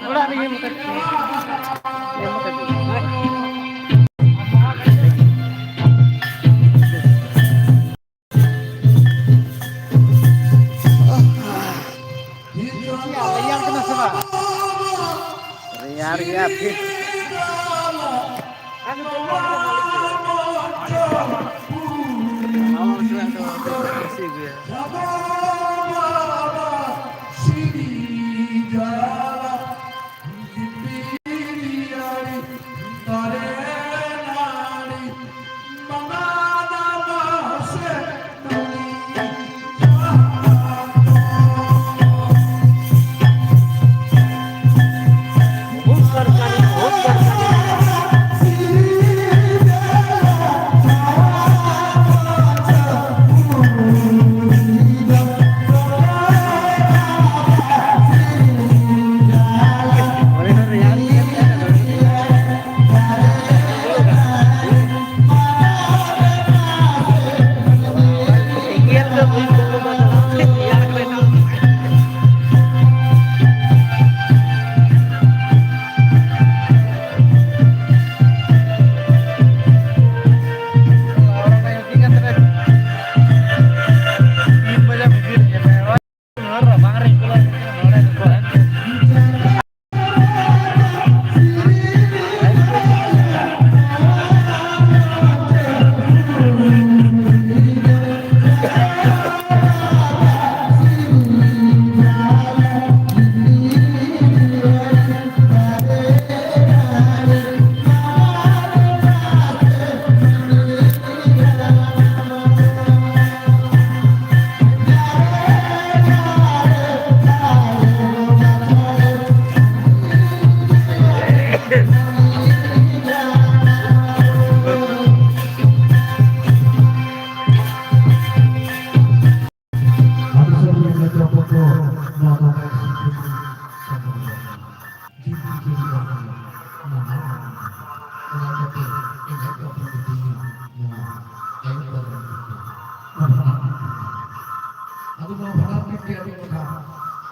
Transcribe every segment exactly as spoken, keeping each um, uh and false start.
ᱚᱲᱟᱜ ᱨᱮᱜᱮ ᱢᱚᱛᱚ᱾ ᱨᱮᱭᱟᱲ ᱜᱮᱭᱟ ᱯᱷᱤᱨ᱾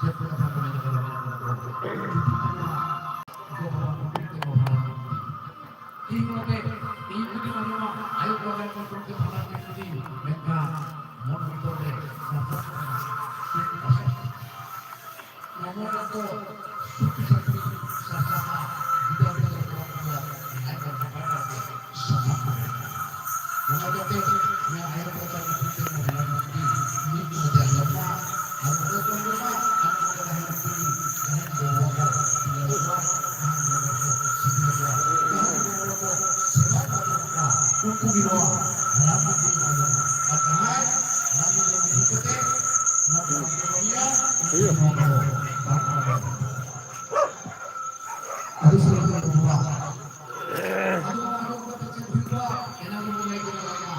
ᱡᱚᱛᱚ ᱠᱟᱛᱷᱟ ᱠᱚ ᱢᱮᱱ ᱠᱟᱫᱟ, ᱢᱮᱱ ᱠᱟᱫᱟ ᱠᱚ᱾ ᱡᱩᱫᱤ ᱟᱵᱚᱣᱟᱜ ᱜᱚ-ᱵᱟᱵᱟ ᱠᱚ ᱛᱮ ᱵᱟᱵᱟ ᱛᱮ᱾ ᱤᱧ ᱱᱚᱰᱮ, ᱤᱧ ᱡᱩᱫᱤ ᱢᱟᱱᱮ ᱱᱚᱣᱟ ᱟᱭᱳ ᱵᱟᱵᱟ ᱠᱚ ᱛᱮ ᱵᱟᱵᱟ ᱛᱮ ᱡᱩᱫᱤ ᱢᱮᱱᱠᱷᱟᱱ ᱢᱚᱱ ᱵᱷᱤᱛᱚᱨ ᱨᱮ ᱥᱟᱥᱟᱜ ᱠᱟᱱᱟ, ᱪᱮᱫ ᱟᱥᱟ? ᱱᱚᱣᱟ ᱫᱚ ᱥᱩᱠ ᱥᱟᱱᱛᱤ ᱥᱟᱥᱟᱜᱼᱟ, ᱜᱤᱫᱟᱹᱨ ᱯᱤᱫᱟᱹᱨ ᱠᱚᱣᱟᱜ ᱫᱚ ᱱᱟᱭ ᱱᱟᱯᱟᱭ ᱛᱮ ᱥᱟᱥᱟᱜ ᱠᱟᱱᱟ᱾ ᱚᱱᱟ ᱤᱭᱟᱹᱛᱮ ᱱᱚᱣᱟ ᱟᱭᱳ ᱠᱚ ᱛᱟᱞᱟ ᱵᱷᱤᱛᱤᱨ ᱨᱮ ᱢᱚᱦᱞᱟ ᱵᱷᱤᱛᱤᱨ ᱢᱤᱫ ᱢᱚᱛᱮ ᱟᱸᱡᱚᱢ ᱢᱟ, ᱟᱨ ᱚᱠᱚᱭ ᱠᱚ ᱟᱸᱡᱚᱢᱟ, ᱟᱨ ᱚᱠᱚᱭ ᱠᱚ ᱛᱟᱦᱮᱱᱟ ᱠᱩᱞᱤ, ᱡᱟᱦᱟᱸᱭ ᱠᱚ ᱵᱟᱵᱟ ᱠᱚ ᱯᱤᱭᱟᱹ ᱠᱚᱣᱟ, ᱡᱟᱦᱟᱸᱭ ᱠᱚ ᱵᱟᱵᱟ ᱠᱚ ᱥᱤᱠᱷᱱᱟᱹ ᱠᱚᱣᱟ, ᱡᱟᱦᱟᱸᱭ ᱠᱚ ᱵᱟᱵᱟ ᱠᱚ ᱥᱮᱵᱟ ᱠᱚ ᱟᱸᱡᱚᱢ ᱠᱚᱣᱟ, ᱩᱱᱠᱩ ᱜᱮ ᱱᱚᱣᱟ ᱦᱟᱲᱟᱢ ᱵᱩᱫᱷᱤ ᱠᱚ ᱟᱸᱡᱚᱢᱟ᱾ ᱟᱨ ᱡᱟᱦᱟᱸᱭ ᱦᱟᱲᱟᱢ ᱵᱩᱫᱷᱤ ᱠᱚ ᱵᱩᱡᱽ ᱠᱟᱛᱮ ᱱᱚᱣᱟ ᱠᱚ ᱵᱟᱝ ᱠᱚ ᱠᱟᱹᱢᱤᱭᱟ, ᱩᱱᱠᱩ ᱜᱮ ᱱᱚᱣᱟ ᱠᱚ ᱵᱟᱝ ᱠᱚ ᱠᱟᱹᱢᱤᱭᱟ᱾ ᱟᱫᱚ ᱥᱟᱹᱨᱤ ᱜᱮ ᱵᱟᱵᱟ᱾ ᱟᱫᱚ ᱚᱱᱟ ᱠᱚ ᱠᱟᱛᱮ ᱪᱮᱫ ᱦᱩᱭᱩᱜᱼᱟ? ᱮᱱᱟᱝ ᱵᱚᱱ ᱞᱟᱹᱭ ᱠᱮᱫᱟ ᱵᱟᱝᱟ᱾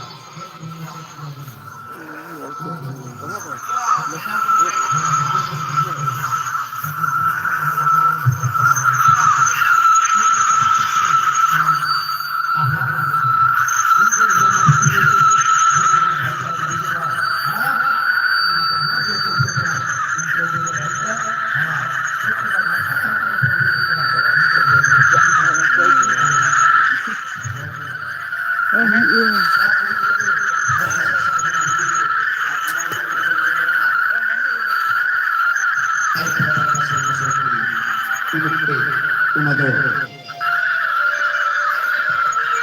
ᱚᱱᱟ ᱫᱚ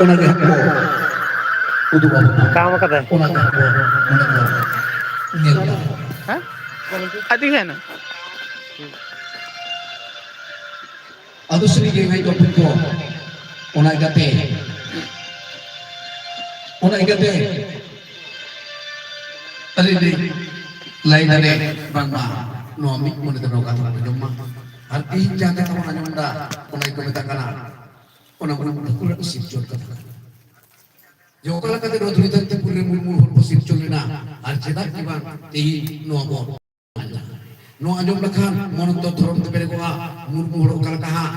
ᱚᱱᱟ ᱜᱮ ᱦᱟᱸᱜ ᱠᱚ ᱩᱫᱩᱜ ᱟᱵᱚᱱᱟ᱾ ᱠᱟᱢ ᱠᱟᱫᱟᱭ᱾ ᱚᱱᱟ ᱜᱮ ᱦᱟᱸᱜ ᱠᱚ ᱚᱱᱟ ᱠᱚ ᱧᱮᱞ ᱧᱟᱢᱟ᱾ ᱦᱮᱸ? ᱟᱹᱰᱤ ᱜᱟᱱ᱾ ᱟᱫᱚ ᱥᱟᱹᱨᱤ ᱜᱮ ᱵᱷᱟᱭ ᱵᱟᱹᱵᱩ ᱠᱚ, ᱚᱱᱟ ᱤᱭᱠᱟᱹᱛᱮ, ᱚᱱᱟ ᱤᱭᱠᱟᱹᱛᱮ ᱟᱹᱞᱤᱧ ᱞᱤᱧ ᱞᱟᱹᱭ ᱫᱟᱲᱮ ᱵᱟᱝᱢᱟ ᱱᱚᱣᱟ ᱢᱤᱫ ᱢᱚᱱᱮ ᱛᱮ ᱱᱚᱣᱟ ᱠᱟᱛᱷᱟ ᱵᱚᱱ ᱟᱸᱡᱚᱢ ᱢᱟ᱾ ᱟᱨ ᱛᱮᱦᱮᱧ ᱡᱟᱦᱟᱸ ᱠᱟᱛᱷᱟ ᱵᱚᱱ ᱟᱸᱡᱚᱢ ᱮᱫᱟ, ᱚᱱᱟ ᱜᱮᱠᱚ ᱢᱮᱛᱟᱜ ᱠᱟᱱᱟ, ᱚᱱᱟ ᱵᱚᱱ ᱵᱟᱸᱠᱩᱲᱟ ᱠᱚ ᱥᱤᱨᱡᱚᱱ ᱠᱟᱫᱟ᱾ ᱡᱮ ᱚᱠᱟ ᱞᱮᱠᱟᱛᱮ ᱱᱚᱣᱟ ᱫᱷᱩᱲᱤ ᱫᱷᱟᱹᱨᱛᱤ ᱯᱩᱨᱤ ᱨᱮ ᱢᱩᱨᱢᱩ ᱦᱚᱲ ᱠᱚ ᱥᱤᱨᱡᱚᱱ ᱞᱮᱱᱟ, ᱟᱨ ᱪᱮᱫᱟᱜ ᱜᱮ ᱵᱟᱝ ᱛᱮᱦᱮᱧ ᱱᱚᱣᱟ ᱵᱚᱱ ᱱᱚᱣᱟ ᱟᱸᱡᱚᱢ ᱞᱮᱠᱷᱟᱱ ᱢᱚᱱ ᱚᱱᱛᱚᱨ ᱫᱷᱚᱨᱚᱢ ᱛᱮ ᱯᱮᱨᱮᱡᱚᱜᱼᱟ᱾ ᱢᱩᱨᱢᱩ ᱦᱚᱲ ᱚᱠᱟ ᱞᱮᱠᱟ ᱦᱟᱸᱜ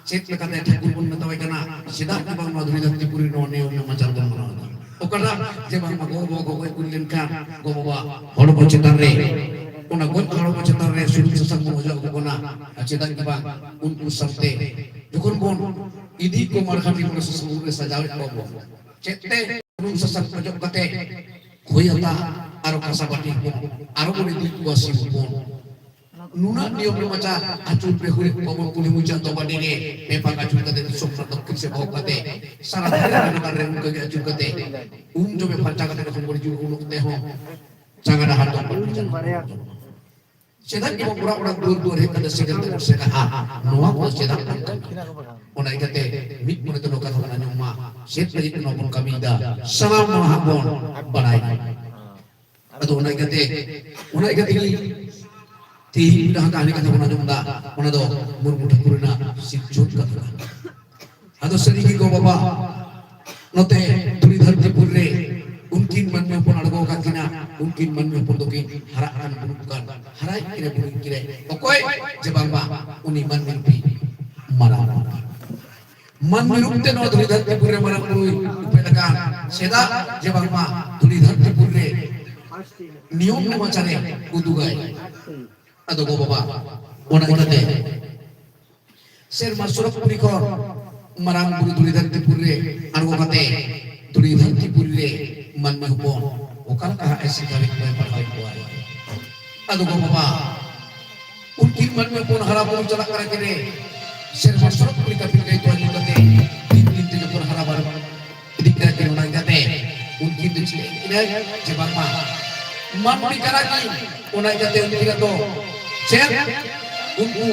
ᱪᱮᱫ ᱞᱮᱠᱟᱛᱮ ᱴᱷᱟᱹᱠᱩᱨ ᱵᱚᱱ ᱢᱮᱛᱟᱣᱟᱭ ᱠᱟᱱᱟ, ᱪᱮᱫᱟᱜ ᱜᱮ ᱵᱟᱝ ᱱᱚᱣᱟ ᱫᱷᱩᱲᱤ ᱫᱷᱟᱹᱨᱛᱤ ᱯᱩᱨᱤ ᱱᱚᱣᱟ ᱱᱤᱭᱚᱢ ᱱᱮᱢᱟᱪᱟᱨ ᱵᱚᱱ ᱢᱟᱱᱟᱣ ᱮᱫᱟ? ᱚᱠᱟᱴᱟᱜ ᱡᱮ ᱵᱟᱝ ᱜᱚ ᱵᱟᱵᱟ ᱠᱚ ᱜᱚᱡ ᱜᱩᱨ ᱞᱮᱱᱠᱷᱟᱱ ᱜᱚ ᱵᱟᱵᱟ ᱦᱚᱲᱢᱚ ᱪᱮᱛᱟᱱ ᱨᱮ ᱚᱱᱟ ᱜᱚᱡ ᱦᱚᱲᱢᱚ ᱪᱮᱛᱟᱱ ᱨᱮ ᱥᱩᱱᱩᱢ ᱥᱟᱥᱟᱝ ᱵᱚᱱ ᱚᱡᱚᱜ ᱟᱠᱚ ᱠᱟᱱᱟ᱾ ᱟᱨ ᱪᱮᱫᱟᱜ ᱜᱮ ᱵᱟᱝ, ᱩᱱᱠᱩ ᱥᱟᱶᱛᱮ ᱡᱚᱠᱷᱚᱱ ᱵᱚᱱ ᱤᱫᱤ ᱠᱚ ᱢᱟᱲᱠᱷᱟᱴᱤ ᱢᱚᱬᱮ ᱥᱟᱥᱟᱝ ᱨᱮ ᱥᱟᱡᱟᱣᱮᱫ ᱠᱚᱣᱟ ᱵᱚᱱ, ᱪᱮᱫ ᱛᱮ ᱥᱩᱱᱩᱢ ᱥᱟᱥᱟᱝ ᱚᱡᱚᱜ ᱠᱟᱛᱮ ᱠᱷᱚᱭ ᱦᱟᱛᱟ ᱟᱨ ᱠᱟᱸᱥᱟ ᱵᱟᱹᱴᱤ ᱦᱚᱯᱚᱱ ᱟᱨᱚ ᱵᱚᱱ ᱤᱫᱤ ᱠᱚᱣᱟ ᱥᱤᱢ ᱦᱚᱯᱚᱱ᱾ ᱱᱩᱱᱟᱹᱜ ᱱᱤᱭᱚᱢ ᱨᱮ ᱢᱟᱪᱟ ᱟᱹᱪᱩᱨ ᱵᱮᱦᱩᱨᱮᱫ ᱠᱚᱣᱟ ᱵᱚᱱ ᱠᱩᱞᱦᱤ ᱢᱩᱪᱟᱹᱫ ᱫᱚ ᱵᱟᱹᱴᱤ ᱨᱮ ᱯᱮ ᱯᱟᱠ ᱟᱹᱪᱩᱨ ᱠᱟᱛᱮ ᱫᱤᱥᱚᱢ ᱨᱮᱱᱟᱜ ᱫᱚᱠᱠᱷᱤᱱ ᱥᱮᱫ ᱵᱚᱦᱚᱜ ᱠᱟᱛᱮ ᱥᱟᱨᱟ ᱫᱷᱟᱨᱮ ᱨᱮ ᱱᱚᱝᱠᱟ ᱜᱮ ᱟᱹᱪᱩᱨ ᱠᱟᱛᱮ ᱩᱢ ᱡᱚᱢᱮ ᱯᱷᱟᱨᱪᱟ ᱠᱟᱛᱮ ᱡᱚᱠᱷᱚᱱ ᱵᱚᱱ ᱦᱤᱡᱩᱜ ᱩᱱ ᱚᱠᱛᱮ ᱦᱚᱸ ᱪᱟᱸᱜᱟ ᱰᱟᱦᱟᱨ ᱫᱚ ᱵᱟᱹᱴᱤ ᱪᱟᱞᱟᱜ ᱠᱟᱱᱟ᱾ ᱪᱮᱫᱟᱜ ᱜᱮ ᱚᱲᱟᱜ ᱚᱲᱟᱜ ᱫᱩᱣᱟᱹᱨ ᱫᱩᱣᱟᱹᱨ ᱦᱮᱡ ᱠᱟᱛᱮ ᱥᱮᱸᱜᱮᱞ ᱛᱮᱵᱚᱱ ᱥᱮᱠᱟᱜᱼᱟ? ᱱᱚᱣᱟ ᱠᱚ ᱪᱮᱫᱟᱜ ᱵᱚᱱ ᱠᱟᱹᱢᱤᱭᱟ? ᱚᱱᱟ ᱤᱭᱠᱟᱹᱛᱮ ᱢᱤᱫ ᱢᱚᱱᱮ ᱛᱮ ᱱᱚᱣᱟ ᱠᱟᱛᱷᱟ ᱵᱚᱱ ᱟᱸᱡᱚᱢ ᱢᱟ, ᱪᱮᱫ ᱞᱟᱹᱜᱤᱫ ᱱᱚᱣᱟ ᱵᱚᱱ ᱠᱟᱹᱢᱤᱭᱮᱫᱟ? ᱥᱟᱱᱟᱢ ᱱᱚᱣᱟ ᱦᱟᱸᱜ ᱵᱚᱱ ᱵᱟᱲᱟᱭ ᱢᱟ᱾ ᱟᱫᱚ ᱚᱱᱟ ᱤᱭᱠᱟᱹᱛᱮ, ᱚᱱᱟ ᱤᱭᱠᱟᱹ ᱛᱮᱜᱮ ᱛᱮᱦᱮᱧ ᱡᱟᱦᱟᱸ ᱠᱟᱹᱦᱱᱤ ᱠᱟᱛᱷᱟ ᱵᱚᱱ ᱟᱸᱡᱚᱢ ᱮᱫᱟ, ᱚᱱᱟ ᱫᱚ ᱢᱩᱨᱢᱩ ᱴᱷᱟᱹᱠᱩᱨ ᱨᱮᱱᱟᱜ ᱥᱤᱨᱡᱚᱱ ᱠᱟᱛᱷᱟ ᱠᱟᱱᱟ᱾ ᱟᱫᱚ ᱥᱟᱹᱨᱤ ᱜᱮ ᱜᱚ ᱵᱟᱵᱟ ᱱᱚᱛᱮ ᱫᱷᱩᱲᱤ ᱫᱷᱟᱹᱨᱛᱤᱯᱩᱨ ᱨᱮ ᱩᱱᱠᱤᱱ ᱢᱟᱹᱱᱢᱤ ᱦᱚᱯᱚᱱ ᱟᱬᱜᱚ ᱟᱠᱟᱫ ᱠᱤᱱᱟ, ᱩᱱᱠᱤᱱ ᱢᱟᱹᱱᱢᱤ ᱦᱚᱯᱚᱱ ᱫᱚᱠᱤᱱ ᱦᱟᱨᱟᱜ ᱠᱟᱱ ᱵᱩᱨᱩᱜ ᱠᱟᱱ, ᱦᱟᱨᱟᱭᱮᱫ ᱠᱤᱱᱟ ᱵᱩᱨᱩᱭᱮᱫ ᱠᱤᱱᱟ᱾ ᱚᱠᱚᱭ ᱡᱮ ᱵᱟᱝᱢᱟ ᱩᱱᱤ ᱢᱟᱹᱱᱢᱤ ᱨᱩᱯᱤ ᱢᱟᱨᱟᱝ ᱵᱩᱨᱩ᱾ ᱢᱟᱹᱱᱢᱤ ᱨᱩᱯ ᱛᱮ ᱱᱚᱣᱟ ᱫᱷᱩᱲᱤ ᱫᱷᱟᱹᱨᱛᱤᱯᱩᱨ ᱨᱮ ᱢᱟᱨᱟᱝ ᱵᱩᱨᱩᱭ ᱩᱯᱮᱞ ᱟᱠᱟᱱ, ᱪᱮᱫᱟᱜ ᱡᱮ ᱵᱟᱝᱢᱟ ᱫᱷᱩᱲᱤ ᱫᱷᱟᱹᱨᱛᱤᱯᱩᱨ ᱨᱮ ᱱᱤᱭᱚᱢ ᱱᱮᱢᱟᱪᱟᱨᱮ ᱩᱫᱩᱜᱟᱭ᱾ ᱟᱫᱚ ᱜᱚ ᱵᱟᱵᱟ ᱚᱱᱟ ᱤᱭᱠᱟᱹᱛᱮ ᱥᱮᱨᱢᱟ ᱥᱚᱨᱚᱜᱽ ᱯᱩᱨᱤ ᱠᱷᱚᱱ ᱢᱟᱨᱟᱝ ᱵᱩᱨᱩ ᱫᱷᱩᱲᱤ ᱫᱷᱟᱹᱨᱛᱤ ᱯᱩᱨᱤ ᱨᱮ ᱟᱬᱜᱚ ᱠᱟᱛᱮ ᱫᱷᱩᱲᱤ ᱫᱷᱟᱹᱨᱛᱤ ᱯᱩᱨᱤ ᱨᱮ ᱢᱟᱹᱱᱢᱤ ᱦᱚᱯᱚᱱ ᱚᱠᱟ ᱞᱮᱠᱟ ᱦᱟᱸᱜ ᱮ ᱥᱤᱠᱷᱟᱹᱣᱮᱫ ᱠᱚᱣᱟᱭ, ᱯᱟᱲᱦᱟᱣᱮᱫ ᱠᱚᱣᱟᱭ᱾ ᱟᱫᱚ ᱜᱚ ᱵᱟᱵᱟ ᱩᱱᱠᱤᱱ ᱢᱟᱹᱱᱢᱤ ᱦᱚᱯᱚᱱ ᱦᱟᱨᱟ ᱵᱩᱨᱩ ᱪᱟᱞᱟᱜ ᱠᱟᱱᱟ ᱠᱤᱱ ᱨᱮ, ᱥᱮᱨᱢᱟ ᱥᱚᱨᱚᱜᱽ ᱯᱩᱨᱤ ᱠᱟᱹᱯᱤ ᱜᱟᱹᱭ ᱛᱚᱣᱟ ᱧᱩ ᱠᱟᱛᱮ ᱫᱤᱱ ᱫᱤᱱ ᱛᱮ ᱡᱚᱠᱷᱚᱱ ᱦᱟᱨᱟ ᱵᱟᱲᱟᱜ ᱤᱫᱤ ᱠᱟᱱᱟ ᱠᱤᱱ, ᱚᱱᱟ ᱤᱭᱠᱟᱹᱛᱮ ᱩᱱᱠᱤᱱ ᱫᱚ ᱪᱮᱫ ᱠᱤᱱᱟᱹ ᱡᱮ ᱵᱟᱝᱢᱟ ᱢᱟᱹᱱᱢᱤ ᱠᱟᱱᱟ ᱠᱤᱱ, ᱚᱱᱟ ᱤᱭᱠᱟᱹᱛᱮ ᱩᱱᱠᱤᱱᱟᱜ ᱫᱚ ᱪᱮᱫ ᱩᱱᱠᱩ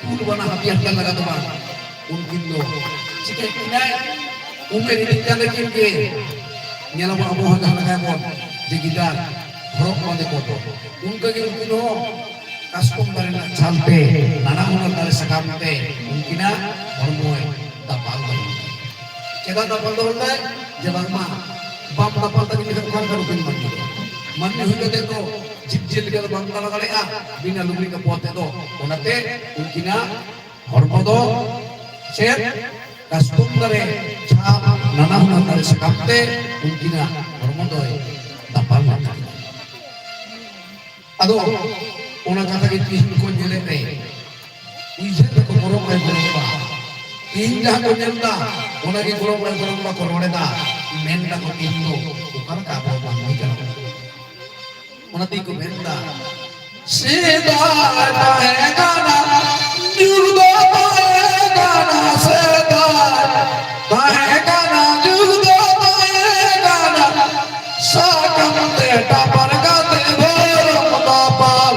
ᱠᱩᱞ ᱵᱟᱱᱟ ᱦᱟᱹᱛᱤᱭᱟᱨ ᱠᱟᱱ ᱞᱟᱜᱟ ᱫᱚ ᱵᱟᱝ, ᱩᱱᱠᱤᱱ ᱫᱚ ᱪᱤᱠᱟᱹ ᱠᱤᱱᱟᱭ ᱩᱢᱮᱨ ᱤᱫᱤ ᱠᱟᱱ ᱞᱮᱠᱤᱱ ᱜᱮ ᱧᱮᱞᱟᱵᱚᱱ ᱟᱵᱚ ᱦᱚᱸ ᱡᱟᱦᱟᱸ ᱞᱮᱠᱟ ᱵᱚᱱ ᱡᱮ ᱜᱤᱫᱟᱹᱨ ᱦᱚᱨᱚᱜ ᱵᱟᱸᱫᱮ ᱠᱚ ᱫᱚ ᱚᱱᱠᱟ ᱜᱮ ᱩᱱᱠᱤᱱ ᱦᱚᱸ ᱠᱟᱥᱠᱚᱢ ᱫᱟᱨᱮ ᱨᱮᱱᱟᱜ ᱪᱷᱟᱞ ᱛᱮ, ᱱᱟᱱᱟ ᱦᱩᱱᱟᱹᱨ ᱫᱟᱨᱮ ᱥᱟᱠᱟᱢ ᱛᱮ ᱩᱱᱠᱤᱱᱟᱜ ᱦᱚᱲᱢᱚᱭ ᱫᱟᱯᱟᱞ ᱫᱟᱲᱮ ᱠᱮᱫᱟ᱾ ᱪᱮᱫᱟᱜ ᱫᱟᱯᱟᱞ ᱫᱚᱦᱚ ᱞᱮᱫᱟᱭ? ᱡᱮ ᱵᱟᱝᱢᱟ ᱵᱟᱢ ᱫᱟᱯᱟᱞ ᱫᱟᱲᱮ ᱞᱮᱠᱷᱟᱱ ᱚᱠᱟ ᱞᱮᱠᱟ ᱱᱩᱠᱤᱱ ᱢᱟᱹᱱᱢᱤ ᱫᱚ? ᱢᱟᱹᱱᱢᱤ ᱦᱩᱭ ᱠᱟᱛᱮ ᱫᱚ ᱡᱤᱵᱽ ᱡᱤᱭᱟᱹᱞᱤ ᱞᱮᱠᱟ ᱫᱚ ᱵᱟᱢ ᱫᱟᱬᱟ ᱫᱟᱲᱮᱭᱟᱜᱼᱟ ᱵᱤᱱᱟᱹ ᱞᱩᱜᱽᱲᱤ ᱠᱟᱯᱚᱲ ᱛᱮᱫᱚ᱾ ᱚᱱᱟᱛᱮ ᱩᱱᱠᱤᱱᱟᱜ ᱦᱚᱲᱢᱚ ᱫᱚ ᱪᱮᱫ ᱠᱟᱥᱠᱚᱢ ᱫᱟᱨᱮ ᱪᱷᱟᱞ, ᱱᱟᱱᱟ ᱦᱩᱱᱟᱹᱨ ᱫᱟᱨᱮ ᱥᱟᱠᱟᱢ ᱛᱮ ᱩᱱᱠᱤᱱᱟᱜ ᱦᱚᱲᱢᱚ ᱫᱚᱭ ᱫᱟᱯᱟᱞ ᱞᱮᱫ ᱛᱟᱹᱠᱤᱱᱟ᱾ ᱟᱫᱚ ᱚᱱᱟ ᱠᱟᱛᱷᱟ ᱜᱮ ᱛᱤᱦᱤᱧ ᱠᱚ ᱧᱮᱞᱮᱫ ᱛᱮ ᱩᱭᱦᱟᱹᱨ ᱫᱟᱠᱚ ᱜᱚᱲᱚᱢ ᱟᱭᱳ ᱜᱚᱲᱚᱢ ᱵᱟ᱾ ᱛᱤᱦᱤᱧ ᱡᱟᱦᱟᱸ ᱠᱚ ᱧᱮᱞ ᱮᱫᱟ, ᱚᱱᱟ ᱜᱮ ᱜᱚᱲᱚᱢ ᱟᱭᱳ ᱜᱚᱲᱚᱢ ᱵᱟ ᱠᱚ ᱨᱚᱲ ᱮᱫᱟ, ᱢᱮᱱ ᱫᱟᱠᱚ ᱛᱤᱦᱤᱧ ᱫᱚ ᱚᱠᱟ ᱞᱮᱠᱟ ᱟᱵᱚ ᱢᱟᱹᱱᱢᱤ ᱠᱟᱱᱟ ᱵᱚᱱ᱾ ᱚᱱᱟ ᱛᱮᱜᱮ ᱠᱚ ᱢᱮᱱ ᱮᱫᱟ, ᱥᱮᱫᱟᱭ ᱛᱟᱦᱮᱸ ᱠᱟᱱᱟ ᱡᱩᱜᱽ ᱫᱚ ᱛᱟᱦᱮᱸ ᱠᱟᱱᱟ, ᱥᱮᱫᱟᱭ ᱛᱟᱦᱮᱸ ᱠᱟᱱᱟ ᱡᱩᱜᱽ ᱫᱚ ᱛᱟᱦᱮᱸ ᱠᱟᱱᱟ, ᱥᱟᱠᱟᱢ ᱛᱮ ᱴᱟᱯᱟᱨ ᱠᱟᱛᱮ ᱵᱚᱨᱚᱢ ᱫᱟᱯᱟᱞ,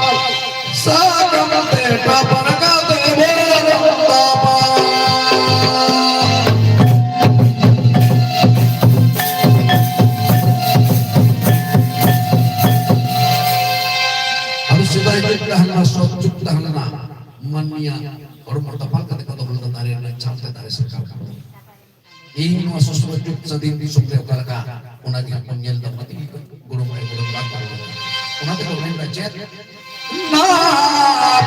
ᱥᱟᱠᱟᱢ ᱛᱮ ᱴᱟᱯᱟᱨ ᱠᱟᱛᱮ ᱵᱚᱨᱚᱢ ᱫᱟᱯᱟᱞ᱾ ᱟᱨ ᱥᱮᱫᱟᱭ ᱪᱮᱫ ᱛᱟᱦᱮᱸ ᱞᱮᱱᱟ, ᱥᱚᱛ ᱡᱩᱜᱽ ᱛᱟᱦᱮᱸ ᱞᱮᱱᱟ, ᱢᱟᱹᱱᱢᱤᱭᱟᱜ ᱦᱚᱲᱢᱚ ᱫᱟᱯᱟᱞ ᱠᱟᱛᱮ ᱠᱚ ᱫᱚᱦᱚ ᱞᱮᱫᱟ ᱫᱟᱨᱮ ᱨᱮᱱᱟᱜ ᱪᱷᱟᱞ ᱛᱮ ᱫᱟᱨᱮ ᱥᱟᱠᱟᱢ᱾ ᱤᱧ ᱱᱚᱣᱟ ᱥᱚᱥᱚᱨᱚᱡ ᱡᱩᱜᱽ ᱥᱟᱹᱫᱷᱤᱱ ᱫᱤᱥᱚᱢ ᱨᱮ ᱚᱠᱟ ᱞᱮᱠᱟ, ᱚᱱᱟ ᱜᱮ ᱦᱟᱸᱜ ᱵᱚᱱ ᱧᱮᱞ ᱛᱟᱵᱚᱱᱟ᱾ ᱛᱮᱜᱮ ᱜᱚᱲᱚᱢ ᱟᱭᱳ ᱜᱚᱲᱚᱢ ᱵᱟ ᱛᱟᱵᱚᱱᱟ᱾ ᱚᱱᱟ ᱛᱮᱠᱚ ᱢᱮᱱᱫᱟ ᱪᱮᱫ? ᱱᱟ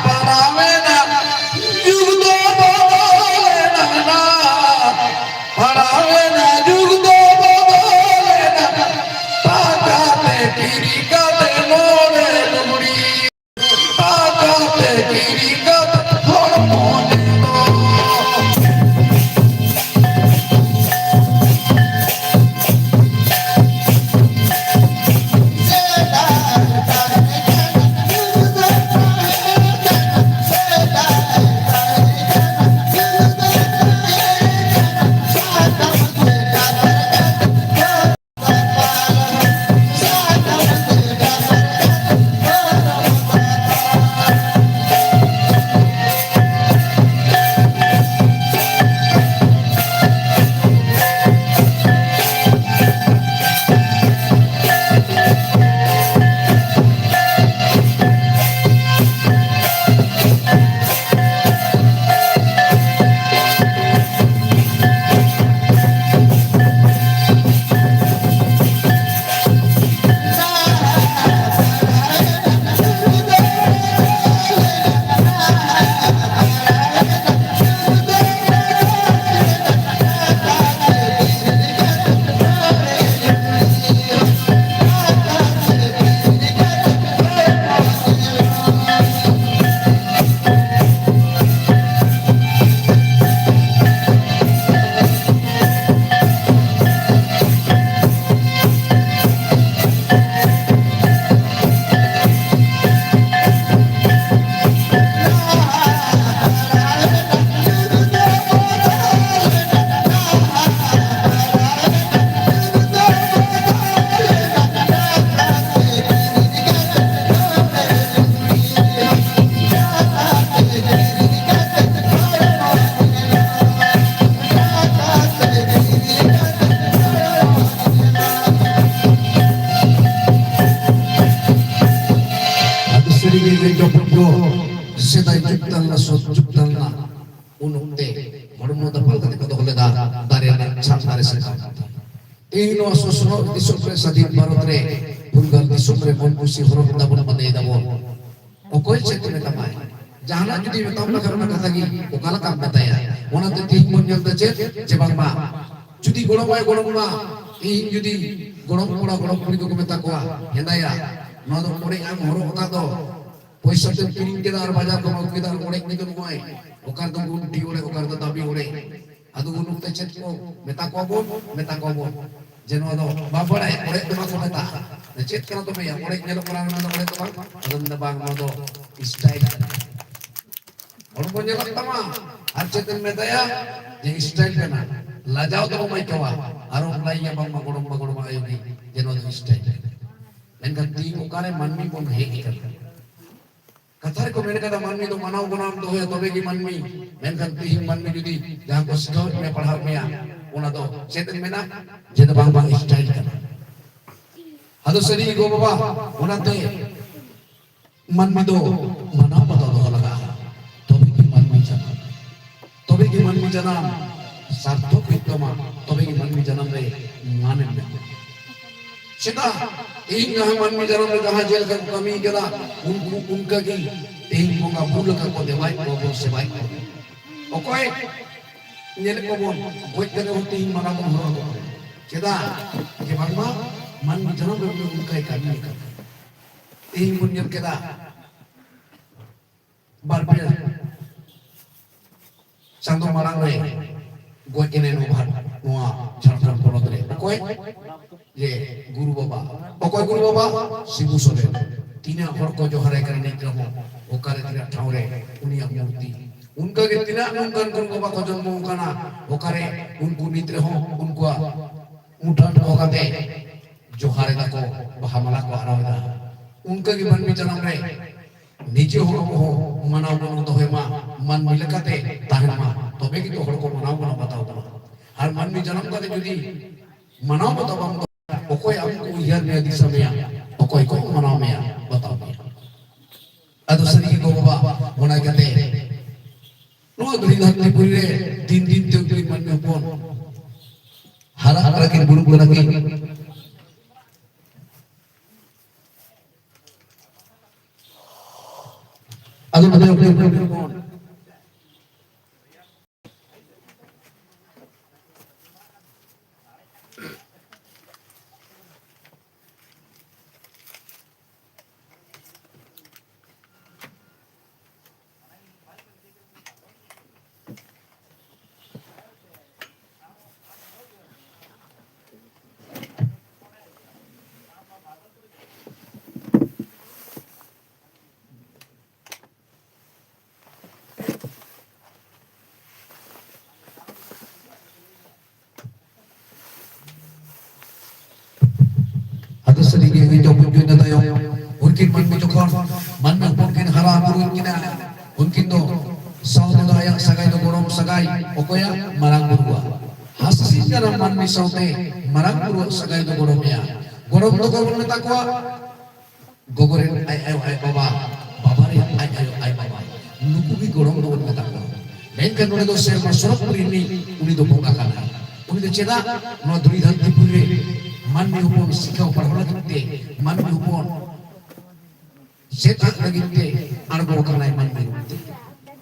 ᱯᱟᱲᱟᱣᱮᱱᱟ ᱡᱩᱜᱽ ᱫᱚ ᱵᱚᱫᱚᱞᱮᱱᱟ, ᱱᱟ ᱯᱟᱲᱟᱣᱮᱱᱟ ᱡᱩᱜᱽ ᱫᱚ ᱵᱚᱫᱚᱞᱮᱱᱟ, ᱴᱟᱠᱟ ᱛᱮ ᱠᱤᱨᱤᱧ ᱠᱟᱛᱮ ᱱᱚᱰᱮ ᱞᱩᱜᱽᱲᱤ᱾ ᱥᱮᱫᱟᱭ ᱡᱩᱜᱽ ᱛᱟᱦᱮᱸ ᱞᱮᱱᱟ, ᱥᱚᱛ ᱡᱩᱜᱽ ᱛᱟᱦᱮᱸ ᱞᱮᱱᱟ, ᱩᱱ ᱚᱠᱛᱮ ᱦᱚᱲᱢᱚ ᱫᱟᱯᱟᱞ ᱠᱟᱛᱮ ᱠᱚ ᱫᱚᱦᱚ ᱞᱮᱫᱟ ᱫᱟᱨᱮ ᱨᱮᱱᱟᱜ ᱪᱷᱟᱞ ᱫᱟᱨᱮ ᱥᱟᱠᱟᱢ᱾ ᱛᱮᱦᱮᱧ ᱱᱚᱣᱟ ᱥᱚᱥᱱᱚᱜ ᱫᱤᱥᱚᱢ ᱨᱮ, ᱥᱟᱹᱫᱷᱤᱱ ᱵᱷᱟᱨᱚᱛ ᱨᱮ, ᱯᱷᱩᱨᱜᱟᱹᱞ ᱫᱤᱥᱚᱢ ᱨᱮ ᱢᱚᱱ ᱠᱩᱥᱤ ᱦᱚᱨᱚᱜ ᱮᱫᱟ ᱵᱚᱱ, ᱵᱟᱸᱫᱮ ᱮᱫᱟ ᱵᱚᱱ᱾ ᱚᱠᱚᱭ ᱪᱮᱫ ᱢᱮᱛᱟᱢᱟᱭ? ᱡᱟᱦᱟᱱᱟᱜ ᱡᱩᱫᱤ ᱢᱮᱛᱟᱢ ᱞᱮᱠᱷᱟᱱ ᱚᱱᱟ ᱠᱟᱛᱷᱟ ᱜᱮ ᱚᱠᱟ ᱞᱮᱠᱟᱢ ᱢᱮᱛᱟᱭᱟ? ᱚᱱᱟᱛᱮ ᱛᱮᱦᱮᱧ ᱵᱚᱱ ᱧᱮᱞ ᱮᱫᱟ ᱪᱮᱫ, ᱡᱮ ᱵᱟᱝᱢᱟ ᱡᱩᱫᱤ ᱜᱚᱲᱚᱢᱟᱭ ᱜᱚᱲᱚᱢ ᱢᱟ, ᱤᱧ ᱡᱩᱫᱤ ᱜᱚᱲᱚᱢ ᱠᱚᱲᱟ ᱜᱚᱲᱚᱢ ᱠᱩᱲᱤ ᱠᱚᱠᱚ ᱢᱮᱛᱟ ᱠᱚᱣᱟ, ᱦᱮᱸᱫᱟᱭᱟ, ᱱᱚᱣᱟ ᱫᱚ ᱚᱲᱮᱡ ᱟᱢ ᱦᱚᱨᱚᱜ ᱟᱠᱟᱫ ᱫᱚ, ᱯᱚᱭᱥᱟ ᱛᱮᱢ ᱠᱤᱨᱤᱧ ᱠᱮᱫᱟ ᱟᱨ ᱵᱟᱡᱟᱨ ᱠᱷᱚᱱ ᱟᱹᱜᱩ ᱠᱮᱫᱟ ᱟᱨ ᱚᱲᱮᱡ ᱜᱮ ᱱᱚᱜᱼᱚᱭ, ᱚᱠᱟ ᱨᱮᱫᱚ ᱜᱩᱱᱴᱷᱤ ᱚᱲᱮᱡ, ᱚᱠᱟ ᱨᱮᱫᱚ ᱫᱟᱹᱵᱤ ᱚᱲᱮᱡ᱾ ᱟᱫᱚ ᱩᱱ ᱚᱠᱛᱮ ᱪᱮᱫ ᱠᱚ ᱢᱮᱛᱟ ᱠᱚᱣᱟ ᱵᱚᱱ? ᱢᱮᱛᱟ ᱠᱚᱣᱟ ᱵᱚᱱ ᱡᱮ ᱱᱚᱣᱟ ᱫᱚ ᱵᱟᱢ ᱵᱟᱲᱟᱭᱟ, ᱚᱲᱮᱡ ᱫᱚ ᱵᱟᱠᱚ ᱢᱮᱛᱟᱜᱼᱟ᱾ ᱪᱮᱫ ᱠᱟᱱᱟ ᱛᱚᱵᱮ? ᱚᱲᱮᱡ ᱧᱮᱞᱚᱜ ᱠᱟᱱᱟ, ᱚᱱᱟ ᱫᱚ ᱚᱲᱮᱡ ᱫᱚ ᱵᱟᱝ᱾ ᱟᱫᱚ ᱢᱮᱱᱫᱟ, "ᱵᱟᱝ, ᱱᱚᱣᱟ ᱫᱚ ᱥᱴᱟᱭᱤᱞ ᱠᱟᱱᱟ᱾" ᱦᱚᱲᱢᱚ ᱧᱮᱞᱚᱜ ᱛᱟᱢᱟ ᱟᱨ ᱪᱮᱫ ᱮᱢ ᱢᱮᱛᱟᱭᱟ ᱡᱮ ᱥᱴᱟᱭᱤᱞ ᱠᱟᱱᱟ? ᱞᱟᱡᱟᱣ ᱫᱚ ᱵᱟᱢ ᱟᱹᱭᱠᱟᱹᱣᱟ᱾ ᱟᱨᱚᱢ ᱞᱟᱹᱭᱟ, "ᱵᱟᱝᱢᱟ ᱜᱚᱲᱚᱢ ᱵᱟ, ᱜᱚᱲᱚᱢ ᱟᱭᱳ ᱜᱮ ᱡᱮ ᱱᱚᱣᱟ ᱫᱚ ᱥᱴᱟᱭᱤᱞ ᱠᱟᱱᱟ᱾" ᱢᱮᱱᱠᱷᱟᱱ ᱛᱤᱦᱤᱧ ᱚᱠᱟᱨᱮ ᱢᱟᱹᱱᱢᱤ ᱵᱚᱱ ᱦᱮᱡ ᱟᱠᱟᱱᱟ? ᱠᱟᱛᱷᱟ ᱨᱮᱠᱚ ᱢᱮᱱ ᱠᱟᱫᱟ, ᱢᱟᱹᱱᱢᱤ ᱫᱚ ᱢᱟᱱᱟᱣ ᱜᱩᱱᱟᱹᱣ ᱫᱚᱦᱚᱭᱟ ᱛᱚᱵᱮ ᱜᱮ ᱢᱟᱹᱱᱢᱤ᱾ ᱢᱮᱱᱠᱷᱟᱱ ᱛᱤᱦᱤᱧ ᱢᱟᱹᱱᱢᱤ ᱡᱩᱫᱤ ᱡᱟᱦᱟᱸ ᱠᱚ ᱥᱤᱠᱷᱟᱹᱣᱮᱫ ᱢᱮᱭᱟ, ᱯᱟᱲᱦᱟᱣᱮᱫ ᱢᱮᱭᱟ, ᱚᱱᱟ ᱫᱚ ᱪᱮᱫ ᱮᱢ ᱢᱮᱱᱟ? ᱡᱮ ᱫᱚ ᱵᱟᱝ, ᱵᱟᱝ, ᱥᱴᱟᱭᱤᱞ ᱠᱟᱱᱟ᱾ ᱟᱫᱚ ᱥᱟᱹᱨᱤ ᱜᱮ ᱜᱚ ᱵᱟᱵᱟ, ᱚᱱᱟᱛᱮ ᱢᱟᱹᱱᱢᱤ ᱫᱚ ᱢᱟᱱᱟᱣ ᱵᱟᱛᱟᱣ ᱫᱚᱦᱚ ᱞᱟᱜᱟᱜᱼᱟ, ᱛᱚᱵᱮ ᱜᱮ ᱢᱟᱹᱱᱢᱤ ᱡᱟᱱᱟᱢ, ᱛᱚᱵᱮ ᱜᱮ ᱢᱟᱹᱱᱢᱤ ᱡᱟᱱᱟᱢ ᱥᱟᱨᱛᱷᱚᱠ ᱦᱩᱭᱩᱜ ᱛᱟᱢᱟ, ᱛᱚᱵᱮ ᱜᱮ ᱢᱟᱹᱱᱢᱤ ᱡᱟᱱᱟᱢ ᱨᱮ ᱢᱟᱱᱮᱢ ᱧᱟᱢᱟ᱾ ᱪᱮᱫᱟᱜ? ᱛᱮᱦᱮᱧ ᱡᱟᱦᱟᱸ ᱢᱟᱹᱱᱢᱤ ᱡᱟᱱᱟᱢ ᱨᱮ ᱡᱟᱦᱟᱸ ᱡᱮ ᱞᱮᱠᱟ ᱠᱚ ᱠᱟᱹᱢᱤ ᱠᱟᱫᱟ, ᱩᱱᱠᱩ ᱚᱱᱠᱟ ᱜᱮ ᱛᱮᱦᱮᱧ ᱵᱚᱸᱜᱟ ᱵᱩᱨᱩ ᱞᱮᱠᱟ ᱠᱚ ᱫᱮᱵᱟᱭᱮᱫ ᱠᱚᱣᱟ ᱵᱚᱱ, ᱥᱮᱵᱟᱭᱮᱫ ᱠᱚᱣᱟ ᱵᱚᱱ᱾ ᱚᱠᱚᱭ ᱧᱮᱞᱮᱫ ᱠᱚᱣᱟ ᱵᱚᱱ, ᱜᱚᱡ ᱠᱟᱛᱮ ᱦᱚᱸ ᱛᱮᱦᱮᱧ ᱢᱟᱱᱟᱣ ᱵᱚᱱ ᱦᱚᱨᱚᱜ ᱟᱠᱚ ᱠᱟᱱᱟ᱾ ᱪᱮᱫᱟᱜ? ᱡᱮ ᱵᱟᱝᱢᱟ ᱢᱟᱹᱱᱢᱤ ᱡᱟᱱᱟᱢ ᱨᱮ ᱩᱱᱤ ᱚᱱᱠᱟᱭ ᱠᱟᱹᱢᱤ ᱟᱠᱟᱫᱟ᱾ ᱛᱮᱦᱮᱧ ᱵᱚᱱ ᱧᱮᱞ ᱠᱮᱫᱟ, ᱵᱟᱨ ᱯᱮ ᱪᱟᱸᱫᱚ ᱢᱟᱲᱟᱝ ᱨᱮ ᱜᱚᱡ ᱮᱱᱟᱭ ᱱᱚᱣᱟ ᱵᱷᱟᱨ-, ᱱᱚᱣᱟ ᱡᱷᱟᱲᱠᱷᱚᱸᱰ ᱯᱚᱱᱚᱛ ᱨᱮ᱾ ᱚᱠᱚᱭ? ᱡᱮ ᱜᱩᱨᱩ ᱵᱟᱵᱟ᱾ ᱚᱠᱚᱭ ᱜᱩᱨᱩ ᱵᱟᱵᱟ? ᱥᱤᱵᱩ ᱥᱚᱨᱮᱱ᱾ ᱛᱤᱱᱟᱹᱜ ᱦᱚᱲ ᱠᱚ ᱡᱚᱦᱟᱨᱟᱭ ᱠᱟᱱᱟ ᱱᱤᱛ ᱨᱮᱦᱚᱸ, ᱚᱠᱟᱨᱮ ᱛᱤᱱᱟᱹᱜ ᱴᱷᱟᱶ ᱨᱮ ᱩᱱᱤᱭᱟᱜ ᱢᱩᱨᱛᱤ᱾ ᱚᱱᱠᱟᱜᱮ ᱛᱤᱱᱟᱹᱜ ᱱᱚᱝᱠᱟᱱ ᱜᱩᱨᱩ ᱵᱟᱵᱟ ᱠᱚ ᱡᱚᱱᱢᱚ ᱟᱠᱟᱱᱟ, ᱚᱠᱟᱨᱮ ᱩᱱᱠᱩ ᱱᱤᱛ ᱨᱮᱦᱚᱸ ᱩᱱᱠᱩᱣᱟᱜ ᱢᱩᱴᱷᱟᱹᱱ ᱫᱚᱦᱚ ᱠᱟᱛᱮ ᱡᱚᱦᱟᱨ ᱮᱫᱟ ᱠᱚ, ᱵᱟᱦᱟ ᱢᱟᱞᱟ ᱠᱚ ᱟᱨᱟᱣ ᱮᱫᱟ᱾ ᱚᱱᱠᱟᱜᱮ ᱢᱟᱹᱱᱢᱤ ᱡᱟᱱᱟᱢ ᱨᱮ ᱱᱤᱡᱮ ᱦᱚᱸ ᱟᱵᱚ ᱦᱚᱸ ᱢᱟᱱᱟᱣ ᱵᱚᱱ ᱫᱚᱦᱚᱭ ᱢᱟ, ᱢᱟᱹᱱᱢᱤ ᱞᱮᱠᱟᱛᱮ ᱛᱟᱦᱮᱱ ᱢᱟ, ᱛᱚᱵᱮ ᱜᱮᱛᱚ ᱦᱚᱲ ᱠᱚ ᱢᱟᱱᱟᱣ ᱵᱚᱱᱟ, ᱵᱟᱛᱟᱣ ᱵᱚᱱᱟ᱾ ᱟᱨ ᱢᱟᱹᱱᱢᱤ ᱡᱟᱱᱟᱢ ᱠᱟᱛᱮ ᱡᱩᱫᱤ ᱢᱟᱱᱟᱣ ᱵᱟᱛᱟᱣ ᱵᱟᱢ ᱫᱚᱦᱚᱭᱟ, ᱚᱠᱚᱭ ᱟᱢ ᱠᱚ ᱩᱭᱦᱟᱹᱨ ᱢᱮᱭᱟ, ᱫᱤᱥᱟᱹ ᱢᱮᱭᱟ, ᱚᱠᱚᱭ ᱠᱚ ᱢᱟᱱᱟᱣ ᱢᱮᱭᱟ, ᱵᱟᱛᱟᱣ ᱢᱮᱭᱟ? ᱟᱫᱚ ᱥᱟᱹᱨᱤ ᱜᱮ ᱜᱚ ᱵᱟᱵᱟ, ᱫᱷᱟᱹᱨᱛᱤ ᱯᱩᱨᱤ ᱨᱮ ᱫᱤᱱ ᱫᱤᱱ ᱛᱮ ᱩᱱᱠᱤᱱ ᱢᱟᱹᱱᱢᱤ ᱦᱚᱯᱚᱱ ᱦᱟᱨᱟᱜ ᱠᱟᱱᱟ ᱠᱤᱱ, ᱵᱩᱨᱩᱜ ᱠᱟᱱᱟ ᱠᱤᱱ᱾ ᱟᱫᱚ ᱱᱚᱰᱮ ᱩᱱᱠᱤᱱ ᱢᱟᱹᱱᱢᱤ ᱦᱚᱯᱚᱱ ᱟᱫᱚ ᱥᱟᱹᱨᱤᱜᱮ ᱦᱩᱭ ᱡᱚᱢ ᱧᱩ ᱤᱱᱟᱹ ᱛᱟᱭᱚᱢ ᱩᱱᱠᱤᱱ ᱢᱟᱹᱱᱢᱤ ᱡᱚᱠᱷᱚᱱ ᱢᱟᱹᱱᱢᱤ ᱦᱚᱯᱚᱱ ᱠᱤᱱ ᱦᱟᱨᱟ ᱵᱩᱨᱩᱭᱮᱱ ᱠᱤᱱᱟ, ᱩᱱᱠᱤᱱ ᱫᱚ ᱥᱟᱶᱛᱮ ᱫᱚ ᱟᱭᱟᱜ ᱥᱟᱹᱜᱟᱭ ᱫᱚ ᱜᱚᱲᱚᱢ ᱥᱟᱹᱜᱟᱭ᱾ ᱚᱠᱚᱭᱟᱜ? ᱢᱟᱨᱟᱝ ᱵᱩᱨᱩᱣᱟᱜ᱾ ᱦᱟᱸᱥ ᱦᱟᱸᱥᱤᱞ ᱡᱟᱱᱟᱢ ᱢᱟᱹᱱᱢᱤ ᱥᱟᱶᱛᱮ ᱢᱟᱨᱟᱝ ᱵᱩᱨᱩᱣᱟᱜ ᱥᱟᱹᱜᱟᱭ ᱫᱚ ᱜᱚᱲᱚᱢᱮᱭᱟ᱾ ᱜᱚᱲᱚᱢ ᱫᱚ ᱚᱠᱚᱭ ᱵᱚᱱ ᱢᱮᱛᱟ ᱠᱚᱣᱟ? ᱜᱚᱜᱚ ᱨᱮᱱ ᱟᱡ ᱟᱭᱳ ᱟᱡ ᱵᱟᱵᱟ, ᱵᱟᱵᱟ ᱨᱮᱱ ᱟᱡ ᱟᱭᱳ ᱟᱡ ᱵᱟᱵᱟ, ᱱᱩᱠᱩ ᱜᱮ ᱜᱚᱲᱚᱢ ᱫᱚᱵᱚᱱ ᱢᱮᱛᱟ ᱠᱚᱣᱟ᱾ ᱢᱮᱱᱠᱷᱟᱱ ᱱᱚᱰᱮ ᱫᱚ ᱥᱮᱨᱢᱟ ᱥᱚᱨᱚᱜ ᱯᱩᱨᱤ ᱨᱤᱱᱤᱡ ᱩᱱᱤ ᱫᱚ ᱵᱚᱸᱜᱟ ᱠᱟᱱᱟᱭ᱾ ᱩᱱᱤ ᱫᱚ ᱪᱮᱫᱟᱜ ᱱᱚᱣᱟ ᱫᱷᱩᱲᱤ ᱫᱷᱟᱹᱨᱛᱤ ᱯᱩᱨᱤ ᱨᱮ ᱢᱟᱹᱱᱢᱤ ᱦᱚᱯᱚᱱ ᱥᱤᱠᱷᱟᱹᱣ ᱯᱟᱲᱦᱟᱣ ᱞᱟᱹᱜᱤᱫ ᱛᱮ, ᱢᱟᱹᱱᱢᱤ ᱦᱚᱯᱚᱱ ᱪᱮᱫ ᱟᱜ ᱞᱟᱹᱜᱤᱫ ᱛᱮ ᱟᱬᱜᱚ ᱟᱠᱟᱱᱟᱭ ᱢᱟᱹᱱᱢᱤ ᱨᱩᱯ ᱛᱮ?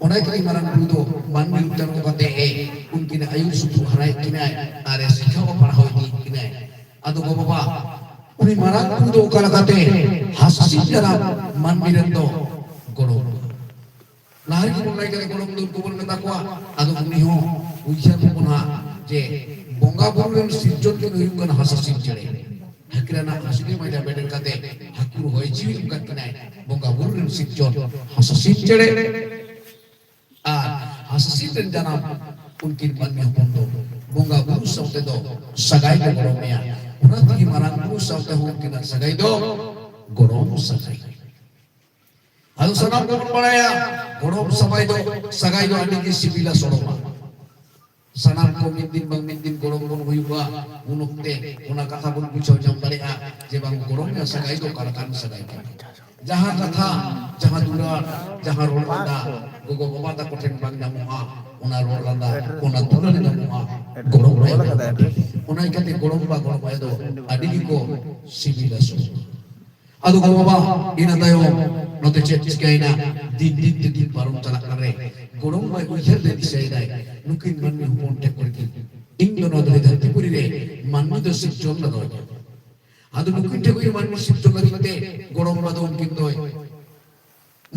ᱚᱱᱟ ᱜᱮ ᱢᱟᱨᱟᱝ ᱵᱩᱨᱩ ᱫᱚ ᱢᱟᱹᱱᱢᱤ ᱨᱩᱯ ᱛᱮ ᱟᱬᱜᱚ ᱠᱟᱛᱮ ᱮ ᱩᱱᱠᱤᱱ ᱟᱹᱭᱩᱨ ᱥᱩᱛᱩᱜ ᱦᱟᱨᱟᱭᱮᱫ ᱠᱤᱱᱟᱭ ᱟᱨ ᱮ ᱥᱤᱠᱷᱟᱹᱣ ᱯᱟᱲᱦᱟᱣ ᱤᱫᱤᱭᱮᱫ ᱠᱤᱱᱟᱭ᱾ ᱟᱫᱚ ᱜᱚ ᱵᱟᱵᱟ, ᱩᱱᱤ ᱢᱟᱨᱟᱝ ᱵᱩᱨᱩ ᱫᱚ ᱚᱠᱟ ᱞᱮᱠᱟᱛᱮ ᱦᱟᱸᱥ ᱦᱟᱸᱥᱤᱞ ᱡᱟᱱᱟᱢ ᱢᱟᱹᱱᱢᱤ ᱨᱮᱱ ᱫᱚ ᱜᱚᱲᱚ? ᱞᱟᱦᱟ ᱨᱮᱜᱮ ᱵᱚᱱ ᱞᱟᱹᱭ ᱠᱮᱫᱟ, ᱜᱚᱲᱚᱢ ᱫᱚ ᱩᱱᱠᱩ ᱵᱚᱱ ᱢᱮᱛᱟ ᱠᱚᱣᱟ᱾ ᱟᱫᱚ ᱩᱱᱤ ᱦᱚᱸ ᱩᱭᱦᱟᱹᱨ ᱵᱚᱱ ᱦᱟᱸᱜ ᱡᱮ ᱵᱚᱸᱜᱟ ᱵᱩᱨᱩ ᱨᱮᱱ ᱥᱤᱨᱡᱚᱱ ᱠᱤᱱ ᱦᱩᱭᱩᱜ ᱠᱟᱱᱟ ᱦᱟᱸᱥ ᱦᱟᱸᱥᱤᱞ ᱪᱮᱬᱮ᱾ ᱦᱟᱹᱠᱨᱟᱱᱟᱜ ᱦᱟᱹᱥᱞᱤ ᱢᱟᱭᱟ ᱵᱮᱰᱮᱨ ᱠᱟᱛᱮ ᱦᱟᱹᱠᱩ ᱦᱚᱭ ᱡᱤᱣᱤ ᱮᱢ ᱠᱟᱫ ᱠᱤᱱᱟᱭ ᱵᱚᱸᱜᱟ ᱵᱩᱨᱩ ᱨᱮᱱ ᱥᱤᱨᱡᱚᱱ ᱦᱟᱸᱥ ᱦᱟᱸᱥᱤᱞ ᱪᱮᱬᱮ᱾ ᱟᱨ ᱦᱟᱸᱥ ᱦᱟᱸᱥᱤᱞ ᱨᱮᱱ ᱡᱟᱱᱟᱢ ᱩᱱᱠᱤᱱ ᱢᱟᱹᱱᱢᱤ ᱦᱚᱯᱚᱱ ᱫᱚ ᱵᱚᱸᱜᱟ ᱵᱩᱨᱩ ᱥᱟᱶᱛᱮ ᱫᱚ ᱥᱟᱹᱜᱟᱭ ᱫᱚ ᱜᱚᱲᱚᱢᱮᱭᱟ᱾ ᱚᱱᱟ ᱛᱮᱜᱮ ᱢᱟᱨᱟᱝ ᱵᱩᱨᱩ ᱥᱟᱶᱛᱮ ᱦᱚᱸ ᱩᱱᱠᱤᱱᱟᱜ ᱥᱟᱹᱜᱟᱭ ᱫᱚ ᱜᱚᱲᱚᱢ ᱥᱟᱹᱜᱟᱭ᱾ ᱟᱫᱚ ᱥᱟᱱᱟᱢ ᱠᱚᱵᱚᱱ ᱵᱟᱲᱟᱭᱟ, ᱜᱚᱲᱚᱢ ᱥᱟᱹᱜᱟᱭ ᱫᱚ, ᱥᱟᱹᱜᱟᱭ ᱫᱚ ᱟᱹᱰᱤ ᱜᱮ ᱥᱤᱵᱤᱞᱟ, ᱥᱚᱲᱚᱢᱟ᱾ ᱥᱟᱱᱟᱢ ᱠᱚ ᱢᱤᱫ ᱫᱤᱱ ᱵᱟᱝ ᱢᱤᱫ ᱫᱤᱱ ᱜᱚᱲᱚᱢ ᱵᱚᱱ ᱦᱩᱭᱩᱜᱼᱟ᱾ ᱩᱱ ᱚᱠᱛᱮ ᱚᱱᱟ ᱠᱟᱛᱷᱟ ᱵᱚᱱ ᱵᱩᱡᱷᱟᱹᱣ ᱧᱟᱢ ᱫᱟᱲᱮᱭᱟᱜᱼᱟ ᱡᱮ ᱵᱟᱝ, ᱜᱚᱲᱚᱢ ᱨᱮᱭᱟᱜ ᱥᱟᱹᱜᱟᱭ ᱫᱚ ᱚᱠᱟ ᱞᱮᱠᱟᱱ ᱥᱟᱹᱜᱟᱭ ᱠᱟᱱᱟ᱾ ᱡᱟᱦᱟᱸ ᱠᱟᱛᱷᱟ, ᱡᱟᱦᱟᱸ ᱫᱩᱞᱟᱹᱲ, ᱡᱟᱦᱟᱸ ᱨᱚᱲ ᱞᱟᱸᱫᱟ ᱜᱚᱜᱚ ᱵᱟᱵᱟ ᱛᱟᱠᱚ ᱴᱷᱮᱱ ᱵᱟᱝ ᱧᱟᱢᱚᱜᱼᱟ, ᱚᱱᱟ ᱨᱚᱲ ᱞᱟᱸᱫᱟ, ᱚᱱᱟ ᱫᱩᱞᱟᱹᱲ ᱧᱟᱢᱚᱜᱼᱟ ᱜᱚᱲᱚᱢ ᱟᱭᱳ ᱵᱟᱵᱟ ᱴᱷᱮᱱ᱾ ᱚᱱᱟ ᱤᱠᱟᱹᱛᱮ ᱜᱚᱲᱚᱢ ᱵᱟ ᱜᱚᱲᱚᱢ ᱟᱭᱳ ᱫᱚ ᱟᱹᱰᱤ ᱜᱮᱠᱚ ᱥᱤᱵᱤᱞᱟ ᱥᱩ᱾ ᱟᱫᱚ ᱜᱚ ᱵᱟᱵᱟ, ᱤᱱᱟᱹ ᱛᱟᱭᱚᱢ ᱱᱚᱛᱮ ᱪᱮᱫ ᱪᱤᱠᱟᱹᱭᱮᱱᱟ? ᱫᱤᱱ ᱫᱤᱱ ᱛᱮ ᱫᱤᱱ ᱯᱟᱨᱚᱢ ᱪᱟᱞᱟᱜ ᱠᱟᱱ ᱨᱮ ᱜᱚᱲᱚᱢ ᱵᱟᱭ ᱩᱭᱦᱟᱹᱨ ᱛᱮ ᱫᱤᱥᱟᱹᱭᱮᱫᱟᱭ, ᱱᱩᱠᱤᱱ ᱢᱟᱹᱱᱢᱤ ᱦᱚᱯᱚᱱ ᱴᱷᱮᱱ ᱠᱷᱚᱱ ᱜᱮ ᱤᱧ ᱫᱚ ᱱᱚᱣᱟ ᱫᱷᱟᱹᱨᱛᱤ ᱯᱩᱨᱤ ᱨᱮ ᱢᱟᱹᱱᱢᱤ ᱫᱚ ᱥᱤᱨᱡᱚᱱ ᱞᱟᱜᱟᱣ ᱤᱧᱟ᱾ ᱟᱫᱚ ᱱᱩᱠᱤᱱ ᱴᱷᱮᱱ ᱠᱷᱚᱱ ᱢᱟᱹᱱᱢᱤ ᱥᱤᱨᱡᱚᱱ ᱞᱟᱹᱜᱤᱫ ᱛᱮ ᱜᱚᱲᱚᱢ ᱵᱟ ᱫᱚ ᱩᱱᱠᱤᱱ ᱫᱚᱭ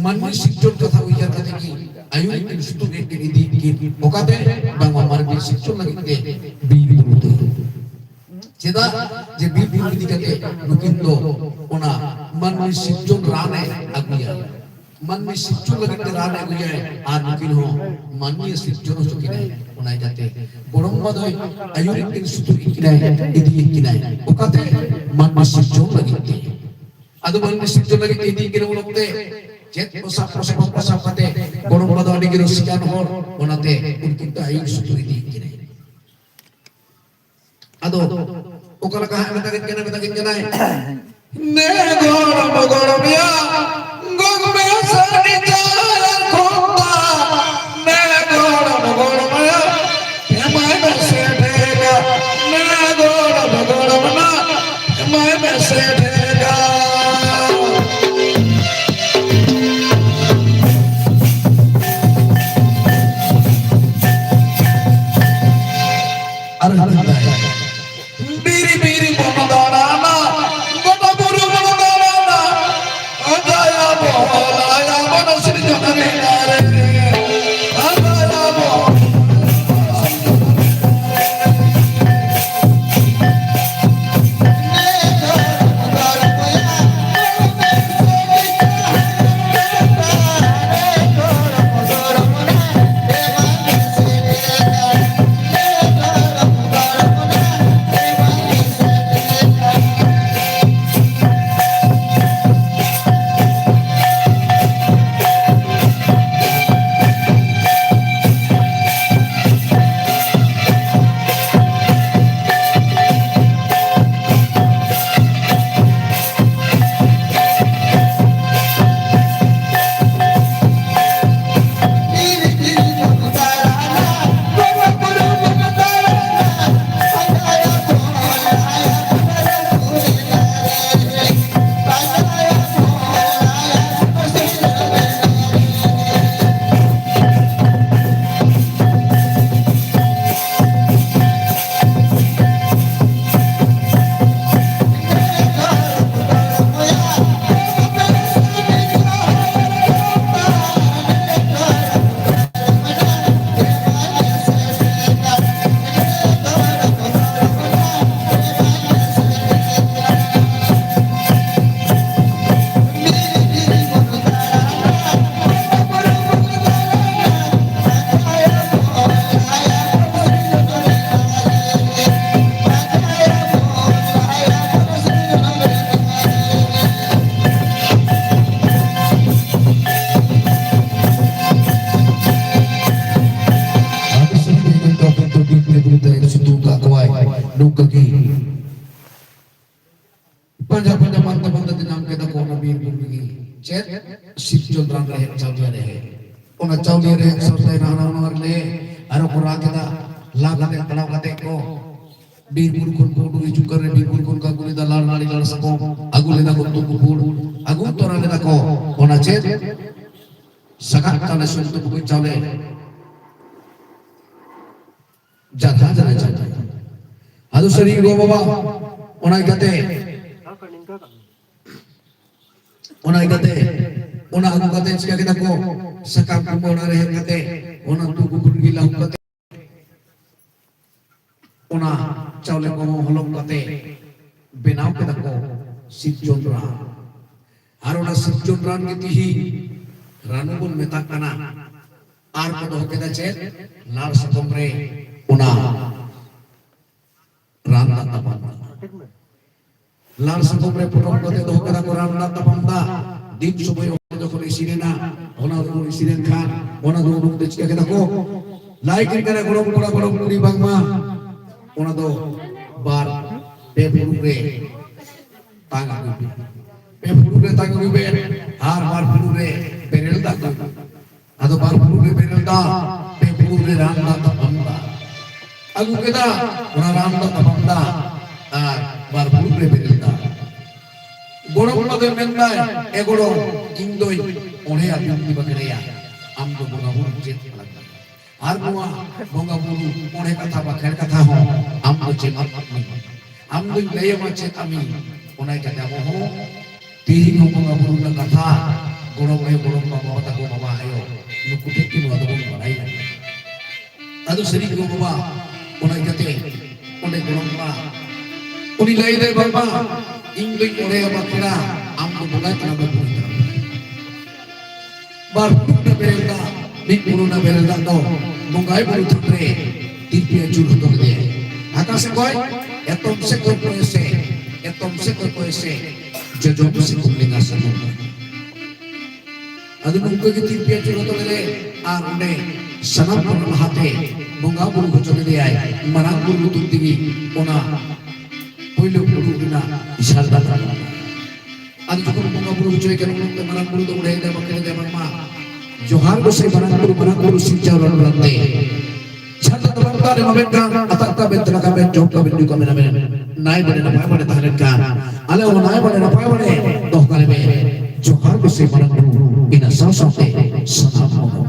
ᱢᱟᱹᱱᱢᱤ ᱥᱤᱨᱡᱚᱱ ᱠᱟᱛᱷᱟ ᱩᱭᱦᱟᱹᱨ ᱠᱟᱛᱮ ᱜᱮ ᱟᱭᱩᱨᱤᱡ ᱠᱤᱱ ᱥᱩᱛᱩᱜ ᱮᱫ ᱠᱤᱱ ᱤᱫᱤᱭᱮᱫ ᱠᱤᱱ᱾ ᱚᱠᱟᱛᱮ? ᱵᱟᱝᱢᱟ ᱢᱟᱹᱱᱢᱤ ᱥᱤᱨᱡᱚᱱ ᱞᱟᱹᱜᱤᱫ ᱛᱮ ᱵᱤᱨ ᱵᱩᱨᱩ ᱛᱮ᱾ ᱪᱮᱫᱟᱜ ᱡᱮ ᱵᱤᱨ ᱵᱩᱨᱩ ᱤᱫᱤ ᱠᱟᱛᱮ ᱱᱩᱠᱤᱱ ᱫᱚ ᱚᱱᱟ ᱢᱟᱹᱱᱢᱤ ᱥᱤᱨᱡᱚᱱ ᱨᱟᱱ ᱮ ᱟᱹᱜᱩᱭᱟ᱾ ᱢᱟᱹᱱᱢᱤ ᱥᱤᱨᱡᱚᱱ ᱞᱟᱹᱜᱤᱫ ᱛᱮ ᱨᱟᱱ ᱮ ᱟᱹᱜᱩᱭᱟᱭ ᱟᱨ ᱱᱩᱠᱤᱱ ᱦᱚᱸ ᱢᱟᱹᱱᱢᱤ ᱥᱤᱨᱡᱚᱱ ᱦᱚᱪᱚ ᱠᱤᱱᱟᱭ᱾ ᱚᱱᱟ ᱤᱠᱟᱛᱮ ᱜᱚᱲᱚᱢ ᱵᱟ ᱫᱚᱭ ᱟᱹᱭᱩᱨᱤᱡ ᱠᱤᱱ ᱥᱩᱛᱩᱜ ᱮᱫ ᱠᱤᱱᱟᱭ, ᱤᱫᱤᱭᱮᱫ ᱠᱤᱱᱟᱭ᱾ ᱚᱠᱟᱛᱮ? ᱢᱟᱹᱱᱢᱤ ᱥᱤᱨᱡᱚᱱ ᱞᱟᱹᱜᱤᱫ ᱛᱮ᱾ ᱟᱫᱚ ᱢᱟᱹᱱᱢᱤ ᱥᱤᱨᱡᱚᱱ ᱞᱟᱹᱜᱤᱫ ᱛᱮ ᱤᱫᱤᱭᱮᱫ ᱠᱤᱱᱟ ᱩᱱ ᱚᱠᱛᱮ ᱪᱮᱫ ᱠᱚ ᱥᱟᱵ ᱠᱚ ᱥᱟᱯᱟᱵ ᱠᱚ ᱥᱟᱵ ᱠᱟᱛᱮ ᱜᱚᱲᱚᱢ ᱵᱟ ᱫᱚ ᱟᱹᱰᱤ ᱜᱮ ᱨᱩᱥᱤᱠᱟᱱ ᱦᱚᱲ, ᱚᱱᱟᱛᱮ ᱩᱱᱠᱤᱱ ᱫᱚ ᱟᱹᱭᱩᱨ ᱥᱩᱛᱩᱜ ᱤᱫᱤᱭᱮᱫ ᱠᱤᱱᱟᱭ᱾ ᱟᱫᱚ ᱚᱠᱟ ᱞᱮᱠᱟ ᱦᱟᱸᱜ ᱢᱮᱛᱟ ᱠᱤᱱ ᱠᱟᱱᱟᱭ, ᱢᱮᱛᱟ ᱠᱤᱱ ᱠᱟᱱᱟᱭ, ᱱᱮ ᱜᱚᱲᱚᱢ ᱜᱚᱲᱚᱢ ᱭᱟ, ᱜᱚᱜ ᱢᱮ ᱥᱟᱹᱨᱤ ᱪᱟᱨ ᱠᱷᱚᱱᱫᱟ, ᱱᱮ ᱜᱚᱲᱚᱢ ᱜᱚᱲᱚᱢ ᱭᱟ, ᱮᱢᱟᱭ ᱢᱮ ᱥᱮ ᱰᱷᱮᱨᱟ, ᱱᱮ ᱜᱚᱲᱚᱢ ᱜᱚᱲᱚᱢ ᱱᱟ, ᱮᱢᱟᱭ ᱢᱮ ᱥᱮ ᱰᱷᱮᱨᱟ᱾ ᱟᱨ ᱦᱟᱹᱛᱤ ᱫᱟᱭ᱾ ᱵᱤᱨ ᱵᱤᱨ ᱵᱚᱱ ᱫᱟᱬᱟᱱᱟ, ᱜᱚᱴᱟ ᱵᱩᱨᱩ ᱵᱚᱱ ᱫᱟᱬᱟᱱᱟ, ᱚᱡᱟᱭᱟ ᱵᱚᱱ, ᱟᱭᱟ ᱵᱚᱱ ᱥᱤᱨᱡᱚᱱ᱾ ᱚᱱᱟ ᱪᱟᱣᱞᱮ ᱨᱮ ᱥᱚᱨᱛᱮ ᱱᱟᱣᱟ ᱱᱟᱣᱟ ᱨᱮ ᱟᱨᱚ ᱠᱚ ᱨᱟᱜ ᱠᱮᱫᱟ᱾ ᱞᱟ ᱠᱟᱛᱮ ᱛᱟᱲᱟᱣ ᱠᱟᱛᱮ ᱠᱚ ᱵᱤᱨ ᱵᱩᱨᱩ ᱠᱷᱚᱱ ᱠᱚ ᱩᱰᱩᱠ ᱦᱤᱡᱩᱜ ᱠᱟᱱ ᱨᱮ ᱵᱤᱨ ᱵᱩᱨᱩ ᱠᱷᱚᱱ ᱠᱚ ᱟᱹᱜᱩ ᱞᱮᱫᱟ ᱞᱟᱲ ᱱᱟᱲᱤ ᱞᱟᱲ ᱥᱟᱠᱚᱢ, ᱟᱹᱜᱩ ᱞᱮᱫᱟ ᱠᱚ ᱩᱛᱩ ᱠᱚ ᱯᱷᱩᱲ, ᱟᱹᱜᱩ ᱛᱚᱨᱟ ᱞᱮᱫᱟ ᱠᱚ ᱚᱱᱟ ᱪᱮᱫ ᱥᱟᱜᱟᱫ ᱪᱟᱣᱞᱮ, ᱥᱩᱱᱛᱩ ᱵᱩᱠᱩᱡ ᱪᱟᱣᱞᱮ, ᱡᱟᱛᱷᱟ ᱡᱟᱱᱟ ᱪᱟᱣᱞᱮ᱾ ᱟᱫᱚ ᱥᱟᱹᱨᱤ ᱜᱚ ᱵᱟᱵᱟ ᱚᱱᱟ ᱤᱠᱟᱛᱮ ᱚᱱᱟ ᱤᱠᱟᱛᱮ ᱚᱱᱟ ᱟᱹᱜᱩ ᱠᱟᱛᱮ ᱪᱤᱠᱟ ᱠᱮᱫᱟ ᱠᱚ? ᱥᱟᱠᱟᱢ ᱠᱚ ᱚᱱᱟ ᱨᱮ ᱦᱮᱡ ᱠᱟᱛᱮ ᱚᱱᱟ ᱛᱩᱠᱩ ᱠᱷᱚᱱ ᱜᱮ ᱞᱟᱹᱦᱩᱫ ᱠᱟᱛᱮ ᱚᱱᱟ ᱪᱟᱣᱞᱮ ᱠᱚ ᱦᱚᱞᱚᱝ ᱠᱟᱛᱮ ᱵᱮᱱᱟᱣ ᱠᱮᱫᱟ ᱠᱚ ᱥᱤᱨᱡᱚᱱ ᱨᱟᱱ᱾ ᱟᱨ ᱚᱱᱟ ᱥᱤᱨᱡᱚᱱ ᱨᱟᱱ ᱜᱮ ᱛᱤᱦᱤᱧ ᱨᱟᱱᱩ ᱵᱚᱱ ᱢᱮᱛᱟᱜ ᱠᱟᱱᱟ᱾ ᱟᱨ ᱠᱚ ᱫᱚᱦᱚ ᱠᱮᱫᱟ ᱪᱮᱫ? ᱞᱟᱲ ᱥᱟᱠᱚᱢ ᱨᱮ ᱚᱱᱟ ᱨᱟᱱ ᱫᱟᱜ ᱛᱟᱯᱟᱢ ᱫᱟᱜ᱾ ᱞᱟᱲ ᱥᱟᱠᱚᱢ ᱨᱮ ᱯᱚᱴᱚᱢ ᱠᱟᱛᱮ ᱫᱚᱦᱚ ᱠᱮᱫᱟ ᱠᱚ ᱨᱟᱱ ᱫᱟᱜ ᱛᱟᱯᱟᱢ ᱫᱟᱜ᱾ ᱫᱤᱱ ᱥᱚᱢᱚᱭ ᱚᱱᱟ ᱡᱚᱠᱷᱚᱱ ᱤᱥᱤᱱ ᱮᱱᱟ, ᱚᱱᱟ ᱡᱚᱠᱷᱚᱱ ᱤᱥᱤᱱ ᱮᱱ ᱠᱷᱟᱱ ᱚᱱᱟ ᱫᱚ ᱩᱰᱩᱠ ᱛᱮ ᱪᱤᱠᱟ ᱠᱮᱫᱟ ᱠᱚ? ᱞᱟᱭ ᱠᱮᱫ ᱠᱟᱱᱟ ᱜᱚᱲᱚᱢ ᱠᱚᱲᱟ ᱜᱚᱲᱚᱢ ᱠᱩᱲᱤ ᱵᱟᱝᱢᱟ ᱚᱱᱟ ᱫᱚ ᱵᱟᱨ ᱯᱮ ᱯᱷᱩᱲᱩᱜ ᱨᱮ ᱛᱟᱝ ᱟᱹᱜᱩᱭ ᱯᱮ᱾ ᱯᱮ ᱯᱷᱩᱲᱩᱜ ᱨᱮ ᱛᱟᱝ ᱟᱹᱜᱩᱭ ᱯᱮ ᱟᱨ ᱵᱟᱨ ᱯᱷᱩᱲᱩᱜ ᱨᱮ ᱵᱮᱨᱮᱞ ᱫᱟᱜ ᱟᱹᱜᱩᱭ ᱯᱮ᱾ ᱟᱫᱚ ᱵᱟᱨ ᱯᱷᱩᱲᱩᱜ ᱨᱮ ᱵᱮᱨᱮᱞ ᱫᱟᱜ, ᱯᱮ ᱯᱷᱩᱲᱩᱜ ᱨᱮ ᱨᱟᱱ ᱫᱟᱜ ᱛᱟᱯᱟᱢ ᱫᱟᱜ ᱟᱹᱜᱩ ᱠᱮᱫᱟ᱾ ᱚᱱᱟ ᱨᱟᱱ ᱫᱟᱜ ᱛᱟᱯᱟᱢ ᱫᱟᱜ ᱟᱨ ᱵᱟᱨ ᱯᱷᱩᱲᱩᱜ ᱨᱮ ᱵᱮᱨᱮᱞ ᱫᱟᱜ᱾ ᱜᱚᱲᱚᱢ ᱠᱚᱲᱟ ᱫᱚᱭ ᱢᱮᱱᱫᱟᱭ, "ᱮ ᱜᱚᱲᱚᱢ, ᱤᱧ ᱫᱚᱧ ᱚᱬᱦᱮᱭᱟ, ᱵᱤᱱᱛᱤ ᱵᱟᱠᱷᱮᱲᱮᱭᱟ, ᱟᱢ ᱫᱚ ᱵᱚᱸᱜᱟ ᱵᱩᱨᱩ ᱪᱮᱫ ᱞᱟᱜᱟᱜ ᱟᱨ ᱱᱚᱣᱟ ᱵᱚᱸᱜᱟ ᱵᱩᱨᱩ ᱚᱬᱦᱮ ᱠᱟᱛᱷᱟ ᱵᱟᱠᱷᱮᱲ ᱠᱟᱛᱷᱟ ᱦᱚᱸ ᱟᱢ ᱫᱚ ᱪᱮᱫ ᱟᱢ ᱟᱢ ᱫᱚᱧ ᱞᱟᱹᱭ ᱟᱢᱟ ᱪᱮᱫ ᱟᱢᱤᱧ?" ᱚᱱᱟ ᱤᱠᱟᱹᱛᱮ ᱟᱵᱚ ᱦᱚᱸ ᱛᱮᱦᱮᱧ ᱦᱚᱸ ᱵᱚᱸᱜᱟ ᱵᱩᱨᱩ ᱨᱮᱱᱟᱜ ᱠᱟᱛᱷᱟ ᱜᱚᱲᱚᱢ ᱟᱭᱳ, ᱜᱚᱲᱚᱢ ᱵᱟᱵᱟ ᱛᱟᱠᱚ, ᱵᱟᱵᱟ ᱟᱭᱳ, ᱱᱩᱠᱩ ᱴᱷᱮᱱ ᱜᱮ ᱱᱚᱣᱟ ᱫᱚᱵᱚᱱ ᱵᱟᱲᱟᱭᱟ᱾ ᱟᱫᱚ ᱥᱟᱹᱨᱤ ᱜᱮ ᱵᱟᱵᱟ, ᱚᱱᱟ ᱤᱠᱟᱹᱛᱮ ᱚᱸᱰᱮ ᱜᱚᱲᱚᱢ ᱠᱚᱲᱟ ᱩᱱᱤ ᱞᱟᱹᱭ ᱫᱟᱭ, "ᱵᱟᱵᱟ, ᱤᱧ ᱫᱚᱧ ᱚᱬᱦᱮᱭᱟ ᱵᱟᱠᱷᱮᱲᱟ, ᱟᱢ ᱫᱚ ᱵᱚᱸᱜᱟᱭ ᱛᱟᱞᱟ ᱢᱮ, ᱵᱩᱨᱩᱭ ᱛᱟᱞᱟ ᱢᱮ᱾" ᱵᱟᱨ ᱯᱷᱩᱲᱩᱜ ᱨᱮ ᱵᱮᱨᱮᱞ ᱫᱟᱜ, ᱢᱤᱫ ᱯᱷᱩᱲᱩᱜ ᱨᱮᱱᱟᱜ ᱵᱮᱨᱮᱞ ᱫᱟᱜ ᱫᱚ ᱵᱚᱸᱜᱟᱭ ᱵᱩᱨᱩ ᱛᱷᱟᱱ ᱨᱮ ᱛᱤᱨᱯᱤ ᱟᱹᱪᱩᱨ ᱦᱚᱴᱚ ᱞᱮᱫᱮᱭᱟᱭ᱾ ᱟᱠᱟ ᱥᱮᱫ ᱠᱷᱚᱱ? ᱮᱛᱚᱢ ᱥᱮᱫ ᱠᱷᱚᱱ ᱠᱚᱭᱮ ᱥᱮ, ᱮᱛᱚᱢ ᱥᱮᱫ ᱠᱷᱚᱱ ᱠᱚᱭᱮ ᱥᱮ, ᱡᱚᱡᱚᱢ ᱥᱮᱫ ᱠᱷᱚᱱ ᱞᱮᱸᱜᱟ ᱥᱮᱫ ᱠᱷᱚᱱ᱾ ᱟᱫᱚ ᱱᱚᱝᱠᱟ ᱜᱮ ᱛᱤᱨᱯᱤ ᱟᱹᱪᱩᱨ ᱦᱚᱴᱚ ᱞᱮᱫᱮ ᱟᱨ ᱚᱸᱰᱮ ᱥᱟᱱᱟᱢ ᱠᱷᱚᱱ ᱞᱟᱦᱟᱛᱮ ᱵᱚᱸᱜᱟ ᱵᱩᱨᱩ ᱦᱚᱪᱚ ᱞᱮᱫᱮᱭᱟᱭ ᱢᱟᱨᱟᱝ ᱵᱩᱨᱩ ᱧᱩᱛᱩᱢ ᱛᱮᱜᱮ ᱚᱱᱟ ᱯᱳᱭᱞᱳ ᱯᱷᱩᱲᱩᱜ ᱨᱮᱱᱟᱜ ᱤᱥᱟᱨ ᱫᱟᱜ᱾ ᱟᱫᱚ ᱡᱚᱠᱷᱚᱱ ᱵᱚᱸᱜᱟ ᱵᱩᱨᱩ ᱦᱚᱪᱚᱭ ᱠᱟᱱᱟ ᱩᱱ ᱚᱠᱛᱚ ᱢᱟᱨᱟᱝ ᱵᱩᱨᱩ ᱫᱚ ᱚᱸᱰᱮ ᱫᱮᱵᱟ ᱠᱮᱫᱮ ᱫᱮᱵᱟ ᱢᱟ ᱡᱚᱦᱟᱨ ᱜᱚᱸᱥᱟᱭ ᱢᱟᱨᱟᱝ ᱵᱩᱨᱩ, ᱢᱟᱨᱟᱝ ᱵᱩᱨᱩ ᱥᱤᱨᱡᱟᱹᱣ ᱨᱚᱲ ᱵᱟᱲᱟᱛᱮ᱾ ᱡᱷᱟᱨᱱᱟ ᱫᱚ ᱵᱟᱝ ᱛᱟᱦᱞᱮ ᱢᱟᱢᱮᱱ ᱠᱟᱱ, ᱟᱛᱟᱜ ᱛᱟᱵᱮᱱ ᱛᱮ ᱞᱟᱜᱟ ᱵᱮᱱ, ᱡᱚᱢ ᱛᱟᱵᱮᱱ ᱧᱩ ᱠᱟᱵᱮᱱ ᱟᱵᱮᱱ᱾ ᱱᱟᱭ ᱵᱟᱲᱮ ᱱᱟᱯᱟᱭ ᱵᱟᱲᱮ ᱛᱟᱦᱮᱸ ᱞᱮᱱᱠᱷᱟᱱ, ᱟᱞᱮ ᱦᱚᱸ ᱱᱟᱭ ᱵᱟᱲᱮ ᱱᱟᱯᱟᱭ ᱵᱟᱲᱮ ᱫᱚᱦᱚ ᱠᱟᱞᱮ ᱵᱮᱱ᱾ ᱡᱚᱦᱟᱨ ᱜᱚᱸᱥᱟᱭ ᱢᱟᱨᱟᱝ ᱵᱩᱨᱩ, ᱤᱱᱟᱹ ᱥᱟᱶ ᱥᱟᱶᱛᱮ ᱥᱟᱱᱟᱢ ᱦᱚᱲ᱾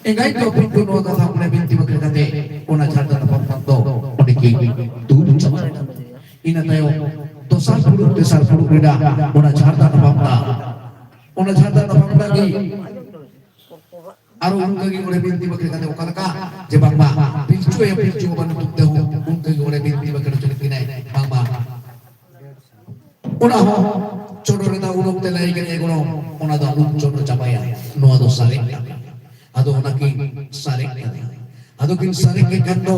ᱮᱸᱜᱟᱭ ᱠᱚ ᱟᱹᱯᱤᱧ ᱠᱚ ᱱᱚᱣᱟ ᱠᱟᱛᱷᱟ ᱢᱚᱱᱮ ᱵᱤᱱᱛᱤ ᱵᱟᱠᱷᱮᱲ ᱠᱟᱛᱮ, ᱚᱱᱟ ᱡᱷᱟᱨᱱᱟ ᱫᱚ ᱵᱟᱝ ᱫᱚ ᱚᱸᱰᱮ ᱠᱤᱱ ᱫᱩᱲᱩᱵ ᱪᱟᱵᱟᱭᱮᱱᱟ᱾ ᱤᱱᱟᱹ ᱛᱟᱭᱚᱢ ᱫᱚᱥᱟᱨ ᱯᱷᱩᱲᱩᱜ, ᱛᱮᱥᱟᱨ ᱯᱷᱩᱲᱩᱜ ᱨᱮᱱᱟᱜ ᱚᱱᱟ ᱡᱷᱟᱨᱱᱟ ᱫᱚ ᱵᱟᱝ ᱫᱚ, ᱚᱱᱟ ᱡᱷᱟᱨᱱᱟ ᱫᱚ ᱵᱟᱝ ᱫᱚ ᱜᱮ ᱟᱨᱚ ᱚᱱᱠᱟ ᱜᱮ ᱚᱸᱰᱮ ᱵᱤᱱᱛᱤ ᱵᱟᱠᱷᱮᱲ ᱠᱟᱛᱮ ᱚᱠᱟ ᱞᱮᱠᱟ ᱡᱮ ᱵᱟᱝᱢᱟ ᱯᱤᱞᱪᱩ ᱟᱭᱳ ᱯᱤᱞᱪᱩ ᱵᱟᱵᱟ ᱧᱩᱛᱩᱢ ᱛᱮᱦᱚᱸ ᱚᱱᱠᱟ ᱜᱮ ᱚᱸᱰᱮ ᱵᱤᱱᱛᱤ ᱵᱟᱠᱷᱮᱲ ᱦᱚᱪᱚ ᱞᱮᱫ ᱠᱤᱱᱟᱭ ᱵᱟᱝᱢᱟ ᱚᱱᱟ ᱦᱚᱸ ᱪᱚᱰᱚᱨ ᱮᱫᱟ ᱩᱰᱩᱠ ᱛᱮ ᱞᱟᱹᱭ ᱠᱮᱫ ᱜᱚᱲᱚ ᱚᱱᱟ ᱫᱚ ᱟᱞᱚᱢ ᱪᱚᱰᱚᱨ ᱪᱟᱵᱟᱭᱟ, ᱱᱚᱣᱟ ᱫᱚ ᱥᱟᱨᱮᱡ ᱠᱟᱱᱟ᱾ ᱟᱫᱚ ᱚᱱᱟ ᱠᱤᱱ ᱥᱟᱨᱮᱡ ᱠᱟᱫᱟ᱾ ᱟᱫᱚ ᱠᱤᱱ ᱥᱟᱨᱮᱡ ᱠᱮᱫ ᱠᱷᱟᱱ ᱫᱚ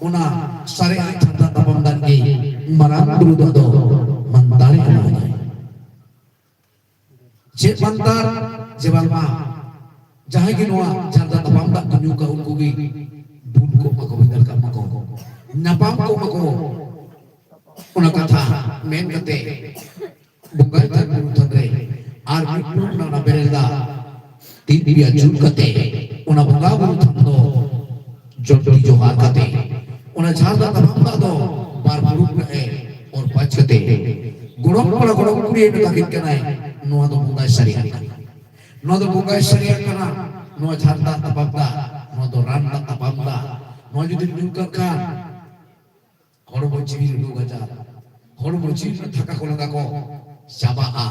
ᱚᱱᱟ ᱥᱟᱨᱮᱡ ᱟᱜ ᱪᱷᱟᱛᱟ ᱛᱟᱯᱟᱢ ᱫᱟᱜ ᱜᱮ ᱢᱟᱨᱟᱝ ᱵᱩᱨᱩ ᱫᱚ ᱟᱫᱚ ᱢᱟᱱᱛᱟᱨᱮ ᱮᱢᱟᱫᱟᱭ᱾ ᱪᱮᱫ ᱢᱟᱱᱛᱟᱨ? ᱡᱮ ᱵᱟᱝᱢᱟ ᱡᱟᱦᱟᱸᱭ ᱜᱮ ᱱᱚᱣᱟ ᱡᱷᱟᱨᱱᱟ ᱛᱟᱯᱟᱢ ᱫᱟᱜ ᱠᱚ ᱧᱩ ᱠᱟᱜ, ᱩᱱᱠᱩ ᱜᱮ ᱵᱩᱞ ᱠᱚᱜ ᱢᱟᱠᱚ, ᱵᱷᱮᱜᱟᱨ ᱠᱟᱜ ᱢᱟᱠᱚ, ᱧᱟᱯᱟᱢ ᱠᱚᱜ ᱢᱟᱠᱚ᱾ ᱚᱱᱟ ᱠᱟᱛᱷᱟ ᱢᱮᱱ ᱠᱟᱛᱮ ᱵᱚᱸᱜᱟᱭ ᱛᱷᱟᱱ ᱵᱩᱨᱩ ᱛᱷᱟᱱ ᱨᱮ ᱟᱨ ᱢᱤᱫ ᱯᱷᱩᱲᱩᱜ ᱚᱱᱟ ᱵᱮᱨᱮᱞ ᱫᱟᱜ ᱛᱤᱱ ᱯᱮᱭᱟ ᱡᱩᱞ ᱠᱟᱛᱮ ᱚᱱᱟ ᱵᱚᱸᱜᱟ ᱵᱩᱨᱩ ᱛᱷᱟᱱ ᱫᱚ ᱡᱚᱱᱰᱤ ᱡᱚᱦᱟᱨ ᱠᱟᱛᱮ, ᱚᱱᱟ ᱡᱷᱟᱨᱱᱟ ᱛᱟᱯᱟᱢ ᱫᱟᱜ ᱫᱚ ᱵᱟᱨ ᱯᱷᱩᱲᱩᱜ ᱨᱮ ᱚᱨ ᱯᱟᱸᱪ ᱠᱟᱛᱮ, ᱜᱚᱲᱚᱢ ᱠᱚᱲᱟ ᱜᱚᱲᱚᱢ ᱠᱩᱲᱤ ᱢᱮᱛᱟ ᱠᱤᱱ ᱠᱟᱱᱟᱭ, ᱱᱚᱣᱟ ᱫᱚ ᱵᱚᱸᱜᱟᱭ ᱥᱟᱹᱨᱤᱭᱟᱜ ᱠᱟᱱᱟ᱾ ᱱᱚᱣᱟ ᱫᱚ ᱵᱚᱸᱜᱟᱭ ᱥᱟᱹᱨᱤᱭᱟᱜ ᱠᱟᱱᱟ᱾ ᱱᱚᱣᱟ ᱡᱷᱟᱨᱱᱟ ᱛᱟᱯᱟᱢ ᱫᱟᱜ, ᱱᱚᱣᱟ ᱫᱚ ᱨᱟᱱ ᱫᱟᱜ ᱛᱟᱯᱟᱢ ᱫᱟᱜ᱾ ᱱᱚᱣᱟ ᱡᱩᱫᱤᱢ ᱧᱩ ᱠᱟᱜ ᱠᱷᱟᱱ ᱦᱚᱲᱢᱚ ᱡᱤᱣᱤ ᱨᱮ ᱨᱳᱜᱽ ᱟᱡᱟᱨ, ᱦᱚᱲᱢᱚ ᱡᱤᱣᱤ ᱨᱮ ᱛᱷᱟᱠᱟ ᱠᱚ ᱞᱟᱸᱜᱟ ᱠᱚ ᱪᱟᱵᱟᱜᱼᱟ᱾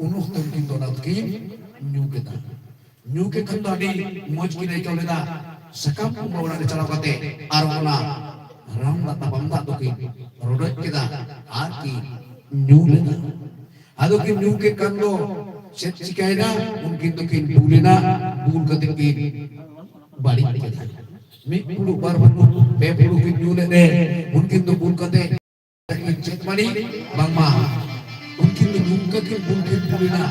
ᱩᱱ ᱚᱠᱛᱚ ᱩᱱᱠᱤᱱ ᱫᱚ ᱚᱱᱟ ᱫᱚᱠᱤᱱ ᱧᱩ ᱠᱮᱫᱟ᱾ ᱧᱩ ᱠᱮᱫ ᱠᱷᱟᱱ ᱫᱚ ᱟᱹᱰᱤ ᱢᱚᱡᱽ ᱠᱤᱱ ᱟᱹᱭᱠᱟᱹᱣ ᱞᱮᱫᱟ᱾ ᱥᱟᱠᱟᱢ ᱠᱩᱢᱵᱟᱹ ᱚᱲᱟᱜ ᱨᱮ ᱪᱟᱞᱟᱣ ᱠᱟᱛᱮ ᱟᱨ ᱚᱱᱟ ᱨᱟᱱ ᱫᱟᱜ ᱛᱟᱯᱟᱢ ᱫᱟᱜ ᱫᱚᱠᱤᱱ ᱨᱚᱰᱚᱡ ᱠᱮᱫᱟ ᱟᱨ ᱠᱤᱱ ᱧᱩ ᱞᱮᱫᱟ᱾ ᱟᱫᱚ ᱠᱤᱱ ᱧᱩ ᱠᱮᱫ ᱠᱷᱟᱱ ᱫᱚ ᱪᱮᱫ ᱪᱤᱠᱟᱭᱮᱱᱟ? ᱩᱱᱠᱤᱱ ᱫᱚᱠᱤᱱ ᱵᱩᱞ ᱮᱱᱟ, ᱵᱩᱞ ᱠᱟᱛᱮ ᱠᱤᱱ ᱵᱟᱹᱲᱤᱡ ᱠᱮᱫᱟ᱾ ᱢᱤᱫ ᱯᱷᱩᱲᱩᱜ, ᱵᱟᱨ ᱯᱷᱩᱲᱩᱜ, ᱯᱮ ᱯᱷᱩᱲᱩᱜ ᱠᱤᱱ ᱧᱩ ᱞᱮᱫ ᱨᱮ ᱩᱱᱠᱤᱱ ᱫᱚ ᱵᱩᱞ ᱠᱟᱛᱮ ᱪᱮᱫ ᱵᱟᱹᱲᱤᱡ? ᱵᱟᱝᱢᱟ ᱩᱱᱠᱤᱱ ᱫᱚ ᱱᱚᱝᱠᱟ ᱠᱤᱱ ᱵᱩᱞ ᱠᱤᱱ ᱵᱩᱞ ᱮᱱᱟ,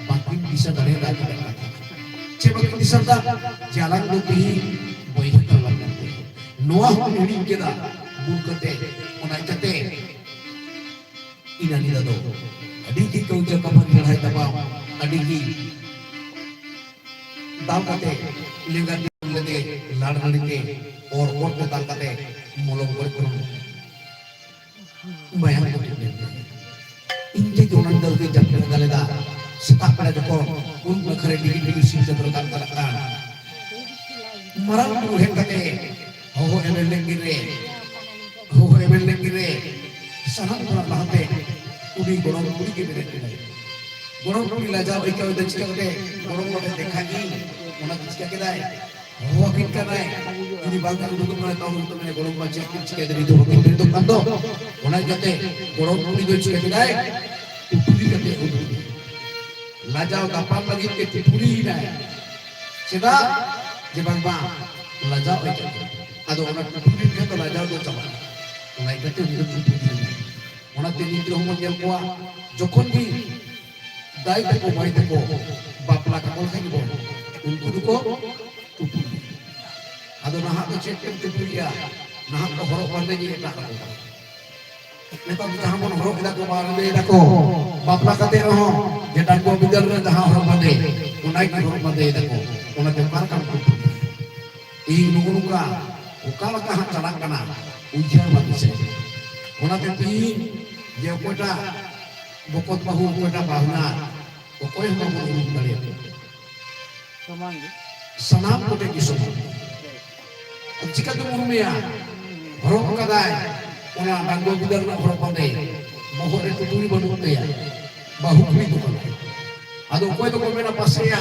ᱵᱟᱹᱠᱤᱱ ᱫᱤᱥᱟᱹ ᱫᱟᱲᱮᱭᱟᱫᱟ ᱟᱹᱠᱤᱱᱟᱜ ᱠᱟᱛᱷᱟ᱾ ᱪᱮᱫ ᱵᱟᱹᱠᱤᱱ ᱫᱤᱥᱟᱹ ᱞᱮᱫᱟ? ᱡᱮ ᱟᱞᱟᱝ ᱫᱚ ᱛᱮᱦᱮᱧ ᱵᱟᱹᱭᱦᱟᱹᱲ ᱛᱟᱞᱟ ᱢᱮᱱᱛᱮ᱾ ᱱᱚᱣᱟ ᱦᱚᱸ ᱦᱤᱲᱤᱧ ᱠᱮᱫᱟ ᱵᱩᱞ ᱠᱟᱛᱮ᱾ ᱚᱱᱟ ᱤᱠᱟᱹᱛᱮ ᱤᱱᱟᱹ ᱧᱤᱫᱟᱹ ᱫᱚ ᱟᱹᱰᱤ ᱜᱮ ᱠᱟᱹᱣᱡᱟᱹ ᱠᱟᱯᱷᱟᱱ ᱞᱟᱹᱲᱦᱟᱹᱭ ᱛᱟᱯᱟᱢ, ᱟᱹᱰᱤ ᱜᱮ ᱫᱟᱞ ᱠᱟᱛᱮ ᱞᱮᱸᱜᱟ ᱛᱤ ᱞᱮᱫᱮ ᱞᱟᱲ ᱱᱟᱹᱲᱤ ᱛᱮ ᱚᱨ ᱚᱨ ᱛᱮ ᱫᱟᱞ ᱠᱟᱛᱮ ᱢᱚᱞᱚᱝ ᱜᱚᱡ ᱠᱷᱚᱱ ᱢᱟᱭᱟᱢ ᱠᱚ ᱛᱩᱫ ᱞᱮᱱ ᱛᱟᱭᱟ᱾ ᱤᱧ ᱛᱮ ᱡᱚᱱᱚᱢ ᱫᱟᱹᱣ ᱜᱮ ᱡᱟᱹᱯᱤᱫ ᱟᱠᱟᱫ ᱞᱮᱫᱟ᱾ ᱥᱮᱛᱟᱜ ᱵᱮᱲᱟ ᱡᱚᱠᱷᱚᱱ ᱩᱱ ᱱᱟᱠᱷᱟ ᱨᱮ ᱰᱤᱜᱤ ᱰᱤᱜᱤ ᱥᱤᱢ ᱪᱟᱸᱫᱚ ᱨᱟᱠᱟᱵ ᱪᱟᱞᱟᱜ ᱠᱟᱱ, ᱢᱟᱨᱟᱝ ᱵᱩᱨᱩ ᱦᱮᱡ ᱠᱟᱛᱮ ᱦᱚᱦᱚ ᱮᱵᱮᱨ ᱞᱮᱱ ᱜᱤᱱ ᱨᱮ, ᱦᱚᱦᱚ ᱮᱵᱮᱨ ᱞᱮᱱ ᱜᱤᱱ ᱨᱮ, ᱥᱟᱱᱟᱢ ᱠᱷᱚᱱᱟᱜ ᱞᱟᱦᱟᱛᱮ ᱩᱱᱤ ᱜᱚᱲᱚᱢ ᱠᱩᱲᱤ ᱜᱮ ᱵᱮᱨᱮᱫ ᱮᱱᱟᱭ᱾ ᱜᱚᱲᱚᱢ ᱠᱩᱲᱤ ᱞᱟᱡᱟᱣ ᱟᱹᱭᱠᱟᱹᱣ ᱮᱫᱟ, ᱪᱤᱠᱟᱹ ᱠᱟᱛᱮ ᱜᱚᱲᱚᱢ ᱠᱚᱲᱟ ᱴᱷᱮᱱ ᱫᱮᱠᱷᱟᱜ ᱤᱧ, ᱚᱱᱟ ᱪᱤᱠᱟᱹ ᱠᱮᱫᱟᱭ? ᱦᱚᱦᱚ ᱟᱹᱠᱤᱱ ᱠᱟᱱᱟᱭ, ᱡᱩᱫᱤ ᱵᱟᱝ ᱠᱤᱱ ᱩᱰᱩᱠᱚᱜ ᱠᱟᱱᱟ, ᱛᱟᱦᱞᱮ ᱩᱱᱤ ᱫᱚ ᱢᱮᱱᱟ, "ᱜᱚᱲᱚᱢ ᱵᱟ, ᱪᱮᱫ ᱠᱤᱱ ᱪᱤᱠᱟᱹᱭᱮᱫᱟ? ᱱᱤᱛ ᱦᱚᱸ ᱵᱟᱹᱠᱤᱱ ᱵᱮᱨᱮᱫᱚᱜ ᱠᱟᱱ ᱫᱚ?" ᱚᱱᱟ ᱤᱭᱟᱹᱛᱮ ᱜᱚᱲᱚᱢ ᱠᱩᱲᱤ ᱫᱚ ᱪᱤᱠᱟᱹ ᱠᱮᱫᱟᱭ? ᱴᱩᱯᱩᱞᱤ ᱠᱟᱛᱮ ᱩᱰᱩᱠ ᱮᱱᱟᱭ᱾ ᱞᱟᱡᱟᱣ ᱫᱟᱯᱟᱞ ᱞᱟᱹᱜᱤᱫ ᱛᱮ ᱴᱩᱯᱩᱞᱤᱭᱮᱱᱟᱭ᱾ ᱪᱮᱫᱟᱜ? ᱡᱮ ᱵᱟᱝ, ᱵᱟᱝ, ᱞᱟᱡᱟᱣ ᱟᱹᱭᱠᱟᱹᱜ ᱠᱟᱱᱟ᱾ ᱟᱫᱚ ᱚᱱᱟ ᱴᱩᱯᱩᱞᱤ ᱞᱮᱠᱷᱟᱱ ᱫᱚ ᱞᱟᱡᱟᱣ ᱫᱚ ᱪᱟᱵᱟᱜᱼᱟ᱾ ᱚᱱᱟ ᱤᱭᱟᱹᱛᱮ ᱩᱱᱤ ᱫᱚ ᱴᱩᱯᱩᱞᱤᱭᱮᱱᱟᱭ᱾ ᱚᱱᱟᱛᱮ ᱱᱤᱛ ᱨᱮᱦᱚᱸ ᱵᱚᱱ ᱧᱮᱞ ᱠᱚᱣᱟ, ᱡᱚᱠᱷᱚᱱ ᱜᱮ ᱫᱟᱹᱭ ᱛᱟᱠᱚ, ᱵᱷᱟᱹᱭ ᱛᱟᱠᱚ ᱵᱟᱯᱞᱟ ᱠᱟᱠᱚ ᱞᱮᱠᱷᱟᱱ ᱜᱮᱵᱚᱱ, ᱩᱱᱠᱩ ᱫᱚᱠᱚ ᱴᱩᱯᱩᱞ᱾ ᱟᱫᱚ ᱱᱟᱦᱟᱜ ᱫᱚ ᱪᱮᱫ ᱛᱮᱢ ᱴᱩᱯᱩᱞ ᱜᱮᱭᱟ? ᱱᱟᱦᱟᱜ ᱫᱚ ᱦᱚᱨᱚᱜ ᱵᱟᱸᱫᱮ ᱜᱮ ᱮᱴᱟᱜ ᱨᱚᱠᱚᱢ᱾ ᱱᱮᱛᱟᱨ ᱫᱚ ᱡᱟᱦᱟᱸ ᱵᱚᱱ ᱦᱚᱨᱚᱜ ᱮᱫᱟ ᱠᱚ, ᱵᱟᱸᱫᱮ ᱮᱫᱟ ᱠᱚ, ᱵᱟᱯᱞᱟ ᱠᱟᱛᱮ ᱨᱮᱦᱚᱸ ᱡᱮᱴᱟ ᱠᱚ ᱵᱤᱫᱟᱹᱞ ᱨᱮ ᱡᱟᱦᱟᱸ ᱦᱚᱨᱚᱜ ᱵᱟᱸᱫᱮ, ᱚᱱᱟ ᱜᱮ ᱦᱚᱨᱚᱜ ᱵᱟᱸᱫᱮ ᱮᱫᱟ ᱠᱚ᱾ ᱚᱱᱟᱛᱮ ᱚᱠᱟ ᱞᱮᱠᱟᱢ ᱴᱩᱯᱩᱞ? ᱤᱧ ᱱᱚᱜᱼᱚ ᱱᱚᱝᱠᱟ ᱚᱠᱟ ᱞᱮᱠᱟ ᱦᱟᱸᱜ ᱪᱟᱞᱟᱜ ᱠᱟᱱᱟ, ᱩᱭᱦᱟᱹᱨ ᱵᱟᱝ ᱫᱤᱥᱟᱹᱜ ᱠᱟᱱᱟ᱾ ᱚᱱᱟᱛᱮ ᱛᱤᱦᱤᱧ ᱡᱮ ᱚᱠᱚᱭᱴᱟᱜ ᱵᱚᱠᱚᱛ ᱵᱟᱹᱦᱩ, ᱚᱠᱚᱭᱴᱟᱜ ᱵᱟᱦᱚᱧᱦᱟᱨ, ᱚᱠᱚᱭ ᱦᱚᱸ ᱵᱟᱵᱚᱱ ᱩᱨᱩᱢ ᱫᱟᱲᱮᱭᱟᱠᱚ᱾ ᱥᱟᱱᱟᱢ ᱠᱚᱴᱷᱮᱱ ᱜᱮ ᱥᱚᱢᱟᱱ᱾ ᱟᱨ ᱪᱤᱠᱟᱹᱛᱮᱢ ᱩᱨᱩᱢᱮᱭᱟ? ᱦᱚᱨᱚᱜ ᱠᱟᱫᱟᱭ ᱚᱱᱟ ᱰᱟᱺᱜᱩᱣᱟᱹ ᱵᱤᱫᱟᱹᱞ ᱨᱮᱱᱟᱜ ᱦᱚᱨᱚᱜ ᱵᱟᱸᱫᱮ, ᱵᱚᱦᱚᱜ ᱨᱮ ᱴᱩᱯᱩᱭ ᱵᱟᱹᱱᱩᱜ ᱛᱟᱭᱟ, ᱵᱟᱹᱦᱩ ᱠᱩᱲᱤ ᱫᱚ ᱠᱟᱱᱟᱭ᱾ ᱟᱫᱚ ᱚᱠᱚᱭ ᱫᱚᱠᱚ ᱢᱮᱱᱟ, "ᱯᱟᱥᱮᱭᱟ,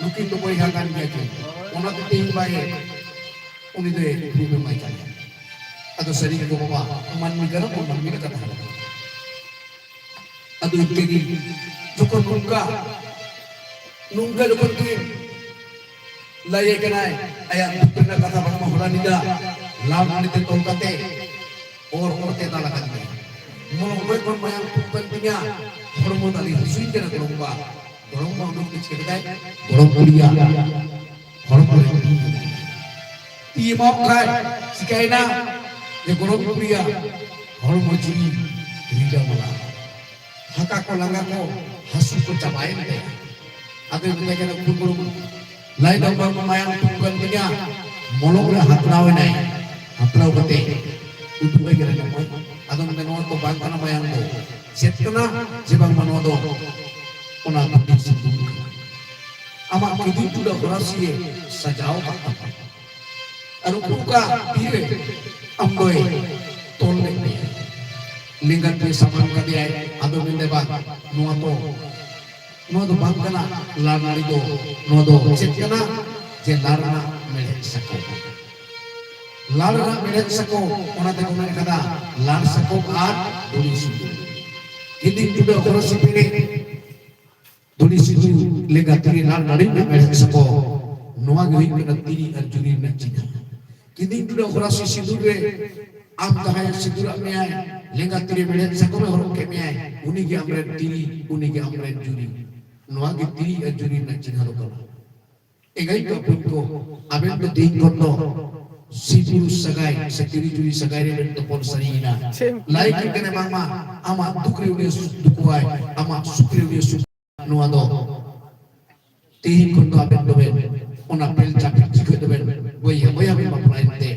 ᱱᱩᱠᱤᱱ ᱫᱚ ᱵᱚᱭᱦᱟ ᱠᱟᱱ ᱜᱮᱭᱟ ᱠᱤᱱ, ᱚᱱᱟᱛᱮ ᱛᱮᱦᱮᱧ ᱵᱟᱭ, ᱩᱱᱤ ᱫᱚᱭ ᱩᱨᱩᱢ ᱮᱢᱟᱭ ᱠᱟᱱᱟ᱾" ᱟᱫᱚ ᱥᱟᱹᱨᱤ ᱜᱮ ᱜᱚ-ᱵᱟᱵᱟ ᱢᱟᱹᱱᱢᱤ ᱠᱟᱱᱟ ᱵᱚᱱ, ᱢᱟᱹᱱᱢᱤ ᱞᱮᱠᱟ ᱛᱟᱦᱮᱸ ᱞᱮᱱᱟ᱾ ᱟᱫᱚ ᱤᱱᱠᱟᱹ ᱜᱮ ᱡᱚᱠᱷᱚᱱ ᱱᱚᱝᱠᱟ, ᱱᱚᱝᱠᱟ ᱡᱚᱠᱷᱚᱱ ᱠᱤᱱ ᱞᱟᱹᱭᱮ ᱠᱟᱱᱟᱭ, ᱟᱭᱟᱜ ᱫᱩᱠ ᱨᱮᱱᱟᱜ ᱠᱟᱛᱷᱟ, ᱵᱟᱝᱢᱟ ᱦᱚᱞᱟ ᱧᱤᱫᱟᱹ ᱞᱟᱞ ᱱᱟᱹᱲᱤ ᱛᱮ ᱛᱚᱞ ᱠᱟᱛᱮ ᱚᱨ ᱚᱨ ᱛᱮ ᱫᱟᱞ ᱟᱠᱟᱫ ᱢᱮᱭᱟ᱾ ᱢᱚᱞᱚᱝ ᱜᱚᱡ ᱠᱷᱚᱱ ᱢᱟᱭᱟᱢ ᱛᱩᱫ ᱠᱟᱱ ᱛᱤᱧᱟ, ᱦᱚᱲᱢᱚ ᱫᱟᱞᱮ ᱦᱟᱹᱥᱩᱧ ᱠᱟᱱᱟ ᱜᱚᱲᱚᱢ ᱵᱟ᱾ ᱜᱚᱲᱚᱢ ᱵᱟ ᱩᱰᱩᱠ ᱛᱮ ᱪᱤᱠᱟᱹ ᱠᱮᱫᱟᱭ? ᱜᱚᱲᱚᱢ ᱠᱩᱲᱤᱭᱟᱜ ᱦᱚᱲᱢᱚ ᱨᱮ ᱛᱤ ᱮᱢᱟᱣ ᱠᱷᱟᱡ ᱪᱤᱠᱟᱹᱭᱮᱱᱟ? ᱡᱮ ᱜᱚᱲᱚᱢ ᱠᱩᱲᱤᱭᱟᱜ ᱦᱚᱲᱢᱚ ᱡᱤᱣᱤ ᱨᱤᱞᱟᱹᱢᱟᱞᱟ, ᱦᱟᱠᱟ ᱠᱚ, ᱞᱟᱸᱜᱟ ᱠᱚ, ᱦᱟᱹᱥᱩ ᱠᱚ ᱪᱟᱵᱟᱭᱮᱱ ᱛᱟᱭᱟ᱾ ᱟᱫᱚᱭ ᱢᱮᱛᱟᱭ ᱠᱟᱱᱟ, "ᱩᱠᱩᱨ ᱜᱚᱲᱚᱢ, ᱞᱟᱭ ᱫᱚ ᱵᱟᱝ ᱢᱟᱭᱟᱝ ᱛᱩᱫ ᱠᱟᱱ ᱛᱤᱧᱟ, ᱢᱚᱞᱚᱝ ᱨᱮ ᱦᱟᱛᱲᱟᱣ ᱮᱱᱟᱭ, ᱦᱟᱛᱲᱟᱣ ᱠᱟᱛᱮ ᱩᱫᱩᱜ ᱟᱭ ᱠᱟᱱᱟ ᱱᱚᱜᱼᱚᱭ᱾ ᱟᱫᱚ ᱢᱮᱱᱫᱟ, ᱱᱚᱣᱟ ᱫᱚ ᱵᱟᱝ ᱠᱟᱱᱟ ᱢᱟᱭᱟᱝ ᱫᱚ, ᱪᱮᱫ ᱠᱟᱱᱟ? ᱡᱮ ᱵᱟᱝᱢᱟ ᱱᱚᱣᱟ ᱫᱚ ᱚᱱᱟ ᱫᱷᱩᱛᱤ ᱥᱤᱸᱫᱩᱨ ᱠᱟᱱᱟ, ᱟᱢᱟᱜ ᱠᱤᱫᱤᱧ ᱴᱩᱰᱟᱹᱜ ᱦᱚᱨᱟᱥᱤᱭᱮ ᱥᱟᱡᱟᱣ ᱟᱠᱟᱫ ᱛᱟᱢᱟ᱾ ᱟᱨ ᱩᱠᱩ ᱚᱠᱟ ᱛᱤᱨᱮ ᱟᱢ ᱫᱚᱭ ᱛᱚᱞ ᱞᱮᱫ ᱢᱮᱭᱟ? ᱞᱮᱸᱜᱟ ᱛᱤ ᱥᱟᱢᱟᱝ ᱠᱟᱫᱮᱭᱟᱭ, ᱟᱫᱚ ᱢᱮᱱᱫᱟᱭ, ᱵᱟᱝ, ᱱᱚᱣᱟ ᱫᱚ, ᱱᱚᱣᱟ ᱫᱚ ᱵᱟᱝ ᱠᱟᱱᱟ ᱞᱟᱲ ᱱᱟᱹᱲᱤ ᱫᱚ, ᱱᱚᱣᱟ ᱫᱚ ᱪᱮᱫ ᱠᱟᱱᱟ? ᱡᱮ ᱞᱟᱲ ᱨᱮᱱᱟᱜ ᱢᱮᱲᱦᱮᱫ ᱥᱟᱠᱚᱢ, ᱞᱟᱲ ᱨᱮᱱᱟᱜ ᱢᱮᱲᱦᱮᱫ ᱥᱟᱠᱚᱢ, ᱚᱱᱟ ᱛᱮᱠᱚ ᱢᱮᱱ ᱠᱟᱫᱟ ᱞᱟᱲ ᱥᱟᱠᱚᱢ ᱟᱨ ᱫᱷᱩᱲᱤ ᱥᱤᱸᱫᱩᱨ᱾ ᱠᱤᱫᱤᱧ ᱴᱩᱰᱟᱹᱜ ᱦᱚᱨᱚᱥᱤ ᱯᱮᱨᱮᱡ ᱫᱷᱩᱲᱤ ᱥᱤᱸᱫᱩᱨ ᱞᱮᱸᱜᱟ ᱛᱤᱨᱮ ᱞᱟᱲ ᱱᱟᱹᱲᱤ ᱨᱮᱱᱟᱜ ᱢᱮᱲᱦᱮᱫ ᱥᱟᱠᱚᱢ, ᱱᱚᱣᱟ ᱜᱮ ᱦᱩᱭᱩᱜ ᱠᱟᱱᱟ ᱛᱤᱨᱤ ᱟᱨ ᱡᱩᱨᱤ ᱨᱮᱱᱟᱜ ᱪᱤᱱᱦᱟᱹ᱾ ᱠᱤᱫᱤᱧ ᱴᱩᱰᱟᱹᱜ ᱦᱚᱨᱟᱥᱤ ᱥᱤᱸᱫᱩᱨ ᱨᱮ ᱟᱢ ᱡᱟᱦᱟᱸᱭᱮ ᱥᱤᱸᱫᱩᱨᱟᱜ ᱢᱮᱭᱟᱭ, ᱞᱮᱸᱜᱟ ᱛᱤᱨᱮ ᱢᱮᱲᱦᱮᱫ ᱥᱟᱠᱚᱢᱮ ᱦᱚᱨᱚᱜ ᱠᱮᱫ ᱢᱮᱭᱟᱭ, ᱩᱱᱤᱜᱮ ᱟᱢᱨᱮᱱ ᱛᱤᱨᱤ, ᱩᱱᱤᱜᱮ ᱟᱢᱨᱮᱱ ᱡᱩᱨᱤ᱾ ᱱᱚᱣᱟ ᱜᱮ ᱛᱤᱨᱤ ᱟᱨ ᱡᱩᱨᱤ ᱨᱮᱱᱟᱜ ᱪᱤᱱᱦᱟᱹ ᱫᱚ ᱠᱟᱱᱟ᱾ ᱮᱸᱜᱟᱭ ᱠᱚ, ᱵᱚᱠᱚᱧ ᱠᱚ, ᱟᱵᱮᱱ ᱫᱚ ᱛᱮᱦᱮᱧ ᱠᱷᱚᱱ ᱫᱚ ᱥᱤ ᱯᱩᱨᱩᱥ ᱥᱟᱹᱜᱟᱭ ᱥᱮ ᱛᱤᱨᱤ ᱡᱩᱨᱤ ᱥᱟᱹᱜᱟᱭ ᱨᱮ ᱵᱮᱱ ᱛᱚᱯᱚᱞ ᱥᱟᱹᱨᱤᱭᱮᱱᱟ᱾ ᱞᱟᱹᱭ ᱠᱮᱫ ᱠᱟᱱᱟ, ᱵᱟᱝᱢᱟ ᱟᱢᱟᱜ ᱫᱩᱠ ᱨᱮ ᱩᱱᱤ ᱫᱩᱠᱩᱜᱼᱟᱭ, ᱟᱢᱟᱜ ᱥᱩᱠ ᱨᱮ ᱩᱱᱤ ᱥᱩᱠ᱾ ᱱᱚᱣᱟ ᱫᱚ ᱛᱮᱦᱮᱧ ᱠᱷᱚᱱ ᱫᱚ ᱟᱵᱮᱱ ᱫᱚᱵᱮᱱ ᱚᱱᱟ ᱯᱤᱞᱪᱟ ᱯᱤᱞᱪᱤ ᱠᱷᱚᱱ ᱫᱚᱵᱮᱱ ᱵᱚᱭᱦᱟ ᱵᱚᱭᱦᱟ ᱵᱮᱱ ᱵᱟᱯᱞᱟᱭᱮᱱ ᱛᱮ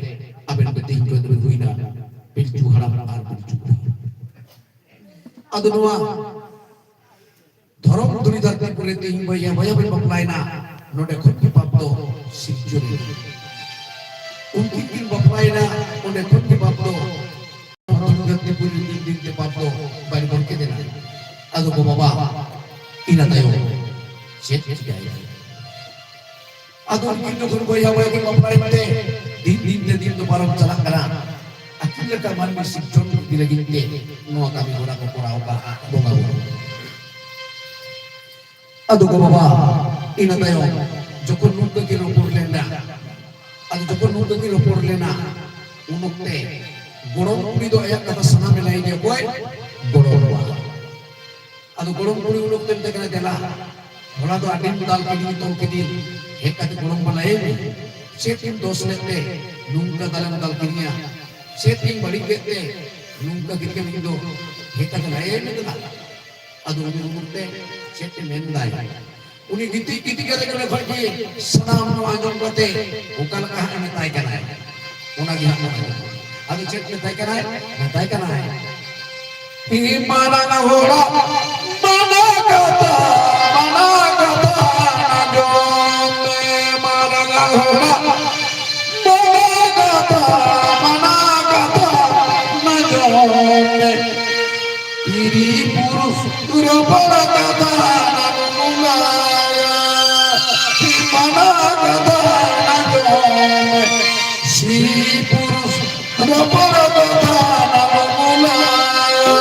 ᱟᱵᱮᱱ ᱫᱚ ᱛᱮᱦᱮᱧ ᱠᱷᱚᱱ ᱫᱚᱵᱮᱱ ᱦᱩᱭᱱᱟ ᱯᱤᱞᱪᱩ ᱦᱟᱲᱟᱢ ᱟᱨ ᱯᱤᱞᱪᱩ ᱵᱩᱲᱦᱤ᱾ ᱟᱫᱚ ᱱᱚᱣᱟ ᱫᱷᱚᱨᱚᱢ ᱫᱷᱩᱲᱤ ᱫᱷᱟᱹᱨᱛᱤ ᱯᱩᱨᱤ ᱛᱮᱦᱮᱧ ᱵᱚᱭᱦᱟ ᱵᱚᱭᱦᱟ ᱵᱮᱱ ᱵᱟᱯᱞᱟᱭᱮᱱᱟ, ᱱᱚᱰᱮ ᱠᱷᱚᱱ ᱜᱮ ᱯᱟᱯ ᱫᱚ ᱥᱤᱨᱡᱚᱱ ᱮᱱᱟ᱾ ᱩᱱᱠᱤᱱ ᱠᱤᱱ ᱵᱟᱯᱞᱟᱭᱮᱱᱟ, ᱚᱸᱰᱮ ᱠᱷᱚᱱ ᱜᱮ ᱯᱟᱯ ᱫᱚ ᱫᱷᱚᱨᱚᱢ ᱫᱷᱩᱲᱤ ᱫᱷᱟᱹᱨᱛᱤ ᱯᱩᱨᱤ ᱫᱤᱱ ᱫᱤᱱ ᱛᱮ ᱯᱟᱯ ᱫᱚ ᱵᱟᱭ ᱵᱚᱨᱠᱮᱛ ᱮᱱᱟ᱾ ᱟᱫᱚ ᱠᱚ ᱵᱟᱵᱟ, ᱤᱱᱟᱹ ᱛᱟᱭᱚᱢ ᱪᱮᱫ ᱪᱤᱠᱟᱹᱭᱮᱱᱟ? ᱟᱫᱚ ᱩᱱᱠᱤᱱ ᱡᱚᱠᱷᱚᱱ ᱵᱚᱭᱦᱟ ᱵᱚᱭᱦᱟ ᱠᱤᱱ ᱵᱟᱯᱞᱟᱭᱮᱱ ᱛᱮ ᱫᱤᱱ ᱫᱤᱱ ᱛᱮ ᱫᱤᱱ ᱫᱚ ᱯᱟᱨᱚᱢ ᱪᱟᱞᱟᱜ ᱠᱟᱱᱟ᱾ ᱟᱹᱠᱤᱱ ᱞᱮᱠᱟ ᱢᱟᱹᱱᱢᱤ ᱥᱤᱨᱡᱚᱱ ᱤᱫᱤ ᱞᱟᱹᱜᱤᱫ ᱛᱮ ᱱᱚᱣᱟ ᱠᱟᱹᱢᱤ ᱦᱚᱨᱟ ᱠᱚ ᱠᱚᱨᱟᱣ ᱠᱟᱜᱼᱟ ᱵᱚᱸᱜᱟ ᱵᱩᱨᱩ᱾ ᱟᱫᱚ ᱜᱚ ᱵᱟᱵᱟ, ᱤᱱᱟᱹ ᱛᱟᱭᱚᱢ ᱡᱚᱠᱷᱚᱱ ᱱᱚᱝᱠᱟ ᱠᱤᱱ ᱨᱚᱯᱚᱲ ᱞᱮᱱᱟ, ᱟᱫᱚ ᱡᱚᱠᱷᱚᱱ ᱱᱚᱝᱠᱟ ᱠᱤᱱ ᱨᱚᱯᱚᱲ ᱞᱮᱱᱟ, ᱩᱱ ᱚᱠᱛᱮ ᱜᱚᱲᱚᱢ ᱠᱩᱲᱤ ᱫᱚ ᱟᱭᱟᱜ ᱠᱟᱛᱷᱟ ᱥᱟᱱᱟᱢ ᱮ ᱞᱟᱹᱭ ᱟᱫᱮᱭᱟ᱾ ᱚᱠᱚᱭ? ᱜᱚᱲᱚᱢ ᱵᱟ᱾ ᱟᱫᱚ ᱜᱚᱲᱚᱢ ᱠᱩᱲᱤ ᱩᱱ ᱚᱠᱛᱮ ᱢᱮᱛᱟᱭ ᱠᱟᱱᱟ, ᱫᱮᱞᱟ, ᱦᱚᱞᱟ ᱫᱚ ᱟᱹᱰᱤᱢ ᱫᱟᱞ ᱠᱤᱫᱤᱧ, ᱛᱚᱞ ᱠᱤᱫᱤᱧ, ᱦᱮᱡ ᱠᱟᱛᱮ ᱜᱚᱲᱚᱢ ᱵᱟ ᱞᱟᱹᱭ ᱢᱮ, ᱪᱮᱫ ᱮᱢ ᱫᱳᱥ ᱞᱮᱫ ᱛᱮ ᱱᱚᱝᱠᱟ ᱫᱟᱞᱮᱢ ᱫᱟᱞ ᱠᱤᱫᱤᱧᱟ? ᱪᱮᱫ ᱤᱧ ᱵᱟᱹᱲᱤᱡ ᱞᱮᱫ ᱛᱮ ᱱᱚᱝᱠᱟ ᱠᱤᱫᱤᱧᱟᱢ ᱤᱧ ᱫᱚ? ᱦᱮᱡ ᱠᱟᱛᱮ ᱞᱟᱹᱭ ᱢᱮ ᱫᱮᱞᱟ᱾ ᱟᱫᱚ ᱩᱱᱤ ᱩᱱ ᱚᱠᱛᱮ ᱪᱮᱫ ᱮ ᱢᱮᱱᱫᱟᱭ? ᱩᱱᱤ ᱜᱤᱛᱤᱡ ᱜᱤᱛᱤᱡ ᱠᱟᱛᱮ ᱚᱸᱰᱮ ᱠᱷᱚᱱ ᱜᱮ ᱥᱟᱱᱟᱢ ᱱᱚᱣᱟ ᱟᱸᱡᱚᱢ ᱠᱟᱛᱮ ᱚᱠᱟ ᱞᱮᱠᱟ ᱦᱟᱸᱜ ᱮ ᱢᱮᱛᱟᱭ ᱠᱟᱱᱟᱭ, ᱚᱱᱟ ᱜᱮ ᱦᱟᱸᱜ ᱵᱚᱱ ᱟᱸᱡᱚᱢᱟ᱾ ᱟᱫᱚ ᱪᱮᱫ ᱢᱮᱛᱟᱭ ᱠᱟᱱᱟᱭ? ᱢᱮᱛᱟᱭ ᱠᱟᱱᱟᱭ, ᱤᱧ ᱢᱟᱨᱟᱝ ᱦᱚᱲᱟᱜ ᱢᱟᱱᱟ ᱠᱟᱛᱷᱟ, ᱢᱟᱱᱟ ᱠᱟᱛᱷᱟ ᱟᱸᱡᱚᱢ ᱢᱮ, ᱢᱟᱨᱟᱝ ᱦᱚᱲᱟᱜ ᱢᱟᱱᱟ ᱠᱟᱛᱷᱟ, ᱢᱟᱱᱟ ᱠᱟᱛᱷᱟ ᱟᱸᱡᱚᱢ ᱢᱮ᱾ ᱛᱤᱨᱤ ᱯᱩᱨᱩᱥ ᱨᱚᱯᱚᱲ ᱠᱟᱛᱷᱟ ᱟᱞᱚᱢ ᱞᱟᱹᱭᱟ᱾ ᱢᱟᱱᱟ ᱠᱟᱛᱷᱟ ᱟᱸᱡᱚᱢ ᱢᱮ᱾ ᱥᱤᱨᱤ ᱯᱩᱨᱩᱥ ᱨᱚᱯᱚᱲ ᱠᱟᱛᱷᱟ ᱟᱞᱚᱢ ᱞᱟᱹᱭᱟ᱾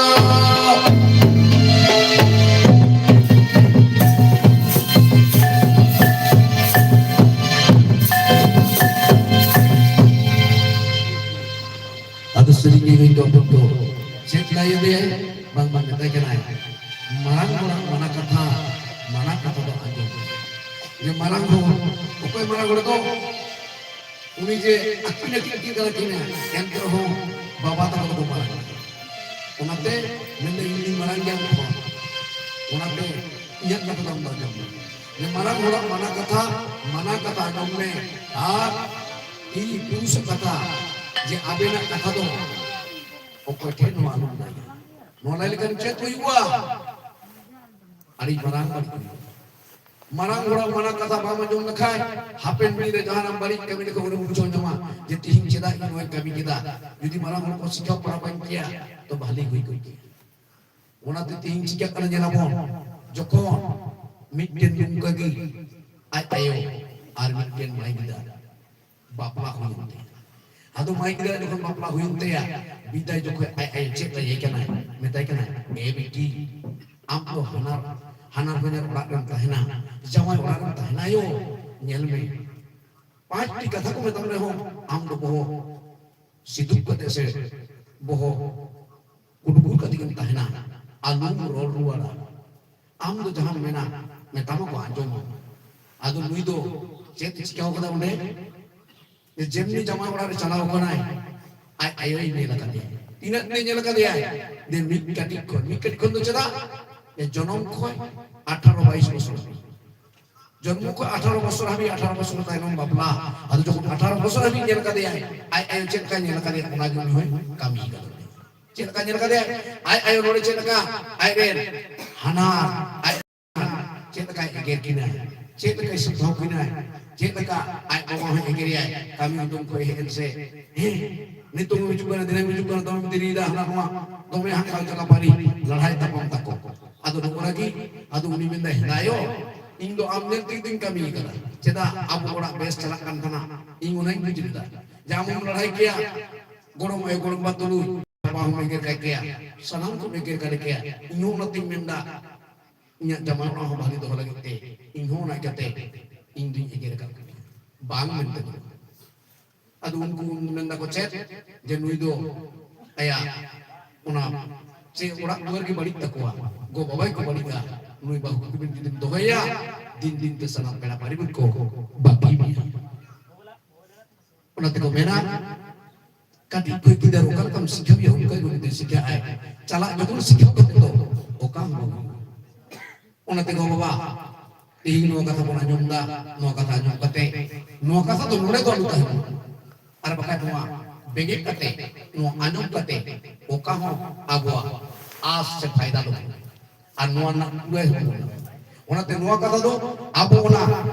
ᱟᱫᱚ ᱥᱟᱹᱨᱤᱜᱮ ᱱᱩᱭ ᱫᱚ ᱵᱩᱫᱽᱫᱷᱚ ᱪᱮᱫ ᱞᱟᱹᱭ ᱟᱫᱮᱭᱟᱭ? ᱵᱟᱝ, ᱵᱟᱝ, ᱢᱮᱛᱟᱭ ᱠᱟᱱᱟᱭ, ᱢᱟᱨᱟᱝ ᱦᱚᱲᱟᱜ ᱢᱟᱱᱟ ᱠᱟᱛᱷᱟ, ᱢᱟᱱᱟ ᱠᱟᱛᱷᱟ ᱫᱚ ᱟᱸᱡᱚᱢ ᱢᱮ᱾ ᱡᱮ ᱢᱟᱨᱟᱝ ᱦᱚᱲ, ᱚᱠᱚᱭ ᱢᱟᱨᱟᱝ ᱦᱚᱲ ᱫᱚ? ᱩᱱᱤ ᱡᱮ ᱟᱹᱠᱤᱱ ᱟᱹᱠᱤᱱ ᱟᱹᱠᱤᱱ ᱠᱟᱱᱟ ᱠᱤᱱ, ᱮᱱᱛᱮ ᱨᱮᱦᱚᱸ ᱵᱟᱵᱟ ᱛᱟᱠᱚ ᱫᱚᱠᱚ ᱢᱟᱨᱟᱝ ᱜᱮᱭᱟ᱾ ᱚᱱᱟᱛᱮ ᱢᱮᱱᱫᱟ, ᱤᱧ ᱫᱩᱧ ᱢᱟᱨᱟᱝ ᱜᱮᱭᱟ ᱟᱢ ᱠᱷᱚᱱ᱾ ᱚᱱᱟᱛᱮ ᱤᱧᱟᱹᱜ ᱠᱟᱛᱷᱟ ᱫᱚ ᱟᱢ ᱫᱚ ᱟᱸᱡᱚᱢ ᱢᱮ᱾ ᱡᱮ ᱢᱟᱨᱟᱝ ᱦᱚᱲᱟᱜ ᱢᱟᱱᱟ ᱠᱟᱛᱷᱟ, ᱢᱟᱱᱟ ᱠᱟᱛᱷᱟ ᱟᱸᱡᱚᱢ ᱢᱮ᱾ ᱟᱨ ᱤᱧ ᱯᱩᱨᱩᱥᱟᱜ ᱠᱟᱛᱷᱟ, ᱡᱮ ᱟᱵᱮᱱᱟᱜ ᱠᱟᱛᱷᱟ ᱫᱚ ᱚᱠᱚᱭ ᱴᱷᱮᱱ ᱦᱚᱸ ᱟᱞᱚᱢ ᱞᱟᱹᱭᱟ᱾ ᱱᱚᱣᱟ ᱞᱟᱹᱭ ᱞᱮᱠᱷᱟᱱ ᱪᱮᱫ ᱦᱩᱭᱩᱜᱼᱟ? ᱟᱹᱰᱤ ᱢᱟᱨᱟᱝ ᱵᱟᱹᱲᱤᱡ ᱦᱩᱭᱩᱜᱼᱟ᱾ ᱢᱟᱨᱟᱝ ᱦᱚᱲᱟᱜ ᱢᱟᱱᱟ ᱠᱟᱛᱷᱟ ᱵᱟᱢ ᱟᱸᱡᱚᱢ ᱞᱮᱠᱷᱟᱡ, ᱦᱟᱯᱮᱱ ᱫᱤᱱ ᱨᱮ ᱡᱟᱦᱟᱱᱟᱜ ᱵᱟᱹᱲᱤᱡ ᱠᱟᱹᱢᱤ ᱞᱮᱠᱷᱟᱱ ᱩᱱᱤ ᱵᱩᱡᱷᱟᱹᱣ ᱧᱟᱢᱟ ᱡᱮ ᱛᱤᱦᱤᱧ ᱪᱮᱫᱟᱜ ᱤᱧ ᱱᱚᱣᱟᱧ ᱠᱟᱹᱢᱤ ᱠᱮᱫᱟ᱾ ᱡᱩᱫᱤ ᱢᱟᱨᱟᱝ ᱦᱚᱲ ᱠᱚ ᱥᱤᱠᱷᱟᱹᱣ ᱯᱟᱲᱦᱟᱣ ᱵᱟᱹᱧ ᱠᱮᱭᱟ, ᱛᱚ ᱵᱷᱟᱞᱤ ᱦᱩᱭ ᱠᱚᱜ ᱠᱮᱭᱟ᱾ ᱚᱱᱟᱛᱮ ᱛᱤᱦᱤᱧ ᱪᱤᱠᱟᱹᱜ ᱠᱟᱱᱟ ᱧᱮᱞᱟᱵᱚᱱ, ᱡᱚᱠᱷᱚᱱ ᱢᱤᱫᱴᱮᱱ ᱱᱚᱝᱠᱟ ᱜᱮ ᱟᱡ ᱟᱭᱳ ᱟᱨ ᱢᱤᱫᱴᱮᱱ ᱢᱟᱹᱭ ᱜᱤᱫᱟᱹᱨ ᱵᱟᱯᱞᱟ ᱦᱩᱭᱮᱱ ᱛᱟᱭᱟ᱾ ᱟᱫᱚ ᱢᱟᱹᱭ ᱜᱤᱫᱽᱨᱟᱹ ᱡᱚᱠᱷᱚᱱ ᱵᱟᱯᱞᱟ ᱦᱩᱭᱮᱱ ᱛᱟᱭᱟ, ᱵᱤᱫᱟᱹᱭ ᱡᱚᱠᱷᱚᱱ ᱟᱡ ᱟᱭᱳ ᱪᱮᱫ ᱞᱟᱹᱭᱟᱭ ᱠᱟᱱᱟᱭ, ᱢᱮᱛᱟᱭ ᱠᱟᱱᱟᱭ, "ᱮ ᱵᱤᱴᱤ, ᱟᱢ ᱫᱚ ᱦᱟᱱᱟᱨ ᱦᱟᱱᱟᱨ ᱦᱚᱧᱦᱟᱨ ᱚᱲᱟᱜ ᱨᱮᱢ ᱛᱟᱦᱮᱱᱟ, ᱡᱟᱶᱟᱭ ᱚᱲᱟᱜ ᱨᱮᱢ ᱛᱟᱦᱮᱱᱟ ᱭᱳ, ᱧᱮᱞ ᱢᱮ, ᱯᱟᱸᱪᱴᱤ ᱠᱟᱛᱷᱟ ᱠᱚ ᱢᱮᱛᱟᱢ ᱨᱮᱦᱚᱸ ᱟᱢ ᱫᱚ ᱵᱚᱦᱚᱜ ᱥᱤᱫᱩᱯ ᱠᱟᱛᱮ ᱥᱮ ᱵᱚᱦᱚᱜ ᱠᱩᱴᱵᱩᱨ ᱠᱟᱛᱮ ᱜᱮᱢ ᱛᱟᱦᱮᱱᱟ, ᱟᱞᱚᱢ ᱨᱚᱲ ᱨᱩᱣᱟᱹᱲᱟ᱾ ᱟᱢ ᱫᱚ ᱡᱟᱦᱟᱸᱢ ᱢᱮᱱᱟ, ᱢᱮᱛᱟᱢᱟ ᱠᱚ ᱟᱸᱡᱚᱢᱟ᱾" ᱟᱫᱚ ᱱᱩᱭ ᱫᱚ ᱪᱮᱫ ᱮ ᱪᱤᱠᱟᱹᱣ ᱠᱟᱫᱟ ᱚᱸᱰᱮ? ᱡᱮ ᱡᱮᱢᱱᱤ ᱡᱟᱶᱟᱭ ᱚᱲᱟᱜ ᱨᱮ ᱪᱟᱞᱟᱣ ᱠᱟᱱᱟᱭ, ᱟᱡ ᱟᱭᱳᱭ ᱧᱮᱞ ᱟᱠᱟᱫᱮᱭᱟ᱾ ᱛᱤᱱᱟᱹᱜ ᱫᱤᱱᱮ ᱧᱮᱞ ᱟᱠᱟᱫᱮᱭᱟ? ᱡᱮ ᱢᱤᱫ ᱠᱟᱹᱴᱤᱡ ᱠᱷᱚᱱ, ᱢᱤᱫ ᱠᱟᱹᱴᱤᱡ ᱠᱷᱚᱱ ᱫᱚ ᱪᱮᱫᱟᱜ? ᱡᱮ ᱡᱚᱱᱚᱢ ᱠᱷᱚᱱ ᱟᱴᱷᱟᱨᱚ ᱵᱟᱭᱤᱥ ᱵᱚᱪᱷᱚᱨ᱾ ᱡᱚᱱᱢᱚ ᱠᱷᱚᱱ ᱟᱴᱷᱟᱨᱚ ᱵᱚᱪᱷᱚᱨ ᱦᱟᱹᱵᱤᱡ, ᱟᱴᱷᱟᱨᱚ ᱵᱚᱪᱷᱚᱨ ᱛᱟᱭᱱᱚᱢ ᱵᱟᱯᱞᱟ᱾ ᱟᱫᱚ ᱡᱚᱠᱷᱚᱱ ᱟᱴᱷᱟᱨᱚ ᱵᱚᱪᱷᱚᱨ ᱦᱟᱹᱵᱤᱡ ᱧᱮᱞ ᱠᱟᱫᱮᱭᱟᱭ, ᱟᱡ ᱟᱭᱳ ᱪᱮᱫ ᱞᱮᱠᱟᱭ ᱧᱮᱞ ᱠᱟᱫᱮᱭᱟ, ᱚᱱᱟ ᱜᱮ ᱩᱱᱤ ᱦᱚᱸᱭ ᱠᱟᱹᱢᱤ ᱠᱟᱫᱟ᱾ ᱪᱮᱫ ᱞᱮᱠᱟ ᱧᱮᱞ ᱠᱟᱫᱮᱭᱟ? ᱟᱡ ᱟᱭᱳ ᱱᱚᱰᱮ ᱪᱮᱫ ᱞᱮᱠᱟ ᱟᱡ ᱨᱮᱱ ᱦᱟᱱᱟᱨ, ᱟᱡ ᱪᱮᱫ ᱞᱮᱠᱟᱭ ᱮᱜᱮᱨ ᱠᱤᱱᱟᱭ, ᱪᱮᱫ ᱞᱮᱠᱟᱭ ᱥᱤᱠᱷᱟᱹᱣ ᱠᱤᱱᱟᱭ, ᱪᱮᱫ ᱞᱮᱠᱟ ᱟᱡ ᱵᱟᱵᱟ ᱦᱚᱸᱭ ᱮᱜᱮᱨᱮᱭᱟᱭ, ᱠᱟᱹᱢᱤ ᱩᱰᱩᱝ ᱠᱷᱚᱱ ᱦᱮᱡ ᱮᱱ ᱥᱮ, ᱦᱮᱸ, ᱱᱤᱛᱚᱝ ᱦᱤᱡᱩᱜ ᱠᱟᱱᱟ, ᱫᱤᱱᱟᱹᱢ ᱦᱤᱡᱩᱜ ᱠᱟᱱᱟ, ᱫᱚᱢᱮᱢ ᱫᱮᱨᱤᱭᱮᱫᱟ, ᱦᱟᱱᱟ ᱱᱚᱣᱟ, ᱫᱚᱢᱮ ᱦᱟᱸᱜ ᱠᱷᱟᱱ ᱠᱷᱟᱯᱟᱨᱤ, ᱞᱟᱲᱦᱟᱭ ᱛᱟᱯᱟᱢ ᱛᱟᱠᱚ᱾ ᱟᱫᱚ ᱱᱚᱜᱼᱚ ᱱᱟ ᱜᱮ, ᱟᱫᱚ ᱩᱱᱤ ᱢᱮᱱᱫᱟᱭ, ᱦᱮᱸᱫᱟᱭᱚ, ᱤᱧ ᱫᱚ ᱟᱢ ᱧᱮᱞ ᱛᱮᱜᱮ ᱛᱚᱧ ᱠᱟᱹᱢᱤ ᱠᱟᱫᱟ᱾ ᱪᱮᱫᱟᱜ ᱟᱵᱚ ᱚᱲᱟᱜ ᱵᱮᱥ ᱪᱟᱞᱟᱜ ᱠᱟᱱ ᱠᱷᱟᱱ ᱤᱧ ᱚᱱᱟᱧ ᱵᱩᱡᱽ ᱞᱮᱫᱟ᱾ ᱡᱮ ᱟᱢ ᱦᱚᱸᱢ ᱞᱟᱲᱦᱟᱭ ᱠᱮᱭᱟ, ᱜᱚᱲᱚᱢ ᱟᱭᱳ, ᱜᱚᱲᱚᱢ ᱵᱟ ᱛᱩᱞᱩᱡ, ᱵᱟᱵᱟ ᱦᱚᱸᱢ ᱮᱜᱮᱨ ᱠᱟᱭ ᱠᱮᱭᱟ, ᱥᱟᱱᱟᱢ ᱠᱚᱢ ᱮᱜᱮᱨ ᱠᱟᱫᱮ ᱠᱮᱭᱟ᱾ ᱤᱧ ᱦᱚᱸ ᱚᱱᱟᱛᱤᱧ ᱢᱮᱱᱫᱟ, ᱤᱧᱟᱹᱜ ᱡᱟᱢᱟᱭ ᱚᱲᱟᱜ ᱦᱚᱸ ᱵᱷᱟᱹᱞᱤ ᱫᱚᱦᱚ ᱞᱟᱹᱜᱤᱫ ᱛᱮ ᱤᱧ ᱦᱚᱸ ᱚᱱᱟ ᱤᱠᱟᱹᱛᱮ ᱤᱧ ᱫᱩᱧ ᱮᱜᱮᱨ ᱟᱠᱟᱫ ᱠᱚᱣᱟ, ᱵᱟᱝ ᱢᱮᱱᱛᱮ ᱫᱚ᱾ ᱟᱫᱚ ᱩᱱᱠᱩ ᱢᱮᱱ ᱫᱟᱠᱚ ᱪᱮᱫ? ᱡᱮ ᱱᱩᱭ ᱫᱚ ᱟᱭᱟᱜ ᱚᱱᱟ ᱪᱮᱫ ᱚᱲᱟᱜ ᱫᱩᱣᱟᱹᱨ ᱜᱮ ᱵᱟᱹᱲᱤᱡ ᱛᱟᱠᱚᱣᱟ, ᱜᱚ ᱵᱟᱵᱟᱭ ᱠᱚ ᱵᱟᱹᱲᱤᱡᱼᱟ, ᱱᱩᱭ ᱵᱟᱹᱦᱩ ᱠᱩᱲᱤ ᱵᱤᱱ ᱡᱩᱫᱤᱢ ᱫᱚᱦᱚᱭᱟ, ᱫᱤᱱ ᱫᱤᱱ ᱛᱮ ᱥᱟᱱᱟᱢ ᱯᱮᱲᱟ ᱯᱟᱹᱨᱤᱵᱟᱹᱨ ᱠᱚ ᱵᱟᱹᱜᱤ ᱢᱮᱭᱟ᱾ ᱚᱱᱟ ᱛᱮᱠᱚ ᱢᱮᱱᱟ, ᱠᱟᱹᱴᱤᱡ ᱠᱷᱚᱱ ᱜᱤᱫᱟᱹᱨ ᱚᱠᱟ ᱞᱮᱠᱟᱢ ᱥᱤᱠᱷᱟᱹᱣᱮᱭᱟ, ᱚᱱᱠᱟ ᱜᱮ ᱩᱱᱤ ᱫᱚᱭ ᱥᱤᱠᱷᱟᱹᱜ ᱟᱭ᱾ ᱪᱟᱞᱟᱜ ᱡᱚᱠᱷᱚᱱ ᱥᱤᱠᱷᱟᱹᱣ ᱠᱟᱛᱮ ᱫᱚ ᱚᱠᱟ ᱦᱚᱸ ᱵᱟᱝ ᱦᱩᱭᱩᱜᱼᱟ᱾ ᱚᱱᱟ ᱛᱮ ᱜᱚ ᱵᱟᱵᱟ, ᱛᱮᱦᱮᱧ ᱱᱚᱣᱟ ᱠᱟᱛᱷᱟ ᱵᱚᱱ ᱟᱸᱡᱚᱢ ᱮᱫᱟ, ᱱᱚᱣᱟ ᱠᱟᱛᱷᱟ ᱟᱸᱡᱚᱢ ᱠᱟᱛᱮ ᱱᱚᱣᱟ ᱠᱟᱛᱷᱟ ᱫᱚ ᱱᱚᱰᱮ ᱫᱚ ᱟᱞᱚ ᱛᱟᱦᱮᱱ ᱢᱟ᱾ ᱟᱨ ᱵᱟᱠᱷᱟᱡ ᱱᱚᱣᱟ ᱵᱮᱸᱜᱮᱫ ᱠᱟᱛᱮ, ᱱᱚᱣᱟ ᱟᱸᱡᱚᱢ ᱠᱟᱛᱮ ᱚᱠᱟ ᱦᱚᱸ ᱟᱵᱚᱣᱟᱜ ᱟᱸᱥ ᱥᱮ ᱯᱷᱟᱭᱫᱟ ᱫᱚ ᱵᱟᱹᱱᱩᱜᱼᱟ᱾ ᱟᱨ ᱱᱚᱣᱟ ᱨᱮᱱᱟᱜ ᱠᱩᱲᱟᱹᱭ ᱦᱚᱸ ᱵᱟᱹᱱᱩᱜᱼᱟ᱾ ᱚᱱᱟᱛᱮ ᱱᱚᱣᱟ ᱠᱟᱛᱷᱟ ᱫᱚ ᱟᱵᱚ ᱚᱱᱟ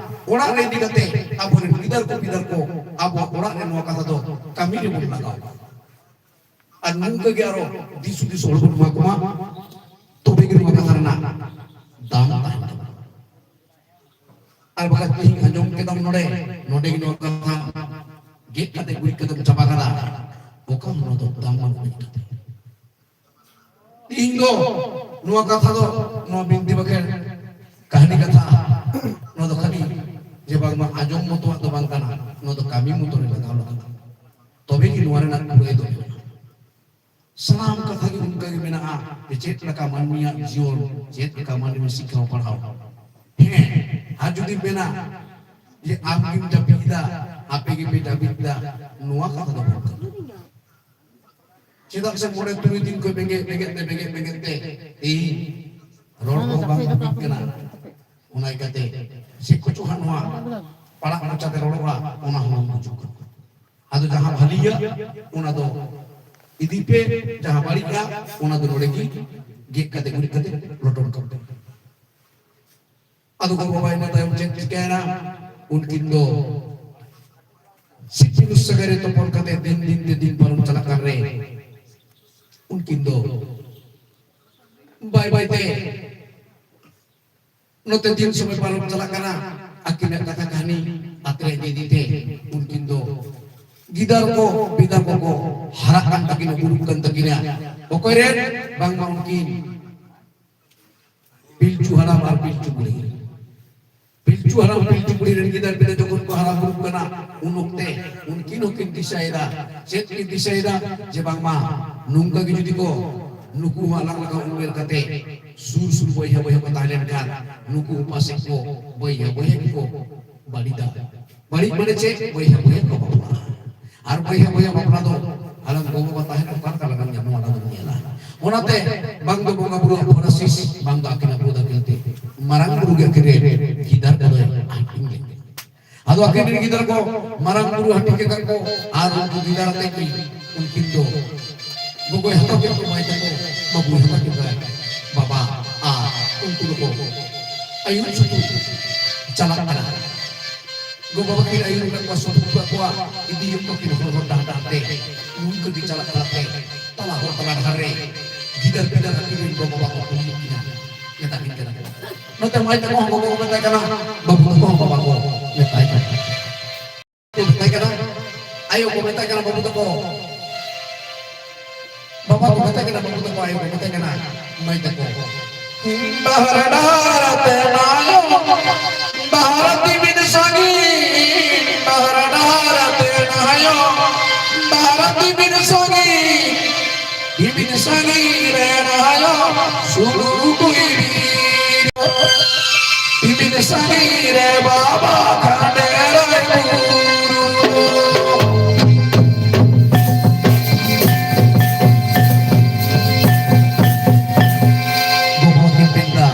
ᱚᱲᱟᱜ ᱨᱮ ᱤᱫᱤ ᱠᱟᱛᱮ ᱟᱵᱚᱨᱮᱱ ᱜᱤᱫᱟᱹᱨ ᱠᱚ ᱯᱤᱫᱟᱹᱨ ᱠᱚ ᱟᱵᱚᱣᱟᱜ ᱚᱲᱟᱜ ᱨᱮ ᱱᱚᱣᱟ ᱠᱟᱛᱷᱟ ᱫᱚ ᱠᱟᱹᱢᱤ ᱨᱮᱵᱚᱱ ᱞᱟᱜᱟᱣ᱾ ᱟᱨ ᱱᱚᱝᱠᱟ ᱜᱮ ᱟᱨᱚ ᱫᱤᱥ ᱦᱩᱫᱤᱥ ᱦᱚᱲ ᱵᱚᱱ ᱮᱢᱟ ᱠᱚᱢᱟ, ᱛᱚᱵᱮ ᱜᱮ ᱱᱚᱣᱟ ᱠᱟᱛᱷᱟ ᱨᱮᱱᱟᱜ ᱫᱟᱢ ᱛᱟᱦᱮᱱ ᱛᱟᱵᱚᱱᱟ᱾ ᱟᱨ ᱵᱟᱠᱷᱟᱡ ᱛᱮᱦᱮᱧ ᱟᱸᱡᱚᱢ ᱠᱮᱫᱟᱢ ᱱᱚᱰᱮ, ᱱᱚᱰᱮ ᱜᱮ ᱱᱚᱣᱟ ᱠᱟᱛᱷᱟ ᱜᱮᱫ ᱠᱟᱛᱮ ᱜᱩᱨᱤᱡ ᱠᱟᱛᱮᱢ ᱪᱟᱵᱟ ᱠᱟᱫᱟ, ᱚᱠᱟ ᱦᱚᱸ ᱱᱚᱣᱟ ᱫᱚ ᱫᱟᱢ ᱵᱟᱹᱱᱩᱜ ᱟᱹᱱᱤᱡ ᱠᱟᱛᱷᱟ᱾ ᱤᱧ ᱫᱚ ᱱᱚᱣᱟ ᱠᱟᱛᱷᱟ ᱫᱚ, ᱱᱚᱣᱟ ᱵᱤᱱᱛᱤ ᱵᱟᱠᱷᱮᱲ ᱠᱟᱹᱦᱱᱤ ᱠᱟᱛᱷᱟ, ᱱᱚᱣᱟ ᱫᱚ ᱠᱷᱟᱹᱞᱤ ᱡᱮ ᱵᱟᱝᱢᱟ ᱟᱸᱡᱚᱢ ᱢᱚᱛᱚᱣᱟᱜ ᱫᱚ ᱵᱟᱝ ᱠᱟᱱᱟ, ᱱᱚᱣᱟ ᱫᱚ ᱠᱟᱹᱢᱤ ᱢᱚᱛᱚ ᱨᱮ ᱞᱟᱜᱟᱣ ᱞᱟᱜᱟᱜᱼᱟ᱾ ᱛᱚᱵᱮ ᱜᱮ ᱱᱚᱣᱟ ᱨᱮᱱᱟᱜ ᱠᱩᱲᱟᱹᱭ ᱫᱚ ᱢᱮᱱᱟᱜᱼᱟ᱾ ᱥᱟᱱᱟᱢ ᱠᱟᱛᱷᱟ ᱜᱮ ᱚᱱᱠᱟ ᱜᱮ ᱢᱮᱱᱟᱜᱼᱟ ᱡᱮ ᱪᱮᱫ ᱞᱮᱠᱟ ᱢᱟᱹᱱᱢᱤᱭᱟᱜ ᱡᱤᱭᱚᱱ, ᱪᱮᱫ ᱞᱮᱠᱟ ᱢᱟᱹᱱᱢᱤ ᱥᱤᱠᱷᱟᱹᱣ ᱯᱟᱲᱦᱟᱣ᱾ ᱦᱮᱸ, ᱟᱨ ᱡᱩᱫᱤ ᱢᱮᱱᱟ ᱡᱮ ᱟᱢ ᱜᱮᱢ ᱡᱟᱹᱯᱤᱫ ᱮᱫᱟ, ᱟᱯᱮ ᱜᱮᱯᱮ ᱡᱟᱹᱯᱤᱫ ᱮᱫᱟ, ᱱᱚᱣᱟ ᱠᱟᱛᱷᱟ ᱫᱚ ᱵᱟᱝ ᱠᱟᱱᱟ᱾ ᱪᱮᱫᱟᱜ ᱥᱮ ᱢᱚᱬᱮ ᱛᱩᱨᱩᱭ ᱫᱤᱱ ᱠᱷᱚᱱ ᱵᱮᱸᱜᱮᱫ, ᱵᱮᱸᱜᱮᱫ ᱛᱮ, ᱵᱮᱸᱜᱮᱫ, ᱵᱮᱸᱜᱮᱫ ᱛᱮ ᱛᱮᱦᱮᱧ ᱨᱚᱲ ᱠᱚᱦᱚᱸ ᱵᱟᱝ ᱦᱟᱹᱯᱤᱫ ᱠᱟᱱᱟ᱾ ᱚᱱᱟ ᱤᱠᱟᱹᱛᱮ ᱪᱮᱫ ᱠᱚᱪᱚ ᱦᱟᱸᱜ ᱱᱚᱣᱟ ᱯᱟᱲᱟᱜ ᱢᱚᱪᱟᱛᱮ ᱨᱚᱲᱚᱜᱼᱟ, ᱚᱱᱟ ᱦᱚᱸ ᱵᱟᱝ ᱵᱩᱡᱩᱜ ᱠᱟᱱᱟ᱾ ᱟᱫᱚ ᱡᱟᱦᱟᱸ ᱵᱷᱟᱹᱞᱤᱭᱟ, ᱚᱱᱟ ᱫᱚ ᱤᱫᱤ ᱯᱮ, ᱡᱟᱦᱟᱸ ᱵᱟᱹᱲᱤᱡᱼᱟ, ᱚᱱᱟ ᱫᱚ ᱱᱚᱰᱮ ᱜᱮ ᱜᱮᱫ ᱠᱟᱛᱮ, ᱜᱩᱨᱤᱡ ᱠᱟᱛᱮ ᱞᱚᱴᱚᱢ ᱠᱟᱜ ᱯᱮ᱾ ᱟᱫᱚ ᱜᱚ ᱵᱟᱵᱟ ᱤᱱᱟᱹ ᱛᱟᱭᱚᱢ ᱪᱮᱫ ᱪᱤᱠᱟᱹᱭᱮᱱᱟ? ᱩᱱᱠᱤᱱ ᱫᱚ ᱥᱤᱯᱤᱞᱩᱥ ᱥᱟᱹᱜᱟᱹᱭ ᱨᱮ ᱛᱚᱯᱚᱞ ᱠᱟᱛᱮ ᱫᱤᱱ ᱫᱤᱱ ᱛᱮ ᱫᱤᱱ ᱯᱟᱨᱚᱢ ᱪᱟᱞᱟᱜ ᱠᱟᱱ ᱨᱮ, ᱩᱱᱠᱤᱱ ᱫᱚ ᱵᱟᱭ ᱵᱟᱭ ᱛᱮ ᱱᱚᱛᱮ ᱫᱤᱱ ᱥᱚᱢᱚᱭ ᱯᱟᱨᱚᱢ ᱪᱟᱞᱟᱜ ᱠᱟᱱᱟ᱾ ᱟᱹᱠᱤᱱᱟᱜ ᱠᱟᱛᱷᱟ ᱠᱟᱹᱦᱱᱤ ᱟᱛᱨᱮ ᱤᱫᱤ ᱤᱫᱤ ᱛᱮ ᱩᱱᱠᱤᱱ ᱫᱚ ᱜᱤᱫᱟᱹᱨ ᱠᱚ ᱯᱤᱫᱟᱹᱨ ᱠᱚᱠᱚ ᱦᱟᱨᱟᱜ ᱠᱟᱱ ᱛᱟᱹᱠᱤᱱᱟ, ᱵᱩᱨᱩᱜ ᱠᱟᱱ ᱛᱟᱹᱠᱤᱱᱟ᱾ ᱚᱠᱚᱭ ᱨᱮᱱ? ᱵᱟᱝᱢᱟ ᱩᱱᱠᱤᱱ ᱯᱤᱞᱪᱩ ᱦᱟᱲᱟᱢ ᱟᱨ ᱯᱤᱞᱪᱩ ᱵᱩᱲᱦᱤ᱾ ᱯᱤᱞᱪᱩ ᱦᱟᱲᱟᱢ ᱯᱤᱞᱪᱩ ᱵᱩᱲᱦᱤ ᱨᱮᱱ ᱜᱤᱫᱟᱹᱨ ᱯᱤᱫᱟᱹᱨ ᱡᱚᱠᱷᱚᱱ ᱠᱚ ᱦᱟᱨᱟ ᱵᱩᱨᱩᱜ ᱠᱟᱱᱟ, ᱩᱱ ᱚᱠᱛᱮ ᱩᱱᱠᱤᱱ ᱦᱚᱸᱠᱤᱱ ᱫᱤᱥᱟᱹᱭᱮᱫᱟ᱾ ᱪᱮᱫ ᱠᱤᱱ ᱫᱤᱥᱟᱹᱭᱮᱫᱟ? ᱡᱮ ᱵᱟᱝᱢᱟ ᱱᱚᱝᱠᱟ ᱜᱮ ᱡᱩᱫᱤ ᱠᱚ ᱱᱩᱠᱩ ᱦᱚᱸ ᱟᱞᱟᱝ ᱞᱮᱠᱟ ᱩᱢᱮᱨ ᱠᱟᱛᱮ ᱥᱩᱨ ᱥᱩᱨ ᱵᱚᱭᱦᱟ ᱵᱚᱭᱦᱟ ᱠᱚ ᱛᱟᱦᱮᱸ ᱞᱮᱱᱠᱷᱟᱱ, ᱱᱩᱠᱩ ᱦᱚᱸ ᱯᱟᱥᱮᱡ ᱠᱚ ᱵᱚᱭᱦᱟ ᱵᱚᱭᱦᱟ ᱜᱮᱠᱚ ᱵᱟᱹᱲᱤᱡᱟ᱾ ᱵᱟᱹᱲᱤᱡ ᱢᱟᱱᱮ ᱪᱮᱫ? ᱵᱚᱭᱦᱟ ᱵᱚᱭᱦᱟ ᱠᱚ ᱵᱟᱯᱞᱟᱜᱼᱟ᱾ ᱟᱨ ᱵᱚᱭᱦᱟ ᱵᱚᱭᱦᱟ ᱵᱟᱯᱞᱟ ᱫᱚ ᱟᱞᱟᱝ ᱜᱚ ᱵᱟᱵᱟ ᱛᱟᱦᱮᱱ ᱚᱠᱟ ᱞᱮᱠᱟ ᱞᱟᱜᱟᱱ ᱧᱟᱢᱚᱜᱼᱟ, ᱚᱱᱟ ᱫᱚᱢ ᱧᱮᱞᱟ᱾ ᱚᱱᱟᱛᱮ ᱵᱟᱝ ᱫᱚ ᱵᱚᱸᱜᱟ ᱵᱩᱨᱩ ᱟᱯᱷᱚᱨᱟᱥᱤᱥ, ᱵᱟᱝ ᱫᱚ ᱟᱹᱠᱤᱱ ᱟᱵᱚ ᱫᱚ ᱟᱹᱠᱤᱱ ᱛᱮ ᱢᱟᱨᱟᱝ ᱵᱩᱨᱩ ᱜᱮ ᱟᱹᱠᱤᱱ ᱨᱮᱱ ᱜᱤᱫᱟᱹᱨ ᱠᱚᱫᱚᱭ ᱦᱟᱹᱴᱤᱧ ᱞᱮᱫ ᱠᱤᱱᱟ᱾ ᱟᱫᱚ ᱟᱹᱠᱤᱱ ᱨᱮᱱ ᱜᱤᱫᱟᱹᱨ ᱠᱚ ᱢᱟᱨᱟᱝ ᱵᱩᱨᱩ ᱦᱟᱹᱴᱤᱧ ᱟᱠᱟᱫ ᱠᱚ, ᱟᱨ ᱩᱱᱠᱩ ᱜᱤᱫᱟᱹᱨ ᱟᱛᱮ ᱜᱮ ᱩᱱᱠᱤᱱ ᱫᱚ ᱜᱚᱜᱚᱭ ᱦᱟᱛᱟᱣ ᱠᱮᱫ ᱠᱚ ᱢᱟᱹᱭ ᱛᱟᱠᱚ, ᱵᱟᱹᱵᱩᱭ ᱦᱟᱛᱟᱣ ᱠᱮᱫ ᱠᱚᱣᱟᱭ ᱵᱟᱵᱟ, ᱟᱨ ᱩᱱᱠᱩ ᱫᱚᱠᱚ ᱟᱹᱭᱩᱨ ᱥᱩᱛᱩᱜ ᱪᱟᱞᱟᱜ ᱠᱟᱱᱟ᱾ ᱜᱚ ᱵᱟᱵᱟ ᱠᱤᱱ ᱟᱹᱭᱩᱨ ᱟᱠᱟᱫ ᱠᱚᱣᱟ, ᱥᱩᱛᱩᱜ ᱟᱠᱟᱫ ᱠᱚᱣᱟ, ᱤᱫᱤ ᱦᱩᱭᱩᱜ ᱛᱟᱹᱠᱤᱱ ᱦᱚᱨ ᱦᱚᱨ ᱰᱟᱦᱟᱨ ᱰᱟᱦᱟᱨ ᱛᱮ, ᱱᱚᱝᱠᱟ ᱜᱮ ᱪᱟᱞᱟᱜ ᱛᱟᱞᱟᱛᱮ ᱛᱟᱞᱟ ᱦᱚᱨ ᱛᱟᱞᱟ ᱰᱟᱦᱟᱨ ᱨᱮ ᱜᱤᱫᱟᱹᱨ ᱯᱤᱫᱟᱹᱨ ᱟᱹᱠᱤᱱ ᱨᱮᱱ ᱜᱚ ᱵᱟᱵᱟ ᱠᱚ ᱠᱩᱞᱤᱭᱮᱫ ᱠᱤᱱᱟ, ᱢᱮᱛᱟ ᱠᱤᱱ ᱠᱟᱱᱟ ᱠᱚ᱾ ᱱᱚᱛᱮ ᱢᱟᱹᱭ ᱛᱟᱠᱚ ᱦᱚᱸ ᱜᱚᱜᱚ ᱠᱚ ᱢᱮᱛᱟᱭ ᱠᱟᱱᱟ, ᱵᱟᱹᱵᱩ ᱛᱟᱠᱚ ᱦᱚᱸ ᱵᱟᱵᱟ ᱠᱚ ᱢᱮᱛᱟᱭ ᱠᱟᱱᱟ᱾ ᱠᱚ ᱢᱮᱛᱟᱭ ᱠᱟᱱᱟ, ᱟᱭᱳ ᱠᱚ ᱢᱮᱛᱟᱭ ᱠᱟᱱᱟ, ᱵᱟᱹᱵᱩ ᱛᱟᱠᱚ, ᱵᱟᱵᱟ ᱠᱚ ᱢᱮᱛᱟᱭ ᱠᱟᱱᱟ, ᱵᱟᱹᱵᱩ ᱛᱟᱠᱚ, ᱟᱭᱳ ᱠᱚ ᱢᱮᱛᱟᱭ ᱠᱟᱱᱟ, ᱢᱟᱹᱭ ᱛᱟᱠᱚ, ᱰᱟᱦᱟᱨ ᱰᱟᱦᱟᱨ ᱛᱮ ᱱᱟᱭᱚ, ᱰᱟᱦᱟᱨ ᱛᱤᱢᱤᱱ ᱥᱟᱺᱜᱤᱧ, ᱰᱟᱦᱟᱨ ᱰᱟᱦᱟᱨ ᱛᱮ ᱱᱟᱭᱚ, ᱰᱟᱦᱟᱨ ᱛᱤᱢᱤᱱ ᱥᱟᱺᱜᱤᱧ, ᱛᱤᱢᱤᱱ ᱥᱟᱺᱜᱤᱧ ᱨᱮ ᱱᱟᱭᱚ, ᱥᱩᱱᱩ ᱠᱩᱭᱞᱤ᱾ ᱛᱤᱢᱤᱱ ᱥᱟᱺᱜᱤᱧ ᱨᱮ ᱵᱟᱵᱟ ᱠᱷᱟᱸᱰᱮᱨᱟᱭ ᱵᱩᱨᱩ᱾ ᱜᱚᱜᱚ ᱠᱤᱱ ᱢᱮᱱᱫᱟ,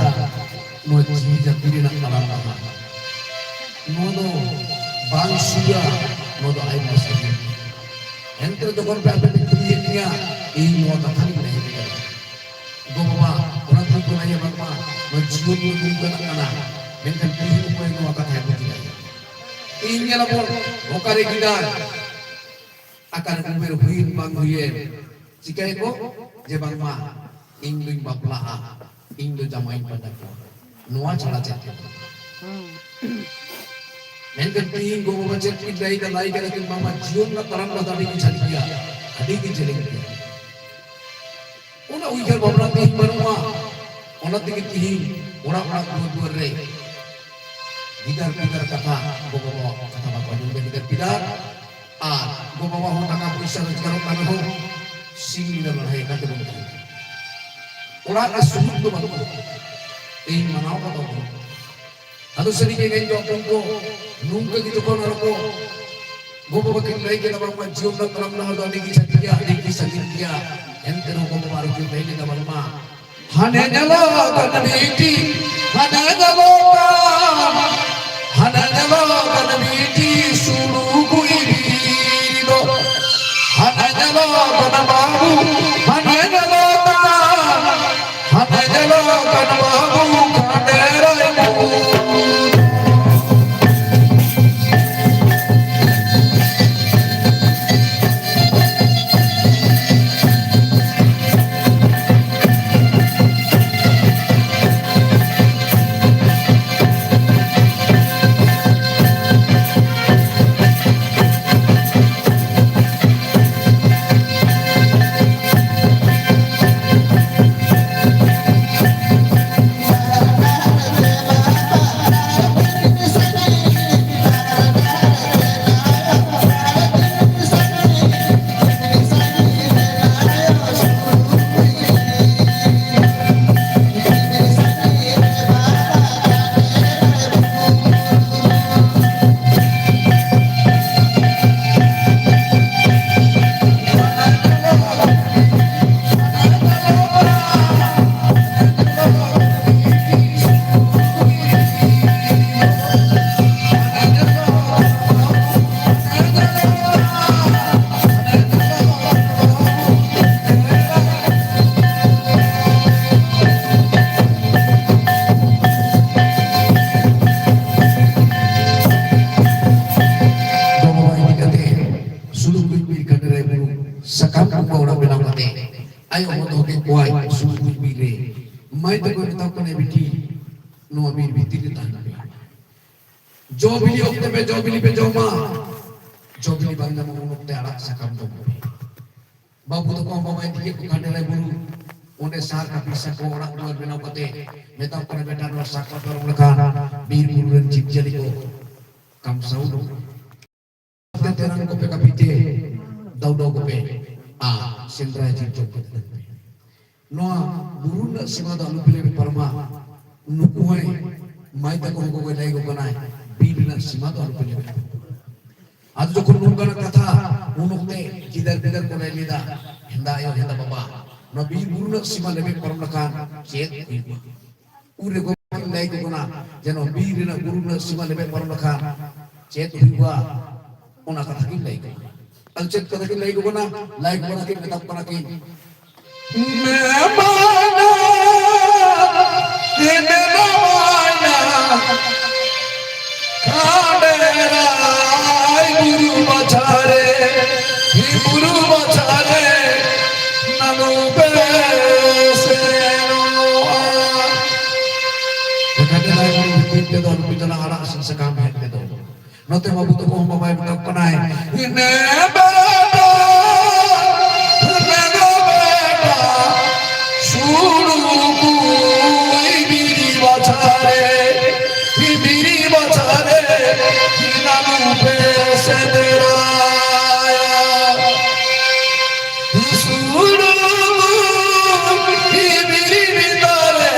ᱱᱚᱣᱟ ᱡᱤᱣᱤ ᱡᱟᱹᱛᱤ ᱨᱮᱱᱟᱜ ᱛᱟᱲᱟᱢ ᱰᱟᱦᱟᱨ᱾ ᱱᱚᱣᱟ ᱫᱚ ᱵᱟᱝ ᱥᱩᱨᱟ, ᱱᱚᱣᱟ ᱫᱚ ᱟᱭᱢᱟ ᱥᱟᱺᱜᱤᱧ᱾ ᱮᱱᱛᱮ ᱡᱚᱠᱷᱚᱱ ᱯᱮ ᱟᱯᱮ ᱯᱮ ᱠᱩᱞᱤᱭᱮᱫ ᱞᱤᱧᱟ, ᱤᱧ ᱱᱚᱣᱟ ᱠᱟᱛᱷᱟ ᱞᱤᱧ ᱞᱟᱹᱭ ᱠᱮᱫᱟ᱾ ᱜᱚ ᱵᱟᱵᱟ, ᱚᱱᱟ ᱛᱮᱠᱚ ᱞᱟᱹᱭᱟ ᱵᱟᱝᱢᱟ ᱱᱚᱣᱟ ᱡᱤᱭᱚᱱ ᱫᱚ ᱱᱚᱝᱠᱟᱱᱟᱜ ᱠᱟᱱᱟ, ᱢᱮᱱᱠᱷᱟᱱ ᱛᱮᱦᱮᱧ ᱚᱠᱚᱭ ᱱᱚᱣᱟ ᱠᱟᱛᱷᱟᱭ ᱵᱩᱡᱽ ᱮᱫᱟ? ᱤᱧ ᱧᱮᱞᱟᱵᱚᱱ ᱚᱠᱟᱨᱮ ᱜᱤᱫᱟᱹᱨ ᱟᱠᱟᱨᱮ ᱩᱢᱮᱨ ᱦᱩᱭᱮᱱ ᱵᱟᱝ ᱦᱩᱭᱮᱱ, ᱪᱤᱠᱟᱹᱭᱟᱠᱚ ᱡᱮ ᱵᱟᱝᱢᱟ ᱤᱧ ᱫᱩᱧ ᱵᱟᱯᱞᱟᱜᱼᱟ, ᱤᱧ ᱫᱚ ᱡᱟᱶᱟᱭᱤᱧ ᱯᱟᱸᱡᱟ ᱠᱚᱣᱟ, ᱱᱚᱣᱟ ᱪᱷᱟᱲᱟ ᱪᱮᱫ ᱜᱮ ᱵᱟᱝ᱾ ᱢᱮᱱᱠᱷᱟᱱ ᱛᱤᱦᱤᱧ ᱜᱚ ᱵᱟᱵᱟ ᱪᱮᱫ ᱠᱤᱱ ᱞᱟᱹᱭ ᱫᱟ, ᱞᱟᱹᱭ ᱠᱟᱫᱟ ᱠᱤᱱ, "ᱵᱟᱝᱢᱟ ᱡᱤᱭᱚᱱ ᱨᱮᱱᱟᱜ ᱛᱟᱲᱟᱢ ᱰᱟᱦᱟᱨ ᱫᱚ ᱟᱹᱰᱤ ᱜᱮ ᱡᱷᱟᱹᱞ ᱜᱮᱭᱟ, ᱟᱹᱰᱤ ᱜᱮ ᱡᱮᱞᱮᱧ ᱜᱮᱭᱟ᱾" ᱚᱱᱟ ᱩᱭᱦᱟᱹᱨ ᱵᱷᱟᱵᱽᱱᱟ ᱛᱤᱦᱤᱧ ᱵᱟᱹᱱᱩᱜᱼᱟ, ᱚᱱᱟ ᱛᱮᱜᱮ ᱛᱤᱦᱤᱧ ᱚᱲᱟᱜ ᱚᱲᱟᱜ ᱫᱩᱣᱟᱹᱨ ᱫᱩᱣᱟᱹᱨ ᱨᱮ ᱜᱤᱫᱟᱹᱨ ᱯᱤᱫᱟᱹᱨ ᱠᱟᱛᱷᱟ, ᱜᱚ ᱵᱟᱵᱟ ᱠᱟᱛᱷᱟ ᱵᱟᱠᱚ ᱟᱸᱡᱚᱢ ᱫᱟ ᱜᱤᱫᱟᱹᱨ ᱯᱤᱫᱟᱹᱨ᱾ ᱟᱨ ᱜᱚ ᱵᱟᱵᱟ ᱦᱚᱸ ᱴᱟᱠᱟ ᱯᱚᱭᱥᱟ ᱨᱳᱡᱽᱜᱟᱨᱚᱜ ᱠᱟᱱ ᱨᱮᱦᱚᱸ ᱥᱤᱧ ᱧᱤᱫᱟᱹ ᱞᱟᱹᱲᱦᱟᱹᱭ ᱠᱟᱛᱮ ᱵᱚᱱ ᱛᱟᱦᱮᱱᱟ᱾ ᱚᱲᱟᱜ ᱨᱮ ᱥᱩᱞᱩᱠ ᱫᱚ ᱵᱟᱹᱱᱩᱜᱼᱟ᱾ ᱛᱮᱦᱮᱧ ᱢᱟᱱᱟᱣ ᱠᱟᱛᱮ ᱵᱚᱱ, ᱟᱫᱚ ᱥᱟᱹᱨᱤ ᱜᱮ ᱤᱧ ᱫᱚ ᱦᱚᱯᱚᱱ ᱠᱚ ᱱᱚᱝᱠᱟ ᱜᱮ ᱡᱚᱠᱷᱚᱱ ᱟᱨᱚ ᱠᱚ ᱜᱚ ᱵᱟᱵᱟ ᱠᱤᱱ ᱞᱟᱹᱭ ᱠᱮᱫᱟ ᱵᱟᱝᱢᱟ ᱡᱤᱭᱚᱱ ᱨᱮᱱᱟᱜ ᱛᱟᱲᱟᱢ ᱰᱟᱦᱟᱨ ᱫᱚ ᱟᱹᱰᱤ ᱜᱮ ᱡᱷᱟᱹᱞ ᱜᱮᱭᱟ, ᱟᱹᱰᱤ ᱜᱮ ᱥᱟᱺᱜᱤᱧ ᱜᱮᱭᱟ, ᱮᱱᱛᱮ ᱨᱮᱦᱚᱸ ᱜᱚ ᱵᱟᱵᱟ ᱟᱨᱚ ᱠᱤᱱ ᱞᱟᱹᱭ ᱞᱮᱫᱟ ᱵᱟᱝᱢᱟ ᱦᱟᱱᱮ ᱧᱮᱞᱚᱜ ᱠᱟᱱ ᱵᱤᱴᱤ, ᱦᱟᱱᱮ ᱧᱮᱞᱚᱜ ᱠᱟᱱ, ᱦᱟᱱᱮ ᱧᱮᱞᱚᱜ ᱠᱟᱱ ᱵᱤᱴᱤ ᱥᱩᱲᱩ ᱠᱩᱲᱤ ᱵᱤᱨᱤ ᱫᱚ᱾ ᱦᱟᱱᱮ ᱧᱮᱞᱚᱜ ᱠᱟᱱ ᱵᱟᱹᱵᱩ, ᱦᱟᱱᱮ ᱧᱮᱞᱚᱜ ᱠᱟᱱ, ᱦᱟᱱᱮ ᱧᱮᱞᱚᱜ ᱠᱟᱱ ᱵᱟᱹᱵᱩ ᱠᱷᱟᱸᱰᱮ ᱨᱟᱭᱯᱩᱨ᱾ ᱟᱭᱳ ᱦᱚᱲ ᱫᱚᱦᱚ ᱠᱮᱫ ᱠᱚᱣᱟᱭ ᱥᱩᱨ ᱵᱤᱨ ᱨᱮ᱾ ᱢᱟᱹᱭ ᱛᱟᱠᱚ ᱢᱮᱛᱟ ᱠᱚ ᱠᱟᱱᱟ, ᱵᱤᱴᱤ, ᱱᱚᱣᱟ ᱵᱤᱨ ᱵᱷᱤᱛᱤᱨ ᱨᱮ ᱛᱟᱦᱮᱱ ᱯᱮ᱾ ᱡᱚ ᱵᱤᱞᱤ ᱚᱠᱛᱮ ᱯᱮ ᱡᱚ ᱵᱤᱞᱤ ᱯᱮ ᱡᱚᱢᱟ, ᱡᱚ ᱵᱤᱞᱤ ᱵᱟᱝ ᱧᱟᱢᱚᱜ ᱩᱱ ᱚᱠᱛᱮ ᱟᱲᱟᱜ ᱥᱟᱠᱟᱢ ᱡᱚᱢ ᱯᱮ᱾ ᱵᱟᱹᱵᱩ ᱛᱟᱠᱚ ᱵᱟᱵᱟᱭ ᱤᱫᱤ ᱠᱮᱫ ᱠᱚ ᱠᱷᱟᱱ ᱰᱮᱨᱟ ᱵᱩᱨᱩ, ᱚᱸᱰᱮ ᱥᱟᱨ ᱠᱟᱹᱯᱤ ᱥᱟᱠᱚ ᱚᱲᱟᱜ ᱫᱩᱣᱟᱹᱨ ᱵᱮᱱᱟᱣ ᱠᱟᱛᱮ ᱢᱮᱛᱟ ᱠᱚ ᱠᱟᱱᱟ, ᱵᱮᱴᱟ, ᱱᱚᱣᱟ ᱥᱟᱨ ᱠᱚ ᱯᱮ ᱨᱚᱝ ᱞᱮᱠᱷᱟᱱ ᱵᱤᱨ ᱵᱩᱨᱩ ᱨᱮᱱ ᱡᱤᱵᱽ ᱡᱤᱭᱟᱹᱞᱤ ᱠᱚ ᱠᱟᱢᱥᱟᱣ ᱩᱰᱩᱠᱚᱜᱼᱟ᱾ ᱛᱮ ᱛᱮᱨᱟᱝ ᱠᱚᱯᱮ ᱠᱟᱹᱯᱤ ᱛᱮ ᱫᱟᱹᱣ ᱫᱟᱹᱣ ᱠᱚᱯᱮ ᱟᱨ ᱥᱮᱸᱫᱽᱨᱟ ᱡᱤᱞ ᱡᱚᱢ ᱠᱟᱛᱮ ᱯᱮ᱾ ᱱᱚᱣᱟ ᱵᱩᱨᱩ ᱨᱮᱱᱟᱜ ᱥᱤᱢᱟ ᱫᱚ ᱟᱞᱚᱯᱮ ᱞᱮᱵᱮᱫ ᱯᱟᱨᱚᱢᱟ᱾ ᱱᱩᱠᱩ ᱦᱚᱸᱭ ᱢᱟᱹᱭ ᱛᱟᱠᱚ ᱦᱚᱸ ᱜᱚᱜᱚᱭ ᱞᱟᱹᱭ ᱟᱠᱚ ᱠᱟᱱᱟᱭ, ᱵᱤᱨ ᱨᱮᱱᱟᱜ ᱥᱤᱢᱟ ᱫᱚ ᱟᱞᱚᱯᱮ ᱞᱮᱵᱮᱫ ᱯᱟᱨᱚᱢᱟ᱾ ᱟᱫᱚ ᱡᱚᱠᱷᱚᱱ ᱱᱚᱝᱠᱟᱱᱟᱜ ᱠᱟᱛᱷᱟ, ᱩᱱ ᱚᱠᱛᱮ ᱜᱤᱫᱟᱹᱨ ᱯᱤᱫᱟᱹᱨ ᱠᱚ ᱞᱟᱹᱭ ᱞᱮᱫᱟ, ᱦᱮᱸᱫᱟ ᱟᱭᱳ, ᱦᱮᱸᱫᱟ ᱵᱟᱵᱟ, ᱱᱚᱣᱟ ᱵᱤᱨ ᱵᱩᱨᱩ ᱨᱮᱱᱟᱜ ᱥᱤᱢᱟ ᱞᱮᱵᱮᱫ ᱯᱟᱨᱚᱢ ᱞᱮᱠᱷᱟᱱ ᱪᱮᱫ ᱦᱩᱭᱩᱜᱼᱟ? ᱩᱱ ᱨᱮ ᱜᱚᱜᱚ ᱠᱤᱱ ᱞᱟᱹᱭ ᱟᱠᱚ ᱠᱟᱱᱟ ᱡᱮ ᱱᱚᱣᱟ ᱵᱤᱨ ᱨᱮᱱᱟᱜ ᱵᱩᱨᱩ ᱨᱮᱱᱟᱜ ᱥᱤᱢᱟ ᱞᱮᱵᱮᱫ ᱯᱟᱨᱚᱢ ᱞᱮᱠᱷᱟᱱ ᱪᱮᱫ ᱦᱩᱭᱩᱜᱼᱟ, ᱚᱱᱟ ᱠᱟᱛᱷᱟ ᱠᱤᱱ ᱞᱟᱹᱭ ᱟᱠᱚ ᱠᱟᱱᱟ᱾ ᱟᱫᱚ ᱪᱮᱫ ᱠᱟᱛᱷᱟ ᱠᱤᱱ ᱞᱟᱹᱭ ᱟᱠᱚ ᱠᱟᱱᱟ? ᱞᱟᱹᱭ ᱟᱠᱚ ᱠᱟᱱᱟ ᱠᱤᱱ, ᱢᱮᱛᱟ ᱠᱚ ᱠᱟᱱᱟ ᱠᱤᱱ, ᱢᱮᱢᱟᱱᱟ, ᱢᱮᱢᱟᱱᱟ, ᱠᱷᱟᱸᱰᱮᱨᱟᱭ ᱵᱩᱨᱩ ᱵᱟᱪᱷᱟ ᱨᱮ, ᱵᱩᱨᱩ ᱵᱟᱪᱷᱟ ᱨᱮ, ᱱᱟᱞᱩ ᱯᱮ ᱥᱮᱱᱚᱜᱼᱟ᱾ ᱠᱷᱟᱸᱰᱮᱨᱟᱭ ᱵᱩᱨᱩ ᱵᱷᱤᱛᱤᱨ ᱛᱮᱫᱚ ᱟᱞᱚᱯᱮ ᱪᱟᱞᱟᱜᱼᱟ, ᱟᱲᱟᱜ ᱥᱟᱠᱟᱢ ᱦᱮᱡ ᱛᱮᱫᱚ᱾ ᱱᱚᱛᱮ ᱵᱟᱹᱵᱩ ᱛᱟᱠᱚ ᱦᱚᱸ ᱵᱟᱵᱟᱭ ᱢᱮᱛᱟ ᱠᱚ ᱠᱟᱱᱟᱭ, ᱦᱤᱱᱮ ᱵᱮᱴᱟ, ᱦᱤᱱᱮ ᱫᱚ ᱵᱮᱴᱟ, ᱥᱩᱲᱩ ᱠᱩᱭ ᱵᱤᱨᱤ ᱵᱟᱪᱷᱟ ᱨᱮ, ᱵᱤᱨᱤ ᱵᱟᱪᱷᱟ ᱨᱮ, ᱦᱤᱱᱟ ᱱᱩᱯᱮ ᱥᱮᱸᱫᱽᱨᱟᱭᱟ᱾ ᱥᱩᱲᱩ ᱠᱩᱭ ᱵᱤᱨᱤ ᱵᱤᱛᱟᱨᱮ,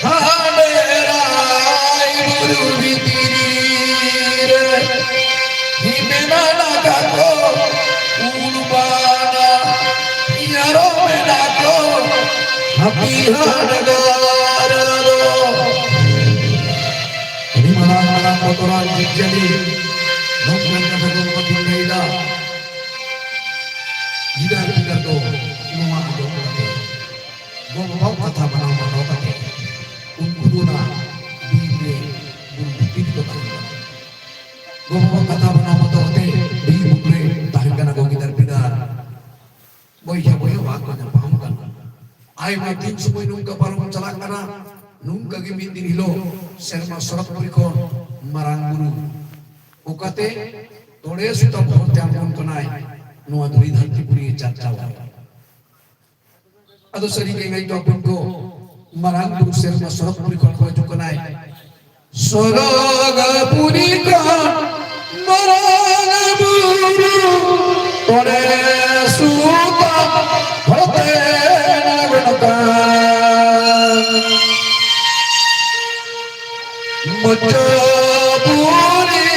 ᱦᱟᱸᱰᱮ ᱨᱟᱭ ᱵᱩᱨᱩ ᱵᱷᱤᱛᱨᱤ ᱨᱮ ᱢᱮᱱᱟᱜ ᱟᱠᱟᱫ ᱠᱚ ᱩᱞ ᱵᱟᱜᱟᱱ, ᱟᱨᱚ ᱢᱮᱱᱟᱜ ᱠᱚ ᱦᱟᱹᱛᱤ ᱦᱟᱰᱜᱟᱨ ᱫᱚ᱾ ᱟᱹᱰᱤ ᱢᱟᱨᱟᱝ ᱢᱟᱨᱟᱝ ᱵᱚᱛᱚᱨᱟᱱ ᱡᱤᱵᱽᱼᱡᱤᱭᱟᱹᱞᱤ ᱱᱚᱝᱠᱟᱱ ᱠᱟᱛᱷᱟ ᱠᱚ ᱵᱟᱹᱧ ᱞᱟᱹᱭᱫᱟ᱾ ᱜᱤᱫᱟᱹᱨ ᱯᱤᱫᱟᱹᱨ ᱫᱚ ᱱᱚᱣᱟ ᱟᱸᱡᱚᱢ ᱠᱟᱛᱮ ᱜᱚ-ᱵᱟᱵᱟᱣᱟᱜ ᱠᱟᱛᱷᱟ ᱢᱟᱱᱟᱣ ᱵᱟᱛᱟᱣ ᱠᱟᱛᱮ ᱩᱱᱠᱩ ᱫᱚ ᱚᱱᱟ ᱵᱤᱨ ᱨᱮ ᱵᱩᱨᱩ ᱵᱷᱤᱛᱤᱨ ᱨᱮᱠᱚ ᱛᱟᱦᱮᱸ ᱠᱟᱱᱟ᱾ ᱜᱚ-ᱵᱟᱵᱟᱣᱟᱜ ᱠᱟᱛᱷᱟ ᱢᱟᱱᱟᱣ ᱵᱟᱛᱟᱣ ᱠᱟᱛᱮ ᱵᱤᱨ ᱵᱩᱨᱩ ᱨᱮ ᱛᱟᱦᱮᱸ ᱠᱟᱱᱟ ᱠᱚ ᱜᱤᱫᱟᱹᱨ ᱯᱤᱫᱟᱹᱨ᱾ ᱵᱚᱭᱦᱟ ᱵᱚᱭᱦᱟ ᱵᱟᱝ ᱟᱭᱢᱟ ᱫᱤᱱ ᱥᱚᱢᱚᱭ ᱱᱚᱝᱠᱟ ᱯᱟᱨᱚᱢ ᱪᱟᱞᱟᱜ ᱠᱟᱱᱟ᱾ ᱱᱚᱝᱠᱟ ᱜᱮ ᱢᱤᱫ ᱫᱤᱱ ᱦᱤᱞᱳᱜ ᱥᱮᱨᱢᱟ ᱥᱚᱨᱚᱜᱽᱯᱩᱨᱤ ᱠᱷᱚᱱ ᱢᱟᱨᱟᱝ ᱵᱩᱨᱩ ᱚᱠᱟᱛᱮ ᱛᱚᱲᱮ ᱥᱩᱛᱟᱹᱢ ᱦᱚᱨᱛᱮ ᱟᱬᱜᱚᱱ ᱠᱟᱱᱟᱭ, ᱱᱚᱣᱟ ᱫᱷᱩᱲᱤ ᱫᱷᱟᱹᱨᱛᱤ ᱯᱩᱨᱤ ᱪᱟᱨᱪᱟᱣᱟᱭ᱾ ᱟᱫᱚ ᱥᱟᱹᱨᱤ ᱜᱮ ᱮᱸᱜᱟᱭ ᱠᱚ ᱟᱯᱚᱱ ᱠᱚ, ᱢᱟᱨᱟᱝ ᱵᱩᱨᱩ ᱥᱮᱨᱢᱟ ᱥᱚᱨᱚᱜᱽᱯᱩᱨᱤ ᱠᱷᱚᱱ ᱠᱚ ᱦᱤᱡᱩᱜ ᱠᱟᱱᱟᱭ᱾ ᱥᱚᱨᱚᱜᱽᱯᱩᱨᱤ ᱠᱷᱚᱱ ᱢᱟᱨᱟᱝ ᱵᱩᱨᱩ ᱚᱸᱰᱮ ᱥᱩᱛᱟᱹᱢ ᱦᱚᱨᱛᱮ ᱟᱬᱜᱚᱱ ᱠᱟᱱ᱾ ᱢᱚᱪᱟᱵᱩᱨᱤ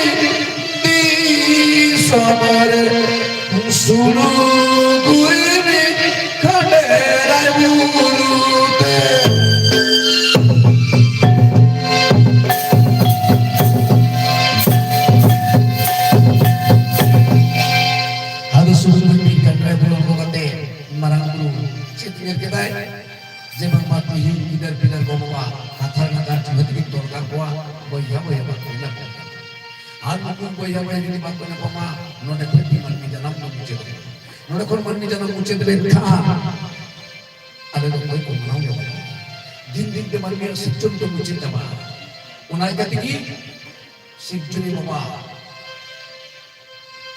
ᱫᱤᱥᱚᱢ ᱨᱮ ᱥᱩᱨᱩ ᱜᱩᱭᱱᱤ ᱠᱷᱟᱸᱰᱮᱨᱟ ᱵᱩᱨᱩ ᱛᱮ᱾ ᱟᱫᱚ ᱥᱩᱨᱩ ᱜᱩᱭᱱᱤ ᱠᱷᱟᱸᱰᱮᱨᱟ ᱵᱩᱨᱩ ᱟᱬᱜᱚ ᱠᱟᱛᱮ ᱢᱟᱨᱟᱝ ᱵᱩᱨᱩ ᱪᱮᱫ ᱧᱮᱞ ᱠᱮᱫᱟᱭ? ᱡᱮ ᱵᱟᱝᱢᱟ ᱛᱤᱦᱤᱧ ᱜᱤᱫᱟᱹᱨ ᱯᱤᱫᱟᱹᱨ ᱜᱚ ᱵᱟᱵᱟ ᱠᱟᱛᱷᱟ ᱨᱮᱱᱟᱜ ᱜᱟᱨ ᱪᱩᱦᱟᱹ ᱛᱮᱜᱮ ᱛᱚᱞ ᱠᱟᱜ ᱠᱚᱣᱟ, ᱵᱚᱭᱦᱟ ᱵᱚᱭᱦᱟ ᱵᱟᱠᱚ ᱧᱟᱯᱟᱢ ᱠᱟᱱᱟ᱾ ᱟᱨ ᱱᱩᱠᱩ ᱵᱚᱭᱦᱟ ᱵᱚᱭᱦᱟ ᱡᱩᱫᱤ ᱵᱟᱠᱚ ᱧᱟᱯᱟᱢᱟ, ᱱᱚᱰᱮ ᱠᱷᱚᱱ ᱜᱮ ᱢᱟᱹᱱᱢᱤ ᱡᱟᱱᱟᱢ ᱫᱚ ᱢᱩᱪᱟᱹᱫᱚᱜᱼᱟ᱾ ᱱᱚᱰᱮ ᱠᱷᱚᱱ ᱢᱟᱹᱱᱢᱤ ᱡᱟᱱᱟᱢ ᱢᱩᱪᱟᱹᱫ ᱞᱮᱱᱠᱷᱟᱱ ᱟᱞᱮ ᱫᱚ ᱚᱠᱚᱭ ᱠᱚ ᱢᱟᱱᱟᱣ ᱧᱟᱢᱟ? ᱫᱤᱱ ᱫᱤᱱ ᱛᱮ ᱢᱟᱹᱱᱢᱤᱭᱟᱜ ᱥᱤᱨᱡᱚᱱ ᱫᱚ ᱢᱩᱪᱟᱹᱫ ᱪᱟᱵᱟᱜᱼᱟ᱾ ᱚᱱᱟ ᱤᱭᱠᱟᱹ ᱛᱮᱜᱮ ᱥᱤᱨᱡᱚᱱᱤᱭᱟᱹ ᱵᱟᱵᱟ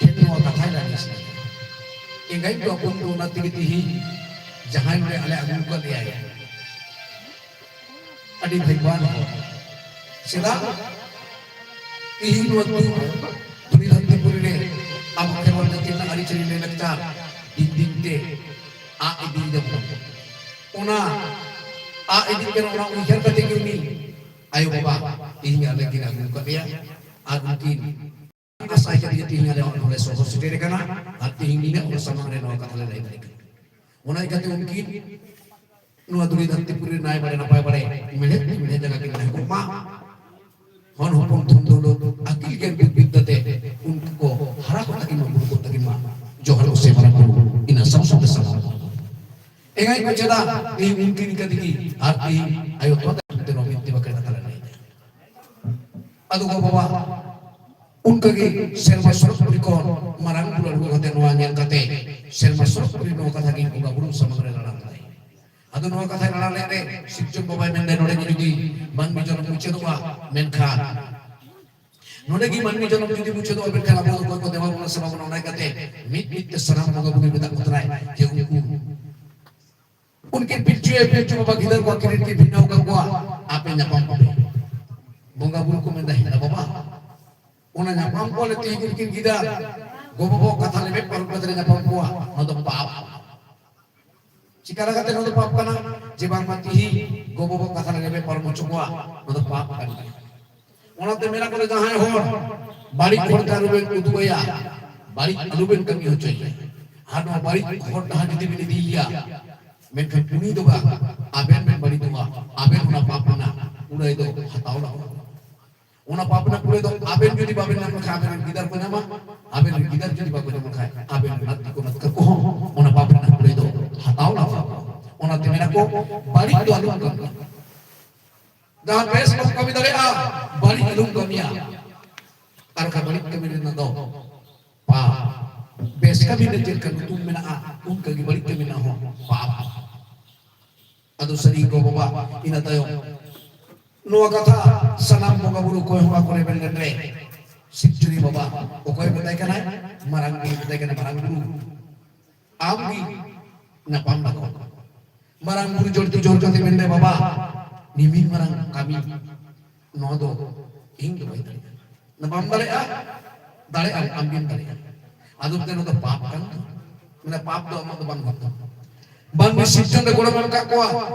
ᱴᱷᱮᱱ ᱱᱚᱣᱟ ᱠᱟᱛᱷᱟᱭ ᱞᱟᱹᱭ ᱥᱟᱱᱟᱧᱟ᱾ ᱮᱸᱜᱟᱭ ᱫᱚ ᱟᱵᱚ ᱫᱚ ᱚᱱᱟ ᱛᱮᱜᱮ ᱛᱤᱦᱤᱧ ᱡᱟᱦᱟᱸᱭ ᱱᱚᱰᱮ ᱟᱞᱮ ᱟᱹᱜᱩ ᱟᱠᱟᱫ ᱞᱮᱭᱟᱭ, ᱟᱹᱰᱤ ᱵᱷᱟᱜᱽᱭᱟᱱ ᱦᱚᱲ᱾ ᱪᱮᱫᱟᱜ? ᱛᱤᱦᱤᱧ ᱱᱚᱣᱟ ᱫᱷᱩ-, ᱫᱷᱩᱲᱤ ᱫᱷᱟᱹᱨᱛᱤ ᱯᱩᱨᱤ ᱨᱮ ᱟᱵᱚ ᱠᱷᱮᱨᱣᱟᱲ ᱡᱟᱹᱛᱤ ᱨᱮᱱᱟᱜ ᱟᱹᱨᱤᱪᱟᱹᱞᱤ ᱞᱟᱹᱭ ᱞᱟᱠᱪᱟᱨ ᱫᱤᱱ ᱫᱤᱱ ᱛᱮ ᱟᱫ ᱤᱫᱤᱭ ᱫᱟᱵᱚᱱ᱾ ᱚᱱᱟ ᱟᱫ ᱤᱫᱤᱜ ᱠᱟᱱᱟ, ᱚᱱᱟ ᱩᱭᱦᱟᱹᱨ ᱠᱟᱛᱮ ᱜᱮ ᱩᱱᱤ ᱟᱭᱳ ᱵᱟᱵᱟ ᱛᱤᱦᱤᱧ ᱟᱞᱮ ᱠᱤᱱ ᱟᱹᱜᱩ ᱟᱠᱟᱫ ᱞᱮᱭᱟ᱾ ᱟᱨ ᱩᱱᱠᱤᱱ ᱟᱥᱟ ᱠᱟᱛᱮ ᱜᱮ ᱛᱤᱦᱤᱧ ᱟᱞᱮ ᱱᱚᱰᱮ ᱥᱚᱦᱚᱨ ᱥᱮᱴᱮᱨ ᱟᱠᱟᱱᱟ᱾ ᱟᱨ ᱛᱤᱦᱤᱧ ᱱᱤᱱᱟᱹᱜ ᱦᱚᱲ ᱥᱟᱢᱟᱝ ᱨᱮ ᱱᱚᱣᱟ ᱠᱟᱛᱷᱟ ᱞᱮ ᱞᱟᱹᱭ ᱫᱟᱲᱮᱭᱟᱜ ᱠᱟᱱᱟ᱾ ᱚᱱᱟ ᱤᱭᱠᱟᱹᱛᱮ ᱩᱱᱠᱤᱱ ᱱᱚᱣᱟ ᱫᱷᱩᱲᱤ ᱫᱷᱟᱹᱨᱛᱤ ᱯᱩᱨᱤ ᱨᱮ ᱱᱟᱭ ᱵᱟᱲᱮ ᱱᱟᱯᱟᱭ ᱵᱟᱲᱮ ᱢᱮᱬᱦᱮᱫ ᱛᱤ ᱢᱮᱬᱦᱮᱫ ᱡᱟᱸᱜᱟ ᱠᱤᱱ ᱛᱟᱦᱮᱸ ᱠᱚᱜ ᱢᱟ᱾ ᱦᱚᱱ ᱦᱚᱯᱚᱱ ᱫᱷᱚᱱ ᱫᱚᱣᱞᱚᱛ ᱟᱹᱠᱤᱞ ᱜᱮᱭᱟᱱ ᱵᱩᱫᱷᱤ ᱵᱤᱫᱽᱫᱟᱹ ᱛᱮ ᱩᱱᱠᱩ ᱠᱚ ᱦᱟᱨᱟ ᱠᱚᱜ ᱛᱟᱹᱠᱤᱱ ᱢᱟ, ᱵᱩᱨᱩ ᱠᱚᱜ ᱛᱟᱹᱠᱤᱱ ᱢᱟ᱾ ᱡᱚᱦᱟᱨ ᱠᱚ ᱥᱮ ᱢᱟᱨᱟᱝ ᱵᱩᱨᱩ ᱤᱱᱟᱹ ᱥᱟᱶ ᱥᱟᱶᱛᱮ ᱥᱟᱱᱟᱢ ᱠᱚ᱾ ᱮᱸᱜᱟᱭ ᱠᱚ ᱪᱮᱫᱟ ᱛᱮᱦᱮᱧ ᱩᱱᱠᱤᱱ ᱤᱱᱠᱟᱹ ᱛᱮᱜᱮ ᱟᱨ ᱛᱮᱦᱮᱧ ᱟᱭᱳ ᱛᱚᱣᱟ ᱫᱟᱜ ᱛᱮ ᱱᱚᱣᱟ ᱵᱤᱱᱛᱤ ᱵᱟᱠᱷᱮᱲ ᱠᱟᱛᱷᱟ ᱞᱮ ᱞᱟᱹᱭ ᱮᱫᱟ᱾ ᱟᱫᱚ ᱜᱚ ᱵᱟᱵᱟ ᱚᱱᱠᱟᱜᱮ ᱥᱮᱨᱢᱟ ᱥᱚᱨᱚᱜᱽᱯᱩᱨᱤ ᱠᱷᱚᱱ ᱢᱟᱨᱟᱝ ᱵᱩᱨᱩ ᱟᱬᱜᱚ ᱠᱟᱛᱮ ᱱᱚᱣᱟ ᱧᱮᱞ ᱠᱟᱛᱮ ᱥᱮᱨᱢᱟ ᱥᱚᱨᱚᱜᱽᱯᱩᱨᱤ ᱱᱚᱣᱟ ᱠᱟᱛᱷᱟ ᱜᱮ ᱵᱚᱸᱜᱟ ᱵᱩᱨᱩ ᱥᱟᱢᱟᱝ ᱨᱮ ᱞᱟᱲᱟᱣ ᱠᱮᱫᱟᱭ᱾ ᱟᱫᱚ ᱱᱚᱣᱟ ᱠᱟᱛᱷᱟᱭ ᱨᱟᱲᱟ ᱞᱮᱫ ᱨᱮ ᱥᱤᱨᱡᱚᱱ ᱵᱟᱵᱟᱭ ᱢᱮᱱᱫᱟ, ᱱᱚᱰᱮ ᱜᱮ ᱡᱩᱫᱤ ᱢᱟᱹᱱᱢᱤ ᱡᱚᱱᱚᱢ ᱢᱩᱪᱟᱹᱫᱚᱜᱼᱟ, ᱢᱮᱱᱠᱷᱟᱱ ᱱᱚᱰᱮ ᱜᱮ ᱢᱟᱹᱱᱢᱤ ᱡᱚᱱᱚᱢ ᱡᱩᱫᱤ ᱢᱩᱪᱟᱹᱫᱚᱜᱼᱟ, ᱢᱮᱱᱠᱷᱟᱱ ᱟᱵᱚ ᱫᱚ ᱚᱠᱚᱭ ᱠᱚ ᱫᱮᱵᱟ ᱵᱚᱱᱟ ᱥᱮᱵᱟ ᱵᱚᱱᱟ? ᱚᱱᱟ ᱠᱟᱛᱮ ᱢᱤᱫ ᱢᱤᱫ ᱛᱮ ᱥᱟᱱᱟᱢ ᱵᱚᱸᱜᱟ ᱵᱩᱨᱩ ᱢᱮᱛᱟ ᱠᱚ ᱠᱟᱱᱟᱭ ᱡᱮ ᱩᱱᱠᱩ ᱩᱱᱠᱤᱱ ᱯᱤᱞᱪᱩ ᱟᱭᱳ ᱯᱤᱞᱪᱩ ᱵᱟᱵᱟ ᱜᱤᱫᱟᱹᱨ ᱠᱚᱣᱟ ᱠᱤᱨᱤᱴ ᱠᱤᱱ ᱵᱷᱤᱱᱟᱹᱣ ᱠᱟᱠᱚᱣᱟ, ᱟᱯᱮ ᱧᱟᱯᱟᱢ ᱠᱚᱯᱮ᱾ ᱵᱚᱸᱜᱟ ᱵᱩᱨᱩ ᱠᱚ ᱢᱮᱱᱫᱟ, ᱦᱮᱸ ᱵᱟᱵᱟ, ᱚᱱᱟ ᱧᱟᱯᱟᱢ ᱠᱚᱣᱟ ᱞᱮ ᱛᱮᱦᱮᱧ ᱩᱱᱠᱤᱱ ᱜᱤᱫᱟᱹᱨ, ᱜᱚ ᱵᱟᱵᱟ ᱠᱟᱛᱷᱟ ᱞᱮᱵᱮᱫ ᱯᱟᱨᱚᱢ ᱠᱟᱛᱮ ᱞᱮ ᱧᱟᱯᱟᱢ ᱠᱚᱣᱟ, ᱱᱚᱣᱟ ᱫᱚ ᱯᱟᱯ᱾ ᱪᱤᱠᱟ ᱞᱮᱠᱟᱛᱮ ᱱᱚᱣᱟ ᱫᱚ ᱯᱟᱯ ᱠᱟᱱᱟ? ᱡᱮ ᱵᱟᱝᱢᱟ ᱛᱤᱦᱤᱧ ᱜᱚ ᱵᱟᱵᱟ ᱠᱟᱛᱷᱟ ᱞᱮᱵᱮᱫ ᱯᱟᱨᱚᱢ ᱦᱚᱪᱚ ᱠᱚᱣᱟ, ᱱᱚᱣᱟ ᱫᱚ ᱯᱟᱯ ᱠᱟᱱ ᱜᱮᱭᱟ᱾ ᱚᱱᱟᱛᱮ ᱢᱮᱱᱟ ᱠᱚ, ᱡᱟᱦᱟᱸᱭ ᱦᱚᱲ ᱵᱟᱹᱲᱤᱡ ᱦᱚᱨ ᱛᱮ ᱟᱞᱚᱵᱮᱱ ᱩᱫᱩᱜ ᱟᱭᱟ, ᱵᱟᱹᱲᱤᱡ ᱟᱞᱚᱵᱮᱱ ᱠᱟᱹᱢᱤ ᱦᱚᱪᱚᱭᱮᱭᱟ᱾ ᱟᱨ ᱱᱚᱣᱟ ᱵᱟᱹᱲᱤᱡ ᱦᱚᱨ ᱰᱟᱦᱟᱨ ᱡᱩᱫᱤ ᱵᱮᱱ ᱤᱫᱤᱭᱮᱭᱟ, ᱢᱮᱱᱠᱷᱟᱱ ᱩᱱᱤ ᱫᱚ ᱵᱟᱝ, ᱟᱵᱮᱱ ᱵᱮᱱ ᱵᱟᱹᱲᱤᱡᱚᱜᱼᱟ, ᱟᱵᱮᱱ ᱚᱱᱟ ᱯᱟᱯ ᱨᱮᱱᱟᱜ ᱠᱩᱲᱟᱹᱭ ᱫᱚ ᱦᱟᱛᱟᱣ ᱞᱟᱜᱟᱣ᱾ ᱚᱱᱟ ᱯᱟᱯ ᱨᱮᱱᱟᱜ ᱠᱩᱲᱟᱹᱭ ᱫᱚ ᱟᱵᱮᱱ ᱡᱩᱫᱤ ᱵᱟᱵᱮᱱ ᱧᱟᱢ ᱞᱮᱠᱷᱟᱱ ᱟᱵᱮᱱ ᱨᱮᱱ ᱜᱤᱫᱟᱹᱨ ᱠᱚ ᱧᱟᱢᱟ, ᱟᱵᱮᱱ ᱨᱮᱱ ᱜᱤᱫᱟᱹᱨ ᱡᱩᱫᱤ ᱵᱟᱠᱚ ᱧᱟᱢ ᱞᱮᱠᱷᱟᱱ ᱟᱵᱮᱱ ᱨᱮᱱ ᱱᱟᱛᱤ ᱠᱚ ᱱᱟᱛᱠᱟ ᱠᱚᱦᱚᱸ ᱚᱱᱟ ᱯᱟᱯ ᱨᱮᱱᱟᱜ ᱠᱩᱲᱟᱹᱭ ᱫᱚ ᱦᱟᱛᱟᱣ ᱞᱟᱜᱟᱣ᱾ ᱚᱱᱟᱛᱮ ᱢᱮᱱᱟ ᱠᱚ, ᱵᱟᱹᱲᱤᱡ ᱫᱚ ᱟᱞᱚᱢ ᱠᱟᱹᱢᱤᱭᱟ᱾ ᱡᱟᱦᱟᱸ ᱵᱮᱥ ᱵᱟᱢ ᱠᱟᱹᱢᱤ ᱫᱟᱲᱮᱭᱟᱜᱼᱟ, ᱵᱟᱹᱲᱤᱡ ᱟᱞᱚᱢ ᱠᱟᱹᱢᱤᱭᱟ᱾ ᱟᱨ ᱵᱟᱠᱷᱟᱱ ᱵᱟᱹᱲᱤᱡ ᱠᱟᱹᱢᱤ ᱨᱮᱱᱟᱜ ᱫᱚ ᱯᱟᱯ᱾ ᱵᱮᱥ ᱠᱟᱹᱢᱤ ᱨᱮ ᱪᱮᱫ ᱞᱮᱠᱟ ᱧᱩᱛᱩᱢ ᱢᱮᱱᱟᱜᱼᱟ, ᱚᱱᱠᱟ ᱜᱮ ᱵᱟᱹᱲᱤᱡ ᱠᱟᱹᱢᱤ ᱨᱮᱱᱟᱜ ᱦᱚᱸ ᱯᱟᱯ᱾ ᱟᱫᱚ ᱥᱟᱹᱨᱤ ᱜᱚ ᱵᱟᱵᱟ, ᱤᱱᱟᱹ ᱛᱟᱭᱚᱢ ᱱᱚᱣᱟ ᱠᱟᱛᱷᱟ ᱥᱟᱱᱟᱢ ᱵᱚᱸᱜᱟ ᱵᱩᱨᱩ ᱠᱚᱭ ᱦᱚᱸ ᱵᱟᱠᱚ ᱨᱮᱵᱮᱱ ᱞᱮᱱ ᱨᱮ, ᱥᱤᱨᱡᱚᱱᱤ ᱵᱟᱵᱟ ᱚᱠᱚᱭ ᱢᱮᱛᱟᱭ ᱠᱟᱱᱟᱭ? ᱢᱟᱨᱟᱝ ᱵᱩᱨᱩ ᱢᱮᱛᱟᱭ ᱠᱟᱱᱟ, ᱢᱟᱨᱟᱝ ᱵᱩᱨᱩ, ᱟᱢ ᱜᱮ ᱧᱟᱯᱟᱢ ᱞᱟᱜᱟᱣ᱾ ᱢᱟᱨᱟᱝ ᱵᱩᱨᱩ ᱡᱚᱲ ᱛᱤ ᱡᱚᱲ ᱠᱟᱛᱮ ᱢᱮᱱᱫᱟᱭ, ᱵᱟᱵᱟ, ᱱᱤᱢᱤᱱ ᱢᱟᱨᱟᱝ ᱠᱟᱹᱢᱤ ᱱᱚᱣᱟ ᱫᱚ ᱤᱧ ᱫᱚ ᱵᱟᱹᱧ ᱫᱟᱲᱮᱭᱟᱜᱼᱟ᱾ ᱱᱟ ᱵᱟᱢ ᱫᱟᱲᱮᱭᱟᱜᱼᱟ? ᱫᱟᱲᱮᱭᱟᱜᱼᱟ, ᱟᱢ ᱜᱮᱢ ᱫᱟᱲᱮᱭᱟᱜᱼᱟ᱾ ᱟᱫᱚ ᱢᱮᱱᱛᱮ ᱱᱚᱣᱟ ᱫᱚ ᱯᱟᱯ ᱠᱟᱱ ᱛᱟᱢᱟ? ᱢᱮᱱᱟ, ᱯᱟᱯ ᱫᱚ ᱟᱢᱟᱜ ᱫᱚ ᱵᱟᱝ ᱦᱩᱭᱩᱜ ᱛᱟᱢᱟ᱾ ᱢᱟᱹᱱᱢᱤ ᱥᱤᱨᱡᱚᱱ ᱨᱮ ᱜᱚᱲᱚ ᱮᱢ ᱠᱟᱜ ᱠᱚᱣᱟ,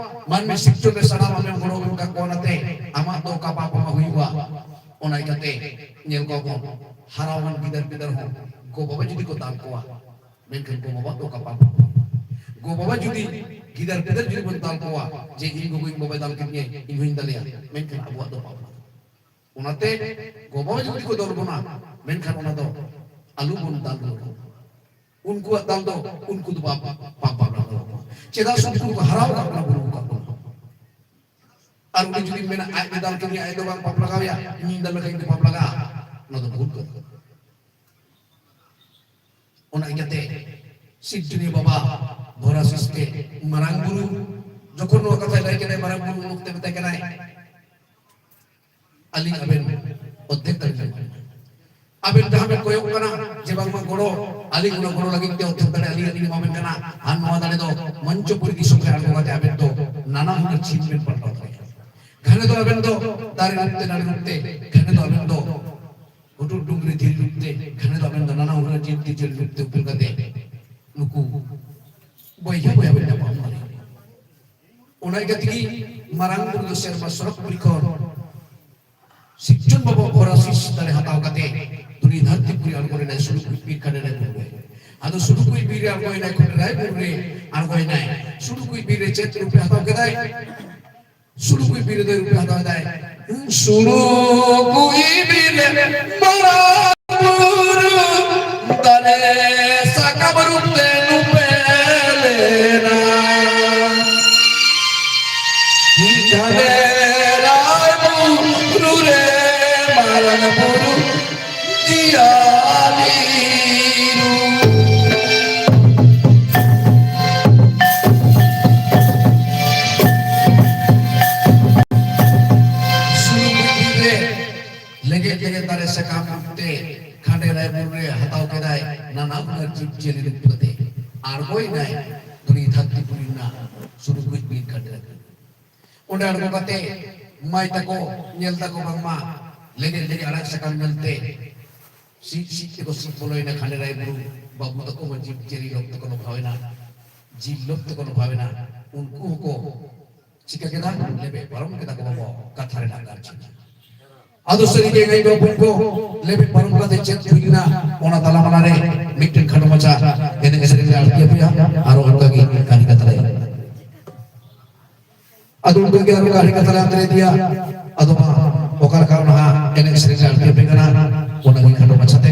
ᱢᱟᱹᱱᱢᱤ ᱥᱤᱨᱡᱚᱱ ᱨᱮ ᱥᱟᱱᱟᱢ ᱟᱢᱮᱢ ᱜᱚᱲᱚ ᱮᱢ ᱠᱟᱜ ᱠᱚᱣᱟ, ᱚᱱᱟᱛᱮ ᱟᱢᱟᱜ ᱫᱚ ᱚᱠᱟ ᱯᱟᱯ ᱟᱢᱟᱜ ᱦᱩᱭᱩᱜᱼᱟ? ᱚᱱᱟ ᱤᱭᱠᱟᱹᱛᱮ ᱧᱮᱞ ᱠᱚᱣᱟ ᱵᱚᱱ, ᱦᱟᱨᱟᱣᱟᱱ ᱜᱤᱫᱟᱹᱨ ᱯᱤᱫᱟᱹᱨ ᱦᱚᱸ ᱜᱚ ᱵᱟᱵᱟ ᱡᱩᱫᱤ ᱠᱚ ᱫᱟᱞ ᱠᱚᱣᱟ, ᱢᱮᱱᱠᱷᱟᱱ ᱜᱚ ᱵᱟᱵᱟ ᱫᱚ ᱚᱠᱟ ᱯᱟᱯ? ᱜᱚ ᱵᱟᱵᱟ ᱡᱩᱫᱤ ᱜᱤᱫᱟᱹᱨ ᱯᱤᱫᱟᱹᱨ ᱡᱩᱫᱤ ᱵᱚᱱ ᱫᱟᱞ ᱠᱚᱣᱟ, ᱡᱮ ᱤᱧ ᱜᱚᱜᱚ ᱤᱧ ᱵᱟᱵᱟᱭ ᱫᱟᱞ ᱠᱮᱫᱤᱧᱟᱭ, ᱤᱧ ᱦᱚᱸᱧ ᱫᱟᱞᱮᱭᱟ, ᱢᱮᱱᱠᱷᱟᱱ ᱟᱵᱚᱣᱟᱜ ᱫᱚ ᱯᱟᱯ᱾ ᱚᱱᱟᱛᱮ ᱜᱚ ᱵᱟᱵᱟ ᱡᱩᱫᱤ ᱠᱚ ᱫᱟᱞ ᱵᱚᱱᱟ, ᱢᱮᱱᱠᱷᱟᱱ ᱚᱱᱟ ᱫᱚ ᱟᱞᱚ ᱵᱚᱱ ᱫᱟᱞ ᱨᱩᱣᱟᱹᱲ ᱠᱚᱣᱟ᱾ ᱩᱱᱠᱩᱣᱟᱜ ᱫᱟᱞ ᱫᱚ ᱩᱱᱠᱩ ᱫᱚ ᱯᱟᱯ, ᱯᱟᱯ ᱵᱟᱝ ᱞᱟᱜᱟᱣ ᱠᱚᱣᱟ᱾ ᱪᱮᱫᱟᱜ ᱥᱮ ᱩᱱᱠᱩ ᱫᱚᱠᱚ ᱦᱟᱨᱟᱣ ᱟᱠᱟᱫ ᱵᱚᱱᱟ, ᱵᱩᱨᱩ ᱟᱠᱟᱫ ᱵᱚᱱᱟ᱾ ᱟᱨ ᱩᱱᱤ ᱡᱩᱫᱤ ᱢᱮᱱᱟ, ᱟᱡ ᱫᱚ ᱫᱟᱞ ᱠᱮᱫᱤᱧᱟ, ᱟᱡ ᱫᱚ ᱵᱟᱝ ᱯᱟᱯ ᱞᱟᱜᱟᱣᱮᱭᱟ, ᱤᱧᱤᱧ ᱫᱟᱞ ᱞᱮᱠᱷᱟᱱ ᱤᱧ ᱫᱚ ᱯᱟᱯ ᱞᱟᱜᱟᱜᱼᱟ, ᱚᱱᱟ ᱫᱚ ᱵᱷᱩᱞ ᱠᱟᱛᱷᱟ᱾ ᱚᱱᱟ ᱤᱭᱠᱟᱹᱛᱮ ᱥᱤᱨᱡᱚᱱᱤᱭᱟᱹ ᱵᱟᱵᱟ ᱵᱷᱚᱨᱟ ᱥᱤᱥᱠᱮ, ᱢᱟᱨᱟᱝ ᱵᱩᱨᱩ, ᱡᱚᱠᱷᱚᱱ ᱱᱚᱣᱟ ᱠᱟᱛᱷᱟᱭ ᱞᱟᱹᱭ ᱠᱮᱫᱟᱭ ᱢᱟᱨᱟᱝ ᱵᱩᱨᱩ, ᱩᱱ ᱚᱠᱛᱮ ᱢᱮᱛᱟᱭ ᱠᱟᱱᱟᱭ, ᱟᱹᱞᱤᱧ ᱟᱵᱮᱱ ᱚᱨᱫᱷᱮᱠ ᱫᱟᱲᱮ ᱞᱤᱧ ᱮᱢᱟ ᱵᱮᱱᱟ᱾ ᱟᱵᱮᱱ ᱡᱟᱦᱟᱸ ᱵᱮᱱ ᱠᱚᱭᱚᱜ ᱠᱟᱱᱟ ᱡᱮ ᱵᱟᱝᱢᱟ ᱜᱚᱲᱚ, ᱟᱹᱞᱤᱧ ᱚᱱᱟ ᱜᱚᱲᱚ ᱞᱟᱹᱜᱤᱫ ᱛᱮ ᱚᱨᱫᱷᱮᱠ ᱫᱟᱲᱮ ᱟᱹᱞᱤᱧ ᱞᱤᱧ ᱮᱢᱟ ᱵᱮᱱ ᱠᱟᱱᱟ᱾ ᱟᱨ ᱱᱚᱣᱟ ᱫᱟᱲᱮ ᱫᱚ ᱢᱚᱧᱪᱚᱯᱩᱨᱤ ᱫᱤᱥᱚᱢ ᱨᱮ ᱟᱬᱜᱚ ᱠᱟᱛᱮ ᱟᱵᱮᱱ ᱫᱚ ᱱᱟᱱᱟ ᱦᱩᱱᱟᱹᱨ ᱪᱷᱤᱢ ᱵᱮᱱ ᱯᱟᱞᱴᱟᱣ ᱫᱟᱲᱮᱭᱟᱜᱼᱟ᱾ ᱜᱷᱟᱱᱮ ᱫᱚ ᱟᱵᱮᱱ ᱫᱚ ᱫᱟᱨᱮ ᱨᱩᱯ ᱛᱮ, ᱱᱟᱹᱲᱤ ᱨᱩᱯ ᱛᱮ, ᱜᱷᱟᱱᱮ ᱫᱚ ᱟᱵᱮᱱ ᱫᱚ ᱜᱷᱩᱴᱩ ᱰᱩᱝᱨᱤ ᱫᱷᱤᱨᱤ ᱨᱩᱯ ᱛᱮ, ᱜᱷᱟᱱᱮ ᱫᱚ ᱟᱵᱮᱱ ᱫᱚ ᱱᱟᱱᱟ ᱦᱩᱱᱟᱹᱨ ᱡᱤᱵᱽ ᱡᱤᱭᱟᱹᱞᱤ ᱨᱩᱯ ᱛᱮ ᱩᱯᱮᱞ ᱠᱟᱛᱮ ᱱᱩᱠᱩ ᱵᱚᱭᱦᱟ ᱵᱚᱭᱦᱟ ᱵᱮᱱ ᱧᱟᱯᱟᱢ ᱫᱟᱲᱮᱭᱟᱜᱼᱟ᱾ ᱚᱱᱟ ᱤᱭᱠᱟᱹ ᱛᱮᱜᱮ ᱢᱟᱨᱟᱝ ᱵᱩᱨᱩ ᱫᱚ ᱥᱮᱨᱢᱟ ᱥᱚᱨᱚᱜᱽ ᱯᱩᱨᱤ ᱠᱷᱚᱱ ᱥᱤᱨᱡᱚᱱ ᱵᱟᱵᱟ ᱵᱷᱚᱨᱟᱥᱤᱥ ᱫᱟᱲᱮ ᱦᱟᱛᱟᱣ ᱠᱟᱛᱮ ᱫᱩᱱᱤᱭᱟᱹ ᱫᱷᱟᱹᱨᱛᱤ ᱯᱩᱨᱤ ᱟᱬᱜᱚ ᱞᱮᱱᱟᱭ ᱥᱩᱨᱩ ᱠᱩᱡ ᱵᱤᱨ ᱠᱷᱟᱸᱰᱮ ᱨᱮ ᱵᱩᱨᱩ ᱨᱮ᱾ ᱟᱫᱚ ᱥᱩᱨᱩ ᱠᱩᱡ ᱵᱤᱨ ᱨᱮ ᱟᱬᱜᱚᱭᱮᱱᱟᱭ, ᱠᱷᱚᱸᱰᱮᱨᱟᱭ ᱵᱩᱨᱩ ᱨᱮ ᱟᱬᱜᱚᱭᱮᱱᱟᱭ᱾ ᱥᱩᱨᱩ ᱠᱩᱡ ᱵᱤᱨ ᱨᱮ ᱪᱮᱫ ᱨᱩᱯᱮ ᱦᱟᱛᱟᱣ ᱠᱮᱫᱟᱭ? ᱥᱩᱨᱩ ᱠᱩᱡ ᱵᱤᱨ ᱨᱮ ᱫᱚᱭ ᱨᱩᱯᱮ ᱦᱟᱛᱟᱣ ᱮᱫᱟᱭ᱾ ᱥᱩᱨᱩ ᱠᱩᱡ ᱵᱤᱨ ᱨᱮ ᱢᱟᱨᱟᱝ ᱵᱩᱨᱩ ᱫᱟᱨᱮ ᱥᱟᱠᱟᱢ ᱨᱩᱯ ᱛᱮ ᱱᱩᱯᱮ ᱞᱮᱱᱟ᱾ ᱡᱷᱟᱞᱮ ᱨᱟᱭ ᱵᱩᱨᱩ ᱨᱮ ᱢᱟᱨᱟᱝ ᱵᱩᱨᱩ ᱡᱤᱭᱟᱹᱞᱤ ᱨᱩ᱾ ᱥᱩᱨᱩ ᱠᱩᱡ ᱵᱤᱨ ᱨᱮ ᱞᱮᱜᱮᱡ ᱞᱮᱜᱮᱡ ᱫᱟᱨᱮ ᱥᱟᱠᱟᱢ ᱨᱩᱯ ᱛᱮ ᱠᱷᱟᱸᱰᱮ ᱨᱟᱭ ᱵᱩᱨᱩ ᱨᱮ ᱦᱟᱛᱟᱣ ᱠᱮᱫᱟᱭ ᱱᱟᱱᱟ ᱦᱩᱱᱟᱹᱨ ᱡᱤᱵᱽ ᱡᱤᱭᱟᱹᱞᱤ ᱨᱩᱯ ᱠᱟᱛᱮ ᱟᱬᱜᱚᱭᱮᱱᱟᱭ ᱫᱷᱩᱲᱤ ᱫᱷᱟᱹᱨᱛᱤ ᱯᱩᱨᱤ ᱨᱮᱱᱟᱜ ᱥᱩᱨᱩ ᱠᱩᱡ ᱵᱤᱨ ᱠᱷᱟᱸᱰᱮ ᱨᱟᱭ ᱵᱩᱨᱩ᱾ ᱚᱸᱰᱮ ᱟᱬᱜᱚ ᱠᱟᱛᱮ ᱢᱟᱹᱭ ᱛᱟᱠᱚ ᱧᱮᱞ ᱫᱟᱠᱚ ᱵᱟᱝᱢᱟ ᱞᱮᱜᱮᱡ ᱞᱮᱜᱮᱡ ᱟᱲᱟᱜ ᱥᱟᱠᱟᱢ ᱧᱮᱞᱛᱮ ᱥᱤᱡ ᱥᱤᱡ ᱛᱮᱠᱚ ᱥᱤᱡ ᱵᱚᱞᱚᱭᱮᱱᱟ ᱠᱷᱟᱸᱰᱮ ᱨᱟᱭ ᱵᱩᱨᱩ᱾ ᱵᱟᱹᱵᱩ ᱛᱟᱠᱚ ᱢᱟ ᱡᱤᱵᱽ ᱡᱤᱭᱟᱹᱞᱤ ᱞᱳᱵᱷ ᱛᱮᱠᱚ ᱞᱚᱵᱷᱟᱣᱮᱱᱟ, ᱡᱤᱞ ᱞᱳᱵᱷ ᱛᱮᱠᱚ ᱞᱚᱵᱷᱟᱣᱮᱱᱟ᱾ ᱩᱱᱠᱩ ᱦᱚᱸᱠᱚ ᱪᱤᱠᱟᱹ ᱠᱮᱫᱟ? ᱞᱮᱵᱮᱫ ᱯᱟᱨᱚᱢ ᱠᱮᱫᱟ ᱠᱚ ᱵᱟᱵᱟ ᱠᱟᱛᱷᱟ ᱨᱮᱱᱟᱜ ᱜᱟᱨᱡᱤᱱ᱾ ᱟᱫᱚ ᱥᱟᱹᱨᱤᱜᱮ ᱜᱟᱹᱭ ᱵᱟᱹᱵᱩ ᱠᱚ ᱞᱮᱵᱮᱫ ᱯᱟᱨᱚᱢ ᱠᱟᱛᱮ ᱪᱮᱫ ᱦᱩᱭ ᱞᱮᱱᱟ, ᱚᱱᱟ ᱛᱟᱞᱟ ᱢᱟᱞᱟ ᱨᱮ ᱢᱤᱫᱴᱮᱱ ᱠᱷᱟᱴᱚ ᱢᱟᱪᱷᱟ ᱮᱱᱮᱡ ᱥᱮᱨᱮᱧ ᱞᱮ ᱟᱬᱛᱤ ᱟᱯᱮᱭᱟ, ᱟᱨ ᱚᱱᱠᱟ ᱜᱮ ᱠᱟᱹᱦᱱᱤ ᱠᱟᱛᱷᱟ ᱞᱮ᱾ ᱟᱫᱚ ᱚᱱᱠᱟ ᱜᱮ ᱟᱨᱚ ᱠᱟᱹᱦᱱᱤ ᱠᱟᱛᱷᱟ ᱞᱮ ᱟᱛᱨᱮ ᱤᱫᱤᱭᱟ᱾ ᱟᱫᱚ ᱢᱟ ᱚᱠᱟ ᱞᱮᱠᱟ ᱚᱱᱟ ᱦᱟᱸᱜ ᱮᱱᱮᱡ ᱥᱮᱨᱮᱧ ᱞᱮ ᱟᱬᱛᱤ ᱟᱯᱮ ᱠᱟᱱᱟ, ᱚᱱᱟ ᱜᱮ ᱠᱷᱟᱴᱚ ᱢᱟᱪᱷᱟᱛᱮ᱾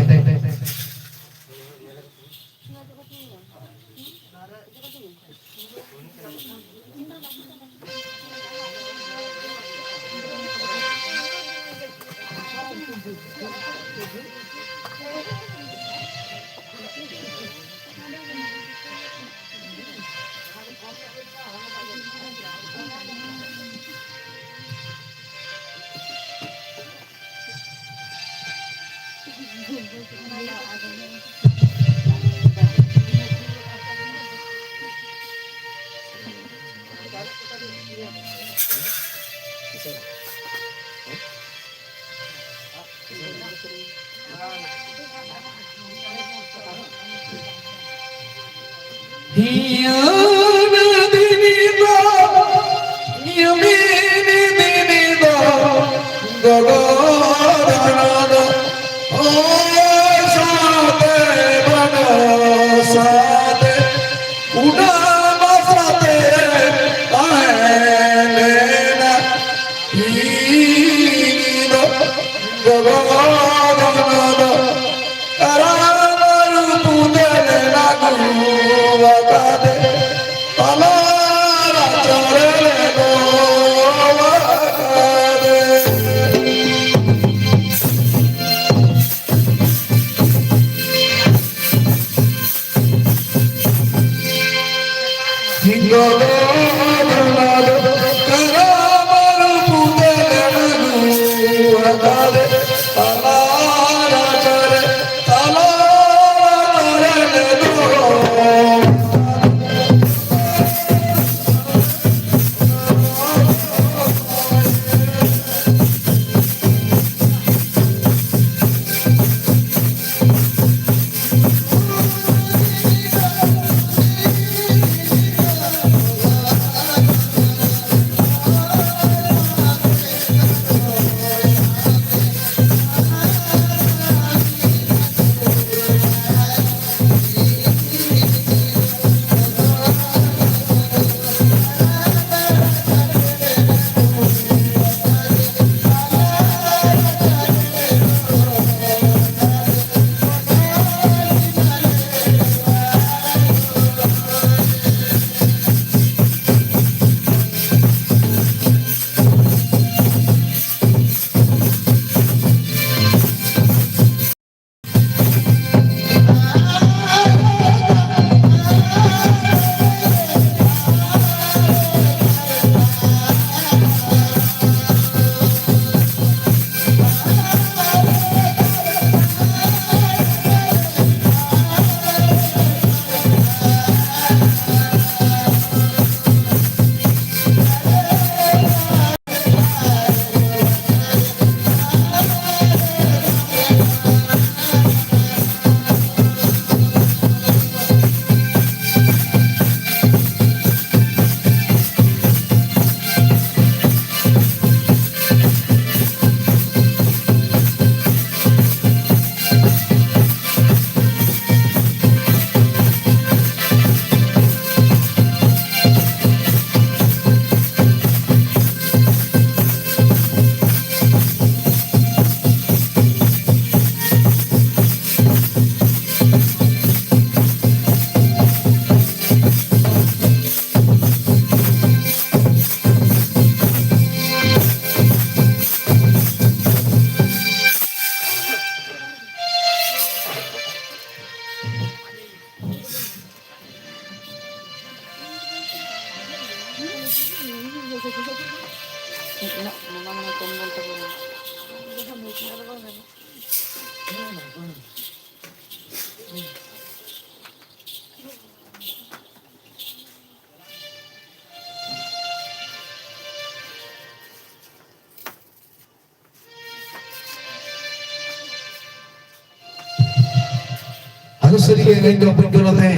ᱟᱫᱚ ᱥᱟᱹᱨᱤᱜᱮ ᱮᱱᱮᱡ ᱫᱚ ᱯᱩᱡᱟᱹ ᱱᱚᱛᱮ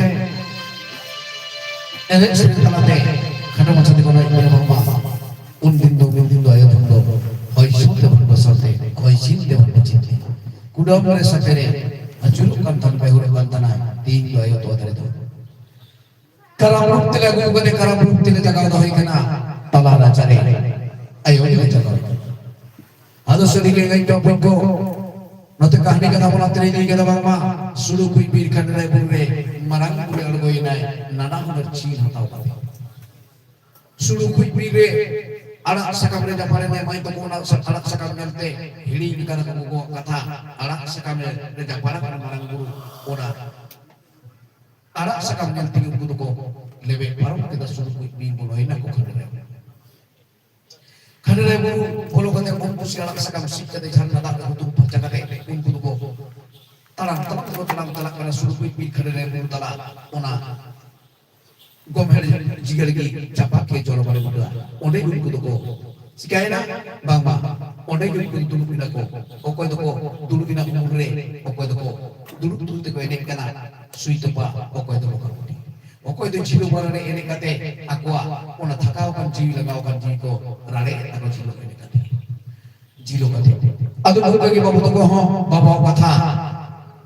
ᱮᱱᱮᱡ ᱥᱮᱨᱮᱧ ᱛᱟᱞᱟᱛᱮ ᱠᱷᱟᱴᱚ ᱢᱟᱪᱷᱟ ᱛᱮᱠᱚ ᱞᱟᱹᱭ ᱠᱟᱱᱟ ᱵᱟᱝᱢᱟ, ᱩᱱ ᱫᱤᱱ ᱫᱚ, ᱩᱱ ᱫᱤᱱ ᱫᱚ ᱟᱭᱳ ᱫᱷᱚᱱ ᱫᱚ ᱦᱚᱭ ᱥᱤᱧ ᱛᱮ ᱵᱟᱝ ᱵᱟᱥᱟᱣ ᱛᱮ, ᱦᱚᱭ ᱥᱤᱧ ᱛᱮ ᱵᱟᱝ ᱵᱟᱥᱟᱣ ᱛᱮ, ᱠᱩᱰᱟᱹᱢ ᱨᱮ ᱥᱟᱛᱮ ᱨᱮ ᱟᱹᱪᱩᱨᱚᱜ ᱠᱟᱱ ᱛᱟᱦᱮᱱ, ᱯᱟᱹᱦᱩᱲᱚᱜ ᱠᱟᱱ ᱛᱟᱦᱮᱱᱟ᱾ ᱛᱮᱦᱮᱧ ᱫᱚ ᱟᱭᱳ ᱛᱚᱣᱟ ᱫᱟᱨᱮ ᱫᱚ ᱠᱟᱨᱟᱢ ᱨᱩᱯ ᱛᱮᱞᱮ ᱟᱹᱜᱩ ᱠᱟᱛᱮ, ᱠᱟᱨᱟᱢ ᱨᱩᱯ ᱛᱮᱞᱮ ᱡᱟᱜᱟᱣ ᱫᱚᱦᱚᱭ ᱠᱟᱱᱟ ᱛᱟᱞᱟ ᱨᱟᱪᱟᱨᱮ᱾ ᱟᱭᱳ ᱜᱮᱞᱮ ᱡᱟᱜᱟᱣ ᱠᱟᱱᱟ᱾ ᱟᱫᱚ ᱥᱟᱹᱨᱤ ᱜᱮ ᱮᱱᱮᱡ ᱫᱚ ᱵᱚᱞ ᱠᱚ᱾ ᱱᱚᱛᱮ ᱠᱟᱹᱦᱱᱤ ᱠᱟᱛᱷᱟ ᱵᱚᱱ ᱟᱛᱨᱮ ᱤᱫᱤ ᱠᱟᱫᱟ ᱵᱟᱝᱢᱟ, ᱥᱩᱲᱩ ᱠᱩᱡ ᱵᱤᱨ ᱠᱷᱟᱸᱰᱮᱨᱟᱭ ᱵᱩᱨᱩ ᱨᱮ ᱢᱟᱨᱟᱝ ᱵᱩᱨᱩ ᱟᱬᱜᱚᱭᱮᱱᱟᱭ ᱱᱟᱱᱟ ᱦᱩᱱᱟᱹᱨ ᱪᱤᱱ ᱦᱟᱛᱟᱣ ᱠᱟᱛᱮ᱾ ᱥᱩᱲᱩ ᱠᱩᱡ ᱵᱤᱨ ᱨᱮ ᱟᱲᱟᱜ ᱥᱟᱠᱟᱢ ᱨᱮ ᱡᱟᱯᱟᱲᱮᱱᱟᱭ ᱢᱟᱹᱭ ᱛᱟᱠᱚ, ᱚᱱᱟ ᱥᱟ-, ᱟᱲᱟᱜ ᱥᱟᱠᱟᱢ ᱧᱮᱞᱛᱮ ᱦᱤᱲᱤᱧ ᱠᱟᱱᱟ ᱠᱚ ᱜᱚᱜᱚᱣᱟᱜ ᱠᱟᱛᱷᱟ᱾ ᱟᱲᱟᱜ ᱥᱟᱠᱟᱢ ᱨᱮ ᱡᱟᱯᱟᱲ ᱟᱠᱟᱱᱟ ᱢᱟᱨᱟᱝ ᱵᱩᱨᱩ, ᱚᱱᱟ ᱟᱲᱟᱜ ᱥᱟᱠᱟᱢ ᱧᱮᱞ ᱛᱮᱜᱮ ᱩᱱᱠᱩ ᱫᱚᱠᱚ ᱞᱮᱵᱮᱫ ᱯᱟᱨᱚᱢ ᱠᱮᱫᱟ ᱥᱩᱲᱩ ᱠᱩᱡ ᱵᱤᱨ, ᱵᱚᱞᱚᱭᱮᱱᱟ ᱠᱚ ᱠᱷᱟᱸᱰᱮᱨᱟᱭ᱾ ᱠᱷᱟᱸᱰᱮᱨᱟᱭ ᱵᱩᱨᱩ ᱵᱚᱞᱚ ᱠᱟᱛᱮ ᱠᱚᱢ ᱠᱩᱥᱤ ᱟᱲᱟᱜ ᱥᱟᱠᱟᱢ ᱥᱤᱫ ᱠᱟᱛᱮ ᱡᱷᱟᱨᱱᱟ ᱫᱟᱜ ᱨᱮ ᱦᱩᱛᱩᱢ ᱯᱷᱟᱨᱪᱟ ᱠᱟᱛᱮ ᱩᱱᱠᱩ ᱫᱚᱠᱚ ᱛᱟᱲᱟᱢ ᱛᱟᱲᱟᱢ ᱛᱮᱠᱚ ᱛᱟᱲᱟᱢ ᱪᱟᱞᱟᱜ ᱠᱟᱱᱟ ᱥᱩᱲᱩ ᱠᱩᱡ ᱵᱤᱨ ᱠᱷᱟᱸᱰᱮᱨᱟᱭ ᱵᱩᱨᱩ ᱛᱟᱞᱟ᱾ ᱚᱱᱟ ᱜᱚᱢᱦᱮᱲ ᱡᱤᱜᱟᱹᱲ ᱜᱮ ᱪᱟᱯᱟ ᱠᱮ ᱡᱚᱞᱚ ᱵᱟᱲᱮ ᱵᱩᱴᱟᱹ᱾ ᱚᱸᱰᱮ ᱩᱱᱠᱩ ᱫᱚᱠᱚ ᱪᱤᱠᱟᱭᱮᱱᱟ? ᱵᱟᱝᱢᱟ ᱚᱸᱰᱮ ᱜᱮ ᱩᱱᱠᱩ ᱫᱩᱲᱩᱵ ᱮᱱᱟ ᱠᱚ᱾ ᱚᱠᱚᱭ ᱫᱚᱠᱚ ᱫᱩᱲᱩᱵ ᱮᱱᱟ ᱩᱢᱩᱞ ᱨᱮ, ᱚᱠᱚᱭ ᱫᱚᱠᱚ ᱫᱩᱲᱩᱵ ᱫᱩᱲᱩᱵ ᱛᱮᱠᱚ ᱮᱱᱮᱡ ᱠᱟᱱᱟ ᱥᱩᱭ ᱛᱚᱯᱟ, ᱚᱠᱚᱭ ᱫᱚ ᱞᱚᱠᱷᱟ ᱜᱩᱴᱤ, ᱚᱠᱚᱭ ᱫᱚ ᱡᱷᱤᱞᱳ ᱵᱟᱨᱟ ᱨᱮ ᱮᱱᱮᱡ ᱠᱟᱛᱮ ᱟᱠᱚᱣᱟᱜ ᱚᱱᱟ ᱛᱷᱟᱠᱟᱣ ᱟᱠᱟᱱ ᱡᱤᱣᱤ, ᱞᱟᱸᱜᱟᱣ ᱟᱠᱟᱱ ᱡᱤᱣᱤ ᱠᱚ ᱨᱟᱲᱮᱡ ᱮᱫ ᱛᱟᱠᱚ ᱡᱷᱤᱞᱳ ᱮᱱᱮᱡ ᱠᱟᱛᱮ, ᱡᱷᱤᱞᱳ ᱠᱟᱛᱮ᱾ ᱟᱫᱚ ᱱᱚᱝᱠᱟ ᱜᱮ ᱵᱟᱹᱵᱩ ᱛᱟᱠᱚ ᱦᱚᱸ ᱵᱟᱵᱟᱣᱟᱜ ᱠᱟᱛᱷᱟ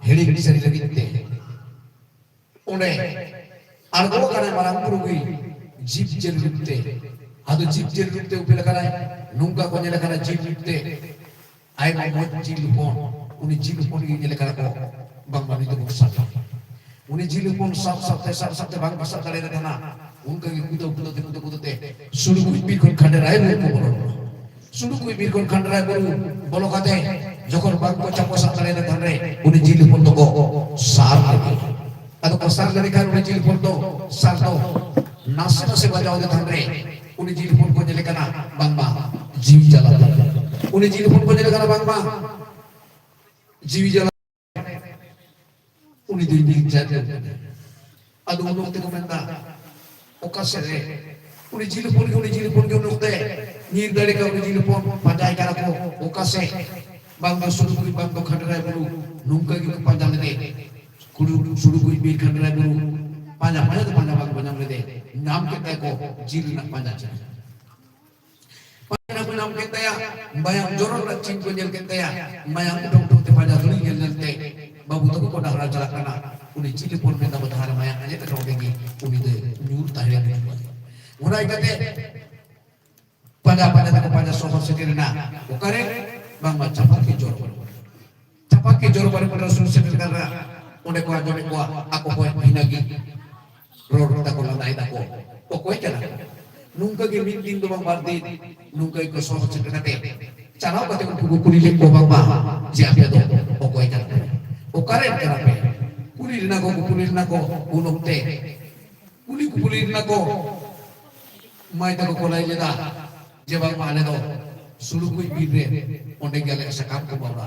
ᱦᱤᱲᱤᱧ ᱥᱟᱹᱨᱤ ᱞᱟᱹᱜᱤᱫ ᱛᱮ ᱚᱸᱰᱮ ᱟᱬᱜᱚ ᱟᱠᱟᱱᱟᱭ ᱢᱟᱨᱟᱝ ᱵᱩᱨᱩ ᱜᱮ ᱡᱤᱵᱽ ᱡᱤᱭᱟᱹᱞᱤ ᱨᱩᱯ ᱛᱮ᱾ ᱟᱫᱚ ᱡᱤᱵᱽ ᱡᱤᱭᱟᱹᱞᱤ ᱨᱩᱯ ᱛᱮ ᱩᱯᱮᱞ ᱟᱠᱟᱱᱟᱭ, ᱱᱚᱝᱠᱟ ᱠᱚ ᱧᱮᱞ ᱟᱠᱟᱱᱟ ᱡᱤᱵᱽ ᱨᱩᱯ ᱛᱮ᱾ ᱟᱭᱢᱟ ᱢᱚᱡᱽ ᱡᱤᱞ ᱦᱚᱯᱚᱱ, ᱩᱱᱤ ᱡᱤᱞ ᱦᱚᱯᱚᱱ ᱜᱮ ᱧᱮᱞ ᱟᱠᱟᱱᱟ ᱠᱚ, ᱵᱟᱝᱢᱟ ᱱᱩᱭ ᱫᱚᱵᱚᱱ ᱥᱟᱵ ᱮᱭᱟ᱾ ᱩᱱᱤ ᱡᱤᱞ ᱦᱚᱯᱚᱱ ᱥᱟᱵ ᱥᱟᱵ ᱛᱮ, ᱥᱟᱵ ᱥᱟᱵ ᱛᱮ ᱵᱟᱝ ᱠᱚ ᱥᱟᱵ ᱫᱟᱲᱮᱭᱟᱫᱮ ᱛᱟᱦᱮᱱᱟ᱾ ᱚᱱᱠᱟ ᱜᱮ ᱠᱩᱫᱟᱹᱣ ᱠᱩᱫᱟᱹᱣ ᱛᱮ, ᱠᱩᱫᱟᱹᱣ ᱠᱩᱫᱟᱹᱣ ᱛᱮ ᱥᱩᱲᱩ ᱠᱩᱡ ᱵᱤᱨ ᱠᱷᱚᱱ ᱠᱷᱟᱸᱰᱮᱨᱟᱭ ᱵᱩᱨᱩ ᱠᱚ ᱵᱚᱞᱚ ᱞᱮᱱᱟ᱾ ᱥᱩᱲᱩ ᱠᱩᱡ ᱵᱤᱨ ᱠᱷᱚᱱ ᱠᱷᱟᱸᱰᱮᱨᱟᱭ ᱵᱩᱨᱩ ᱵᱚᱞᱚ ᱠᱟᱛᱮ ᱡᱚᱠᱷᱚᱱ ᱵᱟᱝ ᱠᱚ ᱪᱟᱯᱚ ᱥᱟᱵ ᱫᱟᱲᱮᱭᱟᱫᱮ ᱛᱟᱦᱮᱱ ᱨᱮ, ᱩᱱᱤ ᱡᱤᱞ ᱦᱚᱯᱚᱱ ᱫᱚᱠᱚ ᱥᱟᱨ ᱞᱮᱫᱮᱭᱟ᱾ ᱟᱫᱚ ᱠᱚ ᱥᱟᱨ ᱞᱮᱫᱮ ᱠᱷᱟᱱ ᱩᱱᱤ ᱡᱤᱞ ᱦᱚᱯᱚᱱ ᱫᱚ ᱥᱟᱨ ᱫᱚ ᱱᱟᱥᱮ ᱱᱟᱥᱮ ᱵᱟᱡᱟᱣ ᱟᱫᱮ ᱛᱟᱦᱮᱱ ᱨᱮ, ᱩᱱᱤ ᱡᱤᱞ ᱦᱚᱯᱚᱱ ᱠᱚ ᱧᱮᱞᱮ ᱠᱟᱱᱟ ᱵᱟᱝᱢᱟ ᱡᱤᱣᱤ ᱪᱟᱞᱟᱣ ᱮᱱᱟ᱾ ᱩᱱᱤ ᱡᱤᱞ ᱦᱚᱯᱚᱱ ᱠᱚ ᱧᱮᱞᱮ ᱠᱟᱱᱟ ᱵᱟᱝᱢᱟ ᱡᱤᱣᱤ ᱡᱟᱞᱟ ᱩᱱᱤ ᱫᱚᱭ ᱧᱤᱨ ᱡᱟᱨ ᱞᱮᱱ ᱠᱟᱱᱟ᱾ ᱟᱫᱚ ᱩᱱ ᱚᱠᱛᱮ ᱠᱚ ᱢᱮᱱᱫᱟ, ᱚᱠᱟ ᱥᱮᱫ ᱨᱮ? ᱩᱱᱤ ᱡᱤᱞ ᱦᱚᱯᱚᱱ ᱜᱮ, ᱩᱱᱤ ᱡᱤᱞ ᱦᱚᱯᱚᱱ ᱜᱮ ᱩᱱ ᱚᱠᱛᱮ ᱧᱤᱨ ᱫᱟᱲᱮ ᱠᱟᱜ, ᱩᱱᱤ ᱡᱤᱞ ᱦᱚᱯᱚᱱ ᱯᱟᱸᱡᱟᱭ ᱠᱟᱱᱟ ᱠᱚ, ᱚᱠᱟ ᱥᱮᱫ? ᱵᱟᱝ ᱫᱚ ᱥᱩᱲᱩ ᱠᱩᱡ, ᱵᱟᱝ ᱫᱚ ᱠᱷᱟᱸᱰᱨᱟᱭ ᱵᱩᱨᱩ, ᱱᱚᱝᱠᱟ ᱜᱮᱠᱚ ᱯᱟᱸᱡᱟ ᱞᱮᱫᱮ᱾ ᱠᱩᱲᱩ-, ᱥᱩᱲᱩ ᱠᱩᱡ ᱵᱤᱨ ᱠᱷᱟᱸᱰᱨᱟᱭ ᱵᱩᱨᱩ, ᱯᱟᱸᱡᱟ, ᱯᱟᱸᱡᱟ ᱛᱮ ᱯᱟᱸᱡᱟ ᱵᱟᱝ ᱠᱚ ᱧᱟᱢ ᱞᱮᱫᱮ, ᱧᱟᱢ ᱠᱮᱫ ᱛᱟᱭᱟ ᱠᱚ ᱡᱤᱞ ᱨᱮᱱᱟᱜ ᱯᱟᱸᱡᱟ ᱪᱮᱬᱮ᱾ ᱯᱟᱸᱡᱟ ᱠᱚ ᱧᱟᱢ ᱠᱮᱫ ᱛᱟᱭᱟ, ᱢᱟᱭᱟᱢ ᱡᱚᱨᱚ ᱨᱮᱱᱟᱜ ᱪᱤᱱ ᱠᱚ ᱧᱮᱞ ᱠᱮᱫ ᱛᱟᱭᱟ, ᱢᱟᱭᱟᱢ ᱩᱰᱩᱠ ᱩᱰᱩᱠ ᱛᱮ ᱯᱟᱸᱡᱟ ᱫᱷᱩᱲᱤ ᱧᱮᱞ ᱧᱮᱞ ᱛᱮ ᱵᱟᱹᱵᱩ ᱛᱟᱠᱚ ᱠᱚ ᱰᱟᱦᱟᱨᱟ ᱪᱟᱞᱟᱜ ᱠᱟᱱᱟ᱾ ᱩᱱᱤ ᱪᱤᱞᱤ ᱦᱚᱯᱚᱱ ᱢᱮᱱᱫᱟ ᱵᱚ ᱡᱟᱦᱟᱸ ᱨᱮ ᱢᱟᱭᱟᱢ ᱟᱸᱡᱮᱫ ᱟᱠᱟᱱᱟ ᱚᱸᱰᱮ ᱜᱮ ᱩᱱᱤ ᱫᱚᱭ ᱧᱩᱨ ᱛᱟᱦᱮᱸ ᱞᱮᱱ ᱜᱮᱭᱟ᱾ ᱚᱱᱟ ᱤᱠᱟᱹᱛᱮ ᱯᱟᱸᱡᱟ ᱯᱟᱸᱡᱟ ᱛᱮᱠᱚ ᱯᱟᱸᱡᱟ ᱥᱚᱦᱚᱨ ᱥᱮᱴᱮᱨ ᱮᱱᱟ᱾ ᱚᱠᱟᱨᱮ? ᱵᱟᱝᱢᱟ ᱪᱟᱯᱟᱠᱤ ᱡᱚᱨᱚ᱾ ᱪᱟᱯᱟᱠᱤ ᱡᱚᱨᱚ ᱵᱟᱨᱮ ᱯᱟᱸᱡᱟ ᱥᱩᱨ ᱥᱮᱴᱮᱨ ᱠᱟᱱᱟ᱾ ᱚᱸᱰᱮ ᱠᱚ ᱟᱸᱡᱚᱢᱮᱫ ᱠᱚᱣᱟ ᱟᱠᱚ ᱠᱚ ᱵᱷᱤᱱᱟᱹ ᱜᱮ ᱨᱚᱲ ᱫᱟᱠᱚ, ᱞᱟᱸᱫᱟᱭ ᱫᱟᱠᱚ᱾ ᱚᱠᱚᱭ ᱠᱟᱱᱟ? ᱱᱚᱝᱠᱟ ᱜᱮ ᱢᱤᱫ ᱫᱤᱱ ᱫᱚ ᱵᱟᱝ ᱵᱟᱨ ᱫᱤᱱ ᱱᱚᱝᱠᱟ ᱜᱮᱠᱚ ᱥᱚᱦᱚᱨ ᱥᱮᱴᱮᱨ ᱠᱟᱛᱮ ᱪᱟᱞᱟᱣ ᱠᱟᱛᱮ ᱩᱱᱠᱩ ᱠᱚ ᱠᱩᱞᱤ ᱞᱮᱫ ᱠᱚᱣᱟ ᱵᱟᱝᱢᱟ ᱡᱮ ᱟᱯᱮ ᱫᱚ ᱚᱠᱚᱭ ᱠᱟᱱᱟ ᱯᱮ? ᱚᱠᱟᱨᱮᱱ ᱠᱟᱱᱟ ᱯᱮ? ᱠᱩᱞᱤ ᱞᱮᱱᱟ ᱠᱚ, ᱠᱩᱞᱤ ᱞᱮᱱᱟ ᱠᱚ ᱩᱱ ᱚᱠᱛᱮ ᱠᱩᱞᱤ ᱠᱩᱯᱩᱞᱤ ᱨᱮᱱᱟᱜ ᱠᱚ ᱢᱟᱹᱭ ᱛᱟᱠᱚ ᱠᱚ ᱞᱟᱹᱭ ᱞᱮᱫᱟ ᱡᱮ ᱵᱟᱝᱢᱟ ᱟᱞᱮ ᱫᱚ ᱥᱩᱲᱩᱠᱩᱡ ᱵᱤᱨ ᱨᱮ ᱚᱸᱰᱮ ᱜᱮ ᱟᱞᱮᱭᱟᱜ ᱥᱟᱠᱟᱢ ᱠᱚ ᱵᱟᱣᱲᱟ᱾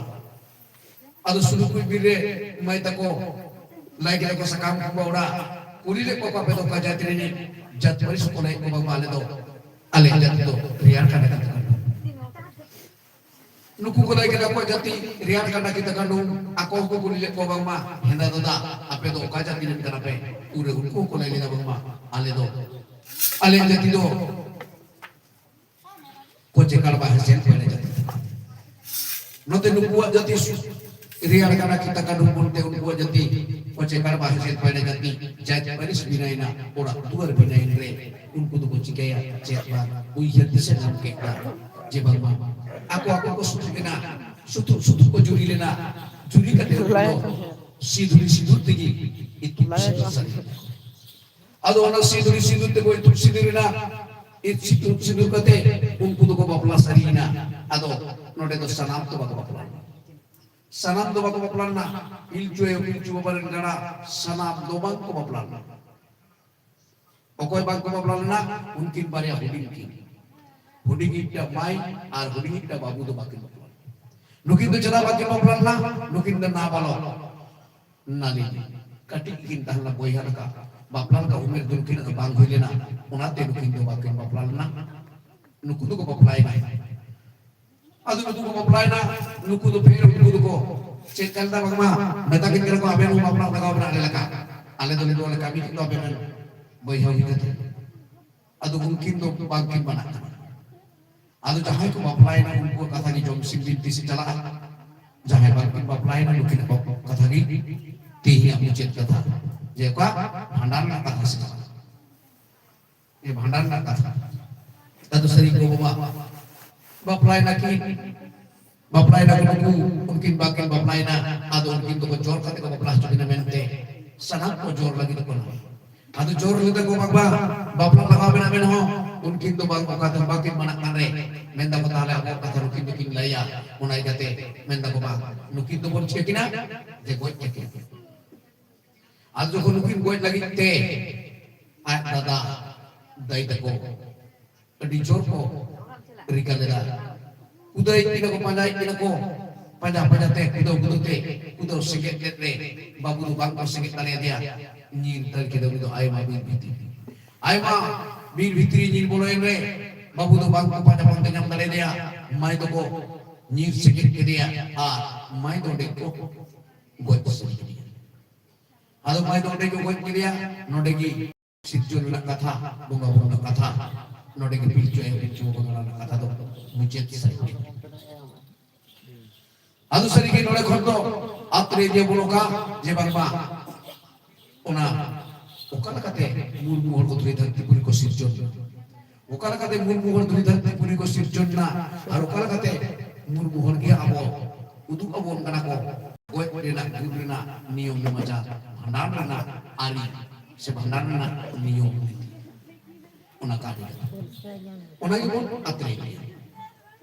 ᱟᱫᱚ ᱥᱩᱲᱩᱠᱩᱡ ᱵᱤᱨ ᱨᱮ ᱢᱟᱹᱭ ᱛᱟᱠᱚ ᱞᱟᱹᱭ ᱠᱮᱫᱟ ᱠᱚ ᱥᱟᱠᱟᱢ ᱠᱚ ᱵᱟᱣᱲᱟ᱾ ᱠᱩᱞᱤ ᱞᱮᱫ ᱠᱚᱣᱟ ᱠᱚ ᱟᱯᱮ ᱫᱚ ᱚᱠᱟ ᱡᱟᱹᱛ ᱨᱤᱱᱤᱡ? ᱡᱟᱹᱛ ᱯᱟᱹᱨᱤᱥ ᱠᱚ ᱞᱟᱹᱭ ᱠᱚ ᱵᱟᱝᱢᱟ ᱟᱞᱮ ᱫᱚ ᱟᱞᱮ ᱡᱟᱹᱛ ᱫᱚ ᱨᱮᱭᱟᱲ ᱠᱟᱰᱟ ᱠᱟᱱ ᱛᱟᱞᱮᱭᱟ᱾ ᱱᱩᱠᱩ ᱠᱚ ᱞᱟᱹᱭ ᱠᱮᱫᱟ ᱠᱚ ᱡᱟᱹᱛᱤ ᱨᱮᱭᱟᱲ ᱠᱟᱰᱟ ᱠᱤᱛᱟᱹ ᱠᱟᱹᱱᱩ᱾ ᱟᱠᱚ ᱦᱚᱸᱠᱚ ᱠᱩᱞᱤ ᱞᱮᱫ ᱠᱚᱣᱟ ᱵᱟᱝᱢᱟ ᱦᱮᱸᱫᱟ ᱫᱟᱫᱟ ᱟᱯᱮ ᱫᱚ ᱚᱠᱟ ᱡᱟᱹᱛᱤ ᱨᱮᱱ ᱠᱟᱱᱟ ᱯᱮ? ᱩᱱᱨᱮ ᱩᱱᱠᱩ ᱦᱚᱸᱠᱚ ᱞᱟᱹᱭ ᱞᱮᱫᱟ ᱵᱟᱝᱢᱟ ᱟᱞᱮ ᱫᱚ ᱟᱞᱮ ᱡᱟᱹᱛᱤ ᱫᱚ ᱠᱚᱪᱮ ᱠᱟᱲᱵᱟ ᱦᱮᱸᱥᱮᱞ ᱯᱟᱭᱲᱟ ᱡᱟᱹᱛᱤ᱾ ᱱᱚᱛᱮ ᱱᱩᱠᱩᱣᱟᱜ ᱡᱟᱹᱛᱤ ᱥᱩ-, ᱨᱮᱭᱟᱲ ᱠᱟᱰᱟ ᱠᱤᱛᱟᱹ ᱠᱟᱹᱱᱩ ᱵᱚᱞᱛᱮ ᱩᱱᱠᱩᱣᱟᱜ ᱡᱟᱹᱛᱤ ᱠᱚᱪᱮ ᱠᱟᱲᱵᱟ ᱦᱮᱸᱥᱮᱞ ᱯᱟᱭᱲᱟ ᱡᱟᱹᱛᱤ᱾ ᱡᱟᱹᱛ ᱯᱟᱹᱨᱤᱥ ᱵᱷᱤᱱᱟᱹᱭᱮᱱᱟ, ᱚᱲᱟᱜ ᱫᱩᱣᱟᱹᱨ ᱵᱷᱤᱱᱟᱹᱭᱮᱱ ᱨᱮ ᱩᱱᱠᱩ ᱫᱚᱠᱚ ᱪᱤᱠᱟᱹᱭᱟ ᱪᱮᱫ ᱵᱟᱝ ᱩᱭᱦᱟᱹᱨ ᱫᱤᱥᱟᱹ ᱧᱟᱢ ᱠᱮᱫ ᱠᱚᱣᱟ ᱡᱮ ᱵᱟᱝᱢᱟ ᱟᱠᱚ ᱟᱠᱚ ᱠᱚ ᱥᱩᱛᱩᱜ ᱮᱱᱟ, ᱥᱩᱛᱩᱜ ᱥᱩᱛᱩᱜ ᱠᱚ ᱡᱩᱨᱤ ᱞᱮᱱᱟ᱾ ᱡᱩᱨᱤ ᱠᱟᱛᱮ ᱩᱱᱠᱩ ᱫᱚ ᱥᱤᱸᱫᱩᱨᱤ ᱥᱤᱸᱫᱩᱨ ᱛᱮᱜᱮ ᱤᱛᱩᱫ ᱥᱤᱸᱫᱩᱨ ᱥᱟᱹᱨᱤ ᱮᱱᱟ᱾ ᱟᱫᱚ ᱚᱱᱟ ᱥᱤᱸᱫᱩᱨᱤ ᱥᱤᱸᱫᱩᱨ ᱛᱮᱠᱚ ᱤᱛᱩᱫ ᱥᱤᱸᱫᱩᱨ ᱮᱱᱟ᱾ ᱤᱛᱩᱫ ᱥᱤᱸᱫᱩᱨ ᱠᱟᱛᱮ ᱩᱱᱠᱩ ᱫᱚᱠᱚ ᱵᱟᱯᱞᱟ ᱥᱟᱹᱨᱤᱭᱮᱱᱟ᱾ ᱟᱫᱚ ᱱᱚᱰᱮ ᱫᱚ ᱥᱟᱱᱟᱢ ᱫᱚ ᱵᱟᱠᱚ ᱵᱟᱯᱞᱟ ᱞᱮᱱᱟ᱾ ᱥᱟᱱᱟᱢ ᱫᱚ ᱵᱟᱠᱚ ᱵᱟᱯᱞᱟ ᱞᱮᱱᱟ᱾ ᱯᱤᱞᱪᱩ ᱟᱭᱳ ᱯᱤᱞᱪᱩ ᱵᱟᱵᱟ ᱨᱮᱱ ᱜᱟᱬᱟ ᱥᱟᱱᱟᱢ ᱫᱚ ᱵᱟᱝ ᱠᱚ ᱵᱟᱯᱞᱟ ᱞᱮᱱᱟ᱾ ᱚᱠᱚᱭ ᱵᱟᱝ ᱠᱚ ᱵᱟᱯᱞᱟ ᱞᱮᱱᱟ? ᱩᱱᱠᱤᱱ ᱵᱟᱨᱭᱟ ᱦᱩᱰᱤᱧ ᱠᱤᱱ, ᱦᱩᱰᱤᱧ ᱤᱡ ᱴᱟᱜ ᱢᱟᱹᱭ ᱟᱨ ᱦᱩᱰᱤᱧ ᱤᱡ ᱴᱟᱜ ᱵᱟᱹᱵᱩ ᱫᱚ ᱵᱟᱹᱠᱤᱱ ᱵᱟᱯᱞᱟ ᱞᱮᱱᱟ᱾ ᱱᱩᱠᱤᱱ ᱫᱚ ᱪᱮᱫᱟᱜ ᱵᱟᱹᱠᱤᱱ ᱵᱟᱯᱞᱟ ᱞᱮᱱᱟ? ᱱᱩᱠᱤᱱ ᱫᱚ ᱱᱟᱵᱟᱞᱚᱠ ᱱᱟᱹᱞᱤ, ᱠᱟᱹᱴᱤᱡ ᱠᱤᱱ ᱛᱟᱦᱮᱸ ᱞᱮᱱᱟ, ᱵᱚᱭᱦᱟ ᱞᱮᱠᱟ᱾ ᱵᱟᱯᱞᱟ ᱞᱮᱠᱟ ᱩᱢᱮᱨ ᱫᱚ ᱱᱩᱠᱤᱱᱟᱜ ᱫᱚ ᱵᱟᱝ ᱦᱩᱭ ᱞᱮᱱᱟ, ᱚᱱᱟᱛᱮ ᱱᱩᱠᱤᱱ ᱫᱚ ᱵᱟᱹᱠᱤᱱ ᱵᱟᱯᱞᱟ ᱞᱮᱱᱟ᱾ ᱱᱩᱠᱩ ᱫᱚᱠᱚ ᱵᱟᱯᱞᱟᱭᱮᱱᱟ᱾ ᱟᱫᱚ ᱱᱩᱠᱩ ᱠᱚ ᱵᱟᱯᱞᱟᱭᱮᱱᱟ, ᱱᱩᱠᱩ ᱫᱚ ᱯᱷᱮᱨ ᱩᱱᱠᱩ ᱫᱚᱠᱚ ᱪᱮᱫ ᱠᱟᱱ ᱛᱟᱵᱚᱱᱟ, ᱢᱮᱛᱟ ᱠᱤᱱ ᱠᱟᱱᱟ ᱠᱚ, "ᱟᱵᱮᱱ ᱦᱚᱸ ᱵᱟᱯᱞᱟ ᱞᱟᱜᱟᱣ ᱵᱮᱱᱟ ᱟᱞᱮ ᱞᱮᱠᱟ, ᱟᱞᱮ ᱫᱚ ᱱᱤᱛᱚᱜ ᱞᱮ ᱠᱟᱹᱢᱤ ᱠᱤᱱ ᱫᱚ ᱟᱵᱮᱱ ᱨᱮᱱ ᱵᱚᱭᱦᱟ ᱦᱩᱭ ᱠᱟᱛᱮ᱾" ᱟᱫᱚ ᱩᱱᱠᱤᱱ ᱫᱚ ᱵᱟᱝᱠᱤᱱ ᱢᱟᱱᱟᱜ ᱠᱟᱱᱟ᱾ ᱟᱫᱚ ᱡᱟᱦᱟᱸᱭ ᱠᱚ ᱵᱟᱯᱞᱟᱭᱮᱱᱟ, ᱩᱱᱠᱩᱣᱟᱜ ᱠᱟᱛᱷᱟ ᱜᱮ ᱡᱚᱢ ᱥᱤᱢ ᱵᱤᱱᱛᱤ ᱥᱮᱫ ᱪᱟᱞᱟᱜᱼᱟ᱾ ᱡᱟᱦᱟᱸᱭ ᱵᱟᱝᱠᱤᱱ ᱵᱟᱯᱞᱟᱭᱮᱱᱟ, ᱱᱩᱠᱤᱱᱟᱜ ᱠᱟᱛᱷᱟ ᱜᱮ ᱛᱮᱦᱮᱧᱟᱜ ᱢᱩᱪᱟᱹᱫ ᱠᱟᱛᱷᱟ, ᱡᱮ ᱚᱠᱟ ᱵᱷᱟᱸᱰᱟᱱ ᱨᱮᱱᱟᱜ ᱠᱟᱛᱷᱟ ᱥᱮ ᱪᱟᱞᱟᱜᱼᱟ᱾ ᱮ, ᱵᱷᱟᱸᱰᱟᱱ ᱨᱮᱱᱟᱜ ᱠᱟᱛᱷᱟ᱾ ᱟᱫᱚ ᱥᱟᱹᱨᱤ ᱜᱚ ᱵᱟᱵᱟ ᱵᱟᱯᱞᱟᱭᱮᱱᱟ ᱠᱤᱱ, ᱵᱟᱯᱞᱟᱭᱮᱱᱟ ᱠᱚ ᱱᱩᱠᱩ, ᱩᱱᱠᱤᱱ ᱵᱟᱠᱤᱱ ᱵᱟᱯᱞᱟᱭᱮᱱᱟ, ᱟᱫᱚ ᱩᱱᱠᱤᱱ ᱫᱚᱠᱚ ᱡᱳᱨ ᱠᱟᱛᱮ ᱠᱚ ᱵᱟᱯᱞᱟ ᱦᱚᱪᱚ ᱠᱤᱱᱟ ᱢᱮᱱᱛᱮ ᱥᱟᱱᱟᱢ ᱠᱚ ᱡᱳᱨ ᱞᱟᱹᱜᱤᱫ ᱠᱚ᱾ ᱟᱫᱚ ᱡᱳᱨ ᱞᱮᱫᱟ ᱠᱚ, "ᱵᱟᱵᱟ, ᱵᱟᱯᱞᱟ ᱞᱟᱜᱟᱣ ᱵᱮᱱᱟ ᱟᱵᱮᱱ ᱦᱚᱸ", ᱩᱱᱠᱤᱱ ᱫᱚ ᱵᱟᱝ, ᱚᱠᱟ ᱛᱮᱦᱚᱸ ᱵᱟᱠᱤᱱ ᱢᱟᱱᱟᱜ ᱠᱟᱱ ᱨᱮ, ᱢᱮᱱ ᱫᱟᱠᱚ, "ᱛᱟᱦᱞᱮ ᱟᱵᱚᱣᱟᱜ ᱠᱟᱛᱷᱟ ᱱᱩᱠᱤᱱ ᱫᱚᱠᱤᱱ ᱞᱟᱹᱭᱟ", ᱚᱱᱟ ᱤᱭᱠᱟᱹᱛᱮ ᱢᱮᱱ ᱫᱟᱠᱚ, "ᱵᱟᱝ, ᱱᱩᱠᱤᱱ ᱫᱚᱵᱚᱱ ᱪᱤᱠᱟᱹ ᱠᱤᱱᱟ, ᱡᱮ ᱜᱚᱡ ᱠᱟᱹᱠᱤᱱ᱾" ᱟᱫᱚ ᱡᱚᱠᱷᱚᱱ ᱱᱩᱠᱤᱱ ᱜᱚᱡ ᱞᱟᱹᱜᱤᱫ ᱛᱮ ᱟᱡ ᱫᱟᱫᱟ ᱫᱟᱹᱭ ᱛᱟᱠᱚ ᱟᱹᱰᱤ ᱡᱳᱨ ᱠᱚ ᱨᱤᱠᱟᱹ ᱞᱮᱫᱟ, ᱠᱩᱫᱟᱹᱭᱮᱫ ᱠᱤᱱᱟ ᱠᱚ, ᱯᱟᱸᱡᱟᱭᱮᱫ ᱠᱤᱱᱟ ᱠᱚ, ᱯᱟᱸᱡᱟ ᱯᱟᱸᱡᱟ ᱛᱮ, ᱠᱩᱫᱟᱹᱣ ᱠᱩᱫᱟᱹᱣ ᱛᱮ, ᱠᱩᱫᱟᱹᱣ ᱥᱮᱸᱜᱮᱫ ᱞᱮᱫ ᱨᱮ ᱵᱟᱹᱵᱩ ᱫᱚ ᱵᱟᱝ ᱠᱚ ᱥᱮᱸᱜᱮᱫ ᱫᱟᱲᱮᱭᱟᱫᱮᱭᱟ᱾ ᱧᱤᱨ ᱫᱟᱹᱲ ᱠᱮᱫᱟ ᱩᱱᱤ ᱫᱚ ᱟᱭᱢᱟ ᱵᱤᱨ ᱵᱷᱤᱛᱤᱨ, ᱟᱭᱢᱟ ᱵᱤᱨ ᱵᱷᱤᱛᱨᱤ ᱧᱤᱨ ᱵᱚᱞᱚᱭᱮᱱ ᱨᱮ ᱵᱟᱹᱵᱩ ᱫᱚ ᱵᱟᱝ ᱠᱚ ᱯᱟᱸᱡᱟ ᱯᱟᱱᱛᱮ ᱧᱟᱢ ᱫᱟᱲᱮᱭᱟᱫᱮᱭᱟ᱾ ᱢᱟᱭ ᱫᱚᱠᱚ ᱧᱤᱨ ᱥᱮᱸᱜᱮᱫ ᱠᱮᱫᱮᱭᱟ ᱟᱨ ᱢᱟᱭ ᱫᱚ ᱚᱸᱰᱮ ᱠᱚ ᱜᱚᱡ ᱥᱟᱹᱨᱤ ᱠᱮᱫᱮᱭᱟ᱾ ᱟᱫᱚ ᱢᱟᱭ ᱫᱚ ᱚᱸᱰᱮ ᱜᱮ ᱜᱚᱡ ᱠᱮᱫᱮᱭᱟ᱾ ᱱᱚᱸᱰᱮ ᱜᱮ ᱥᱤᱨᱡᱚᱱ ᱨᱮᱱᱟᱜ ᱠᱟᱛᱷᱟ, ᱵᱚᱸᱜᱟ ᱵᱩᱨᱩ ᱨᱮᱱᱟᱜ ᱠᱟᱛᱷᱟ ᱱᱚᱸᱰᱮ ᱜᱮ ᱯᱤᱞᱪᱩ ᱟᱭᱳ ᱯᱤᱞᱪᱩ ᱵᱟᱵᱟ ᱱᱚᱣᱟ ᱨᱮᱱᱟᱜ ᱠᱟᱛᱷᱟ ᱫᱚ ᱢᱩᱪᱟᱹᱫ ᱥᱟᱹᱨᱤ ᱜᱮ᱾ ᱟᱫᱚ ᱥᱟᱹᱨᱤ ᱜᱮ ᱱᱚᱸᱰᱮ ᱠᱷᱚᱱ ᱫᱚ ᱟᱛᱨᱮ ᱤᱫᱤᱭᱟ ᱵᱚᱱ ᱚᱠᱟ ᱡᱮ ᱵᱟᱝᱢᱟ ᱚᱱᱟ ᱚᱠᱟ ᱞᱮᱠᱟᱛᱮ ᱢᱩᱨᱢᱩ ᱦᱚᱲ ᱠᱚ ᱫᱷᱩᱲᱤ ᱫᱷᱟᱹᱨᱛᱤ ᱯᱩᱨᱤ ᱠᱚ ᱥᱤᱨᱡᱚᱱ ᱮᱱᱟ, ᱚᱠᱟ ᱞᱮᱠᱟᱛᱮ ᱢᱩᱨᱢᱩ ᱦᱚᱲ ᱫᱷᱩᱲᱤ ᱫᱷᱟᱹᱨᱛᱤ ᱯᱩᱨᱤ ᱠᱚ ᱥᱤᱨᱡᱚᱱ ᱮᱱᱟ, ᱟᱨ ᱚᱠᱟ ᱞᱮᱠᱟᱛᱮ ᱢᱩᱨᱢᱩ ᱦᱚᱲ ᱜᱮ ᱟᱵᱚ ᱩᱫᱩᱜ ᱟᱵᱚᱱ ᱠᱟᱱᱟ ᱠᱚ ᱜᱚᱡ ᱨᱮᱱᱟᱜ, ᱜᱩᱨ ᱨᱮᱱᱟᱜ ᱱᱤᱭᱚᱢ ᱱᱮᱢᱟᱪᱟᱨ, ᱵᱷᱟᱸᱰᱟᱱ ᱨᱮᱱᱟᱜ ᱟᱹᱨᱤ ᱥᱮ ᱵᱷᱟᱸᱰᱟᱱ ᱨᱮᱱᱟᱜ ᱱᱤᱭᱚᱢ ᱱᱤᱛᱤ, ᱚᱱᱟ ᱠᱟᱹᱦᱱᱤ ᱠᱟᱱᱟ᱾ ᱚᱱᱟ ᱜᱮᱵᱚᱱ ᱟᱛᱨᱮ ᱜᱮᱭᱟ᱾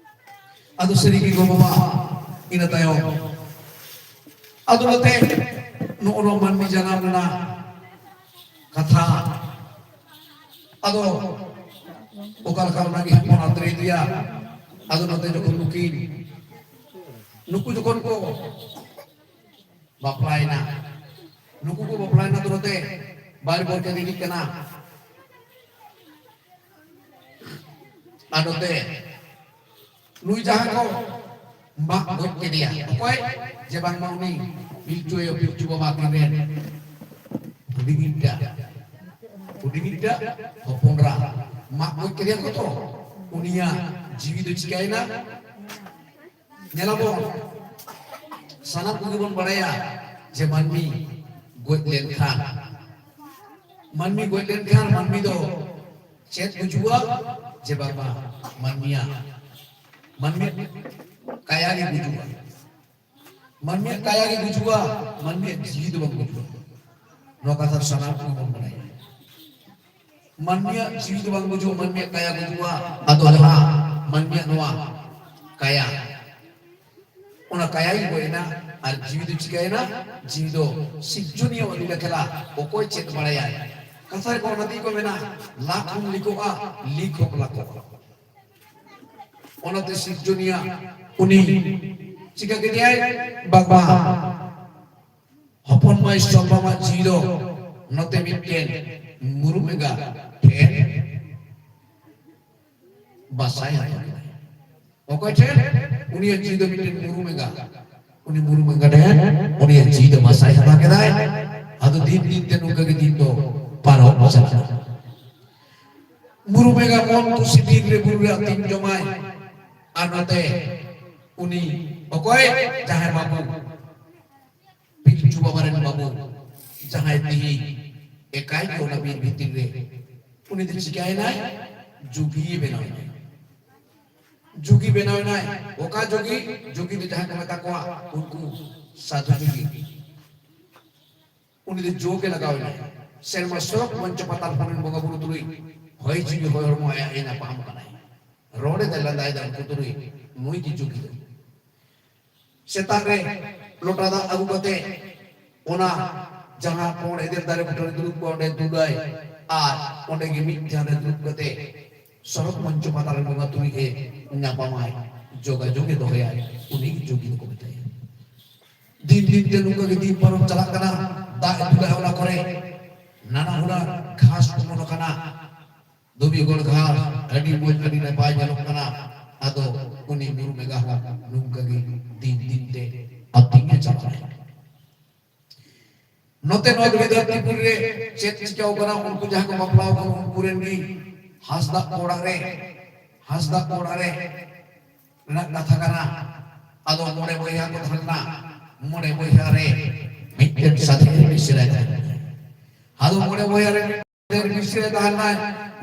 ᱟᱫᱚ ᱥᱟᱹᱨᱤ ᱜᱮ ᱜᱚ ᱵᱟᱵᱟ, ᱤᱱᱟᱹ ᱛᱟᱭᱚᱢ ᱟᱫᱚ ᱱᱚᱛᱮ ᱱᱚᱜᱼᱚ ᱱᱚᱣᱟ ᱢᱟᱹᱱᱢᱤ ᱡᱟᱱᱟᱢ ᱨᱮᱱᱟᱜ ᱠᱟᱛᱷᱟ, ᱟᱫᱚ ᱚᱠᱟ ᱞᱮᱠᱟ ᱚᱱᱟ ᱜᱮ ᱦᱟᱸᱜ ᱵᱚᱱ ᱟᱛᱨᱮ ᱤᱫᱤᱭᱟ᱾ ᱟᱫᱚ ᱱᱚᱛᱮ ᱡᱚᱠᱷᱚᱱ ᱱᱩᱠᱤᱱ ᱱᱩᱠᱩ ᱡᱚᱠᱷᱚᱱ ᱠᱚ ᱵᱟᱯᱞᱟᱭᱮᱱᱟ, ᱱᱩᱠᱩ ᱠᱚ ᱵᱟᱯᱞᱟᱭᱮᱱᱟ ᱛᱚᱨᱚᱛᱮ ᱵᱟᱨ ᱵᱚᱨ ᱠᱤᱱ ᱤᱫᱤᱜ ᱠᱟᱱᱟ᱾ ᱟᱫᱚ ᱛᱮ ᱱᱩᱭ ᱡᱟᱦᱟᱸ ᱠᱚ ᱢᱟᱜ ᱜᱚᱡ ᱠᱮᱫᱮᱭᱟ, ᱚᱠᱚᱭ? ᱡᱮ ᱵᱟᱝᱢᱟ ᱩᱱᱤ ᱯᱤᱞᱪᱩ ᱟᱭᱳ ᱯᱤᱞᱪᱩ ᱵᱟᱵᱟ ᱠᱤᱱ ᱨᱮᱱ ᱦᱩᱰᱤᱧᱤᱡᱴᱟ, ᱦᱩᱰᱤᱧᱤᱡᱴᱟ ᱦᱚᱯᱚᱱ ᱮᱨᱟ ᱢᱟᱜ ᱜᱚᱡ ᱠᱮᱫᱮᱭᱟ ᱠᱚ ᱛᱚ, ᱩᱱᱤᱭᱟᱜ ᱡᱤᱣᱤ ᱫᱚ ᱪᱤᱠᱟᱭᱮᱱᱟ? ᱧᱮᱞᱟᱵᱚᱱ, ᱥᱟᱱᱟᱢ ᱠᱚᱜᱮ ᱵᱚᱱ ᱵᱟᱲᱟᱭᱟ ᱡᱮ ᱢᱟᱹᱱᱢᱤ ᱜᱚᱡ ᱞᱮᱱᱠᱷᱟᱱ, ᱢᱟᱹᱱᱢᱤ ᱜᱚᱡ ᱞᱮᱱᱠᱷᱟᱱ ᱢᱟᱹᱱᱢᱤ ᱫᱚ ᱪᱮᱫ ᱜᱩᱡᱩᱜᱼᱟ? ᱡᱮ ᱵᱟᱝᱢᱟ ᱢᱟᱹᱱᱢᱤᱭᱟᱜ, ᱢᱟᱹᱱᱢᱤ ᱠᱟᱭᱟ ᱜᱮ ᱜᱩᱡᱩᱜᱼᱟ᱾ ᱢᱟᱹᱱᱢᱤᱭᱟᱜ ᱠᱟᱭᱟ ᱜᱮ ᱜᱩᱡᱩᱜᱼᱟ, ᱢᱟᱹᱱᱢᱤᱭᱟᱜ ᱡᱤᱣᱤ ᱫᱚ ᱵᱟᱝ ᱜᱩᱡᱩᱜᱼᱟ᱾ ᱱᱚᱣᱟ ᱠᱟᱛᱷᱟ ᱥᱟᱱᱟᱢ ᱠᱚ ᱵᱚᱱ ᱵᱟᱲᱟᱭᱟ᱾ ᱢᱟᱹᱱᱢᱤᱭᱟᱜ ᱡᱤᱣᱤ ᱫᱚ ᱵᱟᱝ ᱜᱩᱡᱩᱜᱼᱟ, ᱢᱟᱹᱱᱢᱤᱭᱟᱜ ᱠᱟᱭᱟ ᱜᱩᱡᱩᱜᱼᱟ᱾ ᱟᱫᱚ ᱡᱟᱦᱟᱸ ᱢᱟᱹᱱᱢᱤᱭᱟᱜ ᱱᱚᱣᱟ ᱠᱟᱭᱟ, ᱚᱱᱟ ᱠᱟᱭᱟ ᱜᱮ ᱜᱚᱡ ᱮᱱᱟ᱾ ᱟᱨ ᱡᱤᱣᱤ ᱫᱚ ᱪᱤᱠᱟᱭᱮᱱᱟ? ᱡᱤᱣᱤ ᱫᱚ ᱥᱤᱨᱡᱚᱱᱤᱭᱟᱹ ᱟᱹᱰᱤ ᱞᱮᱠᱷᱮᱞᱟ, ᱚᱠᱚᱭ ᱪᱮᱫ ᱵᱟᱲᱟᱭᱟᱭ? ᱠᱟᱛᱷᱟ ᱨᱮᱠᱚ ᱚᱱᱟ ᱛᱮᱜᱮ ᱠᱚ ᱢᱮᱱᱟ, ᱞᱟᱠᱷ ᱦᱚᱸᱢ ᱞᱤᱠᱚᱜᱼᱟ, ᱞᱤᱠ ᱦᱚᱸᱢ ᱞᱟᱠᱚᱜᱼᱟ᱾ ᱚᱱᱟᱛᱮ ᱥᱤᱨᱡᱚᱱᱤᱭᱟ ᱩᱱᱤ ᱪᱤᱠᱟ ᱠᱮᱫᱮᱭᱟᱭ? ᱵᱟᱵᱟ ᱦᱚᱯᱚᱱ ᱢᱟᱹᱭ ᱥᱚᱢᱵᱷᱟᱢᱟᱜ ᱡᱤᱣᱤ ᱫᱚ ᱱᱚᱛᱮ ᱢᱤᱫᱴᱮᱱ ᱢᱩᱨᱩᱢ ᱮᱸᱜᱟ ᱴᱷᱮᱱ ᱵᱟᱥᱟᱭ ᱦᱟᱛᱟᱣ ᱠᱮᱫᱟᱭ᱾ ᱚᱠᱚᱭ ᱴᱷᱮᱱ? ᱩᱱᱤᱭᱟᱜ ᱡᱤᱣᱤ ᱫᱚ ᱢᱤᱫᱴᱮᱱ ᱢᱩᱨᱩᱢ ᱮᱸᱜᱟ, ᱩᱱᱤ ᱢᱩᱨᱩᱢ ᱮᱸᱜᱟ ᱴᱷᱮᱱ ᱩᱱᱤᱭᱟᱜ ᱡᱤᱣᱤ ᱫᱚ ᱵᱟᱥᱟᱭ ᱦᱟᱛᱟᱣ ᱠᱮᱫᱟᱭ᱾ ᱟᱫᱚ ᱫᱤᱱ ᱫᱤᱱ ᱛᱮ ᱱᱚᱝᱠᱟ ᱜᱮ ᱫᱤᱱ ᱫᱚ ᱯᱟᱨᱚᱢ ᱪᱟᱞᱟᱜᱼᱟ᱾ ᱢᱩᱨᱩᱢ ᱮᱸᱜᱟ ᱢᱚᱱ ᱠᱩᱥᱤ ᱵᱤᱨ ᱨᱮ ᱵᱩᱨᱩ ᱨᱮ ᱟᱹᱛᱤᱧ ᱡᱚᱢᱟᱭ᱾ ᱟᱨ ᱱᱚᱛᱮ ᱩᱱᱤ ᱚᱠᱚᱭ? ᱡᱟᱦᱟᱸᱭ ᱵᱟᱹᱵᱩ, ᱯᱤᱞᱪᱩ ᱵᱟᱵᱟ ᱨᱮᱱ ᱵᱟᱹᱵᱩ, ᱡᱟᱦᱟᱸᱭ ᱛᱤᱦᱤᱧ ᱮᱠᱟᱭ ᱜᱮ ᱚᱱᱟ ᱵᱤᱨ ᱵᱷᱤᱛᱤᱨ ᱨᱮ, ᱩᱱᱤ ᱫᱚ ᱪᱤᱠᱟᱭᱮᱱᱟᱭ? ᱡᱩᱜᱤᱭᱮ ᱵᱮᱱᱟᱣ ᱮᱱᱟᱭ᱾ ᱡᱩᱜᱤ ᱵᱮᱱᱟᱣ ᱮᱱᱟᱭ᱾ ᱚᱠᱟ ᱡᱩᱜᱤ? ᱡᱩᱜᱤ ᱫᱚ ᱡᱟᱦᱟᱸᱭ ᱠᱚ ᱢᱮᱛᱟ ᱠᱚᱣᱟ ᱩᱱᱠᱩ ᱥᱟᱫᱷᱩ ᱡᱩᱜᱤ᱾ ᱩᱱᱤ ᱫᱚ ᱡᱳᱜᱽ ᱮ ᱞᱟᱜᱟᱣ ᱮᱱᱟ᱾ ᱥᱮᱨᱢᱟ ᱥᱚᱨᱚᱜ ᱢᱚᱧᱪᱚ ᱯᱟᱛᱟᱞ ᱯᱷᱚᱨ ᱨᱮᱱ ᱵᱚᱸᱜᱟ ᱵᱩᱨᱩ ᱛᱩᱞᱩᱡ ᱦᱚᱭ ᱡᱤᱣᱤ ᱦᱚᱭ ᱦᱚᱲᱢᱚ ᱟᱭᱟᱜ ᱮ ᱧᱟᱯᱟᱢ ᱠᱟᱱᱟᱭ᱾ ᱨᱚᱲ ᱮᱫᱟᱭ, ᱞᱟᱸᱫᱟᱭ ᱮᱫᱟᱭ ᱩᱱᱠᱩ ᱛᱩᱞᱩᱡ, ᱱᱩᱭ ᱜᱮ ᱡᱩᱜᱤ ᱫᱚ᱾ ᱥᱮᱛᱟᱜ ᱨᱮ ᱞᱚᱴᱟ ᱫᱟᱜ ᱟᱹᱜᱩ ᱠᱟᱛᱮ ᱚᱱᱟ ᱡᱟᱦᱟᱸ ᱯᱚᱸᱰ ᱮᱫᱮᱞ ᱫᱟᱨᱮ ᱵᱩᱴᱟᱹ ᱨᱮ ᱫᱩᱲᱩᱵ ᱠᱚᱜᱼᱟ, ᱚᱸᱰᱮ ᱫᱩᱞᱟᱭ᱾ ᱟᱨ ᱚᱸᱰᱮ ᱜᱮ ᱢᱤᱫ ᱫᱷᱮᱭᱟᱱ ᱨᱮ ᱫᱩᱲᱩᱵ ᱠᱟᱛᱮ ᱥᱚᱨᱚᱜ ᱢᱚᱧᱪᱚ ᱯᱟᱛᱟᱞ ᱨᱮ ᱵᱚᱸᱜᱟ ᱛᱩᱞᱩᱡ ᱮ ᱧᱟᱯᱟᱢᱟᱭ᱾ ᱡᱳᱜᱟᱡᱳᱜᱽ ᱮ ᱫᱚᱦᱚᱭᱟ, ᱩᱱᱤ ᱜᱮ ᱡᱳᱜᱤ ᱫᱚᱠᱚ ᱢᱮᱛᱟᱭᱟ᱾ ᱫᱤᱱ ᱫᱤᱱ ᱛᱮ ᱱᱚᱝᱠᱟ ᱜᱮ ᱫᱤᱱ ᱯᱟᱨᱚᱢ ᱪᱟᱞᱟᱜ ᱠᱟᱱᱟ᱾ ᱫᱟᱜ ᱮ ᱫᱩᱞᱟ, ᱚᱱᱟ ᱠᱚᱨᱮ ᱱᱟᱱᱟ ᱦᱩᱱᱟᱹᱨ ᱜᱷᱟᱥ ᱚᱢᱚᱱ ᱟᱠᱟᱱᱟ, ᱫᱷᱩᱵᱤ ᱜᱚᱲ ᱜᱷᱟᱥ, ᱟᱹᱰᱤ ᱢᱚᱡᱽ, ᱟᱹᱰᱤ ᱱᱟᱯᱟᱭ ᱧᱮᱞᱚᱜ ᱠᱟᱱᱟ᱾ ᱟᱫᱚ ᱩᱱᱤ ᱵᱩᱨᱩᱢ ᱮᱸᱜᱟ ᱦᱚᱸ ᱱᱚᱝᱠᱟ ᱜᱮ ᱫᱤᱱ ᱫᱤᱱ ᱛᱮ ᱟᱹᱛᱤᱧ ᱮ ᱪᱟᱞᱟᱜᱼᱟ᱾ ᱱᱚᱛᱮ ᱱᱚᱣᱟ ᱫᱷᱩᱲᱤ ᱫᱷᱟᱹᱨᱛᱤ ᱯᱩᱨᱤ ᱨᱮ ᱪᱮᱫ ᱪᱤᱠᱟᱹᱣ ᱠᱟᱱᱟ, ᱩᱱᱠᱩ ᱡᱟᱦᱟᱸ ᱠᱚ ᱵᱟᱯᱞᱟᱣ ᱠᱟᱱᱟ, ᱩᱱᱠᱩ ᱨᱮᱱ ᱜᱮ ᱦᱟᱸᱥᱫᱟ ᱠᱚ ᱚᱲᱟᱜ ᱨᱮ, ᱦᱟᱸᱥᱫᱟ ᱠᱚ ᱚᱲᱟᱜ ᱨᱮ ᱨᱮᱱᱟᱜ ᱠᱟᱛᱷᱟ ᱠᱟᱱᱟ᱾ ᱟᱫᱚ ᱢᱚᱬᱮ ᱵᱚᱭᱦᱟ ᱠᱚ ᱛᱟᱦᱮᱸ ᱞᱮᱱᱟ᱾ ᱢᱚᱬᱮ ᱵᱚᱭᱦᱟ ᱨᱮ ᱢᱤᱫᱴᱮᱱ ᱥᱟᱫᱷᱮᱨ ᱢᱤᱥᱨᱟᱭ ᱛᱟᱦᱮᱸ ᱞᱮᱱᱟ᱾ ᱟᱫᱚ ᱢᱚᱬᱮ ᱵᱚᱭᱦᱟ ᱨᱮ ᱥᱟᱫᱷᱮᱨ ᱢᱤᱥᱨᱟᱭ ᱛᱟᱦᱮᱸ ᱞᱮᱱᱟᱭ᱾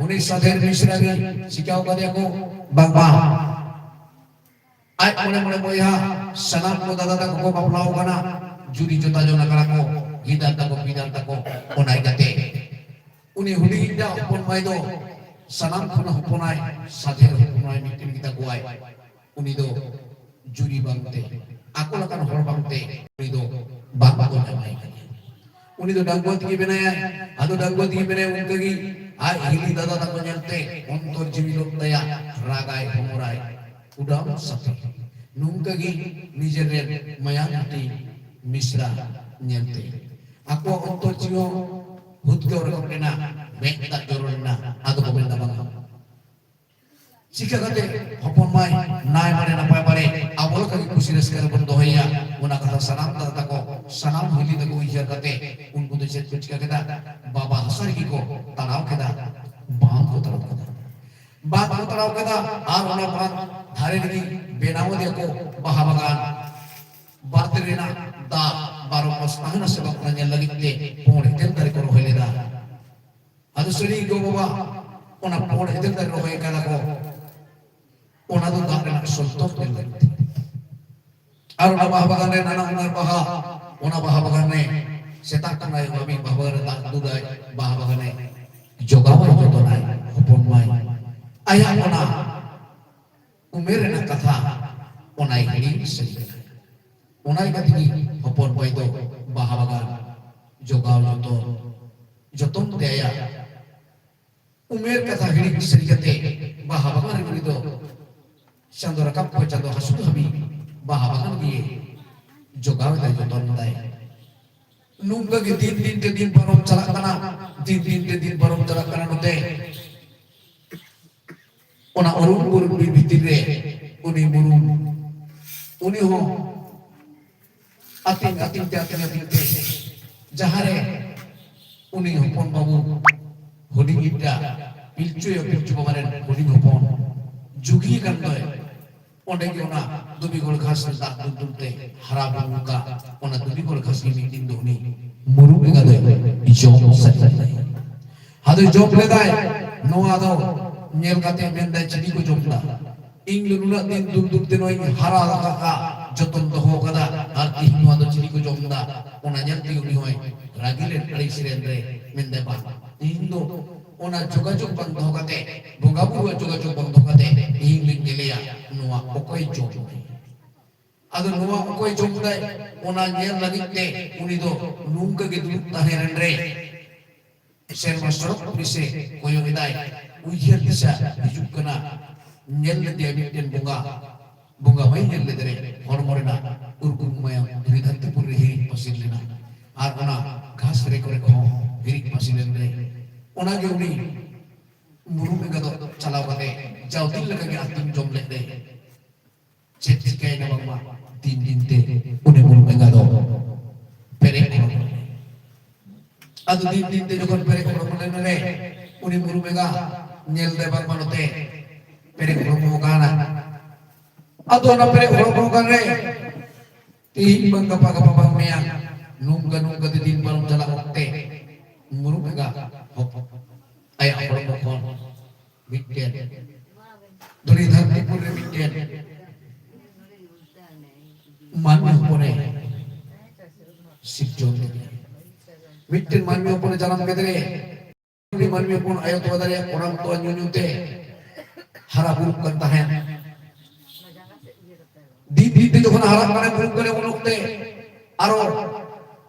ᱩᱱᱤ ᱥᱟᱫᱷᱮᱨ ᱢᱤᱥᱨᱟ ᱜᱮ ᱪᱤᱠᱟᱹᱣ ᱠᱟᱫᱮᱭᱟ ᱠᱚ, ᱵᱟᱝᱢᱟ ᱟᱡ ᱢᱚᱬᱮ ᱢᱚᱬᱮ ᱵᱚᱭᱦᱟ, ᱥᱟᱱᱟᱢ ᱠᱚ ᱫᱟᱫᱟ ᱛᱟᱠᱚ ᱠᱚ ᱵᱟᱯᱞᱟᱣ ᱠᱟᱱᱟ, ᱡᱩᱨᱤ ᱡᱚᱛᱟ ᱡᱚᱱ ᱟᱠᱟᱱᱟ ᱠᱚ, ᱜᱤᱫᱟᱹᱨ ᱛᱟᱠᱚ ᱯᱤᱫᱟᱹᱨ ᱛᱟᱠᱚ᱾ ᱚᱱᱟ ᱤᱭᱠᱟᱹᱛᱮ ᱩᱱᱤ ᱦᱩᱰᱤᱧᱤᱡ ᱦᱚᱯᱚᱱ ᱢᱟᱹᱭ ᱫᱚ ᱥᱟᱱᱟᱢ ᱠᱷᱚᱱ ᱦᱚᱯᱚᱱᱟᱭ, ᱥᱟᱫᱷᱮᱨ ᱦᱚᱯᱚᱱᱟᱭ ᱢᱤᱫᱴᱮᱱ ᱜᱮᱛᱟ ᱠᱚᱣᱟᱭ᱾ ᱩᱱᱤ ᱫᱚ ᱡᱩᱨᱤ ᱵᱟᱝᱛᱮ, ᱟᱠᱚ ᱞᱮᱠᱟᱱ ᱦᱚᱲ ᱵᱟᱝᱛᱮ ᱩᱱᱤ ᱫᱚ ᱵᱟᱝ ᱠᱚ ᱡᱟᱶᱟᱭ ᱠᱟᱫᱮᱭᱟ᱾ ᱩᱱᱤ ᱫᱚ ᱰᱟᱺᱜᱩᱣᱟᱹ ᱛᱮᱜᱮ ᱢᱮᱱᱟᱭᱟ᱾ ᱟᱫᱚ ᱰᱟᱺᱜᱩᱣᱟᱹ ᱛᱮᱜᱮ ᱢᱮᱱᱟᱭᱟ, ᱚᱱᱠᱟ ᱜᱮ ᱟᱡ ᱦᱤᱞᱤ ᱫᱟᱫᱟ ᱛᱟᱠᱚ ᱧᱮᱞᱛᱮ ᱚᱱᱛᱚᱨ ᱡᱤᱣᱤ ᱞᱚᱜ ᱛᱟᱭᱟ, ᱨᱟᱜᱟᱭ, ᱦᱚᱢᱚᱨᱟᱭ, ᱩᱰᱟᱹᱣ ᱥᱟᱛᱮ᱾ ᱱᱚᱝᱠᱟ ᱜᱮ ᱱᱤᱡᱮᱨ ᱨᱮᱱ ᱢᱟᱭᱟᱝ ᱦᱟᱹᱴᱤᱧ ᱢᱤᱥᱨᱟ ᱧᱮᱞᱛᱮ ᱟᱠᱚᱣᱟᱜ ᱚᱱᱛᱚᱨ ᱡᱤᱣᱤ ᱦᱚᱸ ᱦᱩᱫᱽᱠᱟᱹᱣ ᱨᱟᱠᱟᱵ ᱞᱮᱱᱟ, ᱢᱮᱫ ᱫᱟᱜ ᱡᱚᱨᱚ ᱞᱮᱱᱟ᱾ ᱟᱫᱚ ᱠᱚ ᱢᱮᱱᱫᱟ, ᱵᱟᱝᱟ, ᱪᱤᱠᱟᱹ ᱠᱟᱛᱮ ᱦᱚᱯᱚᱱ ᱢᱟᱭ ᱱᱟᱭ ᱢᱟᱨᱮ ᱱᱟᱯᱟᱭ ᱢᱟᱨᱮ ᱟᱵᱚ ᱞᱮᱠᱟ ᱜᱮ ᱠᱩᱥᱤ ᱨᱟᱹᱥᱠᱟᱹ ᱨᱮᱵᱚᱱ ᱫᱚᱦᱚᱭᱮᱭᱟ? ᱚᱱᱟ ᱠᱟᱛᱷᱟ ᱥᱟᱱᱟᱢ ᱫᱟᱫᱟ ᱛᱟᱠᱚ, ᱥᱟᱱᱟᱢ ᱦᱤᱞᱤ ᱛᱟᱠᱚ ᱩᱭᱦᱟᱹᱨ ᱠᱟᱛᱮ ᱩᱱᱠᱩ ᱫᱚ ᱪᱮᱫ ᱠᱚ ᱪᱤᱠᱟᱹ ᱠᱮᱫᱟ? ᱵᱟᱵᱟ ᱦᱟᱥᱟ ᱨᱮᱜᱮ ᱠᱚ ᱛᱟᱲᱟᱣ ᱠᱮᱫᱟ, ᱵᱟᱸᱫᱷ ᱠᱚ ᱛᱟᱲᱟᱣ ᱠᱮᱫᱟ᱾ ᱵᱟᱸᱫᱷ ᱠᱚ ᱛᱟᱲᱟᱣ ᱠᱮᱫᱟ ᱟᱨ ᱚᱱᱟ ᱵᱟᱸᱫᱷ ᱫᱷᱟᱨᱮ ᱨᱮᱜᱮ ᱵᱮᱱᱟᱣ ᱟᱫᱮᱭᱟ ᱠᱚ ᱵᱟᱦᱟ ᱵᱟᱜᱟᱱ᱾ ᱵᱟᱸᱫᱷ ᱨᱮᱱᱟᱜ ᱫᱟᱜ ᱵᱟᱨᱚ ᱢᱟᱥ ᱛᱟᱦᱮᱱᱟ ᱥᱮ ᱵᱟᱝ, ᱚᱱᱟ ᱧᱮᱞ ᱞᱟᱹᱜᱤᱫ ᱛᱮ ᱯᱩᱸᱰ ᱮᱫᱮᱞ ᱫᱟᱨᱮ ᱠᱚ ᱨᱚᱦᱚᱭ ᱞᱮᱫᱟ᱾ ᱟᱫᱚ ᱥᱟᱹᱨᱤ ᱜᱚ ᱵᱟᱵᱟ ᱚᱱᱟ ᱯᱩᱸᱰ ᱮᱫᱮᱞ ᱫᱟᱨᱮ ᱨᱚᱦᱚᱭ ᱠᱟᱫᱟ ᱠᱚ, ᱚᱱᱟ ᱫᱚ ᱫᱟᱜ ᱨᱮᱱᱟᱜ ᱥᱚᱱᱛᱚᱨ ᱧᱮᱞ ᱞᱟᱹᱜᱤᱫ ᱛᱮ᱾ ᱟᱨ ᱚᱱᱟ ᱵᱟᱦᱟ ᱵᱟᱜᱟᱱ ᱨᱮ ᱱᱟᱱᱟ ᱦᱩᱱᱟᱹᱨ ᱵᱟᱦᱟ, ᱚᱱᱟ ᱵᱟᱦᱟ ᱵᱟᱜᱟᱱ ᱨᱮ ᱥᱮᱛᱟᱜ ᱠᱷᱚᱱ ᱟᱭᱳ ᱵᱟᱵᱟ ᱵᱟᱦᱟ ᱵᱟᱜᱟᱱ ᱨᱮ ᱫᱟᱜ ᱫᱩᱞᱟᱭ, ᱵᱟᱦᱟ ᱵᱟᱜᱟᱱ ᱮ ᱡᱚᱜᱟᱣ ᱡᱚᱛᱚᱱᱟᱭ, ᱦᱚᱯᱚᱱ ᱢᱟᱭ᱾ ᱟᱭᱟᱜ ᱚᱱᱟ ᱩᱢᱮᱨ ᱨᱮᱱᱟᱜ ᱠᱟᱛᱷᱟ ᱚᱱᱟᱭ ᱦᱤᱲᱤᱧ ᱥᱟᱹᱨᱤ ᱠᱟᱱᱟ᱾ ᱚᱱᱟ ᱤᱭᱠᱟᱹ ᱛᱮᱜᱮ ᱦᱚᱯᱚᱱ ᱢᱟᱹᱭ ᱫᱚ ᱵᱟᱦᱟ ᱵᱟᱜᱟᱱ ᱡᱚᱜᱟᱣ ᱡᱚᱛᱚᱱ, ᱡᱚᱛᱚᱱ ᱛᱮ ᱟᱭᱟᱜ ᱩᱢᱮᱨ ᱠᱟᱛᱷᱟ ᱦᱤᱲᱤᱧ ᱥᱟᱹᱨᱤ ᱠᱟᱛᱮ ᱵᱟᱦᱟ ᱵᱟᱜᱟᱱ ᱨᱮ ᱩᱱᱤ ᱫᱚ ᱪᱟᱸᱫᱚ ᱨᱟᱠᱟᱵ ᱠᱷᱚᱱ ᱪᱟᱸᱫᱚ ᱦᱟᱹᱥᱩᱨ ᱦᱟᱹᱵᱤᱡ ᱵᱟᱦᱟ ᱵᱟᱜᱟᱱ ᱜᱮ ᱡᱚᱜᱟᱣ ᱮᱫᱟᱭ, ᱡᱚᱛᱚᱱ ᱮᱫᱟᱭ᱾ ᱱᱚᱝᱠᱟ ᱜᱮ ᱫᱤᱱ ᱫᱤᱱ ᱛᱮ ᱫᱤᱱ ᱯᱟᱨᱚᱢ ᱪᱟᱞᱟᱜ ᱠᱟᱱᱟ, ᱫᱤᱱ ᱫᱤᱱ ᱛᱮ ᱫᱤᱱ ᱯᱟᱨᱚᱢ ᱪᱟᱞᱟᱜ ᱠᱟᱱᱟ᱾ ᱱᱚᱛᱮ ᱚᱱᱟ ᱩᱨᱩᱢ ᱵᱩᱨᱩ ᱵᱤᱨ ᱵᱷᱤᱛᱤᱨ ᱨᱮ ᱩᱱᱤ ᱢᱩᱨᱩᱢ, ᱩᱱᱤ ᱦᱚᱸ ᱟᱹᱛᱤᱧ ᱟᱹᱛᱤᱧ ᱛᱮ, ᱟᱹᱛᱤᱧ ᱟᱹᱛᱤᱧ ᱛᱮ, ᱡᱟᱦᱟᱸ ᱨᱮ ᱩᱱᱤ ᱦᱚᱯᱚᱱ ᱵᱟᱹᱵᱩ ᱦᱩᱰᱤᱧ ᱤᱡ ᱫᱟ ᱯᱤᱞᱪᱩ ᱟᱭᱳ ᱯᱤᱞᱪᱩ ᱵᱟᱵᱟ ᱨᱮᱱ ᱦᱩᱰᱤᱧ ᱦᱚᱯᱚᱱ ᱡᱩᱜᱤ ᱟᱠᱟᱱ ᱫᱚᱭ, ᱚᱸᱰᱮ ᱜᱮ ᱚᱱᱟ ᱫᱩᱵᱤᱜᱚᱲ ᱜᱷᱟᱥ ᱨᱮ ᱫᱟᱜ ᱫᱩᱞ ᱫᱩᱞ ᱛᱮ ᱦᱟᱨᱟ ᱵᱩᱨᱩ ᱟᱠᱟᱫ ᱚᱱᱟ ᱫᱩᱵᱤᱜᱚᱲ ᱜᱷᱟᱥ ᱜᱮ ᱢᱤᱫ ᱫᱤᱱ ᱫᱚ ᱩᱱᱤ ᱢᱩᱨᱩᱢ ᱮᱸᱜᱟ ᱫᱚᱭ ᱡᱚᱢ ᱥᱟᱹᱨᱤ ᱠᱮᱫᱟᱭ᱾ ᱟᱫᱚᱭ ᱡᱚᱢ ᱞᱮᱫᱟᱭ, ᱱᱚᱣᱟ ᱫᱚ ᱧᱮᱞ ᱠᱟᱛᱮ ᱢᱮᱱᱫᱟᱭ, "ᱪᱤᱞᱤ ᱠᱚ ᱡᱚᱢ ᱮᱫᱟ? ᱤᱧ ᱫᱚ ᱱᱩᱱᱟᱹᱜ ᱫᱤᱱ ᱫᱩᱞ ᱫᱩᱞ ᱛᱮ ᱱᱚᱣᱟᱧ ᱦᱟᱨᱟ ᱟᱠᱟᱫᱼᱟ, ᱡᱚᱛᱚᱱ ᱫᱚᱦᱚ ᱟᱠᱟᱫᱟ, ᱟᱨ ᱛᱤᱦᱤᱧ ᱱᱚᱣᱟ ᱫᱚ ᱪᱤᱞᱤ ᱠᱚ ᱡᱚᱢ ᱮᱫᱟ?" ᱚᱱᱟ ᱧᱮᱞ ᱛᱮᱜᱮ ᱩᱱᱤ ᱦᱚᱸᱭ ᱨᱟᱹᱜᱤ ᱞᱮᱱ, ᱟᱹᱲᱤᱥ ᱞᱮᱱ ᱨᱮ ᱢᱮᱱᱫᱟᱭ, "ᱵᱟᱝ, ᱤᱧ ᱫᱚ ᱚᱱᱟ ᱡᱳᱜᱟᱡᱳᱜᱽ ᱵᱟᱝ ᱫᱚᱦᱚ ᱠᱟᱛᱮ, ᱵᱚᱸᱜᱟ ᱵᱩᱨᱩᱣᱟᱜ ᱡᱳᱜᱟᱡᱳᱜᱽ ᱵᱟᱝ ᱫᱚᱦᱚ ᱠᱟᱛᱮ ᱤᱧ ᱫᱚᱧ ᱧᱮᱞᱮᱭᱟ ᱱᱚᱣᱟ ᱚᱠᱚᱭ ᱡᱚᱢ ᱮᱫᱟᱭ?" ᱟᱫᱚ ᱱᱚᱣᱟ ᱚᱠᱚᱭ ᱡᱚᱢ ᱮᱫᱟᱭ, ᱚᱱᱟ ᱧᱮᱞ ᱞᱟᱹᱜᱤᱫ ᱛᱮ ᱩᱱᱤ ᱫᱚ ᱱᱚᱝᱠᱟ ᱜᱮ ᱫᱩᱲᱩᱵ ᱛᱟᱦᱮᱸ ᱞᱮᱱ ᱨᱮ ᱥᱮᱨᱢᱟ ᱥᱚᱲᱚᱠ ᱯᱩᱨᱤ ᱥᱮ ᱠᱚᱭᱚᱜ ᱮᱫᱟᱭ, ᱩᱭᱦᱟᱹᱨ ᱫᱤᱥᱟᱹ ᱦᱤᱡᱩᱜ ᱠᱟᱱᱟ᱾ ᱧᱮᱞ ᱞᱮᱫᱮᱭᱟ ᱢᱤᱫᱴᱮᱱ ᱵᱚᱸᱜᱟ, ᱵᱚᱸᱜᱟ ᱢᱟᱭ ᱧᱮᱞ ᱞᱮᱫᱮ ᱨᱮ ᱦᱚᱲᱢᱚ ᱨᱮᱱᱟᱜ ᱩᱨᱜᱩᱢ ᱢᱟᱭᱟᱢ ᱫᱷᱩᱲᱤ ᱫᱷᱟᱹᱨᱛᱤᱯᱩᱨᱤ ᱨᱮ ᱦᱤᱨᱤᱡ ᱯᱟᱹᱥᱤᱨ ᱞᱮᱱᱟ, ᱟᱨ ᱚᱱᱟ ᱜᱷᱟᱥ ᱨᱮ ᱠᱚᱨᱮ ᱠᱚᱦᱚᱸ ᱦᱤᱨᱤᱡ ᱯᱟᱹᱥᱤᱨ ᱞᱮᱱ ᱨᱮ, ᱚᱱᱟᱜᱮ ᱩᱱᱤ ᱢᱩᱨᱩᱢ ᱮᱸᱜᱟ ᱫᱚ ᱪᱟᱞᱟᱣ ᱠᱟᱛᱮ ᱡᱟᱣ ᱫᱤᱱ ᱞᱮᱠᱟᱜᱮ ᱟᱹᱛᱤᱧ ᱡᱚᱢ ᱞᱮᱫ ᱨᱮ ᱪᱮᱫ ᱪᱤᱠᱟᱹᱭᱮᱱᱟ ᱵᱟᱝᱢᱟ ᱫᱤᱱ ᱫᱤᱱ ᱛᱮ ᱩᱱᱤ ᱢᱩᱨᱩᱢ ᱮᱸᱜᱟ ᱫᱚ ᱯᱮᱨᱮᱡ ᱦᱚᱲᱢᱚ ᱞᱮᱱᱟ᱾ ᱟᱫᱚ ᱫᱤᱱ ᱫᱤᱱ ᱛᱮ ᱡᱚᱠᱷᱚᱱ ᱯᱮᱨᱮᱡ ᱦᱚᱲᱢᱚ ᱞᱮᱱ ᱨᱮ ᱩᱱᱤ ᱢᱩᱨᱩᱢ ᱮᱸᱜᱟ ᱧᱮᱞ ᱫᱟᱭ ᱵᱟᱝᱢᱟ ᱱᱚᱛᱮ ᱯᱮᱨᱮᱡ ᱦᱚᱲᱢᱚ ᱟᱠᱟᱱᱟ᱾ ᱟᱫᱚ ᱚᱱᱟ ᱯᱮᱨᱮᱡ ᱦᱚᱲᱢᱚ ᱟᱠᱟᱱ ᱨᱮ ᱛᱮᱦᱤᱧ ᱵᱟᱝ ᱜᱟᱯᱟ, ᱜᱟᱯᱟ ᱵᱟᱝ ᱢᱮᱭᱟᱝ, ᱱᱚᱝᱠᱟ ᱱᱚᱝᱠᱟ ᱛᱮ ᱫᱤᱱ ᱯᱟᱨᱚᱢ ᱪᱟᱞᱟᱜ ᱚᱠᱛᱮ ᱢᱩᱨᱩᱢ ᱮᱸᱜᱟ ᱦᱚᱯ-, ᱟᱭᱟᱜ ᱦᱚᱲᱢᱚ ᱠᱷᱚᱱ ᱢᱤᱫᱴᱮᱱ ᱫᱷᱩᱲᱤ ᱫᱷᱟᱹᱨᱛᱤ ᱯᱩᱨᱤ ᱨᱮ ᱢᱤᱫᱴᱮᱱ ᱢᱟᱹᱱᱢᱤ ᱦᱚᱯᱚᱱᱮ ᱥᱤᱨᱡᱚᱱ ᱠᱮᱫᱮᱭᱟ᱾ ᱢᱤᱫᱴᱮᱱ ᱢᱟᱹᱱᱢᱤ ᱦᱚᱯᱚᱱᱮ ᱡᱟᱱᱟᱢ ᱠᱮᱫᱮᱭᱟ᱾ ᱩᱱᱤ ᱢᱟᱹᱱᱢᱤ ᱦᱚᱯᱚᱱ ᱟᱭᱳ ᱛᱚᱣᱟ ᱫᱟᱨᱮᱭᱟᱜ ᱠᱚᱲᱟᱢ ᱛᱚᱣᱟ ᱧᱩ ᱧᱩ ᱛᱮ ᱦᱟᱨᱟ ᱵᱩᱨᱩᱜ ᱠᱟᱱ ᱛᱟᱦᱮᱸᱫ᱾ ᱫᱤᱱ ᱫᱤᱱ ᱛᱮ ᱡᱚᱠᱷᱚᱱ ᱦᱟᱨᱟᱜ ᱠᱟᱱᱟᱭ, ᱵᱩᱨᱩᱜ ᱠᱟᱱᱟᱭ, ᱩᱱ ᱚᱠᱛᱮ ᱟᱨᱚ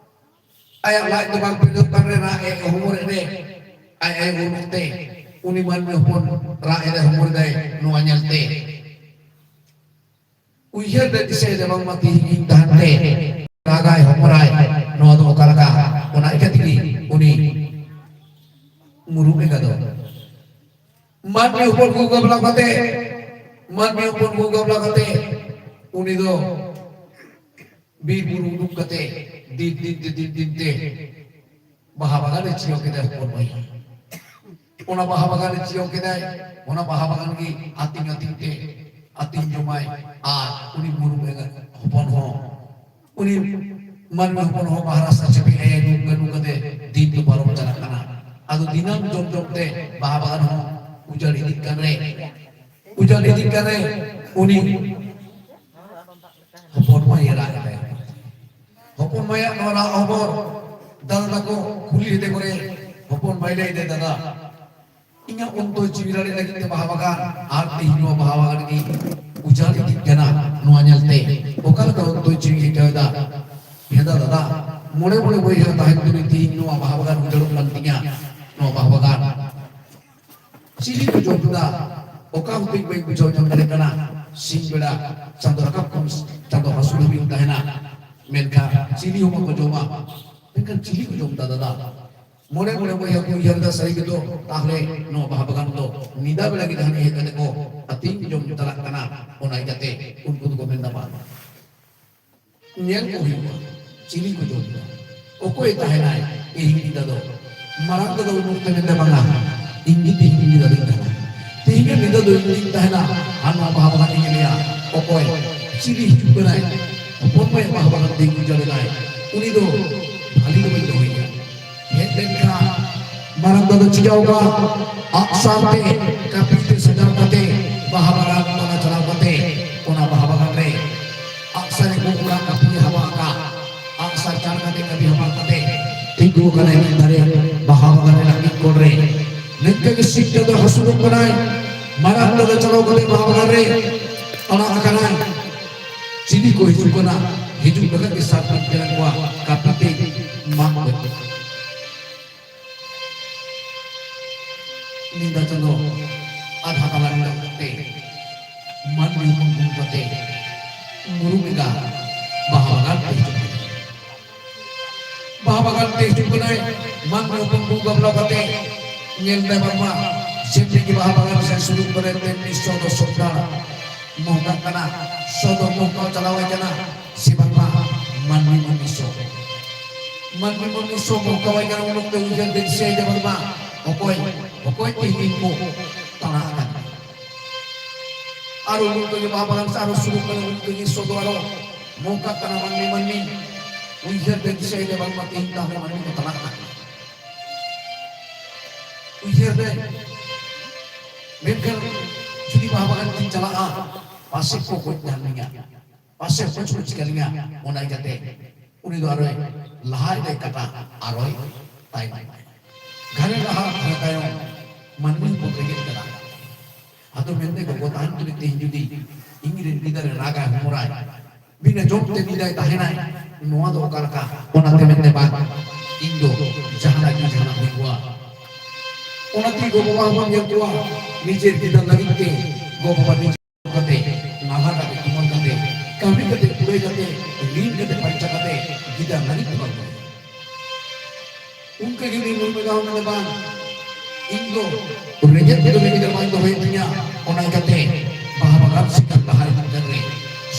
ᱟᱭᱟᱜ ᱞᱟᱡ ᱫᱚ ᱵᱟᱝ ᱯᱮᱨᱮᱡᱚᱜ ᱠᱟᱱ ᱨᱮ ᱨᱟᱜ ᱮ ᱦᱚᱢᱚᱨ ᱮᱫ ᱨᱮ, ᱟᱡ ᱟᱭᱳ ᱩᱱ ᱚᱠᱛᱮ ᱩᱱᱤ ᱢᱟᱹᱱᱢᱤ ᱦᱚᱯᱚᱱ ᱨᱟᱜ ᱮᱫᱟᱭ, ᱦᱚᱢᱚᱨ ᱮᱫᱟᱭ, ᱱᱚᱣᱟ ᱧᱮᱞᱛᱮ ᱩᱭᱦᱟᱹᱨ ᱨᱮ ᱫᱤᱥᱟᱹᱭ ᱨᱮ ᱵᱟᱝᱢᱟ ᱛᱤᱦᱤᱧ ᱤᱧ ᱛᱟᱦᱮᱱ ᱛᱮ ᱨᱟᱜᱟᱭ ᱦᱚᱯᱚᱱᱟᱭ, ᱱᱚᱣᱟ ᱫᱚ ᱚᱠᱟ ᱞᱮᱠᱟ? ᱚᱱᱟ ᱤᱠᱷᱟᱹ ᱛᱮᱜᱮ ᱩᱱᱤ ᱢᱩᱨᱩᱢ ᱮᱸᱜᱟ ᱫᱚ ᱢᱟᱹᱱᱢᱤ ᱦᱚᱯᱚᱱ ᱠᱚ ᱜᱟᱵᱞᱟ ᱠᱟᱛᱮ, ᱢᱟᱹᱱᱢᱤ ᱦᱚᱯᱚᱱ ᱠᱚ ᱜᱟᱵᱞᱟ ᱠᱟᱛᱮ ᱩᱱᱤ ᱫᱚ ᱵᱤᱨ ᱵᱩᱨᱩ ᱩᱰᱩᱠ ᱠᱟᱛᱮ ᱫᱤᱱ ᱫᱤᱱ ᱛᱮ, ᱫᱤᱱ ᱫᱤᱱ ᱛᱮ ᱵᱟᱦᱟ ᱵᱟᱜᱟᱱ ᱨᱮ ᱪᱤᱭᱟᱹᱣ ᱠᱮᱫᱟᱭ ᱦᱚᱯᱚᱱ ᱢᱟᱹᱭ᱾ ᱚᱱᱟ ᱵᱟᱦᱟ ᱵᱟᱜᱟᱱ ᱨᱮ ᱪᱤᱭᱟᱹᱣ ᱠᱮᱫᱟᱭ, ᱚᱱᱟ ᱵᱟᱦᱟ ᱵᱟᱜᱟᱱ ᱜᱮ ᱟᱹᱛᱤᱧ ᱟᱹᱛᱤᱧ ᱛᱮ ᱟᱹᱛᱤᱧ ᱡᱚᱢᱟᱭ᱾ ᱟᱨ ᱩᱱᱤ ᱢᱩᱨᱢᱩ ᱮᱸᱜᱟ ᱦᱚᱯᱚᱱ ᱦᱚᱸ, ᱩᱱᱤ ᱢᱟᱹᱱᱢᱤ ᱦᱚᱯᱚᱱ ᱦᱚᱸ ᱵᱟᱦᱟ ᱨᱟᱥᱟ ᱪᱮᱯᱮᱡ ᱟᱭᱟᱭ, ᱱᱚᱝᱠᱟ ᱱᱚᱝᱠᱟ ᱛᱮ ᱫᱤᱱ ᱫᱚ ᱯᱟᱨᱚᱢ ᱪᱟᱞᱟᱜ ᱠᱟᱱᱟ᱾ ᱟᱫᱚ ᱫᱤᱱᱟᱹᱢ ᱡᱚᱢ ᱡᱚᱢ ᱛᱮ ᱵᱟᱦᱟ ᱵᱟᱜᱟᱱ ᱦᱚᱸ ᱩᱡᱟᱹᱲ ᱤᱫᱤᱜ ᱠᱟᱱ ᱨᱮ, ᱩᱡᱟᱹᱲ ᱤᱫᱤᱜ ᱠᱟᱱ ᱨᱮ ᱩᱱᱤ ᱦᱚᱯᱚᱱ ᱢᱟᱹᱭ ᱮ ᱨᱟᱜ ᱮᱫᱟᱭ᱾ ᱦᱚᱯᱚᱱ ᱢᱟᱹᱭᱟᱜ ᱱᱚᱣᱟ ᱨᱟᱜ ᱦᱚᱵᱚᱨ ᱫᱟᱫᱟ ᱛᱟᱠᱚ ᱠᱩᱞᱤ ᱞᱮᱫᱮ ᱠᱚᱨᱮ, ᱦᱚᱯᱚᱱ ᱢᱟᱹᱭ ᱞᱟᱹᱭ ᱮᱫᱟᱭ, "ᱫᱟᱫᱟ, ᱤᱧᱟᱜ ᱚᱱᱛᱚᱨ ᱡᱤᱣᱤ ᱨᱟᱲᱮᱡ ᱞᱟᱹᱜᱤᱫ ᱛᱮ ᱵᱟᱦᱟ ᱵᱟᱜᱟᱱ, ᱟᱨ ᱛᱮᱦᱮᱧ ᱱᱚᱣᱟ ᱵᱟᱦᱟ ᱵᱟᱜᱟᱱ ᱜᱮ ᱩᱡᱟᱲ ᱤᱫᱤᱜ ᱠᱟᱱᱟ, ᱱᱚᱣᱟ ᱧᱮᱞᱛᱮ ᱚᱠᱟ ᱞᱮᱠᱟ ᱚᱱᱛᱚᱨ ᱡᱤᱣᱤ ᱟᱹᱭᱠᱟᱹᱣ ᱮᱫᱟ?" ᱦᱮᱸ ᱫᱟ, ᱫᱟᱫᱟ, ᱢᱚᱬᱮ ᱢᱚᱬᱮ ᱵᱚᱭᱦᱟ ᱛᱟᱦᱮᱱ ᱛᱩᱞᱩᱡ ᱛᱮᱦᱮᱧ ᱱᱚᱣᱟ ᱵᱟᱦᱟ ᱵᱟᱜᱟᱱ ᱩᱡᱟᱲᱚᱜ ᱠᱟᱱ ᱛᱤᱧᱟ, ᱱᱚᱣᱟ ᱵᱟᱦᱟ ᱵᱟᱜᱟᱱ ᱪᱤᱞᱤ ᱠᱚ ᱡᱚᱢ ᱮᱫᱟ? ᱚᱠᱟ ᱦᱚᱛᱮᱡ ᱵᱟᱹᱧ ᱵᱩᱡᱷᱟᱹᱣ ᱧᱟᱢ ᱫᱟᱲᱮᱭᱟᱜ ᱠᱟᱱᱟ᱾ ᱥᱤᱧ ᱵᱮᱲᱟ ᱪᱟᱸᱫᱚ ᱨᱟᱠᱟᱵ ᱠᱷᱚᱱ ᱪᱟᱸᱫᱚ ᱦᱟᱹᱥᱩᱨ ᱦᱟᱹᱵᱤᱡ ᱛᱟᱦᱮᱱᱟ, ᱢᱮᱱᱠᱷᱟᱱ ᱪᱤᱞᱤ ᱦᱚᱸ ᱵᱟᱠᱚ ᱡᱚᱢᱟ᱾ ᱢᱮᱱᱠᱷᱟᱱ ᱪᱤᱞᱤ ᱠᱚ ᱡᱚᱢ ᱮᱫᱟ ᱫᱟᱫᱟ? ᱢᱚᱬᱮ ᱢᱚᱬᱮ ᱵᱚᱭᱦᱟ ᱠᱚ ᱩᱭᱦᱟᱹᱨ ᱮᱫᱟ, ᱥᱟᱹᱨᱤ ᱜᱮᱛᱚ ᱛᱟᱦᱞᱮ ᱱᱚᱣᱟ ᱵᱟᱦᱟ ᱵᱟᱜᱟᱱ ᱫᱚ ᱧᱤᱫᱟ ᱵᱮᱲᱟ ᱜᱮ ᱡᱟᱦᱟᱸ ᱦᱮᱡ ᱠᱟᱛᱮ ᱠᱚ ᱟᱹᱛᱤᱧ ᱡᱚᱢ ᱪᱟᱞᱟᱜ ᱠᱟᱱᱟ, ᱚᱱᱟ ᱤᱭᱠᱟᱹᱛᱮ ᱩᱱᱠᱩ ᱫᱚᱠᱚ ᱢᱮᱱᱫᱟ, "ᱵᱟᱝ, ᱧᱮᱞ ᱠᱚ ᱦᱩᱭᱩᱜᱼᱟ, ᱪᱤᱞᱤ ᱠᱚ ᱡᱚᱢ ᱮᱫᱟ, ᱚᱠᱚᱭ ᱛᱟᱦᱮᱱᱟᱭ ᱛᱮᱦᱮᱧ ᱧᱤᱫᱟ ᱫᱚ?" ᱢᱟᱨᱟᱝ ᱫᱟᱫᱟ ᱩᱱ ᱚᱠᱛᱮ ᱢᱮᱱᱫᱟ, "ᱵᱟᱝᱟ, ᱤᱧ ᱜᱮ ᱛᱮᱦᱮᱧ ᱧᱤᱫᱟ ᱫᱚᱧ ᱛᱟᱦᱮᱱᱟ, ᱛᱮᱦᱮᱧ ᱧᱤᱫᱟ ᱫᱚ ᱤᱧ ᱜᱤᱧ ᱛᱟᱦᱮᱱᱟ, ᱟᱨ ᱱᱚᱣᱟ ᱵᱟᱦᱟ ᱵᱟᱜᱟᱱ ᱤᱧ ᱧᱮᱞᱮᱭᱟ, ᱚᱠᱚᱭ ᱪᱤᱞᱤ ᱦᱤᱡᱩᱜ ᱠᱟᱱᱟᱭ, ᱦᱚᱯᱚᱱ ᱢᱟᱹᱭ ᱵᱟᱦᱟ ᱵᱟᱜᱟᱱ ᱛᱮᱧ ᱩᱡᱟᱹᱲ ᱮᱫᱟᱭ, ᱩᱱᱤ ᱫᱚ ᱵᱷᱟᱞᱤ ᱫᱚ ᱵᱟᱹᱧ ᱫᱚᱦᱚᱭᱮᱭᱟ᱾" ᱦᱮᱡ ᱞᱮᱱᱠᱷᱟᱱ ᱢᱟᱨᱟᱝ ᱫᱟᱫᱟ ᱪᱤᱠᱟᱹᱣ ᱠᱟᱜᱼᱟ, ᱟᱜᱼᱥᱟᱨ ᱛᱮ, ᱠᱟᱹᱯᱤ ᱛᱮ ᱥᱟᱡᱟᱣ ᱠᱟᱛᱮ ᱵᱟᱦᱟ ᱵᱟᱜᱟᱱ ᱛᱟᱞᱟ ᱪᱟᱞᱟᱣ ᱠᱟᱛᱮ ᱚᱱᱟ ᱵᱟᱦᱟ ᱵᱟᱜᱟᱱ ᱨᱮ ᱟᱜᱼᱥᱟᱨ ᱮ ᱜᱚᱜ ᱠᱟᱜᱼᱟ, ᱠᱟᱹᱯᱤ ᱮ ᱦᱟᱵᱟ ᱟᱠᱟᱫ, ᱟᱜᱼᱥᱟᱨ ᱪᱟᱲ ᱠᱟᱛᱮ ᱠᱟᱹᱯᱤ ᱦᱟᱵᱟ ᱠᱟᱛᱮ ᱛᱤᱸᱜᱩ ᱟᱠᱟᱱᱟᱭ ᱢᱤᱫ ᱫᱷᱟᱨᱮ ᱵᱟᱦᱟ ᱵᱟᱜᱟᱱ ᱨᱮᱱᱟᱜ ᱢᱤᱫ ᱠᱚᱬ ᱨᱮ᱾ ᱱᱤᱝᱠᱟᱹ ᱜᱮ ᱥᱤᱧ ᱪᱟᱸᱫᱚ ᱦᱟᱹᱥᱩᱨᱚᱜ ᱠᱟᱱᱟᱭ, ᱢᱟᱨᱟᱝ ᱫᱟᱫᱟ ᱪᱟᱞᱟᱣ ᱠᱟᱛᱮ ᱵᱟᱦᱟ ᱵᱟᱜᱟᱱ ᱨᱮ ᱟᱲᱟᱜ ᱟᱠᱟᱱᱟᱭ᱾ ᱪᱤᱞᱤ ᱠᱚ ᱦᱤᱡᱩᱜ ᱠᱟᱱᱟ, ᱦᱤᱡᱩᱜ ᱞᱮᱠᱷᱟᱱ ᱜᱮ ᱥᱟᱨ ᱯᱤᱧ ᱠᱟᱱᱟ ᱠᱚᱣᱟ, ᱠᱟᱹᱯᱤ ᱛᱮ ᱢᱟᱜ ᱜᱚᱡ᱾ ᱧᱤᱫᱟᱹ ᱪᱟᱸᱫᱚ ᱟᱫᱷᱟ ᱛᱟᱞᱟ ᱧᱤᱫᱟᱹ ᱚᱠᱛᱮ ᱢᱟᱹᱱᱢᱤ ᱦᱚᱯᱚᱱ ᱜᱩᱢ ᱠᱟᱛᱮ ᱛᱮ ᱦᱤᱡᱩᱜ ᱠᱟᱱᱟᱭ, ᱢᱟᱹᱱᱢᱤ ᱦᱚᱯᱚᱱ ᱠᱚ ᱜᱟᱵᱞᱟ ᱠᱟᱛᱮ ᱧᱮᱞ ᱢᱮ ᱵᱟᱝᱢᱟ ᱡᱮᱢᱱᱤ ᱜᱮ ᱵᱟᱦᱟ ᱵᱟᱜᱟᱱ ᱥᱮᱱ ᱥᱩᱨᱩᱜ ᱠᱟᱱᱟᱭ, ᱛᱮᱢᱱᱤ ᱥᱚ ᱫᱚ ᱥᱚ ᱫᱟᱲ ᱢᱚᱦᱠᱟᱜ ᱠᱟᱱᱟ, ᱥᱚ ᱫᱚ ᱢᱚᱦᱠᱟᱣ ᱪᱟᱞᱟᱣ ᱟᱭ ᱠᱟᱱᱟ᱾ ᱥᱮ ᱵᱟᱝᱢᱟ ᱢᱟᱹᱱᱢᱤ ᱢᱟᱹᱱᱢᱤ ᱥᱚ, ᱢᱟᱹᱱᱢᱤ ᱢᱟᱹᱱᱢᱤ ᱥᱚ ᱢᱚᱦᱠᱟᱣ ᱟᱭ ᱠᱟᱱᱟ᱾ ᱩᱱ ᱚᱠᱛᱮ ᱩᱭᱦᱟᱹᱨ ᱫᱤᱥᱟᱹᱭ ᱫᱟ ᱵᱟᱝᱢᱟ ᱚᱠᱚᱭ, ᱚᱠᱚᱭ ᱛᱮᱦᱮᱧ ᱠᱚ ᱛᱟᱲᱟ ᱟᱠᱟᱫ ᱟᱨ ᱩᱱᱤ ᱠᱚ ᱡᱚᱢᱟ ᱵᱟᱲᱟ ᱥᱮ ᱟᱨᱚ ᱥᱩᱨᱩᱜ ᱠᱟᱱᱟ, ᱩᱱᱤ ᱠᱚ ᱥᱚᱫᱚ ᱟᱨᱚ ᱱᱚᱝᱠᱟ ᱠᱟᱱᱟ ᱢᱟᱹᱱᱢᱤ ᱢᱟᱹᱱᱢᱤ᱾ ᱩᱭᱦᱟᱹᱨ ᱛᱮ ᱫᱤᱥᱟᱹᱭ ᱛᱮ ᱵᱟᱝᱢᱟ ᱛᱮᱦᱮᱧ ᱛᱟᱦᱞᱮ ᱢᱟᱹᱱᱢᱤ ᱠᱚ ᱛᱟᱲᱟᱜ ᱠᱟᱱᱟ᱾ ᱩᱭᱦᱟᱹᱨ ᱛᱮ ᱢᱮᱱᱠᱷᱟᱱ ᱡᱩᱫᱤ ᱵᱟᱦᱟ ᱵᱟᱜᱟᱱ ᱛᱤᱧ ᱪᱟᱞᱟᱜᱼᱟ, ᱯᱟᱥᱮᱡ ᱠᱚ ᱜᱚᱡ ᱧᱟᱢ ᱞᱤᱧᱟ, ᱯᱟᱥᱮᱡ ᱠᱚ ᱪᱤᱠᱟ ᱞᱤᱧᱟ, ᱚᱱᱟ ᱤᱭᱠᱟᱹᱛᱮ ᱩᱱᱤ ᱫᱚ ᱟᱨᱚᱭ ᱞᱟᱦᱟ ᱤᱫᱤ ᱠᱟᱴᱟ ᱟᱨᱚᱭ ᱛᱟᱭᱱᱚᱢ᱾ ᱜᱷᱟᱱᱮ ᱞᱟᱦᱟ ᱜᱷᱟᱱᱮ ᱛᱟᱭᱚᱢ ᱢᱟᱹᱱᱢᱤ ᱵᱚᱱ ᱨᱮᱸᱜᱮᱡ ᱠᱟᱱᱟ᱾ ᱟᱫᱚ ᱢᱮᱱᱛᱮ ᱜᱚᱜᱚ ᱛᱟᱦᱮᱱ ᱛᱩᱞᱩᱡ ᱛᱮᱦᱮᱧ ᱡᱩᱫᱤ ᱤᱧ ᱨᱮᱱ ᱜᱤᱫᱟᱹᱨ ᱨᱟᱜᱟᱭ ᱦᱚᱢᱚᱨᱟᱭ, ᱵᱤᱱᱟᱹ ᱡᱚᱢ ᱛᱮ ᱧᱤᱫᱟᱹᱭ ᱛᱟᱦᱮᱱᱟᱭ, ᱱᱚᱣᱟ ᱫᱚ ᱚᱠᱟ ᱞᱮᱠᱟ? ᱚᱱᱟᱛᱮ ᱢᱮᱱᱛᱮ ᱵᱟᱝ, ᱤᱧ ᱫᱚ ᱡᱟᱦᱟᱱᱟᱜ ᱜᱮ ᱡᱟᱦᱟᱱᱟᱜ ᱦᱩᱭ ᱠᱚᱜᱼᱟ᱾ ᱚᱱᱟᱛᱮ ᱜᱚ-ᱵᱟᱵᱟ ᱦᱚᱸᱵᱚᱱ ᱧᱮᱞ ᱠᱚᱣᱟ, ᱱᱤᱡᱮᱨ ᱜᱤᱫᱟᱹᱨ ᱞᱟᱹᱜᱤᱫ ᱛᱮ ᱜᱚ-ᱵᱟᱵᱟ ᱱᱤᱡᱮ ᱠᱟᱛᱮ, ᱱᱟᱞᱦᱟ ᱠᱟᱛᱮ, ᱛᱩᱢᱟᱹᱞ ᱠᱟᱛᱮ, ᱠᱟᱹᱢᱤ ᱠᱟᱛᱮ, ᱠᱩᱲᱟᱹᱭ ᱠᱟᱛᱮ, ᱨᱤᱱ ᱠᱟᱛᱮ, ᱯᱟᱧᱪᱟ ᱠᱟᱛᱮ, ᱜᱤᱫᱟᱹᱨ ᱞᱟᱹᱜᱤᱫ ᱛᱩᱢᱟᱹᱞ ᱠᱟᱛᱮ᱾ ᱩᱱᱠᱟ ᱜᱮ ᱩᱱᱤ ᱢᱩᱨᱢᱩ ᱫᱚ ᱢᱮᱱᱟ ᱵᱟᱝ, ᱤᱧ ᱫᱚ ᱨᱮᱸᱜᱮᱡ ᱛᱮᱫᱚ ᱨᱮᱸᱜᱮᱡ ᱫᱚ ᱵᱟᱝ ᱫᱚᱦᱚᱭ ᱛᱤᱧᱟ᱾ ᱚᱱᱟ ᱤᱭᱠᱟᱹᱛᱮ ᱵᱟᱦᱟ ᱵᱟᱜᱟᱱ ᱥᱤᱠᱟᱨ ᱰᱟᱦᱟᱨ ᱤᱫᱤ ᱠᱟᱛᱮ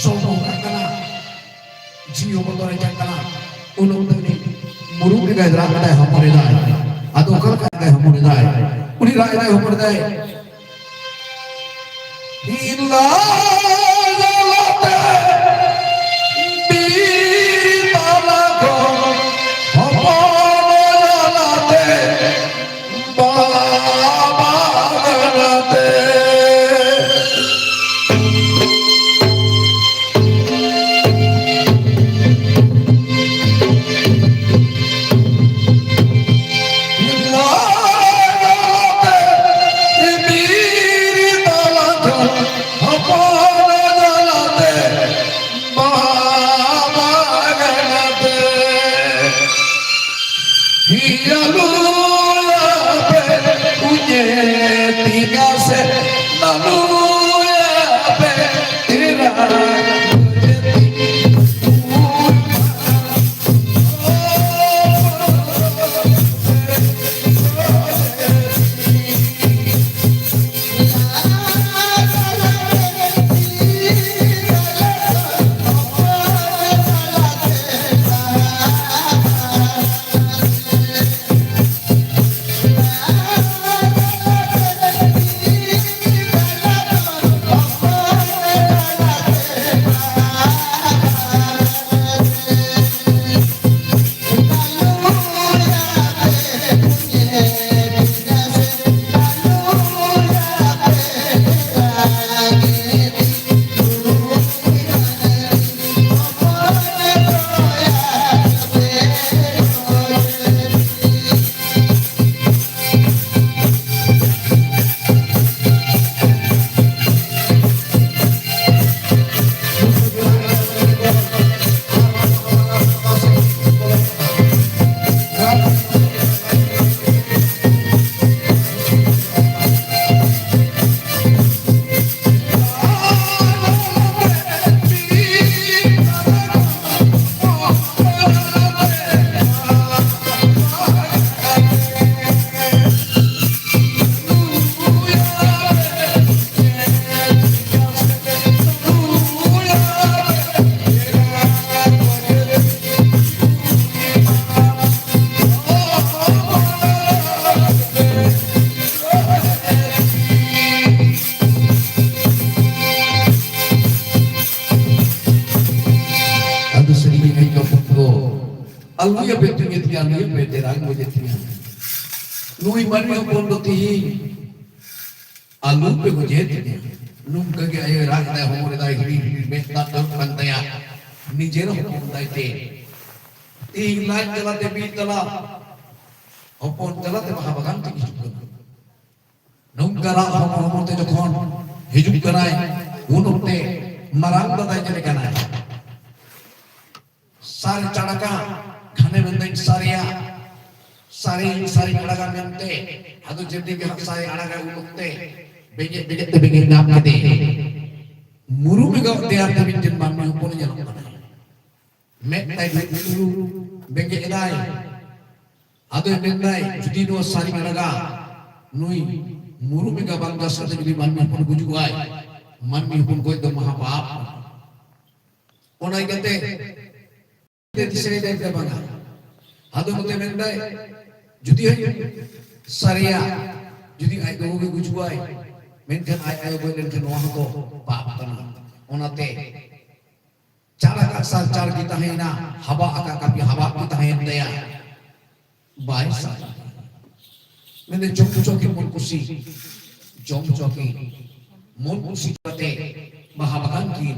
ᱥᱚᱢᱵᱷᱚᱵ ᱠᱟᱱᱟ᱾ ᱡᱤᱣᱤ ᱦᱚᱸ ᱵᱚᱛᱚᱨ ᱟᱭ ᱠᱟᱱ ᱠᱟᱱᱟ᱾ ᱩᱱ ᱚᱠᱛᱚ ᱩᱱᱤ ᱢᱩᱨᱩᱠ ᱞᱮᱠᱟᱭ ᱨᱟᱜ ᱮᱫᱟᱭ, ᱦᱚᱯᱚᱱ ᱮᱫᱟᱭ᱾ ᱟᱫᱚ ᱚᱠᱟ ᱞᱮᱠᱟ ᱨᱟᱜ ᱮᱫᱟᱭ, ᱦᱚᱯᱚᱱ ᱮᱫᱟᱭ? ᱩᱱᱤ ᱨᱟᱜ ᱮᱫᱟᱭ, ᱦᱚᱯᱚᱱ ᱮᱫᱟᱭ᱾ ᱤᱧ ᱞᱟᱡ ᱡᱟᱞᱟᱛᱮ ᱵᱤᱨ ᱛᱟᱞᱟ ᱠᱷᱚᱱ ᱦᱚᱯᱚᱱ ᱡᱟᱞᱟᱛᱮ ᱵᱟᱵᱟ ᱜᱟᱰᱟᱛᱮ᱾ ᱵᱤᱨ ᱛᱟᱞᱟ ᱠᱷᱚᱱ ᱦᱚᱯᱚᱱ ᱡᱟᱞᱟᱛᱮ ᱵᱟᱵᱟ ᱜᱟᱰᱟᱛᱮ᱾ ᱦᱤᱭᱟᱹᱞᱩᱭᱟᱯᱮ ᱩᱧᱮ ᱛᱤᱜᱟ ᱥᱮ ᱱᱟᱞᱩᱭᱟᱯᱮ ᱛᱤᱨᱟ᱾ ᱟᱞᱚᱭᱟᱯᱮ ᱛᱤᱧᱟ ᱛᱤᱧᱟ, ᱟᱞᱚᱭᱟᱯᱮ ᱛᱮᱨᱟᱝ ᱜᱚᱡᱮ ᱛᱤᱧᱟ᱾ ᱱᱩᱭ ᱢᱟᱹᱱᱢᱤ ᱦᱚᱯᱚᱱ ᱫᱚ ᱛᱤᱦᱤᱧ ᱟᱞᱚᱯᱮ ᱜᱚᱡᱮ ᱛᱤᱧᱟ᱾ ᱱᱚᱝᱠᱟ ᱜᱮ ᱟᱭᱳᱭ ᱨᱟᱜ ᱮᱫᱟᱭ, ᱦᱚᱢᱚᱨ ᱮᱫᱟᱭ, ᱦᱤᱰᱤᱨ ᱦᱤᱰᱤᱨ ᱢᱮᱫ ᱫᱟᱜ ᱡᱚᱨᱚᱜ ᱠᱟᱱ ᱛᱟᱭᱟ᱾ ᱱᱤᱡᱮᱨ ᱦᱚᱯᱚᱱ ᱫᱟᱭ ᱛᱮ ᱛᱤᱦᱤᱧ ᱞᱟᱡ ᱡᱟᱞᱟᱛᱮ ᱵᱤᱨ ᱛᱟᱞᱟ, ᱦᱚᱯᱚᱱ ᱡᱟᱞᱟᱛᱮ ᱵᱟᱦᱟ ᱵᱟᱜᱟᱱ ᱛᱮ ᱦᱤᱡᱩᱜ ᱠᱟᱱᱟ᱾ ᱱᱚᱝᱠᱟ ᱨᱟᱜ ᱦᱚᱢᱚᱨ ᱦᱚᱢᱚᱨ ᱛᱮ ᱡᱚᱠᱷᱚᱱ ᱦᱤᱡᱩᱜ ᱠᱟᱱᱟᱭ, ᱩᱱ ᱚᱠᱛᱮ ᱢᱟᱨᱟᱝ ᱫᱟᱫᱟᱭ ᱧᱮᱞᱮ ᱠᱟᱱᱟᱭ᱾ ᱥᱟᱨ ᱪᱟᱲᱟᱠᱟ ᱠᱷᱟᱱᱮ ᱢᱮᱱᱫᱟᱹᱧ ᱥᱟᱨᱮᱭᱟ, ᱥᱟᱨᱮ, ᱥᱟᱨᱮ ᱟᱲᱟᱜᱟ ᱢᱮᱱᱛᱮ, ᱟᱫᱚ ᱡᱮᱢᱱᱤ ᱜᱮ ᱦᱟᱸᱜ ᱥᱟᱨᱮ ᱟᱲᱟᱜᱟ ᱩᱱ ᱚᱠᱛᱮ ᱵᱮᱸᱜᱮᱫ ᱵᱮᱸᱜᱮᱫ ᱛᱮ ᱵᱮᱸᱜᱮᱫ ᱧᱟᱢ ᱠᱮᱫᱮ᱾ ᱢᱩᱨᱩᱢ ᱮᱜᱟᱣ ᱛᱮᱭᱟᱨ ᱛᱮ ᱢᱤᱫᱴᱮᱱ ᱢᱟᱹᱱᱢᱤ ᱦᱚᱯᱚᱱᱮ ᱧᱮᱞᱚᱜ ᱠᱟᱱᱟ᱾ ᱢᱮᱫ ᱛᱟᱭ ᱰᱩᱰᱩ ᱰᱩᱰᱩ ᱵᱮᱸᱜᱮᱫ ᱮᱫᱟᱭ᱾ ᱟᱫᱚᱭ ᱢᱮᱱᱫᱟᱭ, ᱡᱩᱫᱤ ᱱᱚᱣᱟ ᱥᱟᱨᱮᱧ ᱟᱲᱟᱜᱟ, ᱱᱩᱭ ᱢᱩᱨᱩᱢ ᱮᱸᱜᱟ ᱵᱟᱝ ᱪᱟᱥ ᱠᱟᱛᱮ ᱡᱩᱫᱤ ᱢᱟᱹᱱᱢᱤ ᱦᱚᱯᱚᱱ ᱜᱩᱡᱩᱜᱼᱟᱭ, ᱢᱟᱹᱱᱢᱤ ᱦᱚᱯᱚᱱ ᱜᱚᱡ ᱫᱚ ᱢᱟᱦᱟ ᱯᱟᱯ ᱠᱟᱱᱟ᱾ ᱚᱱᱟ ᱤᱭᱠᱟᱹᱛᱮ ᱫᱤᱥᱟᱹᱭ ᱫᱟᱭ ᱡᱮ ᱵᱟᱝᱟ᱾ ᱟᱫᱚ ᱱᱚᱛᱮ ᱢᱮᱱᱫᱟᱭ, ᱡᱩᱫᱤ ᱦᱟᱸᱜ ᱥᱟᱹᱨᱤᱭᱟ, ᱡᱩᱫᱤ ᱟᱡ ᱜᱚᱜᱚ ᱜᱮ ᱜᱩᱡᱩᱜᱼᱟᱭ, ᱢᱮᱱᱠᱷᱟᱱ ᱟᱡ ᱟᱭᱳ ᱜᱚᱡ ᱞᱮᱱᱠᱷᱟᱱ ᱱᱚᱣᱟ ᱦᱚᱸᱛᱚ ᱯᱟᱯ ᱠᱟᱱᱟ᱾ ᱚᱱᱟᱛᱮ ᱪᱟᱲ ᱟᱠᱟᱫ ᱥᱟᱨ ᱪᱟᱲ ᱜᱮ ᱛᱟᱦᱮᱸᱭᱮᱱᱟ, ᱦᱟᱵᱟᱜ ᱟᱠᱟᱫ ᱠᱟᱹᱯᱤ ᱦᱟᱵᱟᱜ ᱜᱮ ᱛᱟᱦᱮᱸᱭᱮᱱ ᱛᱟᱭᱟ᱾ ᱵᱟᱭ ᱥᱟᱨ ᱢᱮᱱᱫᱟᱹᱧ, ᱡᱚᱢ ᱦᱚᱪᱚ ᱠᱤᱱ ᱢᱚᱱ ᱠᱩᱥᱤ, ᱡᱚᱢ ᱦᱚᱪᱚ ᱠᱤᱱ ᱢᱚᱱ ᱠᱩᱥᱤ ᱠᱟᱛᱮ ᱵᱟᱦᱟ ᱵᱟᱜᱟᱱ ᱠᱤᱱ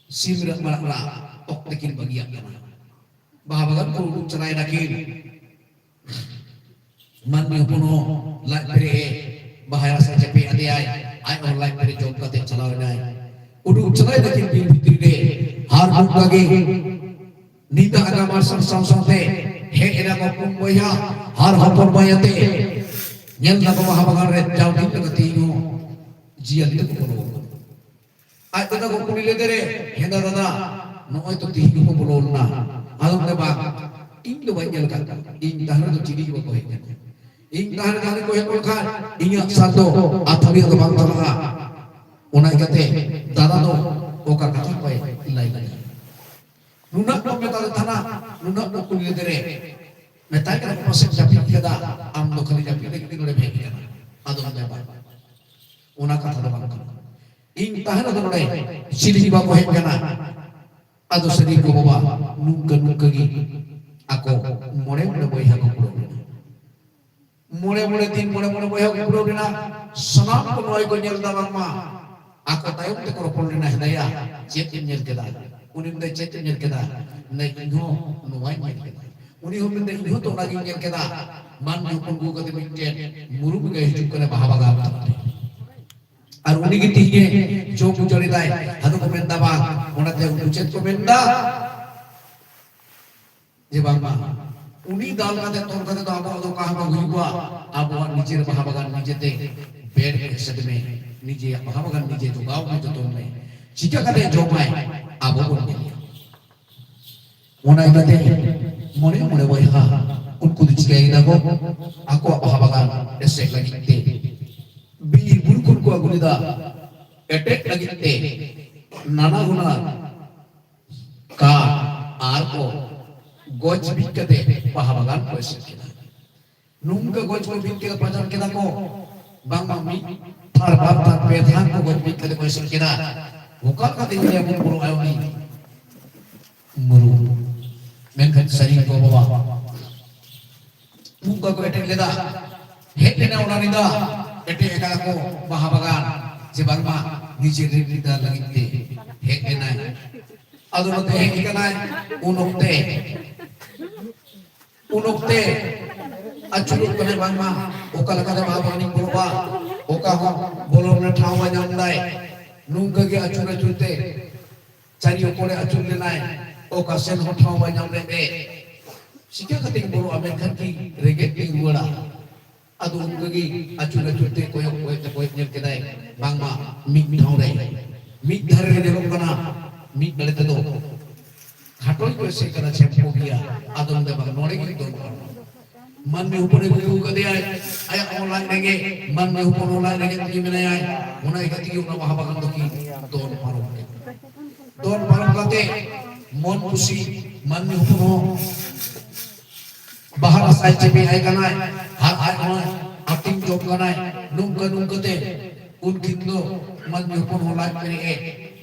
ᱥᱤᱢ ᱨᱟᱜ ᱢᱟᱨᱟᱜ ᱨᱟᱜ ᱚᱠᱛᱮ ᱠᱤᱱ ᱵᱟᱹᱜᱤᱭᱟᱜ ᱠᱟᱱᱟ᱾ ᱵᱟᱦᱟ ᱵᱟᱜᱟᱱ ᱠᱚ ᱩᱰᱩᱠ ᱪᱟᱞᱟᱣᱮᱱᱟ ᱠᱤᱱ᱾ ᱢᱟᱹᱱᱢᱤ ᱦᱚᱯᱚᱱ ᱦᱚᱸ ᱞᱟᱡ ᱯᱮᱨᱮᱡ ᱮ ᱵᱟᱦᱟ ᱨᱟᱥᱟ ᱪᱟᱯᱮ ᱟᱫᱮᱭᱟᱭ, ᱟᱡ ᱦᱚᱸ ᱞᱟᱡ ᱯᱮᱨᱮᱡ ᱡᱚᱢ ᱠᱟᱛᱮ ᱪᱟᱞᱟᱣ ᱮᱱᱟᱭ᱾ ᱩᱰᱩᱠ ᱪᱟᱞᱟᱣ ᱮᱱᱟ ᱠᱤᱱ ᱵᱤᱨ ᱵᱷᱤᱛᱨᱤ ᱨᱮ, ᱟᱨ ᱱᱚᱝᱠᱟ ᱜᱮ ᱧᱤᱫᱟᱹ ᱟᱸᱜᱟ ᱢᱟᱨᱥᱟᱞ ᱥᱟᱶ ᱥᱟᱶᱛᱮ ᱦᱮᱡ ᱮᱱᱟ ᱠᱚ ᱯᱩᱱ ᱵᱚᱭᱦᱟ ᱟᱨ ᱦᱚᱯᱚᱱ ᱢᱟᱹᱭ ᱟᱛᱮ᱾ ᱧᱮᱞ ᱫᱟᱠᱚ ᱵᱟᱦᱟ ᱵᱟᱜᱟᱱ ᱨᱮ ᱡᱟᱣ ᱫᱤᱱ ᱞᱮᱠᱟ ᱛᱮᱦᱮᱧ ᱦᱚᱸ ᱡᱤᱭᱟᱹᱞᱤ ᱫᱚᱠᱚ ᱵᱚᱞᱚ ᱟᱠᱟᱱᱟ᱾ ᱟᱡ ᱫᱟᱫᱟ ᱠᱚ ᱠᱩᱞᱤ ᱞᱮᱫᱮ ᱨᱮ, "ᱦᱮᱸ ᱫᱟ ᱫᱟᱫᱟ, ᱱᱚᱜᱼᱚᱭ ᱛᱚ ᱛᱤᱦᱤᱧ ᱦᱚᱸᱠᱚ ᱵᱚᱞᱚ ᱞᱮᱱᱟ?" ᱟᱫᱚ ᱢᱮᱱᱫᱟ, "ᱵᱟᱝ, ᱤᱧ ᱫᱚ ᱵᱟᱹᱧ ᱧᱮᱞ ᱟᱠᱟᱫ ᱠᱚᱣᱟ, ᱤᱧ ᱛᱟᱦᱮᱸ ᱨᱮᱫᱚ ᱪᱤᱞᱤ ᱜᱮ ᱵᱟᱠᱚ ᱦᱮᱡ ᱟᱠᱟᱱᱟ᱾ ᱤᱧ ᱛᱟᱦᱮᱸ ᱨᱮ ᱡᱟᱦᱟᱸ ᱨᱮᱠᱚ ᱦᱮᱡ ᱞᱮᱱᱠᱷᱟᱱ ᱤᱧᱟᱹᱜ ᱥᱟᱨ ᱫᱚ ᱟᱹᱛᱷᱟᱹᱲᱤᱭᱟᱹ ᱫᱚ ᱵᱟᱝ ᱪᱟᱞᱟᱜᱼᱟ᱾ ᱚᱱᱟ ᱤᱭᱠᱟᱹᱛᱮ ᱫᱟᱫᱟ ᱫᱚ ᱚᱠᱟ ᱠᱟᱛᱷᱟ ᱠᱚᱭ ᱞᱟᱹᱭ ᱞᱮᱫᱟ?" ᱱᱩᱱᱟᱹᱜ ᱠᱚ ᱢᱮᱛᱟ ᱫᱮ ᱛᱟᱦᱮᱱᱟ, ᱱᱩᱱᱟᱹᱜ ᱠᱚ ᱠᱩᱞᱤ ᱞᱮᱫᱮ ᱨᱮ, ᱢᱮᱛᱟᱭ ᱠᱟᱱᱟ ᱠᱚ, "ᱯᱟᱥᱮᱡ ᱡᱟᱹᱯᱤᱫ ᱠᱮᱫᱟ, ᱟᱢ ᱫᱚ ᱠᱷᱟᱹᱞᱤ ᱡᱟᱹᱯᱤᱫ ᱞᱟᱹᱜᱤᱫ ᱜᱮ ᱱᱚᱰᱮᱢ ᱦᱮᱡ ᱟᱠᱟᱱᱟ?" ᱟᱫᱚ ᱢᱮᱱᱫᱟᱭ, "ᱵᱟᱝ, ᱚᱱᱟ ᱠᱟᱛᱷᱟ ᱫᱚ ᱵᱟᱝ ᱠᱟᱱᱟ, ᱤᱧ ᱛᱟᱦᱮᱸ ᱨᱮᱫᱚ ᱱᱚᱰᱮ ᱪᱤᱞᱤ ᱜᱮ ᱵᱟᱠᱚ ᱦᱮᱡ ᱟᱠᱟᱱᱟ, ᱟᱫᱚ ᱥᱟᱹᱨᱤ ᱜᱚ ᱵᱟᱵᱟ ᱱᱚᱝᱠᱟ ᱱᱚᱝᱠᱟ ᱜᱮ ᱟᱠᱚ ᱢᱚᱬᱮ ᱢᱚᱬᱮ ᱵᱚᱭᱦᱟ ᱠᱚ ᱠᱩᱲᱟᱹᱣ ᱞᱮᱱᱟ᱾ ᱢᱚᱬᱮ ᱢᱚᱬᱮ ᱫᱤᱱ ᱢᱚᱬᱮ ᱢᱚᱬᱮ ᱵᱚᱭᱦᱟ ᱠᱚ ᱠᱩᱲᱟᱹᱣ ᱞᱮᱱᱟ᱾ ᱥᱟᱱᱟᱢ ᱠᱚ ᱱᱚᱣᱟ ᱜᱮᱠᱚ ᱧᱮᱞ ᱮᱫᱟ, ᱵᱟᱝᱢᱟ ᱟᱠᱚ ᱛᱟᱭᱚᱢ ᱛᱮᱠᱚ ᱨᱚᱯᱚᱲ ᱞᱮᱱᱟ, "ᱦᱮᱸᱫᱟᱭᱟ, ᱪᱮᱫ ᱮᱢ ᱧᱮᱞ ᱠᱮᱫᱟ?" ᱩᱱᱤ ᱢᱮᱱᱫᱟ, "ᱪᱮᱫ ᱮᱢ ᱧᱮᱞ ᱠᱮᱫᱟ?" ᱢᱮᱱᱫᱟ, "ᱤᱧ ᱦᱚᱸ ᱱᱚᱣᱟᱧ ᱧᱮᱞ ᱠᱮᱫᱟ᱾" ᱩᱱᱤ ᱦᱚᱸ ᱢᱮᱱᱫᱟ, "ᱤᱧ ᱦᱚᱸ ᱛᱚ ᱚᱱᱟᱜᱤᱧ ᱧᱮᱞ ᱠᱮᱫᱟ, ᱢᱟᱱ ᱡᱚᱯᱚᱱ ᱟᱹᱜᱩ ᱠᱟᱛᱮ ᱢᱤᱫᱴᱮᱱ ᱢᱩᱨᱩᱢ ᱜᱟᱹᱭ ᱦᱤᱡᱩᱜ ᱠᱟᱱᱟ ᱵᱟᱦᱟ ᱵᱟᱜᱟᱱ ᱛᱟᱞᱟᱛᱮ᱾ ᱟᱨ ᱩᱱᱤ ᱜᱮ ᱛᱤᱦᱤᱧ ᱮ ᱡᱚᱢ ᱩᱡᱟᱹᱲ ᱮᱫᱟᱭ᱾" ᱟᱫᱚ ᱠᱚ ᱢᱮᱱᱫᱟ, ᱵᱟᱝ, ᱚᱱᱟᱛᱮ ᱩᱱᱠᱩ ᱪᱮᱫ ᱠᱚ ᱢᱮᱱᱫᱟ? ᱡᱮ ᱵᱟᱝᱢᱟ ᱩᱱᱤ ᱫᱟᱞ ᱠᱟᱛᱮ ᱛᱚᱞ ᱠᱟᱛᱮ ᱫᱚ ᱟᱵᱚᱣᱟᱜ ᱫᱚ ᱚᱠᱟ ᱦᱚᱸ ᱵᱟᱝ ᱦᱩᱭᱩᱜᱼᱟ᱾ ᱟᱵᱚᱣᱟᱜ ᱱᱤᱡᱮᱨ ᱵᱟᱦᱟ ᱵᱟᱜᱟᱱ ᱱᱤᱡᱮᱛᱮ ᱵᱮᱲ ᱮᱥᱮᱫ ᱢᱮ, ᱱᱤᱡᱮᱭᱟᱜ ᱵᱟᱦᱟ ᱵᱟᱜᱟᱱ ᱱᱤᱡᱮ ᱡᱚᱜᱟᱣ ᱢᱮ, ᱡᱚᱛᱚᱱ ᱢᱮ᱾ ᱪᱤᱠᱟ ᱠᱟᱛᱮ ᱡᱚᱢᱟᱭ, ᱟᱵᱚ ᱵᱚᱱ ᱧᱮᱞᱟ᱾ ᱚᱱᱟ ᱤᱭᱠᱟᱹᱛᱮ ᱢᱚᱬᱮ ᱢᱚᱬᱮ ᱵᱚᱭᱦᱟ ᱩᱱᱠᱩ ᱫᱚ ᱪᱤᱠᱟᱹᱭ ᱠᱮᱫᱟ ᱠᱚ? ᱟᱠᱚᱣᱟᱜ ᱵᱟᱦᱟ ᱵᱟᱜᱟᱱ ᱮᱥᱮᱫ ᱞᱟᱹᱜᱤᱫ ᱛᱮ ᱵᱤᱨ ᱵᱩᱨᱩ ᱠᱷᱚᱱ ᱠᱚ ᱟᱹᱜᱩ ᱞᱮᱫᱟ ᱮᱴᱮᱫ ᱞᱟᱹᱜᱤᱫ ᱛᱮ ᱱᱟᱱᱟ ᱦᱩᱱᱟᱹᱨ ᱠᱟᱴ ᱟᱨ ᱠᱚ ᱜᱚᱡ ᱵᱤᱫ ᱠᱟᱛᱮ ᱵᱟᱦᱟ ᱵᱟᱜᱟᱱ ᱠᱚ ᱮᱥᱮᱫ ᱠᱮᱫᱟ᱾ ᱱᱚᱝᱠᱟ ᱜᱚᱡ ᱠᱚ ᱵᱤᱫ ᱠᱮᱫᱟ, ᱯᱟᱡᱟᱨ ᱠᱮᱫᱟ ᱠᱚ, ᱵᱟᱝᱢᱟ ᱢᱤᱫ ᱛᱷᱟᱨ, ᱵᱟᱨ ᱛᱷᱟᱨ, ᱯᱮ ᱛᱷᱟᱨ ᱠᱚ ᱜᱚᱡ ᱵᱤᱫ ᱠᱟᱛᱮ ᱠᱚ ᱮᱥᱮᱫ ᱠᱮᱫᱟ᱾ ᱚᱠᱟ ᱞᱮᱠᱟᱛᱮ ᱤᱧ ᱞᱟᱹᱭ ᱟᱵᱚᱱ ᱵᱚᱞᱚᱜᱼᱟ ᱩᱱᱤ ᱢᱩᱨᱩ? ᱢᱮᱱᱠᱷᱟᱱ ᱥᱟᱹᱨᱤ ᱜᱚ ᱵᱟᱵᱟ ᱱᱚᱝᱠᱟ ᱠᱚ ᱮᱴᱮᱫ ᱞᱮᱫᱟ᱾ ᱦᱮᱡ ᱞᱮᱱᱟ ᱚᱱᱟ ᱧᱤᱫᱟᱹ, ᱮᱴᱮᱫ ᱟᱠᱟᱫᱟ ᱠᱚ ᱵᱟᱦᱟ ᱵᱟᱜᱟᱱ, ᱡᱮ ᱵᱟᱝᱢᱟ ᱱᱤᱡᱮ ᱨᱤᱱ ᱜᱤᱫᱟᱹᱨ ᱞᱟᱹᱜᱤᱫ ᱛᱮ ᱦᱮᱡ ᱞᱮᱱᱟᱭ᱾ ᱟᱫᱚ ᱱᱚᱛᱮ ᱦᱮᱡ ᱟᱠᱟᱱᱟᱭ, ᱩᱱ ᱚᱠᱛᱮ, ᱩᱱ ᱚᱠᱛᱮ ᱟᱹᱪᱩᱨᱚᱜ ᱠᱟᱱᱟᱭ, ᱵᱟᱝᱢᱟ ᱚᱠᱟ ᱞᱮᱠᱟᱛᱮ ᱵᱟᱦᱟ ᱵᱟᱜᱟᱱᱤᱧ ᱵᱚᱞᱚᱜᱼᱟ, ᱚᱠᱟ ᱦᱚᱸ ᱵᱚᱞᱚ ᱨᱮᱱᱟᱜ ᱴᱷᱟᱶ ᱵᱟᱭ ᱧᱟᱢ ᱫᱟᱭ᱾ ᱱᱚᱝᱠᱟ ᱜᱮ ᱟᱹᱪᱩᱨ ᱟᱹᱪᱩᱨ ᱛᱮ ᱪᱟᱹᱨᱤ ᱚᱠᱚᱲᱮ ᱟᱹᱪᱩᱨ ᱞᱮᱱᱟᱭ, ᱚᱠᱟ ᱥᱮᱱ ᱦᱚᱸ ᱴᱷᱟᱶ ᱵᱟᱭ ᱧᱟᱢ ᱞᱮᱫ ᱛᱮ, ᱪᱤᱠᱟᱹ ᱠᱟᱛᱮᱧ ᱵᱚᱞᱚᱜᱼᱟ? ᱢᱮᱱᱠᱷᱟᱱ ᱠᱤ ᱨᱮᱸᱜᱮᱡ ᱛᱤᱧ ᱨᱩᱣᱟᱹᱲᱟ? ᱟᱫᱚ ᱩᱱᱠᱩ ᱜᱮ ᱟᱹᱪᱩᱨ ᱟᱹᱪᱩᱨ ᱛᱮ ᱠᱚᱭᱚᱜ ᱠᱚᱭᱚᱜ ᱛᱮ ᱠᱚᱭᱚᱜ ᱧᱮᱞ ᱠᱮᱫᱟᱭ, ᱵᱟᱝᱢᱟ ᱢᱤᱫ ᱴᱷᱟᱶ ᱨᱮ ᱢᱤᱫ ᱫᱷᱟᱨᱮ ᱨᱮ ᱧᱮᱞᱚᱜ ᱠᱟᱱᱟ, ᱢᱤᱫ ᱫᱷᱟᱨᱮ ᱛᱮᱫᱚ ᱠᱷᱟᱴᱚᱭ ᱠᱚ ᱮᱥᱮᱫ ᱠᱟᱫᱟ, ᱪᱷᱮᱯ ᱠᱚ ᱜᱮᱭᱟ᱾ ᱟᱫᱚ ᱢᱮᱱᱫᱟ, ᱵᱟᱝ, ᱱᱚᱰᱮ ᱜᱮ ᱫᱚᱱ ᱯᱟᱨᱚᱢ᱾ ᱢᱟᱹᱱᱢᱤ ᱦᱚᱯᱚᱱᱮ ᱵᱩᱡᱷᱟᱹᱣ ᱠᱟᱫᱮᱭᱟᱭ, ᱟᱭᱟᱜ ᱦᱚᱸ ᱞᱟᱡ ᱨᱮᱸᱜᱮᱡ, ᱢᱟᱹᱱᱢᱤ ᱦᱚᱯᱚᱱ ᱦᱚᱸ ᱞᱟᱡ ᱨᱮᱸᱜᱮᱡ ᱛᱮᱜᱮ ᱢᱮᱱᱟᱭᱟ᱾ ᱚᱱᱟ ᱤᱭᱠᱟᱹ ᱛᱮᱜᱮ ᱚᱱᱟ ᱵᱟᱦᱟ ᱵᱟᱜᱟᱱ ᱫᱚᱠᱤᱱ ᱫᱚᱱ ᱯᱟᱨᱚᱢ ᱠᱮᱫᱟ᱾ ᱫᱚᱱ ᱯᱟᱨᱚᱢ ᱠᱟᱛᱮ ᱢᱚᱱ ᱠᱩᱥᱤ ᱢᱟᱹᱱᱢᱤ ᱦᱚᱯᱚᱱ ᱦᱚᱸ ᱵᱟᱦᱟ ᱨᱟᱥᱟᱭ ᱪᱮᱯᱮᱡ ᱟᱭ ᱠᱟᱱᱟᱭ ᱟᱨ ᱟᱡ ᱦᱚᱸ ᱟᱹᱛᱤᱧ ᱡᱚᱝ ᱠᱟᱱᱟᱭ᱾ ᱱᱚᱝᱠᱟ ᱱᱚᱝᱠᱟᱛᱮ ᱩᱱᱠᱤᱱ ᱫᱚ ᱢᱟᱹᱱᱢᱤ ᱦᱚᱯᱚᱱ ᱦᱚᱸ ᱞᱟᱡ ᱯᱮᱨᱮᱡ ᱮ,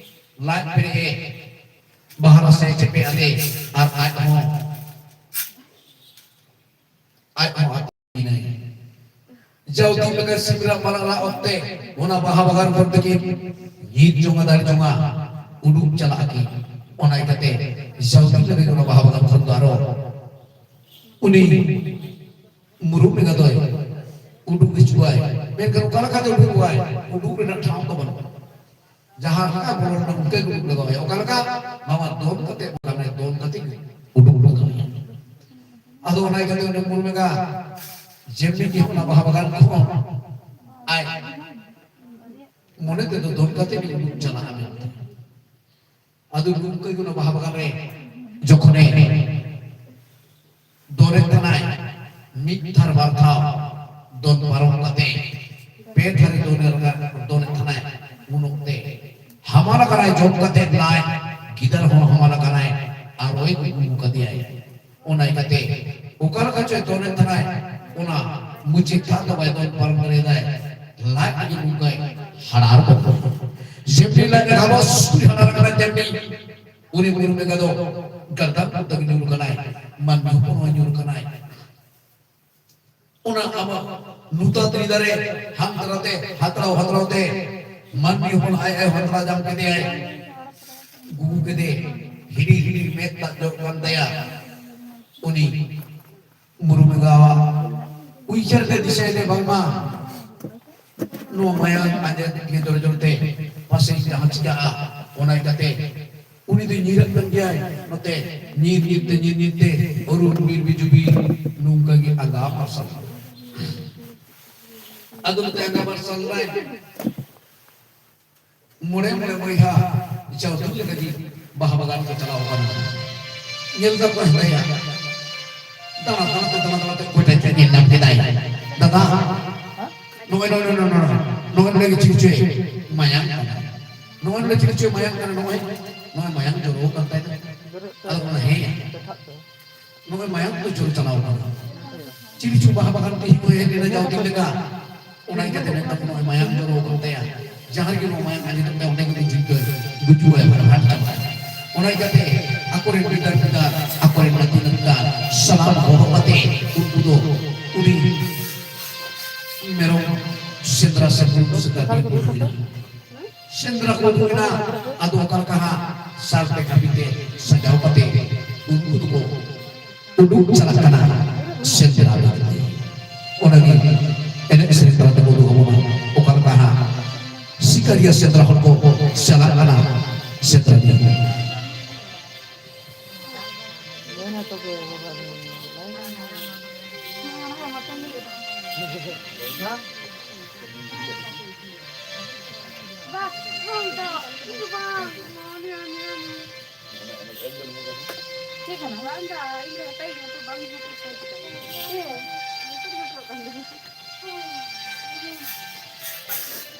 ᱞᱟᱡ ᱯᱮᱨᱮᱡ ᱮ ᱵᱟᱦᱟ ᱨᱟᱥᱮ ᱪᱮᱯᱮᱡ ᱟᱫᱮ, ᱟᱨ ᱟᱡ ᱦᱚᱸ, ᱟᱡ ᱦᱚᱸ ᱟᱹᱛᱤᱧᱟᱭ᱾ ᱡᱟᱣ ᱫᱤᱱ ᱞᱮᱠᱟ ᱥᱤᱢᱨᱟᱜ ᱢᱟᱨᱟᱜ ᱨᱟᱜ ᱚᱠᱛᱮ ᱚᱱᱟ ᱵᱟᱦᱟ ᱵᱟᱜᱟᱱ ᱠᱷᱚᱱ ᱛᱮᱠᱤᱱ ᱧᱤᱨ ᱡᱚᱝᱟ, ᱫᱟᱹᱲ ᱡᱚᱝᱟ, ᱩᱰᱩᱠ ᱪᱟᱞᱟᱜ ᱟᱹᱠᱤᱱ᱾ ᱚᱱᱟ ᱤᱠᱟᱹᱛᱮ ᱡᱟᱣ ᱫᱤᱱ ᱞᱮᱠᱟ ᱚᱱᱟ ᱵᱟᱦᱟ ᱵᱟᱜᱟᱱ ᱠᱷᱚᱱ ᱫᱚ ᱟᱨᱚ ᱩᱱᱤ ᱢᱩᱨᱩᱢ ᱮᱸᱜᱟ ᱫᱚᱭ ᱩᱰᱩᱠ ᱦᱤᱡᱩᱜᱼᱟᱭ᱾ ᱢᱮᱱᱠᱷᱟᱱ ᱚᱠᱟ ᱞᱮᱠᱟᱛᱮ ᱩᱰᱩᱠᱚᱜᱼᱟᱭ? ᱩᱰᱩᱠ ᱨᱮᱱᱟᱜ ᱴᱷᱟᱶ ᱫᱚ ᱵᱟᱹᱱᱩᱜᱼᱟ᱾ ᱡᱟᱦᱟᱸ ᱞᱮᱠᱟ ᱵᱚᱞᱚᱱᱟ ᱚᱱᱠᱟ ᱜᱮ ᱩᱰᱩᱠ ᱞᱟᱜᱟᱣᱟᱭᱟ᱾ ᱚᱠᱟ ᱞᱮᱠᱟ? ᱱᱟᱣᱟ ᱫᱚᱱ ᱠᱟᱛᱮ, ᱵᱟᱝᱠᱷᱟᱱ ᱫᱚᱱ ᱠᱟᱛᱮ ᱜᱮ ᱩᱰᱩᱠ ᱞᱟᱜᱟᱣᱟᱭᱟ᱾ ᱟᱫᱚ ᱚᱱᱟ ᱤᱠᱟᱹᱛᱮ ᱩᱱᱤ ᱢᱩᱨᱩᱢ ᱮᱸᱜᱟ ᱡᱮᱢᱱᱤ ᱜᱮ ᱚᱱᱟ ᱵᱟᱦᱟ ᱵᱟᱜᱟᱱ ᱠᱷᱚᱱ ᱟᱡ ᱢᱚᱱᱮ ᱛᱮᱫᱚ ᱫᱚᱱ ᱠᱟᱛᱮ ᱜᱮ ᱩᱰᱩᱠ ᱪᱟᱞᱟᱜᱼᱟ ᱢᱮᱱᱛᱮ᱾ ᱟᱫᱚ ᱜᱚᱢᱠᱮ ᱚᱱᱟ ᱵᱟᱦᱟ ᱵᱟᱜᱟᱱ ᱨᱮ ᱡᱚᱠᱷᱚᱱᱮ ᱫᱚᱱᱮᱫ ᱠᱟᱱᱟᱭ, ᱢᱤᱫ ᱫᱷᱟᱨ ᱵᱟᱨ ᱫᱷᱟᱣ ᱫᱚᱱ ᱯᱟᱨᱚᱢ ᱠᱟᱛᱮ ᱯᱮ ᱫᱷᱟᱨᱮ ᱫᱚᱱᱮ ᱨᱟᱠᱟᱵ, ᱫᱚᱱᱮᱫ ᱠᱟᱱᱟᱭ, ᱩᱱ ᱚᱠᱛᱮ ᱦᱟᱢᱟᱞ ᱟᱠᱟᱱᱟᱭ, ᱡᱚᱢ ᱠᱟᱛᱮ ᱞᱟᱡ ᱜᱤᱫᱟᱹᱨ ᱦᱚᱸ ᱦᱟᱢᱟᱞ ᱟᱠᱟᱱᱟᱭ, ᱟᱨ ᱨᱚᱭ ᱠᱚ ᱜᱩᱜᱩ ᱠᱟᱫᱮᱭᱟᱭ᱾ ᱚᱱᱟ ᱤᱠᱟᱹᱛᱮ ᱚᱠᱟ ᱞᱮᱠᱟ ᱪᱚᱭ ᱫᱚᱱᱮᱫ ᱠᱟᱱᱟᱭ, ᱚᱱᱟ ᱢᱩᱪᱟᱹᱫ ᱫᱷᱟᱣ ᱫᱚ ᱵᱟᱭ ᱫᱚᱱ ᱯᱟᱨᱚᱢ ᱫᱟᱲᱮᱭᱟᱫᱟᱭ᱾ ᱞᱟᱡ ᱨᱮᱜᱮ ᱱᱚᱝᱠᱟᱭ ᱦᱟᱲᱟᱨ ᱠᱚ᱾ ᱡᱮᱢᱱᱤ ᱞᱟᱡ ᱨᱮ ᱜᱷᱟᱵᱚᱥ ᱦᱟᱲᱟᱨ ᱠᱟᱱᱟ, ᱡᱮᱢᱱᱤ ᱩᱱᱤ ᱢᱩᱨᱩᱢ ᱮᱸᱜᱟ ᱫᱚ ᱜᱟᱨᱫᱟᱱ ᱠᱚ ᱛᱟᱹᱜᱤ ᱧᱩᱨ ᱠᱟᱱᱟᱭ, ᱢᱟᱹᱱᱢᱤ ᱦᱚᱯᱚᱱ ᱦᱚᱸ ᱧᱩᱨ ᱠᱟᱱᱟᱭ᱾ ᱚᱱᱟ ᱟᱢᱟᱜ ᱱᱩᱛᱟ ᱛᱨᱤ ᱫᱟᱨᱮ ᱦᱟᱱᱛᱲᱟ ᱛᱮ, ᱦᱟᱛᱲᱟᱣ ᱦᱟᱛᱲᱟᱣ ᱛᱮ ᱢᱟᱹᱱᱢᱤ ᱦᱚᱯᱚᱱ ᱟᱡ ᱟᱭᱳ ᱦᱟᱛᱲᱟ ᱡᱟᱢ ᱠᱮᱫᱮᱭᱟᱭ, ᱜᱩᱜᱩ ᱠᱮᱫᱮ, ᱦᱤᱰᱤᱨ ᱦᱤᱰᱤᱨ ᱢᱮᱫ ᱫᱟᱜ ᱡᱚᱨᱚᱜ ᱠᱟᱱ ᱛᱟᱭᱟ᱾ ᱩᱱᱤ ᱢᱩᱨᱩᱢ ᱮᱸᱜᱟᱣᱟᱜ ᱩᱭᱦᱟᱹᱨ ᱛᱮ ᱫᱤᱥᱟᱹᱭ ᱛᱮ ᱵᱟᱝᱢᱟ ᱱᱚᱣᱟ ᱢᱟᱭᱟᱝ ᱟᱸᱡᱮᱫ ᱜᱮ ᱡᱚᱨ ᱡᱚᱨ ᱛᱮ ᱯᱟᱥᱮᱡ ᱡᱟᱦᱟᱸ ᱪᱤᱠᱟᱹᱜᱼᱟ, ᱚᱱᱟ ᱤᱠᱟᱹᱛᱮ ᱩᱱᱤ ᱫᱚ ᱧᱤᱨᱟᱜ ᱠᱟᱱ ᱜᱮᱭᱟᱭ᱾ ᱱᱚᱛᱮ ᱧᱤᱨ ᱧᱤᱨ ᱛᱮ, ᱧᱤᱨ ᱧᱤᱨ ᱛᱮ ᱚᱨᱩᱱ ᱵᱤᱨ ᱵᱤᱡᱩᱵᱤ ᱱᱚᱝᱠᱟ ᱜᱮ ᱟᱸᱜᱟ ᱢᱟᱨᱥᱟᱞ᱾ ᱟᱫᱚ ᱱᱚᱛᱮ ᱟᱸᱜᱟ ᱢᱟᱨᱥᱟᱞ ᱨᱮ ᱢᱚᱬᱮ ᱢᱚᱬᱮ ᱵᱚᱭᱦᱟ ᱡᱟᱣ ᱫᱤᱱ ᱞᱮᱠᱟ ᱜᱮ ᱵᱟᱦᱟ ᱵᱟᱜᱟᱱ ᱠᱚ ᱪᱟᱞᱟᱣ ᱟᱠᱟᱱᱟ᱾ ᱧᱮᱞ ᱫᱟᱠᱚ ᱦᱮᱸᱫᱟᱭᱟ᱾ ᱫᱟᱬᱟ ᱫᱟᱬᱟ ᱛᱮ, ᱫᱟᱬᱟ ᱫᱟᱬᱟ ᱛᱮ ᱚᱠᱚᱭ ᱴᱷᱮᱱ ᱪᱚ ᱧᱮᱞ ᱧᱟᱢ ᱠᱮᱫᱟᱭ᱾ ᱫᱟᱫᱟ, ᱱᱚᱜᱼᱚᱭ, ᱱᱚᱜᱼᱚᱭ, ᱱᱚᱜᱼᱚᱭ, ᱱᱚᱜᱼᱚᱭ, ᱱᱚᱜᱼᱚᱭ ᱱᱚᱰᱮ ᱜᱮ ᱪᱤᱞᱤ ᱪᱚᱭ ᱢᱟᱭᱟᱝ ᱠᱟᱱᱟ᱾ ᱱᱚᱜᱼᱚᱭ ᱱᱚᱰᱮ ᱪᱤᱞᱤ ᱪᱚᱭ ᱢᱟᱭᱟᱝ ᱠᱟᱱᱟ, ᱱᱚᱜᱼᱚᱭ, ᱱᱚᱜᱼᱚᱭ ᱢᱟᱭᱟᱝ ᱡᱚᱨᱚ ᱟᱠᱟᱱ ᱛᱟᱭ ᱫᱚ᱾ ᱟᱫᱚ ᱚᱱᱟ ᱦᱮᱸ᱾ ᱱᱚᱜᱼᱚᱭ ᱢᱟᱭᱟᱝ ᱫᱚ ᱡᱚᱨᱚ ᱪᱟᱞᱟᱣ ᱠᱟᱱᱟ᱾ ᱪᱤᱞᱤ ᱪᱚ ᱵᱟᱦᱟ ᱵᱟᱜᱟᱱ ᱛᱮ ᱦᱤᱡᱩᱜ ᱦᱮᱡ ᱞᱮᱱᱟ ᱡᱟᱣ ᱫᱤᱱ ᱞᱮᱠᱟ᱾ ᱚᱱᱟ ᱤᱠᱟᱹᱛᱮ ᱢᱮᱱ ᱫᱟᱠᱚ ᱱᱚᱜᱼᱚᱭ ᱢᱟᱭᱟᱝ ᱡᱚᱨᱚ ᱠᱟᱱ ᱛᱟᱭᱟ᱾ ᱡᱟᱦᱟᱸ ᱨᱮᱜᱮ ᱱᱚᱣᱟ ᱢᱟᱭᱟᱝ ᱟᱸᱡᱮᱫᱚᱜ ᱛᱟᱭᱟ, ᱚᱸᱰᱮ ᱜᱮ ᱩᱱᱤ ᱡᱤᱣᱤ ᱫᱚᱭ ᱜᱩᱡᱩᱜᱼᱟᱭ, ᱢᱟᱱᱮ ᱦᱟᱨᱴ ᱟᱴᱟᱠ᱾ ᱚᱱᱟ ᱤᱭᱠᱟᱹᱛᱮ ᱟᱠᱚᱨᱮᱱ ᱵᱤᱫᱟᱹᱨ ᱵᱤᱫᱟᱹᱨ, ᱟᱠᱚᱨᱮᱱ ᱞᱟᱹᱴᱩ ᱞᱟᱹᱴᱩ ᱥᱟᱱᱟᱢ ᱦᱚᱦᱚ ᱠᱟᱛᱮ ᱩᱱᱠᱩ ᱫᱚ ᱩᱱᱤ ᱢᱮᱨᱚᱢ ᱥᱮᱸᱫᱽᱨᱟ ᱥᱮ ᱵᱩᱨᱩ ᱥᱮᱸᱫᱽᱨᱟ ᱠᱚ ᱩᱰᱩᱠ ᱮᱱᱟ᱾ ᱥᱮᱸᱫᱽᱨᱟ ᱠᱚ ᱩᱰᱩᱠ ᱮᱱᱟ᱾ ᱟᱫᱚ ᱚᱠᱟ ᱞᱮᱠᱟ ᱦᱟᱸᱜ ᱥᱟᱨ ᱛᱮ ᱠᱟᱹᱯᱤ ᱛᱮ ᱥᱟᱡᱟᱣ ᱠᱟᱛᱮ ᱩᱱᱠᱩ ᱫᱚᱠᱚ ᱩᱰᱩᱠ ᱪᱟᱞᱟᱜ ᱠᱟᱱᱟ ᱥᱮᱸᱫᱽᱨᱟ ᱞᱟᱹᱜᱤᱫ᱾ ᱚᱱᱟᱜᱮ ᱮᱱᱮᱡ ᱥᱮᱨᱮᱧ ᱛᱟᱞᱟ ᱛᱮᱠᱚ ᱩᱫᱩᱜ ᱟᱵᱚᱱᱟ ᱚᱠᱟ ᱞᱮᱠᱟ ᱦᱟᱸᱜ ᱥᱤᱠᱟᱹᱨᱤᱭᱟᱹ ᱥᱮᱸᱫᱽᱨᱟ ᱦᱚᱲ ᱠᱚ ᱪᱟᱞᱟᱜ ᱠᱟᱱᱟ ᱥᱮᱸᱫᱽᱨᱟ ᱞᱟᱹᱜᱤᱫ᱾ ᱪᱮᱫ ᱠᱟᱱᱟ? ᱵᱟᱝ ᱫᱟ, ᱤᱧ ᱫᱚ ᱦᱟᱛᱟᱣ ᱤᱧ ᱢᱚᱛᱚ ᱵᱟᱝ ᱦᱤᱡᱩᱜ ᱠᱟᱱ ᱛᱟᱭᱟ᱾ ᱦᱮᱸ, ᱱᱤᱛᱚᱜ ᱫᱚ ᱵᱚᱛᱚᱨᱚᱜ ᱠᱟᱱ ᱫᱚ᱾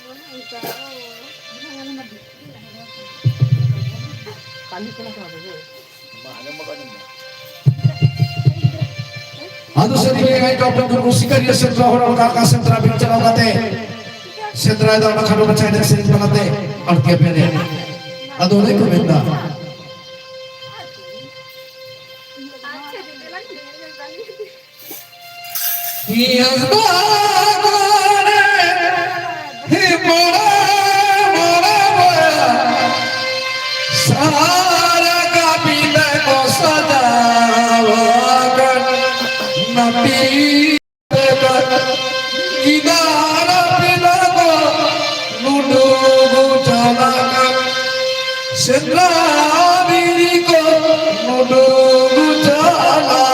ᱚᱱᱮ ᱚᱱᱠᱟ, ᱚ᱾ ᱠᱟᱹᱞᱤ ᱠᱟᱱᱟ ᱠᱚ ᱟᱫᱚ᱾ ᱟᱫᱚ ᱥᱟᱹᱨᱤ ᱜᱮ ᱮᱱᱮᱡ ᱠᱚ ᱟᱯᱮ ᱫᱚ ᱥᱤᱠᱟᱹᱨᱤᱭᱟᱹ ᱥᱮᱸᱫᱽᱨᱟ ᱦᱚᱲ ᱚᱱᱠᱟ ᱚᱱᱠᱟ ᱥᱮᱸᱫᱽᱨᱟ ᱵᱤᱱ ᱪᱟᱞᱟᱣ ᱠᱟᱛᱮ ᱥᱮᱸᱫᱽᱨᱟ ᱫᱚ ᱚᱱᱟ ᱠᱷᱟᱱ ᱵᱟᱪᱷᱟ ᱮᱱᱮᱡ ᱥᱮᱨᱮᱧ ᱛᱟᱞᱟᱛᱮ ᱟᱬᱛᱤ ᱟᱯᱮ ᱮᱱᱮᱡ᱾ ᱟᱫᱚ ᱚᱱᱮ ᱠᱚ ᱢᱮᱱᱫᱟ᱾ ᱥᱮᱸᱫᱽᱨᱟ ᱵᱤᱨᱤ ᱠᱚ ᱩᱰᱩᱠ ᱪᱟᱞᱟᱜ᱾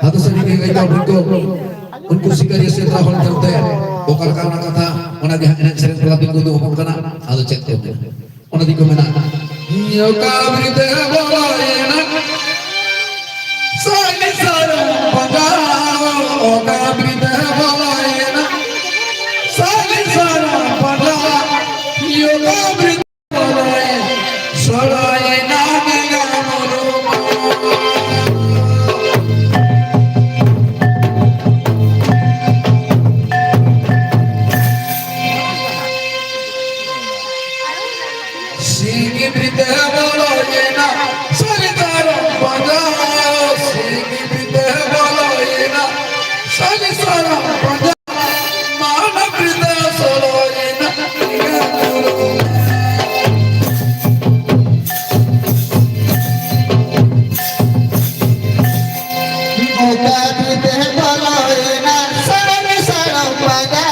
ᱟᱫᱚ ᱥᱟᱹᱨᱤ ᱜᱮ ᱜᱟᱭᱤᱠᱟ ᱩᱱᱠᱩ, ᱩᱱᱠᱩ ᱥᱤᱠᱟᱹᱨᱤᱭᱟᱹ ᱥᱮᱸᱫᱽᱨᱟ ᱦᱚᱲ ᱧᱮᱞᱛᱮ ᱚᱠᱟ ᱞᱮᱠᱟ ᱚᱱᱟ ᱠᱟᱛᱷᱟ, ᱚᱱᱟ ᱜᱮ ᱦᱟᱸᱜ ᱮᱱᱮᱡ ᱥᱮᱨᱮᱧ ᱛᱟᱞᱟ ᱛᱮᱠᱚ ᱩᱫᱩᱜ ᱟᱵᱚᱱ ᱠᱟᱱᱟ᱾ ᱟᱫᱚ ᱪᱮᱫ ᱠᱚ ᱢᱮᱱᱟ? ᱚᱱᱟ ᱫᱤᱠᱩ ᱢᱮᱱᱟ, ᱚᱠᱟ ᱵᱤᱨ ᱛᱮ ᱵᱚᱞᱚᱭᱮᱱᱟ, ᱥᱟᱹᱨᱤ ᱥᱟᱨᱚᱢ ᱯᱟᱸᱡᱟ, ᱚᱠᱟ ᱵᱤᱨ ᱛᱮ ᱵᱚᱞᱚᱭᱮᱱᱟ, ᱥᱟᱹᱨᱤ ᱥᱟᱨᱚᱢ ᱯᱟᱸᱡᱟ, ᱚᱠᱟ ᱵᱤᱨ ᱛᱮ ᱵᱚᱞᱚᱭᱮᱱᱟ, ᱥᱚᱲᱚᱭᱮᱱᱟ ᱱᱮᱸᱜᱟ ᱢᱩᱨᱩᱢ᱾ ᱥᱤᱸᱜᱤ ᱵᱤᱨ ᱛᱮ ᱵᱚᱞᱚᱭᱮᱱᱟ, ᱥᱟᱹᱨᱤ ᱥᱟᱨᱚᱢ ᱯᱟᱸᱡᱟ, ᱥᱤᱸᱜᱤ ᱵᱤᱨ ᱛᱮ ᱵᱚᱞᱚᱭᱮᱱᱟ, ᱥᱟᱹᱨᱤ ᱥᱟᱨᱚᱢ ᱯᱟᱸᱡᱟ, ᱢᱟᱱᱟ ᱵᱤᱨ ᱛᱮ ᱥᱚᱲᱚᱭᱮᱱᱟ, ᱱᱮᱸᱜᱟ ᱢᱩᱨᱩᱢ᱾ ᱚᱠᱟ ᱵᱤᱨ ᱛᱮ ᱵᱚᱞᱚᱭᱮᱱᱟ, ᱥᱟᱹᱨᱤ ᱥᱟᱨᱚᱢ ᱯᱟᱸᱡᱟ,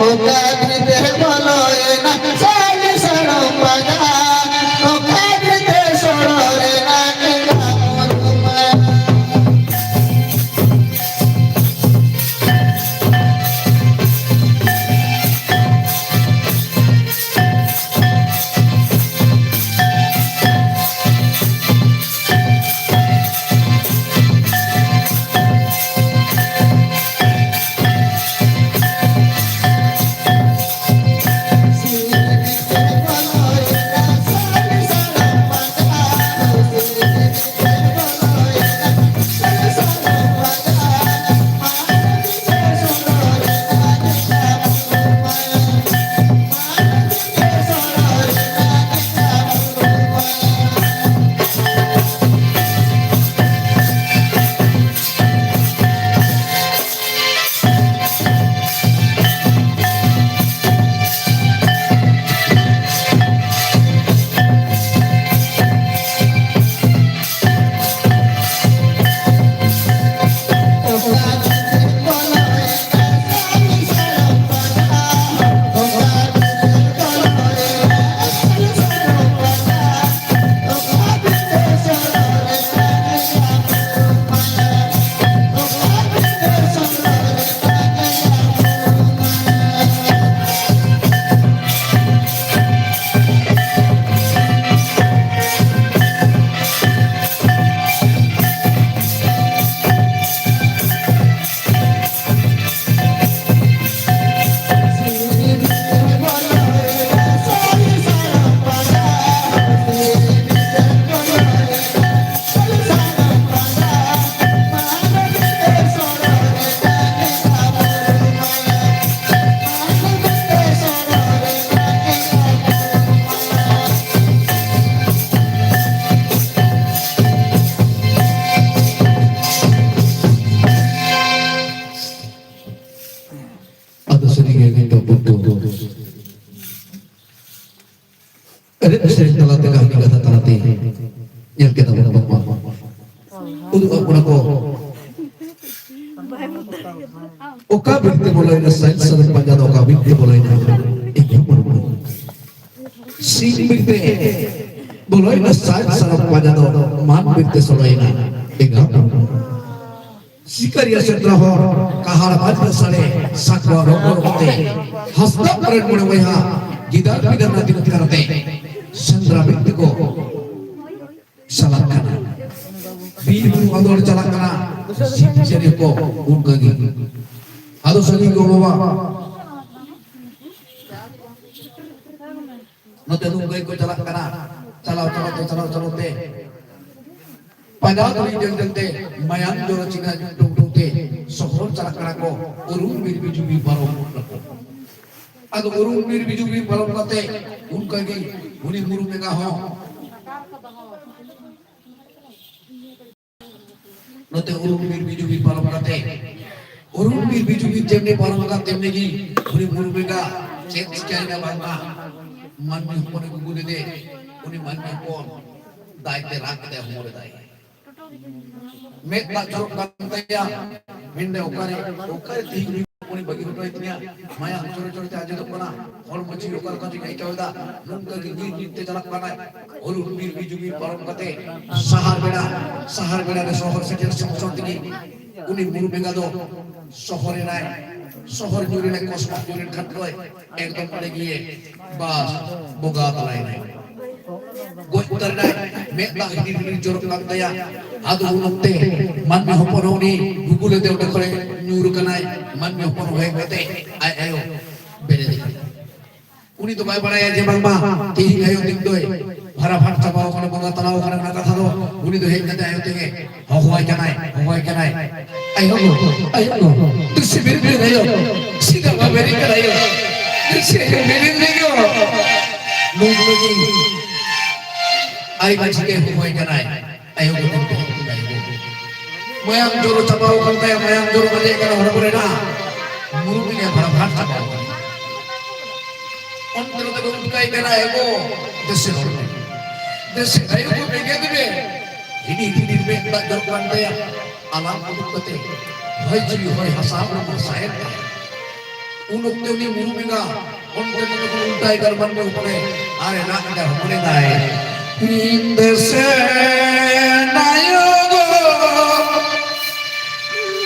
ᱚᱠᱟ ᱵᱤᱨ ᱛᱮ ᱵᱚᱞᱚᱭᱮᱱᱟ, ᱥᱟᱹᱨᱤ ᱥᱟᱨᱚᱢ ᱯᱟᱸᱡᱟ, ᱚᱠᱟ ᱵᱤᱨ ᱛᱮ ᱥᱚᱲᱚᱭᱮᱱᱟ, ᱱᱮᱸᱜᱟ ᱢᱩᱨᱩᱢ᱾ ᱚᱠᱟ ᱵᱤᱨ ᱛᱮ ᱵᱚᱞᱚᱭᱮᱱᱟ ᱥᱟᱡᱽ ᱥᱟᱨᱚᱢ ᱯᱟᱸᱡᱟ ᱫᱚ, ᱚᱠᱟ ᱵᱤᱨ ᱛᱮ ᱵᱚᱞᱚᱭᱮᱱᱟ ᱮᱸᱜᱟ ᱢᱩᱨᱢᱩ? ᱥᱤᱧ ᱵᱤᱨ ᱛᱮ ᱵᱚᱞᱚᱭᱮᱱᱟ ᱥᱟᱡᱽ ᱥᱟᱨᱚᱢ ᱯᱟᱸᱡᱟ ᱫᱚ, ᱢᱟᱱ ᱵᱤᱨ ᱛᱮ ᱥᱚᱲᱚᱭᱮᱱᱟ ᱮᱸᱜᱟ ᱢᱩᱨᱢᱩ᱾ ᱥᱤᱠᱟᱹᱨᱤᱭᱟᱹ ᱥᱮᱸᱫᱽᱨᱟ ᱦᱚᱲ, ᱠᱟᱦᱟᱲ ᱵᱟᱡᱽᱱᱟ ᱥᱟᱰᱮ, ᱥᱟᱠᱣᱟ ᱨᱚᱝ ᱨᱚᱝ ᱛᱮ, ᱦᱟᱸᱥᱫᱟ ᱠᱚᱨᱮᱱ ᱢᱚᱬᱮ ᱵᱚᱭᱦᱟ, ᱜᱤᱫᱟᱹᱨ ᱯᱤᱫᱟᱹᱨ ᱱᱟᱹᱛᱤ ᱱᱟᱛᱠᱟᱨ ᱟᱛᱮ ᱥᱮᱸᱫᱽᱨᱟ ᱵᱤᱨ ᱛᱮᱠᱚ ᱪᱟᱞᱟᱜ ᱠᱟᱱᱟ᱾ ᱵᱤᱨ ᱵᱩᱨᱩ ᱟᱸᱫᱳᱲ ᱪᱟᱞᱟᱜ ᱠᱟᱱᱟ, ᱡᱤᱵᱽ ᱡᱤᱭᱟᱹᱞᱤ ᱠᱚ ᱚᱱᱠᱟ ᱜᱮ᱾ ᱟᱫᱚ ᱥᱟᱺᱜᱤᱧ ᱜᱚ ᱵᱟᱵᱟ, ᱱᱚᱛᱮ ᱫᱚ ᱜᱟᱹᱭ ᱠᱚ ᱪᱟᱞᱟᱜ ᱠᱟᱱᱟ, ᱪᱟᱞᱟᱣ ᱪᱟᱞᱟᱣ ᱛᱮ, ᱪᱟᱞᱟᱣ ᱪᱟᱞᱟᱣ ᱛᱮ ᱯᱟᱸᱡᱟ ᱛᱩᱞᱩᱡ ᱧᱮᱞ ᱧᱮᱞᱛᱮ ᱢᱟᱭᱟᱢ ᱡᱚᱨᱚ ᱪᱤᱱᱦᱟᱹ ᱴᱩᱠ ᱴᱩᱠ ᱛᱮ ᱥᱚᱦᱚᱨ ᱪᱟᱞᱟᱜ ᱠᱟᱱᱟ ᱠᱚ, ᱩᱨᱩᱢ ᱵᱤᱨ ᱵᱤᱡᱩ ᱵᱤᱨ ᱯᱟᱨᱚᱢ ᱱᱟᱠᱚ᱾ ᱟᱫᱚ ᱩᱨᱩᱢ ᱵᱤᱨ ᱵᱤᱡᱩ ᱵᱤᱨ ᱯᱟᱨᱚᱢ ᱠᱟᱛᱮ ᱚᱱᱠᱟ ᱜᱮ ᱩᱱᱤ ᱢᱩᱨᱩᱢ ᱮᱸᱜᱟ ᱦᱚᱸ ᱱᱚᱛᱮ ᱩᱨᱩᱢ ᱵᱤᱨ ᱵᱤᱡᱩ ᱵᱤᱨ ᱯᱟᱨᱚᱢ ᱠᱟᱛᱮ, ᱩᱨᱩᱢ ᱵᱤᱨ ᱵᱤᱡᱩ ᱵᱤᱨ ᱡᱮᱢᱱᱤ ᱯᱟᱨᱚᱢ ᱟᱠᱟᱱ ᱛᱮᱢᱱᱤ ᱜᱮ ᱩᱱᱤ ᱢᱩᱨᱩᱢ ᱮᱸᱜᱟ ᱪᱮᱫ ᱪᱤᱠᱟᱹᱭᱮᱱᱟ ᱵᱟᱝᱢᱟ, ᱢᱟᱹᱱᱢᱤ ᱦᱚᱯᱚᱱᱮ ᱜᱩᱜᱩ ᱞᱮᱫᱮ, ᱩᱱᱤ ᱢᱟᱹᱱᱢᱤ ᱦᱚᱯᱚᱱ ᱫᱟᱜ ᱛᱮ ᱨᱟᱜ ᱠᱟᱛᱮ ᱦᱚᱢᱚᱨ ᱮᱫᱟᱭ᱾ ᱢᱮᱫ ᱫᱟᱜ ᱡᱚᱨᱚᱜ ᱠᱟᱱ ᱛᱟᱭᱟ᱾ ᱢᱮᱱᱫᱟᱭ, "ᱚᱠᱟᱨᱮ, ᱚᱠᱟᱨᱮ ᱛᱤᱦᱤᱧ ᱩᱱᱤ ᱵᱟᱹᱜᱤ ᱦᱚᱴᱚᱭ ᱛᱤᱧᱟ? ᱢᱟᱭᱟᱢ ᱪᱚᱨᱚ ᱪᱚᱨᱚ ᱛᱮ ᱟᱸᱡᱮᱫᱚᱜ ᱠᱟᱱᱟ, ᱦᱚᱲᱢᱚ ᱡᱤᱣᱤ ᱚᱠᱟ ᱞᱮᱠᱟ ᱪᱚᱧ ᱟᱹᱭᱠᱟᱹᱣ ᱮᱫᱟ, ᱱᱚᱝᱠᱟ ᱜᱮ ᱧᱤᱨ ᱧᱤᱨ ᱛᱮ ᱪᱟᱞᱟᱜ ᱠᱟᱱᱟᱭ, ᱦᱩᱨᱩ ᱵᱤᱨ ᱵᱤᱡᱩ ᱵᱤᱨ ᱯᱟᱨᱚᱢ ᱠᱟᱛᱮ ᱥᱟᱦᱟᱨ ᱵᱮᱲᱟ, ᱥᱟᱦᱟᱨ ᱵᱮᱲᱟ ᱨᱮ ᱥᱚᱦᱚᱨ ᱥᱮᱴᱮᱨ ᱥᱟᱶ ᱥᱟᱶ ᱛᱮᱜᱮ ᱩᱱᱤ ᱢᱩᱨᱩᱢ ᱮᱸᱜᱟ ᱫᱚ ᱥᱚᱦᱚᱨ ᱮᱱᱟᱭ, ᱥᱚᱦᱚᱨ ᱧᱩᱨ ᱮᱱᱟᱭ, ᱠᱚᱥᱢᱟ ᱧᱩᱨ ᱮᱱ ᱠᱷᱟᱱ ᱫᱚᱭ ᱮᱠᱫᱚᱢ ᱚᱸᱰᱮ ᱜᱮ ᱵᱟᱥ ᱵᱚᱸᱜᱟ ᱛᱟᱞᱟᱭᱮᱱᱟᱭ, ᱜᱚᱡ ᱩᱛᱟᱹᱨ ᱮᱱᱟᱭ, ᱢᱮᱫ ᱫᱟᱜ ᱦᱤᱰᱤᱨ ᱦᱤᱰᱤᱨ ᱡᱚᱨᱚᱜ ᱠᱟᱱ ᱛᱟᱭᱟ᱾ ᱟᱫᱚ ᱩᱱ ᱚᱠᱛᱮ ᱢᱟᱹᱱᱢᱤ ᱦᱚᱯᱚᱱ ᱦᱚᱸ ᱩᱱᱤ ᱜᱩᱜᱩᱞ ᱟᱛᱮ ᱚᱸᱰᱮ ᱠᱷᱚᱱᱮ ᱧᱩᱨ ᱟᱠᱟᱱᱟᱭ, ᱢᱟᱹᱱᱢᱤ ᱦᱚᱯᱚᱱ ᱦᱚᱸ ᱦᱮᱡ ᱠᱟᱛᱮ ᱟᱡ ᱟᱭᱳ ᱵᱮᱨᱮᱫ ᱮᱱᱟᱭ᱾ ᱩᱱᱤ ᱫᱚ ᱵᱟᱭ ᱵᱟᱲᱟᱭᱟ ᱡᱮ ᱵᱟᱝᱢᱟ ᱛᱮᱦᱮᱧ ᱟᱭᱳ ᱫᱤᱱ ᱫᱚᱭ ᱯᱷᱟᱨᱟ ᱯᱷᱟᱨ ᱪᱟᱵᱟᱣ ᱟᱠᱟᱱᱟ, ᱵᱚᱸᱜᱟ ᱛᱟᱞᱟᱣ ᱟᱠᱟᱱᱟ, ᱚᱱᱟ ᱠᱟᱛᱷᱟ ᱫᱚ ᱩᱱᱤ ᱫᱚ ᱦᱮᱡ ᱠᱟᱛᱮ ᱟᱭᱳ ᱛᱮᱜᱮ ᱦᱚᱦᱚᱣᱟᱭ ᱠᱟᱱᱟᱭ, ᱦᱚᱦᱚᱣᱟᱭ ᱠᱟᱱᱟᱭ, "ᱟᱭᱳ ᱜᱚ, ᱟᱭᱳ ᱜᱚ, ᱫᱩᱥᱤ ᱵᱤᱨᱤᱫ ᱟᱭᱳ, ᱥᱤᱫᱟ ᱵᱟ ᱵᱤᱨᱤᱫ ᱟᱭᱳ, ᱫᱩᱥᱤ ᱵᱤᱨᱤᱫ ᱟᱭᱳ", ᱱᱩᱭ ᱫᱚ ᱟᱭ ᱢᱟᱹᱡᱷᱤ ᱜᱮ ᱦᱚᱦᱚᱣᱟᱭ ᱠᱟᱱᱟᱭ᱾ ᱟᱭᱳ ᱜᱚ ᱛᱤᱨᱮ ᱦᱤᱡᱩᱜ ᱠᱟᱱᱟ, ᱟᱭᱳ ᱜᱚ᱾ ᱢᱟᱭᱟᱢ ᱡᱚᱨᱚ ᱪᱟᱵᱟᱣ ᱟᱠᱟᱱ ᱛᱟᱭᱟ, ᱢᱟᱭᱟᱢ ᱡᱚᱨᱚ ᱟᱸᱡᱮᱫ ᱠᱟᱱᱟ ᱦᱚᱲᱢᱚ ᱨᱮᱱᱟᱜ᱾ ᱢᱩᱨᱩᱢ ᱮᱸᱜᱟ ᱵᱷᱟᱲᱟ ᱵᱷᱟᱲ ᱪᱟᱵᱟᱣ ᱟᱠᱟᱱᱟ᱾ ᱚᱱᱛᱮ ᱱᱚᱛᱮ ᱠᱚ ᱩᱴᱠᱟᱭ ᱠᱟᱱᱟ, "ᱟᱭᱳ ᱜᱚ, ᱫᱮᱥᱮ ᱨᱚᱲ ᱢᱮ᱾ ᱫᱮᱥᱮ ᱟᱭᱳ ᱜᱚ, ᱵᱮᱸᱜᱮᱫ ᱢᱮ᱾" ᱦᱤᱰᱤᱨ ᱦᱤᱰᱤᱨ ᱢᱮᱫ ᱫᱟᱜ ᱡᱚᱨᱚᱜ ᱠᱟᱱ ᱛᱟᱭᱟ᱾ ᱟᱞᱟᱝ ᱩᱰᱩᱠ ᱠᱟᱛᱮ ᱦᱚᱭ ᱡᱤᱣᱤ ᱦᱚᱭ ᱦᱟᱥᱟ ᱦᱚᱲᱢᱚ ᱥᱟᱦᱮᱫ ᱛᱟᱭ᱾ ᱩᱱ ᱚᱠᱛᱮ ᱩᱱᱤ ᱢᱩᱨᱩᱢ ᱮᱸᱜᱟ ᱚᱱᱛᱮ ᱢᱚᱱᱮ ᱠᱚ ᱩᱞᱴᱟᱭ ᱠᱟᱨ ᱢᱟᱹᱱᱢᱤ ᱦᱚᱯᱚᱱᱮ ᱟᱨ ᱮ ᱨᱟᱜ ᱮᱫᱟ, ᱦᱚᱯᱚᱱ ᱮᱫᱟᱭ᱾ ᱤᱧ ᱫᱮᱥᱮ ᱱᱟᱭᱚ ᱜᱚ,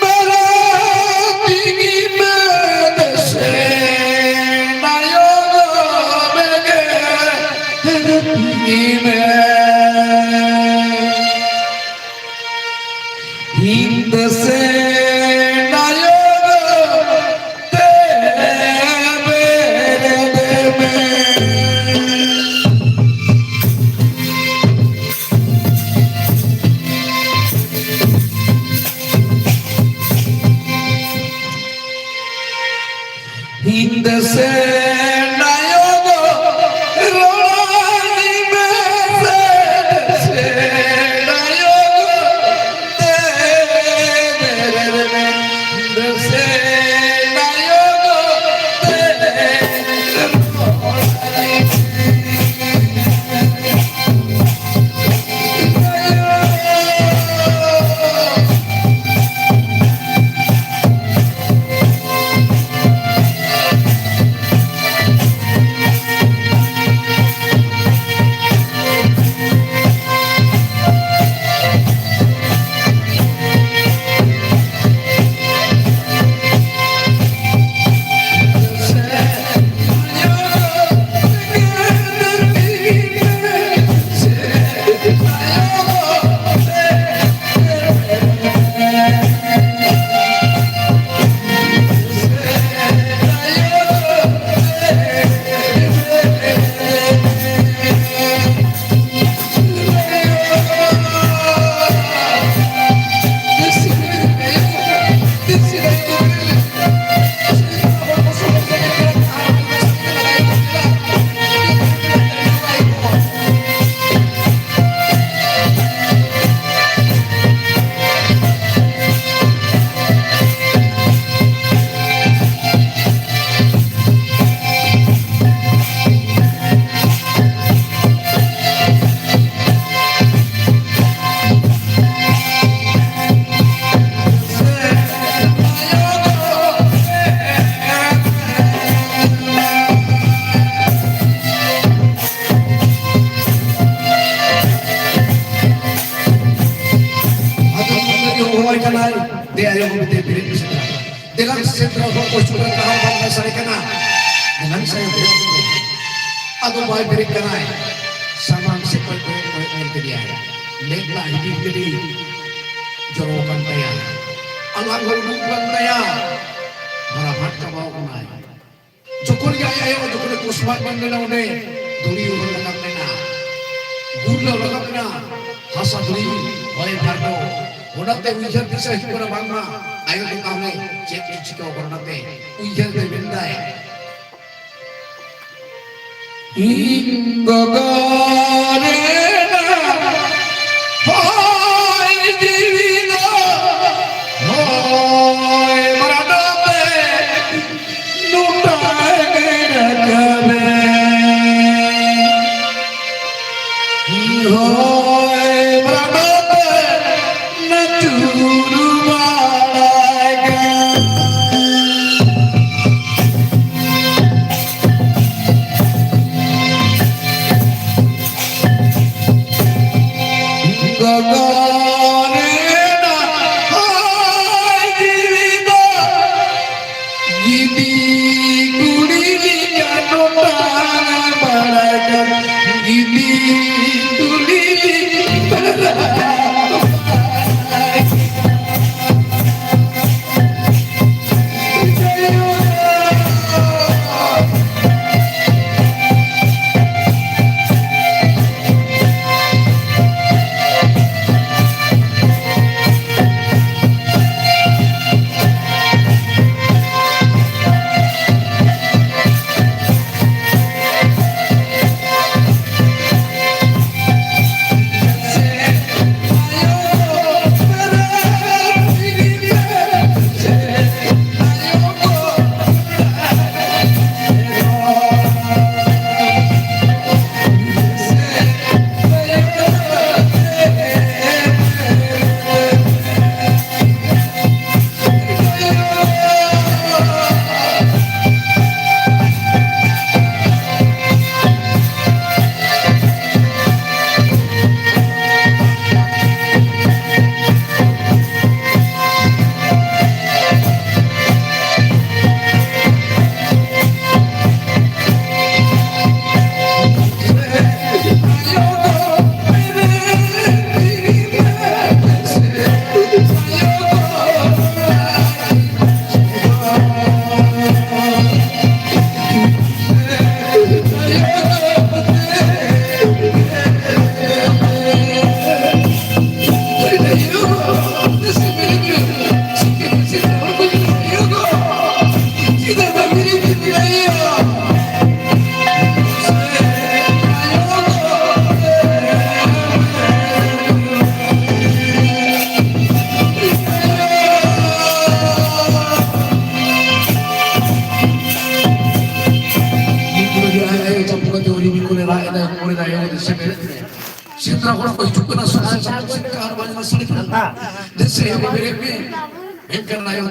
ᱵᱟᱨᱟ ᱛᱤᱧ ᱢᱮ ᱫᱮᱥᱮ ᱱᱟᱭᱚ ᱜᱚ, ᱵᱮᱜᱮ ᱛᱤᱧ ᱢᱮ᱾ ᱦᱤᱱᱫ ᱥᱮ ᱱᱟᱭᱚᱨ ᱛᱮ ᱵᱮᱨᱮᱫ ᱢᱮ᱾ ᱦᱤᱱᱫ ᱥᱮ ᱱᱟᱭᱚᱜ ᱨᱚᱲᱟᱭ ᱢᱮ ᱥᱮ, ᱥᱮ ᱱᱟᱭᱚᱜ ᱛᱮ ᱵᱮᱨᱮᱫ ᱢᱮ, ᱦᱤᱱᱫ ᱥᱮ ᱱᱟᱭᱚᱜ ᱛᱮ ᱨᱚᱲᱟᱭ ᱢᱮ᱾ ᱛᱮ ᱵᱮᱨᱮᱫ ᱥᱮᱸᱫᱽᱨᱟ᱾ ᱫᱮᱞᱟᱝ ᱥᱮᱸᱫᱽᱨᱟ ᱦᱚᱲ ᱠᱚ ᱪᱩᱲᱟᱹ ᱠᱟᱦᱟᱨ ᱵᱟᱝ ᱥᱟᱰᱮ ᱠᱟᱱᱟ᱾ ᱫᱮᱞᱟᱝ ᱥᱮ ᱵᱮᱨᱮᱫ ᱠᱚ᱾ ᱟᱫᱚ ᱵᱟᱭ ᱵᱮᱨᱮᱫ ᱠᱟᱱᱟᱭ᱾ ᱥᱟᱢᱟᱝ ᱥᱮᱫ ᱠᱷᱚᱱ ᱠᱚᱭᱚᱜ ᱠᱚᱭᱚᱜ ᱧᱮᱞ ᱠᱮᱫᱮᱭᱟᱭ᱾ ᱢᱮᱫ ᱫᱟᱜ ᱦᱤᱰᱤᱨ ᱦᱤᱰᱤᱨ ᱡᱚᱨᱚ ᱟᱠᱟᱱ ᱛᱟᱭᱟ᱾ ᱟᱞᱟᱝ ᱦᱚᱸ ᱩᱰᱩᱠ ᱟᱠᱟᱱ ᱛᱟᱭᱟ᱾ ᱵᱷᱟᱨᱟ ᱵᱷᱟᱴ ᱪᱟᱵᱟᱣ ᱠᱟᱱᱟᱭ᱾ ᱡᱚᱠᱷᱚᱱ ᱜᱮ ᱟᱡ ᱟᱭᱳ ᱡᱚᱠᱷᱚᱱᱮ ᱠᱚᱥᱢᱟᱜ ᱢᱮᱱ ᱞᱮᱱᱟ, ᱚᱸᱰᱮ ᱫᱷᱩᱲᱤ ᱩᱨᱩᱢ ᱨᱟᱠᱟᱵ ᱞᱮᱱᱟ, ᱜᱩᱨᱞᱟᱹᱣ ᱨᱟᱠᱟᱵ ᱞᱮᱱᱟ, ᱦᱟᱥᱟ ᱫᱷᱩᱲᱤ ᱦᱚᱭ ᱵᱷᱟᱨᱰᱚ᱾ ᱚᱱᱟᱛᱮ ᱩᱭᱦᱟᱹᱨ ᱫᱤᱥᱟᱹ ᱦᱤᱡᱩᱜ ᱠᱟᱱᱟ, ᱵᱟᱝᱢᱟ ᱟᱭᱳ ᱫᱚ ᱛᱟᱦᱞᱮ ᱪᱮᱫ ᱮ ᱪᱤᱠᱟᱹ ᱠᱟᱱᱟ᱾ ᱚᱱᱟᱛᱮ ᱩᱭᱦᱟᱹᱨ ᱛᱮ ᱢᱮᱱᱫᱟᱭ, ᱤᱧ ᱜᱚᱜᱚ ᱨᱮᱱᱟᱜ ᱦᱚᱭ ᱡᱤᱣᱤ ᱫᱚ ᱦᱚᱭ ᱵᱷᱟᱨᱰᱚ ᱛᱮ ᱞᱩᱴᱟᱹᱭ ᱨᱟᱠᱟᱵᱮ᱾ ᱦᱚᱭ ᱵᱷᱟᱨᱰᱚ ᱛᱮ ᱱᱟᱹᱪᱩᱨ ᱵᱟᱲᱟᱭ ᱠᱟᱱ᱾ ᱦᱚᱲ ᱠᱚ ᱦᱤᱡᱩᱜ ᱠᱟᱱᱟ, ᱥᱚᱨᱥᱚᱛᱤ ᱥᱤᱠᱠᱷᱟ ᱟᱨ ᱵᱟᱝ ᱢᱟ ᱥᱟᱹᱲᱤ ᱠᱷᱟᱱ᱾ ᱡᱮᱥᱮ ᱦᱮ ᱵᱮᱨᱮᱫ ᱢᱮ, ᱢᱮᱱᱠᱷᱟᱱ ᱟᱭᱳ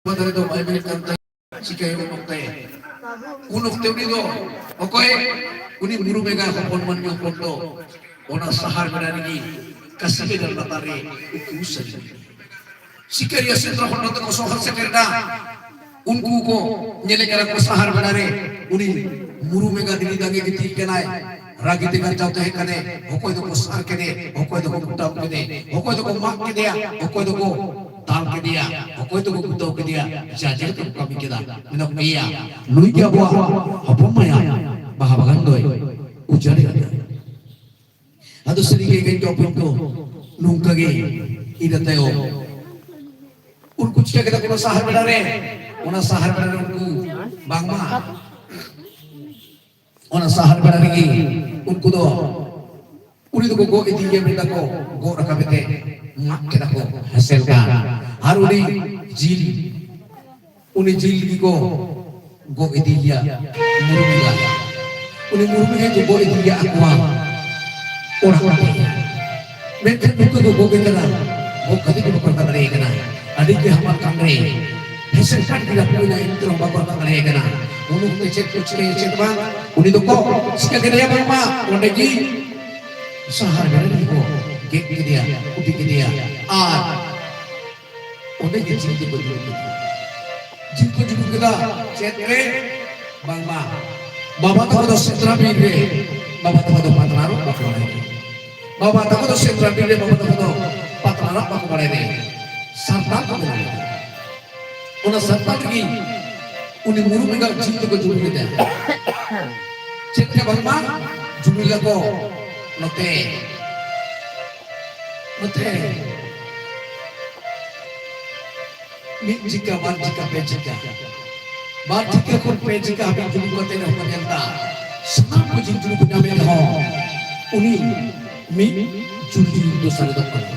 ᱵᱟᱵᱟ ᱫᱟᱨᱮ ᱫᱚ ᱵᱟᱭ ᱵᱮᱨᱮᱫ ᱠᱟᱱ ᱛᱟᱭᱟ᱾ ᱪᱤᱠᱟᱹᱭ ᱩᱱ ᱚᱠᱛᱮ, ᱩᱱ ᱚᱠᱛᱮ ᱩᱱᱤ ᱫᱚ ᱚᱠᱚᱭ? ᱩᱱᱤ ᱢᱩᱨᱩᱢ ᱮᱸᱜᱟ ᱦᱚᱯᱚᱱ ᱢᱟᱹᱱᱢᱤ ᱦᱚᱯᱚᱱ ᱫᱚ ᱚᱱᱟ ᱥᱟᱦᱟᱨ ᱵᱮᱲᱟ ᱨᱮᱜᱮ ᱠᱟᱥᱤ ᱜᱟᱡᱟᱲ ᱞᱟᱛᱟᱨ ᱨᱮ ᱩᱠᱩ ᱥᱟᱹᱨᱤ ᱥᱤᱠᱟᱹᱨᱤᱭᱟᱹ ᱥᱮᱸᱫᱽᱨᱟ ᱠᱷᱚᱱ ᱱᱚᱛᱮ ᱠᱚ ᱥᱚᱦᱚᱨ ᱥᱮᱴᱮᱨ ᱮᱱᱟ᱾ ᱩᱱᱠᱩ ᱠᱚ ᱧᱮᱞᱮ ᱠᱟᱱᱟ ᱠᱚ ᱥᱟᱦᱟᱨ ᱵᱮᱲᱟ ᱨᱮ ᱩᱱᱤ ᱢᱩᱨᱩᱢ ᱮᱸᱜᱟ ᱫᱤᱱᱤ ᱫᱟᱜᱮ ᱜᱤᱛᱤᱡ ᱠᱟᱱᱟᱭ, ᱨᱟᱜᱤ ᱛᱮ ᱜᱟᱨᱡᱟᱣ ᱛᱟᱦᱮᱸ ᱠᱟᱱᱮ, ᱚᱠᱚᱭ ᱫᱚᱠᱚ ᱥᱟᱨ ᱠᱮᱫᱮ, ᱚᱠᱚᱭ ᱫᱚᱠᱚ ᱠᱩᱴᱟᱢ ᱠᱮᱫᱮ, ᱚᱠᱚᱭ ᱫᱚᱠᱚ ᱢᱟᱜ ᱠᱮᱫᱮᱭᱟ, ᱚᱠᱚᱭ ᱫᱚᱠᱚ ᱫᱟᱞ ᱠᱮᱫᱮᱭᱟ, ᱚᱠᱚᱭ ᱫᱚᱠᱚ ᱜᱩᱛᱟᱹᱣ ᱠᱮᱫᱮᱭᱟ, ᱡᱟ ᱡᱮᱞᱮᱠᱟ ᱠᱚ ᱠᱟᱹᱢᱤ ᱠᱮᱫᱟ᱾ ᱢᱮᱱᱟ ᱠᱚ, ᱮᱭᱟ, ᱱᱩᱭ ᱜᱮ ᱟᱵᱚᱣᱟᱜ ᱦᱚᱯᱚᱱ ᱢᱟᱭᱟ ᱵᱟᱦᱟ ᱵᱟᱜᱟᱱ ᱫᱚᱭ ᱩᱡᱟᱹᱲ ᱠᱟᱫᱟ᱾ ᱟᱫᱚ ᱥᱟᱹᱨᱤ ᱜᱮ ᱜᱟᱹᱭ ᱠᱚ ᱦᱚᱯᱚᱱ ᱠᱚ ᱱᱚᱝᱠᱟ ᱜᱮ ᱤᱱᱟᱹ ᱛᱟᱭᱚᱢ ᱩᱱᱠᱩ ᱪᱤᱠᱟ ᱠᱮᱫᱟ ᱠᱚ ᱥᱟᱦᱟᱨ ᱵᱮᱲᱟ ᱨᱮ, ᱚᱱᱟ ᱥᱟᱦᱟᱨ ᱵᱮᱲᱟ ᱨᱮ ᱩᱱᱠᱩ ᱵᱟᱝᱢᱟ ᱚᱱᱟ ᱥᱟᱦᱟᱨ ᱵᱮᱲᱟ ᱨᱮᱜᱮ ᱩᱱᱠᱩ ᱫᱚ ᱩᱱᱤ ᱫᱚᱠᱚ ᱜᱚᱜ ᱤᱫᱤᱭᱮᱭᱟ, ᱢᱮᱱ ᱫᱟᱠᱚ ᱜᱚᱜ ᱨᱟᱠᱟᱵ ᱠᱟᱛᱮ ᱢᱟᱜ ᱠᱮᱫᱟ ᱠᱚ ᱦᱮᱸᱥᱮᱞ ᱜᱟᱱ᱾ ᱟᱨ ᱩᱱᱤ ᱡᱤᱞ, ᱩᱱᱤ ᱡᱤᱞ ᱜᱮᱠᱚ ᱜᱚᱜ ᱤᱫᱤᱭᱮᱭᱟ ᱢᱩᱨᱢᱤ ᱜᱟᱱ᱾ ᱩᱱᱤ ᱢᱩᱨᱢᱤ ᱜᱟᱱ ᱠᱚ ᱜᱚᱜ ᱤᱫᱤᱭᱮᱭᱟ ᱟᱠᱚᱣᱟᱜ ᱚᱲᱟᱜ ᱛᱮ᱾ ᱢᱮᱱᱠᱷᱟᱱ ᱱᱩᱠᱩ ᱫᱚ ᱜᱚᱜ ᱮ ᱠᱟᱱᱟ, ᱜᱚᱜ ᱠᱟᱛᱮ ᱜᱮ ᱵᱟᱠᱚ ᱨᱟᱠᱟᱵ ᱫᱟᱲᱮᱭᱟᱭ ᱠᱟᱱᱟ᱾ ᱟᱹᱰᱤ ᱜᱮ ᱦᱟᱢᱟᱞ ᱠᱟᱱ ᱨᱮ ᱦᱮᱸᱥᱮᱞ ᱠᱟᱱ ᱜᱮᱭᱟ, ᱯᱩᱭᱞᱟᱹ ᱮᱱᱛᱮ ᱨᱮᱦᱚᱸ ᱵᱟᱠᱚ ᱨᱟᱠᱟᱵ ᱫᱟᱲᱮᱭᱟᱭ ᱠᱟᱱᱟ᱾ ᱩᱱ ᱚᱠᱛᱮ ᱪᱮᱫ ᱠᱚ ᱪᱤᱠᱟᱹᱭᱟ ᱪᱮᱫ ᱵᱟᱝ, ᱩᱱᱤ ᱫᱚᱠᱚ ᱪᱤᱠᱟᱹ ᱠᱮᱫᱮᱭᱟ ᱵᱟᱝᱢᱟ ᱚᱸᱰᱮ ᱜᱮ ᱥᱟᱦᱟᱨ ᱵᱮᱲᱟ ᱨᱮᱜᱮ ᱠᱚ ᱜᱮᱫ ᱠᱮᱫᱮᱭᱟ, ᱠᱩᱴᱤ ᱠᱮᱫᱮᱭᱟ᱾ ᱟᱨ ᱚᱸᱰᱮ ᱜᱮ ᱡᱤᱞ ᱫᱚᱠᱚ ᱡᱩᱞᱩᱜ ᱠᱮᱫᱟ᱾ ᱡᱤᱞ ᱠᱚ ᱡᱩᱞᱩᱜ ᱠᱮᱫᱟ ᱪᱮᱫ ᱨᱮ? ᱵᱟᱝᱢᱟ ᱵᱟᱵᱟ ᱛᱟᱠᱚ ᱫᱚ ᱥᱮᱸᱫᱽᱨᱟ ᱵᱤᱨ ᱨᱮ, ᱵᱟᱵᱟ ᱛᱟᱠᱚ ᱫᱚ ᱯᱟᱛᱲᱟ ᱨᱚᱜ ᱵᱟᱠᱚ ᱵᱟᱲᱟᱭ ᱨᱮ, ᱵᱟᱵᱟ ᱛᱟᱠᱚ ᱫᱚ ᱥᱮᱸᱫᱽᱨᱟ ᱵᱤᱨ ᱨᱮ, ᱵᱟᱵᱟ ᱛᱟᱠᱚ ᱫᱚ ᱯᱟᱛᱲᱟ ᱨᱚᱜ ᱵᱟᱠᱚ ᱵᱟᱲᱟᱭ ᱨᱮ, ᱥᱟᱱᱛᱟᱲ ᱠᱚ ᱵᱮᱱᱟᱣ ᱠᱮᱫᱟ᱾ ᱚᱱᱟ ᱥᱟᱱᱛᱟᱲ ᱜᱮ ᱩᱱᱤ ᱢᱩᱨᱩᱢ ᱮᱸᱜᱟ ᱡᱤᱞ ᱫᱚᱠᱚ ᱡᱩᱞᱩᱜ ᱠᱮᱫᱟ᱾ ᱪᱮᱫ ᱛᱮ ᱵᱟᱝᱢᱟ ᱡᱩᱞᱩᱜ ᱠᱚ ᱱᱚᱛᱮ ᱱᱚᱛᱮ ᱢᱤᱫ ᱡᱤᱠᱟ, ᱵᱟᱨ ᱡᱤᱠᱟ, ᱯᱮ ᱡᱤᱠᱟ, ᱵᱟᱨ ᱡᱤᱠᱟ ᱠᱷᱚᱱ ᱯᱮ ᱡᱤᱠᱟ ᱦᱟᱹᱵᱤᱡ ᱡᱩᱞᱩᱜ ᱠᱟᱛᱮ ᱨᱮᱦᱚᱸ ᱠᱚ ᱧᱮᱞ ᱮᱫᱟ᱾ ᱥᱟᱱᱟᱢ ᱠᱚ ᱡᱤᱞ ᱡᱩᱞᱩᱜ ᱠᱚ ᱧᱟᱢᱮᱫ ᱨᱮᱦᱚᱸ ᱩᱱᱤ ᱢᱤᱫ ᱡᱩᱞ ᱡᱤᱞ ᱫᱚ ᱥᱟᱨᱮᱡᱚᱜ ᱠᱟᱱᱟ᱾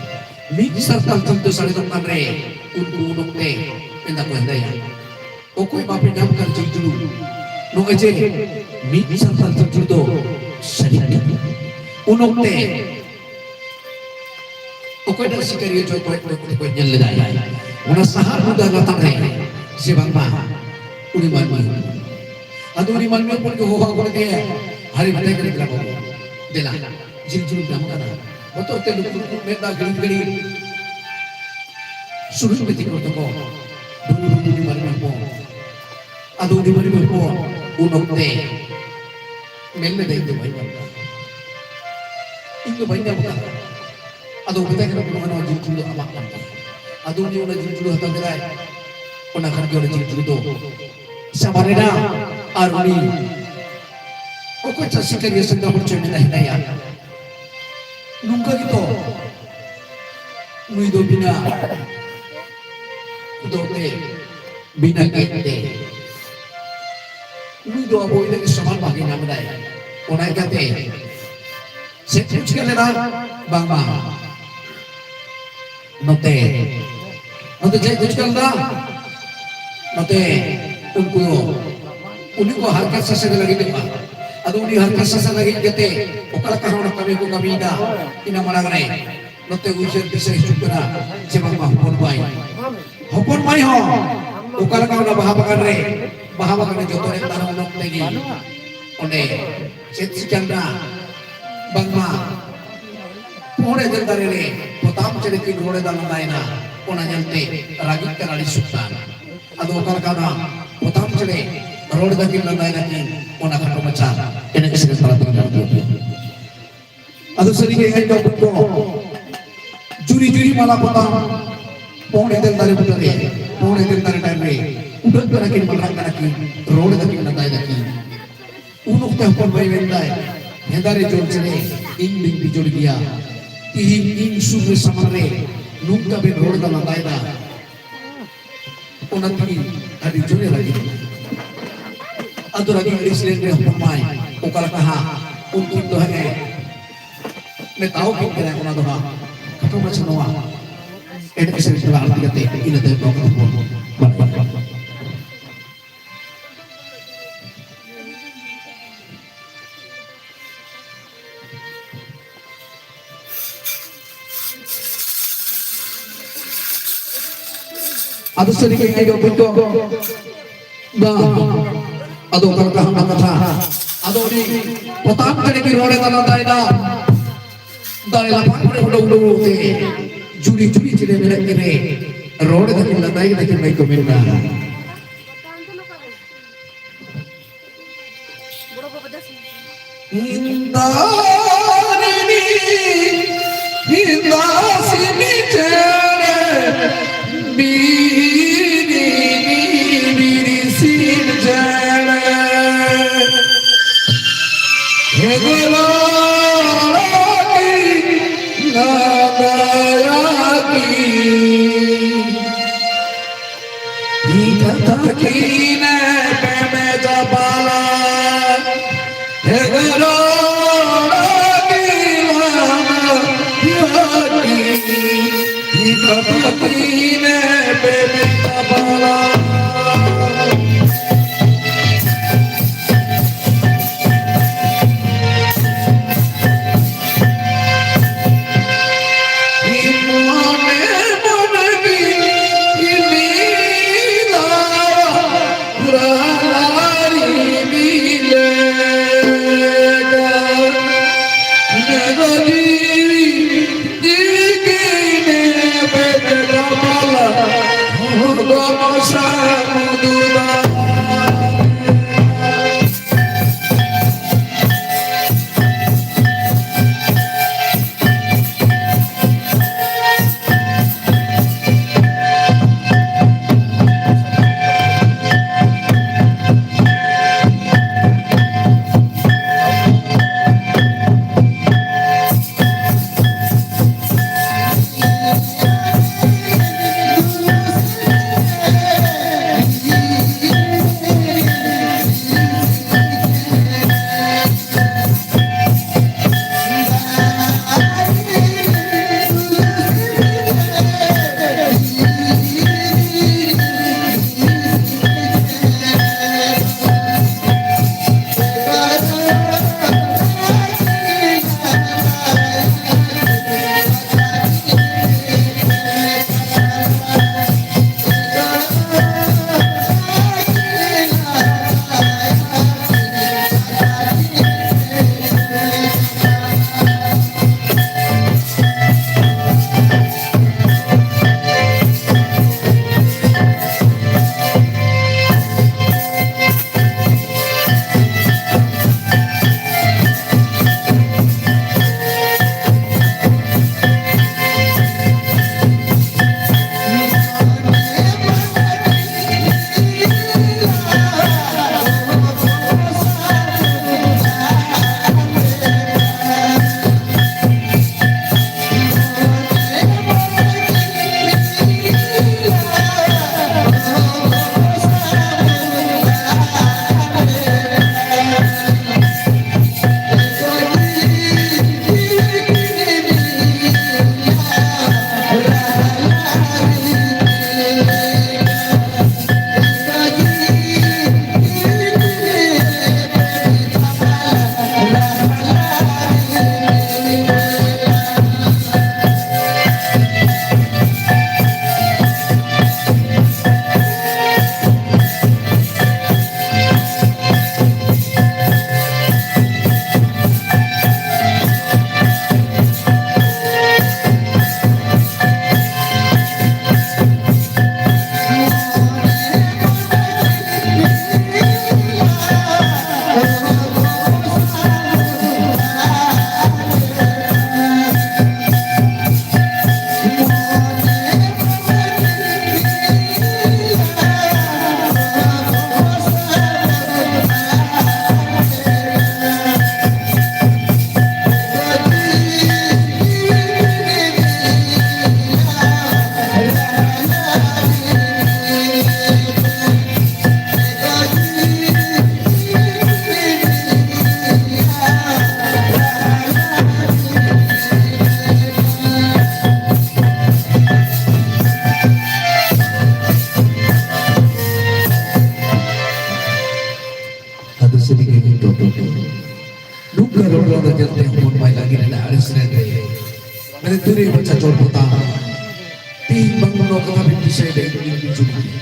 ᱢᱤᱫ ᱥᱟᱨᱛᱟᱞ ᱡᱤᱞ ᱫᱚ ᱥᱟᱨᱮᱡᱚᱜ ᱠᱟᱱ ᱨᱮ ᱩᱱᱠᱩ ᱩᱱ ᱚᱠᱛᱮ ᱢᱮᱱᱫᱟ ᱠᱚ, ᱦᱮᱸᱫᱟᱭᱟ, ᱚᱠᱚᱭ ᱵᱟᱯᱮ ᱧᱟᱢ ᱠᱟᱱ ᱡᱤᱞ ᱡᱩᱞᱩᱜ? ᱱᱚᱜᱼᱚᱭ ᱡᱮ ᱢᱤᱫ ᱥᱟᱨᱛᱟᱞ ᱡᱤᱞ ᱡᱩᱞᱩᱜ ᱫᱚ ᱥᱟᱨᱮᱡ ᱠᱟᱱᱟ᱾ ᱩᱱ ᱚᱠᱛᱮ ᱚᱠᱚᱭᱴᱟᱜ ᱥᱤᱠᱟᱹᱨᱤᱭᱟᱹ ᱪᱚ ᱚᱠᱚᱭ ᱠᱚ ᱠᱚ ᱧᱮᱞ ᱞᱮᱫᱟᱭ ᱚᱱᱟ ᱥᱟᱦᱟᱨ ᱵᱩᱫᱟ ᱞᱟᱛᱟᱨ ᱨᱮ, ᱡᱮ ᱵᱟᱝᱢᱟ ᱩᱱᱤ ᱢᱟᱹᱱᱢᱤ᱾ ᱟᱫᱚ ᱩᱱᱤ ᱢᱟᱹᱱᱢᱤ ᱦᱚᱯᱚᱱ ᱜᱮ ᱦᱚᱦᱚ ᱟᱹᱜᱩ ᱞᱮᱫᱮᱭᱟ, ᱦᱟᱹᱨᱤ ᱢᱮᱛᱟᱭ ᱠᱟᱱᱟ, "ᱫᱮᱞᱟ ᱵᱟᱹᱵᱩ, ᱫᱮᱞᱟ, ᱡᱤᱞ ᱡᱩᱞ ᱧᱟᱢ ᱠᱟᱱᱟ᱾" ᱵᱚᱛᱚᱨ ᱛᱮ ᱞᱩᱠᱩ ᱞᱩᱠᱩ ᱢᱮᱫ ᱫᱟᱜ ᱜᱷᱤᱲᱤ ᱜᱷᱤᱲᱤ ᱥᱩᱨᱩᱡ ᱵᱤᱴᱤ ᱠᱚ ᱛᱟᱠᱚ ᱵᱩᱨᱩ ᱵᱩᱨᱩ ᱩᱱᱤ ᱢᱟᱹᱱᱢᱤ ᱦᱚᱯᱚᱱ᱾ ᱟᱫᱚ ᱩᱱᱤ ᱢᱟᱹᱱᱢᱤ ᱦᱚᱯᱚᱱ ᱩᱱ ᱚᱠᱛᱮ ᱢᱮᱱ ᱞᱮᱫᱟ, "ᱤᱧ ᱫᱚ ᱵᱟᱹᱧ ᱧᱟᱢ ᱠᱟᱫᱟ, ᱤᱧ ᱫᱚ ᱵᱟᱹᱧ ᱧᱟᱢ ᱠᱟᱫᱟ᱾" ᱟᱫᱚ ᱢᱮᱛᱟᱭ ᱠᱟᱱᱟ, "ᱵᱟᱹᱵᱩ, ᱱᱚᱣᱟ ᱡᱤᱞ ᱪᱩᱲᱤ ᱫᱚ ᱟᱢᱟᱜ ᱠᱟᱱ ᱛᱟᱢᱟ᱾" ᱟᱫᱚ ᱩᱱᱤ ᱚᱱᱟ ᱡᱤᱞ ᱪᱩᱲᱤ ᱦᱟᱛᱟᱣ ᱠᱮᱫᱟᱭ, ᱚᱱᱟ ᱠᱷᱟᱱ ᱜᱮ ᱚᱱᱟ ᱡᱤᱞ ᱪᱩᱲᱤ ᱫᱚ ᱥᱟᱵᱟᱱ ᱮᱱᱟ᱾ ᱟᱨ ᱩᱱᱤ ᱚᱠᱚᱭ ᱪᱚ ᱥᱤᱠᱟᱹᱨᱤᱭᱟᱹ ᱥᱮᱸᱫᱽᱨᱟ ᱦᱚᱲ ᱪᱚᱭ ᱢᱮᱱᱟ ᱦᱮᱱᱟᱭᱟ, ᱱᱚᱝᱠᱟ ᱜᱮᱛᱚ ᱱᱩᱭ ᱫᱚ ᱵᱤᱱᱟ ᱫᱚ ᱛᱮ ᱵᱤᱱᱟ ᱜᱮᱫ ᱛᱮ ᱩᱱᱤ ᱫᱚ ᱟᱵᱚ ᱤᱱᱟᱹᱜ ᱜᱮ ᱥᱚᱢᱟᱱ ᱵᱷᱟᱜᱮ ᱧᱟᱢ ᱮᱫᱟᱭ᱾ ᱚᱱᱟ ᱤᱭᱠᱟᱹᱛᱮ ᱪᱮᱫ ᱠᱚ ᱪᱤᱠᱟᱹ ᱞᱮᱫᱟ? ᱵᱟᱝᱢᱟ ᱱᱚᱛᱮ, ᱱᱚᱛᱮ ᱪᱮᱫ ᱠᱚ ᱪᱤᱠᱟᱹ ᱞᱮᱫᱟ? ᱱᱚᱛᱮ ᱩᱱᱠᱩ, ᱩᱱᱤ ᱠᱚ ᱦᱟᱨᱠᱮᱛ ᱥᱟᱥᱮᱛ ᱞᱟᱹᱜᱤᱫᱚᱜᱼᱟ᱾ ᱟᱫᱚ ᱩᱱᱤ ᱦᱟᱨᱠᱮᱛ ᱥᱟᱥᱮᱛ ᱞᱟᱹᱜᱤᱫ ᱠᱟᱛᱮ ᱚᱠᱟ ᱞᱮᱠᱟ ᱦᱚᱸ ᱚᱱᱟ ᱠᱟᱹᱢᱤ ᱠᱚ ᱠᱟᱹᱢᱤᱭᱮᱫᱟ, ᱤᱱᱟᱹ ᱢᱟᱲᱟᱝ ᱨᱮ ᱱᱚᱛᱮ ᱩᱭᱦᱟᱹᱨ ᱫᱤᱥᱟᱹ ᱦᱤᱡᱩᱜ ᱠᱟᱱᱟ ᱡᱮ ᱵᱟᱝᱢᱟ ᱦᱚᱯᱚᱱ ᱢᱟᱹᱭ, ᱦᱚᱯᱚᱱ ᱢᱟᱹᱭ ᱦᱚᱸ ᱚᱠᱟ ᱞᱮᱠᱟ ᱚᱱᱟ ᱵᱟᱦᱟ ᱵᱟᱜᱟᱱ ᱨᱮ, ᱵᱟᱦᱟ ᱵᱟᱜᱟᱱ ᱨᱮ ᱡᱚᱛᱚ ᱨᱮ ᱛᱟᱨᱟ ᱩᱱ ᱚᱠᱛᱮ ᱜᱮ ᱚᱸᱰᱮ ᱪᱮᱫ ᱪᱤᱠᱟᱹ ᱞᱮᱱᱟ? ᱵᱟᱝᱢᱟ ᱯᱚᱦᱚᱲ ᱮᱫᱮᱞ ᱫᱟᱨᱮ ᱨᱮ ᱯᱚᱛᱟᱢ ᱪᱮᱬᱮ ᱠᱤᱱ ᱨᱚᱲ ᱮᱫᱟ, ᱞᱟᱸᱫᱟᱭᱮᱱᱟ, ᱚᱱᱟ ᱧᱮᱞᱛᱮ ᱨᱟᱹᱜᱤᱜ ᱠᱟᱱᱟ ᱟᱹᱰᱤ ᱥᱩᱠᱛᱟᱱ᱾ ᱟᱫᱚ ᱚᱠᱟ ᱞᱮᱠᱟ ᱚᱱᱟ ᱯᱚᱛᱟᱢ ᱪᱮᱬᱮ ᱨᱚᱲ ᱮᱫᱟ ᱠᱤᱱ, ᱞᱟᱸᱫᱟᱭᱮᱫᱟ ᱠᱤᱱ, ᱚᱱᱟ ᱠᱷᱟᱴᱚ ᱢᱟᱪᱷᱟ ᱮᱱᱮᱡ ᱥᱮᱨᱮᱧ ᱛᱟᱞᱟ ᱛᱮᱜᱮ ᱞᱟᱹᱭ ᱟᱯᱮᱭᱟ᱾ ᱟᱫᱚ ᱥᱟᱹᱨᱤᱜᱮ ᱮᱱᱮᱡ ᱫᱚ ᱠᱚ ᱡᱩᱨᱤ ᱡᱩᱨᱤ ᱢᱟᱞᱟ ᱯᱚᱛᱟᱢ ᱯᱚᱦᱚᱲ ᱮᱫᱮᱞ ᱫᱟᱨᱮ ᱵᱩᱴᱟᱹ ᱨᱮ, ᱯᱚᱦᱚᱲ ᱮᱫᱮᱞ ᱫᱟᱨᱮ ᱰᱟᱹᱨ ᱨᱮ ᱩᱰᱟᱹᱜ ᱠᱟᱱᱟ ᱠᱤᱱ, ᱢᱟᱞᱟᱜ ᱠᱟᱱᱟ ᱠᱤᱱ, ᱨᱚᱲ ᱮᱫᱟ ᱠᱤᱱ, ᱞᱟᱸᱫᱟᱭᱮᱫᱟ ᱠᱤᱱ᱾ ᱩᱱ ᱚᱠᱛᱮ ᱦᱚᱯᱚᱱ ᱢᱟᱹᱭ ᱢᱮᱱᱫᱟᱭ, "ᱦᱮᱸᱫᱟ ᱨᱮ ᱡᱚᱞ ᱪᱮᱬᱮ, ᱤᱧ ᱫᱩᱧ ᱵᱤᱡᱚᱲ ᱜᱮᱭᱟ᱾ ᱛᱤᱦᱤᱧ ᱤᱧ ᱥᱩᱨ ᱨᱮ ᱥᱟᱢᱟᱝ ᱨᱮ ᱱᱚᱝᱠᱟ ᱵᱮᱱ ᱨᱚᱲ ᱮᱫᱟ, ᱞᱟᱸᱫᱟᱭᱮᱫᱟ, ᱚᱱᱟ ᱛᱮᱜᱮ ᱟᱹᱰᱤ ᱡᱳᱨᱮ ᱨᱟᱹᱜᱤ ᱞᱮᱱᱟ᱾" ᱟᱫᱚ ᱨᱟᱹᱜᱤ ᱟᱹᱲᱤᱥ ᱞᱮᱱ ᱨᱮ ᱦᱚᱯᱚᱱ ᱢᱟᱹᱭ ᱚᱠᱟ ᱞᱮᱠᱟ ᱦᱟᱸᱜ ᱩᱱᱠᱤᱱ ᱫᱚ ᱦᱟᱸᱜ ᱮ ᱢᱮᱛᱟᱣ ᱠᱤᱱ ᱠᱟᱱᱟ, ᱚᱱᱟ ᱫᱚ ᱦᱟᱸᱜ ᱠᱷᱟᱴᱚ ᱢᱟᱪᱷᱟ ᱱᱚᱣᱟ ᱮᱱᱮᱡ ᱥᱮᱨᱮᱧ ᱛᱟᱞᱟ ᱟᱬᱛᱤ ᱠᱟᱛᱮ ᱤᱱᱟᱹ ᱛᱟᱭᱚᱢ ᱫᱚ ᱵᱚᱱ ᱵᱟᱲᱟᱭᱟ᱾ ᱟᱫᱚ ᱥᱟᱹᱨᱤ ᱜᱮ ᱤᱧ ᱫᱚ ᱵᱟᱹᱧ ᱫᱚ ᱵᱟᱝ᱾ ᱟᱫᱚ ᱚᱠᱟ ᱞᱮᱠᱟ ᱦᱟᱸᱜ ᱠᱟᱛᱷᱟ? ᱟᱫᱚ ᱩᱱᱤ ᱯᱚᱛᱟᱢ ᱪᱮᱬᱮ ᱜᱮ ᱨᱚᱲᱮ ᱛᱟᱞᱟ ᱛᱟᱭᱱᱟ᱾ ᱫᱟᱨᱮ ᱞᱟᱯᱷᱟᱝ ᱠᱚᱨᱮ ᱦᱩᱰᱟᱹ ᱦᱩᱰᱟᱹ ᱛᱮ ᱡᱩᱨᱤ ᱡᱩᱨᱤ ᱪᱮᱬᱮ ᱢᱮᱱᱟᱜ ᱠᱤᱱ ᱨᱮ ᱨᱚᱲ ᱫᱟᱠᱤᱱ ᱞᱟᱸᱫᱟᱭ ᱫᱟᱠᱤᱱ ᱢᱟᱹᱭ ᱠᱚ ᱢᱮᱱᱟ᱾ ᱤᱧ ᱫᱚ ᱨᱤᱱᱤ, ᱤᱧ ᱫᱚ ᱥᱤᱢᱤ ᱪᱮᱬᱮ, ᱵᱤᱨᱤ, ᱵᱤᱨᱤ ᱥᱤᱢ ᱪᱮᱬᱮ᱾ ᱦᱮᱸ ᱜᱚ ᱨᱚᱲ ᱠᱤ ᱞᱟᱸᱫᱟᱭᱟ ᱠᱤ? ᱤᱧ ᱠᱟᱛᱷᱟ ᱠᱤᱱ ᱮᱯᱮᱢ ᱪᱟᱯᱟᱞᱟ᱾ ᱦᱮᱸ ᱜᱚ ᱨᱚᱲ ᱠᱤ ᱞᱟᱸᱫᱟᱭᱟ ᱠᱤ? ᱤᱧ ᱠᱟᱛᱷᱟ ᱠᱤᱱ ᱮᱯᱮᱢ ᱪᱟᱯᱟᱞᱟ᱾ ᱥᱟᱹᱨᱤ ᱜᱮ ᱱᱤᱛᱚᱜ ᱫᱚ ᱱᱚᱝᱠᱟ ᱨᱚᱲ ᱞᱟᱸᱫᱟ ᱧᱮᱞᱛᱮ ᱦᱚᱯᱚᱱ ᱵᱟᱭ ᱞᱟᱹᱜᱤᱫ ᱮᱱᱟ ᱟᱹᱲᱤᱥ ᱞᱮᱱ ᱨᱮ᱾ ᱢᱮᱱᱮ ᱫᱩᱨᱮ ᱵᱟᱪᱷᱟ ᱪᱚᱲ ᱯᱚᱛᱟᱢ᱾ ᱛᱮᱦᱮᱧ ᱵᱟᱝ ᱱᱚᱣᱟ ᱠᱟᱛᱷᱟ ᱵᱤᱱ ᱫᱤᱥᱟᱹᱭᱮᱫᱟ, ᱤᱧ ᱵᱤᱱ ᱵᱩᱡᱷᱟᱹᱣ ᱠᱮᱫᱟ᱾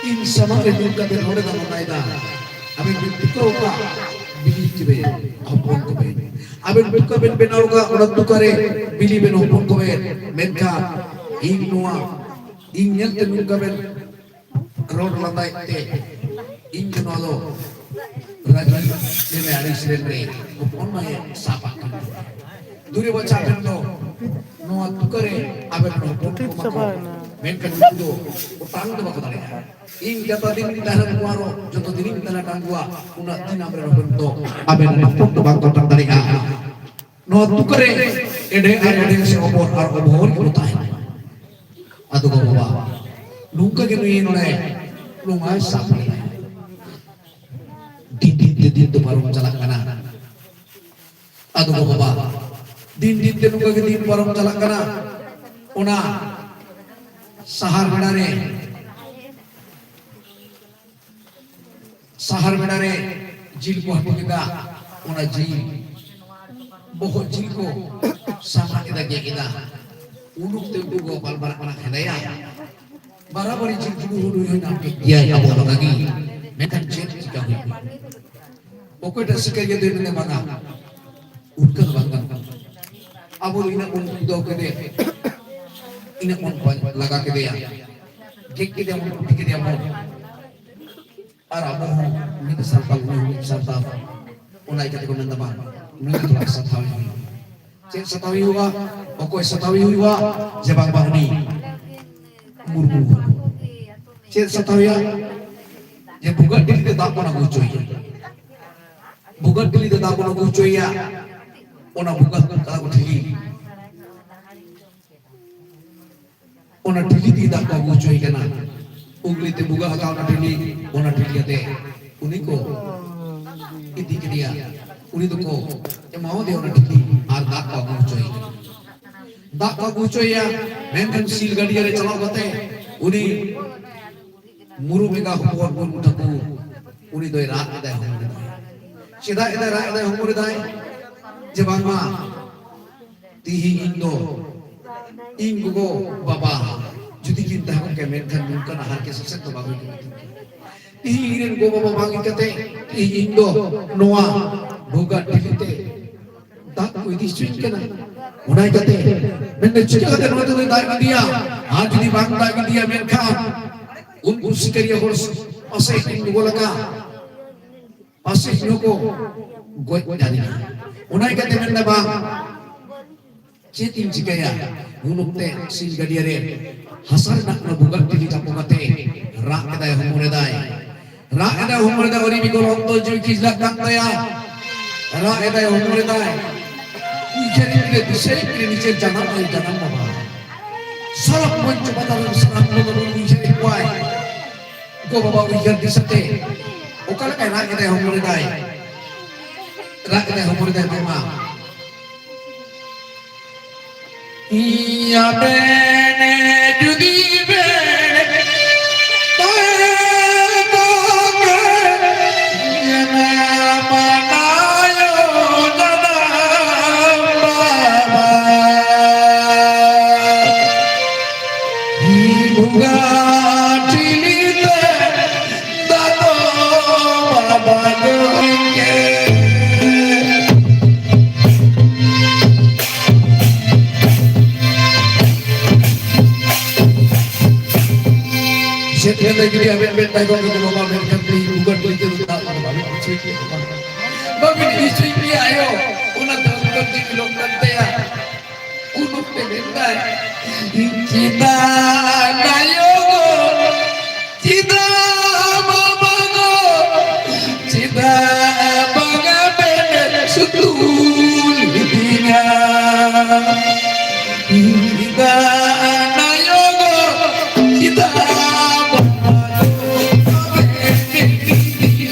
ᱤᱧ ᱥᱟᱢᱟᱝ ᱨᱮ ᱫᱩᱲᱩᱵ ᱠᱟᱛᱮ ᱨᱚᱲᱮ ᱫᱟᱢ ᱚᱱᱟᱭᱮᱫᱟ᱾ ᱟᱵᱮᱱ ᱵᱤᱱ ᱴᱷᱤᱠᱟᱹᱣ ᱟᱠᱟᱫ ᱵᱤᱞᱤ ᱪᱮ ᱦᱚᱯᱚᱱ ᱠᱚᱵᱮᱱ᱾ ᱟᱵᱮᱱ ᱴᱷᱤᱠᱟᱹ ᱵᱮᱱ ᱵᱮᱱᱟᱣ ᱟᱠᱟᱫ ᱚᱱᱟ ᱛᱩᱠᱟᱹ ᱨᱮ ᱵᱤᱞᱤ ᱵᱮᱱ ᱦᱚᱯᱚᱱ ᱠᱚᱵᱮᱱ᱾ ᱢᱮᱱᱠᱷᱟᱱ ᱤᱧ ᱱᱚᱣᱟ, ᱤᱧ ᱧᱮᱞᱛᱮ ᱱᱚᱝᱠᱟ ᱵᱮᱱ ᱨᱚᱲ ᱞᱟᱸᱫᱟᱭᱮᱫ ᱛᱮ ᱤᱧ ᱫᱚ ᱱᱚᱣᱟ ᱫᱚ ᱨᱟᱹᱜᱤ ᱥᱮ ᱟᱹᱲᱤᱥ ᱨᱮᱱ ᱨᱮ ᱦᱚᱯᱚᱱ ᱢᱟᱭᱮ ᱥᱟᱵ ᱟᱠᱟᱫ ᱠᱚᱣᱟ᱾ ᱫᱩᱨᱮ ᱵᱟᱪᱷᱟ ᱟᱵᱮᱱ ᱫᱚ ᱱᱚᱣᱟ ᱛᱩᱠᱟᱹ ᱨᱮ ᱟᱵᱮᱱ ᱨᱮᱱ ᱦᱚᱯᱚᱱ ᱠᱚ ᱮᱢᱟ ᱠᱚ᱾ ᱢᱮᱱᱠᱷᱟᱱ ᱩᱱᱠᱩ ᱫᱚ ᱚᱴᱟᱝ ᱫᱚ ᱵᱟᱠᱚ ᱫᱟᱲᱮᱭᱟᱜᱼᱟ᱾ ᱤᱧ ᱡᱚᱛᱚ ᱫᱤᱱ ᱤᱧ ᱛᱟᱦᱮᱸ ᱠᱚᱣᱟ ᱟᱨᱚ ᱡᱚᱛᱚ ᱫᱤᱱ ᱤᱧ ᱛᱟᱦᱮᱸ ᱠᱟᱱ ᱠᱚᱣᱟ, ᱩᱱᱟᱹᱜ ᱫᱤᱱ ᱟᱵᱮᱱ ᱨᱮᱱ ᱦᱚᱯᱚᱱ ᱫᱚ ᱟᱵᱮᱱ ᱨᱮᱱ ᱦᱚᱯᱚᱱ ᱫᱚ ᱵᱟᱝ ᱠᱚ ᱚᱴᱟᱝ ᱫᱟᱲᱮᱭᱟᱜᱼᱟ᱾ ᱱᱚᱣᱟ ᱛᱩᱠᱟᱹ ᱨᱮ ᱮᱰᱮ ᱟᱨ ᱮᱰᱮ ᱥᱮ ᱚᱵᱚᱨ ᱟᱨ ᱚᱵᱚᱨ ᱜᱮᱠᱚ ᱛᱟᱦᱮᱱᱟ᱾ ᱟᱫᱚ ᱜᱚ ᱵᱟᱵᱟ, ᱱᱚᱝᱠᱟ ᱜᱮ ᱱᱩᱭ ᱱᱚᱰᱮ ᱱᱚᱣᱟᱭ ᱥᱟᱵ ᱞᱮᱫᱟ᱾ ᱫᱤᱱ ᱫᱤᱱ ᱛᱮ ᱫᱤᱱ ᱫᱚ ᱯᱟᱨᱚᱢ ᱪᱟᱞᱟᱜ ᱠᱟᱱᱟ᱾ ᱟᱫᱚ ᱜᱚ ᱵᱟᱵᱟ, ᱫᱤᱱ ᱫᱤᱱ ᱛᱮ ᱱᱚᱝᱠᱟ ᱜᱮ ᱫᱤᱱ ᱯᱟᱨᱚᱢ ᱪᱟᱞᱟᱜ ᱠᱟᱱᱟ᱾ ᱚᱱᱟ ᱥᱟᱦᱟᱨ ᱵᱮᱲᱟ ᱨᱮ ᱥᱟᱦᱟᱨ ᱵᱮᱲᱟ ᱨᱮ ᱡᱤᱞ ᱠᱚ ᱦᱟᱹᱴᱤᱧ ᱠᱮᱫᱟ᱾ ᱚᱱᱟ ᱡᱤᱞ, ᱵᱚᱦᱚᱜ ᱡᱤᱞ ᱠᱚ ᱥᱟᱢᱟᱜ ᱠᱮᱫᱟ, ᱜᱮᱫ ᱠᱮᱫᱟ᱾ ᱩᱱ ᱚᱠᱛᱮ ᱩᱱᱠᱩ ᱠᱚ ᱜᱟᱯᱟᱞ ᱢᱟᱨᱟᱜ ᱠᱟᱱᱟ, ᱦᱮᱸᱫᱟᱭᱟ, ᱵᱟᱨᱟᱵᱟᱨᱤ ᱡᱤᱞ ᱡᱩᱞᱩ ᱦᱩᱰᱩ ᱦᱩᱭ ᱧᱟᱢ ᱠᱮᱫ ᱜᱮᱭᱟᱭ ᱟᱵᱚ ᱞᱟᱜᱟ ᱜᱮ, ᱢᱮᱱᱠᱷᱟᱱ ᱪᱮᱫ ᱪᱤᱠᱟ ᱦᱩᱭᱩᱜᱼᱟ? ᱚᱠᱚᱭᱴᱟᱜ ᱥᱤᱠᱟᱹᱨᱤᱭᱟᱹ ᱫᱚᱭ ᱢᱮᱱᱟ ᱵᱟᱝᱟ, ᱩᱱᱠᱟᱹ ᱫᱚ ᱵᱟᱝ ᱜᱟᱱᱚᱜᱼᱟ᱾ ᱟᱵᱚ ᱫᱚ ᱤᱱᱟᱹᱜ ᱵᱚᱱ ᱠᱷᱩᱫᱟᱹᱣ ᱠᱮᱫᱮ, ᱤᱱᱟᱹᱜ ᱵᱚᱱ ᱞᱟᱜᱟ ᱠᱮᱫᱮᱭᱟ, ᱜᱮᱫ ᱠᱮᱫᱮᱭᱟ ᱵᱚᱱ, ᱠᱩᱴᱤ ᱠᱮᱫᱮᱭᱟ ᱵᱚᱱ, ᱟᱨ ᱟᱵᱚ ᱦᱚᱸ ᱢᱤᱫ ᱥᱟᱱᱛᱟᱲ, ᱩᱱᱤ ᱦᱚᱸ ᱢᱤᱫ ᱥᱟᱱᱛᱟᱲ᱾ ᱚᱱᱟ ᱤᱭᱠᱟᱹ ᱛᱮᱠᱚ ᱢᱮᱱᱫᱟ, ᱵᱟᱝ, ᱱᱩᱭ ᱫᱚ ᱛᱷᱚᱲᱟ ᱥᱟᱛᱟᱣ ᱦᱩᱭᱩᱜᱼᱟ᱾ ᱪᱮᱫ ᱥᱟᱛᱟᱣ ᱦᱩᱭᱩᱜᱼᱟ? ᱚᱠᱚᱭ ᱥᱟᱛᱟᱣ ᱦᱩᱭᱩᱜᱼᱟ? ᱡᱮ ᱵᱟᱝ, ᱵᱟᱝ, ᱩᱱᱤ ᱢᱩᱨᱢᱩ᱾ ᱪᱮᱫ ᱥᱟᱛᱟᱣ ᱦᱩᱭᱩᱜᱼᱟ? ᱡᱮ ᱵᱷᱩᱜᱟᱹᱜ ᱴᱷᱤᱞᱤ ᱛᱮ ᱫᱟᱜ ᱵᱚᱱ ᱟᱹᱜᱩ ᱦᱚᱪᱚᱭᱮᱭᱟ᱾ ᱵᱷᱩᱜᱟᱹᱜ ᱴᱷᱤᱞᱤ ᱛᱮ ᱫᱟᱜ ᱵᱚᱱ ᱟᱹᱜᱩ ᱦᱚᱪᱚᱭᱮᱭᱟ᱾ ᱚᱱᱟ ᱵᱷᱩᱜᱟᱹᱜ ᱫᱟᱜ ᱴᱷᱤᱞᱤ ᱚᱱᱟ ᱴᱷᱤᱞᱤ ᱛᱮᱜᱮ ᱫᱟᱜ ᱠᱚ ᱟᱹᱜᱩ ᱦᱚᱪᱚᱭᱮ ᱠᱟᱱᱟ᱾ ᱩᱜᱽᱞᱤ ᱛᱮ ᱵᱷᱩᱜᱟᱹᱜ ᱦᱟᱛᱟᱣ ᱚᱱᱟ ᱴᱷᱤᱞᱤ, ᱚᱱᱟ ᱴᱷᱤᱞᱤ ᱟᱛᱮ ᱩᱱᱤ ᱠᱚ ᱤᱫᱤ ᱠᱮᱫᱮᱭᱟ᱾ ᱩᱱᱤ ᱫᱚᱠᱚ ᱮᱢᱟᱣᱟᱫᱮᱭᱟ ᱚᱱᱟ ᱴᱷᱤᱞᱤ ᱟᱨ ᱫᱟᱜ ᱠᱚ ᱟᱹᱜᱩ ᱦᱚᱪᱚᱭᱮ ᱠᱟᱱᱟ᱾ ᱫᱟᱜ ᱠᱚ ᱟᱹᱜᱩ ᱦᱚᱪᱚᱭᱮᱭᱟ, ᱢᱮᱱᱠᱷᱟᱱ ᱥᱤᱞ ᱜᱟᱹᱰᱭᱟᱹ ᱨᱮ ᱪᱟᱞᱟᱣ ᱠᱟᱛᱮ ᱩᱱᱤ ᱢᱩᱨᱩᱢ ᱮᱸᱜᱟ ᱦᱚᱯᱚᱱ ᱢᱩᱨᱢᱩ ᱴᱷᱟᱹᱠᱩᱨ ᱩᱱᱤ ᱫᱚᱭ ᱨᱟᱜ ᱮᱫᱟᱭ, ᱦᱚᱢᱚᱨ ᱮᱫᱟᱭ᱾ ᱪᱮᱫᱟᱜ ᱮᱫᱟᱭ ᱨᱟᱜ ᱮᱫᱟᱭ, ᱦᱚᱢᱚᱨ ᱮᱫᱟᱭ? ᱡᱮ ᱵᱟᱝᱢᱟ ᱛᱤᱦᱤᱧ ᱤᱧ ᱫᱚ ᱤᱧ ᱜᱚᱜᱚ ᱵᱟᱵᱟ ᱡᱩᱫᱤ ᱠᱤᱱ ᱛᱟᱦᱮᱸ ᱠᱚᱜ ᱠᱮᱭᱟ, ᱢᱮᱱᱠᱷᱟᱱ ᱱᱚᱝᱠᱟᱱ ᱟᱦᱟᱨ ᱠᱮ ᱥᱟᱥᱮᱛ ᱫᱚ ᱵᱟᱝ ᱦᱩᱭ ᱠᱚᱜᱼᱟ᱾ ᱛᱤᱦᱤᱧ ᱤᱧ ᱨᱮᱱ ᱜᱚ ᱵᱟᱵᱟ ᱵᱟᱝ ᱤᱫᱤ ᱠᱟᱛᱮ ᱛᱤᱦᱤᱧ ᱤᱧ ᱫᱚ ᱱᱚᱣᱟ ᱵᱷᱩᱜᱟᱹᱜ ᱴᱷᱤᱞᱤ ᱛᱮ ᱫᱟᱜ ᱠᱚ ᱤᱫᱤ ᱦᱚᱪᱚᱧ ᱠᱟᱱᱟ᱾ ᱚᱱᱟ ᱤᱫᱤ ᱠᱟᱛᱮ ᱢᱮᱱᱫᱟ, ᱪᱤᱠᱟᱹ ᱠᱟᱛᱮ ᱱᱚᱣᱟ ᱫᱚ ᱫᱟᱜ ᱤᱫᱤᱭᱟ? ᱟᱨ ᱡᱩᱫᱤ ᱵᱟᱝ ᱫᱟᱜ ᱤᱫᱤᱭᱟ, ᱢᱮᱱᱠᱷᱟᱱ ᱩᱱᱠᱩ ᱥᱤᱠᱟᱹᱨᱤᱭᱟᱹ ᱦᱚᱲ ᱯᱟᱥᱮ ᱠᱤᱱ ᱜᱚᱞ ᱟᱠᱟᱫ, ᱯᱟᱥᱮ ᱤᱧ ᱦᱚᱸᱠᱚ ᱜᱚᱡ ᱫᱟᱲᱮᱭᱟᱜᱼᱟ᱾ ᱚᱱᱟ ᱤᱫᱤ ᱠᱟᱛᱮ ᱢᱮᱱᱫᱟ, ᱵᱟᱝ, ᱪᱮᱫ ᱤᱧ ᱪᱤᱠᱟᱹᱭᱟ? ᱩᱱ ᱚᱠᱛᱮ ᱥᱤᱧ ᱜᱟᱹᱰᱭᱟᱹ ᱨᱮ ᱦᱟᱥᱟ ᱨᱮᱱᱟᱜ ᱚᱱᱟ ᱵᱷᱩᱜᱟᱹᱜ ᱴᱷᱤᱞᱤ ᱪᱟᱯᱚ ᱠᱟᱛᱮ ᱨᱟᱜ ᱮᱫᱟᱭ, ᱦᱚᱢᱚᱨ ᱮᱫᱟᱭ᱾ ᱨᱟᱜ ᱮᱫᱟᱭ, ᱦᱚᱢᱚᱨ ᱮᱫᱟᱭ, ᱟᱹᱰᱤ ᱵᱤᱠᱚᱞ ᱚᱱᱛᱚᱨ ᱡᱤᱣᱤ ᱠᱷᱤᱡᱞᱟᱜ ᱠᱟᱱ ᱛᱟᱭᱟ᱾ ᱨᱟᱜ ᱮᱫᱟᱭ, ᱦᱚᱢᱚᱨ ᱮᱫᱟᱭ᱾ ᱩᱭᱦᱟᱹᱨ ᱠᱮᱫ ᱫᱤᱥᱟᱹᱭ ᱠᱮᱫ ᱱᱤᱡᱮᱨ ᱡᱟᱱᱟᱢ ᱟᱭᱳ, ᱡᱟᱱᱟᱢ ᱵᱟᱵᱟ᱾ ᱥᱟᱨᱟ ᱢᱚᱧᱪᱚ ᱯᱟᱛᱟ ᱨᱮ ᱥᱟᱱᱟᱢ ᱠᱚ ᱩᱭᱦᱟᱹᱨᱮᱫ ᱠᱚᱣᱟᱭ᱾ ᱜᱚ ᱵᱟᱵᱟ ᱩᱭᱦᱟᱹᱨ ᱫᱤᱥᱟᱹᱛᱮ ᱚᱠᱟ ᱞᱮᱠᱟᱭ ᱨᱟᱜ ᱮᱫᱟᱭ, ᱦᱚᱢᱚᱨ ᱮᱫᱟᱭ᱾ ᱨᱟᱜ ᱮᱫᱟᱭ, ᱦᱚᱢᱚᱨ ᱮᱫᱟᱭ, ᱵᱟᱝᱢᱟ ᱤᱧ ᱟᱵᱮᱱ ᱡᱩᱫᱤ ᱵᱮᱱ ᱛᱟᱦᱮᱸ ᱠᱚᱜ ᱠᱮ, ᱧᱮᱞ ᱢᱟᱱᱟᱭᱚ ᱫᱟᱫᱟ ᱵᱟᱵᱟ᱾ ᱤᱧ ᱵᱷᱩᱜᱟᱹᱜ ᱴᱷᱤᱞᱤ ᱛᱮ ᱫᱟᱫᱚ ᱵᱟᱵᱟ ᱜᱚᱢᱠᱮ᱾ ᱥᱮᱫ ᱨᱮ ᱡᱩᱫᱤ ᱟᱵᱮᱱ ᱵᱮᱱ ᱛᱟᱭᱚᱢ ᱨᱮ ᱵᱟᱵᱟ ᱢᱮᱱᱠᱷᱟᱱ ᱛᱮᱦᱮᱧ ᱵᱷᱩᱜᱟᱹᱜ ᱴᱷᱤᱞᱤ ᱛᱮ ᱫᱟᱜ ᱵᱟᱵᱮᱱ ᱦᱚᱪᱚᱭ ᱠᱮᱭᱟ, ᱵᱟᱵᱮᱱ ᱦᱚᱪᱚᱭ ᱠᱮᱭᱟ ᱟᱭᱳ, ᱚᱱᱟ ᱫᱚ ᱩᱱᱠᱩ ᱡᱤᱣᱤ ᱞᱚᱜ ᱠᱟᱱ ᱛᱟᱭᱟ᱾ ᱩᱱ ᱚᱠᱛᱮ ᱢᱮᱱᱫᱟᱭ, ᱪᱮᱫᱟᱜ ᱟᱭᱳ ᱜᱚ, ᱪᱮᱫᱟᱜ ᱵᱟᱵᱟ ᱜᱚ, ᱪᱮᱫᱟᱜ ᱵᱟᱝᱟ ᱵᱮᱱ ᱥᱩᱛᱩᱞ ᱞᱤᱫᱤᱧᱟ? ᱪᱮᱫᱟᱜ ᱟᱭᱳ ᱜᱚ, ᱪᱮᱫᱟᱜ ᱵᱟᱵᱟ ᱜᱚ, ᱵᱟᱵᱮᱱ ᱞᱤᱫᱤᱧᱟ?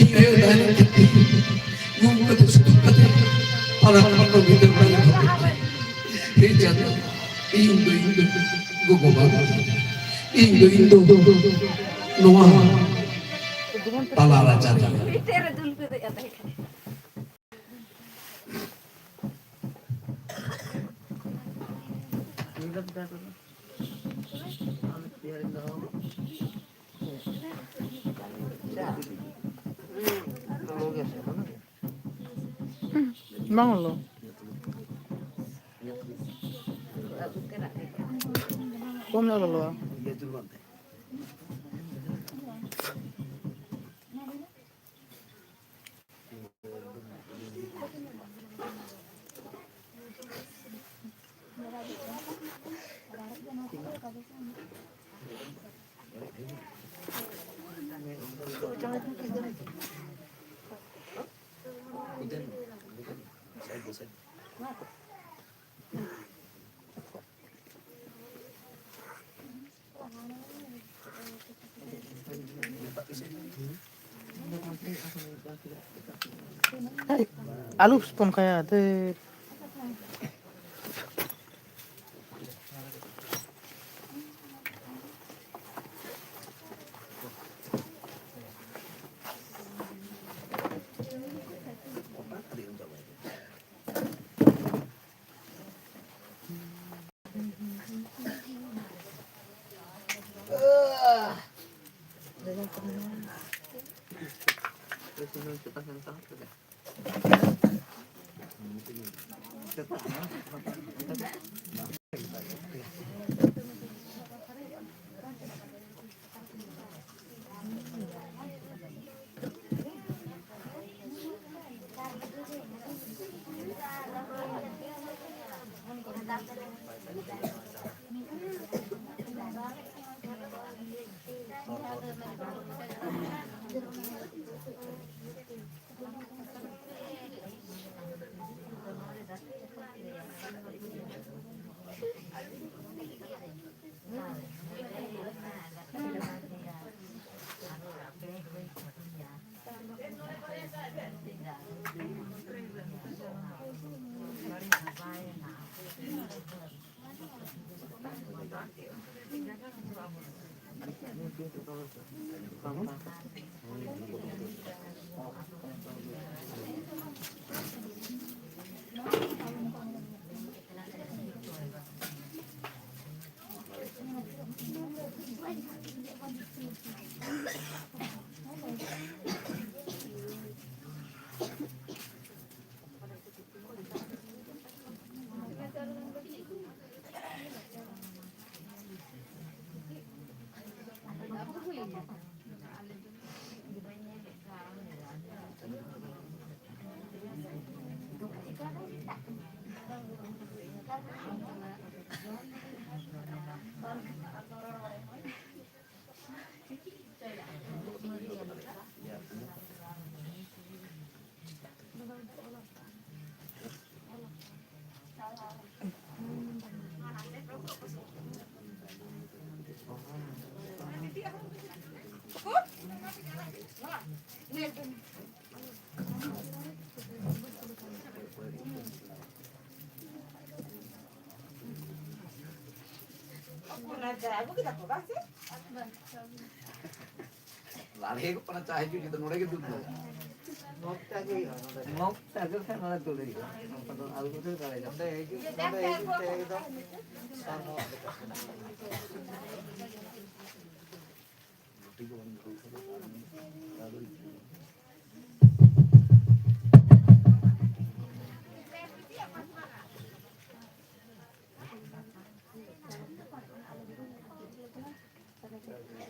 ᱤᱧ ᱟᱭᱳ ᱛᱟᱦᱮᱸ ᱞᱮᱱ ᱠᱷᱟᱱ ᱜᱩᱢ ᱠᱟᱛᱮ ᱥᱩᱛᱩᱜ ᱠᱟᱛᱮ ᱯᱟᱞᱟ ᱯᱟᱞᱟ ᱵᱷᱤᱛᱟᱹᱨ ᱵᱟᱲᱟᱭ ᱫᱚᱦᱚ ᱠᱟᱛᱮ, ᱦᱮ ᱪᱟᱸᱫᱚ, ᱤᱧ ᱫᱚ, ᱤᱧ ᱫᱚ ᱜᱚᱜᱚ ᱵᱟᱝ, ᱤᱧ ᱫᱚ, ᱤᱧ ᱫᱚ ᱱᱚᱣᱟ ᱛᱟᱞᱟ ᱨᱟᱪᱟ ᱨᱮ᱾ ᱵᱟᱝ ᱞᱚᱞᱚ᱾ ᱠᱚᱢ ᱧᱚᱜ ᱞᱚᱞᱚᱣᱟ᱾ ᱟᱞᱩ ᱥᱯᱚᱱ ᱠᱷᱟᱭᱟ ᱫᱮ᱾ ᱞᱟᱲᱮ ᱦᱩᱭᱩᱜ ᱠᱟᱱᱟ, ᱪᱟ ᱦᱤᱡᱩᱜ ᱡᱩᱫᱤ ᱱᱚᱰᱮ ᱜᱮ ᱫᱩᱲᱩᱵ ᱫᱚ᱾ ᱢᱚᱜᱽ ᱪᱟ ᱜᱮ ᱦᱩᱭᱩᱜᱼᱟ ᱱᱚᱰᱮ᱾ ᱢᱚᱜᱽ ᱪᱟ ᱜᱮ ᱠᱷᱟᱱ ᱱᱚᱰᱮ ᱫᱩᱲᱩᱵ ᱦᱩᱭᱩᱜᱼᱟ᱾ ᱱᱚᱰᱮ ᱫᱚ ᱟᱞᱩ ᱠᱚ ᱫᱟᱲᱮ ᱜᱮ᱾ ᱱᱚᱰᱮ ᱦᱤᱡᱩᱜ, ᱱᱚᱰᱮ ᱦᱤᱡᱩᱜ ᱛᱮ ᱮᱠᱫᱚᱢ ᱥᱟᱨ ᱢᱚᱜᱽ ᱞᱮᱠᱟ᱾ ᱨᱩᱴᱤ ᱠᱚ ᱵᱟᱝ ᱫᱚᱦᱚ ᱠᱟᱫᱟ᱾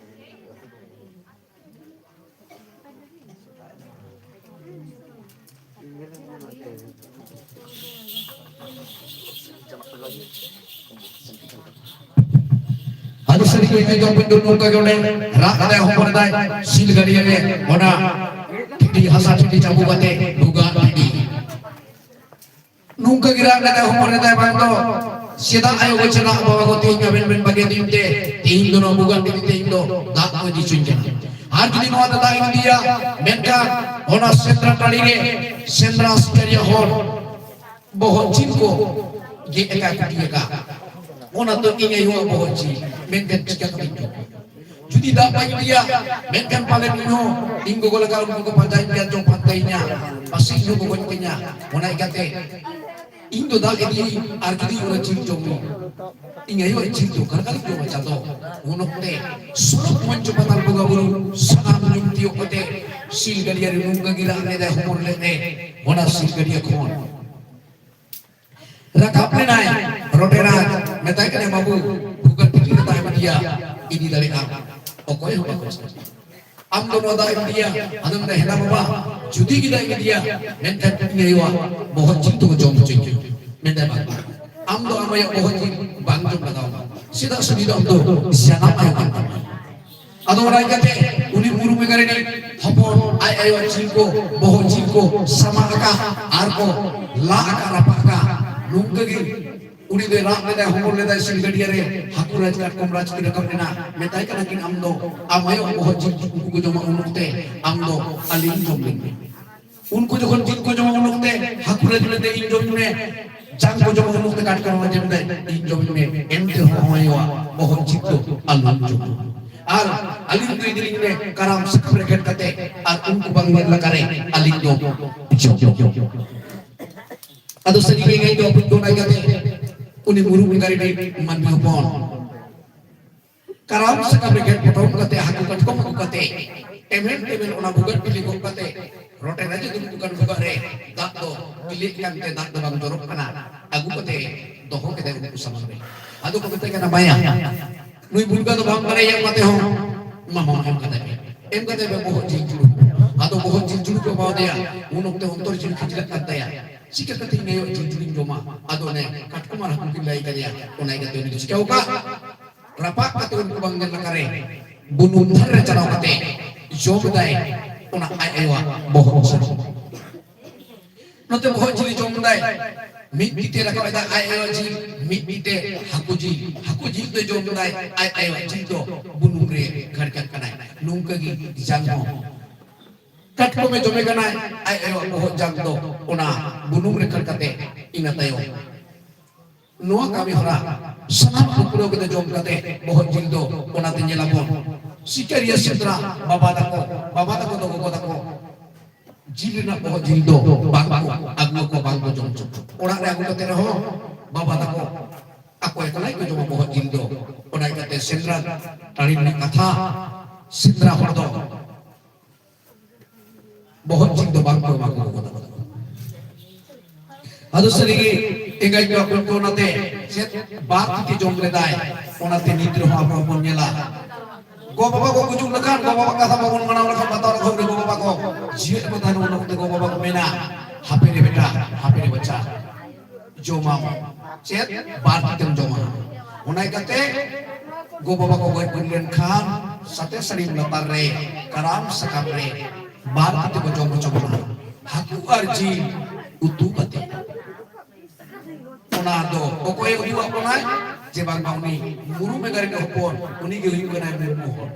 ᱟᱹᱰᱤ ᱥᱟᱹᱨᱤ ᱜᱮ ᱡᱚᱢ ᱵᱤᱱ ᱫᱩ ᱱᱚᱝᱠᱟ ᱜᱮ ᱚᱸᱰᱮ ᱨᱟᱜ ᱠᱟᱛᱮ ᱦᱚᱯᱚᱱ ᱮᱫᱟᱭ ᱥᱤᱞ ᱜᱟᱹᱰᱭᱟᱹ ᱨᱮ ᱚᱱᱟ ᱴᱷᱤᱴᱤ ᱦᱟᱥᱟ ᱴᱷᱤᱴᱤ ᱪᱟᱵᱩ ᱠᱟᱛᱮ ᱵᱷᱩᱜᱟᱜ ᱴᱷᱤᱴᱤ᱾ ᱱᱚᱝᱠᱟ ᱜᱮ ᱨᱟᱜ ᱠᱟᱛᱮ ᱦᱚᱯᱚᱱ ᱮᱫᱟᱭ ᱵᱟᱝ ᱫᱚ ᱥᱮᱫᱟᱜ ᱟᱭᱳ ᱠᱚ ᱪᱟᱞᱟᱜ ᱵᱟᱵᱟ ᱠᱚ ᱛᱮᱦᱮᱧ ᱟᱵᱮᱱ ᱵᱮᱱ ᱵᱟᱜᱮ ᱫᱤᱱ ᱛᱮ ᱛᱮᱦᱮᱧ ᱫᱚ ᱱᱚᱣᱟ ᱵᱷᱩᱜᱟᱜ ᱴᱷᱤᱴᱤ ᱛᱮᱦᱮᱧ ᱫᱚ ᱫᱟᱜ ᱠᱚ ᱤᱫᱤ ᱦᱚᱪᱚᱧ ᱠᱟᱱᱟ᱾ ᱟᱨ ᱡᱩᱫᱤ ᱱᱚᱣᱟ ᱫᱚ ᱫᱟᱜ ᱤᱧ ᱤᱫᱤᱭᱟ ᱢᱮᱱᱠᱷᱟᱱ ᱚᱱᱟ ᱥᱮᱸᱫᱽᱨᱟ ᱴᱟᱺᱰᱤ ᱨᱮ ᱥᱮᱸᱫᱽᱨᱟ ᱥᱤᱠᱟᱹᱨᱤᱭᱟᱹ ᱦᱚᱲ ᱵᱚᱦᱚᱜ ᱡᱤᱞ ᱠᱚ ᱜᱮᱫ ᱟᱠᱟᱫ ᱠᱩᱴᱤ ᱟᱠᱟᱫ᱾ ᱚᱱᱟ ᱫᱚ ᱤᱧ ᱟᱭᱳᱣᱟᱜ ᱵᱚᱦᱚᱜ ᱡᱤᱞ᱾ ᱢᱮᱱᱠᱷᱟᱱ ᱪᱤᱠᱟ ᱠᱟᱛᱮᱧ ᱡᱚᱢᱟ? ᱡᱩᱫᱤ ᱫᱟᱜ ᱵᱟᱹᱧ ᱤᱫᱤᱭᱟ, ᱢᱮᱱᱠᱷᱟᱱ ᱯᱟᱞᱮ ᱤᱧ ᱦᱚᱸ ᱤᱧ ᱜᱚᱜᱚ ᱞᱮᱠᱟ ᱩᱱᱠᱩ ᱠᱚ ᱯᱟᱸᱡᱟᱧ ᱜᱮᱭᱟ, ᱪᱚ ᱯᱟᱱᱛᱮᱭᱤᱧᱟ, ᱯᱟᱥᱮᱡ ᱤᱧ ᱦᱚᱸ ᱜᱚᱜᱚᱧ ᱛᱤᱧᱟ᱾ ᱚᱱᱟ ᱤᱠᱟᱹᱛᱮ ᱤᱧ ᱫᱚ ᱫᱟᱜ ᱤᱫᱤᱭᱟᱹᱧ ᱟᱨ ᱡᱩᱫᱤ ᱚᱱᱟ ᱡᱤᱞ ᱡᱚᱢ ᱤᱧ, ᱤᱧ ᱟᱭᱳᱣᱟᱜ ᱡᱤᱞ ᱫᱚ ᱚᱠᱟ ᱞᱮᱠᱟᱧ ᱡᱚᱢᱟ ᱪᱟᱸᱫᱚ? ᱩᱱ ᱚᱠᱛᱮ ᱥᱚᱨᱚᱜ ᱢᱚᱧᱪᱚ ᱯᱟᱛᱟᱞ ᱵᱚᱸᱜᱟ ᱵᱩᱨᱩ ᱥᱟᱱᱟᱢ ᱧᱩᱢ ᱛᱤᱭᱳᱜ ᱠᱟᱛᱮ ᱥᱤᱞ ᱜᱟᱹᱰᱭᱟᱹ ᱨᱮ ᱱᱚᱝᱠᱟ ᱜᱮ ᱨᱟᱜ ᱞᱮᱫᱟᱭ, ᱦᱚᱢᱚᱨ ᱞᱮᱫ ᱮ ᱚᱱᱟ ᱥᱤᱞ ᱜᱟᱹᱰᱭᱟᱹ ᱠᱷᱚᱱ᱾ ᱨᱟᱠᱟᱵ ᱞᱮᱱᱟᱭ ᱨᱚᱴᱮ ᱨᱟᱡᱽ, ᱢᱮᱛᱟᱭ ᱠᱟᱱᱟᱭ, "ᱵᱟᱹᱵᱩ, ᱵᱷᱩᱜᱟᱹᱜ ᱴᱤᱠᱤ ᱨᱮ ᱫᱟᱜ ᱮᱢ ᱤᱫᱤᱭᱟ, ᱤᱫᱤ ᱫᱟᱲᱮᱭᱟᱜᱼᱟ?" ᱚᱠᱚᱭ ᱦᱚᱸ ᱵᱟᱠᱚ ᱪᱤᱠᱟᱹ᱾ "ᱟᱢ ᱫᱚ ᱱᱚᱣᱟ ᱫᱟᱜ ᱮᱢ ᱤᱫᱤᱭᱟ?" ᱟᱫᱚ ᱢᱮᱱᱫᱟᱭ, "ᱦᱮᱸ ᱫᱟ ᱵᱟᱵᱟ, ᱡᱩᱫᱤ ᱜᱮ ᱫᱟᱜ ᱤᱧ ᱤᱫᱤᱭᱟ, ᱢᱮᱱᱠᱷᱟᱱ ᱤᱧ ᱟᱭᱳᱣᱟᱜ ᱵᱚᱦᱚᱜ ᱡᱤᱞ ᱫᱚᱠᱚ ᱡᱚᱢ ᱦᱚᱪᱚᱧ ᱜᱮᱭᱟ᱾" ᱢᱮᱱᱫᱟᱭ, "ᱵᱟᱝ, ᱟᱢ ᱫᱚ ᱟᱢ ᱟᱭᱳᱣᱟᱜ ᱵᱚᱦᱚᱜ ᱡᱤᱞ ᱵᱟᱝ ᱡᱚᱢ ᱞᱟᱜᱟᱣ ᱟᱢᱟ, ᱪᱮᱫᱟᱜ ᱥᱮ ᱩᱱᱤ ᱫᱚ ᱟᱢ ᱫᱚ ᱡᱟᱱᱟᱢ ᱟᱭᱳ ᱠᱟᱱ ᱛᱟᱢᱟ᱾" ᱟᱫᱚ ᱚᱱᱟ ᱤᱠᱟᱹᱛᱮ ᱩᱱᱤ ᱢᱩᱨᱩᱢ ᱮᱜᱟᱨᱤ ᱨᱤᱱᱤᱡ ᱦᱚᱯᱚᱱ ᱟᱡ ᱟᱭᱳᱣᱟᱜ ᱡᱤᱞ ᱠᱚ, ᱵᱚᱦᱚᱜ ᱡᱤᱞ ᱠᱚ ᱥᱟᱢᱟᱜ ᱟᱠᱟᱫ ᱟᱨ ᱠᱚ ᱞᱟᱜ ᱟᱠᱟᱫ, ᱨᱟᱯᱟᱜ ᱟᱠᱟᱫ᱾ ᱱᱚᱝᱠᱟ ᱜᱮ ᱩᱱᱤ ᱫᱚᱭ ᱨᱟᱜ ᱞᱮᱫᱟᱭ, ᱦᱚᱢᱚᱨ ᱞᱮᱫᱟᱭ, ᱥᱤᱞ ᱜᱟᱹᱰᱭᱟᱹ ᱨᱮ ᱦᱟᱹᱠᱩ ᱨᱟᱡᱽ, ᱠᱟᱴᱠᱚᱢ ᱨᱟᱡᱽ ᱠᱤᱱ ᱨᱟᱠᱟᱵ ᱞᱮᱱᱟ᱾ ᱢᱮᱛᱟᱭ ᱠᱟᱱᱟ ᱠᱤᱱ, "ᱟᱢ ᱫᱚ ᱟᱢ ᱟᱭᱳᱣᱟᱜ ᱵᱚᱦᱚᱜ ᱡᱤᱞ ᱩᱱᱠᱩ ᱠᱚ ᱡᱚᱢᱟ, ᱩᱱ ᱚᱠᱛᱮ ᱟᱢ ᱫᱚ ᱟᱹᱞᱤᱧ ᱡᱚᱢ ᱞᱤᱧ ᱢᱮ᱾" ᱩᱱᱠᱩ ᱡᱚᱠᱷᱚᱱ ᱡᱤᱞ ᱠᱚ ᱡᱚᱢᱟ, ᱩᱱ ᱚᱠᱛᱮ ᱦᱟᱹᱠᱩ ᱨᱟᱡᱽ ᱢᱮᱱᱛᱮ ᱤᱧ ᱡᱚᱢ ᱢᱮ, ᱡᱟᱝ ᱠᱚ ᱡᱚᱢᱟ, ᱩᱱ ᱚᱠᱛᱮ ᱠᱟᱴᱠᱚᱢ ᱨᱟᱡᱽ ᱢᱮᱱᱛᱮ ᱤᱧ ᱡᱚᱢ ᱢᱮ, ᱮᱱᱛᱮ ᱨᱮᱦᱚᱸ ᱟᱢ ᱟᱭᱳᱣᱟᱜ ᱵᱚᱦᱚᱜ ᱡᱤᱞ ᱫᱚ ᱟᱞᱚᱢ ᱡᱚᱢᱟ᱾ ᱟᱨ ᱟᱹᱞᱤᱧ ᱫᱚ ᱤᱫᱤ ᱞᱤᱧ ᱢᱮ ᱠᱟᱨᱟᱢ ᱥᱟᱠᱟᱢ ᱨᱮ ᱜᱷᱮᱴ ᱠᱟᱛᱮ, ᱟᱨ ᱩᱱᱠᱩ ᱵᱟᱝ ᱧᱮᱞ ᱞᱟᱠᱟᱨᱮ ᱟᱹᱞᱤᱧ ᱫᱚ ᱡᱚᱢ᱾ ᱟᱫᱚ ᱥᱟᱹᱨᱤ ᱜᱮ ᱤᱧ ᱫᱚ ᱵᱩᱡᱽ ᱫᱚ ᱚᱱᱟ ᱤᱠᱟᱹᱛᱮ ᱩᱱᱤ ᱢᱩᱨᱩᱢ ᱮᱜᱟᱨᱤ ᱨᱤᱱᱤᱡ ᱢᱟᱹᱱᱢᱤ ᱦᱚᱯᱚᱱ ᱠᱟᱨᱟᱢ ᱥᱟᱠᱟᱢ ᱨᱮ ᱜᱷᱮᱴ ᱯᱚᱴᱚᱢ ᱠᱟᱛᱮ, ᱦᱟᱹᱠᱩ ᱠᱟᱴᱠᱚᱢ ᱟᱹᱜᱩ ᱠᱟᱛᱮ, ᱴᱮᱢᱮᱱ ᱴᱮᱢᱮᱱ ᱚᱱᱟ ᱵᱷᱩᱜᱟᱹᱜ ᱴᱷᱤᱞᱤ ᱜᱚᱜ ᱠᱟᱛᱮ, ᱨᱚᱴᱮ ᱨᱟᱡᱽ ᱫᱩᱲᱩᱵ ᱟᱠᱟᱱ ᱵᱷᱩᱜᱟᱹᱜ ᱨᱮ ᱫᱟᱜ ᱫᱚ ᱜᱤᱞᱤᱜ ᱠᱟᱱᱛᱮ ᱫᱟᱜ ᱫᱚ ᱵᱟᱝ ᱡᱚᱨᱚᱜ ᱠᱟᱱᱟ᱾ ᱟᱹᱜᱩ ᱠᱟᱛᱮ ᱫᱚᱦᱚ ᱠᱮᱫᱟᱭ ᱩᱱᱠᱩ ᱥᱟᱢᱟᱝ ᱨᱮ᱾ ᱟᱫᱚ ᱠᱚ ᱢᱮᱛᱟᱭ ᱠᱟᱱᱟ, "ᱵᱟᱭᱟ, ᱱᱩᱭ ᱵᱩᱞᱜᱟ ᱫᱚ ᱵᱟᱢ ᱵᱟᱲᱟᱭᱟ, ᱮᱢ ᱠᱟᱛᱮ ᱦᱚᱸ ᱢᱟᱢᱟ ᱮᱢ ᱠᱟᱫᱟᱭ ᱯᱮ, ᱮᱢ ᱠᱟᱛᱮ ᱯᱮ ᱵᱚᱦᱚᱜ ᱡᱤᱞ ᱪᱩᱲᱩ᱾" ᱟᱫᱚ ᱵᱚᱦᱚᱜ ᱡᱤᱞ ᱪᱩᱲᱩ ᱠᱚ ᱮᱢᱟᱣᱟᱫᱮᱭᱟ᱾ ᱩᱱ ᱚᱠᱛᱮ ᱚᱱᱛᱚᱨ ᱡᱤᱣᱤ ᱠᱷᱤᱡᱞᱟᱹᱜ ᱠᱟᱱ ᱛᱟᱭᱟ, "ᱪᱤᱠᱟᱹ ᱠᱟᱛᱮ ᱤᱧ ᱟᱭᱳᱣᱟᱜ ᱡᱤᱞ ᱪᱩᱲᱩᱧ ᱡᱚᱢᱟ?" ᱟᱫᱚ ᱚᱱᱮ ᱠᱟᱴᱠᱚᱢ ᱟᱨ ᱦᱟᱹᱠᱩ ᱠᱤᱱ ᱞᱟᱹᱭ ᱠᱟᱫᱮᱭᱟ, ᱚᱱᱟ ᱤᱠᱟᱹᱛᱮ ᱩᱱᱤ ᱫᱚ ᱪᱤᱠᱟᱹᱣ ᱠᱟᱜ? ᱨᱟᱯᱟᱜ ᱠᱟᱛᱮ ᱩᱱᱠᱩ ᱵᱟᱝ ᱧᱮᱞ ᱞᱮᱠᱟᱨᱮ ᱵᱩᱱᱩᱢ ᱫᱷᱟᱨᱮ ᱨᱮ ᱪᱟᱞᱟᱣ ᱠᱟᱛᱮ ᱡᱚᱢ ᱮᱫᱟᱭ ᱚᱱᱟ ᱟᱡ ᱟᱭᱳᱣᱟᱜ ᱵᱚᱦᱚᱜ ᱡᱤᱞ᱾ ᱱᱚᱛᱮ ᱵᱚᱦᱚᱜ ᱡᱤᱞ ᱡᱚᱢ ᱮᱫᱟᱭ, ᱢᱤᱫ ᱛᱤ ᱛᱮ ᱨᱟᱠᱟᱵ ᱮᱫᱟᱭ ᱟᱡ ᱟᱭᱳᱣᱟᱜ ᱡᱤᱞ, ᱢᱤᱫ ᱛᱤ ᱛᱮ ᱦᱟᱹᱠᱩ ᱡᱤᱞ, ᱦᱟᱹᱠᱩ ᱡᱤᱞ ᱫᱚ ᱡᱚᱢ ᱮᱫᱟᱭ, ᱟᱡ ᱟᱭᱳᱣᱟᱜ ᱡᱤᱞ ᱫᱚ ᱵᱩᱱᱩᱢ ᱨᱮ ᱜᱷᱟᱹᱲᱠᱟᱜ ᱠᱟᱱᱟᱭ᱾ ᱱᱚᱝᱠᱟ ᱜᱮ ᱡᱟᱝ ᱦᱚᱸ ᱠᱟᱴᱠᱚᱢᱮ ᱡᱚᱢᱮ ᱠᱟᱱᱟᱭ, ᱟᱡ ᱟᱭᱳᱣᱟᱜ ᱵᱚᱦᱚᱜ ᱡᱟᱝ ᱫᱚ ᱚᱱᱟ ᱵᱩᱱᱩᱢ ᱨᱮ ᱠᱷᱟᱹᱲ ᱠᱟᱛᱮ ᱤᱱᱟᱹ ᱛᱟᱭᱚᱢ ᱱᱚᱣᱟ ᱠᱟᱹᱢᱤ ᱦᱚᱨᱟ ᱥᱟᱱᱟᱢ ᱠᱚ ᱯᱩᱨᱟᱹᱣ ᱠᱟᱛᱮ ᱡᱚᱢ ᱠᱟᱛᱮ ᱵᱚᱦᱚᱜ ᱡᱤᱞ ᱫᱚ ᱚᱱᱟᱛᱮ ᱧᱮᱞᱟᱵᱚᱱ᱾ ᱥᱤᱠᱟᱹᱨᱤᱭᱟᱹ ᱥᱮᱸᱫᱽᱨᱟ ᱵᱟᱵᱟ ᱛᱟᱠᱚ, ᱵᱟᱵᱟ ᱛᱟᱠᱚ ᱫᱚ ᱜᱚᱜᱚ ᱛᱟᱠᱚ ᱡᱤᱞ ᱨᱮᱱᱟᱜ ᱵᱚᱦᱚᱜ ᱡᱤᱞ ᱫᱚ ᱵᱟᱝ ᱠᱚ ᱟᱹᱜᱩ ᱟᱠᱚ, ᱵᱟᱝ ᱠᱚ ᱡᱚᱢ ᱦᱚᱪᱚ ᱠᱚᱣᱟ᱾ ᱚᱲᱟᱜ ᱨᱮ ᱟᱹᱜᱩ ᱠᱟᱛᱮ ᱨᱮᱦᱚᱸ ᱵᱟᱵᱟ ᱛᱟᱠᱚ ᱟᱠᱚ ᱮᱠᱞᱟ ᱜᱮᱠᱚ ᱡᱚᱢᱟ ᱵᱚᱦᱚᱜ ᱡᱤᱞ ᱫᱚ᱾ ᱚᱱᱟ ᱤᱭᱠᱟᱹᱛᱮ ᱥᱮᱸᱫᱽᱨᱟ ᱴᱟᱺᱰᱤ ᱨᱮᱱᱟᱜ ᱠᱟᱛᱷᱟ, ᱥᱮᱸᱫᱽᱨᱟ ᱦᱚᱲ ᱫᱚ ᱵᱚᱦᱚᱜ ᱡᱤᱞ ᱫᱚ ᱵᱟᱝ ᱠᱚ ᱮᱢᱟ ᱠᱚ ᱠᱟᱱᱟ᱾ ᱟᱫᱚ ᱥᱟᱹᱨᱤᱜᱮ ᱮᱸᱜᱟᱡ ᱠᱚᱣᱟ ᱠᱚ ᱚᱱᱟᱛᱮ ᱪᱮᱫ ᱵᱟᱨ ᱛᱤᱛᱮ ᱡᱚᱢ ᱞᱮᱫᱟᱭ, ᱚᱱᱟᱛᱮ ᱱᱤᱛ ᱨᱮᱦᱚᱸ ᱟᱵᱚ ᱵᱚᱱ ᱧᱮᱞᱟ᱾ ᱜᱚ ᱵᱟᱵᱟ ᱠᱚ ᱜᱩᱡᱩᱜ ᱞᱮᱠᱷᱟᱱ, ᱜᱚ ᱵᱟᱵᱟ ᱠᱟᱛᱷᱟ ᱵᱟᱵᱚᱱ ᱢᱟᱱᱟᱣ ᱞᱮᱠᱷᱟᱱ, ᱵᱟᱛᱟᱣ ᱞᱮᱠᱷᱟᱱ ᱜᱚ ᱵᱟᱵᱟ ᱠᱚ ᱡᱤᱣᱮᱫ ᱠᱚ ᱛᱟᱦᱮᱱ, ᱩᱱ ᱚᱠᱛᱮ ᱜᱚ ᱵᱟᱵᱟ ᱠᱚ ᱢᱮᱱᱟ, "ᱦᱟᱯᱮ ᱨᱮ ᱵᱮᱴᱟ, ᱦᱟᱯᱮ ᱨᱮ ᱵᱟᱪᱟ, ᱡᱚᱢᱟᱢ ᱪᱮᱫ ᱵᱟᱨ ᱛᱤᱛᱮᱢ ᱡᱚᱢᱟ?" ᱚᱱᱟ ᱤᱭᱠᱟᱹᱛᱮ ᱜᱚ ᱵᱟᱵᱟ ᱠᱚ ᱜᱚᱡ ᱜᱩᱨ ᱞᱮᱱᱠᱷᱟᱱ ᱥᱟᱛᱮ ᱥᱟᱹᱲᱤᱢ ᱞᱟᱛᱟᱨ ᱨᱮ ᱠᱟᱨᱟᱢ ᱥᱟᱠᱟᱢ ᱨᱮ ᱵᱟᱨ ᱛᱤᱛᱮ ᱠᱚ ᱡᱚᱢ ᱦᱚᱪᱚ ᱵᱚᱱᱟ᱾ ᱦᱟᱹᱠᱩ ᱟᱨ ᱡᱤᱞ ᱩᱛᱩ ᱠᱟᱛᱮ᱾ ᱚᱱᱟ ᱫᱚ ᱚᱠᱚᱭᱮ ᱩᱫᱩᱜ ᱟᱫ ᱵᱚᱱᱟᱭ? ᱡᱮ ᱵᱟᱝᱢᱟ ᱩᱱᱤ ᱢᱩᱨᱢᱩ ᱮᱸᱜᱟ ᱨᱮᱱ ᱦᱚᱯᱚᱱ, ᱩᱱᱤ ᱜᱮ ᱦᱩᱭᱩᱜ ᱠᱟᱱᱟᱭ ᱢᱩᱨᱢᱩ ᱦᱚᱲ᱾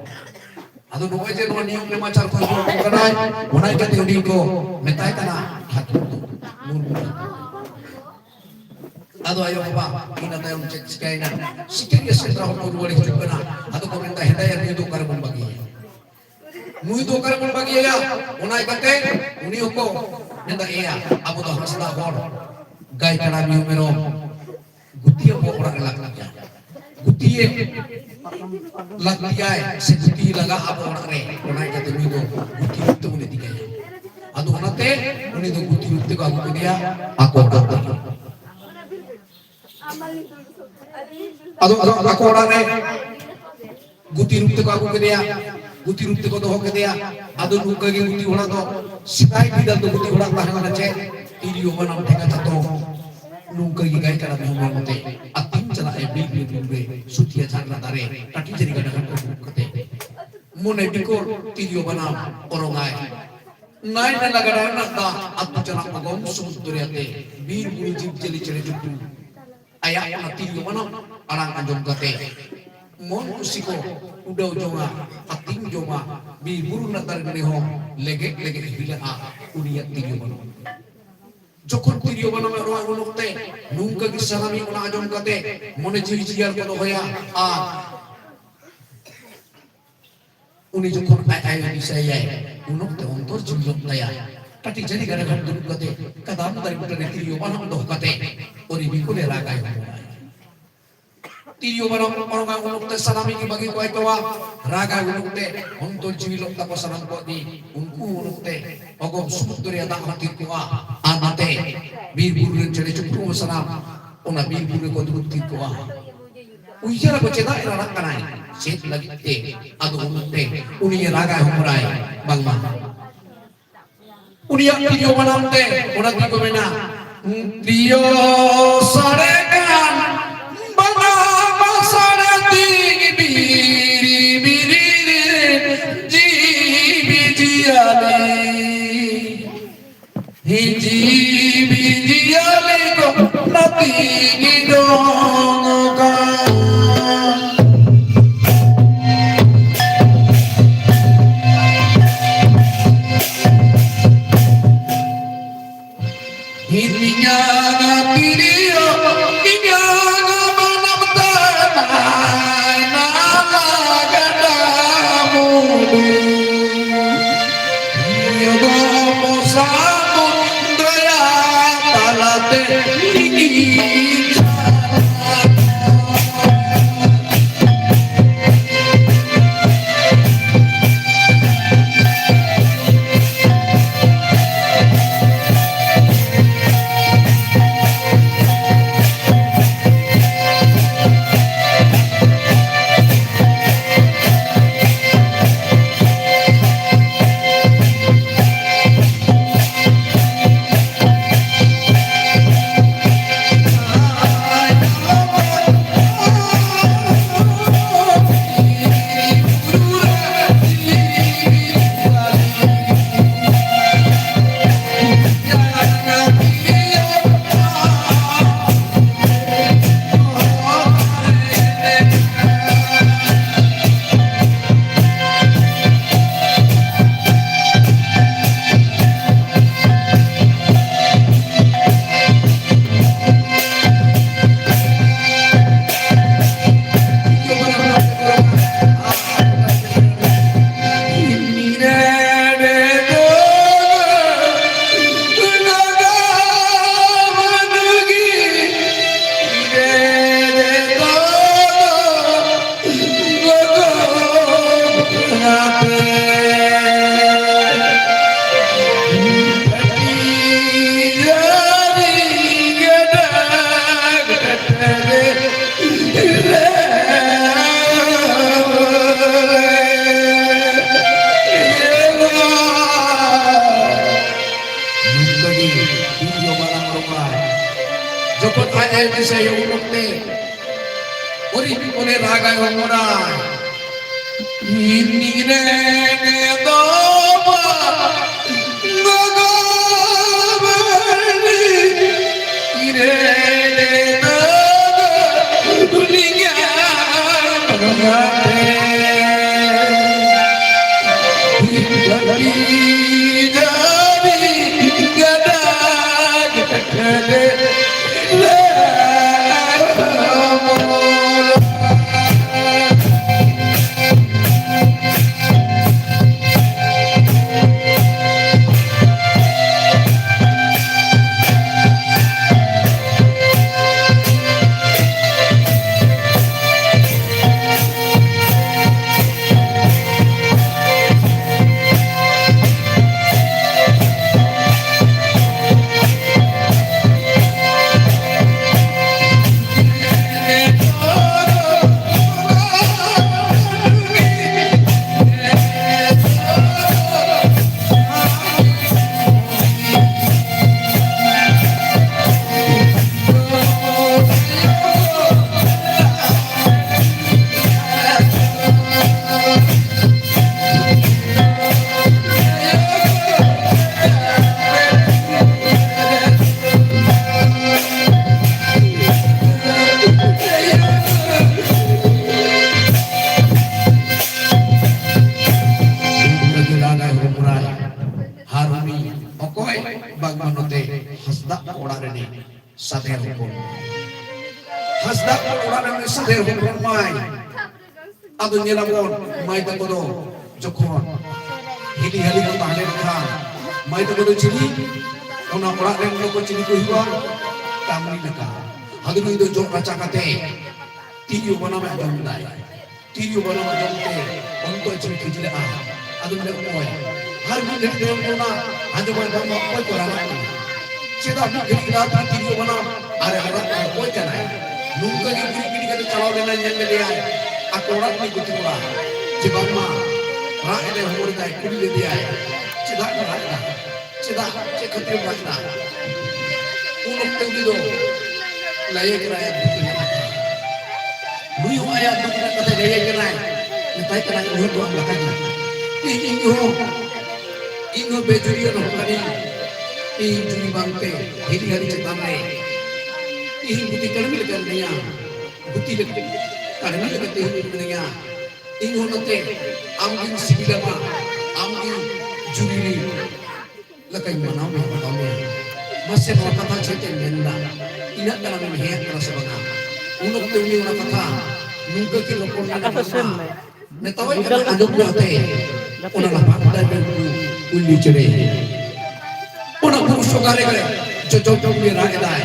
ᱟᱫᱚ ᱱᱚᱜᱼᱚᱭ ᱡᱮ ᱱᱚᱣᱟ ᱱᱤᱭᱚᱢ ᱱᱮᱢᱟᱪᱟᱨ ᱠᱚ ᱩᱫᱩᱜ ᱟᱵᱚᱱ ᱠᱟᱱᱟᱭ, ᱚᱱᱟ ᱤᱭᱠᱟᱹᱛᱮ ᱩᱱᱤ ᱠᱚ ᱢᱮᱛᱟᱭ ᱠᱟᱱᱟ ᱦᱟᱹᱠᱩ ᱩᱛᱩ, ᱢᱩᱨᱢᱩ ᱦᱟᱹᱠᱩ᱾ ᱟᱫᱚ ᱟᱭᱳ ᱵᱟᱵᱟ ᱤᱱᱟᱹ ᱛᱟᱭᱚᱢ ᱪᱮᱫ ᱪᱤᱠᱟᱹᱭᱮᱱᱟ? ᱥᱤᱠᱟᱹᱨᱤᱭᱟᱹ ᱥᱮᱸᱫᱽᱨᱟ ᱦᱚᱲ ᱠᱚ ᱨᱩᱣᱟᱹᱲ ᱦᱤᱡᱩᱜ ᱠᱟᱱᱟ᱾ ᱟᱫᱚ ᱠᱚ ᱢᱮᱱᱫᱟ, "ᱦᱮᱸᱫᱟᱭᱟ, ᱱᱩᱭ ᱫᱚ ᱚᱠᱟᱨᱮ ᱵᱚᱱ ᱵᱟᱹᱜᱤᱭᱟ? ᱱᱩᱭ ᱫᱚ ᱚᱠᱟᱨᱮ ᱵᱚᱱ ᱵᱟᱹᱜᱤᱭᱟ?" ᱚᱱᱟ ᱤᱭᱠᱟᱹᱛᱮ ᱩᱱᱤ ᱦᱚᱸᱠᱚ ᱢᱮᱱᱫᱟ, "ᱮᱭᱟ, ᱟᱵᱚ ᱫᱚ ᱦᱟᱸᱥᱫᱟ ᱦᱚᱲ, ᱜᱟᱹᱭ ᱠᱟᱰᱟ ᱢᱤᱦᱩ ᱢᱮᱨᱚᱢ ᱜᱩᱛᱤ ᱟᱵᱚ ᱚᱲᱟᱜ ᱨᱮ ᱞᱟᱜᱟᱜ ᱜᱮᱭᱟ᱾ ᱜᱩᱛᱤᱭᱮ ᱞᱟᱹᱠᱛᱤᱭᱟᱭ ᱥᱮ ᱜᱩᱛᱤ ᱞᱟᱜᱟᱜ ᱟᱵᱚ ᱚᱲᱟᱜ ᱨᱮ, ᱚᱱᱟ ᱤᱭᱠᱟᱹᱛᱮ ᱱᱩᱭ ᱫᱚ ᱜᱩᱛᱤ ᱨᱩᱯ ᱛᱮᱵᱚᱱ ᱤᱫᱤ ᱠᱟᱭᱟ᱾" ᱟᱫᱚ ᱚᱱᱟᱛᱮ ᱩᱱᱤ ᱫᱚ ᱜᱩᱛᱤ ᱨᱩᱯ ᱛᱮᱠᱚ ᱟᱹᱜᱩ ᱠᱮᱫᱮᱭᱟ ᱟᱠᱚ ᱚᱲᱟᱜ ᱛᱮ᱾ ᱟᱫᱚ, ᱟᱫᱚ ᱟᱠᱚ ᱚᱲᱟᱜ ᱨᱮ ᱜᱩᱛᱤ ᱨᱩᱯ ᱛᱮᱠᱚ ᱟᱹᱜᱩ ᱠᱮᱫᱮᱭᱟ, ᱜᱩᱛᱤ ᱨᱩᱯ ᱛᱮᱠᱚ ᱫᱚᱦᱚ ᱠᱮᱫᱮᱭᱟ᱾ ᱟᱫᱚ ᱱᱚᱝᱠᱟ ᱜᱮ ᱜᱩᱛᱤ ᱚᱲᱟᱜ ᱫᱚ, ᱥᱮᱫᱟᱭ ᱵᱤᱫᱟᱹᱞ ᱫᱚ ᱜᱩᱛᱤ ᱚᱲᱟᱜ ᱛᱟᱦᱮᱸ ᱞᱮᱱᱟ ᱪᱮᱫ? ᱛᱤᱨᱭᱳ, ᱵᱟᱱᱟᱢ, ᱴᱷᱮᱸᱜᱟ, ᱪᱟᱛᱚᱢ᱾ ᱱᱚᱝᱠᱟ ᱜᱮ ᱜᱟᱹᱭ ᱠᱟᱰᱟ ᱢᱤᱦᱩ ᱢᱮᱨᱚᱢ ᱟᱛᱮ ᱟᱹᱛᱤᱧ ᱪᱟᱞᱟᱜ ᱮ ᱵᱤᱨ ᱨᱮ, ᱵᱩᱨᱩ ᱨᱮ, ᱥᱩᱛᱤᱭᱟ ᱡᱷᱟᱨᱱᱟ ᱫᱟᱨᱮ, ᱴᱟᱹᱴᱤ ᱡᱟᱹᱨᱤ ᱜᱟᱰᱟ ᱜᱷᱟᱴ ᱨᱮ ᱫᱩᱲᱩᱵ ᱠᱟᱛᱮ᱾ ᱢᱚᱱᱮ ᱵᱤᱠᱚᱞ ᱛᱤᱨᱭᱳ ᱵᱟᱱᱟᱢ ᱚᱨᱚᱝᱟᱭ᱾ ᱱᱟᱭ ᱱᱟᱞᱟ ᱜᱟᱰᱟ ᱨᱮᱱᱟᱜ ᱫᱟᱜ ᱟᱹᱛᱩ ᱪᱟᱞᱟᱜ ᱚᱜᱚᱢ ᱥᱚᱢᱩᱫᱨᱚ ᱟᱛᱮ ᱵᱤᱨ ᱵᱩᱨᱩ ᱡᱤᱵᱽ ᱡᱤᱭᱟᱹᱞᱤ ᱪᱮᱬᱮ ᱪᱩᱯᱲᱩ ᱟᱭᱟᱜ ᱚᱱᱟ ᱛᱤᱨᱭᱳ ᱵᱟᱱᱟᱢ ᱟᱲᱟᱝ ᱟᱸᱡᱚᱢ ᱠᱟᱛᱮ ᱢᱚᱱ ᱠᱩᱥᱤ ᱠᱚ ᱩᱰᱟᱹᱣ ᱡᱚᱝᱟ, ᱟᱹᱛᱤᱧ ᱡᱚᱝᱟ, ᱵᱤᱨ ᱵᱩᱨᱩ ᱨᱮᱱᱟᱜ ᱫᱟᱨᱮ ᱱᱟᱹᱲᱤ ᱦᱚᱸ ᱞᱮᱜᱮᱡ ᱞᱮᱜᱮᱡ ᱦᱤᱞᱟᱹᱜᱼᱟ ᱩᱱᱤᱭᱟᱜ ᱛᱤᱨᱭᱳ ᱵᱟᱱᱟᱢ᱾ ᱡᱚᱠᱷᱚᱱ ᱛᱤᱨᱭᱳ ᱵᱟᱱᱟᱢ ᱮ ᱨᱚᱲᱟ ᱩᱱ ᱚᱠᱛᱮ ᱱᱚᱝᱠᱟ ᱜᱮ ᱥᱟᱱᱟᱢᱤᱡ ᱚᱱᱟ ᱟᱸᱡᱚᱢ ᱠᱟᱛᱮ ᱢᱚᱱᱮ ᱡᱤᱣᱤ ᱡᱤᱭᱟᱹᱲ ᱠᱚ ᱫᱚᱦᱚᱭᱟ ᱟᱨ ᱩᱱᱤ ᱡᱚᱠᱷᱚᱱ ᱟᱡ ᱟᱭᱳᱭ ᱫᱤᱥᱟᱹᱭᱟᱭ, ᱩᱱ ᱚᱠᱛᱮ ᱚᱱᱛᱚᱨ ᱡᱤᱣᱤ ᱞᱚᱜ ᱛᱟᱭᱟ᱾ ᱠᱟᱹᱴᱤᱡ ᱡᱟᱹᱱᱤ ᱜᱟᱰᱟ ᱜᱷᱟᱴ ᱫᱩᱲᱩᱵ ᱠᱟᱛᱮ ᱠᱟᱫᱟᱢ ᱫᱟᱨᱮ ᱵᱩᱴᱟᱹ ᱨᱮ ᱛᱤᱨᱭᱳ ᱵᱟᱱᱟᱢ ᱫᱚᱦᱚ ᱠᱟᱛᱮ ᱩᱱᱤ ᱵᱤᱠᱚᱞᱮ ᱨᱟᱜᱟᱭ ᱦᱚᱢᱚᱨᱟᱭ᱾ ᱛᱤᱨᱭᱳ ᱵᱟᱱᱟᱢ ᱚᱱᱚᱝᱟ ᱩᱱ ᱚᱠᱛᱮ ᱥᱟᱱᱟᱢ ᱜᱮ ᱵᱟᱹᱜᱤ ᱠᱚ ᱟᱹᱭᱠᱟᱹᱣᱟ᱾ ᱨᱟᱜᱟᱭ ᱩᱱ ᱚᱠᱛᱮ ᱚᱱᱛᱚᱨ ᱡᱤᱣᱤ ᱞᱚᱜ ᱛᱟᱠᱚ ᱥᱟᱱᱟᱢ ᱠᱚ ᱜᱮ᱾ ᱩᱱᱠᱩ ᱩᱱ ᱚᱠᱛᱮ ᱚᱜᱚᱢ ᱥᱩᱢᱩᱫᱨᱚ ᱨᱮᱭᱟᱜ ᱫᱟᱜ ᱦᱚᱸ ᱛᱷᱤᱨ ᱠᱚᱜᱼᱟ᱾ ᱟᱨ ᱱᱚᱛᱮ ᱵᱤᱨ ᱵᱩᱨᱩ ᱨᱮᱱ ᱪᱮᱬᱮ ᱪᱤᱯᱨᱩ ᱦᱚᱸ ᱥᱟᱱᱟᱢ ᱚᱱᱟ ᱵᱤᱨ ᱵᱩᱨᱩ ᱨᱮᱠᱚ ᱫᱩᱲᱩᱵ ᱛᱷᱤᱨ ᱠᱚᱜᱼᱟ᱾ ᱩᱭᱦᱟᱹᱨ ᱟᱠᱚ ᱪᱮᱫᱟᱜ ᱮ ᱨᱟᱨᱟᱜ ᱠᱟᱱᱟᱭ, ᱪᱮᱫ ᱞᱟᱹᱜᱤᱫ ᱛᱮ? ᱟᱫᱚ ᱩᱱ ᱚᱠᱛᱮ ᱩᱱᱤ ᱨᱟᱜᱟᱭ ᱦᱚᱢᱚᱨᱟᱭ ᱵᱟᱝᱢᱟ ᱩᱱᱤᱭᱟᱜ ᱛᱤᱨᱭᱳ ᱵᱟᱱᱟᱢ ᱛᱮ ᱚᱱᱟ ᱛᱮᱠᱚ ᱢᱮᱱᱟ, ᱛᱤᱨᱭᱳ ᱥᱟᱰᱮ ᱠᱟᱱ ᱵᱟᱱᱟᱢ ᱥᱟᱰᱮ ᱛᱤᱧ ᱵᱤᱨᱤ ᱵᱤᱨᱤ ᱨᱮ ᱡᱤᱣᱤ ᱡᱤᱭᱟᱹᱞᱤ᱾ ᱦᱤᱸᱡᱤ ᱵᱤᱸᱡᱤ ᱟᱞᱮ ᱫᱚ ᱱᱟᱹᱛᱤ ᱜᱮ ᱫᱚᱱ ᱠᱟᱱ᱾ ᱦᱤᱸᱡᱤ ᱤᱧᱟᱜ ᱛᱤᱨᱭᱳ, ᱤᱧᱟᱜ ᱵᱟᱱᱟᱢ ᱛᱟᱭ ᱱᱟᱞᱟ ᱜᱟᱰᱟ ᱢᱩᱰᱩ᱾ ᱤᱭᱟᱹ ᱫᱚ ᱢᱚᱥᱟ ᱠᱚ ᱫᱚᱭᱟ ᱛᱟᱞᱟᱛᱮ ᱤᱧᱤᱧ ᱡᱚᱠᱷᱚᱱ ᱟᱡ ᱟᱭᱳ ᱫᱤᱥᱟᱹᱭᱟ ᱩᱱ ᱚᱠᱛᱮ ᱚᱨᱤ ᱚᱱᱮ ᱨᱟᱜᱟᱭ ᱦᱚᱢᱚᱨᱟᱭ᱾ ᱤᱧ ᱨᱮᱱ ᱫᱚ ᱵᱟ ᱜᱚᱜᱚ ᱵᱟᱹᱱᱤ, ᱤᱧ ᱨᱮᱱ ᱫᱚ ᱩᱱᱤ ᱜᱮ ᱟᱨ ᱵᱟᱝᱟ᱾ ᱟᱨ ᱩᱱᱤ ᱚᱠᱚᱭ? ᱵᱟᱝᱢᱟ ᱱᱚᱛᱮ ᱦᱟᱸᱥᱫᱟᱜ ᱚᱲᱟᱜ ᱨᱤᱱᱤᱡ ᱥᱟᱫᱷᱮᱨ ᱦᱚᱯᱚᱱ᱾ ᱦᱟᱸᱥᱫᱟᱜ ᱚᱲᱟᱜ ᱨᱤᱱᱤᱡ ᱥᱟᱫᱷᱮᱨ ᱦᱚᱯᱚᱱ ᱢᱟᱹᱭ᱾ ᱟᱫᱚ ᱧᱮᱞᱟᱵᱚᱱ, ᱢᱟᱹᱭ ᱛᱟᱠᱚ ᱫᱚ ᱡᱚᱠᱷᱚᱱ ᱦᱤᱞᱤ ᱦᱟᱹᱞᱤ ᱠᱚ ᱛᱟᱦᱮᱸ ᱞᱮᱱᱠᱷᱟᱱ, ᱢᱟᱹᱭ ᱛᱟᱠᱚ ᱫᱚ ᱪᱤᱞᱤ? ᱚᱱᱟ ᱚᱲᱟᱜ ᱨᱮᱱ ᱫᱚᱠᱚ ᱪᱤᱞᱤ ᱠᱚ ᱦᱩᱭᱩᱜᱼᱟ? ᱠᱟᱹᱢᱤ ᱞᱮᱠᱟ᱾ ᱟᱫᱚ ᱱᱩᱭ ᱫᱚ ᱡᱚᱜ ᱨᱟᱪᱟ ᱠᱟᱛᱮ ᱛᱤᱨᱭᱳ ᱵᱟᱱᱟᱢ ᱮ ᱟᱸᱡᱚᱢ ᱫᱟᱭ᱾ ᱛᱤᱨᱭᱳ ᱵᱟᱱᱟᱢ ᱟᱸᱡᱚᱢ ᱛᱮ ᱚᱱᱛᱚᱭ ᱠᱷᱤᱡᱞᱟᱹᱜᱼᱟ᱾ ᱟᱫᱚ ᱢᱮᱱᱟ, ᱚᱠᱚᱭ? ᱟᱨ ᱢᱤᱫ ᱜᱷᱟᱹᱲᱤᱡ ᱛᱟᱭᱚᱢ ᱫᱚ ᱚᱱᱟ ᱟᱸᱡᱚᱢᱟᱭ, ᱵᱟᱝᱢᱟ ᱚᱠᱚᱭ ᱠᱚ ᱨᱟᱜ ᱠᱟᱱᱟ? ᱪᱮᱫᱟᱜ ᱢᱤᱫ ᱜᱷᱟᱹᱲᱤᱡ ᱞᱟᱦᱟ ᱛᱤᱨᱭᱳ ᱵᱟᱱᱟᱢ ᱟᱨ ᱨᱟᱜ ᱠᱟᱱᱟ, ᱚᱠᱚᱭ ᱠᱟᱱᱟᱭ? ᱱᱚᱝᱠᱟ ᱜᱮ ᱜᱩᱨᱤᱡ ᱜᱤᱰᱤ ᱠᱟᱛᱮ ᱪᱟᱞᱟᱣ ᱞᱮᱱᱟᱭ, ᱧᱮᱞ ᱞᱮᱫᱮᱭᱟᱭ ᱟᱠᱚ ᱚᱲᱟᱜ ᱨᱤᱱᱤᱡ ᱜᱩᱛᱤ ᱠᱚᱲᱟ ᱡᱮ ᱵᱟᱝᱢᱟ ᱨᱟᱜ ᱮᱫᱟᱭ, ᱦᱚᱦᱚ ᱞᱮᱫᱟᱭ, ᱠᱩᱞᱤ ᱞᱮᱫᱮᱭᱟᱭ, ᱪᱮᱫᱟᱜ ᱮᱢ ᱨᱟᱜ ᱮᱫᱟ? ᱪᱮᱫᱟᱜ, ᱪᱮᱫ ᱠᱷᱟᱹᱛᱤᱨ ᱮᱢ ᱨᱟᱜ ᱮᱫᱟ? ᱩᱱ ᱚᱠᱛᱮ ᱩᱱᱤ ᱫᱚ ᱞᱟᱹᱭ ᱠᱟᱱᱟᱭ ᱟᱭᱟᱜ ᱫᱩᱠ ᱨᱮᱱᱟᱜ ᱠᱟᱛᱷᱟ᱾ ᱱᱩᱭ ᱦᱚᱸ ᱟᱭᱟᱜ ᱫᱩᱠ ᱨᱮᱱᱟᱜ ᱠᱟᱛᱷᱟᱭ ᱞᱟᱹᱭ ᱠᱟᱱᱟᱭ, ᱢᱮᱛᱟᱭ ᱠᱟᱱᱟᱭ, ᱩᱭᱦᱟᱹᱨ ᱫᱚ ᱟᱢ ᱞᱮᱠᱟ ᱜᱮ᱾ ᱤᱧ, ᱤᱧ ᱦᱚᱸ, ᱤᱧ ᱦᱚᱸ ᱵᱮᱡᱩᱨᱤᱭᱟᱹ ᱦᱚᱲ ᱠᱟᱹᱱᱟᱹᱧ᱾ ᱤᱧ ᱡᱩᱨᱤ ᱵᱟᱝᱛᱮ ᱦᱤᱨᱤ ᱦᱟᱹᱨᱤ ᱪᱮᱛᱟᱱ ᱨᱮ ᱤᱧ ᱡᱩᱫᱤ ᱠᱟᱹᱲᱢᱤ ᱞᱮᱠᱟ ᱢᱤᱱᱟᱹᱧᱟ, ᱜᱩᱛᱤ ᱞᱮᱠᱟ, ᱠᱟᱹᱲᱢᱤ ᱞᱮᱠᱟᱛᱮ ᱤᱧ ᱢᱤᱱᱟᱹᱧᱟ᱾ ᱤᱧ ᱦᱚᱸ ᱱᱚᱛᱮ ᱟᱢᱜᱤᱧ ᱥᱤᱵᱤᱞᱟᱢᱟ, ᱟᱢᱜᱤᱧ ᱡᱩᱨᱤ ᱞᱮᱠᱟᱧ ᱢᱟᱱᱟᱣ ᱢᱮᱭᱟ, ᱢᱟᱱᱟᱣ ᱢᱮᱭᱟ᱾ ᱢᱟᱥᱮ ᱱᱚᱣᱟ ᱠᱟᱛᱷᱟ ᱪᱮᱫ ᱮᱢ ᱢᱮᱱᱫᱟ? ᱤᱱᱟᱹᱜ ᱜᱟᱱ ᱟᱢᱮᱢ ᱦᱮᱭᱟᱜ ᱠᱟᱱᱟ ᱥᱮ ᱵᱟᱝᱟ? ᱩᱱ ᱚᱠᱛᱮ ᱩᱱᱤ ᱚᱱᱟ ᱠᱟᱛᱷᱟ ᱱᱚᱝᱠᱟ ᱠᱤᱱ ᱨᱚᱯᱚᱲ ᱞᱮᱱᱟ ᱵᱟᱝᱢᱟ, ᱢᱮᱛᱟᱣᱟᱭ ᱠᱟᱱᱟ ᱟᱸᱡᱚᱢ ᱧᱚᱜ ᱛᱮ, ᱚᱱᱟ ᱞᱟᱯᱷᱟᱝ ᱫᱟᱨᱮ ᱨᱮ ᱩᱱᱠᱩ ᱠᱩᱞᱤ ᱪᱮᱬᱮ ᱚᱱᱟ ᱵᱩᱨᱩ ᱥᱚᱸᱜᱷᱟ ᱨᱮ ᱡᱚᱡᱚᱢ ᱠᱩᱞᱤ ᱨᱟᱜ ᱮᱫᱟᱭ᱾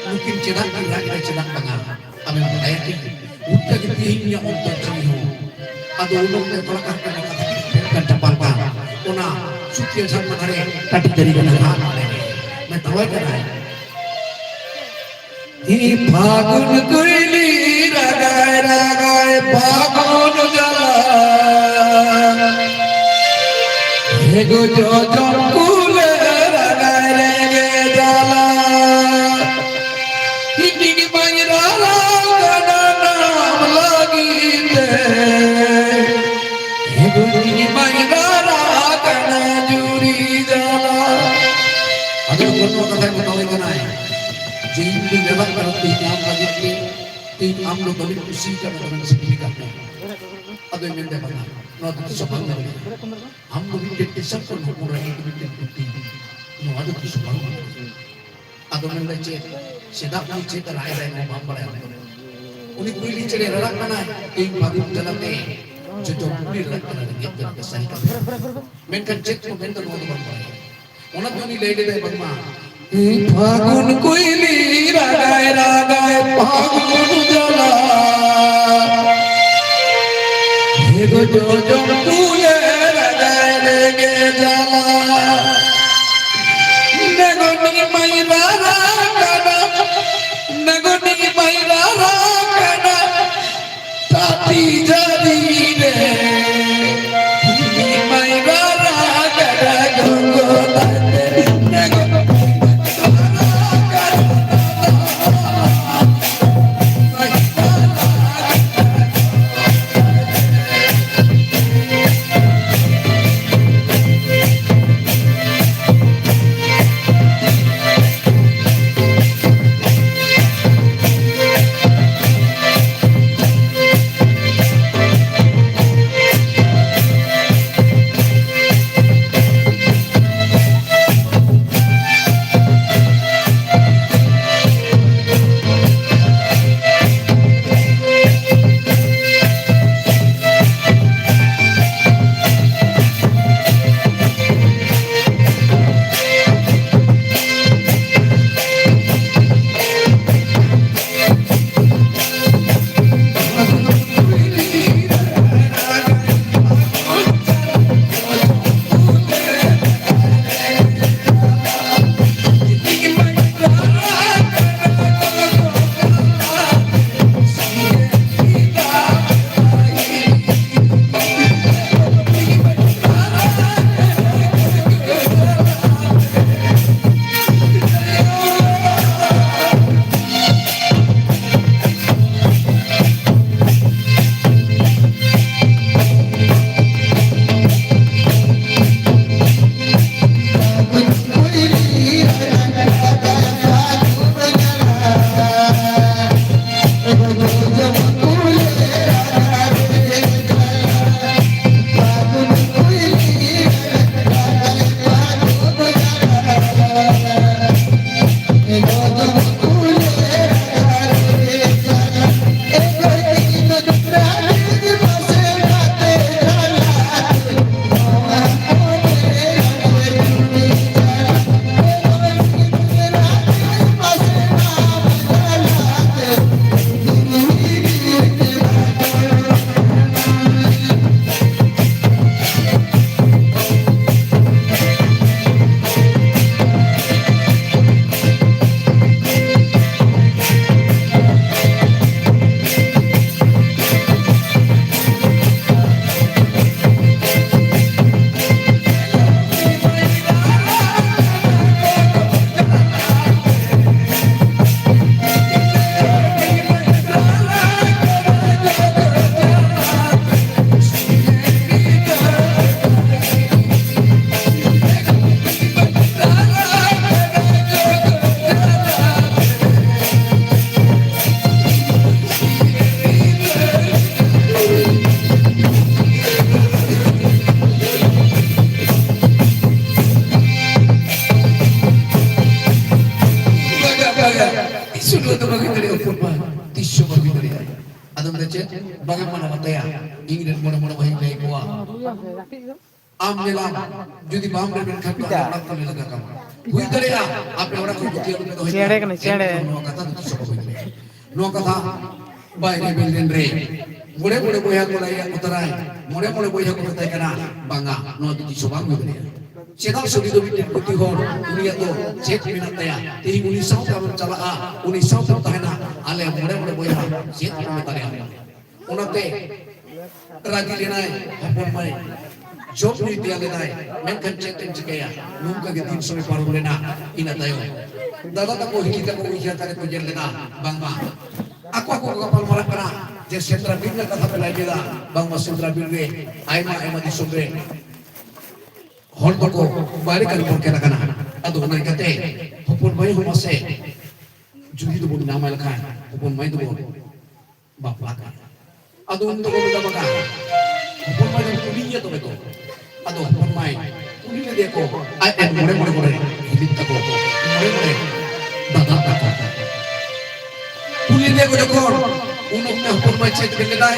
ᱱᱩᱠᱤᱱ ᱪᱮᱫᱟᱜ ᱠᱤᱱ ᱨᱟᱜ ᱮᱫᱟ, ᱪᱮᱫᱟᱜ ᱵᱟᱝᱟ? ᱟᱢᱮᱢ ᱵᱟᱲᱟᱭᱟ ᱠᱤ? ᱩᱱᱠᱟ ᱜᱮ ᱛᱮᱦᱮᱧ ᱤᱧᱟᱹᱜ ᱚᱱᱛᱚᱨ ᱡᱤᱣᱤ ᱦᱚᱸ᱾ ᱟᱫᱚ ᱩᱱ ᱚᱠᱛᱮ ᱛᱷᱚᱲᱟ ᱜᱟᱱ ᱠᱟᱱᱟ ᱠᱟᱛᱷᱟ ᱠᱤᱱ ᱴᱷᱮᱱ ᱠᱟᱱ ᱪᱟᱯᱟᱞ ᱠᱟᱱ᱾ ᱚᱱᱟ ᱥᱩᱠᱤᱭᱟᱹ ᱡᱷᱟᱨᱱᱟ ᱫᱷᱟᱨᱮ ᱠᱟᱹᱴᱤᱡ ᱫᱟᱨᱮ ᱠᱟᱱᱟ ᱦᱟᱸᱜ ᱱᱚᱰᱮ᱾ ᱢᱮᱛᱟᱣᱟᱭ ᱠᱟᱱᱟᱭ, ᱦᱤ ᱯᱷᱟᱹᱜᱩᱱ ᱠᱩᱭᱞᱤ ᱨᱟᱜᱟᱭ ᱨᱟᱜᱟᱭ ᱯᱷᱟᱹᱜᱩᱱ ᱡᱟᱞᱟ᱾ ᱦᱮ ᱜᱚ ᱡᱚᱡᱚᱢ ᱠᱩᱞᱮ ᱨᱟᱜᱟᱭ ᱨᱮᱸᱜᱮ ᱡᱟᱞᱟ᱾ ᱤᱧ ᱵᱟᱹᱧ ᱨᱟᱨᱟ ᱠᱟᱱᱟ ᱟᱢ ᱞᱟᱹᱜᱤᱫ ᱛᱮ᱾ ᱦᱮ ᱜᱚ ᱤᱧ ᱵᱟᱹᱧ ᱨᱟᱨᱟ ᱠᱟᱱᱟ ᱡᱩᱨᱤ ᱡᱟᱞᱟ᱾ ᱟᱫᱚ ᱱᱚᱣᱟ ᱠᱟᱛᱷᱟᱭ ᱢᱮᱛᱟᱣᱟᱭ ᱠᱟᱱᱟᱭ ᱡᱮ ᱤᱧ ᱫᱚᱧ ᱨᱟᱨᱟᱜ ᱠᱟᱱᱟ ᱛᱮᱦᱮᱧ ᱟᱢ ᱞᱟᱹᱜᱤᱫ ᱛᱮ, ᱛᱮᱦᱮᱧ ᱟᱢ ᱫᱚ ᱫᱚᱢᱮᱧ ᱠᱩᱥᱤ ᱠᱟᱱᱟ, ᱫᱚᱢᱮᱧ ᱥᱤᱵᱤᱞ ᱠᱟᱱᱟ᱾ ᱟᱫᱚᱭ ᱢᱮᱱᱫᱟ, ᱵᱟᱝᱟ, ᱱᱚᱣᱟ ᱫᱚ ᱛᱤᱥ ᱦᱚᱸ ᱵᱟᱝ ᱜᱟᱱᱚᱜᱼᱟ᱾ ᱟᱢ ᱫᱚ ᱢᱤᱫᱴᱮᱱ ᱠᱤᱥᱟᱹᱬ ᱠᱚ ᱦᱚᱯᱚᱱ ᱮᱨᱟ, ᱤᱧ ᱫᱚ ᱢᱤᱫᱴᱮᱱ ᱜᱩᱛᱤ᱾ ᱱᱚᱣᱟ ᱫᱚ ᱛᱤᱥ ᱦᱚᱸ ᱵᱟᱝ ᱜᱟᱱᱚᱜᱼᱟ᱾ ᱟᱫᱚ ᱢᱮᱱᱫᱟ, ᱪᱮᱫ? ᱪᱮᱫᱟᱜ ᱩᱱᱤ ᱪᱮᱫ ᱨᱟᱜ ᱮᱫᱟᱭ, ᱱᱚᱣᱟ ᱵᱟᱢ ᱵᱟᱲᱟᱭᱟ? ᱩᱱᱤ ᱠᱩᱭᱞᱤ ᱪᱮᱬᱮ ᱨᱟᱨᱟᱜ ᱠᱟᱱᱟᱭ, ᱛᱮᱦᱮᱧ ᱯᱷᱟᱹᱜᱩᱱ ᱡᱟᱞᱟᱛᱮ ᱡᱚᱡᱚᱢ ᱠᱩᱞᱤ ᱨᱟᱨᱟᱜ ᱠᱟᱱᱟ, ᱨᱮᱸᱜᱮᱡ ᱡᱟᱞᱟᱛᱮ ᱥᱟᱹᱨᱤ ᱠᱟᱛᱷᱟ᱾ ᱢᱮᱱᱠᱷᱟᱱ ᱪᱮᱫ ᱠᱚ ᱢᱮᱱᱫᱟ, ᱱᱚᱣᱟ ᱫᱚ ᱵᱟᱢ ᱵᱟᱲᱟᱭᱟ᱾ ᱚᱱᱟ ᱛᱮ ᱩᱱᱤ ᱞᱟᱹᱭ ᱞᱮᱫᱟᱭ ᱵᱟᱝᱢᱟ, ᱯᱷᱟᱹᱜᱩᱱ ᱠᱩᱭᱞᱤ ᱨᱟᱜᱟᱭ ᱨᱟᱜᱟᱭ ᱯᱷᱟᱹᱜᱩᱱ ᱡᱟᱞᱟ᱾ ᱦᱮ ᱜᱚ ᱡᱚᱡᱚᱢ ᱛᱩᱞᱟᱹ ᱨᱟᱡᱟᱭ ᱨᱮᱜᱮ ᱡᱟᱞᱟ᱾ ᱱᱮᱜᱚᱱᱤ ᱢᱟᱭ ᱨᱟᱨᱟ ᱠᱟᱱᱟ, ᱱᱮᱜᱚᱱᱤ ᱢᱟᱭ ᱨᱟᱨᱟ ᱠᱟᱱᱟ, ᱛᱟᱹᱛᱤ ᱡᱟᱹᱨᱤ ᱨᱮ᱾ ᱩᱱᱤ ᱢᱟᱭ ᱨᱟᱨᱟ ᱠᱟᱱᱟ, ᱜᱚᱜᱚ ᱛᱟᱛᱮ ᱱᱮᱜᱚᱱᱤ ᱢᱟᱭ ᱨᱟᱨᱟ ᱠᱟᱱᱟ᱾ ᱠᱚᱣᱟ᱾ ᱟᱢ ᱧᱮᱞᱟᱢ, ᱡᱩᱫᱤ ᱵᱟᱢ ᱨᱮᱵᱮᱱ ᱠᱷᱟᱱ ᱫᱚ ᱟᱞᱮ ᱚᱲᱟᱜ ᱠᱷᱚᱱ ᱞᱮ ᱞᱟᱜᱟ ᱠᱟᱢᱟ᱾ ᱦᱩᱭ ᱫᱟᱲᱮᱭᱟᱜᱼᱟ, ᱟᱯᱮ ᱚᱲᱟᱜ ᱠᱷᱚᱱ ᱜᱩᱛᱤ ᱟᱞᱚ ᱯᱮ ᱫᱚᱦᱚᱭᱟ᱾ ᱪᱮᱬᱮ ᱠᱟᱱᱟ, ᱪᱮᱬᱮ᱾ ᱮᱱᱠᱷᱟᱱ ᱱᱚᱣᱟ ᱠᱟᱛᱷᱟ ᱫᱚ ᱛᱤᱥ ᱦᱚᱸ ᱵᱟᱝ ᱦᱩᱭ ᱫᱟᱲᱮᱭᱟᱜᱼᱟ᱾ ᱱᱚᱣᱟ ᱠᱟᱛᱷᱟ ᱵᱟᱭ ᱨᱮᱵᱮᱱ ᱞᱮᱱ ᱨᱮ, ᱢᱚᱬᱮ ᱢᱚᱬᱮ ᱵᱚᱭᱦᱟ ᱠᱚ ᱞᱟᱹᱭᱟ ᱠᱚ ᱛᱟᱨᱟᱭ, ᱢᱚᱬᱮ ᱢᱚᱬᱮ ᱵᱚᱭᱦᱟ ᱠᱚ ᱢᱮᱛᱟᱭ ᱠᱟᱱᱟ, ᱵᱟᱝᱟ, ᱱᱚᱣᱟ ᱫᱚ ᱛᱤᱥ ᱦᱚᱸ ᱵᱟᱝ ᱦᱩᱭ ᱫᱟᱲᱮᱭᱟᱜᱼᱟ᱾ ᱪᱮᱫᱟᱜ ᱥᱮ ᱩᱱᱤ ᱫᱚ ᱢᱤᱫᱴᱮᱱ ᱯᱩᱛᱷᱤ ᱦᱚᱲ, ᱩᱱᱤᱭᱟᱜ ᱫᱚ ᱪᱮᱫ ᱢᱮᱱᱟᱜ ᱛᱟᱭᱟ? ᱛᱮᱦᱮᱧ ᱩᱱᱤ ᱥᱟᱶᱛᱮ ᱟᱢᱮᱢ ᱪᱟᱞᱟᱜᱼᱟ, ᱩᱱᱤ ᱥᱟᱶᱛᱮᱢ ᱛᱟᱦᱮᱱᱟ, ᱟᱞᱮ ᱢᱚᱬᱮ ᱢᱚᱬᱮ ᱵᱚᱭᱦᱟ ᱪᱮᱫ ᱠᱚ ᱢᱮᱛᱟ ᱞᱮᱭᱟ? ᱚᱱᱟᱛᱮ ᱨᱟᱹᱜᱤ ᱞᱮᱱᱟᱭ ᱦᱚᱯᱚᱱ ᱢᱟᱹᱭ, ᱡᱚᱢ ᱧᱩᱭ ᱛᱮᱭᱟᱨ ᱞᱮᱫᱟᱭ, ᱢᱮᱱᱠᱷᱟᱱ ᱪᱮᱫ ᱮᱢ ᱪᱤᱠᱟᱹᱭᱟ? ᱱᱚᱝᱠᱟ ᱜᱮ ᱫᱤᱱ ᱥᱚᱢᱚᱭ ᱯᱟᱨᱚᱢ ᱞᱮᱱᱟ᱾ ᱤᱱᱟᱹ ᱛᱟᱭᱚᱢ ᱫᱟᱫᱟ ᱛᱟᱠᱚ, ᱦᱤᱞᱤ ᱛᱟᱠᱚ ᱩᱭᱦᱟᱹᱨ ᱠᱟᱛᱮ ᱠᱚ ᱧᱮᱞ ᱞᱮᱫᱟ, ᱵᱟᱝᱢᱟ ᱟᱠᱚ ᱟᱠᱚ ᱠᱚ ᱜᱟᱯᱟᱞ ᱢᱟᱨᱟᱜ ᱠᱟᱱᱟ ᱡᱮ ᱥᱮᱸᱫᱽᱨᱟ ᱵᱤᱨ ᱨᱮᱱᱟᱜ ᱠᱟᱛᱷᱟ ᱯᱮ ᱞᱟᱹᱭ ᱠᱮᱫᱟ, ᱵᱟᱝᱢᱟ ᱥᱮᱸᱫᱽᱨᱟ ᱵᱤᱨ ᱨᱮ ᱟᱭᱢᱟ ᱟᱭᱢᱟ ᱫᱤᱥᱚᱢ ᱨᱮ ᱦᱚᱲ ᱫᱚᱠᱚ ᱵᱟᱭᱨᱮ ᱠᱟᱹᱢᱤ ᱠᱚ ᱠᱷᱮᱞ ᱟᱠᱟᱱᱟ᱾ ᱟᱫᱚ ᱚᱱᱟ ᱤᱭᱠᱟᱹᱛᱮ ᱦᱚᱯᱚᱱ ᱢᱟᱹᱭ ᱦᱚᱸ ᱢᱟᱥᱮ ᱡᱩᱫᱤ ᱫᱚᱵᱚᱱ ᱧᱟᱢᱟᱭ ᱞᱮᱠᱷᱟᱱ ᱦᱚᱯᱚᱱ ᱢᱟᱹᱭ ᱫᱚᱵᱚᱱ ᱵᱟᱯᱞᱟ ᱠᱟᱭᱟ᱾ ᱟᱫᱚ ᱩᱱ ᱫᱚᱠᱚ ᱢᱮᱛᱟ ᱵᱟᱠᱟ, ᱦᱚᱯᱚᱱ ᱢᱟᱹᱭ ᱫᱚ ᱠᱩᱞᱤᱭᱮᱭᱟ ᱛᱚᱵᱮ ᱛᱚ᱾ ᱟᱫᱚ ᱦᱚᱯᱚᱱ ᱢᱟᱹᱭ ᱠᱩᱞᱤ ᱞᱮᱫᱮᱭᱟ ᱠᱚ, ᱟᱡ ᱨᱮᱱ ᱢᱚᱬᱮ ᱢᱚᱬᱮ ᱠᱚᱲᱟ ᱦᱤᱞᱤ ᱛᱟᱠᱚ, ᱢᱚᱬᱮ ᱢᱚᱬᱮ ᱫᱟᱫᱟ ᱛᱟᱠᱚ᱾ ᱠᱩᱞᱤ ᱞᱮᱫᱮᱭᱟ ᱠᱚ ᱡᱚᱠᱷᱚᱱ, ᱩᱱ ᱚᱠᱛᱮ ᱦᱚᱯᱚᱱ ᱢᱟᱹᱭ ᱪᱮᱫ ᱵᱮᱱ ᱞᱮᱫᱟᱭ?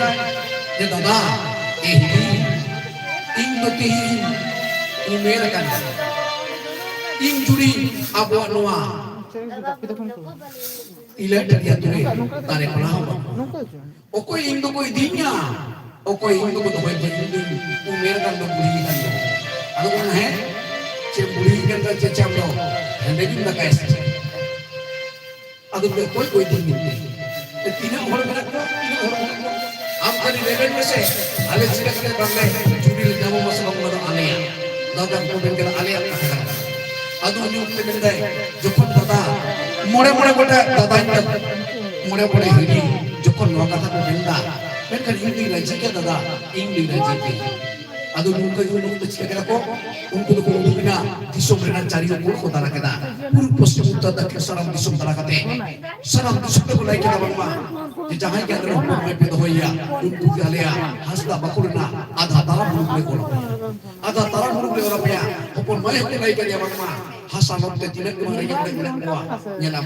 ᱡᱮ, "ᱫᱟᱫᱟ, ᱮ ᱦᱤᱞᱤ, ᱤᱧ ᱫᱚ ᱛᱤᱦᱤᱧ ᱩᱢᱮᱨ ᱟᱠᱟᱱᱟ, ᱤᱧ ᱡᱩᱫᱤ ᱟᱵᱚᱣᱟᱜ ᱱᱚᱣᱟ ᱤᱞᱟᱹᱴᱟᱹᱲᱤ ᱟᱹᱛᱩ ᱨᱮ ᱫᱟᱨᱮ ᱯᱟᱞᱟ ᱦᱚᱸ ᱵᱟᱹᱱᱩᱜᱼᱟ᱾ ᱚᱠᱚᱭ ᱤᱧ ᱫᱚᱠᱚ ᱤᱫᱤᱧᱟ? ᱚᱠᱚᱭ ᱤᱧ ᱫᱚᱠᱚ ᱫᱚᱦᱚᱭ ᱜᱮᱭᱟ? ᱤᱧ ᱫᱚᱧ ᱩᱢᱮᱨ ᱟᱠᱟᱱ ᱫᱚ, ᱵᱩᱲᱦᱤ ᱟᱠᱟᱱ ᱫᱚ᱾" ᱟᱫᱚ ᱠᱚ ᱢᱮᱱᱟ, "ᱦᱮᱸ, ᱪᱮᱫ ᱵᱩᱲᱦᱤ ᱟᱠᱟᱱ ᱫᱚ, ᱪᱮᱫ ᱪᱟᱢ ᱫᱚ ᱦᱮᱸᱫᱮ ᱜᱮᱢ ᱫᱟᱠᱟᱭᱟ ᱥᱮ ᱪᱮᱫ?" ᱟᱫᱚ ᱚᱠᱚᱭ ᱠᱚ ᱤᱫᱤ ᱢᱮᱱᱛᱮ? ᱛᱤᱱᱟᱹᱜ ᱦᱚᱲ ᱢᱮᱱᱟᱜ ᱠᱚᱣᱟ? ᱛᱤᱱᱟᱹᱜ ᱦᱚᱲ ᱢᱮᱱᱟᱜ ᱠᱚᱣᱟ? ᱟᱢ ᱠᱷᱟᱹᱞᱤ ᱨᱮᱵᱮᱱ ᱢᱮᱥᱮ, ᱟᱞᱮ ᱪᱤᱠᱟᱹ ᱠᱟᱛᱮ ᱵᱟᱝᱞᱮ ᱪᱩᱲᱤ ᱞᱮ ᱧᱟᱢᱟ ᱢᱟᱥᱮ? ᱵᱟᱝ, ᱚᱱᱟ ᱫᱚ ᱟᱞᱮᱭᱟᱜ᱾ ᱫᱟᱫᱟ ᱠᱚ ᱢᱮᱱ ᱠᱮᱫᱟ, "ᱟᱞᱮᱭᱟᱜ ᱠᱟᱛᱷᱟ ᱠᱟᱱᱟ᱾" ᱟᱫᱚ ᱩᱱᱤ ᱚᱠᱛᱮ ᱢᱮᱱᱫᱟᱭ, ᱡᱚᱠᱷᱚᱱ ᱫᱟᱫᱟ ᱢᱚᱬᱮ ᱢᱚᱬᱮ ᱜᱚᱴᱮᱡ ᱫᱟᱫᱟᱧ, ᱢᱚᱬᱮ ᱢᱚᱬᱮ ᱦᱤᱲᱤᱧ, ᱡᱚᱠᱷᱚᱱ ᱱᱚᱣᱟ ᱠᱟᱛᱷᱟ ᱠᱚ ᱢᱮᱱᱫᱟ, ᱢᱮᱱᱠᱷᱟᱱ ᱤᱧ ᱫᱩᱧ ᱨᱟᱹᱡᱤ ᱜᱮᱭᱟ ᱫᱟᱫᱟ, ᱤᱧ ᱫᱩᱧ ᱨᱟᱹᱡᱤ ᱜᱮᱭᱟ᱾ ᱟᱫᱚ ᱱᱚᱝᱠᱟ ᱜᱮ ᱩᱱᱠᱩ ᱫᱚ ᱪᱤᱠᱟᱹ ᱠᱮᱫᱟ ᱠᱚ? ᱩᱱᱠᱩ ᱫᱚᱠᱚ ᱩᱰᱩᱠ ᱮᱱᱟ, ᱫᱤᱥᱚᱢ ᱨᱮᱱᱟᱜ ᱪᱟᱹᱨᱤ ᱠᱚᱬ ᱠᱚ ᱫᱟᱬᱟ ᱠᱮᱫᱟ, ᱯᱩᱨᱩᱵ ᱯᱚᱥᱪᱤᱢ ᱩᱛᱛᱚᱨ ᱫᱚᱠᱠᱷᱤᱱ ᱥᱟᱱᱟᱢ ᱫᱤᱥᱚᱢ ᱫᱟᱬᱟ ᱠᱟᱛᱮ ᱥᱟᱱᱟᱢ ᱫᱤᱥᱚᱢ ᱨᱮᱠᱚ ᱞᱟᱹᱭ ᱠᱮᱫᱟ ᱵᱟᱝᱢᱟ ᱡᱮ ᱡᱟᱦᱟᱸᱭ ᱜᱮ ᱟᱞᱮ ᱦᱚᱯᱚᱱ ᱢᱟᱹᱭ ᱯᱮ ᱫᱚᱦᱚᱭᱮᱭᱟ, ᱩᱱᱠᱩ ᱜᱮ ᱟᱞᱮᱭᱟᱜ ᱦᱟᱸᱥᱫᱟ ᱵᱟᱠᱷᱳᱞ ᱨᱮᱱᱟᱜ ᱟᱫᱷᱟ ᱛᱟᱨᱟ ᱢᱩᱞᱩᱠ ᱞᱮ ᱜᱚᱲᱚ ᱟᱯᱮᱭᱟ᱾ ᱟᱫᱷᱟ ᱛᱟᱨᱟ ᱢᱩᱞᱩᱠ ᱞᱮ ᱜᱚᱲᱚ ᱟᱯᱮᱭᱟ᱾ ᱦᱚᱯᱚᱱ ᱢᱟᱹᱭ ᱦᱚᱸᱠᱚ ᱞᱟᱹᱭ ᱠᱮᱫᱮᱭᱟ ᱵᱟᱝᱢᱟ ᱦᱟᱥᱟ ᱞᱚᱠᱛᱮ ᱛᱤᱱᱟᱹᱜ ᱜᱮ ᱵᱟᱝ ᱨᱮᱸᱜᱮᱡ ᱢᱮᱱᱟᱜ ᱠᱚᱣᱟ, ᱧᱮᱞᱟᱢ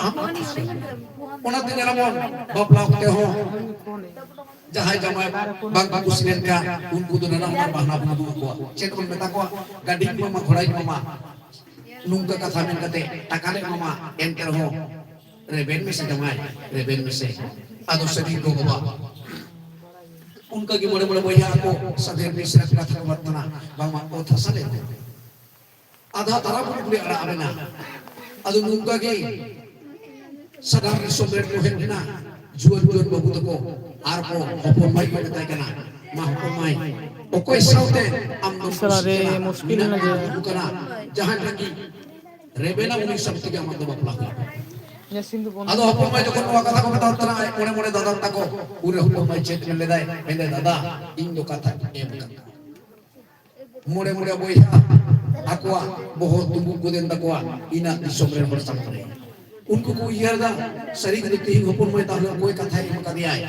ᱟᱢᱟᱜ ᱠᱩᱥᱤ᱾ ᱚᱱᱟᱛᱮ ᱧᱮᱞᱟᱵᱚᱱ, ᱵᱟᱯᱞᱟ ᱚᱠᱛᱮ ᱦᱚᱸ ᱡᱟᱦᱟᱸᱭ ᱡᱟᱶᱟᱭ ᱵᱟᱝ ᱠᱚ ᱠᱩᱥᱤ ᱞᱮᱱᱠᱷᱟᱱ, ᱩᱱᱠᱩ ᱫᱚ ᱱᱟᱱᱟ ᱦᱩᱱᱟᱹᱨ ᱵᱟᱦᱱᱟ ᱵᱚᱱ ᱩᱫᱩᱜ ᱟᱠᱚᱣᱟ᱾ ᱪᱮᱫ ᱵᱚᱱ ᱢᱮᱛᱟ ᱠᱚᱣᱟ? "ᱜᱟᱹᱰᱤᱧ ᱮᱢᱟᱢᱟ, ᱜᱷᱚᱲᱟᱧ ᱮᱢᱟᱢᱟ", ᱱᱚᱝᱠᱟ ᱠᱟᱛᱷᱟ ᱢᱮᱱ ᱠᱟᱛᱮ ᱴᱟᱠᱟ ᱞᱮ ᱮᱢᱟᱢᱟ, ᱮᱱᱛᱮ ᱨᱮᱦᱚᱸ, "ᱨᱮᱵᱮᱱ ᱢᱮᱥᱮ ᱡᱟᱶᱟᱭ, ᱨᱮᱵᱮᱱ ᱢᱮᱥᱮ᱾" ᱟᱫᱚ ᱥᱟᱹᱨᱤ ᱜᱚ ᱵᱟᱵᱟ ᱚᱱᱠᱟ ᱜᱮ ᱢᱚᱬᱮ ᱢᱚᱬᱮ ᱵᱚᱭᱦᱟ ᱠᱚ ᱥᱟᱫᱷᱮᱨ ᱢᱤᱥᱨᱟ ᱠᱚ ᱠᱟᱛᱷᱟ ᱠᱚ ᱵᱟᱛᱱᱟ, ᱵᱟᱝᱢᱟ ᱚᱛ ᱦᱟᱥᱟ ᱞᱮ ᱟᱫᱷᱟ ᱛᱟᱨᱟ ᱵᱩᱱ ᱠᱩᱞᱤ ᱟᱲᱟᱜ ᱟᱵᱮᱱᱟ᱾ ᱟᱫᱚ ᱱᱚᱝᱠᱟ ᱜᱮ ᱥᱟᱱᱟᱢ ᱫᱤᱥᱚᱢ ᱨᱮᱱ ᱠᱚ ᱦᱮᱡ ᱮᱱᱟ, ᱡᱩᱣᱟᱹᱱ ᱡᱩᱣᱟᱹᱱ ᱵᱟᱹᱵᱩ ᱛᱟᱠᱚ, ᱟᱨ ᱠᱚ ᱦᱚᱯᱚᱱ ᱢᱟᱹᱭ ᱠᱚ ᱢᱮᱛᱟᱭ ᱠᱟᱱᱟ, "ᱢᱟ ᱦᱚᱯᱚᱱ ᱢᱟᱹᱭ, ᱚᱠᱚᱭ ᱥᱟᱶᱛᱮ ᱟᱢ ᱫᱚᱢ ᱥᱟᱞᱟ ᱠᱩᱥᱤᱜ ᱨᱮ ᱠᱟᱱᱟ? ᱢᱩᱥᱠᱤᱞ ᱢᱮᱱᱟᱜ ᱱᱟ ᱡᱮ᱾ ᱵᱟᱹᱱᱩᱜ ᱠᱟᱱᱟ, ᱡᱟᱦᱟᱸᱭ ᱞᱟᱹᱜᱤᱫ ᱨᱮᱵᱮᱱᱟ ᱩᱱᱤ ᱥᱟᱶ ᱛᱮᱜᱮ ᱟᱢᱟᱜ ᱫᱚ ᱵᱟᱯᱞᱟ ᱦᱩᱭᱩᱜᱼᱟ᱾" ᱟᱫᱚ ᱦᱚᱯᱚᱱ ᱢᱟᱹᱭ ᱡᱚᱠᱷᱚᱱ ᱱᱚᱣᱟ ᱠᱟᱛᱷᱟ ᱠᱚ ᱢᱮᱛᱟᱣ ᱠᱟᱱᱟ, ᱟᱡ ᱢᱚᱬᱮ ᱢᱚᱬᱮ ᱫᱟᱫᱟ ᱛᱟᱠᱚ, ᱩᱱᱨᱮ ᱦᱚᱯᱚᱱ ᱢᱟᱹᱭ ᱪᱮᱫ ᱢᱮᱱ ᱞᱮᱫᱟᱭ? ᱢᱮᱱᱫᱟᱭ, "ᱫᱟᱫᱟ, ᱤᱧ ᱫᱚ ᱠᱟᱛᱷᱟᱧ ᱮᱢ ᱠᱟᱫᱟ᱾" ᱢᱚᱬᱮ ᱢᱚᱬᱮ ᱵᱚᱭᱦᱟ ᱟᱠᱚᱣᱟᱜ ᱵᱚᱦᱚᱜ ᱛᱩᱢᱵᱩ ᱜᱚᱫᱮᱱ ᱛᱟᱠᱚᱣᱟ, ᱤᱱᱟᱹ ᱫᱤᱥᱚᱢ ᱨᱮᱱ ᱦᱚᱲ ᱥᱟᱢᱟᱝ ᱨᱮ᱾ ᱩᱱᱠᱩ ᱠᱚ ᱩᱭᱦᱟᱹᱨ ᱮᱫᱟ, ᱥᱟᱹᱨᱤ ᱜᱮ ᱛᱮᱦᱮᱧ ᱦᱚᱯᱚᱱ ᱢᱟᱹᱭ ᱛᱟᱦᱞᱮ ᱚᱠᱚᱭ ᱠᱟᱛᱷᱟᱭ ᱮᱢ ᱠᱟᱫᱮᱭᱟᱭ?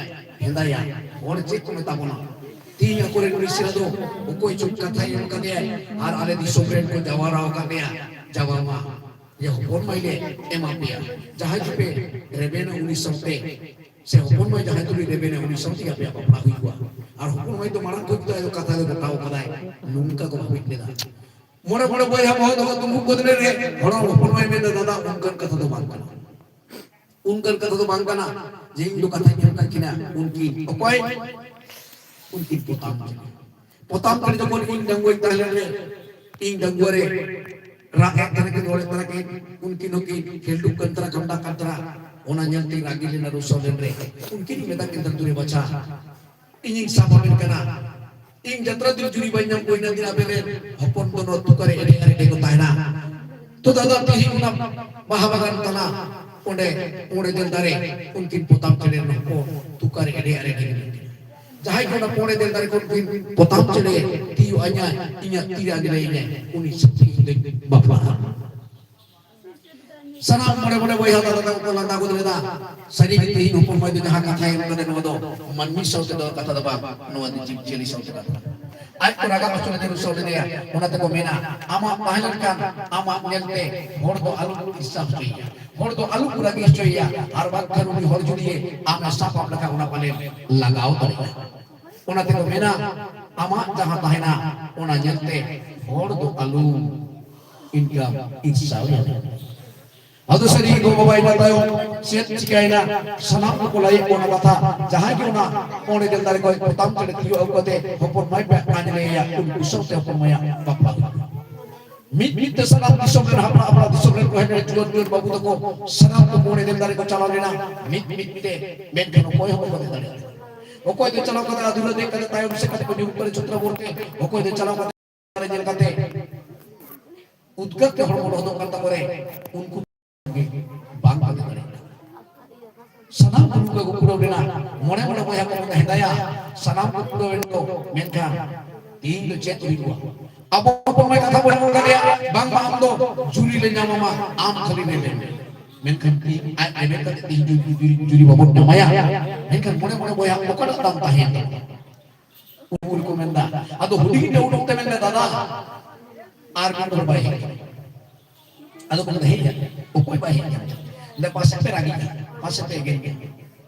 ᱦᱮᱸᱫᱟᱭᱟ, ᱦᱚᱲ ᱪᱮᱫ ᱠᱚ ᱢᱮᱛᱟ ᱵᱚᱱᱟ? ᱛᱮᱦᱮᱧ ᱟᱠᱚᱨᱮᱱ ᱢᱤᱥᱨᱟ ᱫᱚ ᱚᱠᱚᱭ ᱪᱚ ᱠᱟᱛᱷᱟᱭ ᱮᱢ ᱠᱟᱫᱮᱭᱟᱭ, ᱟᱨ ᱟᱞᱮ ᱫᱤᱥᱚᱢ ᱨᱮᱱ ᱠᱚ ᱡᱟᱣᱨᱟ ᱟᱠᱟᱫ ᱞᱮᱭᱟ, ᱡᱟᱣᱨᱟ ᱢᱟ᱾ ᱡᱮ ᱦᱚᱯᱚᱱ ᱢᱟᱹᱭ ᱞᱮ ᱮᱢᱟ ᱯᱮᱭᱟ, ᱡᱟᱦᱟᱸᱭ ᱜᱮᱯᱮ ᱨᱮᱵᱮᱱᱟ ᱩᱱᱤ ᱥᱟᱶᱛᱮ, ᱥᱮ ᱦᱚᱯᱚᱱ ᱢᱟᱹᱭ ᱡᱟᱦᱟᱸᱭ ᱛᱩᱞᱩᱡ ᱨᱮᱵᱮᱱᱟ ᱩᱱᱤ ᱥᱟᱶᱛᱮ ᱟᱯᱮᱭᱟᱜ ᱵᱟᱯᱞᱟ ᱦᱩᱭ ᱠᱚᱜᱼᱟ᱾ ᱟᱨ ᱦᱚᱯᱚᱱ ᱢᱟᱹᱭ ᱫᱚ ᱢᱟᱲᱟᱝ ᱠᱷᱚᱱ ᱜᱮ ᱟᱭᱳ ᱠᱟᱛᱷᱟ ᱫᱚ ᱜᱚᱴᱟᱣ ᱠᱟᱫᱟᱭ, ᱱᱚᱝᱠᱟ ᱠᱚ ᱵᱷᱟᱵᱤᱛ ᱞᱮᱫᱟ᱾ ᱢᱚᱬᱮ ᱢᱚᱬᱮ ᱵᱚᱭᱦᱟ ᱵᱚᱦᱚᱜ ᱫᱚᱠᱚ ᱫᱩᱲᱩᱵ ᱜᱚᱫ ᱞᱮᱱ ᱨᱮ ᱦᱚᱲ ᱦᱚᱯᱚᱱ ᱢᱟᱹᱭ ᱢᱮᱱᱫᱟ, "ᱫᱟᱫᱟ, ᱚᱱᱠᱟᱱ ᱠᱟᱛᱷᱟ ᱫᱚ ᱵᱟᱝ ᱠᱟᱱᱟ, ᱚᱱᱠᱟᱱ ᱠᱟᱛᱷᱟ ᱫᱚ ᱵᱟᱝ ᱠᱟᱱᱟ ᱡᱮ ᱤᱧ ᱫᱚ ᱠᱟᱛᱷᱟᱧ ᱮᱢ ᱠᱟᱜ ᱠᱤᱱᱟ ᱩᱱᱠᱤᱱ ᱚᱠᱚᱭ?" ᱩᱱᱠᱤᱱ ᱯᱚᱛᱟᱢ ᱠᱤᱱ᱾ ᱯᱚᱛᱟᱢ ᱠᱤᱱ ᱡᱚᱠᱷᱚᱱ ᱤᱧ ᱰᱟᱺᱜᱩᱣᱟᱹᱧ ᱛᱟᱦᱮᱸ ᱞᱮᱱ ᱨᱮ, ᱤᱧ ᱰᱟᱺᱜᱩᱣᱟᱹ ᱨᱮ ᱨᱟᱜ ᱮᱫ ᱛᱟᱦᱮᱸ ᱠᱤᱱ, ᱨᱚᱲᱮᱫ ᱛᱟᱦᱮᱸ ᱠᱤᱱ, ᱩᱱᱠᱤᱱ ᱦᱚᱸᱠᱤᱱ ᱠᱷᱮᱞᱰᱩᱜ ᱠᱟᱱ ᱛᱟᱦᱮᱸ, ᱠᱷᱟᱢᱰᱟᱜ ᱠᱟᱱ ᱛᱟᱦᱮᱸ, ᱚᱱᱟ ᱧᱮᱞ ᱛᱮᱧ ᱨᱟᱹᱜᱤ ᱞᱮᱱᱟ ᱨᱩᱥᱟᱹᱣ ᱞᱮᱱ ᱨᱮ᱾ ᱩᱱᱠᱤᱱ ᱤᱧ ᱢᱮᱛᱟ ᱠᱤᱱ ᱛᱟᱦᱮᱸ, "ᱫᱩᱨᱮ ᱵᱟᱪᱷᱟ, ᱤᱧᱤᱧ ᱥᱟᱵ ᱟᱵᱮᱱ ᱠᱟᱱᱟ, ᱤᱧ ᱡᱟᱛᱨᱟ ᱫᱤᱱ ᱡᱩᱨᱤ ᱵᱟᱹᱧ ᱧᱟᱢ ᱠᱚ, ᱤᱱᱟᱹ ᱫᱤᱱ ᱟᱵᱮᱱ ᱨᱮᱱ ᱦᱚᱯᱚᱱ ᱫᱚ ᱱᱚᱣᱟ ᱛᱩᱠᱟᱹ ᱨᱮ ᱮᱱᱮᱡ ᱟᱨ ᱮᱱᱮᱡ ᱠᱚ ᱛᱟᱦᱮᱱᱟ᱾" ᱛᱚ ᱫᱟᱫᱟ, ᱛᱤᱦᱤᱧ ᱚᱱᱟ ᱵᱟᱦᱟ ᱵᱟᱜᱟᱱ ᱛᱟᱞᱟ ᱚᱸᱰᱮ ᱯᱚᱸᱰᱮ ᱫᱮᱞ ᱫᱟᱨᱮ ᱩᱱᱠᱤᱱ ᱯᱚᱛᱟᱢ ᱪᱮᱬᱮ ᱨᱮᱱ ᱦᱚᱯᱚᱱ ᱛᱩᱠᱟᱹ ᱨᱮ ᱮᱱᱮᱡ ᱟᱨ ᱮᱱᱮᱡ ᱠᱤᱱ᱾ ᱡᱟᱦᱟᱸᱭ ᱜᱮ ᱚᱱᱟ ᱯᱚᱸᱰᱮ ᱫᱮᱞ ᱫᱟᱨᱮ ᱠᱷᱚᱱ ᱠᱤᱱ ᱯᱚᱛᱟᱢ ᱪᱮᱬᱮ ᱛᱤᱭᱳᱜ ᱟᱹᱧᱟᱭ, ᱤᱧᱟᱹᱜ ᱛᱤ ᱨᱮ ᱟᱹᱜᱩᱞᱟᱹᱭᱟᱹᱧᱟᱭ, ᱩᱱᱤ ᱥᱟᱶᱛᱮ ᱤᱧ ᱫᱚᱧ ᱵᱟᱯᱞᱟᱜᱼᱟ᱾ ᱥᱟᱱᱟᱢ ᱢᱚᱬᱮ ᱢᱚᱬᱮ ᱵᱚᱭᱦᱟ ᱫᱟᱫᱟ ᱛᱟᱠᱚ ᱠᱚ ᱞᱟᱸᱫᱟ ᱜᱚᱫ ᱞᱮᱫᱟ᱾ ᱥᱟᱹᱨᱤ ᱜᱮ ᱛᱮᱦᱮᱧ ᱦᱚᱯᱚᱱ ᱢᱟᱹᱭ ᱫᱚ ᱡᱟᱦᱟᱸ ᱠᱟᱛᱷᱟᱭ ᱮᱢ ᱠᱟᱫᱟ, ᱱᱚᱣᱟ ᱫᱚ ᱢᱟᱹᱱᱢᱤ ᱥᱟᱶᱛᱮ ᱫᱚ ᱠᱟᱛᱷᱟ ᱫᱚ ᱵᱟᱝ, ᱱᱚᱣᱟ ᱫᱚ ᱡᱤᱵᱽ ᱡᱤᱭᱟᱹᱞᱤ ᱥᱟᱶᱛᱮ ᱠᱟᱛᱷᱟ᱾ ᱟᱡ ᱠᱚ ᱨᱟᱜᱟ ᱦᱚᱪᱚ ᱞᱮᱫᱮ, ᱨᱩᱥᱟᱹᱣ ᱞᱮᱫᱮᱭᱟ᱾ ᱚᱱᱟ ᱛᱮᱠᱚ ᱢᱮᱱᱟ, ᱟᱢᱟᱜ ᱛᱟᱦᱮᱸ ᱞᱮᱱᱠᱷᱟᱱ ᱟᱢᱟᱜ ᱧᱮᱞᱛᱮ ᱦᱚᱲ ᱫᱚ ᱟᱞᱚᱢ ᱤᱨᱥᱟ ᱦᱚᱪᱚᱭᱮᱭᱟ᱾ ᱦᱚᱲ ᱫᱚ ᱟᱞᱚ ᱠᱚ ᱨᱟᱹᱜᱤ ᱦᱚᱪᱚᱭᱮᱭᱟ, ᱟᱨ ᱵᱟᱝᱠᱷᱟᱱ ᱩᱱᱤ ᱦᱚᱲ ᱡᱩᱫᱤ ᱟᱢᱮ ᱥᱟᱵ ᱟᱢ ᱞᱮᱠᱷᱟᱱ ᱚᱱᱟ ᱯᱟᱞᱮ ᱞᱟᱜᱟᱣ ᱫᱟᱲᱮᱭᱟᱜᱼᱟ᱾ ᱚᱱᱟ ᱛᱮᱠᱚ ᱢᱮᱱᱟ, ᱟᱢᱟᱜ ᱡᱟᱦᱟᱸ ᱛᱟᱦᱮᱱᱟ ᱚᱱᱟ ᱧᱮᱞᱛᱮ ᱦᱚᱲ ᱫᱚ ᱟᱞᱚ ᱤᱱᱠᱟᱢ ᱤᱨᱥᱟᱣ ᱧᱟᱢᱟ᱾ ᱟᱫᱚ ᱥᱟᱹᱨᱤ ᱜᱚ ᱵᱟᱵᱟ ᱤᱱᱟᱹ ᱛᱟᱭᱚᱢ ᱪᱮᱫ ᱪᱤᱠᱟᱭᱮᱱᱟ? ᱥᱟᱱᱟᱢ ᱠᱚᱠᱚ ᱞᱟᱹᱭᱮᱫ ᱠᱚ ᱚᱱᱟ ᱠᱟᱛᱷᱟ᱾ ᱡᱟᱦᱟᱸᱭ ᱜᱮ ᱚᱱᱟ ᱚᱸᱰᱮ ᱜᱮᱞ ᱫᱟᱨᱮ ᱠᱷᱚᱱ ᱯᱚᱛᱟᱢ ᱪᱮᱬᱮ ᱛᱤᱭᱳᱜ ᱟᱹᱜᱩ ᱠᱟᱛᱮ ᱦᱚᱯᱚᱱ ᱢᱟᱭ ᱯᱮ ᱟᱸᱡᱽᱞᱮᱭᱟ, ᱩᱱᱠᱩ ᱥᱟᱶᱛᱮ ᱦᱚᱯᱚᱱ ᱢᱟᱭᱟ ᱵᱟᱯᱞᱟ ᱦᱩᱭᱩᱜᱼᱟ᱾ ᱢᱤᱫ ᱢᱤᱫ ᱛᱮ ᱥᱟᱱᱟᱢ ᱫᱤᱥᱚᱢ ᱨᱮᱱ ᱦᱟᱯᱲᱟ ᱦᱟᱯᱲᱟ ᱫᱤᱥᱚᱢ ᱨᱮᱱ ᱠᱚ ᱦᱮᱡ ᱮᱱᱟ, ᱡᱩᱣᱟᱹᱱ ᱡᱩᱣᱟᱹᱱ ᱵᱟᱹᱵᱩ ᱛᱟᱠᱚ ᱥᱟᱱᱟᱢ ᱠᱚ ᱚᱸᱰᱮ ᱜᱮᱞ ᱫᱟᱨᱮ ᱠᱚ ᱪᱟᱞᱟᱣ ᱞᱮᱱᱟ ᱢᱤᱫ ᱢᱤᱫ ᱛᱮ, ᱢᱮᱱᱠᱷᱟᱱ ᱚᱠᱚᱭ ᱦᱚᱸ ᱵᱟᱠᱚ ᱫᱮᱡ ᱫᱟᱲᱮᱭᱟᱫᱟ᱾ ᱚᱠᱚᱭ ᱫᱚ ᱪᱟᱞᱟᱣ ᱠᱟᱛᱮ ᱟᱫᱩᱨᱟ ᱫᱮᱡ ᱠᱟᱛᱮ ᱛᱟᱭᱚᱢ ᱥᱮᱫ ᱠᱟᱛᱮ ᱠᱚ ᱧᱩᱨᱩᱜ ᱠᱟᱱᱟ ᱪᱷᱩᱛᱨᱟ ᱵᱚᱨᱛᱮ, ᱚᱠᱚᱭ ᱫᱚ ᱪᱟᱞᱟᱣ ᱠᱟᱛᱮ ᱧᱮᱞ ᱠᱟᱛᱮ ᱩᱫᱽᱜᱟᱹᱨ ᱛᱮ ᱦᱚᱲᱢᱚ ᱞᱚᱦᱚᱫᱚᱜ ᱠᱟᱱ ᱛᱟᱠᱚ ᱨᱮ ᱩᱱᱠᱩ ᱜᱮ ᱵᱟᱝ ᱠᱚ ᱫᱟᱲᱮᱭᱟᱜ ᱠᱟᱱᱟ᱾ ᱥᱟᱱᱟᱢ ᱠᱚ ᱱᱚᱝᱠᱟ ᱠᱚ ᱯᱩᱨᱟᱹᱣ ᱞᱮᱱᱟ᱾ ᱢᱚᱬᱮ ᱢᱚᱬᱮ ᱵᱚᱭᱦᱟ ᱠᱚ ᱢᱮᱱᱫᱟ, ᱦᱮᱸᱫᱟᱭᱟ, ᱥᱟᱱᱟᱢ ᱠᱚ ᱯᱩᱨᱟᱹᱣ ᱮᱱ ᱠᱚ, ᱢᱮᱱᱠᱷᱟᱱ ᱛᱮᱦᱮᱧ ᱫᱚ ᱪᱮᱫ ᱦᱩᱭᱩᱜᱼᱟ? ᱟᱵᱚ ᱦᱚᱯᱚᱱ ᱢᱟᱭ ᱠᱟᱛᱷᱟ ᱵᱚᱱ ᱟᱸᱡᱚᱢ ᱠᱟᱫᱮᱭᱟ, ᱵᱟᱝᱢᱟ ᱟᱢ ᱫᱚ ᱡᱩᱨᱤ ᱞᱮ ᱧᱟᱢ ᱟᱢᱟ, ᱟᱢ ᱠᱷᱟᱹᱞᱤ ᱞᱟᱹᱭ ᱞᱮᱢ᱾ ᱢᱮᱱᱠᱷᱟᱱ ᱛᱮᱦᱮᱧ ᱟᱡ ᱨᱮᱵᱮᱱ ᱠᱟᱛᱮ ᱛᱮᱦᱮᱧ ᱡᱩᱨᱤ, ᱡᱩᱨᱤ, ᱡᱩᱨᱤ ᱵᱟᱵᱚᱱ ᱧᱟᱢᱟᱭᱟ᱾ ᱢᱮᱱᱠᱷᱟᱱ ᱢᱚᱬᱮ ᱢᱚᱬᱮ ᱵᱚᱭᱦᱟ ᱚᱠᱟᱴᱟᱜ ᱫᱟᱢ ᱛᱟᱦᱮᱸᱭᱮᱱ ᱛᱟᱵᱚᱱᱟ? ᱩᱱᱠᱩ ᱠᱚ ᱢᱮᱱᱫᱟ, ᱟᱫᱚ ᱦᱩᱰᱤᱧ ᱨᱮ ᱩᱰᱩᱠ ᱛᱮ ᱢᱮᱱᱫᱟ, ᱫᱟᱫᱟ, ᱟᱨ ᱢᱤᱫ ᱦᱚᱲ ᱵᱟᱭ ᱦᱮᱡ ᱠᱟᱱᱟ᱾ ᱟᱫᱚ ᱠᱚ ᱢᱮᱱᱫᱟ, ᱦᱮᱡ ᱮᱱᱟ, ᱚᱠᱚᱭ ᱵᱟᱭ ᱦᱮᱡ ᱠᱟᱱᱟ? ᱢᱮᱱᱫᱟ, ᱯᱟᱥᱮ ᱯᱮ ᱨᱟᱹᱜᱤᱜᱼᱟ, ᱯᱟᱥᱮ ᱯᱮ ᱮᱜᱮᱨ ᱜᱮᱭᱟ᱾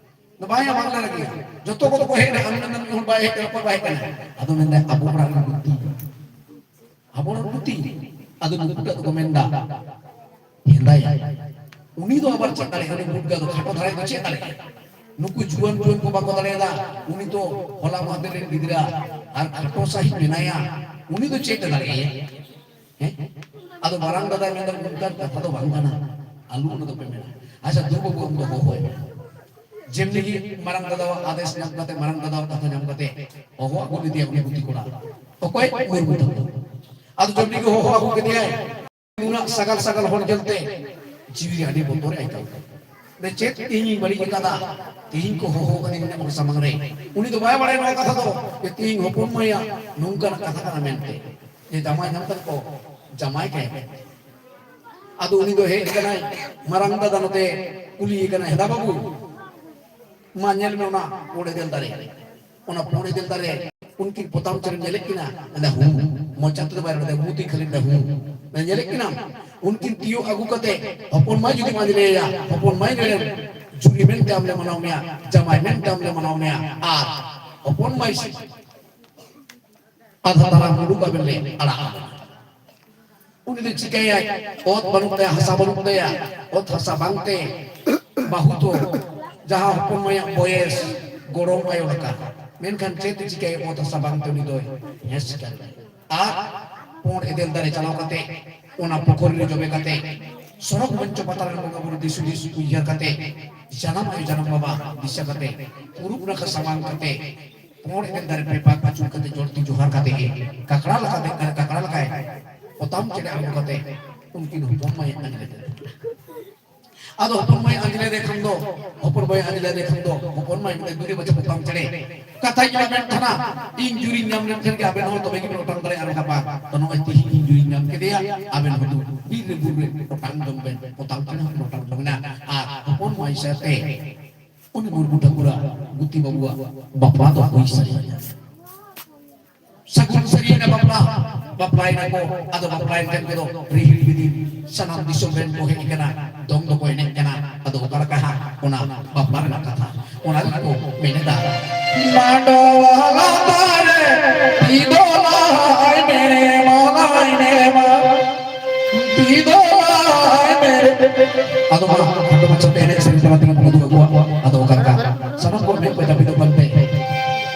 ᱫᱚ ᱵᱟᱝ ᱭᱟ, ᱵᱟᱝ ᱞᱮ ᱨᱟᱹᱜᱤᱜᱼᱟ, ᱡᱚᱛᱚ ᱠᱚᱫᱚ ᱠᱚ ᱦᱮᱡ ᱮᱱᱟ, ᱟᱢ ᱢᱮᱱᱫᱟ ᱢᱤᱫ ᱦᱚᱲ ᱵᱟᱭ ᱦᱮᱡ ᱠᱟᱱᱟ, ᱚᱠᱚᱭ ᱵᱟᱭ ᱦᱮᱡ ᱠᱟᱱᱟ? ᱟᱫᱚ ᱢᱮᱱᱫᱟᱭ, ᱟᱵᱚ ᱚᱲᱟᱜ ᱨᱮᱱ ᱵᱩᱫᱽᱫᱷᱤ, ᱟᱵᱚ ᱨᱮᱱ ᱵᱩᱫᱽᱫᱷᱤ᱾ ᱟᱫᱚ ᱱᱩᱠᱩᱴᱟᱜ ᱫᱚᱠᱚ ᱢᱮᱱᱫᱟ, ᱦᱮᱸᱫᱟᱭᱟ, ᱩᱱᱤ ᱫᱚ ᱟᱵᱟᱨ ᱪᱮᱫ ᱫᱟᱲᱮᱭᱟᱜᱼᱟ? ᱩᱱᱤ ᱵᱩᱫᱽᱫᱷᱟ ᱫᱚ ᱠᱷᱟᱴᱚ ᱫᱷᱟᱨᱟ ᱫᱚ ᱪᱮᱫ ᱫᱟᱲᱮᱭᱟᱜᱼᱟ? ᱱᱩᱠᱩ ᱡᱩᱣᱟᱹᱱ ᱡᱩᱣᱟᱹᱱ ᱠᱚ ᱵᱟᱠᱚ ᱫᱟᱲᱮᱭᱟᱫᱟ, ᱩᱱᱤ ᱫᱚ ᱦᱚᱞᱟ ᱢᱟᱦᱫᱮᱨ ᱨᱮᱱ ᱜᱤᱫᱽᱨᱟᱹ ᱟᱨ ᱠᱷᱟᱴᱚ ᱥᱟᱺᱦᱤᱡ ᱢᱮᱱᱟᱭᱟ, ᱩᱱᱤ ᱫᱚ ᱪᱮᱫ ᱮ ᱫᱟᱲᱮᱭᱟᱜᱼᱟ? ᱦᱮᱸ? ᱟᱫᱚ ᱢᱟᱨᱟᱝ ᱫᱟᱫᱟᱭ ᱢᱮᱱᱫᱟ, ᱚᱱᱠᱟᱱ ᱠᱟᱛᱷᱟ ᱫᱚ ᱵᱟᱝ ᱠᱟᱱᱟ, ᱟᱞᱚ ᱚᱱᱟ ᱫᱚᱯᱮ ᱢᱮᱱᱟ᱾ ᱟᱪᱪᱷᱟ, ᱫᱩ ᱵᱟᱹᱵᱩ, ᱟᱢ ᱫᱚ ᱦᱚᱦᱚᱭ ᱢᱮ᱾ ᱡᱮᱢᱱᱤ ᱜᱮ ᱢᱟᱨᱟᱝ ᱫᱟᱫᱟᱣᱟᱜ ᱟᱫᱮᱥ ᱧᱟᱢ ᱠᱟᱛᱮ, ᱢᱟᱨᱟᱝ ᱫᱟᱫᱟᱣᱟᱜ ᱠᱟᱛᱷᱟ ᱧᱟᱢ ᱠᱟᱛᱮ ᱦᱚᱦᱚ ᱟᱹᱜᱩ ᱞᱮᱫᱮᱭᱟ ᱩᱱᱤ ᱜᱩᱛᱤ ᱠᱚᱲᱟ᱾ ᱚᱠᱚᱭ? ᱢᱩᱨᱢᱩ ᱛᱟᱠᱚ᱾ ᱟᱫᱚ ᱡᱮᱢᱱᱤ ᱜᱮ ᱦᱚᱦᱚ ᱟᱹᱜᱩ ᱠᱮᱫᱮᱭᱟᱭ, ᱩᱱᱟᱹᱜ ᱥᱟᱜᱟᱞ ᱥᱟᱜᱟᱞ ᱦᱚᱲ ᱧᱮᱞᱛᱮ ᱡᱤᱣᱤ ᱨᱮ ᱟᱹᱰᱤ ᱵᱚᱛᱚᱨ ᱮ ᱟᱹᱭᱠᱟᱹᱣ ᱠᱮᱫᱟ᱾ ᱪᱮᱫ ᱤᱧᱤᱧ ᱵᱟᱹᱲᱤᱡ ᱟᱠᱟᱫᱟ? ᱛᱮᱦᱮᱧ ᱠᱚ ᱦᱚᱦᱚ ᱟᱠᱟᱫᱤᱧ ᱢᱮᱱᱟ ᱦᱚᱲ ᱥᱟᱢᱟᱝ ᱨᱮ᱾ ᱩᱱᱤ ᱫᱚ ᱵᱟᱭ ᱵᱟᱲᱟᱭᱟ ᱱᱚᱣᱟ ᱠᱟᱛᱷᱟ ᱫᱚ, ᱡᱮ ᱛᱮᱦᱮᱧ ᱦᱚᱯᱚᱱ ᱢᱟᱹᱭᱟᱜ ᱱᱚᱝᱠᱟᱱᱟᱜ ᱠᱟᱛᱷᱟ ᱠᱟᱱᱟ ᱢᱮᱱᱛᱮ, ᱡᱮ ᱡᱟᱢᱟᱭ ᱧᱟᱢ ᱠᱟᱛᱮ ᱠᱚ ᱡᱟᱢᱟᱭ ᱠᱟᱭᱟ ᱢᱮᱱᱛᱮ᱾ ᱟᱫᱚ ᱩᱱᱤ ᱫᱚ ᱦᱮᱡ ᱟᱠᱟᱱᱟᱭ, ᱢᱟᱨᱟᱝ ᱫᱟᱫᱟ ᱱᱚᱛᱮ ᱠᱩᱞᱤᱭᱮ ᱠᱟᱱᱟᱭ, ᱦᱮᱸᱫᱟ ᱵᱟᱹᱵᱩ, ᱢᱟ ᱧᱮᱞ ᱢᱮ ᱚᱱᱟ ᱯᱚᱸᱰᱮ ᱫᱮᱞ ᱫᱟᱨᱮ, ᱚᱱᱟ ᱯᱚᱸᱰᱮ ᱫᱮᱞ ᱫᱟᱨᱮ ᱩᱱᱠᱤᱱ ᱯᱚᱛᱟᱢ ᱪᱮᱬᱮ ᱧᱮᱞᱮᱫ ᱠᱤᱱᱟ, ᱢᱮᱱᱫᱟ, "ᱦᱩᱸ", ᱢᱚᱪᱟ ᱛᱮᱫᱚ ᱵᱟᱭ ᱨᱚᱲ ᱫᱟ, ᱢᱩ ᱛᱮ ᱠᱷᱟᱹᱞᱤ ᱢᱮᱱᱫᱟ, "ᱦᱩᱸ", ᱢᱮᱱᱫᱟ, ᱧᱮᱞᱮᱫ ᱠᱤᱱᱟᱢ? ᱩᱱᱠᱤᱱ ᱛᱤᱭᱳᱜ ᱟᱹᱜᱩ ᱠᱟᱛᱮ ᱦᱚᱯᱚᱱ ᱢᱟᱹᱭ ᱡᱩᱫᱤᱢ ᱟᱸᱡᱽᱞᱮᱭᱟ, ᱦᱚᱯᱚᱱ ᱢᱟᱹᱭ ᱨᱮᱱ ᱡᱩᱨᱤ ᱢᱮᱱᱛᱮ ᱟᱢ ᱞᱮ ᱢᱟᱱᱟᱣ ᱢᱮᱭᱟ, ᱡᱟᱢᱟᱭ ᱢᱮᱱᱛᱮ ᱟᱢ ᱞᱮ ᱢᱟᱱᱟᱣ ᱢᱮᱭᱟ, ᱟᱨ ᱦᱚᱯᱚᱱ ᱢᱟᱹᱭ ᱟᱫᱷᱟ ᱛᱟᱞᱟ ᱢᱩᱞᱩᱠ ᱟᱵᱮᱱ ᱞᱮ ᱟᱲᱟᱜ ᱟᱵᱮᱱᱟ᱾ ᱩᱱᱤ ᱫᱚ ᱪᱤᱠᱟᱹᱭᱟᱭ? ᱚᱛ ᱵᱟᱹᱱᱩᱜ ᱛᱟᱭᱟ, ᱦᱟᱥᱟ ᱵᱟᱹᱱᱩᱜ ᱛᱟᱭᱟ, ᱚᱛ ᱦᱟᱥᱟ ᱵᱟᱝᱛᱮ ᱵᱟᱹᱦᱩ ᱫᱚ ᱡᱟᱦᱟᱸ ᱦᱚᱯᱚᱱ ᱢᱟᱹᱭᱟᱜ ᱵᱚᱭᱮᱥ ᱜᱚᱲᱚᱢ ᱟᱭᱳ ᱞᱮᱠᱟ, ᱢᱮᱱᱠᱷᱟᱱ ᱪᱮᱫ ᱮ ᱪᱤᱠᱟᱹᱭᱟ? ᱚᱛ ᱦᱟᱥᱟ ᱵᱟᱝᱛᱮ ᱩᱱᱤ ᱫᱚᱭ ᱦᱮᱸᱥ ᱠᱟᱱ ᱟᱨ ᱯᱚᱸᱰ ᱮᱫᱮᱞ ᱫᱟᱨᱮ ᱪᱟᱞᱟᱣ ᱠᱟᱛᱮ ᱚᱱᱟ ᱯᱩᱠᱷᱩᱨᱤ ᱨᱮ ᱡᱚᱵᱮ ᱠᱟᱛᱮ ᱥᱚᱨᱚᱜᱽ ᱢᱚᱧᱪᱚ ᱯᱟᱛᱟᱞ ᱨᱮᱱ ᱵᱚᱸᱜᱟ ᱵᱩᱨᱩ ᱫᱤᱥ ᱦᱩᱫᱤᱥ ᱩᱭᱦᱟᱹᱨ ᱠᱟᱛᱮ ᱡᱟᱱᱟᱢ ᱟᱭᱳ ᱡᱟᱱᱟᱢ ᱵᱟᱵᱟ ᱫᱤᱥᱟᱹ ᱠᱟᱛᱮ ᱯᱩᱨᱩᱵ ᱱᱟᱠᱷᱟ ᱥᱟᱢᱟᱝ ᱠᱟᱛᱮ ᱯᱚᱸᱰ ᱮᱫᱮᱞ ᱫᱟᱨᱮ ᱯᱮ ᱯᱟᱠ ᱯᱟᱹᱪᱩᱨ ᱠᱟᱛᱮ ᱡᱚᱲᱛᱤ ᱡᱚᱦᱟᱨ ᱠᱟᱛᱮ ᱜᱮ ᱠᱟᱠᱲᱟ ᱞᱮᱠᱟᱛᱮ ᱠᱟᱠᱲᱟ ᱞᱮᱠᱟᱭ ᱯᱚᱛᱟᱢ ᱪᱮᱬᱮ ᱟᱬᱜᱚ ᱠᱟᱛᱮ ᱩᱱᱠᱤᱱ ᱦᱚᱯᱚᱱ ᱢᱟᱭ ᱟᱸᱡᱽᱞᱮ ᱠᱮᱫᱟ᱾ ᱟᱫᱚ ᱦᱚᱯᱚᱱ ᱢᱟᱭ ᱟᱸᱡᱽᱞᱮ ᱫᱮ ᱠᱷᱟᱱ ᱫᱚ, ᱦᱚᱯᱚᱱ ᱢᱟᱭ ᱟᱸᱡᱽᱞᱮ ᱫᱮ ᱠᱷᱟᱱ ᱫᱚ, ᱦᱚᱯᱚᱱ ᱢᱟᱭ ᱢᱮᱱᱫᱟ, "ᱫᱩᱨᱮ ᱢᱟᱪᱷᱟ ᱯᱚᱛᱟᱢ ᱪᱮᱬᱮ, ᱠᱟᱛᱷᱟᱧ ᱢᱮᱱ ᱛᱟᱦᱮᱱᱟ, ᱤᱧ ᱡᱩᱨᱤᱧ ᱧᱟᱢ ᱞᱮᱱᱠᱷᱟᱱ ᱜᱮ ᱟᱵᱮᱱ ᱦᱚᱸ ᱛᱚᱵᱮ ᱜᱮᱵᱮᱱ ᱚᱴᱟᱝ ᱫᱟᱲᱮᱭᱟᱜᱼᱟ, ᱟᱨ ᱵᱟᱝᱠᱷᱟᱱ ᱵᱟᱝ᱾ ᱛᱚ ᱱᱚᱜᱼᱚᱭ ᱛᱤᱦᱤᱧ ᱤᱧ ᱡᱩᱨᱤᱧ ᱧᱟᱢ ᱠᱮᱫᱮᱭᱟ, ᱟᱵᱮᱱ ᱦᱚᱸ ᱵᱤᱨ ᱨᱮ ᱵᱩᱨᱩ ᱨᱮ ᱚᱴᱟᱝ ᱡᱚᱝ ᱵᱮᱱ, ᱯᱚᱛᱟᱢ ᱪᱮᱬᱮ ᱦᱚᱸ ᱚᱴᱟᱝ ᱡᱚᱝ ᱮᱱᱟ, ᱟᱨ ᱦᱚᱯᱚᱱ ᱢᱟᱭ ᱥᱟᱶᱛᱮ ᱩᱱᱤ ᱢᱩᱨᱢᱩ ᱴᱷᱟᱹᱠᱩᱨᱟᱜ ᱜᱩᱛᱤ ᱵᱟᱹᱵᱩᱣᱟᱜ ᱵᱟᱯᱞᱟ ᱫᱚ ᱦᱩᱭ ᱥᱟᱹᱨᱤᱭᱮᱱᱟ᱾" ᱥᱟᱹᱜᱩᱱ ᱥᱟᱹᱨᱤᱭᱮᱱᱟ ᱵᱟᱯᱞᱟ, ᱵᱟᱯᱞᱟᱭᱮᱱᱟ ᱠᱚ᱾ ᱟᱫᱚ ᱵᱟᱯᱞᱟᱭᱮᱱ ᱠᱷᱟᱱ ᱠᱚᱫᱚ ᱨᱤᱦᱤᱲ ᱵᱤᱫᱤᱲ ᱥᱟᱱᱟᱢ ᱫᱤᱥᱚᱢ ᱨᱮᱱ ᱠᱚ ᱦᱮᱡ ᱟᱠᱟᱱᱟ, ᱫᱚᱝ ᱫᱚᱠᱚ ᱮᱱᱮᱡ ᱠᱟᱱᱟ᱾ ᱟᱫᱚ ᱚᱠᱟ ᱞᱮᱠᱟ ᱦᱟᱸᱜ ᱚᱱᱟ ᱵᱟᱯᱞᱟ ᱨᱮᱱᱟᱜ ᱠᱟᱛᱷᱟ, ᱚᱱᱟ ᱜᱮᱠᱚ ᱢᱮᱱ ᱮᱫᱟ᱾ ᱢᱟᱰᱣᱟ ᱞᱟᱛᱟᱨ ᱨᱮ ᱛᱤ ᱫᱚ ᱞᱟᱦᱟᱭ ᱢᱮ, ᱢᱟᱞᱟᱭ ᱢᱮ, ᱢᱟ᱾ ᱛᱤ ᱫᱚ ᱞᱟᱦᱟᱭ ᱢᱮ᱾ ᱟᱫᱚ ᱢᱟ, ᱟᱫᱚ ᱢᱟ ᱪᱚ ᱮᱱᱮᱡ ᱥᱮᱨᱮᱧ ᱛᱟᱞᱟ ᱛᱮᱜᱮ ᱵᱚᱱ ᱩᱫᱩᱜ ᱟᱠᱚᱣᱟ᱾ ᱟᱫᱚ ᱚᱠᱟ ᱞᱮᱠᱟ? ᱥᱟᱱᱟᱢ ᱠᱚ ᱢᱮᱫ ᱠᱚ ᱡᱟᱹᱯᱤᱫᱚᱜ ᱠᱟᱱ ᱛᱮ᱾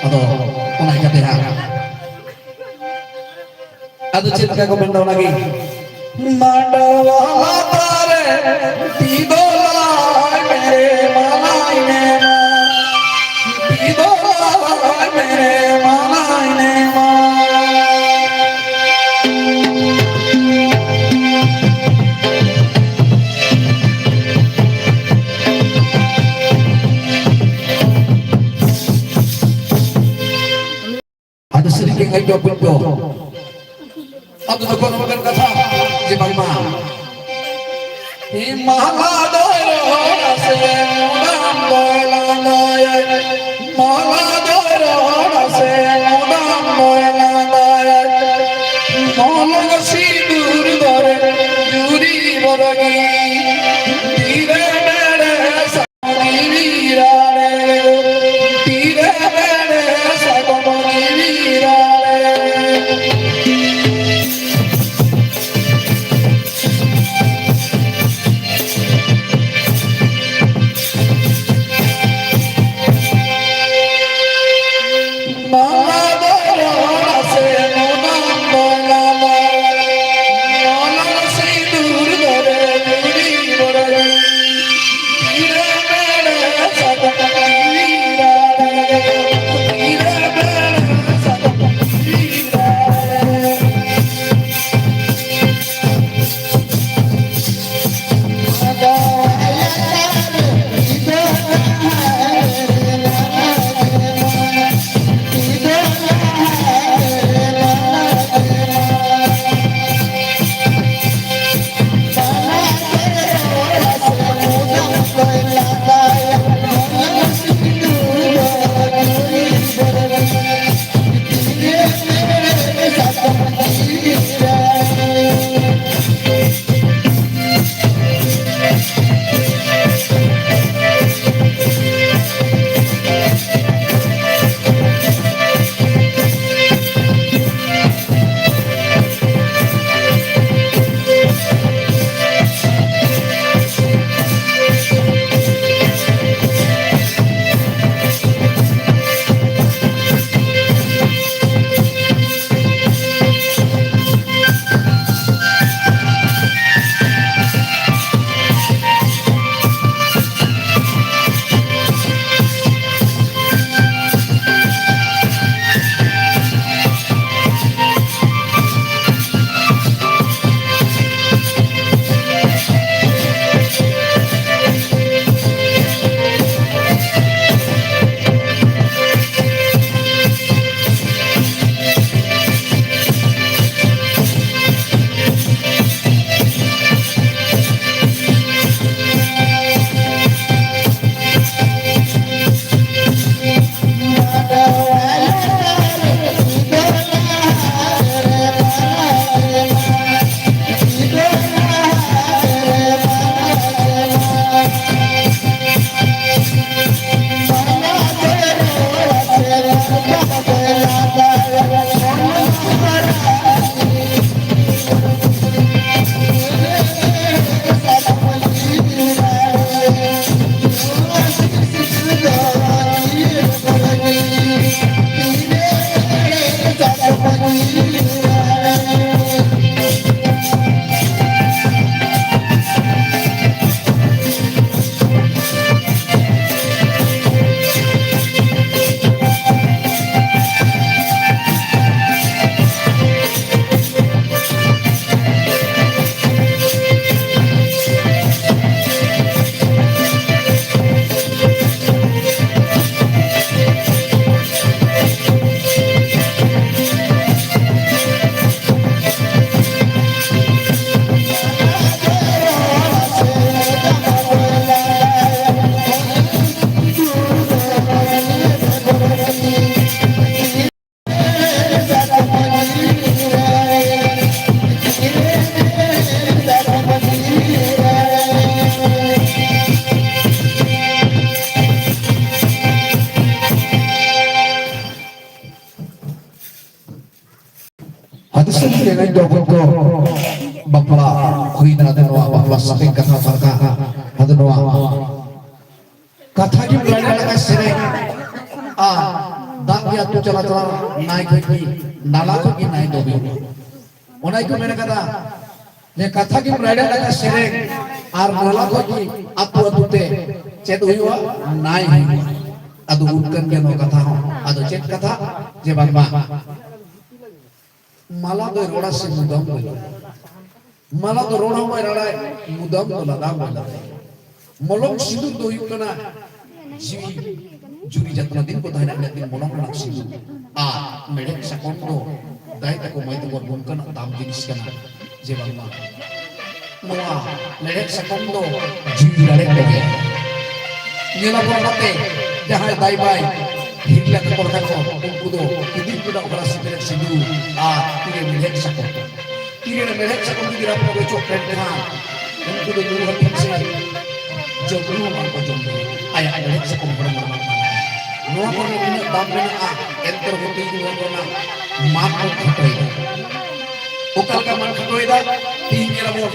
ᱟᱫᱚ ᱚᱱᱟ ᱤᱭᱠᱟᱹᱛᱮ ᱦᱟᱸᱜ᱾ ᱟᱫᱚ ᱪᱮᱫ ᱞᱮᱠᱟ ᱠᱚ ᱢᱮᱱᱫᱟ ᱚᱱᱟᱜᱮ? ᱢᱟᱰᱣᱟ ᱞᱟᱛᱟᱨ ᱨᱮ ᱛᱤ ᱫᱚ ᱞᱟᱦᱟᱭ ᱢᱮ, ᱢᱟᱞᱟᱭ ᱢᱮ, ᱢᱟ᱾ ᱛᱤ ᱫᱚ ᱞᱟᱦᱟᱭ ᱢᱮ, ᱢᱟᱞᱟᱭ ᱢᱮ, ᱢᱟ᱾ ᱟᱫᱚ ᱥᱟᱹᱨᱤ ᱜᱮ ᱠᱷᱟᱡ ᱫᱚ ᱵᱩᱡᱽ ᱫᱚ᱾ ᱟᱫᱚ ᱡᱚᱠᱷᱚᱱ ᱱᱚᱝᱠᱟᱱ ᱠᱟᱛᱷᱟ ᱡᱮ ᱵᱟᱝᱢᱟ, ᱦᱮ ᱢᱟᱞᱟ ᱫᱚᱭ ᱨᱚᱲᱟ ᱥᱮ ᱢᱚᱰᱟᱢ ᱫᱚᱭ ᱞᱟᱸᱫᱟᱭᱟᱭ, ᱢᱟᱞᱟ ᱫᱚᱭ ᱨᱚᱲᱟ ᱥᱮ ᱢᱚᱞᱚᱝ ᱥᱤᱸᱫᱩᱨ ᱫᱚᱨᱮ ᱡᱩᱨᱤ ᱵᱚᱨᱜᱤ ᱛᱤᱨᱮ ᱢᱮᱲᱮ ᱥᱟᱠᱚᱢ ᱡᱤᱣᱤ ᱨᱟᱲᱮ, ᱛᱤᱨᱮ ᱢᱮᱲᱮ ᱥᱟᱠᱚᱢ ᱡᱤᱣᱤ ᱨᱟᱲᱮ᱾ ᱛᱮᱦᱮᱧ ᱫᱚ ᱚᱠᱚᱭ ᱠᱚ ᱵᱟᱯᱞᱟ ᱦᱩᱭᱱᱟ, ᱟᱫᱚ ᱱᱚᱣᱟ ᱵᱟᱯᱞᱟ ᱥᱟᱹᱜᱟᱹᱭ ᱠᱟᱛᱷᱟ ᱚᱠᱟ ᱞᱮᱠᱟ? ᱟᱫᱚ ᱱᱚᱣᱟ ᱠᱟᱛᱷᱟ ᱜᱮᱢ ᱨᱟᱲᱟ ᱞᱮᱠᱟ ᱥᱮᱨᱮᱧ ᱟᱨ ᱫᱟᱜ ᱜᱮ ᱟᱹᱛᱩ ᱪᱟᱞᱟᱣ ᱪᱟᱞᱟᱣ ᱱᱟᱭ ᱠᱷᱚᱡ ᱜᱮ, ᱱᱟᱞᱟ ᱠᱷᱚᱡ ᱜᱮ ᱱᱟᱭ ᱫᱚ ᱦᱩᱭᱩᱜᱼᱟ᱾ ᱚᱱᱟ ᱜᱮᱠᱚ ᱢᱮᱱ ᱠᱟᱫᱟ ᱡᱮ ᱠᱟᱛᱷᱟ ᱜᱮᱢ ᱨᱟᱲᱟ ᱞᱮᱠᱟ ᱥᱮᱨᱮᱧ ᱟᱨ ᱱᱟᱞᱟ ᱠᱷᱚᱡ ᱜᱮ ᱟᱹᱛᱩ ᱟᱹᱛᱩ ᱛᱮ ᱪᱮᱫ ᱦᱩᱭᱩᱜᱼᱟ? ᱱᱟᱭ ᱦᱩᱭᱩᱜᱼᱟ᱾ ᱟᱫᱚ ᱚᱱᱠᱟᱱ ᱜᱮ ᱱᱚᱣᱟ ᱠᱟᱛᱷᱟ ᱦᱚᱸ᱾ ᱟᱫᱚ ᱪᱮᱫ ᱠᱟᱛᱷᱟ? ᱡᱮ ᱵᱟᱝᱢᱟ ᱢᱟᱞᱟ ᱫᱚ ᱨᱚᱲᱟ ᱥᱮ ᱢᱩᱫᱟᱢ ᱫᱚ ᱞᱟᱫᱟ᱾ ᱢᱟᱞᱟ ᱫᱚ ᱨᱚᱲ ᱦᱚᱸ ᱵᱟᱭ ᱨᱚᱲᱟᱭ, ᱢᱩᱫᱟᱢ ᱫᱚ ᱞᱟᱫᱟ ᱦᱚᱸ ᱵᱟᱭ ᱞᱟᱫᱟᱭ᱾ ᱢᱚᱞᱚᱝ ᱥᱤᱸᱫᱩᱨ ᱫᱚ ᱦᱩᱭᱩᱜ ᱠᱟᱱᱟ ᱡᱤᱣᱤ ᱡᱩᱨᱤ ᱡᱟᱛᱨᱟ ᱫᱤᱱ ᱠᱚ ᱛᱟᱦᱮᱱᱟ, ᱤᱱᱟᱹᱜ ᱫᱤᱱ ᱢᱚᱞᱚᱝ ᱨᱮᱱᱟᱜ ᱥᱤᱸᱫᱩᱨ᱾ ᱟᱨ ᱢᱮᱲᱦᱮᱫ ᱥᱟᱠᱚᱢ ᱫᱚ ᱫᱟᱭ ᱛᱟᱠᱚ ᱢᱟᱹᱭ ᱛᱟᱠᱚ ᱱᱚᱝᱠᱟᱱᱟᱜ ᱫᱟᱢ ᱡᱤᱱᱤᱥ ᱠᱟᱱᱟ ᱡᱮ ᱵᱟᱝᱢᱟ ᱱᱚᱣᱟ ᱢᱮᱲᱦᱮᱫ ᱥᱟᱠᱚᱢ ᱫᱚ ᱡᱤᱣᱤ ᱨᱟᱲᱮᱡ ᱛᱮᱜᱮ᱾ ᱧᱮᱞᱟᱵᱚᱱ ᱚᱱᱟᱛᱮ ᱡᱟᱦᱟᱸᱭ ᱫᱟᱭ ᱵᱟᱭ ᱦᱤᱨᱞᱟᱹ ᱛᱟᱠᱚ ᱞᱮᱠᱟ ᱠᱚ, ᱩᱱᱠᱩ ᱫᱚ ᱤᱫᱤ ᱠᱮᱫᱟ ᱚᱠᱟ ᱥᱤᱸᱫᱩᱨ ᱥᱤᱸᱫᱩᱨ ᱟᱨ ᱛᱤᱨᱮ ᱢᱮᱲᱦᱮᱫ ᱥᱟᱠᱚᱢ᱾ ᱛᱤᱨᱮ ᱢᱮᱲᱦᱮᱫ ᱥᱟᱠᱚᱢ ᱡᱩᱫᱤ ᱨᱟᱯᱟᱜ ᱚᱪᱚᱜ ᱞᱮᱱᱠᱷᱟᱱ ᱩᱱᱠᱩ ᱫᱚ ᱧᱩ ᱦᱟᱹᱴᱤᱧ ᱥᱮ ᱡᱚᱢ ᱧᱩ ᱦᱚᱸ ᱵᱟᱝᱠᱚ ᱡᱚᱢ ᱫᱟᱲᱮᱭᱟᱜᱼᱟ᱾ ᱟᱭᱟᱜ ᱢᱮᱲᱦᱮᱫ ᱥᱟᱠᱚᱢ ᱦᱚᱲᱢᱚ ᱨᱮ ᱵᱟᱝ ᱛᱟᱦᱮᱱᱟ᱾ ᱱᱚᱣᱟ ᱠᱚᱨᱮ ᱛᱤᱱᱟᱹᱜ ᱫᱟᱢ ᱢᱮᱱᱟᱜᱼᱟ, ᱮᱱᱛᱮ ᱨᱮᱦᱚᱸ ᱛᱮᱦᱮᱧ ᱱᱚᱣᱟ ᱠᱚᱨᱮᱱᱟᱜ ᱢᱟᱱ ᱵᱚᱱ ᱠᱷᱟᱴᱚᱭᱮᱫᱟ᱾ ᱚᱠᱟ ᱞᱮᱠᱟ ᱢᱟᱱ ᱠᱷᱟᱴᱚᱭᱮᱫᱟ? ᱛᱮᱦᱮᱧ ᱧᱮᱞᱟᱵᱚᱱ,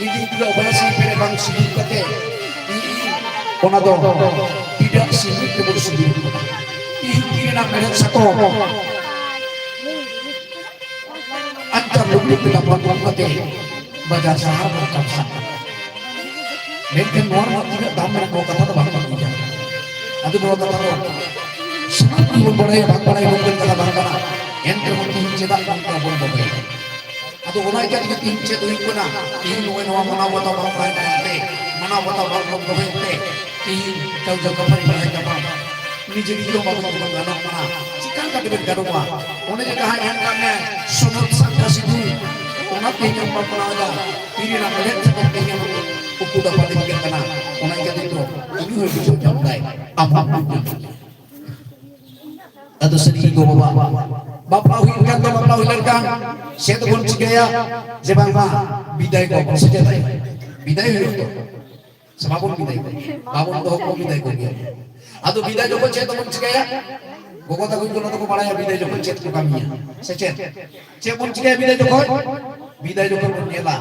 ᱤᱫᱤ ᱠᱮᱫᱟ ᱚᱵᱷᱟᱭᱟᱥᱤ ᱯᱮᱨᱮ ᱵᱟᱝ ᱥᱤᱸᱫᱩᱨ ᱠᱟᱛᱮ, ᱤᱧ ᱚᱱᱟ ᱫᱚ ᱴᱤᱰᱟᱹᱜ ᱥᱤᱸᱫᱩᱨ ᱛᱮᱵᱚᱱ ᱥᱤᱸᱫᱩᱨ ᱠᱟᱫᱟ᱾ ᱤᱧ ᱛᱤ ᱨᱮᱱᱟᱜ ᱢᱮᱲᱦᱮᱫ ᱥᱟᱠᱚᱢ ᱟᱧᱪᱟᱨ ᱞᱩᱜᱽᱲᱤ ᱛᱮ ᱫᱟᱯᱟᱞ ᱠᱟᱛᱮ ᱵᱟᱡᱟᱨ ᱥᱟᱦᱟᱨ ᱵᱚᱱ ᱠᱟᱯᱥᱟᱱ ᱠᱟᱱᱟ᱾ ᱢᱮᱱᱠᱷᱟᱱ ᱱᱚᱣᱟ ᱨᱮᱱᱟᱜ ᱛᱤᱱᱟᱹᱜ ᱫᱟᱢ ᱢᱮᱱᱟᱜ, ᱱᱚᱣᱟ ᱠᱟᱛᱷᱟ ᱫᱚ ᱵᱟᱝ ᱵᱚᱱ ᱵᱩᱡᱟ᱾ ᱟᱫᱚ ᱱᱚᱣᱟ ᱠᱟᱛᱷᱟ ᱫᱚ ᱥᱟᱱᱟᱢ ᱠᱚ ᱵᱚᱱ ᱵᱟᱲᱟᱭᱟ, ᱵᱟᱝ ᱵᱟᱲᱟᱭ ᱱᱚᱝᱠᱟᱱ ᱠᱟᱛᱷᱟ ᱵᱟᱝ ᱠᱟᱱᱟ᱾ ᱮᱱ ᱨᱮᱦᱚᱸ ᱛᱮᱦᱮᱧ ᱪᱮᱫᱟᱜ ᱱᱚᱝᱠᱟ ᱵᱚᱱ ᱵᱚᱸᱜᱟᱭᱟ? ᱟᱫᱚ ᱚᱱᱟ ᱤᱠᱟᱹ ᱛᱮᱜᱮ ᱛᱮᱦᱮᱧ ᱪᱮᱫ ᱦᱩᱭᱩᱜ ᱠᱟᱱᱟ? ᱛᱮᱦᱮᱧ ᱱᱚᱜᱼᱚᱭ ᱱᱚᱣᱟ ᱢᱟᱱᱟᱣ ᱵᱟᱛᱟᱣ ᱵᱟᱝ ᱛᱟᱦᱮᱸ ᱠᱟᱱᱛᱮ, ᱢᱟᱱᱟᱣ ᱵᱟᱛᱟᱣ ᱵᱟᱝ ᱵᱚᱱ ᱫᱚᱦᱚᱭᱮᱫ ᱛᱮ, ᱛᱮᱦᱮᱧ ᱠᱟᱹᱣᱡᱟ ᱠᱟᱯᱷᱟᱨᱤ ᱵᱟᱲᱟᱭ ᱠᱟᱯᱟᱢ ᱱᱤᱡᱮ ᱱᱤᱡᱮ ᱦᱚᱸ ᱵᱟᱵᱚᱱ ᱜᱟᱱᱚᱜ ᱠᱟᱱᱟ᱾ ᱪᱤᱠᱟ ᱞᱮᱠᱟ ᱛᱮᱵᱮᱱ ᱜᱟᱱᱚᱜᱼᱟ? ᱚᱱᱮ ᱡᱮ ᱡᱟᱦᱟᱸᱭ ᱮᱢ ᱠᱟᱜ ᱢᱮ ᱥᱚᱱᱚᱛ ᱥᱟᱠᱟ ᱥᱤᱫᱷᱩ, ᱚᱱᱟ ᱛᱮᱦᱮᱧ ᱮᱢ ᱵᱟᱯᱞᱟ ᱮᱫᱟ, ᱛᱤ ᱨᱮᱱᱟᱜ ᱢᱮᱲᱦᱮᱫ ᱥᱟᱠᱟᱢ ᱛᱮᱦᱮᱧ ᱮᱢ ᱩᱠᱩ ᱫᱟᱯᱟᱞ ᱤᱫᱤ ᱠᱟᱱᱟ᱾ ᱚᱱᱟ ᱤᱠᱟᱹ ᱛᱮ ᱫᱚ ᱩᱱᱤ ᱦᱚᱸᱭ ᱵᱩᱡᱷᱟᱹᱣ ᱧᱟᱢ ᱫᱟᱭ, ᱟᱢ ᱦᱚᱸ ᱵᱩᱡᱽ ᱧᱟᱢ ᱫᱟᱭ᱾ ᱟᱫᱚ ᱥᱟᱹᱨᱤ ᱜᱮ ᱜᱚ ᱵᱟᱵᱟ, ᱵᱟᱯᱞᱟ ᱦᱩᱭ ᱞᱮᱱᱠᱷᱟᱱ ᱫᱚ, ᱵᱟᱯᱞᱟ ᱦᱩᱭ ᱞᱮᱱᱠᱷᱟᱱ ᱪᱮᱫ ᱵᱚᱱ ᱪᱤᱠᱟᱹᱭᱟ? ᱡᱮ ᱵᱟᱝᱢᱟ ᱵᱤᱫᱟᱭ ᱠᱚ ᱵᱚᱱ ᱥᱮ ᱪᱮᱫ? ᱵᱤᱫᱟᱭ ᱦᱩᱭᱩᱜ ᱫᱚ, ᱥᱮ ᱵᱟᱵᱚᱱ ᱵᱤᱫᱟᱭ ᱠᱚ? ᱵᱟᱵᱚᱱ ᱫᱚᱦᱚ ᱠᱚ ᱵᱤᱫᱟᱭ ᱠᱚ ᱜᱮᱭᱟ᱾ ᱟᱫᱚ ᱵᱤᱫᱟᱭ ᱡᱚᱠᱷᱚᱱ ᱪᱮᱫ ᱵᱚᱱ ᱪᱤᱠᱟᱹᱭᱟ? ᱜᱚᱜᱚ ᱛᱟᱠᱚ ᱠᱚ ᱫᱚᱠᱚ ᱵᱟᱲᱟᱭᱟ ᱵᱤᱫᱟᱹᱭ ᱡᱚᱠᱷᱚᱱ ᱪᱮᱫ ᱠᱚ ᱠᱟᱹᱢᱤᱭᱟ, ᱥᱮ ᱪᱮᱫ? ᱪᱮᱫ ᱵᱚᱱ ᱪᱤᱠᱟᱹᱭᱟ ᱵᱤᱫᱟᱹᱭ ᱡᱚᱠᱷᱚᱱ? ᱵᱤᱫᱟᱹᱭ ᱡᱚᱠᱷᱚᱱ ᱵᱚᱱ ᱧᱮᱞᱟ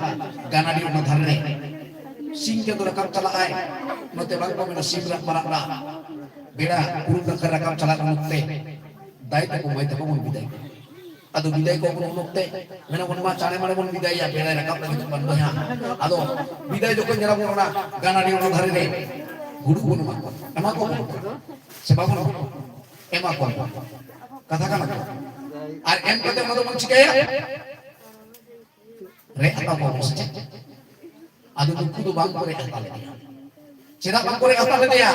ᱜᱟᱱᱟᱰᱤ ᱚᱱᱟ ᱫᱷᱟᱨᱮ ᱨᱮ ᱥᱤᱧ ᱪᱟᱸᱫᱚ ᱨᱟᱠᱟᱵ ᱪᱟᱞᱟᱜ ᱟᱭ, ᱱᱚᱛᱮ ᱵᱟᱝ ᱠᱚ ᱢᱮᱱᱟ ᱥᱤᱢ ᱨᱟᱜ ᱢᱟᱨᱟᱜ ᱨᱟᱜ, ᱵᱮᱲᱟ ᱯᱩᱨᱩᱵ ᱱᱟᱠᱷᱟ ᱨᱟᱠᱟᱵ ᱪᱟᱞᱟᱜ ᱚᱠᱛᱮ ᱫᱟᱹᱭ ᱛᱟᱠᱚ ᱢᱟᱹᱭ ᱛᱟᱠᱚ ᱵᱚᱱ ᱵᱤᱫᱟᱹᱭ ᱠᱚᱣᱟ᱾ ᱟᱫᱚ ᱵᱤᱫᱟᱹᱭ ᱠᱚ ᱩᱱ ᱚᱠᱛᱮ ᱢᱮᱱᱟ ᱵᱚᱱ ᱢᱟ ᱪᱟᱬᱮ ᱢᱟᱲᱮ ᱵᱚᱱ ᱵᱤᱫᱟᱹᱭᱟ, ᱵᱮᱲᱟᱭ ᱨᱟᱠᱟᱵ ᱞᱟᱹᱜᱤᱫ ᱵᱚᱱ ᱵᱚᱭᱦᱟ᱾ ᱟᱫᱚ ᱵᱤᱫᱟᱹᱭ ᱡᱚᱠᱷᱚᱱ ᱧᱮᱞᱟ ᱵᱚᱱ ᱚᱱᱟ ᱜᱟᱱᱟᱰᱤ ᱚᱱᱟ ᱫᱷᱟᱨᱮ ᱨᱮ ᱦᱩᱲᱩ ᱵᱚᱱ ᱮᱢᱟ ᱠᱚᱣᱟ, ᱮᱢᱟ ᱠᱚ ᱵᱚᱱ ᱥᱮ ᱵᱟᱵᱚᱱ ᱮᱢᱟ ᱠᱚᱣᱟ? ᱮᱢᱟ ᱠᱚᱣᱟ ᱵᱚᱱ᱾ ᱠᱟᱛᱷᱟ ᱠᱟᱱᱟ ᱛᱚ? ᱟᱨ ᱮᱢ ᱠᱟᱛᱮ ᱚᱱᱟ ᱫᱚᱵᱚᱱ ᱪᱤᱠᱟᱹᱭᱟ? ᱨᱮᱡ ᱦᱟᱛᱟᱣ ᱠᱚᱣᱟ ᱵᱚᱱ ᱥᱮ ᱪᱮᱫ? ᱟᱫᱚ ᱱᱩᱠᱩ ᱫᱚ ᱵᱟᱝ ᱠᱚ ᱨᱮᱡ ᱦᱟᱛᱟᱣ ᱞᱮᱫᱮᱭᱟ᱾ ᱪᱮᱫᱟᱜ ᱵᱟᱝ ᱠᱚ ᱨᱮᱡ ᱦᱟᱛᱟᱣ ᱞᱮᱫᱮᱭᱟ?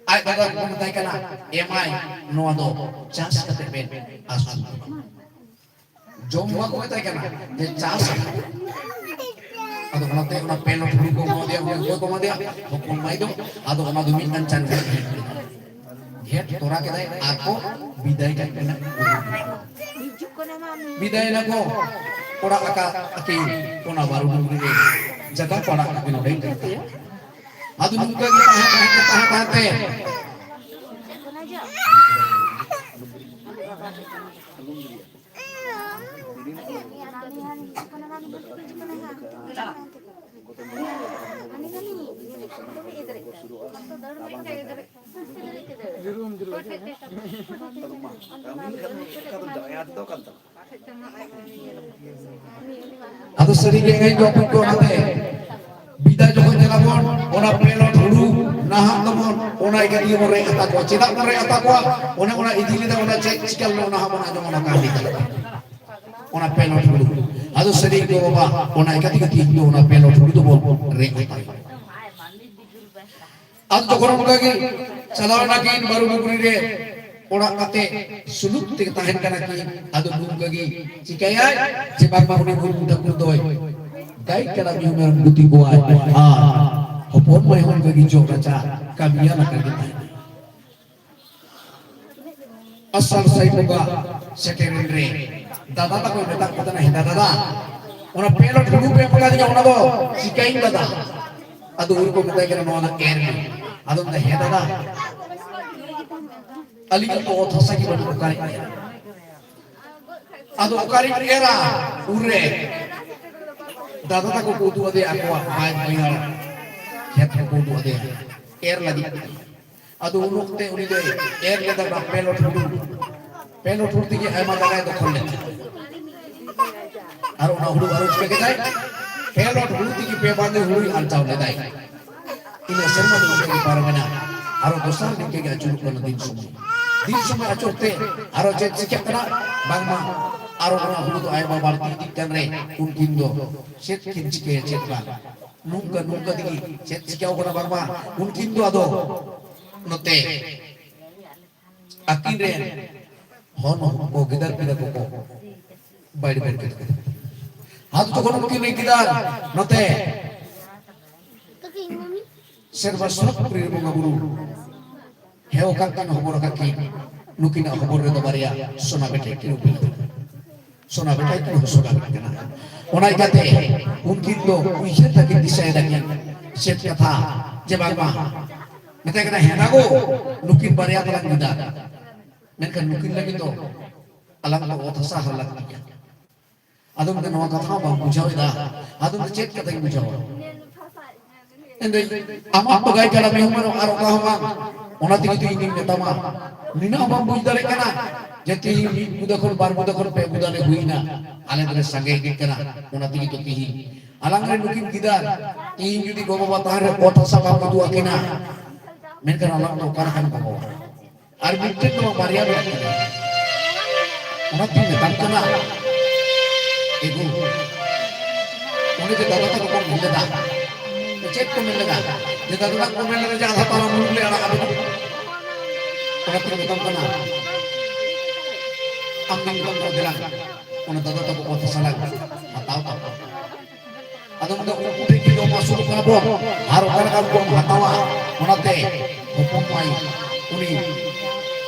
ᱟᱡ ᱫᱟᱫᱟ ᱠᱚ ᱢᱮᱛᱟᱭ ᱠᱟᱱᱟ, ᱮᱢᱟᱭ, ᱱᱚᱣᱟ ᱫᱚ ᱪᱟᱥ ᱠᱟᱛᱮ ᱵᱮᱱ ᱟᱹᱥᱩᱞ ᱠᱚᱣᱟ᱾ ᱡᱚᱢ ᱵᱟᱠᱚ ᱢᱮᱛᱟᱭ ᱠᱟᱱᱟ ᱡᱮ ᱪᱟᱥ᱾ ᱟᱫᱚ ᱚᱱᱟᱛᱮ ᱚᱱᱟ ᱯᱮ ᱞᱚᱴ ᱦᱩᱲᱩ ᱠᱚ ᱮᱢᱟ ᱫᱮᱭᱟ, ᱚᱠᱚᱭ ᱠᱚ ᱮᱢᱟ ᱫᱮᱭᱟ? ᱦᱚᱯᱚᱱ ᱢᱟᱹᱭ ᱫᱚ᱾ ᱟᱫᱚ ᱚᱱᱟ ᱫᱚ ᱢᱤᱫᱴᱟᱝ ᱪᱟᱸᱫ ᱜᱷᱮᱴ ᱛᱚᱨᱟ ᱠᱮᱫᱟᱭ ᱟᱨ ᱠᱚ ᱵᱤᱫᱟᱹᱭ ᱠᱟᱜ ᱠᱤᱱᱟ᱾ ᱵᱤᱫᱟᱹᱭ ᱱᱟᱠᱚ ᱚᱲᱟᱜ ᱟᱠᱟ ᱟᱹᱠᱤᱱ ᱚᱱᱟ ᱵᱟᱨᱩ ᱰᱩᱝᱨᱤ ᱨᱮ ᱡᱟᱭᱜᱟ ᱠᱚ ᱟᱲᱟᱜ ᱠᱟᱛᱮ ᱱᱚᱰᱮ ᱠᱤᱱ ᱛᱟᱦᱮᱸᱱᱟ᱾ ᱟᱫᱚ ᱱᱚᱝᱠᱟ ᱜᱮ ᱛᱟᱦᱮᱸ ᱛᱟᱦᱮᱸ ᱛᱮ ᱛᱟᱦᱮᱸ ᱛᱟᱦᱮᱸ ᱛᱮ ᱟᱫᱚ ᱥᱟᱹᱨᱤ ᱜᱮ ᱮᱸᱜᱟᱭ ᱡᱚᱠᱷᱚᱱ ᱠᱚ ᱚᱱᱟᱛᱮ ᱵᱤᱫᱟᱹᱭ ᱡᱚᱠᱷᱚᱱ ᱧᱮᱞᱟᱵᱚᱱ, ᱚᱱᱟ ᱯᱮ ᱞᱚᱴ ᱦᱩᱲᱩ ᱱᱟᱦᱟᱜ ᱫᱚᱵᱚᱱ ᱚᱱᱟ ᱤᱫᱤ ᱛᱮᱜᱮ ᱵᱚᱱ ᱨᱮᱡ ᱦᱟᱛᱟ ᱠᱚᱣᱟ᱾ ᱪᱮᱫᱟᱜ ᱵᱚᱱ ᱨᱮᱡ ᱦᱟᱛᱟ ᱠᱚᱣᱟ? ᱚᱱᱮ ᱚᱱᱟ ᱤᱫᱤ ᱞᱮᱫᱟ, ᱚᱱᱟ ᱪᱮᱫ ᱪᱤᱠᱟ ᱞᱮᱱᱟ, ᱚᱱᱟ ᱦᱚᱸ ᱵᱚᱱ ᱟᱸᱡᱚᱢ, ᱚᱱᱟ ᱠᱟᱹᱦᱱᱤ ᱛᱟᱞᱟ᱾ ᱚᱱᱟ ᱯᱮ ᱞᱚᱴ ᱦᱩᱲᱩ᱾ ᱟᱫᱚ ᱥᱟᱹᱨᱤ ᱜᱮ ᱵᱟᱵᱟ, ᱚᱱᱟ ᱤᱠᱟᱹ ᱛᱮᱜᱮ ᱛᱤᱦᱤᱧ ᱫᱚ ᱚᱱᱟ ᱯᱮ ᱞᱚᱴ ᱦᱩᱲᱩ ᱫᱚᱵᱚᱱ ᱨᱮᱡ ᱦᱟᱛᱟ ᱠᱚᱣᱟ᱾ ᱟᱫᱚ ᱡᱚᱠᱷᱚᱱ ᱚᱱᱠᱟ ᱜᱮ ᱪᱟᱞᱟᱣ ᱮᱱᱟ ᱠᱤᱱ ᱵᱟᱹᱨᱩ ᱰᱩᱝᱨᱤ ᱨᱮ, ᱚᱲᱟᱜ ᱠᱟᱛᱮ ᱥᱩᱞᱩᱠ ᱛᱮ ᱛᱟᱦᱮᱱ ᱠᱟᱱᱟ ᱠᱤᱱ᱾ ᱟᱫᱚ ᱱᱚᱝᱠᱟ ᱜᱮ ᱪᱤᱠᱟᱹᱭᱟᱭ ᱡᱮ ᱵᱟᱝᱢᱟ ᱩᱱᱤ ᱵᱩᱨᱩ ᱴᱷᱟᱹᱠᱩᱨ ᱫᱚᱭ ᱜᱟᱹᱭ ᱠᱟᱰᱟ ᱢᱤᱦᱩ ᱢᱮᱨᱚᱢ ᱜᱩᱯᱤ ᱠᱚᱣᱟᱭ ᱟᱨ ᱦᱚᱯᱚᱱ ᱢᱟᱹᱭ ᱦᱚᱸ ᱚᱱᱠᱟ ᱜᱮ ᱡᱚᱜ ᱨᱟᱪᱟ ᱠᱟᱹᱢᱤᱭᱟᱱ ᱟᱠᱟᱱ ᱜᱮ ᱛᱟᱦᱮᱸᱱᱟ᱾ ᱟᱥᱟᱲ ᱥᱟᱭ ᱵᱚᱸᱜᱟ ᱥᱮᱴᱮᱨᱮᱱ ᱨᱮ ᱫᱟᱫᱟ ᱛᱟᱠᱚᱭ ᱢᱮᱛᱟᱜ ᱠᱚ ᱛᱟᱦᱮᱱᱟ, "ᱦᱮᱸᱫᱟ ᱫᱟᱫᱟ, ᱚᱱᱟ ᱯᱮ ᱞᱚᱴ ᱦᱩᱲᱩ ᱯᱮ ᱮᱢ ᱠᱟᱫᱤᱧᱟ, ᱚᱱᱟ ᱫᱚ ᱪᱤᱠᱟᱹᱭᱤᱧ ᱫᱟᱫᱟ?" ᱟᱫᱚ ᱩᱱᱤ ᱠᱚ ᱢᱮᱛᱟᱭ ᱠᱟᱱᱟ, "ᱱᱚᱣᱟ ᱫᱚ ᱮᱨ ᱢᱮ᱾" ᱟᱫᱚ ᱢᱮᱱᱫᱟ, "ᱦᱮᱸ ᱫᱟᱫᱟ, ᱟᱹᱞᱤᱧᱟᱜ ᱫᱚ ᱚᱛ ᱦᱟᱥᱟ ᱜᱮ ᱵᱟᱹᱱᱩᱜ, ᱚᱠᱟᱨᱮ ᱮᱨᱟ? ᱟᱫᱚ ᱚᱠᱟᱨᱮ ᱮᱨᱟ? ᱩᱱᱨᱮ ᱫᱟᱫᱟ ᱛᱟᱠᱚ ᱠᱚ ᱩᱫᱩᱜ ᱟᱫᱮᱭᱟ ᱟᱠᱚᱣᱟᱜ ᱵᱟᱹᱫᱽ ᱵᱟᱹᱭᱦᱟᱹᱲ, ᱠᱷᱮᱛ ᱠᱚᱠᱚ ᱩᱫᱩᱜ ᱟᱫᱮᱭᱟ ᱮᱨ ᱞᱟᱹᱜᱤᱫ᱾ ᱟᱫᱚ ᱩᱱ ᱚᱠᱛᱮ ᱩᱱᱤ ᱫᱚᱭ ᱮᱨ ᱞᱮᱫᱟ ᱚᱱᱟ ᱯᱮ ᱞᱚᱴ ᱦᱩᱲᱩ᱾ ᱯᱮ ᱞᱚᱴ ᱦᱩᱲᱩ ᱛᱮᱜᱮ ᱟᱭᱢᱟ ᱡᱟᱭᱜᱟᱭ ᱫᱚᱠᱷᱚᱞ ᱞᱮᱫ ᱛᱟᱦᱮᱸᱫ᱾ ᱟᱨ ᱚᱱᱟ ᱦᱩᱲᱩ ᱟᱨᱚ ᱪᱤᱠᱟᱹ ᱠᱮᱫᱟᱭ? ᱯᱮ ᱞᱚᱴ ᱦᱩᱲᱩ ᱛᱮᱜᱮ ᱯᱮ ᱵᱟᱸᱫᱮ ᱦᱩᱲᱩᱭ ᱟᱨᱡᱟᱣ ᱞᱮᱫᱟᱭ᱾ ᱤᱱᱟᱹ ᱥᱮᱨᱢᱟ ᱫᱚ ᱱᱤᱝᱠᱟᱹ ᱜᱮ ᱯᱟᱨᱚᱢᱮᱱᱟ᱾ ᱟᱨᱚ ᱫᱚᱥᱟᱨ ᱱᱤᱝᱠᱟᱹ ᱜᱮ ᱟᱹᱪᱩᱨᱚᱜ ᱠᱟᱱᱟ ᱫᱤᱱ ᱥᱚᱢᱚᱭ᱾ ᱫᱤᱱ ᱥᱚᱢᱚᱭ ᱟᱹᱪᱩᱨ ᱛᱮ ᱟᱨᱚ ᱪᱮᱫ ᱪᱤᱠᱟᱹᱜ ᱠᱟᱱᱟ? ᱵᱟᱝᱢᱟ ᱟᱨᱚ ᱚᱱᱟ ᱦᱩᱲᱩ ᱫᱚ ᱟᱭᱢᱟ ᱵᱟᱹᱲᱛᱤ ᱤᱫᱤᱜ ᱠᱟᱱ ᱨᱮ ᱩᱱᱠᱤᱱ ᱫᱚ ᱪᱮᱫ ᱠᱤᱱ ᱪᱤᱠᱟᱹᱭᱟ ᱪᱮᱫ ᱵᱟᱝ? ᱱᱚᱝᱠᱟ ᱱᱚᱝᱠᱟ ᱛᱮᱜᱮ ᱪᱮᱫ ᱪᱤᱠᱟᱹᱣ ᱠᱟᱱᱟ ᱵᱟᱝᱢᱟ ᱩᱱᱠᱤᱱ ᱫᱚ ᱟᱫᱚ ᱱᱚᱛᱮ ᱟᱹᱠᱤᱱ ᱨᱮᱱ ᱦᱚᱱ ᱠᱚ ᱜᱤᱫᱟᱹᱨ ᱯᱤᱫᱟᱹᱨ ᱠᱚᱠᱚ ᱵᱟᱹᱲᱤ ᱵᱟᱹᱲᱤ ᱠᱮᱫ ᱠᱚᱣᱟ᱾ ᱟᱫᱚ ᱡᱚᱠᱷᱚᱱ ᱩᱱᱠᱤᱱ ᱨᱮᱱ ᱜᱤᱫᱟᱹᱨ ᱱᱚᱛᱮ ᱥᱮᱨᱢᱟ ᱥᱩᱨ ᱯᱩᱨᱤ ᱨᱮ ᱵᱚᱸᱜᱟ ᱵᱩᱨᱩ ᱦᱮᱣ ᱟᱠᱟᱫ ᱠᱤᱱ, ᱦᱚᱵᱚᱨ ᱟᱠᱟᱫ ᱠᱤᱱ, ᱱᱩᱠᱤᱱᱟᱜ ᱦᱚᱵᱚᱨ ᱨᱮᱫᱚ ᱵᱟᱨᱭᱟ ᱥᱚᱱᱟ ᱵᱮᱴᱟ ᱠᱤᱱ ᱩᱯᱮᱞ ᱟᱠᱟᱫᱟ᱾ ᱥᱚᱱᱟ ᱵᱮᱴᱟ ᱠᱤᱱ ᱦᱚᱸ ᱥᱚᱱᱟ ᱵᱮᱴᱟ ᱠᱟᱱᱟ᱾ ᱚᱱᱟ ᱤᱠᱟᱹᱛᱮ ᱩᱱᱠᱤᱱ ᱫᱚ ᱩᱭᱦᱟᱹᱨ ᱛᱟᱹᱠᱤᱱ ᱫᱤᱥᱟᱹᱭ ᱫᱟᱠᱤᱱ ᱪᱮᱫ ᱠᱟᱛᱷᱟ ᱡᱮ ᱵᱟᱝᱢᱟ ᱢᱮᱛᱟᱭ ᱠᱟᱱᱟ, "ᱦᱮᱸ ᱫᱟ ᱜᱚ, ᱱᱩᱠᱤᱱ ᱵᱟᱨᱭᱟ ᱛᱟᱞᱟᱝ ᱜᱤᱫᱟᱹᱨ, ᱢᱮᱱᱠᱷᱟᱱ ᱱᱩᱠᱤᱱ ᱞᱟᱹᱜᱤᱫ ᱫᱚ ᱟᱞᱟᱝ ᱫᱚ ᱚᱛ ᱦᱟᱥᱟ ᱦᱟᱞᱟᱝ ᱞᱟᱹᱠᱛᱤ ᱜᱮᱭᱟ᱾" ᱟᱫᱚ ᱢᱮᱱᱫᱟ, "ᱱᱚᱣᱟ ᱠᱟᱛᱷᱟ ᱦᱚᱸ ᱵᱟᱢ ᱵᱩᱡᱷᱟᱹᱣ ᱮᱫᱟ?" ᱟᱫᱚ ᱢᱮᱱᱫᱟ, "ᱪᱮᱫ ᱠᱟᱛᱷᱟᱧ ᱵᱩᱡᱷᱟᱹᱣᱟ? ᱢᱮᱱᱫᱟᱹᱧ, ᱟᱢᱟᱜ ᱫᱚ ᱜᱟᱭ ᱠᱟᱰᱟ ᱢᱤᱦᱩ ᱢᱮᱨᱚᱢ ᱟᱨ ᱚᱠᱟ ᱦᱚᱸ ᱵᱟᱝ, ᱚᱱᱟ ᱛᱮᱜᱮ ᱛᱚ ᱤᱧᱤᱧ ᱢᱮᱛᱟᱢᱟ᱾ ᱱᱤᱱᱟᱹᱜ ᱦᱚᱸ ᱵᱟᱢ ᱵᱩᱡᱽ ᱫᱟᱲᱮᱭᱟᱜ ᱠᱟᱱᱟ ᱡᱮ ᱛᱤᱦᱤᱧ ᱢᱤᱫ ᱵᱩᱫᱟᱹ ᱠᱷᱚᱱ ᱵᱟᱨ ᱵᱩᱫᱟᱹ ᱠᱷᱚᱱ ᱯᱮ ᱵᱩᱫᱟᱹ ᱞᱮ ᱦᱩᱭᱱᱟ, ᱟᱞᱮ ᱫᱚᱞᱮ ᱥᱟᱸᱜᱮ ᱤᱫᱤᱜ ᱠᱟᱱᱟ, ᱚᱱᱟ ᱛᱮᱜᱮ ᱛᱚ ᱛᱤᱦᱤᱧ ᱟᱞᱟᱝ ᱨᱮᱱ ᱱᱩᱠᱤᱱ ᱜᱤᱫᱟᱹᱨ ᱛᱤᱦᱤᱧ ᱡᱩᱫᱤ ᱜᱚ-ᱵᱟᱵᱟ ᱛᱟᱦᱮᱸ ᱨᱮ ᱚᱛ ᱦᱟᱥᱟ ᱵᱟᱢ ᱩᱫᱩᱜ ᱟᱹᱠᱤᱱᱟ, ᱢᱮᱱᱠᱷᱟᱱ ᱟᱞᱟᱝ ᱫᱚ ᱚᱠᱟ ᱞᱮᱠᱟᱱ ᱜᱚ-ᱵᱟᱵᱟ?" ᱟᱨ ᱢᱤᱫᱴᱮᱱ ᱫᱚ ᱵᱟᱝ, ᱵᱟᱨᱭᱟ ᱢᱮᱱᱟᱜ ᱠᱤᱱᱟ᱾ ᱚᱱᱟᱛᱤᱧ ᱢᱮᱛᱟᱢ ᱠᱟᱱᱟ, ᱮ ᱜᱳ, ᱚᱸᱰᱮ ᱡᱮ ᱫᱟᱫᱟ ᱛᱟᱠᱚ ᱠᱚ ᱢᱮᱱ ᱞᱮᱫᱟ, ᱪᱮᱫ ᱠᱚ ᱢᱮᱱ ᱞᱮᱫᱟ? ᱡᱮ ᱫᱟᱫᱟ ᱛᱟᱠᱚ ᱠᱚ ᱢᱮᱱ ᱞᱮᱫᱟ ᱡᱮ ᱟᱫᱷᱟ ᱛᱟᱞᱟ ᱢᱩᱞᱩᱠ ᱞᱮ ᱟᱲᱟᱜ ᱟᱯᱮ ᱫᱚ᱾ ᱚᱱᱟᱛᱤᱧ ᱢᱮᱛᱟᱢ ᱠᱟᱱᱟ, ᱟᱢ ᱜᱮ ᱢᱮᱛᱟᱢ ᱠᱟᱱᱟ, ᱫᱮᱞᱟ, ᱚᱱᱟ ᱫᱟᱫᱟ ᱛᱟᱠᱚ ᱠᱚ ᱥᱟᱞᱟᱜ ᱦᱟᱛᱟᱣ ᱛᱟᱠᱚ᱾ ᱟᱫᱚ ᱢᱮᱱᱫᱟ, ᱩᱱᱠᱩ ᱴᱷᱮᱱ ᱜᱮ ᱡᱚᱢ ᱟᱹᱥᱩᱞᱚᱜ ᱠᱟᱱᱟ ᱵᱚᱱ, ᱟᱨ ᱚᱠᱟ ᱞᱮᱠᱟ ᱵᱚᱱ ᱦᱟᱛᱟᱣᱟ? ᱚᱱᱟᱛᱮ ᱦᱚᱯᱚᱱ ᱢᱟᱹᱭ ᱩᱱᱤ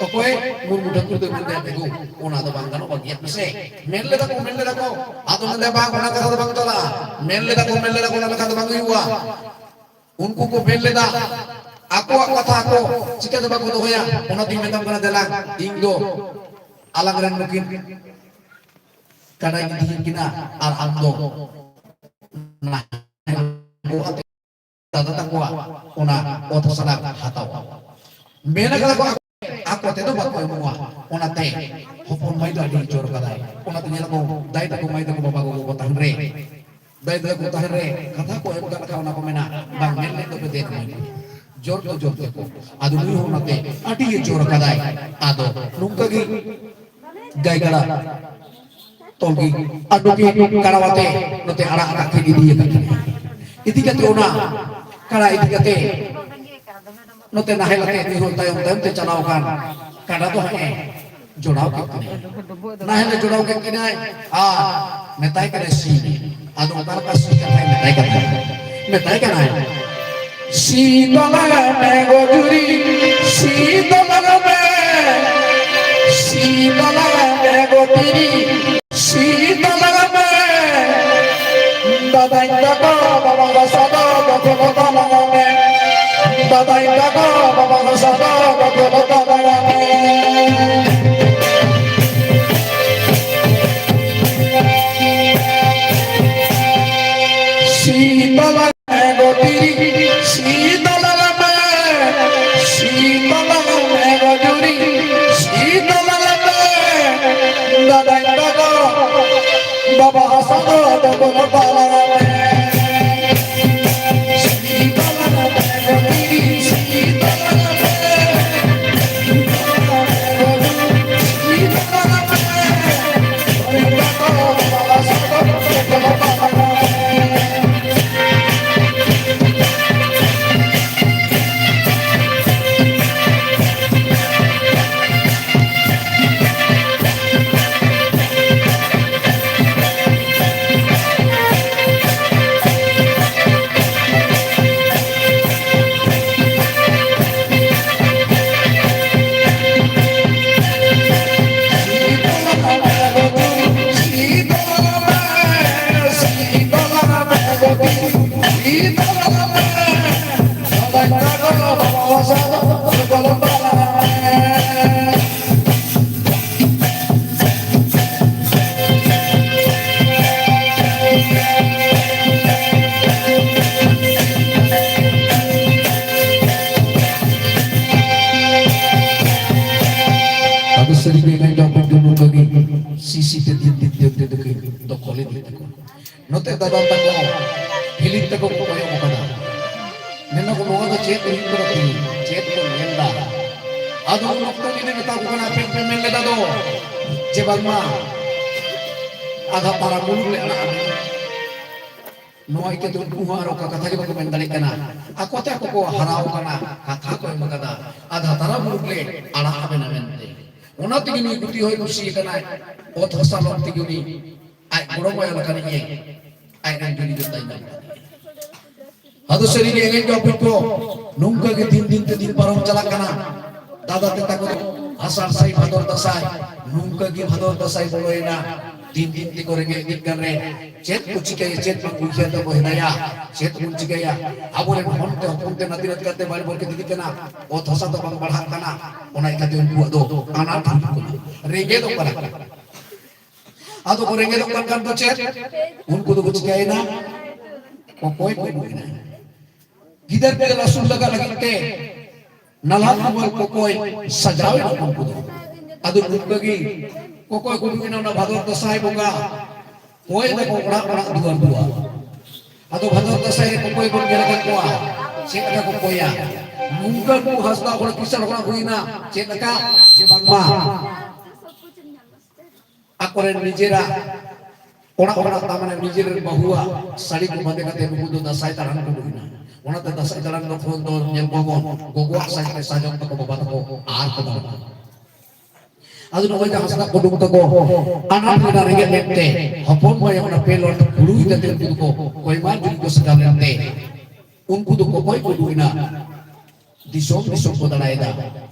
ᱚᱠᱚᱭ ᱢᱩᱨᱢᱩ ᱴᱷᱟᱹᱠᱩᱨ ᱫᱚᱭ ᱢᱮᱱᱫᱟ, "ᱵᱟᱹᱵᱩ, ᱚᱱᱟ ᱫᱚ ᱵᱟᱝ ᱜᱟᱱᱚᱜ, ᱵᱟᱹᱜᱤᱭᱟᱜ ᱢᱮᱥᱮ᱾" ᱢᱮᱱ ᱞᱮᱫᱟ ᱠᱚ, ᱢᱮᱱ ᱞᱮᱫᱟ ᱠᱚ, ᱟᱫᱚ ᱢᱮᱱᱫᱟ, "ᱵᱟᱝ, ᱚᱱᱟ ᱠᱟᱛᱷᱟ ᱫᱚ ᱵᱟᱝ ᱪᱟᱞᱟᱜᱼᱟ᱾" ᱢᱮᱱ ᱞᱮᱫᱟ ᱠᱚ, ᱢᱮᱱ ᱞᱮᱫᱟ ᱠᱚ, "ᱚᱱᱟ ᱞᱮᱠᱟ ᱫᱚ ᱵᱟᱝ ᱦᱩᱭᱩᱜᱼᱟ᱾" ᱩᱱᱠᱩ ᱠᱚ ᱢᱮᱱ ᱞᱮᱫᱟ, ᱟᱠᱚᱣᱟᱜ ᱠᱟᱛᱷᱟ ᱠᱚ ᱪᱤᱠᱟᱹᱛᱮ ᱵᱟᱠᱚ ᱫᱚᱦᱚᱭᱟ? ᱚᱱᱟᱛᱤᱧ ᱢᱮᱛᱟᱢ ᱠᱟᱱᱟ, ᱫᱮᱞᱟ, ᱤᱧ ᱫᱚ ᱟᱞᱟᱝ ᱨᱮᱱ ᱱᱩᱠᱤᱱ ᱠᱟᱰᱟᱧ ᱤᱫᱤᱭᱮᱫ ᱠᱤᱱᱟ, ᱟᱨ ᱟᱢ ᱫᱚ ᱱᱟᱦᱮᱞ ᱜᱚᱜ ᱟᱛᱮ ᱫᱟᱫᱟ ᱛᱟᱠᱚᱣᱟᱜ ᱚᱱᱟ ᱚᱛ ᱦᱟᱥᱟ ᱞᱟᱝ ᱦᱟᱛᱟᱣᱟ᱾ ᱢᱮᱱ ᱠᱟᱫᱟ ᱠᱚ, ᱟᱠᱚ ᱛᱮᱫᱚ ᱵᱟᱠᱚ ᱮᱢᱚᱜᱼᱟ᱾ ᱚᱱᱟᱛᱮ ᱦᱚᱯᱚᱱ ᱢᱟᱹᱭ ᱫᱚ ᱟᱹᱰᱤ ᱡᱳᱨ ᱠᱟᱫᱟᱭ᱾ ᱚᱱᱟᱛᱮ ᱧᱮᱞ ᱠᱚ, ᱫᱟᱹᱭ ᱛᱟᱠᱚ, ᱢᱟᱹᱭ ᱛᱟᱠᱚ, ᱵᱟᱵᱟ ᱜᱚᱜᱚ ᱠᱚ ᱛᱟᱦᱮᱱ ᱨᱮ, ᱫᱟᱹᱭ ᱫᱟᱹᱭ ᱠᱚ ᱛᱟᱦᱮᱱ ᱨᱮ ᱠᱟᱛᱷᱟ ᱠᱚ ᱮᱢ ᱠᱟᱜ ᱞᱮᱠᱷᱟᱱ ᱚᱱᱟ ᱠᱚ ᱢᱮᱱᱟ, "ᱵᱟᱝ ᱢᱮᱱ ᱞᱮᱫ ᱫᱚᱯᱮ ᱫᱮᱱ ᱢᱟᱹᱭ ᱠᱚ, ᱡᱳᱨ ᱫᱚ ᱡᱳᱨ ᱛᱮᱠᱚ᱾" ᱟᱫᱚ ᱱᱩᱭ ᱦᱚᱸ ᱚᱱᱟᱛᱮ ᱟᱹᱰᱤ ᱜᱮ ᱡᱳᱨ ᱠᱟᱫᱟᱭ᱾ ᱟᱫᱚ ᱱᱚᱝᱠᱟ ᱜᱮ ᱜᱟᱹᱭ ᱠᱟᱰᱟ ᱛᱚᱞ ᱜᱮ ᱟᱨ ᱱᱩᱠᱤᱱ ᱠᱟᱲᱟᱣᱟᱛᱮ ᱱᱚᱛᱮ ᱟᱲᱟᱜ ᱠᱟᱜ ᱠᱤᱱ ᱤᱫᱤ ᱟᱠᱟᱫ ᱠᱤᱱᱟ᱾ ᱤᱫᱤ ᱠᱟᱛᱮ ᱚᱱᱟ ᱠᱟᱲᱟ ᱤᱫᱤ ᱠᱟᱛᱮ ᱱᱚᱛᱮ ᱱᱟᱦᱮᱞ ᱟᱛᱮ ᱩᱱᱤ ᱦᱚᱸ ᱛᱟᱭᱚᱢ ᱛᱟᱭᱚᱢ ᱛᱮ ᱪᱟᱞᱟᱣ ᱟᱠᱟᱱ ᱠᱟᱰᱟ ᱫᱚ ᱦᱮᱸ ᱡᱚᱲᱟᱣ ᱠᱮᱫ ᱠᱤᱱᱟᱭ᱾ ᱱᱟᱦᱮᱞ ᱮ ᱡᱚᱲᱟᱣ ᱠᱮᱫ ᱠᱤᱱᱟᱭ ᱟᱨ ᱢᱮᱛᱟᱭ ᱠᱟᱱᱟᱭ ᱥᱤ ᱢᱮ᱾ ᱟᱫᱚ ᱚᱠᱟ ᱞᱮᱠᱟ ᱥᱤ ᱠᱟᱛᱷᱟᱭ ᱢᱮᱛᱟᱭ ᱠᱟᱱᱟ? ᱢᱮᱛᱟᱭ ᱠᱟᱱᱟᱭ, "ᱥᱤ ᱛᱟᱞᱟᱝ ᱢᱮ ᱜᱚ ᱡᱩᱨᱤ, ᱥᱤ ᱛᱟᱞᱟᱝ ᱢᱮ, ᱥᱤ ᱛᱟᱞᱟᱝ ᱢᱮ ᱜᱚ ᱛᱤᱨᱤ, ᱥᱤ ᱛᱟᱞᱟᱝ ᱢᱮ, ᱫᱟᱫᱟᱧ ᱛᱟᱠᱚ ᱵᱟᱵᱟ ᱦᱟᱥᱟ ᱫᱚ ᱫᱚᱠᱷᱚᱞ ᱛᱟᱞᱟᱝ ᱢᱮ, ᱫᱟᱫᱟᱧ ᱛᱟᱠᱚ ᱵᱟᱵᱟ ᱦᱟᱥᱟ ᱫᱚ ᱫᱚᱠᱷᱚᱞ ᱛᱟᱞᱟᱝ ᱢᱮ᱾" ᱥᱤ ᱛᱟᱞᱟᱝ ᱢᱮ ᱜᱚ ᱛᱤᱨᱤ, ᱥᱤ ᱛᱟᱞᱟᱝ ᱢᱮ, ᱥᱤ ᱛᱟᱞᱟᱝ ᱢᱮ ᱜᱚ ᱡᱩᱨᱤ, ᱥᱤ ᱛᱟᱞᱟᱝ ᱢᱮ, ᱫᱟᱫᱟᱧ ᱛᱟᱠᱚ ᱵᱟᱵᱟ ᱦᱟᱥᱟ ᱫᱚ ᱫᱚᱠᱷᱚᱞ ᱛᱟᱞᱟᱝ ᱢᱮ᱾ ᱫᱤᱱ ᱫᱤᱱ ᱛᱮ ᱩᱱᱠᱩ ᱫᱚᱠᱤᱱ ᱫᱚᱠᱷᱚᱞ ᱤᱫᱤᱭᱮᱫ ᱛᱟᱠᱚᱣᱟ᱾ ᱱᱚᱛᱮ ᱫᱟᱫᱟ ᱛᱟᱠᱚ ᱦᱤᱞᱤ ᱛᱟᱠᱚ ᱠᱚ ᱠᱚᱭᱚᱜ ᱟᱠᱟᱫᱟ᱾ ᱢᱮᱱᱟ ᱠᱚ, "ᱱᱚᱣᱟ ᱫᱚ ᱪᱮᱫ ᱦᱩᱭᱩᱜ ᱠᱟᱱᱟ ᱛᱤᱦᱤᱧ? ᱪᱮᱫ ᱠᱚ ᱧᱮᱞ ᱮᱫᱟ?" ᱟᱫᱚ ᱩᱱ ᱚᱠᱛᱚ ᱡᱩᱫᱤ ᱢᱮᱛᱟ ᱠᱚ ᱠᱟᱱᱟ, "ᱟᱯᱮ ᱯᱮ ᱢᱮᱱ ᱞᱮᱫᱟ ᱫᱚ ᱡᱮ ᱵᱟᱝᱢᱟ ᱟᱫᱷᱟ ᱯᱟᱨᱟ ᱢᱩᱞᱩᱠ ᱞᱮ ᱟᱲᱟᱜ ᱟᱯᱮ᱾" ᱱᱚᱣᱟ ᱤᱭᱠᱟᱹᱛᱮ ᱩᱱᱠᱩ ᱦᱚᱸ ᱟᱨ ᱚᱠᱟ ᱠᱟᱛᱷᱟ ᱜᱮ ᱵᱟᱠᱚ ᱢᱮᱱ ᱫᱟᱲᱮᱭᱟᱜ ᱠᱟᱱᱟ᱾ ᱟᱠᱚ ᱛᱮ ᱟᱠᱚ ᱠᱚ ᱦᱟᱨᱟᱣ ᱠᱟᱱᱟ, ᱠᱟᱛᱷᱟ ᱠᱚ ᱮᱢ ᱠᱟᱫᱟ, ᱟᱫᱷᱟ ᱛᱟᱨᱟ ᱢᱩᱞᱩᱠ ᱞᱮ ᱟᱲᱟᱜ ᱟᱵᱮᱱᱟ ᱢᱮᱱᱛᱮ᱾ ᱚᱱᱟ ᱛᱮᱜᱮ ᱱᱩᱭ ᱜᱩᱴᱤ ᱦᱚᱸᱭ ᱠᱩᱥᱤ ᱟᱠᱟᱱᱟᱭ, ᱚᱛ ᱦᱟᱥᱟ ᱞᱚᱠ ᱛᱮᱜᱮ ᱩᱱᱤ ᱟᱡ ᱜᱚᱲᱚ ᱢᱟᱭᱟ ᱞᱮᱠᱟᱱᱤᱡ ᱮ ᱟᱡ ᱨᱮᱱ ᱡᱩᱨᱤ ᱡᱚᱛᱟᱭ ᱧᱟᱢ ᱠᱟᱫᱮᱭᱟ᱾ ᱟᱫᱚ ᱥᱟᱹᱨᱤᱜᱮ ᱮᱱᱮᱡ ᱫᱚ ᱟᱯᱮ ᱠᱚ ᱱᱚᱝᱠᱟ ᱜᱮ ᱫᱤᱱ ᱫᱤᱱ ᱛᱮ ᱫᱤᱱ ᱯᱟᱨᱚᱢ ᱪᱟᱞᱟᱜ ᱠᱟᱱᱟ᱾ ᱫᱟᱫᱟ ᱛᱮ ᱛᱟᱠᱚ ᱫᱚ ᱟᱥᱟᱲ ᱥᱟᱭ ᱵᱷᱟᱫᱚᱨ ᱫᱟᱸᱥᱟᱭ, ᱱᱚᱝᱠᱟ ᱜᱮ ᱵᱷᱟᱫᱚᱨ ᱫᱟᱸᱥᱟᱭ ᱵᱚᱞᱚᱭᱮᱱᱟ᱾ ᱫᱤᱱ ᱫᱤᱱ ᱛᱮᱠᱚ ᱨᱮᱸᱜᱮᱡ ᱤᱫᱤᱜ ᱠᱟᱱ ᱨᱮ ᱪᱮᱫ ᱠᱚ ᱪᱤᱠᱟᱹᱭᱟ, ᱪᱮᱫ ᱵᱟᱝ ᱩᱭᱦᱟᱹᱨ ᱫᱚᱠᱚ ᱦᱮᱱᱟᱭᱟ, ᱪᱮᱫ ᱵᱚᱱ ᱪᱤᱠᱟᱹᱭᱟ? ᱟᱵᱚᱨᱮᱱ ᱦᱚᱱ ᱛᱮ ᱦᱚᱯᱚᱱ ᱛᱮ ᱱᱟᱹᱛᱤ ᱱᱟᱹᱛ ᱠᱟᱛᱮ ᱵᱟᱭ ᱵᱚᱨᱠᱮᱛ ᱤᱫᱤᱜ ᱠᱟᱱᱟ, ᱚᱛ ᱦᱟᱥᱟ ᱫᱚ ᱵᱟᱝ ᱵᱟᱲᱦᱟᱜ ᱠᱟᱱᱟ᱾ ᱚᱱᱟ ᱤᱠᱟᱹᱛᱮ ᱩᱱᱠᱩᱣᱟᱜ ᱫᱚ ᱟᱱᱟᱴ ᱦᱩᱭᱩᱜ ᱠᱟᱱᱟ, ᱨᱮᱸᱜᱮᱡᱚᱜ ᱠᱟᱱᱟ᱾ ᱟᱫᱚ ᱠᱚ ᱨᱮᱸᱜᱮᱡᱚᱜ ᱠᱟᱱ ᱠᱷᱟᱱ ᱫᱚ ᱪᱮᱫ? ᱩᱱᱠᱩ ᱫᱚᱠᱚ ᱪᱤᱠᱟᱹᱭᱮᱱᱟ? ᱚᱠᱚᱭ ᱠᱚ ᱩᱰᱩᱠᱮᱱᱟ? ᱜᱤᱫᱟᱹᱨ ᱯᱤᱫᱟᱹᱨ ᱟᱹᱥᱩᱞ ᱞᱟᱜᱟ ᱞᱟᱹᱜᱤᱫ ᱛᱮ ᱱᱟᱞᱦᱟ ᱛᱩᱢᱟᱹᱞ ᱠᱚᱠᱚᱭ ᱥᱟᱡᱟᱣᱮᱱᱟ ᱩᱱᱠᱩ ᱫᱚ᱾ ᱟᱫᱚ ᱱᱚᱝᱠᱟ ᱜᱮ ᱠᱚᱠᱚᱭ ᱠᱚ ᱩᱰᱩᱠᱮᱱᱟ ᱚᱱᱟ ᱵᱷᱟᱫᱚᱨ ᱫᱟᱸᱥᱟᱭ ᱵᱚᱸᱜᱟ᱾ ᱠᱚᱭ ᱫᱟᱠᱚ ᱚᱲᱟᱜ ᱚᱲᱟᱜ ᱫᱩᱣᱟᱹᱨ ᱫᱩᱣᱟᱹᱨ᱾ ᱟᱫᱚ ᱵᱷᱟᱫᱚᱨ ᱫᱟᱸᱥᱟᱭ ᱨᱮ ᱠᱚᱠᱚᱭ ᱵᱚᱱ ᱧᱮᱞ ᱟᱠᱟᱫ ᱠᱚᱣᱟ᱾ ᱪᱮᱫ ᱞᱮᱠᱟ ᱠᱚ ᱠᱚᱭᱟ? ᱱᱚᱝᱠᱟ ᱠᱚ ᱦᱟᱸᱥᱫᱟ ᱦᱚᱲ ᱠᱤᱥᱟᱹᱬ ᱦᱚᱲ ᱦᱩᱭᱱᱟ᱾ ᱪᱮᱫ ᱞᱮᱠᱟ? ᱡᱮ ᱵᱟᱝᱢᱟ ᱟᱠᱚᱨᱮᱱ ᱱᱤᱡᱮᱨᱟᱜ ᱚᱲᱟᱜ ᱚᱲᱟᱜ, ᱛᱟᱨ ᱢᱟᱱᱮ ᱱᱤᱡᱮᱨ ᱨᱮᱱ ᱵᱟᱹᱦᱩᱣᱟᱜ ᱥᱟᱹᱲᱤ ᱠᱚ ᱵᱟᱸᱫᱮ ᱠᱟᱛᱮ ᱱᱩᱠᱩ ᱫᱚ ᱫᱟᱸᱥᱟᱭ ᱫᱟᱬᱟᱱ ᱠᱚ ᱩᱰᱩᱠ ᱮᱱᱟ᱾ ᱚᱱᱟᱛᱮ ᱫᱟᱸᱥᱟᱭ ᱫᱟᱬᱟᱱ ᱫᱚ ᱛᱚᱠᱷᱚᱱ ᱫᱚ ᱧᱮᱞ ᱠᱚᱣᱟ ᱵᱚᱱ ᱜᱚᱜᱚᱣᱟᱜ ᱥᱟᱡᱽ ᱛᱮ ᱥᱟᱡᱚᱢ ᱛᱟᱠᱚ ᱵᱟᱵᱟ ᱛᱟᱠᱚ ᱟᱨ ᱠᱚ ᱫᱟᱬᱟᱱᱟ᱾ ᱟᱫᱚ ᱱᱚᱜᱼᱚᱭ ᱡᱟᱦᱟᱸ ᱥᱮᱫ ᱠᱚ ᱩᱰᱩᱠ ᱛᱟᱠᱚ ᱟᱱᱟᱴ ᱨᱮᱱᱟᱜ ᱨᱮᱸᱜᱮᱡ ᱢᱮᱱᱛᱮ ᱦᱚᱯᱚᱱ ᱢᱟᱹᱭ ᱚᱱᱟ ᱯᱮ ᱞᱚᱴ ᱦᱩᱲᱩ ᱤᱫᱤ ᱠᱟᱛᱮ ᱩᱱᱠᱩ ᱫᱚᱠᱚ ᱠᱚᱭᱢᱟ ᱡᱩᱫᱤ ᱠᱚ ᱥᱟᱡᱟᱣ ᱞᱮᱱᱛᱮ ᱩᱱᱠᱩ ᱫᱚ ᱠᱚᱠᱚᱭ ᱠᱚ ᱩᱰᱩᱠ ᱮᱱᱟ᱾ ᱫᱤᱥᱚᱢ ᱫᱤᱥᱚᱢ ᱠᱚ ᱫᱟᱬᱟᱭᱮᱫᱟ᱾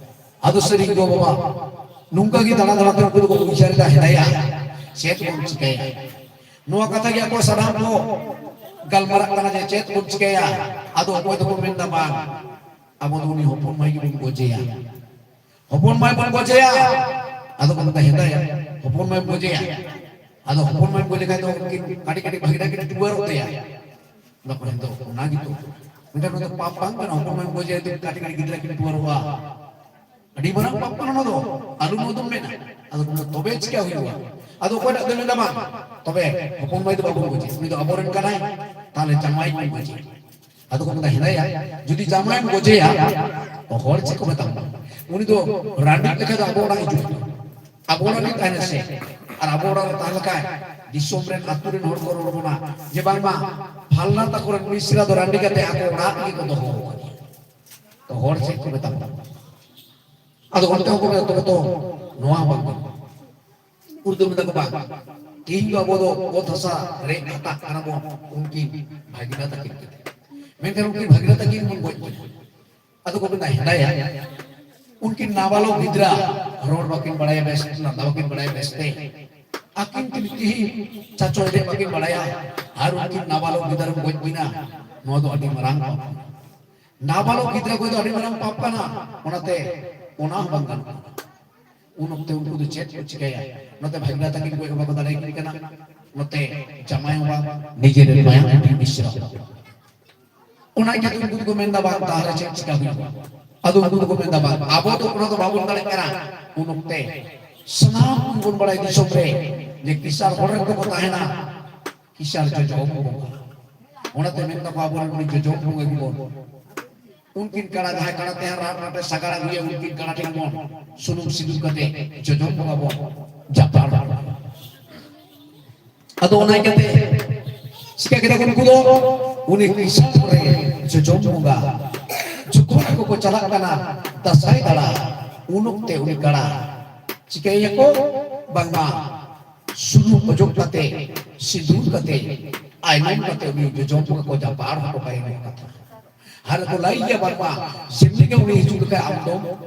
ᱟᱫᱚ ᱥᱟᱹᱨᱤ ᱜᱮ ᱜᱚ ᱵᱟᱵᱟ ᱱᱚᱝᱠᱟ ᱜᱮ ᱫᱟᱬᱟ ᱫᱟᱬᱟ ᱛᱮ ᱩᱱᱠᱩ ᱫᱚᱠᱚ ᱩᱭᱦᱟᱹᱨ ᱮᱫᱟ, ᱦᱮᱸᱫᱟᱭᱟ ᱪᱮᱫ ᱵᱚᱱ ᱪᱤᱠᱟᱹᱭᱟ? ᱱᱚᱣᱟ ᱠᱟᱛᱷᱟ ᱜᱮ ᱟᱠᱚ ᱥᱟᱱᱟᱢ ᱠᱚ ᱜᱟᱞᱢᱟᱨᱟᱜ ᱠᱟᱱᱟ ᱡᱮ ᱪᱮᱫ ᱵᱚᱱ ᱪᱤᱠᱟᱹᱭᱟ? ᱟᱫᱚ ᱚᱠᱚᱭ ᱫᱚᱠᱚ ᱢᱮᱱᱫᱟ, "ᱵᱟᱝ, ᱟᱵᱚ ᱫᱚ ᱩᱱᱤ ᱦᱚᱯᱚᱱ ᱢᱟᱹᱭ ᱜᱮᱵᱚᱱ ᱜᱚᱡᱮᱭᱟ, ᱦᱚᱯᱚᱱ ᱢᱟᱹᱭ ᱵᱚᱱ ᱜᱚᱡᱮᱭᱟ᱾" ᱟᱫᱚ ᱠᱚ ᱢᱮᱱᱫᱟ, "ᱦᱮᱸᱫᱟᱭᱟ, ᱦᱚᱯᱚᱱ ᱢᱟᱹᱭ ᱜᱚᱡᱮᱭᱟ?" ᱟᱫᱚ ᱦᱚᱯᱚᱱ ᱢᱟᱹᱭ ᱜᱚᱡᱮ ᱠᱷᱟᱱ ᱫᱚ ᱩᱱᱠᱤᱱ ᱠᱟᱹᱴᱤᱡ ᱠᱟᱹᱴᱤᱡ ᱵᱷᱟᱹᱜᱤ ᱴᱷᱟᱠ ᱠᱤᱱ ᱴᱩᱣᱟᱹᱨᱚᱜ ᱛᱟᱭᱟ᱾ ᱵᱟᱠᱚ ᱦᱮᱸ ᱫᱚ ᱚᱱᱟ ᱜᱮᱛᱚ᱾ ᱢᱮᱱᱠᱷᱟᱱ ᱱᱚᱣᱟ ᱫᱚ ᱯᱟᱯ ᱵᱟᱝ ᱠᱟᱱᱟ, ᱦᱚᱯᱚᱱ ᱢᱟᱹᱭ ᱜᱚᱡᱮᱭᱟ ᱛᱚ ᱠᱟᱹᱴᱤᱡ ᱠᱟᱹᱴᱤᱡ ᱜᱤᱫᱽᱨᱟᱹ ᱠᱤᱱ ᱴᱩᱣᱟᱹᱨᱚᱜᱼᱟ᱾ ᱟᱹᱰᱤ ᱢᱟᱨᱟᱝ ᱯᱟᱯ ᱠᱟᱱᱟ ᱚᱱᱟ ᱫᱚ, ᱟᱞᱚᱢ ᱟᱫᱚᱢ ᱢᱮᱱᱟ᱾ ᱟᱫᱚ ᱠᱚ ᱢᱮᱱᱟ, ᱛᱚᱵᱮ ᱪᱤᱠᱟ ᱦᱩᱭᱩᱜᱼᱟ? ᱟᱫᱚ ᱚᱠᱚᱭᱴᱟᱜ ᱫᱚ ᱢᱮᱱᱫᱟ, "ᱵᱟᱝ, ᱛᱚᱵᱮ ᱦᱚᱯᱚᱱ ᱢᱟᱹᱭ ᱫᱚ ᱵᱟᱵᱚᱱ ᱜᱚᱡᱮ, ᱩᱱᱤ ᱫᱚ ᱟᱵᱚᱨᱮᱱ ᱠᱟᱱᱟᱭ, ᱛᱟᱦᱞᱮ ᱡᱟᱶᱟᱭ ᱵᱚᱱ ᱜᱚᱡᱮ᱾" ᱟᱫᱚ ᱠᱚ ᱢᱮᱱᱫᱟ, "ᱦᱮᱸᱫᱟᱭᱟ, ᱡᱩᱫᱤ ᱡᱟᱶᱟᱭᱮᱢ ᱜᱚᱡᱮᱭᱟ, ᱛᱚ ᱦᱚᱲ ᱪᱮᱫ ᱠᱚ ᱢᱮᱛᱟᱢᱟ? ᱩᱱᱤ ᱫᱚ ᱨᱟᱺᱰᱤ ᱞᱮᱠᱟ ᱫᱚ ᱟᱵᱚ ᱚᱲᱟᱜ ᱦᱤᱡᱩᱜ ᱟᱭ, ᱟᱵᱚ ᱚᱲᱟᱜ ᱨᱮ ᱛᱟᱦᱮᱱᱟ ᱥᱮ, ᱟᱨ ᱟᱵᱚ ᱚᱲᱟᱜ ᱨᱮ ᱛᱟᱦᱮᱸ ᱞᱮᱠᱷᱟᱱ ᱫᱤᱥᱚᱢ ᱨᱮᱱ, ᱟᱹᱛᱩ ᱨᱮᱱ ᱦᱚᱲ ᱠᱚ ᱨᱚᱲ ᱵᱚᱱᱟ ᱡᱮ ᱵᱟᱝᱢᱟ ᱯᱷᱟᱞᱱᱟ ᱛᱟᱠᱚ ᱨᱮᱱ ᱢᱤᱥᱨᱟ ᱫᱚ ᱨᱟᱺᱰᱤ ᱠᱟᱛᱮ ᱟᱠᱚ ᱚᱲᱟᱜ ᱨᱮᱜᱮ ᱠᱚ ᱫᱚᱦᱚ ᱟᱠᱟᱫᱮᱭᱟ, ᱛᱚ ᱦᱚᱲ ᱪᱮᱫ ᱠᱚ ᱢᱮᱛᱟᱢᱟ?" ᱟᱫᱚ ᱚᱱᱛᱮ ᱦᱚᱸᱠᱚ ᱢᱮᱱᱟ, "ᱛᱚᱵᱮ ᱛᱚ ᱱᱚᱣᱟ ᱦᱚᱸ ᱵᱟᱝ ᱜᱟᱱᱚᱜᱼᱟ᱾" ᱩᱱᱠᱩ ᱫᱚ ᱢᱮᱱᱟ ᱠᱚ, "ᱵᱟᱝ, ᱛᱮᱦᱮᱧ ᱫᱚ ᱟᱵᱚ ᱫᱚ ᱚᱛ ᱦᱟᱥᱟ ᱨᱮᱡ ᱦᱟᱛᱟᱜ ᱠᱟᱱᱟ ᱵᱚᱱ ᱩᱱᱠᱤᱱ ᱵᱷᱟᱹᱜᱤᱱᱟ ᱛᱟᱹᱠᱤᱱ ᱛᱮ, ᱢᱮᱱᱠᱷᱟᱱ ᱩᱱᱠᱤᱱ ᱵᱷᱟᱹᱜᱤᱱᱟ ᱛᱟᱹᱠᱤᱱ ᱵᱚᱱ ᱜᱚᱡ ᱠᱤᱱᱟ᱾" ᱟᱫᱚ ᱠᱚ ᱢᱮᱱᱟ, "ᱦᱮᱸᱫᱟᱭᱟ, ᱩᱱᱠᱤᱱ ᱱᱟᱵᱟᱞᱚᱠ ᱜᱤᱫᱽᱨᱟᱹ ᱨᱚᱲ ᱵᱟᱹᱠᱤᱱ ᱵᱟᱲᱟᱭᱟ ᱵᱮᱥ, ᱞᱟᱸᱫᱟ ᱵᱟᱹᱠᱤᱱ ᱵᱟᱲᱟᱭᱟ ᱵᱮᱥ ᱛᱮ, ᱟᱹᱠᱤᱱ ᱛᱮ ᱛᱤᱦᱤᱧ ᱪᱟᱪᱚ ᱮᱱᱮᱡ ᱵᱟᱹᱠᱤᱱ ᱵᱟᱲᱟᱭᱟ, ᱟᱨ ᱩᱱᱠᱤᱱ ᱱᱟᱵᱟᱞᱚᱠ ᱜᱤᱫᱽᱨᱟᱹᱢ ᱜᱚᱡ ᱠᱤᱱᱟ, ᱱᱚᱣᱟ ᱫᱚ ᱟᱹᱰᱤ ᱢᱟᱨᱟᱝ ᱯᱟᱯ ᱠᱟᱱᱟ᱾ ᱱᱟᱵᱟᱞᱚᱠ ᱜᱤᱫᱽᱨᱟᱹ ᱜᱚᱡ ᱫᱚ ᱟᱹᱰᱤ ᱢᱟᱨᱟᱝ ᱯᱟᱯ ᱠᱟᱱᱟ, ᱚᱱᱟᱛᱮ ᱚᱱᱟ ᱦᱚᱸ ᱵᱟᱝ ᱜᱟᱱᱚᱜ ᱠᱟᱱᱟ᱾" ᱩᱱ ᱚᱠᱛᱮ ᱩᱱᱠᱩ ᱫᱚ ᱪᱮᱫ ᱠᱚ ᱪᱤᱠᱟᱹᱭᱟ? ᱱᱚᱛᱮ ᱵᱷᱟᱹᱜᱽᱱᱟ ᱛᱟᱹᱠᱤᱱ ᱜᱚᱡ ᱦᱚᱸ ᱵᱟᱠᱚ ᱫᱟᱲᱮᱭᱟᱠᱤᱱ ᱠᱟᱱᱟ, ᱱᱚᱛᱮ ᱡᱟᱢᱟᱭ ᱦᱚᱸ ᱵᱟᱝ, ᱱᱤᱡᱮᱨ ᱢᱟᱭᱟᱝ ᱵᱤᱴᱤ ᱢᱤᱥᱨᱟ᱾ ᱚᱱᱟ ᱤᱭᱠᱟᱹᱛᱮ ᱩᱱᱠᱩ ᱫᱚᱠᱚ ᱢᱮᱱᱫᱟ, "ᱵᱟᱝ, ᱛᱟᱦᱞᱮ ᱪᱮᱫ ᱪᱤᱠᱟ ᱦᱩᱭᱩᱜᱼᱟ?" ᱟᱫᱚ ᱩᱱᱠᱩ ᱫᱚᱠᱚ ᱢᱮᱱᱫᱟ, "ᱵᱟᱝ, ᱟᱵᱚ ᱫᱚ ᱚᱱᱟ ᱫᱚ ᱵᱟᱵᱚᱱ ᱫᱟᱲᱮᱭᱟᱜ ᱠᱟᱱᱟ᱾" ᱩᱱ ᱚᱠᱛᱮ ᱥᱟᱱᱟᱢ ᱠᱚᱵᱚᱱ ᱵᱟᱲᱟᱭ ᱫᱤᱥᱚᱢ ᱨᱮ ᱡᱮ ᱠᱤᱥᱟᱬ ᱦᱚᱲ ᱨᱮᱱ ᱫᱚᱠᱚ ᱛᱟᱦᱮᱱᱟ ᱠᱤᱥᱟᱬ ᱡᱚᱡᱚᱢ ᱵᱚᱸᱜᱟ᱾ ᱚᱱᱟᱛᱮ ᱢᱮᱱ ᱫᱟᱠᱚ, ᱟᱵᱚᱨᱮᱱ ᱩᱱᱤ ᱡᱚᱡᱚᱢ ᱵᱚᱸᱜᱟ ᱜᱮᱵᱚᱱ, ᱩᱱᱠᱤᱱ ᱠᱟᱲᱟ, ᱡᱟᱦᱟᱸᱭ ᱠᱟᱲᱟ ᱛᱮ ᱦᱟᱸᱜ ᱨᱟᱴ ᱨᱟᱴᱮ ᱥᱟᱜᱟᱲ ᱟᱹᱜᱩᱭᱟ, ᱩᱱᱠᱤᱱ ᱠᱟᱲᱟ ᱴᱷᱮᱱ ᱵᱚᱱ ᱥᱩᱱᱩᱢ ᱥᱤᱸᱫᱩᱨ ᱠᱟᱛᱮ ᱡᱚᱡᱚᱢ ᱵᱚᱸᱜᱟ ᱵᱚᱱ ᱡᱟᱯᱟᱲ᱾ ᱟᱫᱚ ᱚᱱᱟ ᱤᱭᱠᱟᱹᱛᱮ ᱪᱤᱠᱟ ᱠᱮᱫᱟ ᱠᱚ ᱩᱱᱠᱩ ᱫᱚ? ᱩᱱᱤ ᱠᱤᱥᱟᱬ ᱨᱮ ᱡᱚᱡᱚᱢ ᱵᱚᱸᱜᱟ ᱡᱚᱠᱷᱚᱱ ᱟᱠᱚ ᱠᱚ ᱪᱟᱞᱟᱜ ᱠᱟᱱᱟ ᱫᱟᱸᱥᱟᱭ ᱫᱟᱬᱟ, ᱩᱱ ᱚᱠᱛᱮ ᱩᱱᱤ ᱠᱟᱲᱟ ᱪᱤᱠᱟᱹᱭᱟᱠᱚ? ᱵᱟᱝᱢᱟ ᱥᱩᱱᱩᱢ ᱚᱡᱚᱜ ᱠᱟᱛᱮ, ᱥᱤᱸᱫᱩᱨ ᱠᱟᱛᱮ, ᱟᱭᱱᱚᱢ ᱠᱟᱛᱮ ᱩᱱᱤ ᱡᱚᱡᱚᱢ ᱵᱚᱸᱜᱟ ᱠᱚ ᱡᱟᱯᱟᱲ ᱦᱚᱴᱚ ᱠᱟᱭᱟ᱾ ᱱᱚᱣᱟ ᱠᱟᱛᱷᱟ ᱟᱨ ᱠᱚ ᱞᱟᱹᱭ ᱜᱮᱭᱟ, ᱵᱟᱝᱢᱟ ᱡᱮᱢᱱᱤ ᱜᱮ ᱩᱱᱤ ᱦᱤᱡᱩᱜ ᱞᱮᱠᱷᱟᱱ ᱟᱢ ᱫᱚᱢ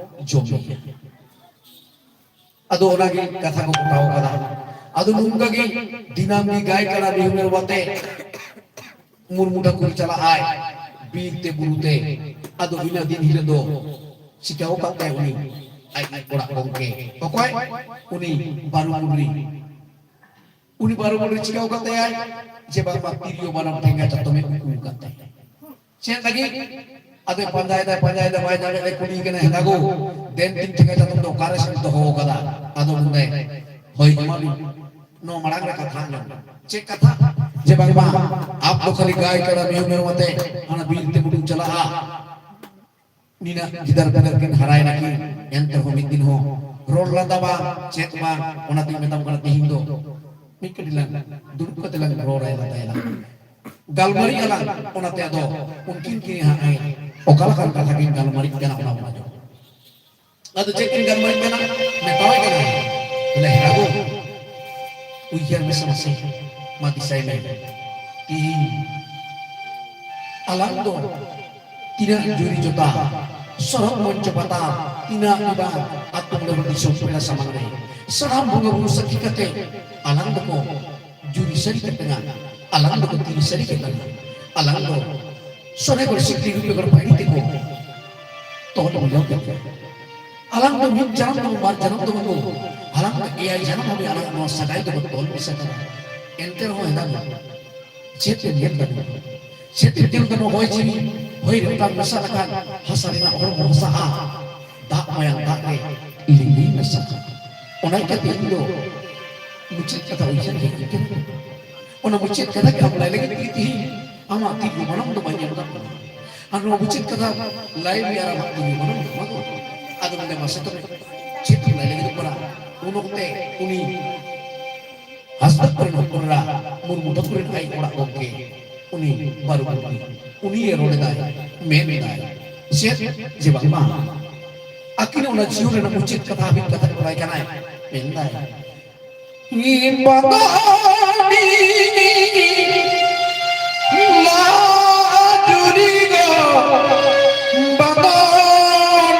ᱡᱚᱢᱮᱭᱟ᱾ ᱟᱫᱚ ᱚᱱᱟᱜᱮ ᱠᱟᱛᱷᱟ ᱠᱚ ᱜᱚᱴᱟᱣ ᱠᱟᱫᱟ᱾ ᱟᱫᱚ ᱱᱚᱝᱠᱟ ᱜᱮ ᱫᱤᱱᱟᱹᱢ ᱜᱮ ᱜᱟᱭ ᱠᱟᱰᱟ ᱢᱤᱦᱩ ᱢᱮᱨᱚᱢ ᱟᱛᱮ ᱢᱩᱨᱢᱩ ᱴᱷᱟᱹᱠᱩᱨ ᱪᱟᱞᱟᱜ ᱟᱭ ᱵᱤᱨ ᱛᱮ ᱵᱩᱨᱩ ᱛᱮ᱾ ᱟᱫᱚ ᱤᱱᱟᱹ ᱫᱤᱱ ᱦᱤᱞᱳᱜ ᱫᱚ ᱪᱤᱠᱟᱹᱣ ᱠᱟᱫ ᱛᱟᱭ ᱩᱱᱤ ᱟᱡ ᱚᱲᱟᱜ ᱜᱚᱢᱠᱮ? ᱚᱠᱚᱭ? ᱩᱱᱤ ᱵᱟᱹᱨᱩ ᱢᱩᱨᱢᱩ᱾ ᱩᱱᱤ ᱵᱟᱹᱨᱩ ᱢᱩᱨᱢᱩ ᱪᱤᱠᱟᱹᱣ ᱠᱟᱫ ᱛᱟᱭᱟᱭ? ᱡᱮ ᱵᱟᱝᱢᱟ ᱛᱤᱨᱭᱳ ᱵᱟᱱᱟᱢ ᱴᱷᱮᱸᱜᱟ ᱪᱟᱛᱚᱢᱮ ᱩᱠᱩ ᱠᱟᱫ ᱛᱟᱭᱟ᱾ ᱪᱮᱫ ᱞᱟᱹᱜᱤᱫ? ᱟᱫᱚᱭ ᱯᱟᱸᱡᱟᱭᱮᱫᱟᱭ, ᱯᱟᱸᱡᱟᱭᱮᱫᱟᱭ, ᱵᱟᱭ ᱧᱟᱢᱮᱫ ᱞᱮ ᱠᱩᱞᱤᱭᱮ ᱠᱟᱱᱟ, "ᱦᱮᱸᱫᱟ ᱜᱳ, ᱫᱮᱱ ᱛᱤᱧ ᱴᱷᱮᱸᱜᱟ ᱪᱟᱛᱚᱢ ᱫᱚ ᱚᱠᱟᱨᱮ ᱥᱮᱢ ᱫᱚᱦᱚ ᱠᱟᱫᱟ?" ᱟᱫᱚ ᱢᱮᱱᱫᱟᱭ, "ᱦᱳᱭ, ᱮᱢᱟ ᱞᱤᱧ, ᱱᱚᱣᱟ ᱢᱟᱲᱟᱝ ᱨᱮ ᱠᱟᱛᱷᱟ ᱟᱸᱡᱚᱢ᱾ ᱪᱮᱫ ᱠᱟᱛᱷᱟ? ᱡᱮ ᱵᱟᱝᱢᱟ ᱟᱯ ᱫᱚ ᱠᱷᱟᱹᱞᱤ ᱜᱟᱭ ᱠᱟᱰᱟ ᱢᱤᱦᱩ ᱢᱮᱨᱚᱢ ᱟᱛᱮ ᱚᱱᱟ ᱵᱤᱨ ᱛᱮ ᱵᱩᱰᱩ ᱪᱟᱞᱟᱜᱼᱟ᱾ ᱱᱤᱱᱟᱹᱜ ᱜᱤᱫᱟᱹᱨ ᱯᱤᱫᱟᱹᱨ ᱠᱤᱱ ᱦᱟᱨᱟᱭᱮᱱᱟ ᱠᱤᱱ, ᱮᱱᱛᱮ ᱨᱮᱦᱚᱸ ᱢᱤᱫ ᱫᱤᱱ ᱦᱚᱸ ᱨᱚᱲ ᱞᱟᱸᱫᱟ ᱵᱟᱝ, ᱪᱮᱫ ᱵᱟᱝ᱾ ᱚᱱᱟᱛᱤᱧ ᱢᱮᱛᱟᱢ ᱠᱟᱱᱟ, ᱛᱤᱦᱤᱧ ᱫᱚ ᱢᱤᱫ ᱠᱟᱹᱴᱤᱡ ᱞᱟᱝ ᱫᱩᱲᱩᱵ ᱠᱟᱛᱮ ᱞᱟᱝ ᱨᱚᱲ ᱟᱭᱟ, ᱞᱟᱸᱫᱟᱭᱟᱞᱟᱝ, ᱜᱟᱞᱢᱟᱨᱟᱜ ᱟᱞᱟᱝ᱾ ᱚᱱᱟᱛᱮ ᱟᱫᱚ ᱩᱱᱠᱤᱱ ᱠᱤᱱ ᱦᱟᱸᱜ ᱚᱠᱟ ᱞᱮᱠᱟᱱ ᱠᱟᱛᱷᱟ ᱠᱤᱱ ᱜᱟᱞᱢᱟᱨᱟᱜ ᱠᱟᱱᱟ, ᱚᱱᱟ ᱵᱚᱱ ᱟᱸᱡᱚᱢᱟ᱾ ᱟᱫᱚ ᱪᱮᱫ ᱠᱤᱱ ᱜᱟᱞᱢᱟᱨᱟᱜ ᱠᱟᱱᱟ? ᱢᱮᱛᱟᱣᱟᱭ ᱠᱟᱱᱟᱭ, ᱵᱚᱞᱮ, "ᱦᱮᱨᱟ ᱜᱳ, ᱩᱭᱦᱟᱹᱨ ᱢᱮᱥᱮ ᱢᱟᱥᱮ, ᱢᱟ ᱫᱤᱥᱟᱹᱭ ᱢᱮ, ᱛᱤᱦᱤᱧ ᱟᱞᱟᱝ ᱫᱚ ᱛᱤᱱᱟᱹᱜ ᱡᱩᱨᱤ ᱡᱚᱛᱟ, ᱥᱚᱨᱚᱜ ᱢᱚᱧᱪᱚ ᱯᱟᱛᱟ, ᱛᱤᱱᱟᱹᱜ ᱜᱮ ᱵᱟᱝ ᱟᱛᱳ ᱢᱚᱬᱮ ᱦᱚᱲ ᱫᱤᱥᱚᱢ ᱯᱮᱲᱟ ᱥᱟᱢᱟᱝ ᱨᱮ ᱥᱟᱱᱟᱢ ᱵᱚᱸᱜᱟ ᱵᱩᱨᱩ ᱥᱟᱹᱠᱷᱤ ᱠᱟᱛᱮ ᱟᱞᱟᱝ ᱫᱚᱠᱚ ᱡᱩᱨᱤ ᱥᱟᱹᱨᱤ ᱠᱮᱫ ᱞᱟᱝᱟ, ᱟᱞᱟᱝ ᱫᱚᱠᱚ ᱛᱤᱨᱤ ᱥᱟᱹᱨᱤ ᱠᱮᱫ ᱞᱟᱝᱟ, ᱟᱞᱟᱝ ᱫᱚ ᱥᱚᱱᱮᱜᱚᱲ ᱥᱤᱠᱲᱤ ᱨᱩᱯᱮᱜᱚᱲ ᱯᱟᱹᱲᱤ ᱛᱮᱠᱚ ᱛᱚᱞ ᱢᱤᱞᱟᱹᱣ ᱠᱮᱫ ᱞᱮᱭᱟ᱾ ᱟᱞᱟᱝ ᱫᱚ ᱢᱤᱫ ᱡᱟᱱᱟᱢ ᱫᱚ ᱵᱟᱝ, ᱵᱟᱨ ᱡᱟᱱᱟᱢ ᱫᱚ ᱵᱟᱝ, ᱟᱞᱟᱝ ᱫᱚ ᱮᱭᱟᱭ ᱡᱟᱱᱟᱢ ᱦᱟᱹᱵᱤᱡ ᱟᱞᱟᱝ ᱱᱚᱣᱟ ᱥᱟᱹᱜᱟᱭ ᱫᱚᱠᱚ ᱛᱚᱞ ᱢᱮᱥᱟ ᱠᱟᱫᱟ᱾ ᱮᱱᱛᱮ ᱨᱮᱦᱚᱸ ᱦᱮᱱᱟᱜ ᱪᱮᱫ ᱮᱢ ᱧᱮᱞ ᱫᱟᱲᱮᱭᱟᱜᱼᱟ? ᱪᱮᱫ ᱮᱢ ᱧᱮᱞ ᱫᱟᱲᱮᱭᱟᱜᱼᱟ? ᱦᱚᱭ ᱡᱤᱣᱤ, ᱦᱚᱭ ᱨᱮ ᱢᱤᱫᱴᱟᱝ ᱢᱮᱥᱟ ᱞᱮᱠᱷᱟᱱ ᱦᱟᱥᱟ ᱨᱮᱱᱟᱜ ᱦᱚᱲᱢᱚ ᱦᱟᱥᱟᱜᱼᱟ, ᱫᱟᱜ ᱢᱟᱭᱟᱝ ᱫᱟᱜ ᱨᱮ ᱞᱤᱸᱜᱤ ᱢᱮᱥᱟᱜᱼᱟ᱾ ᱚᱱᱟ ᱤᱭᱠᱟᱹᱛᱮ ᱤᱧ ᱫᱚ ᱢᱩᱪᱟᱹᱫ ᱠᱟᱛᱷᱟ ᱩᱭᱦᱟᱹᱨ ᱦᱮᱡ ᱟᱹᱧ ᱠᱟᱱᱟ᱾ ᱚᱱᱟ ᱢᱩᱪᱟᱹᱫ ᱠᱟᱛᱷᱟ ᱜᱮ ᱟᱢ ᱞᱟᱹᱭ ᱞᱟᱹᱜᱤᱫ ᱛᱮᱜᱮ ᱛᱤᱦᱤᱧ ᱟᱢᱟᱜ ᱛᱤ ᱨᱮ ᱢᱟᱲᱟᱝ ᱫᱚ ᱵᱟᱹᱧ ᱮᱢ ᱟᱠᱟᱫ ᱢᱮᱭᱟ᱾ ᱟᱨ ᱱᱚᱣᱟ ᱢᱩᱪᱟᱹᱫ ᱠᱟᱛᱷᱟ ᱞᱟᱹᱭ ᱢᱮ ᱟᱨ ᱟᱢᱟᱜ ᱛᱤ ᱨᱮ ᱢᱟᱲᱟᱝ ᱫᱚ ᱮᱢᱟ ᱠᱚ᱾ ᱟᱫᱚ ᱢᱮᱱᱫᱟ, ᱢᱟᱥᱮ ᱛᱚᱵᱮ ᱪᱮᱫ ᱮᱢ ᱞᱟᱹᱭ ᱞᱟᱹᱜᱤᱫᱚᱜ ᱠᱟᱱᱟ? ᱩᱱ ᱚᱠᱛᱮ ᱩᱱᱤ ᱦᱟᱸᱥᱫᱟ ᱠᱚᱨᱮᱱ ᱦᱚᱯᱚᱱ ᱮᱨᱟ, ᱢᱩᱨᱢᱩ ᱛᱟᱠᱚ ᱨᱮᱱ ᱟᱡ ᱚᱲᱟᱜ ᱜᱚᱢᱠᱮ, ᱩᱱᱤ ᱵᱟᱹᱨᱩ ᱜᱚᱢᱠᱮ, ᱩᱱᱤᱭᱮ ᱨᱚᱲ ᱮᱫᱟᱭ, ᱢᱮᱱ ᱮᱫᱟᱭ, ᱪᱮᱫ ᱡᱮ ᱵᱟᱝᱢᱟ ᱟᱹᱠᱤᱱ ᱚᱱᱟ ᱡᱤᱭᱚᱱ ᱨᱮᱱᱟᱜ ᱢᱩᱪᱟᱹᱫ ᱠᱟᱛᱷᱟ ᱦᱟᱹᱵᱤᱡ ᱠᱟᱛᱷᱟ ᱠᱚ ᱵᱟᱲᱟᱭ ᱠᱟᱱᱟᱭ, ᱢᱮᱱ ᱮᱫᱟᱭ, ᱤᱧ ᱵᱟᱵᱟ ᱩᱱᱤ ᱞᱟ ᱡᱩᱨᱤ ᱜᱚ ᱵᱟᱵᱟ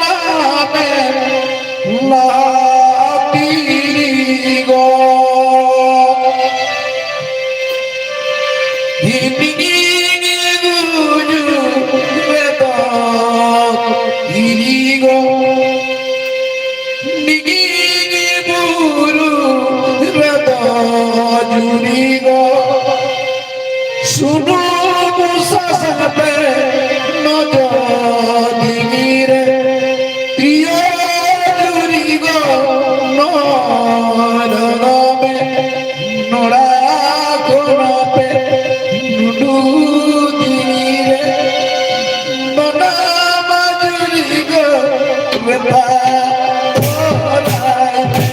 ᱱᱟᱢᱮ ᱞᱟ ᱛᱤᱨᱤ ᱜᱚ᱾ ᱦᱤᱱᱤ ᱜᱩᱡᱩ ᱨᱮᱫᱚ ᱛᱤᱨᱤ ᱜᱚ᱾ ᱱᱤᱜᱤ ᱵᱩᱨᱩ ᱨᱮᱫᱚ ᱡᱩᱨᱤ ᱜᱚ, ᱥᱩᱱᱩᱢ ᱥᱟᱥᱟᱝ ᱛᱮ ᱱᱚᱡᱚ ᱫᱤᱜᱤ ᱨᱮ, ᱯᱨᱤᱭᱚ ᱡᱩᱨᱤ ᱜᱚ, ᱱᱚᱨᱚ ᱢᱮ᱾ ᱠᱷᱚᱱ ᱟᱯᱮ ᱱᱩᱰᱩ ᱫᱤᱨᱤ ᱨᱮ ᱢᱟᱱᱟ ᱢᱟᱹᱡᱩᱨᱤ ᱜᱚ ᱢᱮᱛᱟ ᱚᱱᱟᱭ ᱢᱮ᱾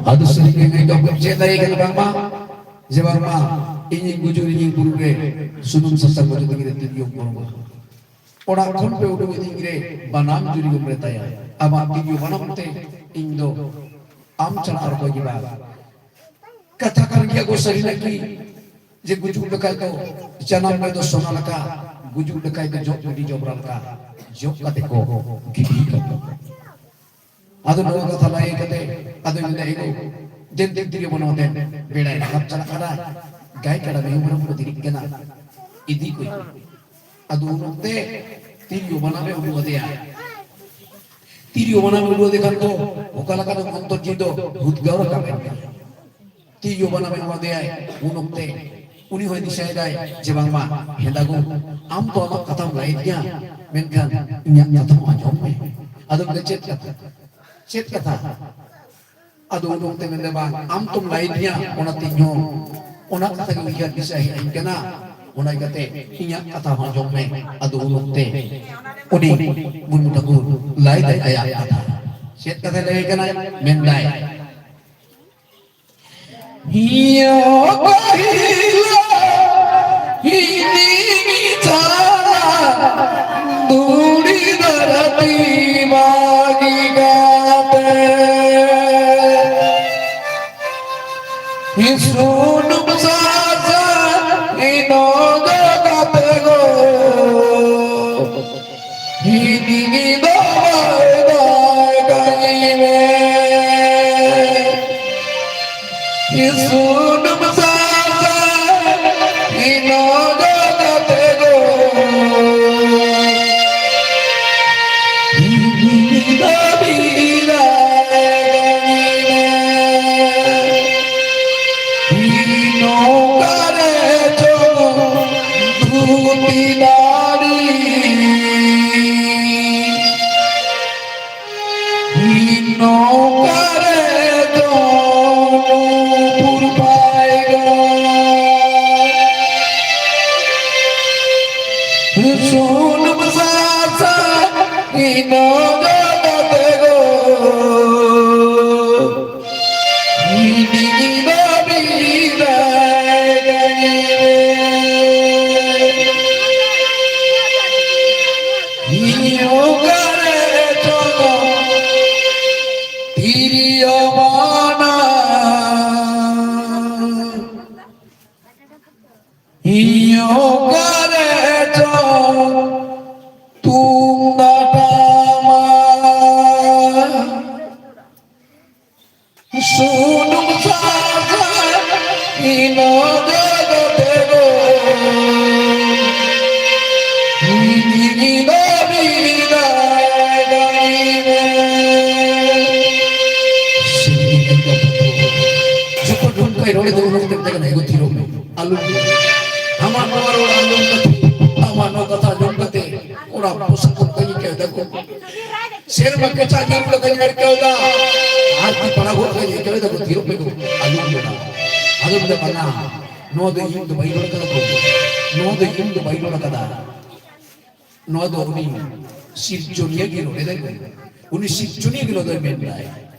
ᱟᱫᱚ ᱥᱟᱹᱨᱤ ᱜᱮ ᱱᱩᱭ ᱫᱚ ᱪᱮᱫ ᱫᱟᱲᱮ ᱠᱟᱱᱟ ᱵᱟᱝᱢᱟ, ᱡᱮ ᱵᱟᱝᱢᱟ ᱤᱧᱤᱧ ᱜᱩᱡᱩᱜ ᱤᱧᱤᱧ ᱵᱩᱨᱩ ᱨᱮ ᱥᱩᱱᱩᱢ ᱥᱟᱥᱟᱝ ᱚᱡᱚᱜ ᱛᱮᱜᱮ ᱛᱤᱨᱭᱳᱢ ᱵᱚᱨᱚᱢᱟ᱾ ᱚᱲᱟᱜ ᱠᱷᱚᱱ ᱯᱮ ᱩᱰᱩᱠ ᱤᱫᱤᱧ ᱨᱮ ᱵᱟᱱᱟᱢ ᱡᱩᱨᱤ ᱜᱮᱢ ᱨᱮᱛᱟᱭᱟ᱾ ᱟᱢᱟᱜ ᱛᱤᱨᱭᱳ ᱵᱟᱱᱟᱢ ᱛᱮ ᱤᱧ ᱫᱚ ᱟᱢ ᱪᱷᱟᱲᱟ ᱟᱨ ᱚᱠᱚᱭ ᱜᱮ ᱵᱟᱝ᱾ ᱠᱟᱛᱷᱟ ᱠᱟᱱ ᱜᱮᱭᱟ ᱜᱚ ᱥᱟᱹᱨᱤ ᱱᱟᱠᱤ, ᱡᱮ ᱜᱩᱡᱩᱜ ᱞᱮᱠᱷᱟᱡ ᱫᱚ ᱡᱟᱱᱟᱢ ᱨᱮᱫᱚ ᱥᱚᱱᱟ ᱞᱮᱠᱟ, ᱜᱩᱡᱩᱜ ᱞᱮᱠᱷᱟᱡ ᱫᱚ ᱡᱚᱜ ᱜᱤᱰᱤ ᱡᱚᱵᱽᱨᱟ ᱞᱮᱠᱟ, ᱡᱚᱜ ᱠᱟᱛᱮ ᱠᱚ ᱜᱤᱰᱤ ᱠᱟᱠᱚ᱾ ᱟᱫᱚ ᱱᱚᱣᱟ ᱠᱟᱛᱷᱟ ᱞᱟᱹᱭ ᱠᱟᱛᱮ ᱟᱫᱚᱧ ᱢᱮᱱᱫᱟ, "ᱮ ᱜᱚ, ᱫᱮᱱ ᱫᱮᱱ ᱛᱤᱨᱭᱳ ᱵᱟᱱᱟᱢ ᱫᱮᱱ, ᱵᱮᱲᱟᱭ ᱨᱟᱠᱟᱵ ᱪᱟᱞᱟᱜ ᱠᱟᱱᱟ, ᱜᱟᱭ ᱠᱟᱰᱟ ᱢᱤᱦᱩ ᱢᱮᱨᱚᱢ ᱠᱚ ᱫᱮᱨᱤᱜ ᱠᱟᱱᱟ, ᱤᱫᱤ ᱠᱚᱧ ᱢᱮ᱾" ᱟᱫᱚ ᱩᱱ ᱚᱠᱛᱮ ᱛᱤᱨᱭᱳ ᱵᱟᱱᱟᱢᱮ ᱩᱰᱩᱠ ᱟᱫᱮᱭᱟ᱾ ᱛᱤᱨᱭᱳ ᱵᱟᱱᱟᱢᱮ ᱩᱰᱩᱠ ᱟᱫᱮ ᱠᱷᱟᱱ ᱫᱚ ᱚᱠᱟ ᱞᱮᱠᱟ ᱫᱚ ᱚᱱᱛᱚᱨ ᱡᱤᱣᱤ ᱫᱚ ᱦᱩᱫᱜᱟᱹᱣ ᱨᱟᱠᱟᱵ ᱮᱱ ᱛᱟᱭᱟ᱾ ᱛᱤᱨᱭᱳ ᱵᱟᱱᱟᱢᱮ ᱮᱢᱟᱫᱮᱭᱟᱭ᱾ ᱩᱱ ᱚᱠᱛᱮ ᱩᱱᱤ ᱦᱚᱸᱭ ᱫᱤᱥᱟᱹᱭᱮᱫᱟᱭ ᱡᱮ ᱵᱟᱝᱢᱟ, "ᱦᱮᱸᱫᱟ ᱜᱳ, ᱟᱢ ᱫᱚ ᱟᱢᱟᱜ ᱠᱟᱛᱷᱟᱢ ᱞᱟᱹᱭ ᱫᱤᱧᱟ, ᱢᱮᱱᱠᱷᱟᱱ ᱤᱧᱟᱹᱜ ᱠᱟᱛᱷᱟ ᱦᱚᱸ ᱟᱸᱡᱚᱢ ᱢᱮ᱾" ᱟᱫᱚ ᱢᱮᱱᱫᱟ, "ᱪᱮᱫ ᱠᱟᱛᱷᱟ? ᱪᱮᱫ ᱠᱟᱛᱷᱟ?" ᱟᱫᱚ ᱩᱱ ᱚᱠᱛᱮ ᱢᱮᱱᱫᱟ, "ᱵᱟᱝ, ᱟᱢ ᱛᱚᱢ ᱞᱟᱹᱭ ᱫᱤᱧᱟ, ᱚᱱᱟᱛᱮ ᱤᱧ ᱦᱚᱸ ᱚᱱᱟ ᱠᱟᱛᱷᱟ ᱜᱮ ᱩᱭᱦᱟᱹᱨ ᱫᱤᱥᱟᱹ ᱦᱮᱡ ᱟᱹᱧ ᱠᱟᱱᱟ, ᱚᱱᱟ ᱤᱭᱠᱟᱹᱛᱮ ᱤᱧᱟᱹᱜ ᱠᱟᱛᱷᱟ ᱦᱚᱸ ᱟᱸᱡᱚᱢ ᱢᱮ᱾" ᱟᱫᱚ ᱩᱱ ᱚᱠᱛᱮ ᱩᱱᱤ ᱢᱩᱨᱢᱩ ᱴᱷᱟᱹᱠᱩᱨ ᱞᱟᱹᱭ ᱫᱟᱭ ᱟᱭᱟᱜ ᱠᱟᱛᱷᱟ᱾ ᱪᱮᱫ ᱠᱟᱛᱷᱟᱭ ᱞᱟᱹᱭ ᱠᱟᱱᱟᱭ? ᱢᱮᱱᱫᱟᱭ, ᱦᱤᱭᱚ ᱯᱟᱹᱦᱤᱞᱟ ᱦᱤᱱᱤ ᱢᱤᱪᱷᱟᱞᱟ ᱫᱩᱲᱤ ᱫᱷᱟᱹᱨᱛᱤ ᱵᱟᱹᱜᱤ ᱠᱟᱛᱮ, ᱦᱤᱥᱩᱱᱩᱢ ᱥᱟᱥᱟ ᱦᱤᱱᱚ ᱫᱚ ᱠᱟᱛᱮ ᱜᱳ᱾ ᱦᱤᱱᱤ ᱫᱚ ᱵᱟᱭ ᱫᱟᱭ ᱠᱟᱹᱧ ᱢᱮ᱾ ᱦᱤᱥᱩᱱᱩᱢ ᱥᱟᱥᱟ ᱦᱤᱱᱚ ᱫᱚ ᱠᱟᱛᱮ ᱜᱳ᱾ ᱦᱤᱱᱤ ᱫᱚ ᱵᱤᱫᱟᱭ ᱠᱟᱹᱧ ᱢᱮ᱾ ᱦᱤᱱᱚ ᱠᱟᱨᱮ ᱪᱚ ᱫᱷᱩᱛᱤ ᱫᱟᱲᱤ᱾ ᱱᱚᱝᱠᱟ ᱨᱮ ᱫᱚ ᱱᱩᱯᱩᱨ ᱥᱩᱱᱩᱢ ᱥᱟᱥᱟᱝ ᱤᱱᱟᱹ ᱜᱮ ᱜᱟᱛᱮ ᱫᱚ, ᱤᱧ ᱫᱚ ᱵᱤᱫᱟᱭ ᱜᱟᱹᱲᱤ ᱢᱮ᱾ ᱡᱚᱠᱷᱚᱱ ᱱᱚᱝᱠᱟᱭ ᱨᱚᱲᱮᱫ ᱫᱚ, ᱩᱱ ᱚᱠᱛᱮ ᱢᱮᱛᱟᱭ ᱠᱟᱱᱟ, "ᱮᱜᱳ ᱛᱷᱤᱨᱚᱜ ᱢᱮ, ᱟᱞᱚᱢ ᱨᱚᱲᱟ᱾ ᱟᱢᱟᱜ ᱱᱚᱣᱟ ᱨᱚᱲ ᱟᱸᱡᱚᱢ ᱠᱟᱛᱮ, ᱟᱢᱟᱜ ᱱᱚᱣᱟ ᱠᱟᱛᱷᱟ ᱟᱸᱡᱚᱢ ᱠᱟᱛᱮ, ᱠᱚᱲᱟ ᱯᱚᱥᱟᱜ ᱠᱚ ᱠᱟᱹᱧ ᱟᱹᱭᱠᱟᱹᱣ ᱫᱟᱠᱚ᱾ ᱥᱮᱨᱢᱟ ᱠᱮᱪᱟ ᱧᱩᱨ ᱞᱮᱠᱟᱧ ᱟᱹᱭᱠᱟᱹᱣ ᱫᱟ, ᱟᱨ ᱛᱤ ᱯᱟᱲᱟ ᱜᱚᱫ ᱠᱟᱹᱧ ᱟᱹᱭᱠᱟᱹᱣ ᱫᱟᱠᱚ, ᱛᱷᱤᱨᱚᱜ ᱢᱮ ᱜᱳ, ᱟᱞᱚᱢ ᱨᱚᱲᱟ᱾" ᱟᱫᱚ ᱢᱮᱱᱫᱟ, "ᱵᱟᱝᱟ, ᱱᱚᱣᱟ ᱫᱚ ᱤᱧ ᱫᱚ ᱵᱟᱹᱧ ᱨᱚᱲ ᱠᱟᱫᱟ ᱜᱳ, ᱱᱚᱣᱟ ᱫᱚ ᱤᱧ ᱫᱚ ᱵᱟᱹᱧ ᱨᱚᱲ ᱠᱟᱫᱟ, ᱱᱚᱣᱟ ᱫᱚ ᱩᱱᱤ ᱥᱤᱨᱡᱚᱱᱤᱭᱟᱹ ᱜᱮ ᱨᱚᱲᱮᱫᱟᱭ ᱜᱳ, ᱩᱱᱤ ᱥᱤᱨᱡᱚᱱᱤᱭᱟᱹ ᱜᱮ ᱱᱚᱣᱟ ᱫᱚᱭ ᱢᱮᱱᱫᱟᱭ᱾"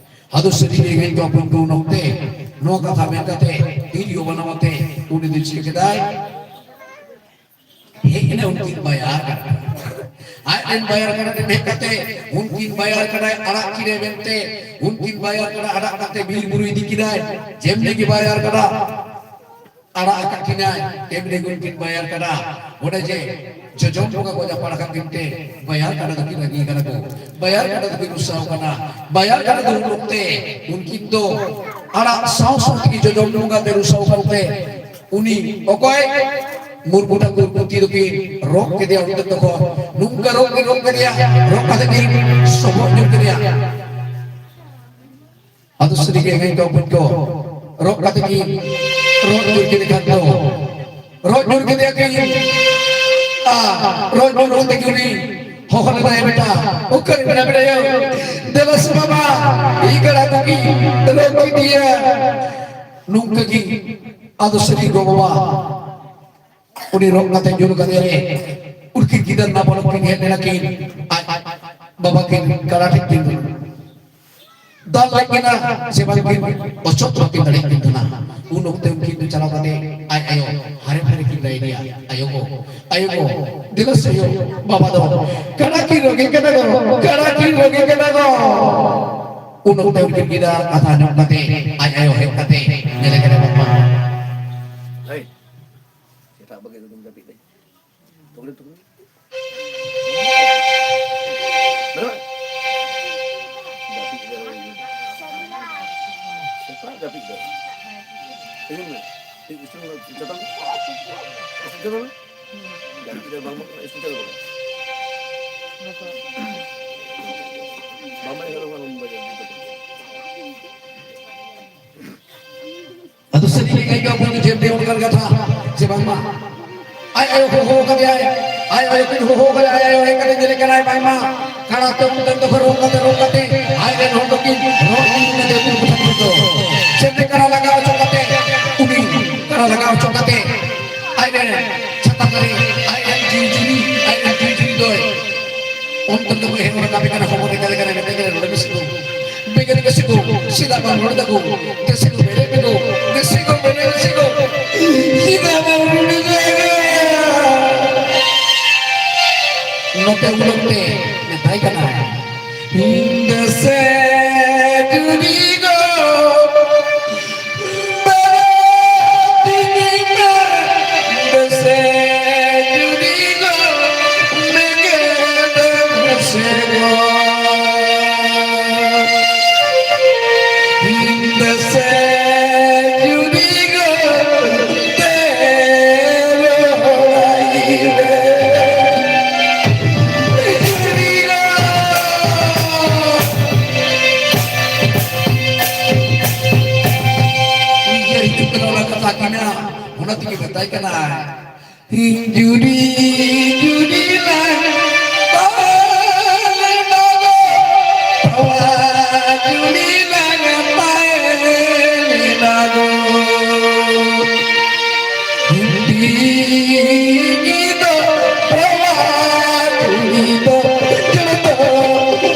ᱟᱫᱚ ᱥᱟᱹᱨᱤ ᱜᱮ ᱮᱸᱜᱟᱛ ᱟᱯᱟᱛ ᱠᱚ ᱩᱱ ᱚᱠᱛᱮ ᱱᱚᱣᱟ ᱠᱟᱛᱷᱟ ᱢᱮᱱ ᱠᱟᱛᱮ ᱛᱤᱨᱭᱳ ᱵᱟᱱᱟᱢ ᱟᱛᱮ ᱩᱱᱤ ᱫᱚ ᱪᱤᱠᱟᱹ ᱠᱮᱫᱟᱭ? ᱦᱮᱡ ᱮᱱᱟ ᱩᱱᱠᱤᱱ ᱵᱟᱭᱟᱨ ᱠᱟᱰᱟ᱾ ᱟᱡ ᱨᱮᱱ ᱵᱟᱭᱟᱨ ᱠᱟᱰᱟ ᱴᱷᱮᱱ ᱦᱮᱡ ᱠᱟᱛᱮ ᱩᱱᱠᱤᱱ ᱵᱟᱭᱟᱨ ᱠᱟᱰᱟᱭ ᱟᱲᱟᱜ ᱠᱤᱱᱟᱭ ᱢᱮᱱᱛᱮ, ᱩᱱᱠᱤᱱ ᱵᱟᱭᱟᱨ ᱠᱟᱰᱟ ᱟᱲᱟᱜ ᱠᱟᱛᱮ ᱵᱤᱨ ᱵᱩᱨᱩ ᱤᱫᱤ ᱠᱤᱱᱟᱭ᱾ ᱡᱮᱢᱱᱤ ᱜᱮ ᱵᱟᱭᱟᱨ ᱠᱟᱰᱟ ᱟᱲᱟᱜ ᱟᱠᱟᱫ ᱠᱤᱱᱟᱭ, ᱛᱮᱢᱱᱤ ᱜᱮ ᱩᱱᱠᱤᱱ ᱵᱟᱭᱟᱨ ᱠᱟᱰᱟ ᱚᱸᱰᱮ ᱡᱮ ᱡᱚᱡᱚᱢ ᱵᱚᱸᱜᱟ ᱠᱚ ᱡᱟᱯᱟᱲ ᱟᱠᱟᱫ ᱠᱤᱱ ᱛᱮ ᱵᱟᱭᱟᱨ ᱠᱟᱰᱟ ᱫᱚᱠᱤᱱ ᱨᱟᱹᱜᱤ ᱠᱟᱱᱟ ᱠᱚ, ᱵᱟᱭᱟᱨ ᱠᱟᱰᱟ ᱫᱚᱠᱤᱱ ᱨᱩᱥᱟᱹᱣ ᱠᱟᱱᱟ᱾ ᱵᱟᱭᱟᱨ ᱠᱟᱰᱟ ᱫᱚ ᱩᱱ ᱚᱠᱛᱮ ᱩᱱᱠᱤᱱ ᱫᱚ ᱟᱲᱟᱜ ᱥᱟᱶ ᱥᱟᱶ ᱛᱮᱜᱮ ᱡᱚᱡᱚᱢ ᱵᱚᱸᱜᱟ ᱛᱮ ᱨᱩᱥᱟᱹᱣ ᱠᱟᱱᱛᱮ ᱩᱱᱤ ᱚᱠᱚᱭ? ᱢᱩᱨᱢᱩ ᱴᱷᱟᱹᱠᱩᱨ ᱯᱩᱛᱷᱤ ᱫᱚᱠᱤᱱ ᱨᱚᱜ ᱠᱮᱫᱮᱭᱟ᱾ ᱩᱱᱤ ᱫᱚ ᱛᱚᱠᱷᱚᱱ ᱱᱚᱝᱠᱟ ᱨᱚᱜ ᱠᱤᱱ ᱨᱚᱜ ᱠᱮᱫᱮᱭᱟ, ᱨᱚᱜ ᱠᱟᱛᱮ ᱠᱤᱱ ᱥᱚᱵᱚᱜ ᱧᱚᱜ ᱠᱮᱫᱮᱭᱟ᱾ ᱟᱫᱚ ᱥᱟᱹᱨᱤ ᱜᱮ ᱮᱸᱜᱟᱛ ᱟᱯᱟᱛ ᱠᱚ ᱨᱚᱜ ᱠᱟᱛᱮ ᱠᱤᱱ ᱨᱚᱜ ᱧᱩᱨ ᱠᱮᱫᱮ ᱠᱷᱟᱱ ᱫᱚ, ᱨᱚᱜ ᱧᱩᱨ ᱠᱮᱫᱮᱭᱟ ᱠᱤᱱ᱾ ᱟᱨ ᱨᱚᱜ ᱧᱩᱨ ᱠᱟᱛᱮ ᱜᱮ ᱩᱱᱤ ᱦᱚᱦᱚ ᱞᱮᱫᱟᱭ, "ᱵᱮᱴᱟ, ᱚᱠᱟᱨᱮ ᱢᱮᱱᱟᱜ ᱵᱮᱱᱟ ᱭᱳ? ᱫᱮᱞᱟ ᱥᱮ ᱵᱟᱵᱟ, ᱤᱧ ᱠᱟᱰᱟ ᱠᱚᱜᱮ ᱨᱚᱜ ᱠᱮᱫᱮᱭᱟ᱾" ᱱᱚᱝᱠᱟ ᱜᱮ ᱟᱫᱚ ᱥᱟᱹᱨᱤ ᱜᱚ ᱵᱟᱵᱟ ᱩᱱᱤ ᱨᱚᱜ ᱠᱟᱛᱮ ᱧᱩᱨ ᱠᱟᱛᱮ ᱨᱮ ᱩᱱᱠᱤᱱ ᱜᱤᱫᱟᱹᱨ ᱱᱟᱵᱟᱞᱚᱠ ᱠᱤᱱ ᱦᱮᱡ ᱞᱮᱱᱟ ᱠᱤᱱ, ᱟᱡ ᱵᱟᱵᱟ ᱠᱤᱱ ᱠᱟᱰᱟ ᱴᱷᱮᱱ ᱠᱤᱱ ᱫᱟᱞ ᱞᱮᱫ ᱠᱤᱱᱟ ᱥᱮ ᱵᱟᱝ ᱠᱤᱱ ᱚᱪᱚᱜ ᱵᱟᱹᱠᱤᱱ ᱫᱟᱲᱮᱭᱟᱜ ᱠᱤᱱ ᱛᱟᱦᱮᱱᱟ᱾ ᱩᱱ ᱚᱠᱛᱮ ᱩᱱᱠᱤᱱ ᱫᱚ ᱪᱟᱞᱟᱣ ᱠᱟᱛᱮ ᱟᱡ ᱟᱭᱳ ᱦᱟᱨᱮ ᱯᱷᱟᱨᱮ ᱠᱤᱱ ᱞᱟᱹᱭ ᱟᱫᱮᱭᱟ, "ᱟᱭᱳ ᱜᱚ, ᱟᱭᱳ ᱜᱚ, ᱫᱮᱞᱟ ᱥᱮ ᱭᱳ, ᱵᱟᱵᱟ ᱫᱚ ᱠᱟᱰᱟ ᱠᱤᱱ ᱨᱚᱜᱮ ᱠᱟᱱᱟ ᱜᱚ, ᱠᱟᱰᱟ ᱠᱤᱱ ᱨᱚᱜᱮ ᱠᱟᱱᱟ ᱜᱚ᱾" ᱩᱱ ᱚᱠᱛᱮ ᱩᱱᱠᱤᱱ ᱜᱤᱫᱟᱹᱨ ᱠᱟᱛᱷᱟ ᱟᱸᱡᱚᱢ ᱠᱟᱛᱮ ᱟᱡ ᱟᱭᱳ ᱦᱮᱡ ᱠᱟᱛᱮ ᱧᱮᱞᱮ ᱠᱟᱱᱟ, ᱵᱟᱵᱟ᱾ ᱦᱮᱸ᱾ ᱥᱮᱛᱟᱜ ᱵᱮᱨ ᱨᱮᱫᱚᱢ ᱡᱟᱹᱯᱤᱫ ᱫᱟᱭ᱾ ᱛᱩᱠᱲᱤ, ᱛᱩᱠᱲᱤ᱾ ᱵᱟᱹᱱᱩᱜᱼᱟ? ᱡᱟᱹᱯᱤᱫ ᱨᱮ ᱡᱟᱹᱯᱤᱫ ᱫᱚ᱾ ᱛᱤᱸᱜᱩᱱ ᱢᱮ᱾ ᱛᱤᱸᱜᱩ, ᱤᱥᱤᱱ ᱢᱮ, ᱪᱟᱯᱟᱫ ᱢᱮ᱾ ᱤᱥᱤᱱ ᱪᱟᱵᱟ ᱢᱮ᱾ ᱡᱟᱹᱯᱤᱫ ᱫᱚ ᱵᱟᱝ ᱵᱚᱱᱫᱚᱜ ᱠᱟᱱᱟ, ᱤᱥᱤᱱ ᱪᱟᱵᱟ ᱢᱮ᱾ ᱵᱟᱝ ᱵᱟᱡᱟᱣ ᱠᱟᱱᱟ, ᱵᱟᱝ ᱵᱟᱡᱟᱣ ᱠᱟᱱᱟ᱾ ᱟᱫᱚ ᱥᱟᱹᱨᱤ ᱜᱮ ᱠᱟᱹᱡ ᱫᱚ ᱟᱵᱚ ᱫᱚ ᱡᱮ ᱵᱮ ᱚᱱᱠᱟᱱ ᱠᱟᱛᱷᱟ ᱡᱮ ᱵᱟᱝᱢᱟ ᱟᱡ ᱟᱭᱳ ᱠᱚ ᱦᱚᱦᱚ ᱠᱟᱫᱮᱭᱟᱭ, ᱟᱡ ᱟᱭᱳ ᱠᱤᱱ ᱦᱚᱦᱚ ᱠᱟᱫᱮᱭᱟ, ᱟᱡ ᱟᱭᱳ ᱦᱮᱡ ᱠᱟᱛᱮ ᱧᱮᱞᱮ ᱠᱟᱱᱟᱭ ᱵᱟᱝᱢᱟ ᱠᱟᱲᱟ ᱛᱮ ᱩᱱᱤ ᱫᱚ ᱨᱚᱝ ᱠᱟᱛᱮ, ᱨᱚᱝ ᱠᱟᱛᱮ ᱟᱡ ᱨᱮᱱ ᱦᱚᱲ ᱫᱚᱠᱤᱱ ᱨᱚᱝ ᱤᱫᱤ ᱠᱟᱛᱮ ᱩᱱᱠᱩ ᱠᱚ ᱴᱷᱮᱱ ᱠᱚ ᱥᱮᱱ ᱠᱟᱱᱟ ᱞᱟᱜᱟᱣ ᱦᱚᱪᱚ ᱠᱟᱛᱮ, ᱩᱱᱤ ᱠᱟᱲᱟ ᱞᱟᱜᱟᱣ ᱦᱚᱪᱚ ᱠᱟᱛᱮ ᱟᱡ ᱨᱮᱱ ᱪᱷᱟᱛᱟ ᱫᱟᱨᱮ, ᱟᱡ ᱨᱮᱱ ᱡᱤᱣᱤ ᱡᱤᱣᱤ, ᱟᱡ ᱨᱮᱱ ᱡᱤᱣᱤ ᱡᱤᱣᱤ ᱫᱚᱭ ᱚᱱᱛᱚᱨ ᱫᱚ ᱦᱮᱡ ᱨᱟᱠᱟᱵ ᱠᱟᱱᱟ, ᱦᱚᱯᱚᱱ ᱮ ᱠᱟᱱᱟ, ᱠᱟᱱᱟ, ᱢᱮᱛᱟᱭ ᱠᱟᱱᱟ, ᱱᱚᱰᱮ ᱢᱮ ᱥᱤᱫᱩ, ᱵᱮᱸᱜᱮᱫ ᱢᱮ ᱥᱤᱫᱩ, ᱥᱮᱫᱟ ᱵᱟᱝ ᱱᱚᱰᱮ ᱛᱟᱠᱚ, ᱫᱮᱥᱮ ᱠᱚ ᱵᱮᱨᱮᱫ ᱢᱮ ᱜᱚ, ᱫᱮᱥᱮ ᱠᱚ ᱵᱮᱨᱮᱫ ᱢᱮ ᱥᱤᱫᱩ, ᱥᱮᱫᱟ ᱵᱟᱝ ᱱᱚᱰᱮ ᱛᱟᱠᱚ᱾ ᱱᱚᱛᱮ ᱩᱰᱩᱠ ᱛᱮ ᱢᱮᱛᱟᱭ ᱠᱟᱱᱟ, ᱫᱮᱥᱮ ᱡᱩᱫᱤ ᱜᱚ, ᱩᱭᱦᱟᱹᱨ ᱦᱤᱡᱩᱜ ᱠᱟᱱᱟ ᱚᱱᱟ ᱠᱟᱛᱷᱟ ᱠᱟᱱᱟ, ᱚᱱᱟ ᱛᱮᱜᱮ ᱢᱮᱛᱟᱭ ᱠᱟᱱᱟ, ᱡᱩᱫᱤ, ᱡᱩᱫᱤ ᱞᱟᱝ ᱛᱟᱦᱮᱸ ᱞᱮᱱᱟ ᱜᱚ, ᱛᱚᱣᱟ ᱡᱩᱫᱤ ᱞᱟᱝ ᱛᱟᱦᱮᱸ ᱞᱮᱱᱟ ᱜᱚ, ᱦᱤᱱᱫᱤ ᱫᱚ ᱛᱚᱣᱟ ᱡᱩᱫᱤ ᱫᱚ ᱡᱚᱛᱚ ᱵᱟᱝ ᱜᱮ᱾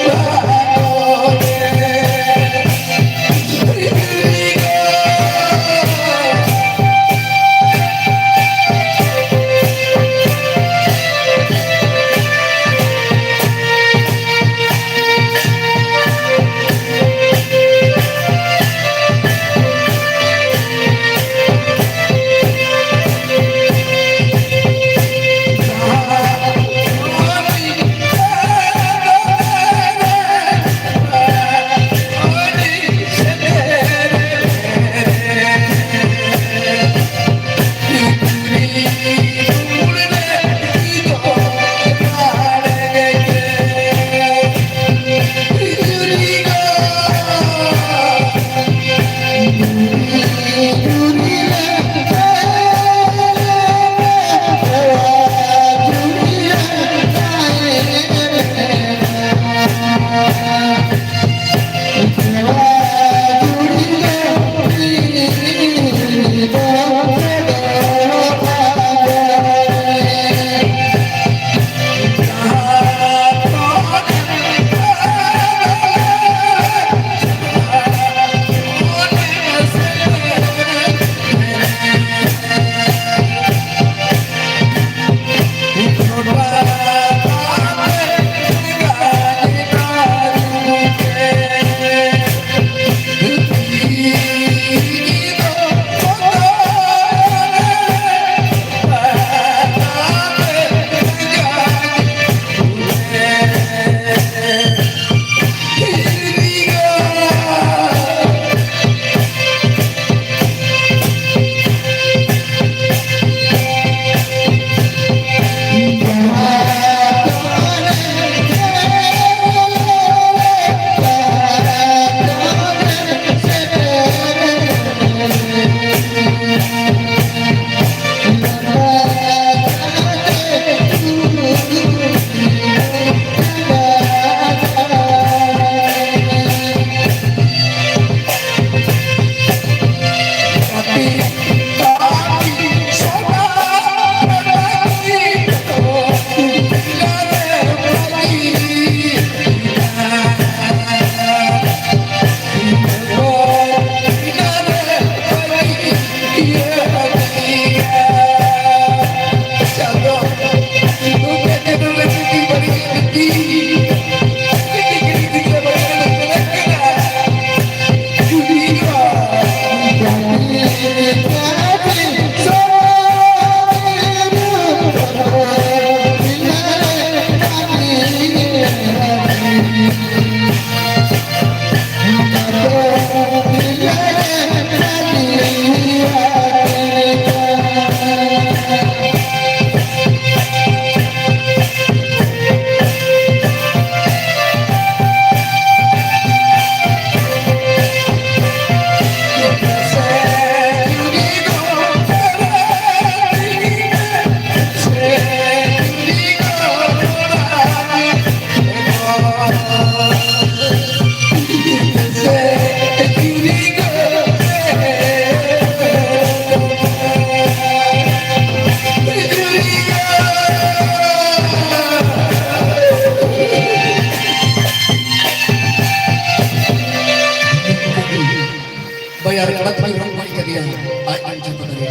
ᱵᱟᱭᱟᱨ ᱠᱟᱛᱮ ᱨᱚᱝ ᱠᱚ ᱠᱟᱫᱮᱭᱟ, ᱟᱡ ᱟᱡ ᱪᱟᱯᱟ ᱫᱟᱨᱮ᱾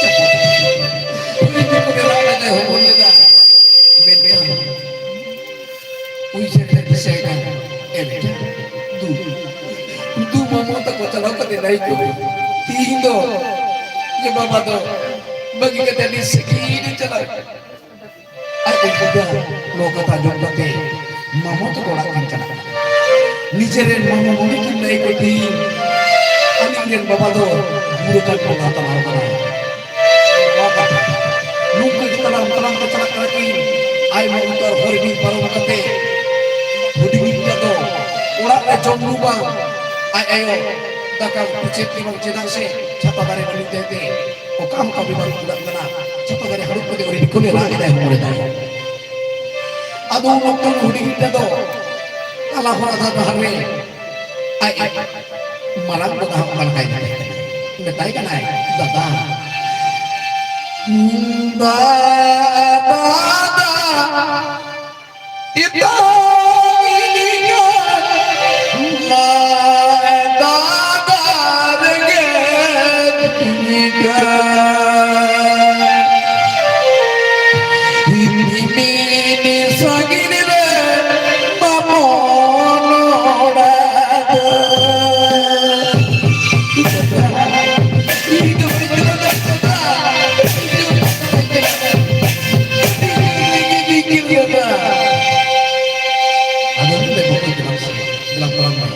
ᱪᱟᱯᱟ ᱫᱟᱨᱮ᱾ ᱩᱱᱤ ᱫᱚ ᱠᱚ ᱵᱮᱱᱟᱣ ᱠᱟᱛᱮ ᱦᱚᱯᱚᱱ ᱞᱮᱫᱟ᱾ ᱢᱮᱱᱠᱷᱟᱱ ᱩᱭᱦᱟᱹᱨ ᱛᱮ ᱫᱤᱥᱟᱹᱭᱮᱱᱟ, ᱮ ᱵᱮᱴᱟ, ᱫᱩ, ᱫᱩ ᱢᱟᱢᱚ ᱛᱟᱠᱚ ᱪᱟᱞᱟᱣ ᱠᱟᱛᱮ ᱞᱟᱹᱭ ᱠᱚ, ᱛᱤᱦᱤᱧ ᱫᱚ ᱡᱮ ᱵᱟᱵᱟ ᱫᱚ ᱵᱟᱹᱜᱤ ᱠᱟᱛᱮ ᱟᱹᱰᱤ ᱥᱟᱺᱜᱤᱧ ᱮ ᱪᱟᱞᱟᱣ᱾ ᱟᱡ ᱮ ᱵᱩᱡᱟ, ᱱᱚᱣᱟ ᱠᱟᱛᱷᱟ ᱟᱸᱡᱚᱢ ᱠᱟᱛᱮ ᱢᱟᱢᱚ ᱛᱟᱠᱚ ᱚᱲᱟᱜ ᱠᱤᱱ ᱪᱟᱞᱟᱜ ᱠᱟᱱᱟ᱾ ᱱᱤᱡᱮᱨᱮᱱ ᱢᱟᱢᱚ ᱢᱚᱱᱮ ᱠᱤᱱ ᱞᱟᱹᱭ ᱠᱚ, ᱛᱤᱦᱤᱧ ᱟᱹᱞᱤᱧ ᱨᱮᱱ ᱵᱟᱵᱟ ᱫᱚ ᱵᱩᱨᱩ ᱠᱟᱱ ᱵᱚᱸᱜᱟ ᱛᱟᱞᱟ ᱠᱟᱱᱟ᱾ ᱱᱚᱣᱟ ᱠᱟᱛᱷᱟ ᱱᱚᱝᱠᱟ ᱜᱮ ᱛᱟᱲᱟᱢ ᱛᱟᱲᱟᱢ ᱛᱮ ᱪᱟᱞᱟᱜ ᱠᱟᱱᱟ ᱠᱤᱱ᱾ ᱟᱭᱢᱟ ᱩᱛᱟᱹᱨ ᱦᱚᱨ ᱵᱤᱨ ᱯᱟᱨᱚᱢ ᱠᱟᱛᱮ ᱦᱩᱰᱤᱧ ᱜᱤᱫᱽᱨᱟᱹ ᱫᱚ ᱚᱲᱟᱜ ᱨᱮ ᱡᱚᱢ ᱧᱩ ᱵᱟᱝ, ᱟᱡ ᱟᱭᱳ ᱫᱟᱠᱟ ᱩᱛᱩ ᱪᱮᱫ ᱜᱮ ᱵᱟᱝ, ᱪᱮᱫᱟᱜ ᱥᱮ ᱪᱷᱟᱛᱟ ᱫᱟᱨᱮ ᱵᱟᱹᱱᱩᱜ ᱛᱟᱭ ᱛᱮ ᱚᱠᱟ ᱦᱚᱸ ᱠᱟᱹᱢᱤ ᱵᱟᱝ ᱠᱩᱞᱟᱜ ᱠᱟᱱᱟ᱾ ᱪᱷᱟᱛᱟ ᱫᱟᱨᱮ ᱦᱟᱹᱨᱩᱵ ᱠᱟᱛᱮ ᱩᱱᱤ ᱵᱤᱠᱚᱞᱮ ᱨᱟᱜ ᱮᱫᱟᱭ ᱦᱚᱲᱢᱚ ᱨᱮ ᱫᱟᱜ᱾ ᱟᱫᱚ ᱩᱱ ᱚᱠᱛᱚ ᱦᱩᱰᱤᱧ ᱜᱤᱫᱽᱨᱟᱹ ᱫᱚ ᱛᱟᱞᱟ ᱦᱚᱨ ᱟᱫᱷᱟ ᱰᱟᱦᱟᱨ ᱨᱮ ᱟᱡ ᱢᱟᱨᱟᱝ ᱫᱟᱫᱟ ᱦᱚᱸ ᱚᱱᱠᱟ ᱞᱮᱠᱟᱭ ᱢᱮᱛᱟᱭ ᱠᱟᱱᱟ᱾ ᱢᱮᱛᱟᱭ ᱠᱟᱱᱟᱭ, ᱫᱟᱫᱟ, ᱫᱟᱫᱟ, ᱫᱟᱫᱟ, ᱮᱛᱟ ᱤᱧ ᱠᱟᱱ ᱢᱟ ᱫᱟᱫᱟ ᱨᱮᱸᱜᱮᱡ ᱤᱧ ᱠᱟᱱ᱾ ᱤᱧ ᱢᱤᱱᱤ ᱥᱟᱺᱜᱤᱧ ᱨᱮ ᱵᱟᱵᱚᱱ ᱚᱲᱟᱜ ᱫᱚ᱾ ᱤᱧ ᱫᱚ ᱵᱟᱹᱧ ᱪᱟᱞᱟᱜ ᱫᱚ ᱫᱟᱫᱟ᱾ ᱤᱧ ᱫᱚ ᱵᱟᱹᱧ ᱪᱟᱞᱟᱜ ᱫᱚ᱾ ᱟᱫᱚ ᱱᱚᱰᱮ ᱵᱟᱠᱚ ᱫᱮᱞᱟ ᱥᱮ, ᱫᱮᱞᱟ ᱛᱟᱲᱟᱢ ᱢᱮ᱾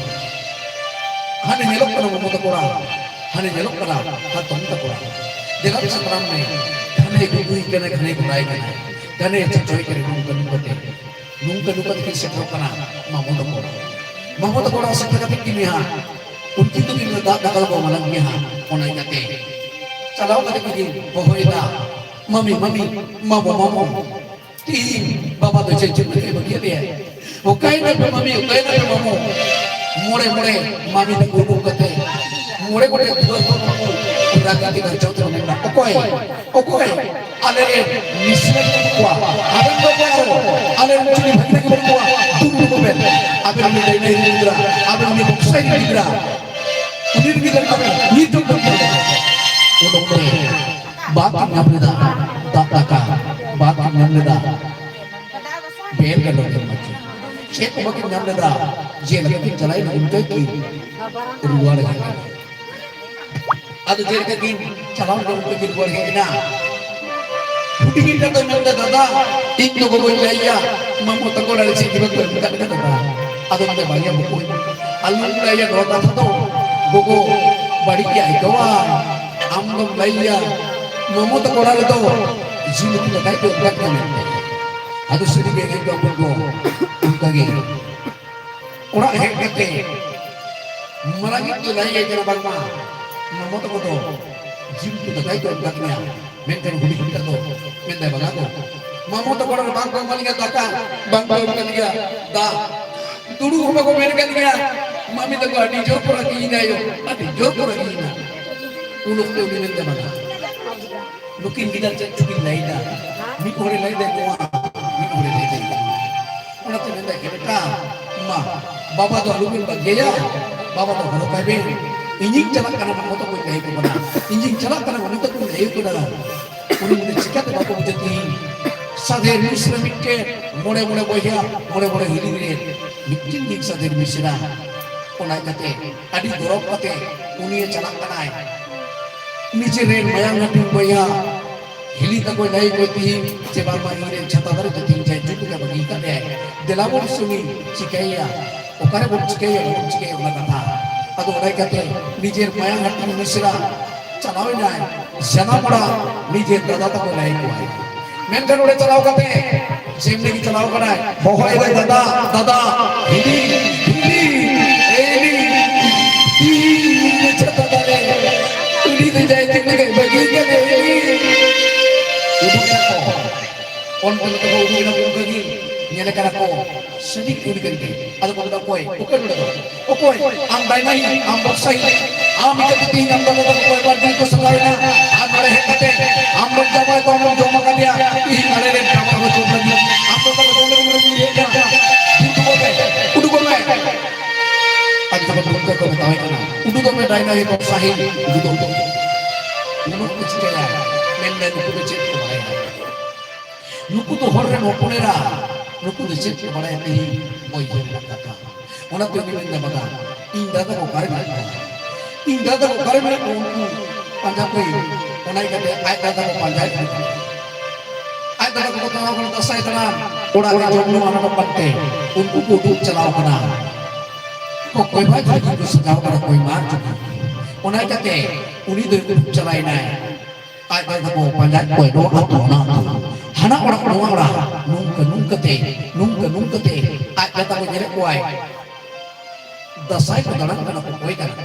ᱦᱟᱱᱮ ᱧᱮᱞᱚᱜ ᱠᱟᱱᱟ ᱢᱟᱢᱚ ᱛᱟᱠᱚ ᱚᱲᱟᱜ, ᱦᱟᱱᱮ ᱧᱮᱞᱚᱜ ᱠᱟᱱᱟ ᱦᱟᱛᱚᱢ ᱛᱟᱠᱚ ᱚᱲᱟᱜ᱾ ᱫᱮᱞᱟ ᱥᱮ ᱛᱟᱲᱟᱢ ᱢᱮ, ᱦᱟᱱᱮ ᱜᱩᱜᱩᱭ ᱠᱟᱱᱟ, ᱦᱟᱱᱮ ᱜᱷᱚᱲᱟᱭ ᱠᱟᱱᱟ, ᱦᱟᱱᱮ ᱪᱚᱪᱚᱭ ᱠᱟᱱᱟ, ᱱᱚᱝᱠᱟ ᱱᱚᱝᱠᱟ ᱛᱮ, ᱱᱚᱝᱠᱟ ᱱᱚᱝᱠᱟ ᱛᱮᱠᱤᱱ ᱥᱮᱴᱮᱨᱚᱜ ᱠᱟᱱᱟ ᱢᱟᱢᱚ ᱛᱟᱠᱚ ᱚᱲᱟᱜ᱾ ᱢᱟᱢᱚ ᱛᱟᱠᱚ ᱚᱲᱟᱜ ᱥᱮᱴᱮᱨ ᱠᱟᱛᱮ ᱠᱤᱱ ᱞᱟᱹᱭᱟ, ᱩᱱᱠᱤᱱ ᱫᱚᱠᱤᱱ ᱞᱟᱹᱭᱟ, ᱫᱟᱜ ᱫᱟᱠᱟ ᱫᱚ ᱵᱟᱝ ᱞᱟᱝ ᱧᱩᱭᱟ, ᱚᱱᱟ ᱤᱭᱟᱹᱛᱮ ᱪᱟᱞᱟᱣ ᱠᱟᱛᱮ ᱠᱤᱱ ᱦᱚᱦᱚᱭᱮᱫᱟ, ᱢᱟᱢᱤ, ᱢᱟᱢᱤ, ᱢᱟᱢᱚ, ᱢᱟᱢᱚ᱾ ᱛᱤᱦᱤᱧ ᱵᱟᱵᱟ ᱫᱚ ᱪᱮᱫ ᱪᱚ ᱠᱟᱹᱴᱤᱡ ᱵᱟᱹᱜᱤᱭᱟᱫ ᱞᱮᱭᱟᱭ᱾ ᱚᱠᱟᱭᱮᱱᱟ ᱯᱮ ᱢᱟᱢᱤ, ᱚᱠᱟᱭᱮᱱᱟ ᱯᱮ ᱢᱟᱢᱚ? ᱢᱚᱬᱮ ᱢᱚᱬᱮ ᱢᱟᱢᱤ ᱛᱟᱠᱚ ᱩᱰᱩᱠ ᱠᱟᱛᱮ ᱢᱚᱬᱮ ᱜᱚᱴᱮᱡ ᱫᱩᱣᱟᱹᱨ ᱠᱷᱚᱱ ᱩᱱᱠᱩ ᱨᱟᱹᱜᱤ ᱛᱮ ᱜᱟᱨᱡᱟᱣ ᱛᱮᱠᱚ ᱢᱮᱱᱟ, ᱚᱠᱚᱭ? ᱚᱠᱚᱭ? ᱟᱞᱮᱨᱮᱱ ᱢᱤᱥᱨᱟ ᱠᱚ ᱵᱟᱹᱱᱩᱜ ᱠᱚᱣᱟ, ᱟᱵᱮᱱ ᱫᱚ ᱚᱠᱚᱭ ᱟᱨᱚ? ᱟᱞᱮᱨᱮᱱ ᱪᱤᱞᱤ ᱵᱷᱟᱹᱜᱤ ᱠᱚ ᱵᱟᱹᱱᱩᱜ ᱠᱚᱣᱟ, ᱫᱩᱲᱩᱵ ᱠᱚ ᱵᱮᱱ᱾ ᱟᱵᱮᱱ ᱩᱱᱤ ᱰᱟᱹᱭᱱᱟᱹᱭ ᱨᱮᱱ ᱜᱤᱫᱽᱨᱟᱹ, ᱟᱵᱮᱱ ᱩᱱᱤ ᱵᱚᱠᱥᱟᱭ ᱨᱮᱱ ᱜᱤᱫᱽᱨᱟᱹ, ᱩᱱᱤ ᱨᱮᱱ ᱜᱤᱫᱽᱨᱟᱹ ᱟᱵᱮᱱ ᱵᱟᱠᱤᱱ ᱧᱟᱢ ᱞᱮᱫᱟ ᱫᱟᱜ ᱫᱟᱠᱟ, ᱵᱟᱠᱤᱱ ᱧᱟᱢ ᱞᱮᱫᱟ ᱵᱮᱨ ᱜᱟᱰᱚ ᱨᱮᱱ ᱢᱟᱹᱪᱤ, ᱪᱮᱫ ᱦᱚᱸ ᱵᱟᱹᱠᱤᱱ ᱧᱟᱢ ᱞᱮᱫᱟ᱾ ᱡᱮ ᱞᱮᱠᱟ ᱠᱤᱱ ᱪᱟᱞᱟᱣᱮᱱᱟ ᱚᱱᱠᱟ ᱜᱮ ᱨᱩᱣᱟᱹᱲ ᱦᱮᱡ ᱮᱱᱟ᱾ ᱟᱫᱚ ᱡᱮ ᱞᱮᱠᱟ ᱠᱤᱱ ᱪᱟᱞᱟᱣ ᱞᱮᱱᱟ ᱚᱱᱠᱟ ᱜᱮ ᱨᱩᱣᱟᱹᱲ ᱦᱮᱡ ᱮᱱᱟ᱾ ᱦᱩᱰᱤᱧ ᱜᱤᱫᱽᱨᱟᱹ ᱫᱚᱭ ᱢᱮᱱᱫᱟ, "ᱫᱟᱫᱟ, ᱤᱧ ᱫᱚ ᱜᱚᱜᱚᱧ ᱞᱟᱹᱭ ᱟᱭᱟ, ᱢᱟᱢᱚ ᱛᱟᱠᱚ ᱚᱲᱟᱜ ᱨᱮ ᱪᱮᱫ ᱜᱮ ᱵᱟᱠᱚ ᱮᱢ ᱠᱟᱜ ᱞᱮᱠᱟ ᱫᱟᱫᱟ?" ᱟᱫᱚ ᱢᱮᱱᱫᱟ, "ᱵᱟᱝᱭᱟ ᱵᱚᱠᱚᱧ, ᱟᱞᱚᱢ ᱞᱟᱹᱭᱟ ᱱᱚᱣᱟ ᱠᱟᱛᱷᱟ ᱫᱚ, ᱜᱚᱜᱚ ᱵᱟᱹᱲᱤᱡ ᱮ ᱟᱹᱭᱠᱟᱹᱣᱟ᱾ ᱟᱢ ᱫᱚᱢ ᱞᱟᱹᱭ ᱟᱭᱟ, ᱢᱟᱢᱚ ᱛᱟᱠᱚ ᱚᱲᱟᱜ ᱨᱮᱫᱚ ᱡᱤᱞ ᱩᱛᱩ ᱫᱟᱠᱟᱭ ᱠᱚ ᱮᱢ ᱠᱟᱜ ᱠᱟᱱᱟ ᱢᱮᱱᱛᱮ." ᱟᱫᱚ ᱥᱟᱹᱨᱤ ᱜᱮ ᱮᱱᱮᱡ ᱫᱚ ᱚᱱᱠᱟ ᱜᱮ ᱚᱲᱟᱜ ᱦᱮᱡ ᱠᱟᱛᱮ ᱢᱟᱨᱟᱝᱤᱡ ᱫᱚ ᱞᱟᱹᱭ ᱟᱭ ᱠᱟᱱᱟ, "ᱵᱟᱝᱢᱟ ᱢᱟᱢᱚ ᱛᱟᱠᱚ ᱫᱚ ᱡᱤᱞ ᱩᱛᱩ ᱫᱟᱠᱟᱭ ᱠᱚ ᱮᱢ ᱠᱟᱜ ᱠᱟᱱᱟ᱾" ᱢᱮᱱᱠᱷᱟᱱ ᱦᱩᱰᱤᱧ ᱦᱚᱯᱚᱱ ᱫᱚ ᱢᱮᱱᱫᱟᱭ, "ᱵᱟᱝᱟ ᱜᱚ, ᱢᱟᱢᱚ ᱛᱟᱠᱚ ᱚᱲᱟᱜ ᱨᱮ ᱵᱟᱝ ᱠᱚ ᱮᱢᱟᱞᱤᱧᱟ ᱫᱟᱠᱟ, ᱵᱟᱝ ᱠᱚ ᱮᱢ ᱠᱟᱞᱤᱧᱟ ᱫᱟᱜ, ᱫᱩᱲᱩᱵ ᱦᱚᱸ ᱵᱟᱠᱚ ᱢᱮᱱ ᱠᱟᱞᱤᱧᱟ᱾ ᱢᱟᱢᱤ ᱛᱟᱠᱚ ᱟᱹᱰᱤ ᱡᱳᱨ ᱠᱚ ᱨᱟᱹᱜᱤᱭᱮᱱᱟ ᱭᱳ, ᱟᱹᱰᱤ ᱡᱳᱨ ᱠᱚ ᱨᱟᱹᱜᱤᱭᱮᱱᱟ᱾" ᱩᱱ ᱚᱠᱛᱮ ᱩᱱᱤ ᱢᱮᱱᱫᱟ, "ᱵᱟᱝᱟ, ᱱᱩᱠᱤᱱ ᱜᱤᱫᱟᱹᱨ ᱪᱮᱫ ᱪᱚᱠᱤᱱ ᱞᱟᱹᱭᱫᱟ, ᱢᱤᱫ ᱦᱚᱲᱮ ᱞᱟᱹᱭᱫᱟ ᱱᱚᱣᱟ, ᱢᱤᱫ ᱦᱚᱲᱮ ᱞᱟᱹᱭᱫᱟ ᱱᱚᱣᱟ᱾" ᱚᱱᱟᱛᱮ ᱢᱮᱱᱫᱟ, "ᱮ ᱵᱮᱴᱟ, ᱢᱟ, ᱵᱟᱵᱟ ᱫᱚ ᱟᱞᱚᱵᱤᱱ ᱵᱟᱹᱜᱤᱭᱟᱭᱟ, ᱵᱟᱵᱟ ᱫᱚ ᱦᱚᱨᱚ ᱠᱟᱭ ᱵᱤᱱ, ᱤᱧᱤᱧ ᱪᱟᱞᱟᱜ ᱠᱟᱱᱟ, ᱢᱟᱢᱚ ᱛᱟᱠᱚᱧ ᱞᱟᱹᱭ ᱟᱠᱚ ᱠᱟᱱᱟ, ᱤᱧᱤᱧ ᱪᱟᱞᱟᱜ ᱠᱟᱱᱟ, ᱢᱟᱢᱚ ᱛᱟᱠᱚᱧ ᱞᱟᱹᱭ ᱟᱠᱚ ᱠᱟᱱᱟ᱾" ᱩᱱᱤ ᱢᱮᱱᱫᱟ, "ᱪᱤᱠᱟᱹᱛᱮ ᱵᱟᱠᱚ ᱵᱩᱡᱷᱟᱹᱣ ᱛᱤᱧ?" ᱥᱟᱫᱷᱮᱨ ᱢᱤᱥᱨᱟ ᱢᱤᱫᱴᱮᱱ ᱢᱚᱬᱮ ᱢᱚᱬᱮ ᱵᱚᱭᱦᱟ, ᱢᱚᱬᱮ ᱢᱚᱬᱮ ᱦᱤᱞᱤ ᱨᱮ ᱢᱤᱫᱴᱮᱱ ᱜᱮ ᱥᱟᱫᱷᱮᱨ ᱢᱤᱥᱨᱟ᱾ ᱚᱱᱟ ᱠᱟᱛᱮ ᱟᱹᱰᱤ ᱜᱚᱨᱚᱵ ᱠᱟᱛᱮ ᱩᱱᱤᱭᱮ ᱪᱟᱞᱟᱜ ᱠᱟᱱᱟᱭ᱾ ᱱᱤᱡᱮ ᱨᱮᱱ ᱢᱟᱭᱟᱝ ᱦᱟᱹᱴᱤᱧ ᱵᱚᱭᱦᱟ ᱦᱤᱞᱤ ᱛᱟᱠᱚᱭ ᱞᱟᱹᱭ ᱠᱚ ᱛᱤᱦᱤᱧ ᱡᱮ ᱵᱟᱝᱢᱟ ᱤᱧ ᱨᱮᱱ ᱪᱷᱟᱛᱟ ᱫᱟᱨᱮ ᱫᱚ ᱛᱤᱦᱤᱧ ᱡᱟᱭ ᱡᱩᱜᱽ ᱞᱮᱠᱟ ᱵᱟᱹᱜᱤ ᱠᱟᱫ ᱞᱮᱭᱟᱭ, ᱫᱮᱞᱟ ᱵᱚᱱ ᱥᱩᱢᱤ ᱪᱤᱠᱟᱹᱭᱮᱭᱟ, ᱚᱠᱟᱨᱮ ᱵᱚᱱ ᱪᱤᱠᱟᱹᱭᱮᱭᱟ, ᱵᱟᱵᱚᱱ ᱪᱤᱠᱟᱹᱭᱮᱭᱟ ᱚᱱᱟ ᱠᱟᱛᱷᱟ᱾ ᱟᱫᱚ ᱚᱱᱟ ᱠᱟᱛᱮ ᱱᱤᱡᱮᱨ ᱢᱟᱭᱟᱝ ᱦᱟᱹᱴᱤᱧ ᱢᱤᱥᱨᱟ ᱪᱟᱞᱟᱣ ᱮᱱᱟᱭ ᱥᱟᱱᱟᱢ ᱚᱲᱟᱜ ᱱᱤᱡᱮᱨ ᱫᱟᱫᱟ ᱛᱟᱠᱚ ᱞᱟᱹᱭ ᱠᱚᱣᱟᱭ᱾ ᱢᱮᱱᱠᱷᱟᱱ ᱚᱸᱰᱮ ᱪᱟᱞᱟᱣ ᱠᱟᱛᱮ ᱡᱮᱢᱱᱤ ᱜᱮ ᱪᱟᱞᱟᱣ ᱠᱟᱱᱟᱭ, ᱦᱚᱦᱚᱭ ᱫᱟᱭ, "ᱫᱟᱫᱟ, ᱫᱟᱫᱟ, ᱦᱤᱞᱤ, ᱦᱤᱞᱤ, ᱮ ᱦᱤᱞᱤ, ᱦᱤᱞᱤ, ᱪᱷᱟᱛᱟ ᱫᱟᱨᱮ, ᱩᱱᱤ ᱫᱚ ᱡᱟᱭ ᱪᱮᱫ ᱞᱮᱠᱟᱭ ᱵᱟᱹᱜᱤ ᱠᱟᱫᱮ, ᱦᱤᱞᱤ?" ᱩᱰᱩᱠ ᱮᱱᱟ ᱠᱚ᱾ ᱚᱱ ᱠᱚ ᱡᱚᱛᱚ ᱠᱚ ᱩᱰᱩᱠ ᱮᱱᱟ ᱠᱚ, ᱚᱱᱠᱟ ᱜᱮ ᱧᱮᱞᱮ ᱠᱟᱱᱟ ᱠᱚ᱾ ᱥᱟᱹᱨᱤ ᱜᱮ ᱩᱱᱤ ᱠᱟᱱ ᱜᱮᱭᱟᱭ᱾ ᱟᱫᱚ ᱠᱚ ᱢᱮᱱᱫᱟ, "ᱚᱠᱚᱭ? ᱚᱠᱚᱭ ᱱᱚᱰᱮ ᱫᱚ? ᱚᱠᱚᱭ? ᱟᱢ ᱰᱟᱭᱱᱟᱭᱤ, ᱟᱢ ᱵᱚᱠᱥᱟᱭᱤ, ᱟᱢ ᱤᱠᱟᱹᱛᱮ ᱛᱮᱦᱮᱧ ᱟᱢ ᱫᱚ ᱱᱚᱰᱮ ᱚᱠᱚᱭ ᱵᱟᱨ ᱫᱤᱱ ᱠᱚ ᱥᱟᱸᱜᱷᱟᱨ ᱮᱱᱟ? ᱟᱨ ᱱᱚᱰᱮ ᱦᱮᱡ ᱠᱟᱛᱮ ᱟᱢ ᱨᱮᱱ ᱡᱟᱶᱟᱭ ᱠᱚ ᱟᱢ ᱡᱚᱢ ᱟᱠᱟᱫᱮᱭᱟ, ᱛᱮᱦᱮᱧ ᱟᱞᱮ ᱨᱮᱱ ᱡᱟᱶᱟᱭ ᱠᱚ ᱡᱚᱢ ᱞᱟᱹᱜᱤᱫ ᱟᱢ ᱫᱚ ᱱᱚᱰᱮ ᱫᱚᱢᱮ ᱩᱰᱩᱠᱚᱜ ᱢᱮ, ᱩᱰᱩᱠᱚᱜ ᱢᱮ᱾" ᱟᱨ ᱡᱚᱠᱷᱚᱱ ᱜᱚᱢᱠᱮ ᱠᱚ ᱢᱮᱛᱟᱣᱟᱭ ᱠᱟᱱᱟ, "ᱩᱰᱩᱠᱚᱜ ᱢᱮ ᱰᱟᱭᱱᱟᱭᱤ ᱵᱚᱠᱥᱟᱦᱤ, ᱩᱰᱩᱠᱚᱜ ᱢᱮ᱾" ᱩᱱᱟᱹᱜ ᱠᱚ ᱪᱤᱠᱟᱹᱭᱟ? ᱢᱮᱱᱫᱟᱭ, ᱱᱩᱠᱩ ᱫᱚ ᱪᱮᱫ ᱠᱚ ᱵᱟᱲᱟᱭᱟ? ᱱᱩᱠᱩ ᱫᱚ ᱦᱚᱲ ᱨᱮᱱ ᱦᱚᱯᱚᱱ ᱮᱨᱟ, ᱱᱩᱠᱩ ᱫᱚ ᱪᱮᱫ ᱠᱚ ᱵᱟᱲᱟᱭᱟ? ᱛᱮᱦᱮᱧ ᱵᱚᱭᱦᱟ ᱨᱮᱱᱟᱜ ᱠᱟᱛᱷᱟ᱾ ᱚᱱᱟᱛᱮ ᱩᱱᱤ ᱢᱮᱱᱫᱟ, ᱵᱟᱝᱟ, ᱤᱧ ᱫᱟᱫᱟ ᱠᱚ ᱚᱠᱟᱨᱮ ᱢᱮᱱᱟᱜ ᱠᱚᱣᱟ? ᱤᱧ ᱫᱟᱫᱟ ᱠᱚ ᱚᱠᱟᱨᱮ ᱢᱮᱱᱟᱜ ᱠᱚᱣᱟ? ᱩᱱᱠᱩ ᱯᱟᱸᱡᱟ ᱠᱚᱭ᱾ ᱚᱱᱟ ᱤᱭᱠᱟᱹᱛᱮ ᱟᱡ ᱫᱟᱫᱟ ᱠᱚ ᱯᱟᱸᱡᱟᱭᱮᱫ ᱠᱚᱣᱟ᱾ ᱟᱡ ᱫᱟᱫᱟ ᱠᱚ ᱪᱟᱞᱟᱣ ᱠᱟᱱᱟ ᱫᱟᱸᱥᱟᱭ ᱫᱟᱬᱟᱱ, ᱚᱲᱟᱜ ᱨᱮ ᱡᱚᱢ ᱧᱩ ᱟᱱᱟᱴᱚᱜ ᱠᱟᱱᱛᱮ ᱩᱱᱠᱩ ᱠᱚ ᱩᱰᱩᱠ ᱪᱟᱞᱟᱣ ᱠᱟᱱᱟ᱾ ᱚᱠᱚᱭ ᱵᱷᱟᱭ ᱡᱷᱟᱹᱞᱤ ᱠᱚ ᱥᱟᱡᱟᱣ ᱠᱟᱱᱟ, ᱚᱠᱚᱭ ᱢᱟᱨ ᱪᱩᱯᱤ᱾ ᱚᱱᱟ ᱤᱭᱠᱟᱹᱛᱮ ᱩᱱᱤ ᱫᱚᱭ ᱩᱰᱩᱠ ᱪᱟᱞᱟᱣᱮᱱᱟᱭ᱾ ᱟᱡ ᱫᱟᱫᱟ ᱛᱟᱠᱚ ᱯᱟᱸᱡᱟᱭᱮᱫ ᱠᱚᱣᱟᱭ, ᱱᱚᱣᱟ ᱟᱹᱛᱩ, ᱚᱱᱟ ᱟᱹᱛᱩ, ᱦᱟᱱᱟ ᱚᱲᱟᱜ, ᱱᱚᱣᱟ ᱚᱲᱟᱜ, ᱱᱚᱝᱠᱟ, ᱱᱚᱝᱠᱟᱛᱮ, ᱱᱚᱝᱠᱟ, ᱱᱚᱝᱠᱟᱛᱮ ᱟᱡ ᱫᱟᱫᱟ ᱛᱟᱠᱚ ᱧᱮᱞᱮᱫ ᱠᱚᱣᱟᱭ᱾ ᱫᱟᱸᱥᱟᱭ ᱠᱚ ᱫᱟᱬᱟᱱ ᱠᱟᱱᱟ ᱠᱚ, ᱚᱠᱚᱭ ᱠᱟᱱᱟ ᱠᱚ?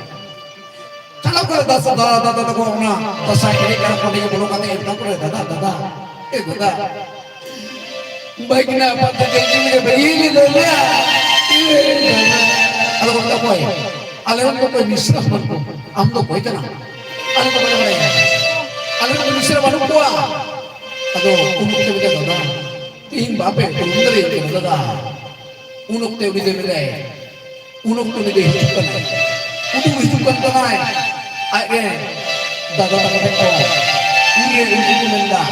ᱪᱟᱞᱟᱣ ᱠᱚᱨᱮ ᱫᱟᱥ-, ᱫᱟᱫᱟ, ᱫᱟᱫᱟ ᱛᱟᱠᱚ ᱚᱱᱟ ᱫᱟᱸᱥᱟᱭ ᱮᱱᱮᱡ ᱠᱟᱱᱟ ᱠᱚ, ᱚᱸᱰᱮ ᱜᱮ ᱵᱚᱞᱚ ᱠᱟᱛᱮ ᱮᱱᱠᱟ ᱠᱚᱨᱮ, ᱫᱟᱫᱟ, ᱫᱟᱫᱟ, ᱮ ᱫᱟᱫᱟ, ᱵᱟᱹᱜᱤᱱᱟ ᱟᱯᱟᱛ ᱛᱟᱠᱚ ᱤᱧ ᱞᱮ ᱵᱟᱹᱜᱤ ᱞᱮ ᱫᱟᱫᱟ, ᱮ ᱫᱟᱫᱟ᱾ ᱟᱫᱚ ᱠᱚ ᱢᱮᱛᱟ ᱠᱚᱣᱟ, ᱟᱞᱮ ᱨᱮᱱ ᱫᱚ ᱚᱠᱚᱭ ᱢᱤᱥᱨᱟ ᱵᱟᱹᱱᱩᱜ ᱠᱚᱣᱟ, ᱟᱢ ᱫᱚ ᱚᱠᱚᱭ ᱠᱟᱱᱟᱢ? ᱟᱞᱮ ᱫᱚ ᱵᱟᱞᱮ ᱵᱟᱲᱟᱭᱟ, ᱟᱞᱮ ᱨᱮᱱ ᱫᱚ ᱢᱤᱥᱨᱟ ᱵᱟᱹᱱᱩᱜ ᱠᱚᱣᱟ᱾ ᱟᱫᱚ ᱩᱱ ᱚᱠᱛᱮ ᱢᱮᱛᱟ ᱫᱟᱫᱟ, ᱛᱮᱦᱮᱧ ᱵᱟᱯᱮ ᱩᱨᱩᱢ ᱫᱟᱲᱮᱭᱟᱹᱧ ᱠᱟᱱᱟ ᱫᱟᱫᱟ᱾ ᱩᱱ ᱚᱠᱛᱮ ᱩᱱᱤ ᱫᱚᱭ ᱢᱮᱱᱫᱟᱭ, ᱩᱱ ᱚᱠᱛᱮ ᱩᱱᱤ ᱫᱚᱭ ᱦᱤᱡᱩᱜ ᱠᱟᱱᱟᱭ, ᱩᱰᱩᱠ ᱦᱤᱡᱩᱜ ᱠᱟᱱ ᱛᱟᱦᱮᱱᱟᱭ ᱟᱡ ᱨᱮᱱ ᱫᱟᱫᱟ ᱛᱟᱠᱚ ᱴᱷᱮᱱ ᱠᱷᱚᱱ᱾ ᱩᱱᱨᱮ ᱩᱱᱠᱩ ᱠᱚ ᱢᱮᱱᱫᱟ,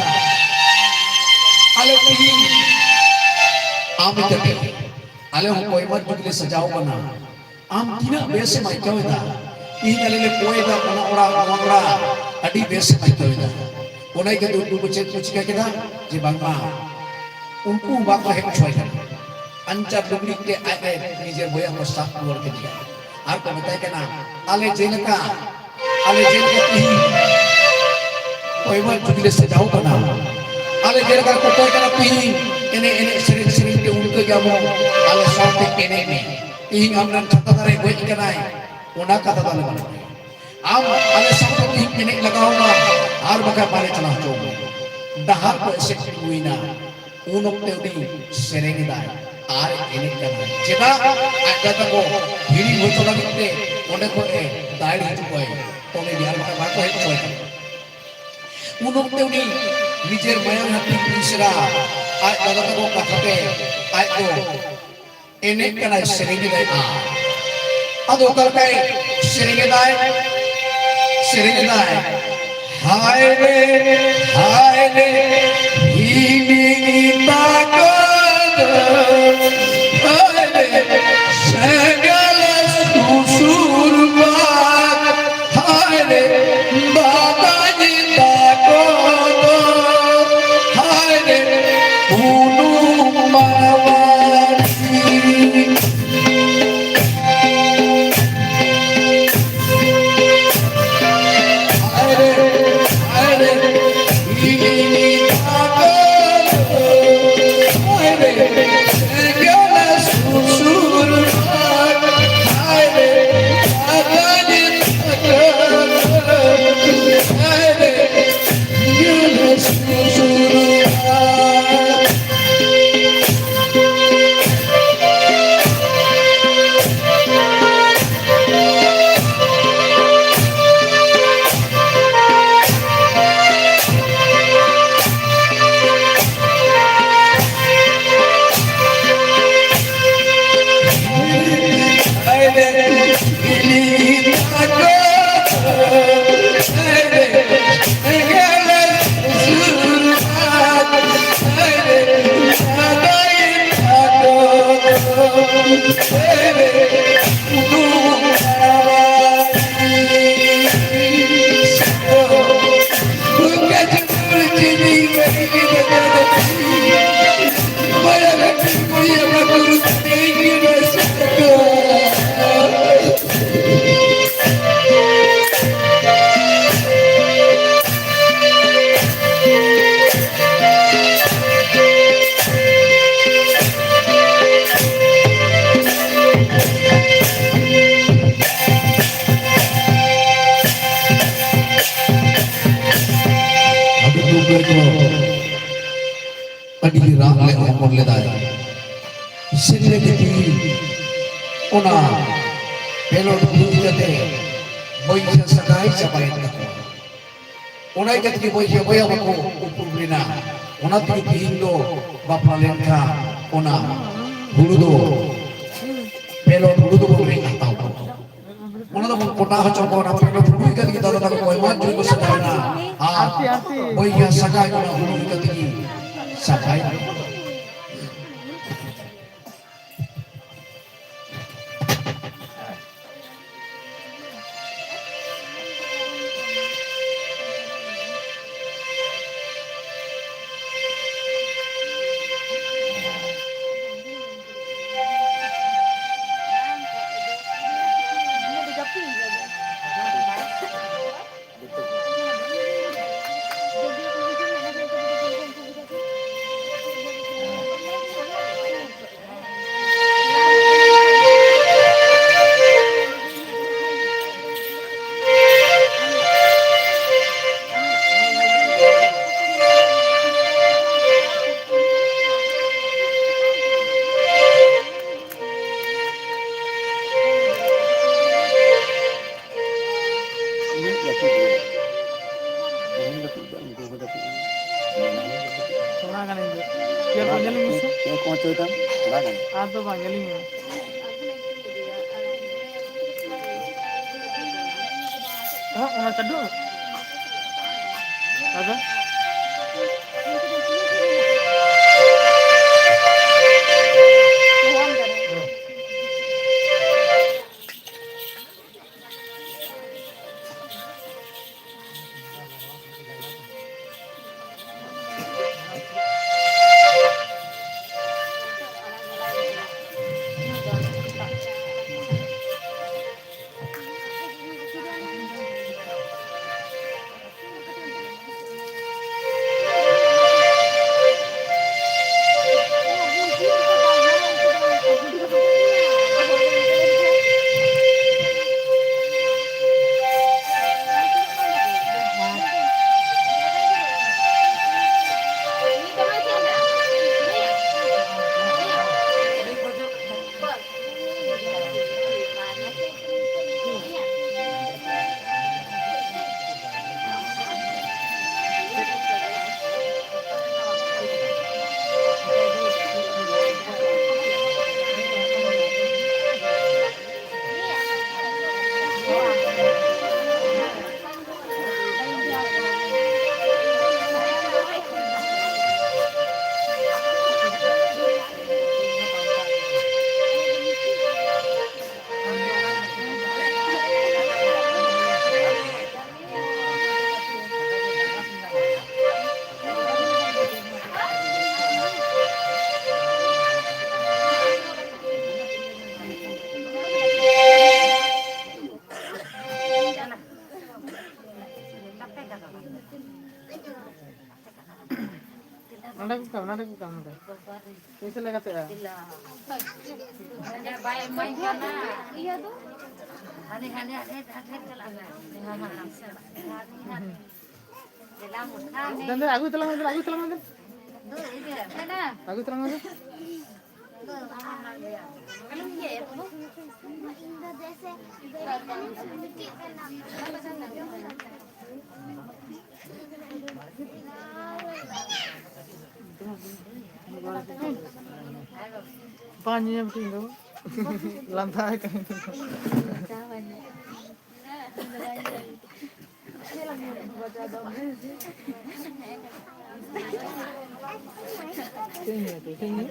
ᱟᱞᱮ ᱛᱮᱦᱤᱧ ᱟᱢ ᱤᱫᱤ ᱠᱟᱛᱮ ᱟᱞᱮ ᱦᱚᱸ ᱠᱚᱭᱢᱟ ᱡᱩᱜᱽ ᱞᱮ ᱥᱟᱡᱟᱣ ᱠᱟᱱᱟ, ᱟᱢ ᱛᱤᱱᱟᱹᱜ ᱵᱮᱥ ᱮᱢ ᱟᱹᱭᱠᱟᱹᱣ ᱮᱫᱟ? ᱛᱮᱦᱤᱧ ᱟᱞᱮ ᱞᱮ ᱠᱚᱭ ᱮᱫᱟ, ᱚᱱᱟ ᱚᱲᱟᱜ, ᱱᱚᱣᱟ ᱚᱲᱟᱜ, ᱟᱹᱰᱤ ᱵᱮᱥ ᱮᱢ ᱟᱹᱭᱠᱟᱹᱣ ᱮᱫᱟ᱾ ᱚᱱᱟ ᱤᱭᱠᱟᱹᱛᱮ ᱩᱱᱠᱩ ᱠᱚ ᱪᱮᱫ ᱠᱚ ᱪᱤᱠᱟᱹ ᱠᱮᱫᱟ? ᱡᱮ ᱵᱟᱝᱢᱟ ᱩᱱᱠᱩ ᱵᱟᱠᱚ ᱦᱮᱡ ᱦᱚᱪᱚᱭ ᱠᱟᱱᱟ᱾ ᱟᱧᱪᱟᱨ ᱞᱩᱜᱽᱲᱤᱡ ᱛᱮ ᱟᱡ ᱮ ᱱᱤᱡᱮᱨ ᱵᱚᱭᱦᱟ ᱠᱚ ᱥᱟᱵ ᱨᱩᱣᱟᱹᱲ ᱠᱮᱫᱮᱭᱟ ᱟᱨ ᱠᱚ ᱢᱮᱛᱟᱭ ᱠᱟᱱᱟ, ᱟᱞᱮ ᱡᱮᱞᱮᱠᱟ, ᱟᱞᱮ ᱡᱮᱞᱮᱠᱟ ᱛᱤᱦᱤᱧ ᱯᱚᱭᱢᱟ ᱡᱩᱜᱽ ᱞᱮ ᱥᱟᱡᱟᱣ ᱠᱟᱱᱟ, ᱟᱞᱮ ᱡᱮᱞᱮᱠᱟ ᱠᱚ ᱠᱚᱭ ᱠᱟᱱᱟ ᱛᱤᱦᱤᱧ ᱮᱱᱮᱡ ᱮᱱᱮᱡ ᱥᱮᱨᱮᱧ ᱥᱮᱨᱮᱧ ᱛᱮ ᱩᱱᱠᱟᱹ ᱜᱮ ᱟᱵᱚ ᱟᱞᱮ ᱥᱟᱶᱛᱮ ᱮᱱᱮᱡ ᱢᱮ᱾ ᱛᱤᱦᱤᱧ ᱟᱢ ᱨᱮᱱ ᱪᱷᱟᱛᱟ ᱫᱟᱨᱮ ᱜᱚᱡ ᱠᱟᱱᱟᱭ, ᱚᱱᱟ ᱠᱟᱛᱷᱟ ᱫᱚ ᱟᱞᱮ ᱵᱟᱞᱮ ᱞᱟᱹᱭᱟ᱾ ᱟᱢ ᱟᱞᱮ ᱥᱟᱶᱛᱮ ᱛᱤᱦᱤᱧ ᱮᱱᱮᱡ ᱞᱟᱜᱟᱣ ᱟᱢᱟ, ᱟᱨ ᱵᱟᱠᱷᱟᱱ ᱵᱟᱞᱮ ᱪᱟᱞᱟᱣ ᱦᱚᱪᱚ ᱟᱢᱟ᱾ ᱰᱟᱦᱟᱨ ᱠᱚ ᱮᱥᱮᱫ ᱛᱤᱸᱜᱩᱭᱮᱱᱟ᱾ ᱩᱱ ᱚᱠᱛᱮ ᱩᱱᱤ ᱥᱮᱨᱮᱧ ᱮᱫᱟᱭ ᱟᱨ ᱮᱱᱮᱡ ᱠᱟᱱᱟᱭ᱾ ᱪᱮᱫᱟᱜ? ᱟᱡ ᱫᱟᱫᱟ ᱛᱟᱠᱚ ᱦᱤᱲᱤᱧ ᱦᱚᱪᱚ ᱞᱟᱹᱜᱤᱫ ᱛᱮ ᱚᱸᱰᱮ ᱠᱷᱚᱱ ᱮ ᱫᱟᱹᱲ ᱦᱤᱡᱩᱜ ᱟᱭ, ᱛᱚᱵᱮ ᱜᱮ ᱟᱨ ᱵᱟᱠᱷᱟᱱ ᱵᱟᱠᱚ ᱦᱮᱡ ᱦᱚᱪᱚ ᱟᱭ ᱠᱟᱱᱟ᱾ ᱩᱱ ᱚᱠᱛᱮ ᱩᱱᱤ ᱱᱤᱡᱮᱨ ᱢᱟᱭᱟᱝ ᱦᱟᱹᱴᱤᱧ ᱢᱤᱥᱨᱟ ᱟᱡ ᱫᱟᱫᱟ ᱛᱟᱠᱚ ᱠᱟᱛᱷᱟ ᱛᱮ ᱟᱡ ᱫᱚ ᱮᱱᱮᱡ ᱠᱟᱱᱟᱭ, ᱥᱮᱨᱮᱧ ᱮᱫᱟᱭ᱾ ᱟᱨ ᱟᱫᱚ ᱚᱠᱟ ᱞᱮᱠᱟᱭ ᱥᱮᱨᱮᱧ ᱮᱫᱟᱭ, ᱥᱮᱨᱮᱧ ᱮᱫᱟᱭ, ᱦᱟᱭ ᱨᱮ, ᱦᱟᱭ ᱨᱮ, ᱦᱤᱲᱤᱧ ᱛᱟᱠᱚ ᱫᱚ, ᱦᱟᱭ ᱨᱮ, ᱥᱮᱸᱜᱮᱞ ᱥᱩᱥᱩᱨ ᱵᱟᱫ, ᱦᱟᱭ ᱨᱮ, ᱵᱟᱵᱟᱡᱤ ᱛᱟᱠᱚ ᱫᱚ, ᱦᱟᱭ ᱨᱮ, ᱩᱱᱩᱢ ᱢᱟᱨᱣᱟᱲᱤ᱾ ᱟᱹᱰᱤ ᱫᱩᱠ ᱨᱮᱠᱚ ᱟᱹᱰᱤ ᱨᱟᱜ ᱞᱮ ᱚᱢᱚᱱ ᱞᱮᱫᱟᱭ᱾ ᱥᱮᱛᱮ ᱜᱤᱛᱤ ᱚᱱᱟ ᱯᱮᱞᱚᱴ ᱵᱷᱩᱞ ᱠᱟᱛᱮ ᱵᱚᱭᱦᱟ ᱥᱟᱜᱟᱭ ᱪᱟᱵᱟᱭᱮᱱ ᱛᱟᱠᱚᱣᱟ᱾ ᱚᱱᱟ ᱤᱭᱠᱟᱹ ᱛᱮᱜᱮ ᱵᱚᱭᱦᱟ ᱵᱚᱭᱦᱟ ᱵᱟᱠᱚ ᱩᱯᱨᱩᱢ ᱞᱮᱱᱟ᱾ ᱚᱱᱟ ᱛᱮᱜᱮ ᱛᱮᱦᱮᱧ ᱫᱚ ᱵᱟᱯᱞᱟ ᱞᱮᱱᱠᱷᱟᱱ ᱚᱱᱟ ᱦᱩᱲᱩ ᱫᱚ ᱯᱮᱞᱚᱴ ᱦᱩᱲᱩ ᱫᱚᱵᱚᱱ ᱨᱤᱫ ᱦᱟᱛᱟᱣ ᱠᱚᱣᱟ᱾ ᱚᱱᱟ ᱫᱚᱵᱚᱱ ᱯᱚᱴᱟᱣ ᱦᱚᱪᱚ ᱠᱚᱣᱟ, ᱚᱱᱟ ᱯᱮᱱᱰ ᱯᱷᱩᱴᱩᱭ ᱠᱟᱛᱮ ᱜᱮ ᱫᱟᱫᱟ ᱛᱟᱠᱚ ᱠᱚ ᱮᱢᱟ ᱪᱚᱭ ᱠᱚ ᱥᱟᱡᱟᱣ ᱮᱱᱟ᱾ ᱟᱨ ᱟᱨᱛᱤ, ᱟᱨᱛᱤ᱾ ᱵᱚᱭᱦᱟ ᱥᱟᱠᱟᱭ ᱚᱱᱟ ᱦᱩᱲᱩ ᱠᱟᱛᱮ ᱜᱮ ᱥᱟᱯᱷᱟᱭ᱾ ᱛᱷᱚᱲᱟ ᱜᱟᱱ ᱤᱧ ᱫᱚ᱾ ᱪᱮᱫ ᱠᱚ ᱚᱪᱚᱭ ᱛᱟᱢ? ᱛᱷᱚᱲᱟ ᱜᱟᱱ᱾ ᱟᱫᱚ ᱵᱟᱝ, ᱧᱮᱞᱤᱧ ᱢᱮ᱾ ᱦᱚᱸ, ᱚᱱᱟ ᱪᱟᱹᱰᱩ? ᱟᱫᱚ? ᱱᱚᱰᱮ ᱠᱚ ᱠᱟᱢ, ᱱᱚᱰᱮ ᱠᱚ ᱠᱟᱢ, ᱱᱚᱰᱮ᱾ ᱛᱤᱥ ᱞᱮ ᱜᱟᱛᱮᱜᱼᱟ? ᱵᱟᱭ ᱮᱢᱟᱹᱧ ᱠᱟᱱᱟ᱾ ᱤᱭᱟᱹ ᱫᱚ? ᱦᱟᱱᱮ, ᱦᱟᱱᱮ, ᱦᱟᱱᱮ, ᱦᱟᱱᱮ ᱪᱟᱞᱟᱜ ᱢᱮ᱾ ᱫᱮᱞᱟ ᱢᱚᱴᱷᱟ ᱢᱮ᱾ ᱫᱮᱱ, ᱫᱮᱱ, ᱟᱹᱜᱩᱭ ᱛᱟᱞᱟᱝ ᱢᱮ, ᱫᱮᱱ, ᱟᱹᱜᱩᱭ ᱛᱟᱞᱟᱝ ᱢᱮ, ᱫᱮᱱ᱾ ᱫᱩ, ᱤᱭᱟᱹ, ᱢᱮᱱᱟ᱾ ᱟᱹᱜᱩᱭ ᱛᱟᱞᱟᱝ ᱢᱮ, ᱫᱮᱱ᱾ ᱤᱧ ᱫᱚ ᱡᱮᱭᱥᱮ ᱵᱟᱝ ᱧᱮᱧᱟᱢ ᱠᱤᱧ ᱫᱚ᱾ ᱞᱟᱸᱫᱟ ᱟᱭ ᱠᱟᱱᱟ᱾ ᱪᱮᱫ ᱤᱧ ᱧᱮᱞ ᱛᱮ? ᱪᱮᱫ ᱤᱧ ᱧᱮᱞ?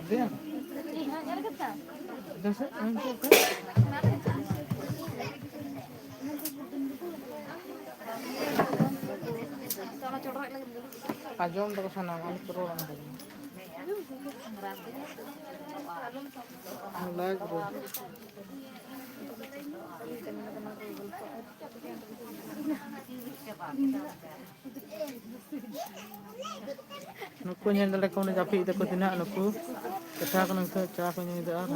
ᱫᱮᱱ᱾ ᱡᱮᱥᱮ, ᱟᱢ ᱪᱮᱫ ᱯᱮ? ᱟᱸᱡᱚᱢ ᱫᱚᱠᱚ ᱥᱟᱱᱟᱢ, ᱟᱞᱮ ᱠᱚ ᱨᱚᱲ ᱟᱸᱡᱚᱢ᱾ ᱞᱟᱭᱤᱵᱷ ᱨᱮ᱾ ᱱᱩᱠᱩ ᱧᱮᱞ ᱫᱟᱲᱮ ᱠᱚ, ᱚᱸᱰᱮ ᱡᱟᱹᱯᱤᱫ ᱫᱟᱠᱚ ᱛᱤᱱᱟᱹᱜ ᱱᱩᱠᱩ᱾ ᱪᱟ ᱠᱚ ᱱᱤᱛᱚᱜ ᱪᱟ ᱠᱚ ᱧᱩᱭᱮᱫᱟ ᱟᱨ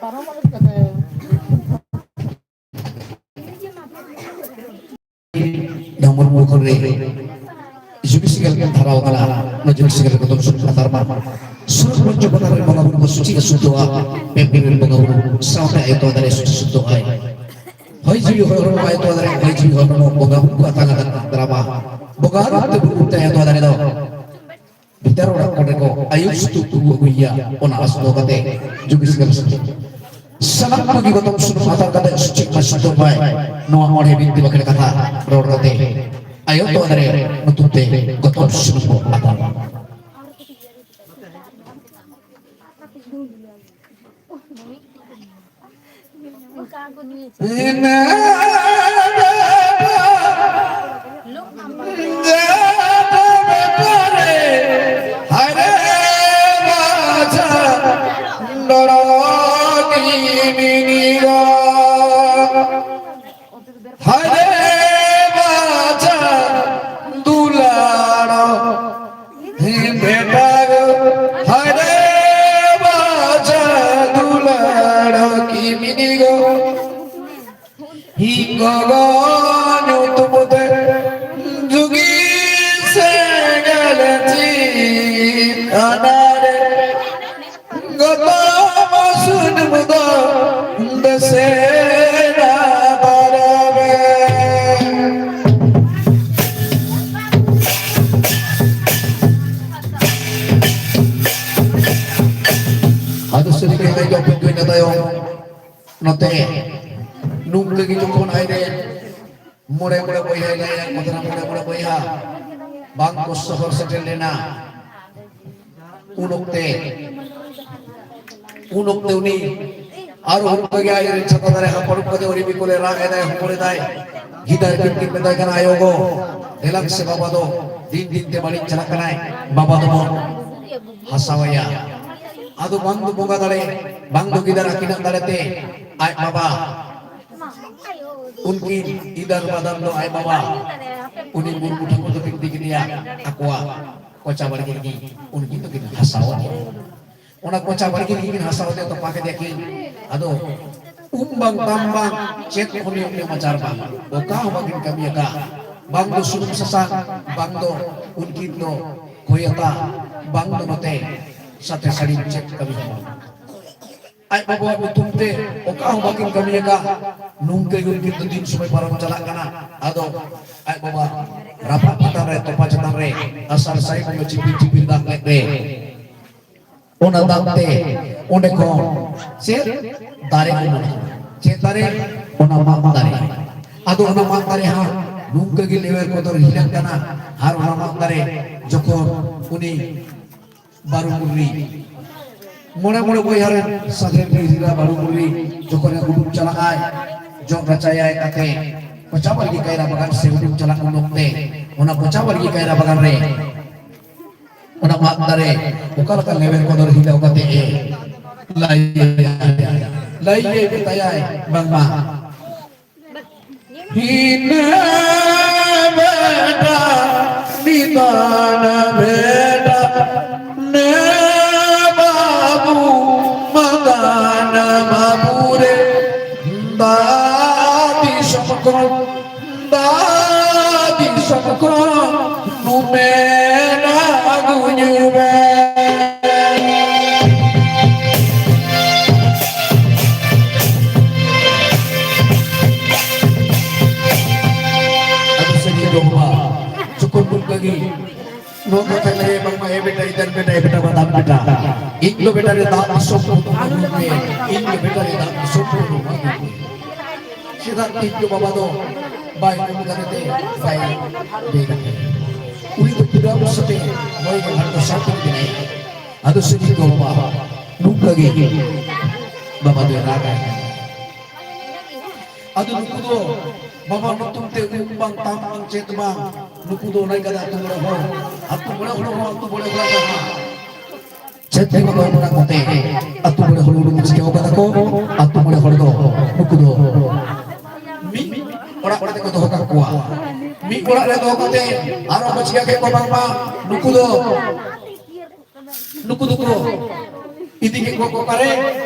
ᱯᱟᱨᱚᱢᱚᱜ ᱞᱟᱹᱜᱤᱫ ᱠᱟᱛᱮ᱾ ᱠᱷᱚᱱ ᱨᱮ ᱡᱩᱜᱤ ᱥᱤᱸᱜᱟᱞ ᱠᱚ ᱫᱷᱟᱨᱟᱣ ᱠᱟᱱᱟ᱾ ᱱᱚᱣᱟ ᱡᱩᱜᱤ ᱥᱤᱸᱜᱟᱞ ᱠᱚ ᱫᱚᱢ ᱥᱩᱨ ᱠᱟᱛᱟᱨ ᱢᱟ᱾ ᱥᱩᱨ ᱯᱚᱧᱪᱚ ᱯᱟᱛᱟᱞ ᱨᱮᱱ ᱵᱚᱸᱜᱟ ᱵᱩᱨᱩ ᱠᱚ ᱥᱩᱪᱤ ᱟᱹᱥᱩᱞ ᱫᱚᱜᱼᱟ᱾ ᱯᱮ ᱯᱩᱨᱤ ᱨᱮᱱ ᱵᱚᱸᱜᱟ ᱵᱩᱨᱩ ᱥᱟᱶᱛᱮ ᱟᱭᱳ ᱛᱚᱣᱟ ᱫᱟᱨᱮ ᱥᱩᱪᱤ ᱥᱩᱫᱽᱫᱷᱚ ᱟᱭ᱾ ᱦᱚᱭ ᱡᱤᱣᱤ ᱦᱚᱲᱢᱚ ᱟᱭᱳ ᱛᱚᱣᱟ ᱫᱟᱨᱮ, ᱦᱚᱭ ᱡᱤᱣᱤ ᱦᱚᱲᱢᱚ ᱵᱚᱸᱜᱟ ᱵᱩᱨᱩ ᱠᱚ ᱟᱛᱟᱝ ᱟᱠᱟᱫ ᱫᱟᱨᱟᱢᱟ᱾ ᱵᱚᱸᱜᱟ ᱨᱩᱯ ᱛᱮ ᱵᱩᱨᱩ ᱨᱩᱯ ᱛᱮ ᱟᱭᱳ ᱛᱚᱣᱟ ᱫᱟᱨᱮ ᱫᱚ ᱵᱷᱤᱛᱟᱹᱨ ᱚᱲᱟᱜ ᱠᱚᱨᱮ ᱠᱚ ᱟᱭᱩᱥ ᱛᱩ ᱠᱚ ᱟᱹᱜᱩᱭᱟ᱾ ᱚᱱᱟ ᱟᱥ ᱫᱚᱦᱚ ᱠᱟᱛᱮ ᱡᱩᱜᱤ ᱥᱤᱸᱜᱟᱞ ᱥᱟᱱᱟᱢ ᱠᱚᱜᱮ ᱜᱚᱛᱚᱢ ᱥᱩᱱᱩᱢ ᱟᱛᱟᱨ ᱠᱟᱛᱮ ᱥᱩᱪᱤ ᱢᱟ ᱥᱩᱛᱟᱹᱢ ᱢᱟᱭ᱾ ᱱᱚᱣᱟ ᱚᱬᱦᱮ ᱵᱤᱱᱛᱤ ᱵᱟᱠᱷᱮᱲ ᱠᱟᱛᱷᱟ ᱨᱚᱲ ᱠᱟᱛᱮ ᱟᱭᱳ ᱛᱚᱣᱟ ᱫᱟᱨᱮ ᱧᱩᱛᱩᱢ ᱛᱮ ᱜᱚᱛᱚᱢ ᱥᱩᱱᱩᱢ ᱵᱚ ᱟᱛᱟᱨᱟ᱾ ᱦᱟᱭ ᱨᱮ ᱵᱟᱪᱟ ᱫᱩᱞᱟᱲ, ᱦᱮᱸ ᱵᱮᱴᱟ ᱜᱚ, ᱦᱟᱭ ᱨᱮ ᱵᱟᱪᱟ ᱫᱩᱞᱟᱲ ᱠᱤᱢᱤᱱᱤ ᱜᱚ, ᱦᱤ ᱜᱚᱜᱚ ᱧᱩᱛᱩᱢ ᱛᱮ ᱡᱩᱜᱤ ᱥᱮᱸᱜᱮᱞ ᱪᱤᱱ ᱟᱱᱟᱨᱮ᱾ ᱜᱚᱛᱚᱢ ᱥᱩᱱᱩᱢ ᱫᱚ ᱫᱮᱥᱮᱱᱟ ᱯᱟᱨᱟᱵᱮ᱾ ᱟᱫᱚ ᱥᱟᱹᱨᱤ ᱜᱮ ᱡᱚᱢ ᱦᱩᱭᱱᱟ ᱛᱟᱭᱚᱢ ᱱᱚᱛᱮ ᱱᱚᱝᱠᱟ ᱜᱮ ᱡᱚᱠᱷᱚᱱ ᱟᱡ ᱨᱮ ᱢᱚᱬᱮ ᱢᱚᱬᱮ ᱵᱚᱭᱦᱟ ᱞᱟᱹᱭᱟ, ᱢᱚᱬᱮ ᱢᱚᱬᱮ ᱵᱚᱭᱦᱟ ᱵᱟᱝ ᱠᱚ ᱥᱚᱦᱚᱨ ᱥᱮᱴᱮᱨ ᱞᱮᱱᱟ᱾ ᱩᱱ ᱚᱠᱛᱮ, ᱩᱱ ᱚᱠᱛᱮ ᱩᱱᱤ ᱟᱨ ᱚᱱᱠᱟ ᱜᱮ ᱟᱡ ᱨᱮᱱ ᱪᱷᱟᱛᱟ ᱫᱟᱨᱮ ᱦᱟᱯᱲᱟᱢ ᱠᱚᱫᱚ ᱩᱱᱤ ᱵᱤᱠᱚᱞᱮ ᱨᱟᱜ ᱮᱫᱟᱭ, ᱦᱚᱯᱚᱱ ᱮᱫᱟᱭ᱾ ᱜᱤᱫᱟᱹᱨ ᱯᱤᱱ ᱠᱤᱱ ᱢᱮᱛᱟᱭ ᱠᱟᱱᱟ, "ᱟᱭᱳ ᱜᱚ, ᱫᱮᱞᱟᱝ ᱥᱮ ᱵᱟᱵᱟ ᱫᱚ ᱫᱤᱱ ᱫᱤᱱ ᱛᱮ ᱵᱟᱹᱲᱤᱡ ᱪᱟᱞᱟᱜ ᱠᱟᱱᱟᱭ, ᱵᱟᱵᱟ ᱫᱚᱵᱚᱱ ᱦᱟᱥᱟᱣᱟᱭᱟ᱾" ᱟᱫᱚ ᱵᱟᱝ ᱫᱚ ᱵᱚᱸᱜᱟ ᱫᱟᱲᱮ, ᱵᱟᱝ ᱫᱚ ᱜᱤᱫᱟᱹᱨ ᱟᱹᱠᱤᱱᱟᱜ ᱫᱟᱲᱮ ᱛᱮ ᱟᱡ ᱵᱟᱵᱟ ᱩᱱᱠᱤᱱ ᱤᱫᱟᱨ ᱵᱟᱫᱟᱨ ᱫᱚ ᱟᱡ ᱵᱟᱵᱟ ᱩᱱᱤ ᱢᱩᱨᱢᱩ ᱴᱷᱟᱹᱠᱩᱨ ᱫᱚ ᱵᱤᱱᱛᱤ ᱠᱮᱫᱮᱭᱟ, ᱟᱠᱚᱣᱟᱜ ᱠᱚᱪᱟ ᱵᱟᱲᱜᱮ ᱨᱮᱜᱮ ᱩᱱᱠᱤᱱ ᱫᱚᱠᱤᱱ ᱦᱟᱥᱟᱣ ᱟᱫᱮᱭᱟ᱾ ᱚᱱᱟ ᱠᱚᱪᱟ ᱵᱟᱲᱜᱮ ᱨᱮᱜᱮ ᱠᱤᱱ ᱦᱟᱥᱟᱣ ᱟᱫᱮᱭᱟ, ᱛᱚᱯᱟ ᱠᱮᱫᱮᱭᱟ ᱠᱤᱱ᱾ ᱟᱫᱚ ᱩᱢ ᱵᱟᱝ ᱛᱟᱢ ᱵᱟᱝ ᱪᱮᱫ ᱠᱷᱚᱱᱤᱭᱚ ᱱᱮᱢᱟᱪᱟᱨ ᱵᱟᱝ, ᱚᱠᱟ ᱦᱚᱸ ᱵᱟᱹᱠᱤᱱ ᱠᱟᱹᱢᱤ ᱟᱠᱟᱫ᱾ ᱵᱟᱝ ᱫᱚ ᱥᱩᱱᱩᱢ ᱥᱟᱥᱟᱝ, ᱵᱟᱝ ᱫᱚ ᱩᱱᱠᱤᱱ ᱫᱚ ᱠᱷᱚᱭᱟᱛᱟ, ᱵᱟᱝ ᱫᱚ ᱱᱚᱛᱮ ᱥᱟᱛᱮ ᱥᱟᱹᱲᱤᱢ ᱪᱮᱫ ᱠᱟᱹᱢᱤ ᱦᱚᱸ ᱵᱟᱝ᱾ ᱟᱡ ᱵᱟᱵᱟᱣᱟᱜ ᱧᱩᱛᱩᱢ ᱛᱮ ᱚᱠᱟ ᱦᱚᱸ ᱵᱟᱹᱠᱤᱱ ᱠᱟᱹᱢᱤ ᱟᱠᱟᱫ᱾ ᱱᱚᱝᱠᱟ ᱜᱮ ᱩᱱᱠᱤᱱ ᱫᱚ ᱫᱤᱱ ᱥᱚᱢᱚᱭ ᱯᱟᱨᱚᱢ ᱪᱟᱞᱟᱜ ᱠᱟᱱᱟ᱾ ᱟᱫᱚ ᱟᱡ ᱵᱟᱵᱟ ᱨᱟᱯᱟᱜ ᱪᱮᱛᱟᱱ ᱨᱮ, ᱛᱚᱯᱟ ᱪᱮᱛᱟᱱ ᱨᱮ ᱟᱥᱟᱲ ᱥᱟᱭ ᱵᱚᱸᱜᱟ ᱪᱤᱯᱤ ᱪᱤᱯᱤ ᱫᱟᱜ ᱞᱮᱫ ᱨᱮ, ᱚᱱᱟ ᱫᱟᱜ ᱛᱮ ᱚᱸᱰᱮ ᱠᱷᱚᱱ ᱪᱮᱫ ᱫᱟᱨᱮ ᱠᱚ ᱧᱟᱢᱟ? ᱪᱮᱫ ᱫᱟᱨᱮ? ᱚᱱᱟ ᱢᱟᱫ ᱫᱟᱨᱮ᱾ ᱟᱫᱚ ᱚᱱᱟ ᱢᱟᱫ ᱫᱟᱨᱮ ᱦᱟᱸᱜ ᱱᱚᱝᱠᱟ ᱜᱮ ᱞᱮᱣᱮᱨ ᱠᱚᱫᱚᱨ ᱦᱤᱞᱟᱹᱜ ᱠᱟᱱᱟ᱾ ᱟᱨ ᱚᱱᱟ ᱢᱟᱫ ᱫᱟᱨᱮ ᱡᱚᱠᱷᱚᱱ ᱩᱱᱤ ᱵᱟᱹᱨᱩ ᱢᱩᱨᱨᱤ, ᱢᱚᱬᱮ ᱢᱚᱬᱮ ᱵᱚᱭᱦᱟ ᱨᱮᱱ ᱥᱟᱫᱷᱮ ᱵᱤᱨ ᱦᱤᱨᱟ ᱵᱟᱹᱨᱩ ᱢᱩᱨᱨᱤ ᱡᱚᱠᱷᱚᱱᱮ ᱩᱰᱩᱠ ᱪᱟᱞᱟᱜᱼᱟᱭ, ᱡᱚᱜ ᱨᱟᱪᱟᱭᱟᱭ ᱠᱟᱛᱮ ᱯᱚᱪᱟ ᱵᱟᱲᱜᱮ ᱠᱟᱭᱨᱟ ᱵᱟᱜᱟᱱ ᱥᱮ ᱩᱰᱩᱠ ᱪᱟᱞᱟᱜ ᱩᱱ ᱚᱠᱛᱮ ᱚᱱᱟ ᱯᱚᱪᱟ ᱵᱟᱲᱜᱮ ᱠᱟᱭᱨᱟ ᱵᱟᱜᱟᱱ ᱨᱮ ᱚᱱᱟ ᱢᱟᱫ ᱫᱟᱨᱮ ᱚᱠᱟ ᱞᱮᱠᱟ ᱞᱮᱵᱮᱫ ᱠᱚᱫᱚᱨ ᱦᱤᱞᱟᱹᱣ ᱠᱟᱛᱮ ᱮ ᱞᱟᱹᱭ, ᱞᱟᱹᱭ ᱢᱮᱛᱟᱭᱟᱭ ᱵᱟᱝᱢᱟ, ᱦᱤᱱᱟᱹ ᱵᱮᱴᱟ, ᱱᱤᱫᱟᱱ ᱵᱮᱴᱟ, ᱱᱮ ᱵᱟᱵᱩ, ᱢᱟᱫᱟᱱ ᱵᱟᱵᱩ ᱨᱮ, ᱫᱟ ᱫᱤᱥᱚᱢ ᱠᱷᱚᱱ ᱫᱟ ᱫᱤᱥᱚᱢ ᱠᱷᱚᱱ ᱱᱩᱢᱮᱱ ᱟᱹᱜᱩᱧ ᱢᱮ᱾ ᱟᱫᱚ ᱥᱟᱹᱨᱤ ᱜᱮ ᱵᱟᱵᱟ, ᱡᱚᱠᱷᱚᱱ ᱱᱚᱝᱠᱟ ᱜᱮ ᱱᱚᱣᱟ ᱠᱟᱛᱷᱟ ᱞᱟᱹᱭ ᱵᱟᱝᱢᱟ, ᱮ ᱵᱮᱴᱟ, ᱤᱫᱟᱨ ᱵᱮᱴᱟ, ᱮ ᱵᱮᱴᱟ, ᱵᱟᱫᱟᱢ ᱵᱮᱴᱟ, ᱤᱧ ᱫᱚ ᱵᱮᱴᱟ ᱨᱮ ᱫᱟᱜ ᱫᱤᱥᱚᱢ ᱠᱷᱚᱱ ᱱᱩᱢᱮᱱ, ᱤᱧ ᱫᱚ ᱵᱮᱴᱟ ᱨᱮ ᱫᱟᱜ ᱫᱤᱥᱚᱢ ᱠᱷᱚᱱ ᱱᱩᱢᱮᱱ᱾ ᱪᱮᱫᱟᱜ ᱛᱮᱦᱮᱧ ᱫᱚ ᱵᱟᱵᱟ ᱫᱚ ᱵᱟᱭ ᱧᱩ ᱫᱟᱲᱮ ᱛᱮ ᱵᱟᱭ ᱵᱮᱱ ᱟᱠᱟᱱᱟ? ᱩᱱᱤ ᱫᱚ ᱯᱩᱨᱟᱹ ᱥᱟᱛᱮ ᱦᱚᱭ ᱜᱮ ᱦᱟᱱᱛᱮ ᱥᱟᱶᱛᱮ ᱢᱮᱱᱟᱭᱟ᱾ ᱟᱫᱚ ᱥᱮᱫᱤᱱ ᱫᱚ ᱵᱟᱵᱟ ᱱᱚᱝᱠᱟ ᱜᱮ ᱵᱟᱵᱟ ᱫᱚᱭ ᱨᱟᱜᱟᱭ᱾ ᱟᱫᱚ ᱱᱩᱠᱩ ᱫᱚ ᱵᱟᱵᱟ ᱧᱩᱛᱩᱢ ᱛᱮ ᱩᱢ ᱵᱟᱝ, ᱛᱟᱢ ᱵᱟᱝ, ᱪᱮᱫ ᱵᱟᱝ, ᱱᱩᱠᱩ ᱫᱚ ᱚᱱᱟ ᱠᱟᱫᱟ ᱟᱹᱛᱩ ᱢᱚᱬᱮ ᱦᱚᱲ, ᱟᱹᱛᱩ ᱢᱚᱬᱮ ᱦᱚᱲ ᱦᱚᱸ ᱟᱹᱛᱩ ᱢᱚᱬᱮ ᱦᱚᱲ ᱠᱟᱱᱟ᱾ ᱪᱮᱫ ᱛᱮᱠᱚ ᱫᱚᱦᱚ ᱠᱟᱫᱟ ᱠᱚᱛᱮ? ᱟᱹᱛᱩ ᱢᱚᱬᱮ ᱦᱚᱲ ᱩᱰᱩᱠ ᱪᱤᱠᱟᱹᱣ ᱠᱟᱫᱟ ᱠᱚ? ᱟᱹᱛᱩ ᱢᱚᱬᱮ ᱦᱚᱲ ᱫᱚ ᱱᱩᱠᱩ ᱫᱚ ᱢᱤᱫ ᱚᱲᱟᱜ ᱠᱚᱨᱮ ᱠᱚ ᱫᱚᱦᱚ ᱠᱟᱜ ᱠᱚᱣᱟ᱾ ᱢᱤᱫ ᱚᱲᱟᱜ ᱨᱮ ᱫᱚᱦᱚ ᱠᱟᱛᱮ ᱟᱨᱚ ᱠᱚ ᱪᱤᱠᱟᱹ ᱠᱮᱫ ᱠᱚᱣᱟ ᱵᱟᱝᱢᱟ ᱱᱩᱠᱩ ᱫᱚ, ᱱᱩᱠᱩ ᱫᱚᱠᱚ ᱤᱫᱤ ᱠᱮᱫ ᱠᱚᱣᱟ ᱠᱚ ᱚᱠᱟᱨᱮ?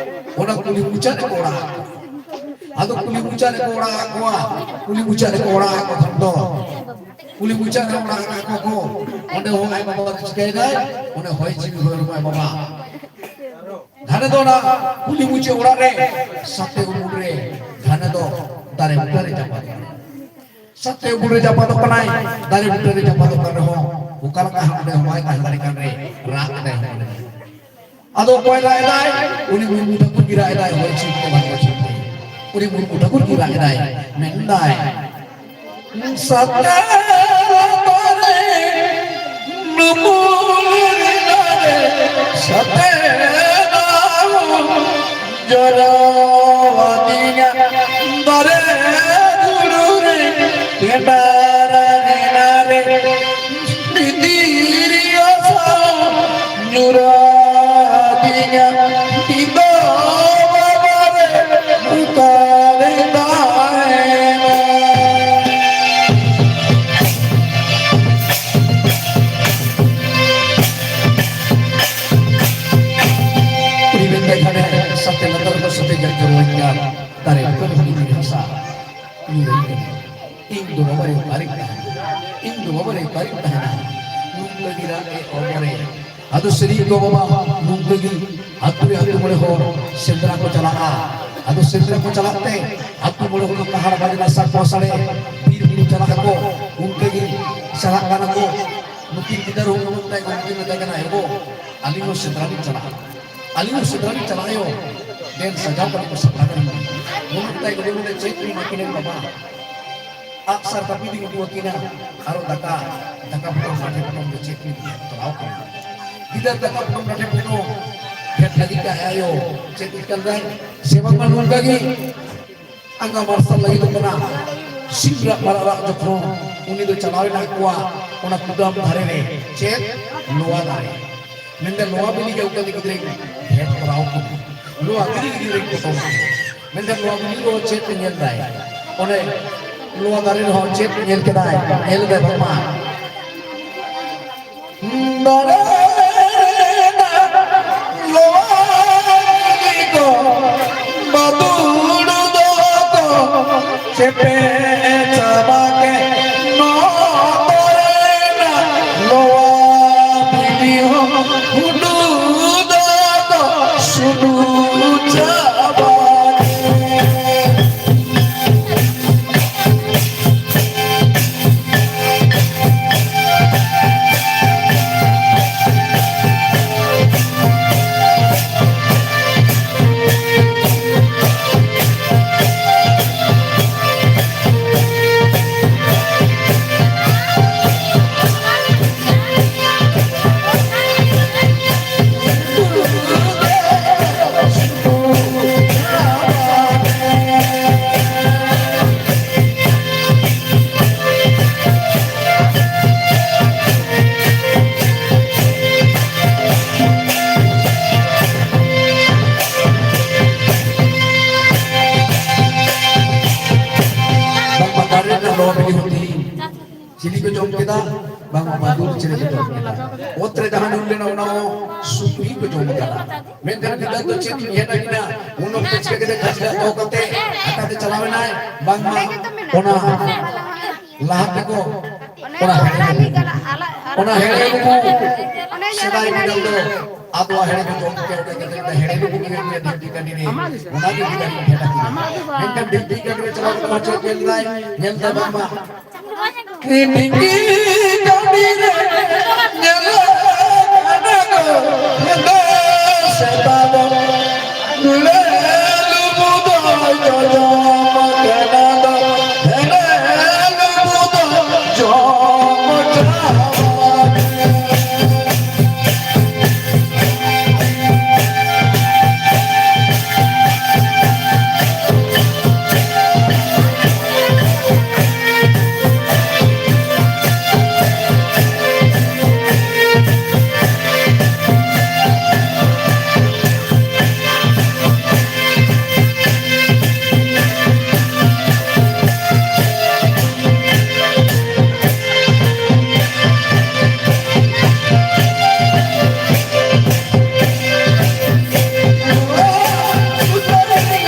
ᱚᱱᱟ ᱠᱩᱞᱦᱤ ᱢᱩᱪᱟᱹᱫ ᱨᱮᱠᱚ ᱚᱲᱟᱜ ᱟᱠᱚ᱾ ᱟᱫᱚ ᱠᱩᱞᱦᱤ ᱢᱩᱪᱟᱹᱫ ᱨᱮᱠᱚ ᱚᱲᱟᱜ ᱟᱠᱚᱣᱟ᱾ ᱠᱩᱞᱦᱤ ᱢᱩᱪᱟᱹᱫ ᱨᱮᱠᱚ ᱚᱲᱟᱜ ᱟᱠᱚ ᱠᱷᱟᱱ ᱫᱚ ᱠᱩᱞᱦᱤ ᱢᱩᱪᱟᱹᱫ ᱨᱮ ᱚᱲᱟᱜ ᱟᱠᱟᱫ ᱠᱚ, ᱚᱸᱰᱮ ᱦᱚᱸ ᱟᱡ ᱵᱟᱵᱟ ᱫᱚ ᱪᱤᱠᱟᱹᱭᱮᱫᱟᱭ? ᱚᱸᱰᱮ ᱦᱚᱭ ᱡᱤᱣᱤ ᱦᱚᱭ ᱦᱚᱲᱢᱚ ᱟᱡ ᱵᱟᱵᱟ᱾ ᱜᱷᱟᱱᱮ ᱫᱚ ᱚᱱᱟ ᱠᱩᱞᱦᱤ ᱢᱩᱪᱟᱹᱫ ᱚᱲᱟᱜ ᱨᱮ ᱥᱟᱛᱮ ᱩᱢᱩᱞ ᱨᱮ ᱜᱷᱟᱱᱮ ᱫᱚ ᱫᱟᱨᱮ ᱵᱩᱴᱟᱹ ᱨᱮ ᱪᱟᱯᱟᱫ ᱠᱟᱱᱟᱭ᱾ ᱥᱟᱛᱮ ᱩᱢᱩᱞ ᱨᱮ ᱪᱟᱯᱟᱫᱚᱜ ᱠᱟᱱᱟᱭ, ᱫᱟᱨᱮ ᱵᱩᱴᱟᱹ ᱨᱮ ᱪᱟᱯᱟᱫᱚᱜ ᱠᱟᱱ ᱨᱮᱦᱚᱸ ᱚᱠᱟ ᱞᱮᱠᱟ ᱦᱟᱸᱜ ᱚᱸᱰᱮ ᱦᱚᱸ ᱵᱟᱭ ᱛᱟᱦᱮᱸ ᱫᱟᱲᱮᱭᱟᱜ ᱠᱟᱱ ᱨᱮ ᱨᱟᱜ ᱮᱫᱟᱭ ᱦᱚᱸ ᱚᱸᱰᱮ᱾ ᱟᱫᱚ ᱚᱠᱚᱭ ᱨᱟᱜ ᱮᱫᱟᱭ? ᱩᱱᱤ ᱢᱩᱨᱢᱩ ᱴᱷᱟᱹᱠᱩᱨ ᱜᱮ ᱨᱟᱜ ᱮᱫᱟᱭ, ᱦᱚᱭ ᱪᱷᱤᱯ ᱛᱮ ᱵᱟᱝ ᱦᱚᱭ ᱪᱷᱤᱯ ᱛᱮ᱾ ᱩᱱᱤ ᱢᱩᱨᱢᱩ ᱴᱷᱟᱹᱠᱩᱨ ᱜᱮ ᱨᱟᱜ ᱮᱫᱟᱭ, ᱢᱮᱱᱫᱟᱭ, ᱥᱟᱛᱮ ᱫᱟᱨᱮ ᱩᱢᱩᱞ ᱨᱮ ᱥᱟᱛᱮ ᱫᱟᱜ ᱡᱚᱨᱚᱣᱟᱫᱤᱧᱟ ᱫᱟᱨᱮ ᱵᱩᱴᱟᱹ ᱨᱮ ᱠᱮᱸᱰᱟᱨ ᱨᱮ ᱵᱷᱤᱛᱤᱨᱤᱭᱟᱹ ᱥᱟᱶ ᱧᱩᱨᱟᱫᱤᱧᱟ ᱤᱧ ᱫᱚ ᱵᱟᱵᱟ ᱨᱮ ᱚᱠᱟᱨᱮ ᱛᱟᱦᱮᱱᱟ᱾ ᱩᱱᱤ ᱢᱮᱱ ᱞᱮᱠᱷᱟᱱᱮ ᱥᱟᱛᱮ ᱞᱟᱛᱟᱨ ᱠᱚ ᱥᱟᱛᱮ ᱜᱮ ᱡᱚᱨᱚᱭᱮᱱ ᱠᱟᱱ ᱫᱟᱨᱮ ᱵᱩᱴᱟᱹ ᱨᱮ ᱩᱱᱤ ᱦᱟᱥᱟ ᱧᱩᱨᱩᱭᱮᱱ ᱠᱟᱱᱟ᱾ ᱤᱧ ᱫᱚ ᱵᱟᱵᱟᱨᱮ ᱚᱠᱟᱨᱮᱧ ᱛᱟᱦᱮᱱᱟ? ᱤᱧ ᱫᱚ ᱵᱟᱵᱟᱨᱮ ᱚᱠᱟᱨᱮᱧ ᱛᱟᱦᱮᱱᱟ? ᱱᱚᱝᱠᱟ ᱜᱮ ᱨᱟᱜ ᱮ ᱚᱵᱚᱨᱮ᱾ ᱟᱫᱚ ᱥᱟᱹᱨᱤ ᱜᱚ ᱵᱟᱵᱟ ᱱᱚᱝᱠᱟ ᱜᱮ ᱟᱹᱛᱩ ᱨᱮ ᱟᱹᱛᱩ ᱢᱚᱬᱮ ᱦᱚᱲ ᱥᱮᱸᱫᱽᱨᱟ ᱠᱚ ᱪᱟᱞᱟᱜᱼᱟ᱾ ᱟᱫᱚ ᱥᱮᱸᱫᱽᱨᱟ ᱠᱚ ᱪᱟᱞᱟᱜ ᱛᱮ ᱟᱹᱛᱩ ᱢᱚᱬᱮ ᱦᱚᱲ ᱠᱚ ᱦᱟᱲ ᱵᱟᱡᱽᱱᱟ ᱥᱟᱲ ᱯᱚᱥᱟᱲᱮ ᱵᱤᱨ ᱵᱩᱨᱩ ᱪᱟᱞᱟᱜ ᱟᱠᱚ᱾ ᱚᱱᱠᱟ ᱜᱮ ᱪᱟᱞᱟᱜ ᱠᱟᱱᱟ ᱠᱚ᱾ ᱱᱩᱠᱤᱱ ᱜᱤᱫᱟᱹᱨ ᱦᱚᱸ ᱢᱮᱛᱟᱭ ᱠᱟᱱᱟ, ᱩᱱᱠᱤᱱ ᱢᱮᱛᱟᱭ ᱠᱟᱱᱟ, "ᱮ ᱜᱚ, ᱟᱹᱞᱤᱧ ᱦᱚᱸ ᱥᱮᱸᱫᱽᱨᱟ ᱞᱤᱧ ᱪᱟᱞᱟᱜᱼᱟ, ᱟᱹᱞᱤᱧ ᱦᱚᱸ ᱥᱮᱸᱫᱽᱨᱟ ᱞᱤᱧ ᱪᱟᱞᱟᱜᱼᱟ ᱭᱳ, ᱫᱮᱱ ᱥᱟᱡᱟᱣ ᱠᱟᱛᱮ ᱠᱚ ᱥᱟᱯᱲᱟᱣ ᱠᱟᱹᱞᱤᱧ ᱢᱮ᱾" ᱩᱱᱤ ᱢᱮᱛᱟᱭ ᱠᱟᱱᱟ, "ᱪᱮᱫ ᱵᱤᱱ ᱟᱹᱠᱤᱱᱟ ᱵᱟᱵᱟ? ᱟᱜ ᱥᱟᱨ ᱠᱟᱹᱯᱤ ᱵᱤᱱ ᱩᱫᱩᱜ ᱟᱹᱠᱤᱱᱟ, ᱟᱨᱚ ᱫᱟᱠᱟ, ᱫᱟᱠᱟ ᱯᱚᱴᱚᱢ ᱞᱟᱴᱷᱮ ᱯᱚᱴᱚᱢ ᱫᱚ ᱪᱮᱫ ᱵᱤᱱ ᱠᱚᱨᱟᱣ ᱠᱟᱱᱟ?" ᱜᱤᱫᱟᱹᱨ ᱫᱟᱠᱟ ᱯᱚᱴᱚᱢ ᱞᱟᱴᱷᱮ ᱯᱚᱴᱚᱢ ᱯᱷᱮᱰ ᱞᱟᱹᱜᱤᱫ ᱟᱭᱳ ᱪᱮᱫ ᱠᱟᱱ ᱫᱟᱭ ᱥᱮ ᱵᱟᱝ ᱱᱚᱝᱠᱟ ᱜᱮ ᱟᱸᱜᱟ ᱢᱟᱨᱥᱟᱞ ᱞᱟᱹᱜᱤᱫᱚᱜ ᱠᱟᱱᱟ᱾ ᱥᱤᱢ ᱨᱟᱜ ᱢᱟᱨᱟᱜ ᱨᱟᱜ ᱡᱚᱠᱷᱚᱱ ᱩᱱᱤ ᱫᱚ ᱪᱟᱞᱟᱣ ᱮᱱᱟ ᱟᱠᱚᱣᱟᱜ ᱚᱱᱟ ᱠᱩᱰᱟᱢ ᱫᱷᱟᱨᱮ ᱨᱮ, ᱪᱮᱫ? ᱞᱚᱣᱟ ᱫᱟᱨᱮ᱾ ᱢᱮᱱᱫᱟ, "ᱞᱚᱣᱟ ᱵᱤᱞᱤ ᱜᱮ ᱚᱠᱟ ᱜᱤᱫᱽᱨᱟᱹᱧ ᱯᱷᱮᱰ ᱠᱚᱨᱟᱣ ᱠᱟᱱᱟ, ᱞᱚᱣᱟ ᱵᱤᱞᱤ ᱜᱤᱫᱽᱨᱟᱹᱧ ᱯᱚᱴᱚᱢ ᱠᱟᱱᱟ᱾" ᱢᱮᱱᱫᱟ, "ᱞᱚᱣᱟ ᱵᱤᱞᱤ ᱨᱮᱦᱚᱸ ᱪᱮᱫ ᱯᱮ ᱧᱮᱞ ᱫᱟᱭ? ᱚᱱᱮ ᱞᱚᱣᱟ ᱫᱟᱨᱮ ᱨᱮᱦᱚᱸ ᱪᱮᱫ ᱯᱮ ᱧᱮᱞ ᱠᱮᱫᱟᱭ? ᱧᱮᱞ ᱫᱟᱭ ᱵᱟᱝᱢᱟ?" ᱫᱟᱨᱮ ᱨᱮᱱᱟᱜ ᱞᱚᱣᱟ ᱵᱤᱞᱤ ᱠᱚ ᱵᱟᱫᱩᱲ ᱫᱚᱠᱚ ᱪᱮᱯᱮᱡ ᱪᱟᱵᱟ ᱠᱮᱫ ᱱᱚᱣᱟ ᱵᱤᱞᱤ ᱦᱚᱸ ᱛᱮᱦᱤᱧ ᱪᱤᱞᱤ ᱠᱚ ᱡᱚᱢ ᱠᱮᱫᱟ? ᱵᱟᱝ, ᱵᱟᱫᱩᱲ ᱪᱮᱬᱮ ᱠᱚ ᱡᱚᱢ ᱠᱮᱫᱟ᱾ ᱚᱛ ᱨᱮ ᱡᱟᱦᱟᱸ ᱧᱩᱨ ᱞᱮᱱᱟ, ᱚᱱᱟ ᱦᱚᱸ ᱥᱩᱠᱨᱤ ᱠᱚ ᱡᱚᱢ ᱠᱮᱫᱟ᱾ ᱢᱮᱱᱠᱷᱟᱱ ᱜᱤᱫᱟᱹᱨ ᱫᱚ ᱪᱮᱫ ᱤᱧ ᱢᱮᱛᱟ ᱠᱤᱱᱟ? ᱩᱱ ᱚᱠᱛᱚ ᱪᱤᱠᱟᱹ ᱠᱮᱫᱟ? ᱠᱷᱟᱹᱪᱞᱟᱹᱜ ᱫᱚᱦᱚ ᱠᱟᱛᱮ ᱦᱟᱛᱟᱛᱮ ᱪᱟᱞᱟᱣ ᱮᱱᱟᱭ, ᱵᱟᱝᱢᱟ ᱚᱱᱟ ᱞᱟᱦᱟ ᱛᱮᱠᱚ, ᱚᱱᱟ ᱦᱮᱲᱮ ᱞᱩᱵᱩ, ᱚᱱᱟ ᱦᱮᱲᱮ ᱞᱩᱵᱩ ᱥᱮᱫᱟᱭ ᱵᱤᱫᱟᱹᱞ ᱫᱚ ᱟᱫᱚᱣᱟ ᱦᱮᱲᱮ ᱠᱚ ᱡᱚᱢ ᱠᱮᱫ ᱛᱮ, ᱦᱮᱲᱮ ᱞᱩᱵᱩ ᱜᱮ ᱰᱷᱤᱯᱤ ᱠᱟᱹᱴᱤ ᱨᱮ, ᱚᱱᱟ ᱜᱮ ᱜᱤᱫᱟᱹᱨ ᱤᱧ ᱯᱷᱮᱰ ᱟᱠᱟᱱᱟ᱾ ᱢᱮᱱᱠᱷᱟᱱ ᱰᱷᱤᱯᱤ ᱠᱟᱹᱴᱤ ᱨᱮ ᱪᱟᱞᱟᱣ ᱠᱟᱛᱮ ᱪᱮᱫ ᱧᱮᱞ ᱫᱟᱭ? ᱧᱮᱞ ᱫᱟᱭ ᱵᱟᱝᱢᱟ ᱰᱷᱤᱯᱤ ᱠᱟᱹᱴᱤ ᱨᱮ ᱧᱮᱞᱚᱜ ᱠᱟᱱᱟ ᱠᱚ ᱦᱮᱸᱫᱮ ᱥᱮᱛᱟ ᱫᱚ᱾ ᱦᱮᱲᱮ ᱞᱩᱵᱩ ᱫᱚ ᱡᱚᱡᱚᱢ ᱠᱟᱱᱟ ᱫᱚ, ᱦᱮᱲᱮ ᱞᱩᱵᱩ ᱫᱚ ᱡᱚᱢ ᱴᱷᱟᱶ᱾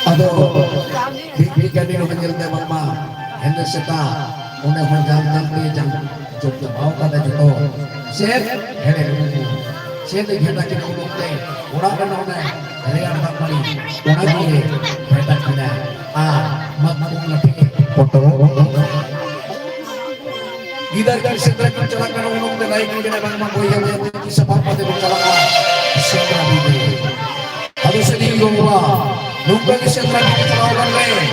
ᱟᱫᱚ ᱵᱤᱜᱽ ᱵᱤᱜᱽ ᱜᱟᱹᱰᱤ ᱱᱚᱰᱮ ᱧᱮᱞ ᱛᱮ ᱵᱟᱝᱢᱟ ᱦᱮᱸᱫᱮ ᱥᱮᱛᱟ ᱚᱸᱰᱮ ᱦᱚᱸ ᱡᱟᱞ ᱡᱟᱞ ᱛᱮ ᱡᱟᱞ ᱡᱚᱢ ᱪᱟᱵᱟᱣ ᱠᱟᱫᱟ ᱡᱚᱛᱚ᱾ ᱪᱮᱫ ᱦᱮᱲᱮ ᱞᱩᱵᱩ ᱠᱚ ᱪᱮᱫ ᱮ ᱜᱷᱮᱴ ᱟᱹᱠᱤᱱᱟ ᱩᱱ ᱚᱠᱛᱮ ᱚᱲᱟᱜ ᱨᱮᱱᱟᱜ ᱚᱱᱮ ᱨᱮᱭᱟᱲ ᱫᱟᱜ ᱢᱟᱹᱲᱤ ᱚᱱᱟ ᱜᱮ ᱜᱷᱮᱴ ᱟᱹᱠᱤᱱᱟ᱾ ᱟᱨ ᱢᱟᱛᱠᱚᱢ ᱞᱟᱴᱷᱮ ᱯᱚᱴᱚᱢ ᱜᱤᱫᱟᱹᱨ ᱠᱤᱱ ᱥᱮᱸᱫᱽᱨᱟ ᱠᱤᱱ ᱪᱟᱞᱟᱜ ᱠᱟᱱᱟ, ᱩᱱ ᱚᱠᱛᱮ ᱱᱟᱭ ᱠᱤᱱ ᱢᱮᱱᱟ, "ᱵᱟᱝᱢᱟ ᱵᱚᱭᱦᱟ ᱵᱚᱭᱦᱟ ᱛᱮ ᱛᱤ ᱥᱟᱯᱷᱟ ᱠᱟᱛᱮ ᱵᱚᱱ ᱪᱟᱞᱟᱜᱼᱟ ᱥᱮᱸᱫᱽᱨᱟ ᱵᱤᱨ ᱨᱮ᱾" ᱟᱫᱚ ᱥᱮᱫᱤᱱ ᱜᱚ ᱵᱟᱵᱟ ᱱᱚᱝᱠᱟ ᱜᱮ ᱥᱮᱸᱫᱽᱨᱟ ᱠᱤᱱ ᱪᱟᱞᱟᱣ ᱞᱮᱱ ᱨᱮ,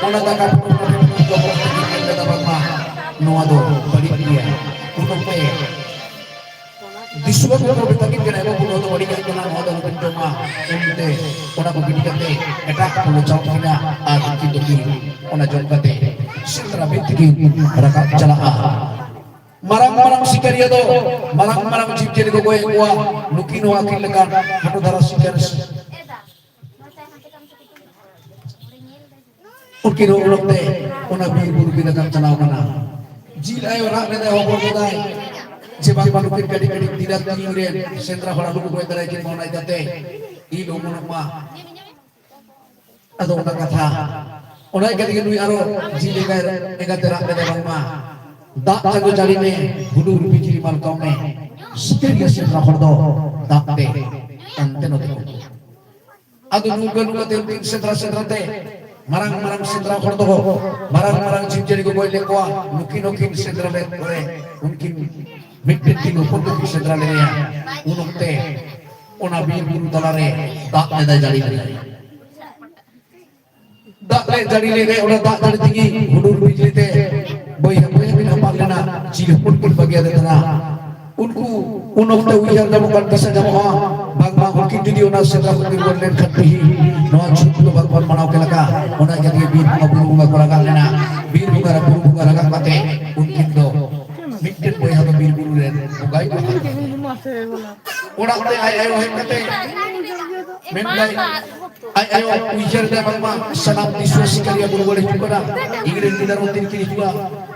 ᱚᱱᱟ ᱫᱟᱠᱟ ᱯᱚᱴᱚᱢ ᱠᱟᱛᱮ ᱠᱤᱱ ᱡᱚᱢ ᱚᱠᱛᱮ ᱠᱤᱱ ᱢᱮᱱ ᱞᱮᱫᱟ, "ᱵᱟᱝᱢᱟ ᱱᱚᱣᱟ ᱫᱚ ᱵᱟᱹᱲᱤᱡ ᱜᱮᱭᱟ, ᱩᱱ ᱚᱠᱛᱮ ᱫᱤᱥᱩᱣᱟᱹ ᱠᱚᱠᱚ ᱢᱮᱛᱟ ᱠᱤᱱ ᱠᱟᱱᱟ, "ᱮ ᱵᱟᱹᱵᱩ, ᱱᱚᱣᱟ ᱫᱚ ᱵᱟᱹᱲᱤᱡ ᱟᱜ ᱠᱟᱱᱟ, ᱱᱚᱣᱟ ᱫᱚ ᱟᱞᱚᱵᱤᱱ ᱡᱚᱢᱟ᱾" ᱩᱱᱛᱮ ᱚᱱᱟ ᱠᱚ ᱜᱤᱰᱤ ᱠᱟᱛᱮ ᱮᱴᱟᱜ ᱠᱚ ᱞᱚᱪᱟᱣ ᱠᱤᱱᱟ ᱟᱨ ᱩᱱᱠᱤᱱ ᱫᱚᱠᱤᱱ ᱚᱱᱟ ᱡᱚᱢ ᱠᱟᱛᱮ ᱥᱮᱸᱫᱽᱨᱟ ᱵᱤᱨ ᱛᱮᱠᱤᱱ ᱨᱟᱠᱟᱵ ᱪᱟᱞᱟᱜᱼᱟ᱾ ᱢᱟᱨᱟᱝ ᱢᱟᱨᱟᱝ ᱥᱤᱠᱟᱹᱨᱤᱭᱟᱹ ᱫᱚ ᱢᱟᱨᱟᱝ ᱢᱟᱨᱟᱝ ᱡᱤᱵᱽ ᱡᱤᱭᱟᱹᱞᱤ ᱠᱚ ᱜᱚᱡ ᱠᱚᱣᱟ᱾ ᱱᱩᱠᱤᱱ ᱦᱚᱸ ᱟᱹᱠᱤᱱ ᱞᱮᱠᱟᱱ ᱦᱟᱹᱴᱩ ᱫᱷᱟᱨᱟ ᱥᱤᱠᱟᱹᱨ ᱩᱱᱠᱤᱱ ᱦᱚᱸ ᱩᱱ ᱚᱠᱛᱮ ᱚᱱᱟ ᱵᱤᱨ ᱵᱩᱨᱩ ᱵᱤᱨ ᱨᱟᱠᱟᱵ ᱪᱟᱞᱟᱣ ᱠᱟᱱᱟ᱾ ᱡᱤᱞ ᱟᱭᱳ ᱨᱟᱜ ᱞᱮᱫᱟᱭ, ᱦᱚᱵᱚᱨ ᱞᱮᱫᱟᱭ ᱡᱮ ᱵᱟᱝᱢᱟ ᱱᱩᱠᱤᱱ ᱠᱟᱹᱴᱤᱡ ᱠᱟᱹᱴᱤᱡ ᱛᱤᱨᱟ ᱛᱤᱧ ᱨᱮᱱ ᱥᱮᱸᱫᱽᱨᱟ ᱦᱚᱲ ᱟᱞᱚ ᱠᱚ ᱜᱚᱡ ᱫᱟᱲᱮᱭᱟᱠᱤᱱ ᱢᱟ, ᱚᱱᱟ ᱤᱫᱤ ᱠᱟᱛᱮ ᱤᱞ ᱚᱢᱚᱱᱚᱜ ᱢᱟ᱾ ᱟᱫᱚ ᱚᱱᱟ ᱠᱟᱛᱷᱟ, ᱚᱱᱟ ᱤᱫᱤ ᱠᱟᱛᱮ ᱱᱩᱭ ᱟᱨᱚ ᱡᱤᱞ ᱮᱸᱜᱟ-, ᱮᱸᱜᱟᱛᱮ ᱨᱟᱜ ᱞᱮᱫᱟᱭ ᱵᱟᱝᱢᱟ, "ᱫᱟᱜ ᱪᱟᱸᱫᱚ ᱡᱟᱹᱲᱤ ᱢᱮ, ᱦᱩᱰᱩᱨ ᱵᱤᱡᱽᱞᱤ ᱢᱟᱞᱠᱟᱣ ᱢᱮ, ᱥᱤᱠᱟᱹᱨᱤᱭᱟᱹ ᱥᱮᱸᱫᱽᱨᱟ ᱦᱚᱲ ᱫᱚ ᱫᱟᱜ ᱛᱮ ᱦᱟᱱᱛᱮ ᱱᱚᱛᱮ ᱠᱚ᱾" ᱟᱫᱚ ᱱᱚᱝᱠᱟ ᱱᱚᱝᱠᱟ ᱛᱮ ᱩᱱᱠᱤᱱ ᱥᱮᱸᱫᱽᱨᱟ ᱥᱮᱸᱫᱽᱨᱟ ᱛᱮ ᱢᱟᱨᱟᱝ ᱢᱟᱨᱟᱝ ᱥᱮᱸᱫᱽᱨᱟ ᱦᱚᱲ ᱫᱚ ᱢᱟᱨᱟᱝ ᱢᱟᱨᱟᱝ ᱡᱤᱵᱽ ᱡᱤᱭᱟᱹᱞᱤ ᱠᱚ ᱜᱚᱡ ᱞᱮᱫ ᱠᱚᱣᱟ᱾ ᱱᱩᱠᱤᱱ ᱦᱚᱸᱠᱤᱱ ᱥᱮᱸᱫᱽᱨᱟ ᱞᱮᱫ ᱠᱚᱨᱮ ᱩᱱᱠᱤᱱ ᱢᱤᱫᱴᱮᱱ ᱛᱤ ᱦᱚᱯᱚᱱ ᱫᱚᱠᱤᱱ ᱥᱮᱸᱫᱽᱨᱟ ᱞᱮᱫᱮᱭᱟ᱾ ᱩᱱ ᱚᱠᱛᱮ ᱚᱱᱟ ᱵᱤᱨ ᱵᱩᱨᱩ ᱛᱟᱞᱟᱨᱮ ᱫᱟᱜ ᱞᱮᱫᱟᱭ, ᱡᱟᱹᱲᱤ ᱞᱮᱫᱟᱭ᱾ ᱫᱟᱜ ᱞᱮ ᱡᱟᱹᱲᱤ ᱞᱮᱫᱟᱭ, ᱚᱱᱟ ᱫᱟᱜ ᱡᱟᱹᱲᱤ ᱛᱮᱜᱮ ᱦᱩᱰᱩᱨ ᱵᱤᱡᱽᱞᱤ ᱛᱮ ᱵᱚᱭᱦᱟ ᱵᱚᱭᱦᱟ ᱠᱤᱱ ᱦᱟᱯᱟᱜ ᱞᱮᱱᱟ, ᱡᱤᱞ ᱦᱚᱯᱚᱱ ᱠᱤᱱ ᱵᱟᱹᱜᱤᱭᱟᱫᱮ ᱛᱟᱦᱮᱱᱟ᱾ ᱩᱱᱠᱩ ᱩᱱ ᱚᱠᱛᱮ ᱩᱭᱦᱟᱹᱨ ᱧᱟᱢᱚᱜ ᱠᱟᱱ, ᱫᱤᱥᱟᱹ ᱧᱟᱢᱚᱜᱼᱟ, ᱵᱟᱝᱢᱟ ᱩᱱᱠᱤᱱ ᱡᱩᱫᱤ ᱚᱱᱟ ᱥᱮᱸᱫᱽᱨᱟ ᱠᱷᱚᱱ ᱠᱤᱱ ᱨᱩᱣᱟᱹᱲ ᱞᱮᱱᱠᱷᱟᱱ ᱛᱤᱦᱤᱧ ᱱᱚᱣᱟ ᱪᱷᱩᱛ ᱫᱚ ᱵᱟᱝᱵᱚᱱ ᱢᱟᱱᱟᱣ ᱠᱮᱫ ᱞᱮᱠᱟ᱾ ᱚᱱᱟ ᱤᱭᱟᱹ ᱛᱮᱜᱮ ᱵᱤᱨ ᱵᱚᱸᱜᱟ ᱵᱩᱨᱩ ᱵᱚᱸᱜᱟ ᱠᱚ ᱨᱟᱠᱟᱵ ᱞᱮᱱᱟ᱾ ᱵᱤᱨ ᱵᱚᱸᱜᱟ ᱨᱮ ᱵᱩᱨᱩ ᱵᱚᱸᱜᱟ ᱨᱟᱠᱟᱵ ᱠᱟᱛᱮ ᱩᱱᱠᱤᱱ ᱫᱚ ᱢᱤᱫᱴᱮᱱ ᱵᱚᱭᱦᱟ ᱫᱚ ᱵᱤᱨ ᱵᱩᱨᱩ ᱨᱮ ᱵᱚᱸᱜᱟᱭ ᱛᱟᱦᱮᱸ ᱠᱟᱱᱟ᱾ ᱚᱲᱟᱜ ᱛᱮ ᱟᱡ ᱟᱭᱳ ᱦᱮᱡ ᱠᱟᱛᱮ ᱢᱮᱱᱫᱟᱭ, ᱟᱡ ᱟᱭᱳ ᱩᱭᱦᱟᱹᱨ ᱫᱟᱭ ᱵᱟᱝᱢᱟ ᱥᱟᱱᱟᱢ ᱫᱤᱥᱩᱣᱟᱹ ᱥᱤᱠᱟᱹᱨᱤᱭᱟᱹ ᱵᱚᱱ ᱨᱩᱣᱟᱹᱲ ᱦᱤᱡᱩᱜ ᱠᱟᱱᱟ, ᱤᱧ ᱨᱮᱱ ᱜᱤᱫᱟᱹᱨ ᱦᱚᱸ ᱛᱤᱨ ᱠᱤᱱ ᱦᱤᱡᱩᱜᱼᱟ,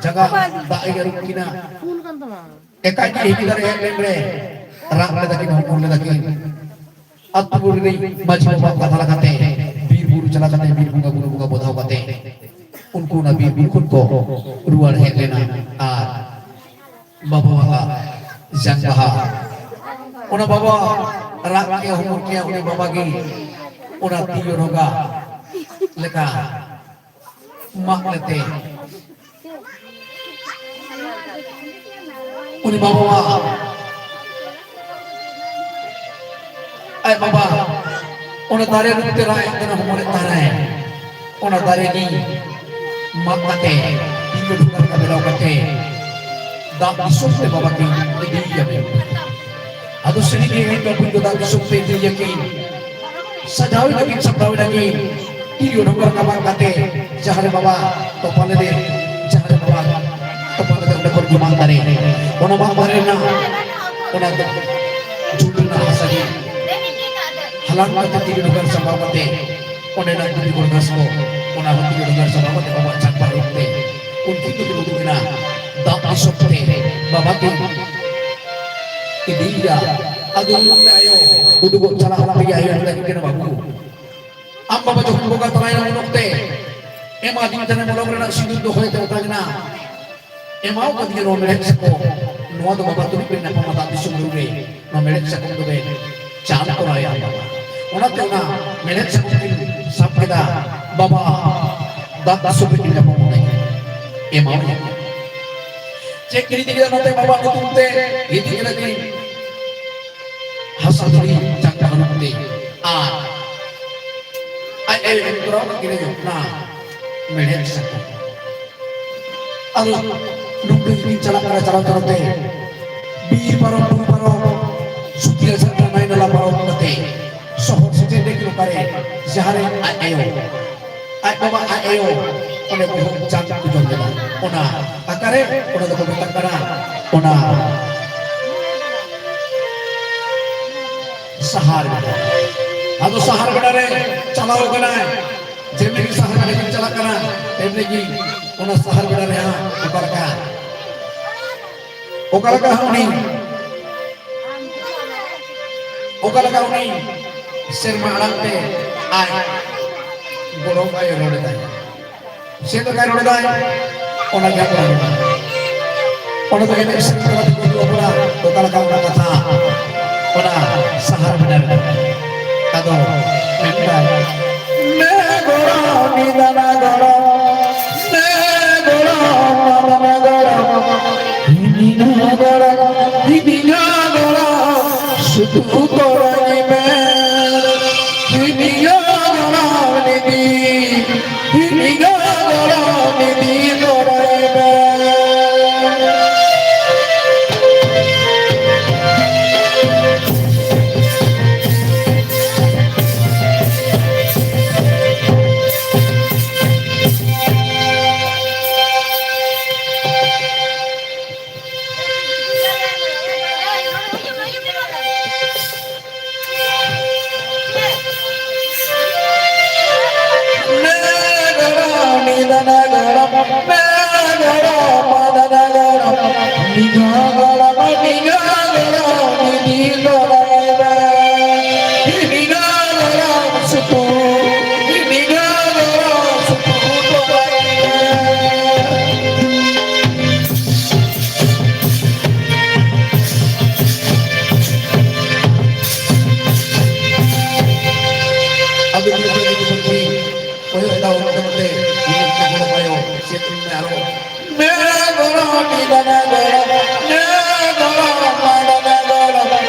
ᱡᱟᱜᱟ ᱫᱟᱜ ᱮ ᱟᱹᱨᱩᱵ ᱠᱤᱱᱟ᱾ ᱮᱠᱟᱭ ᱜᱮ ᱦᱤᱡᱩᱜ ᱫᱟᱲᱮ ᱦᱮᱡ ᱞᱮᱱ ᱨᱮ ᱨᱟᱜ ᱞᱮᱫᱟ ᱠᱤᱱ, ᱦᱚᱯᱚᱱ ᱞᱮᱫᱟ ᱠᱤᱱ᱾ ᱟᱛᱳ ᱨᱤᱱᱤᱡ ᱢᱟᱹᱡᱷᱤ ᱵᱟᱵᱟ ᱠᱟᱛᱷᱟ ᱞᱮᱠᱟᱛᱮ ᱵᱤᱨ ᱵᱩᱨᱩ ᱪᱟᱞᱟᱣ ᱠᱟᱛᱮ, ᱵᱤᱨ ᱵᱚᱸᱜᱟ ᱵᱩᱨᱩ ᱵᱚᱸᱜᱟ ᱵᱚᱫᱷᱟᱣ ᱠᱟᱛᱮ ᱩᱱᱠᱩ ᱚᱱᱟ ᱵᱤᱨ ᱵᱩᱨᱩ ᱠᱷᱚᱱ ᱠᱚ ᱨᱩᱣᱟᱹᱲ ᱦᱮᱡ ᱞᱮᱱᱟ᱾ ᱟᱨ ᱵᱟᱵᱟᱣᱟᱜ ᱡᱟᱝ ᱵᱟᱦᱟ, ᱚᱱᱟ ᱵᱟᱵᱟ ᱨᱟᱜ ᱠᱮᱭᱟ, ᱦᱚᱢᱚᱨ ᱠᱮᱭᱟ, ᱩᱱᱤ ᱵᱟᱵᱟ ᱜᱮ ᱚᱱᱟ ᱛᱤ ᱨᱚᱜᱟ ᱞᱮᱠᱟ ᱢᱟᱜ ᱞᱮᱛᱮ ᱩᱱᱤ ᱵᱟᱵᱟᱣᱟᱜ, ᱟᱡ ᱵᱟᱵᱟ ᱚᱱᱟ ᱫᱟᱨᱮ ᱨᱩᱯ ᱛᱮ ᱨᱟᱜ ᱮᱫ ᱠᱟᱱᱟ, ᱦᱚᱢᱚᱨᱮᱫ ᱛᱟᱦᱮᱱᱟᱭ᱾ ᱚᱱᱟ ᱫᱟᱨᱮ ᱜᱮ ᱢᱟᱜ ᱠᱟᱛᱮ, ᱛᱤ ᱠᱚ ᱰᱷᱚᱸᱜᱟ ᱞᱮᱠᱟ ᱵᱮᱱᱟᱣ ᱠᱟᱛᱮ, ᱫᱟᱜ ᱫᱤᱥᱚᱢ ᱛᱮ ᱵᱟᱵᱟ ᱠᱤᱱ ᱤᱫᱤᱭᱮᱭᱟ ᱢᱮᱱᱛᱮ᱾ ᱟᱫᱚ ᱥᱟᱹᱨᱤ ᱜᱮ ᱮᱱ ᱫᱚ ᱫᱟᱜ ᱫᱤᱥᱚᱢ ᱛᱮ ᱤᱫᱤᱭᱮᱭᱟ ᱠᱤᱱ᱾ ᱥᱟᱡᱟᱣ ᱮᱱᱟ ᱠᱤᱱ, ᱥᱟᱯᱲᱟᱣ ᱮᱱᱟ ᱠᱤᱱ᱾ ᱛᱤᱨᱭᱳ ᱰᱷᱚᱸᱜᱚᱨ ᱠᱟᱵᱟᱝ ᱠᱟᱛᱮ ᱡᱟᱦᱟᱸ ᱨᱮ ᱵᱟᱵᱟ ᱛᱚᱯᱟ ᱞᱮᱫᱮ, ᱡᱟᱦᱟᱸ ᱨᱮ ᱵᱟᱵᱟ ᱛᱚᱯᱟ ᱞᱮᱫᱮ, ᱚᱸᱰᱮ ᱠᱷᱚᱱ ᱜᱮ ᱢᱟᱜ ᱫᱟᱨᱮ, ᱚᱱᱟ ᱢᱟᱜ ᱫᱟᱨᱮ ᱨᱮᱱᱟᱜ ᱚᱱᱟ ᱫᱚ ᱡᱷᱩᱲ ᱨᱮᱱᱟᱜ ᱦᱟᱥᱟ ᱜᱮ ᱦᱟᱞᱟᱝ ᱠᱟᱛᱮ ᱛᱤᱨᱭᱳ ᱰᱷᱚᱸᱜᱚᱨ ᱥᱟᱢᱵᱟᱣ ᱠᱟᱛᱮ ᱚᱸᱰᱮᱱᱟᱜ ᱡᱩᱫᱤ ᱜᱚᱲ ᱜᱷᱟᱥ ᱠᱚ, ᱚᱱᱟ ᱦᱚᱸ ᱛᱤᱨᱭᱳ ᱰᱷᱚᱸᱜᱚᱨ ᱥᱟᱢᱵᱟᱣ ᱠᱟᱛᱮ ᱵᱟᱵᱟ ᱪᱟᱢᱯᱟ ᱨᱩᱯ ᱛᱮ ᱩᱱᱠᱤᱱ ᱫᱚᱠᱤᱱ ᱩᱰᱩᱠ ᱮᱱᱟ ᱫᱟᱜ ᱫᱤᱥᱚᱢ ᱛᱮ ᱵᱟᱵᱟ ᱠᱤᱱ ᱤᱫᱤᱭᱮᱭᱟ᱾ ᱟᱫᱚ ᱩᱱ ᱚᱠᱛᱮ ᱟᱭᱳ ᱩᱰᱩᱠᱚᱜ ᱪᱟᱞᱟᱜ ᱦᱟᱞᱟᱝ ᱛᱮᱜᱮ ᱟᱭᱳ ᱢᱮᱛᱟᱭ ᱠᱟᱱᱟ, "ᱵᱟᱹᱵᱩ, ᱟᱢ ᱵᱟᱵᱟ ᱡᱚᱠᱷᱚᱱ ᱵᱚᱸᱜᱟ ᱛᱟᱞᱟᱭᱮᱱᱟ ᱩᱱ ᱚᱠᱛᱮ ᱮᱢᱟ ᱫᱤᱧ ᱛᱟᱦᱮᱱᱟ ᱢᱚᱞᱚᱝ ᱨᱮᱱᱟᱜ ᱥᱤᱸᱫᱩᱨ ᱫᱚᱦᱚᱭ ᱛᱮ ᱚᱴᱟᱝ ᱮᱱᱟ᱾ ᱮᱢᱟᱣ ᱠᱟᱫᱤᱧᱟ ᱱᱚᱣᱟ ᱢᱮᱲᱦᱮᱫ ᱥᱟᱠᱚᱢ, ᱱᱚᱣᱟ ᱫᱚ ᱵᱟᱵᱟ ᱛᱩᱞᱩᱡ ᱵᱮᱱ ᱧᱟᱯᱟᱢᱟ ᱫᱟᱜ ᱫᱤᱥᱚᱢ ᱵᱩᱨᱩ ᱨᱮ, ᱱᱚᱣᱟ ᱢᱮᱲᱦᱮᱫ ᱥᱟᱠᱚᱢ ᱫᱚᱵᱮᱱ ᱪᱟᱞ ᱛᱚᱨᱟᱭᱟ ᱵᱟᱵᱟ᱾" ᱚᱱᱟᱛᱮ ᱚᱱᱟ ᱢᱮᱲᱦᱮᱫ ᱥᱟᱠᱚᱢ ᱠᱤᱱ ᱥᱟᱵ ᱠᱮᱫᱟ, ᱵᱟᱵᱟ ᱫᱟᱜ ᱫᱤᱥᱚᱢ ᱨᱮ ᱧᱟᱯᱟᱢ ᱚᱱᱟ ᱮᱢᱟᱣᱟᱭᱟ᱾ ᱪᱮᱫ ᱠᱤᱨᱤᱧ ᱠᱮᱫᱟ ᱱᱚᱛᱮ ᱵᱟᱵᱟ ᱧᱩᱛᱩᱢ ᱛᱮ ᱤᱫᱤ ᱠᱮᱫᱟ ᱠᱤᱱ ᱦᱟᱥᱟ ᱫᱷᱩᱲᱤ ᱪᱟᱠᱟ ᱦᱚᱨᱚᱜ ᱛᱮ ᱟᱨ ᱟᱡ ᱟᱭᱳ ᱮᱢ ᱛᱚᱨᱟ ᱠᱟᱜ ᱠᱤᱱᱟ ᱚᱱᱟ ᱢᱮᱲᱦᱮᱫ ᱥᱟᱠᱚᱢ᱾ ᱟᱫᱚ ᱱᱚᱝᱠᱟ ᱜᱮᱠᱤᱱ ᱪᱟᱞᱟᱜ ᱠᱟᱱᱟ, ᱪᱟᱞᱟᱣ ᱪᱟᱞᱟᱣ ᱛᱮ ᱵᱤᱨ ᱯᱟᱨᱚᱢ, ᱵᱩᱨᱩ ᱯᱟᱨᱚᱢ, ᱥᱩᱠᱨᱤ ᱟᱥᱟᱲ ᱱᱟᱭ ᱱᱟᱞᱟ ᱯᱟᱨᱚᱢ ᱠᱟᱛᱮ ᱥᱚᱦᱚᱨ ᱥᱮᱴᱮᱨ ᱞᱮᱱ ᱚᱠᱟᱨᱮ ᱡᱟᱦᱟᱸ ᱨᱮ ᱟᱡ ᱟᱭᱳ, ᱟᱡ ᱵᱟᱵᱟ, ᱟᱡ ᱟᱭᱳ ᱚᱸᱰᱮ ᱵᱚᱦᱚᱜ ᱡᱟᱝ ᱠᱚ ᱡᱚᱢ ᱞᱮᱫᱟ᱾ ᱚᱱᱟ ᱚᱠᱟᱨᱮ, ᱚᱱᱟ ᱫᱚᱠᱚ ᱢᱮᱛᱟᱜ ᱠᱟᱱᱟ ᱚᱱᱟ ᱥᱟᱦᱟᱨ ᱜᱟᱰᱟ᱾ ᱟᱫᱚ ᱥᱟᱦᱟᱨ ᱜᱟᱰᱟ ᱨᱮ ᱪᱟᱞᱟᱣ ᱠᱟᱱᱟᱭ, ᱡᱮᱢᱱᱤ ᱜᱮ ᱥᱟᱦᱟᱨ ᱜᱟᱰᱟ ᱨᱮ ᱪᱟᱞᱟᱜ ᱠᱟᱱᱟ, ᱛᱮᱢᱱᱤ ᱜᱮ ᱚᱱᱟ ᱥᱟᱦᱟᱨ ᱜᱟᱰᱟ ᱨᱮ ᱦᱟᱸᱜ ᱚᱠᱟ ᱞᱮᱠᱟ, ᱚᱠᱟ ᱞᱮᱠᱟ ᱦᱟᱸᱜ ᱩᱱᱤ, ᱚᱠᱟ ᱞᱮᱠᱟ ᱩᱱᱤ ᱥᱮᱨᱢᱟ ᱟᱲᱟᱝ ᱛᱮ ᱟᱡ ᱜᱚᱲᱚᱢ ᱟᱭᱳ ᱨᱚᱲ ᱮᱫᱟᱭ᱾ ᱪᱮᱫ ᱞᱮᱠᱟᱭ ᱨᱚᱲ ᱮᱫᱟᱭ, ᱚᱱᱟ ᱜᱮ ᱟᱵᱚ ᱨᱚᱲ ᱮᱫᱟ᱾ ᱚᱸᱰᱮ ᱫᱚ ᱮᱱᱮᱡ ᱥᱮᱨᱮᱧ ᱛᱟᱞᱟ ᱛᱮᱠᱚ ᱩᱫᱩᱜ ᱟᱵᱚᱱᱟ, ᱚᱠᱟ ᱞᱮᱠᱟ ᱚᱱᱟ ᱠᱟᱛᱷᱟ, ᱚᱱᱟ ᱥᱟᱦᱟᱨ ᱵᱮᱱᱟᱣ ᱨᱮ᱾ ᱟᱫᱚ ᱢᱮᱱᱫᱟᱭ, ᱱᱮ ᱜᱚᱲᱚᱢ ᱫᱟᱱᱟ ᱜᱚᱲᱚᱢ, ᱱᱮ ᱜᱚᱲᱚᱢ ᱢᱟᱢᱟ ᱜᱚᱲᱚᱢ, ᱦᱤᱱᱤ ᱱᱟ ᱜᱚᱲᱚᱢ, ᱦᱤᱱᱤ ᱱᱟ ᱜᱚᱲᱚᱢ, ᱥᱩᱫᱷᱩ ᱠᱚᱨᱟᱭ ᱢᱮ, ᱦᱤᱱᱤ ᱱᱟ ᱜᱚᱲᱚᱢ ᱱᱤᱫᱤ᱾ ᱦᱤᱱᱤ ᱜᱚᱲᱚᱢ ᱤᱫᱤ ᱛᱚᱨᱟᱭ ᱢᱮ᱾ ᱟᱹᱵᱤᱱ ᱡᱚᱛᱚ ᱜᱮ ᱡᱩᱫᱤ ᱵᱤᱱ ᱠᱚᱭᱚᱜ ᱮᱫᱟ ᱩᱱᱠᱩ ᱛᱮ ᱩᱱᱠᱩ ᱜᱚᱲᱚ ᱟᱭᱳ ᱪᱮᱫ ᱤᱧ ᱢᱮ ᱟᱨᱚ ᱢᱮ ᱜᱚᱲᱚ ᱢᱤᱫ ᱫᱟᱱᱟ ᱜᱚᱲᱚ ᱢᱮ ᱜᱚᱲᱚ ᱢᱟᱰᱟᱱᱟ ᱜᱚᱲᱚ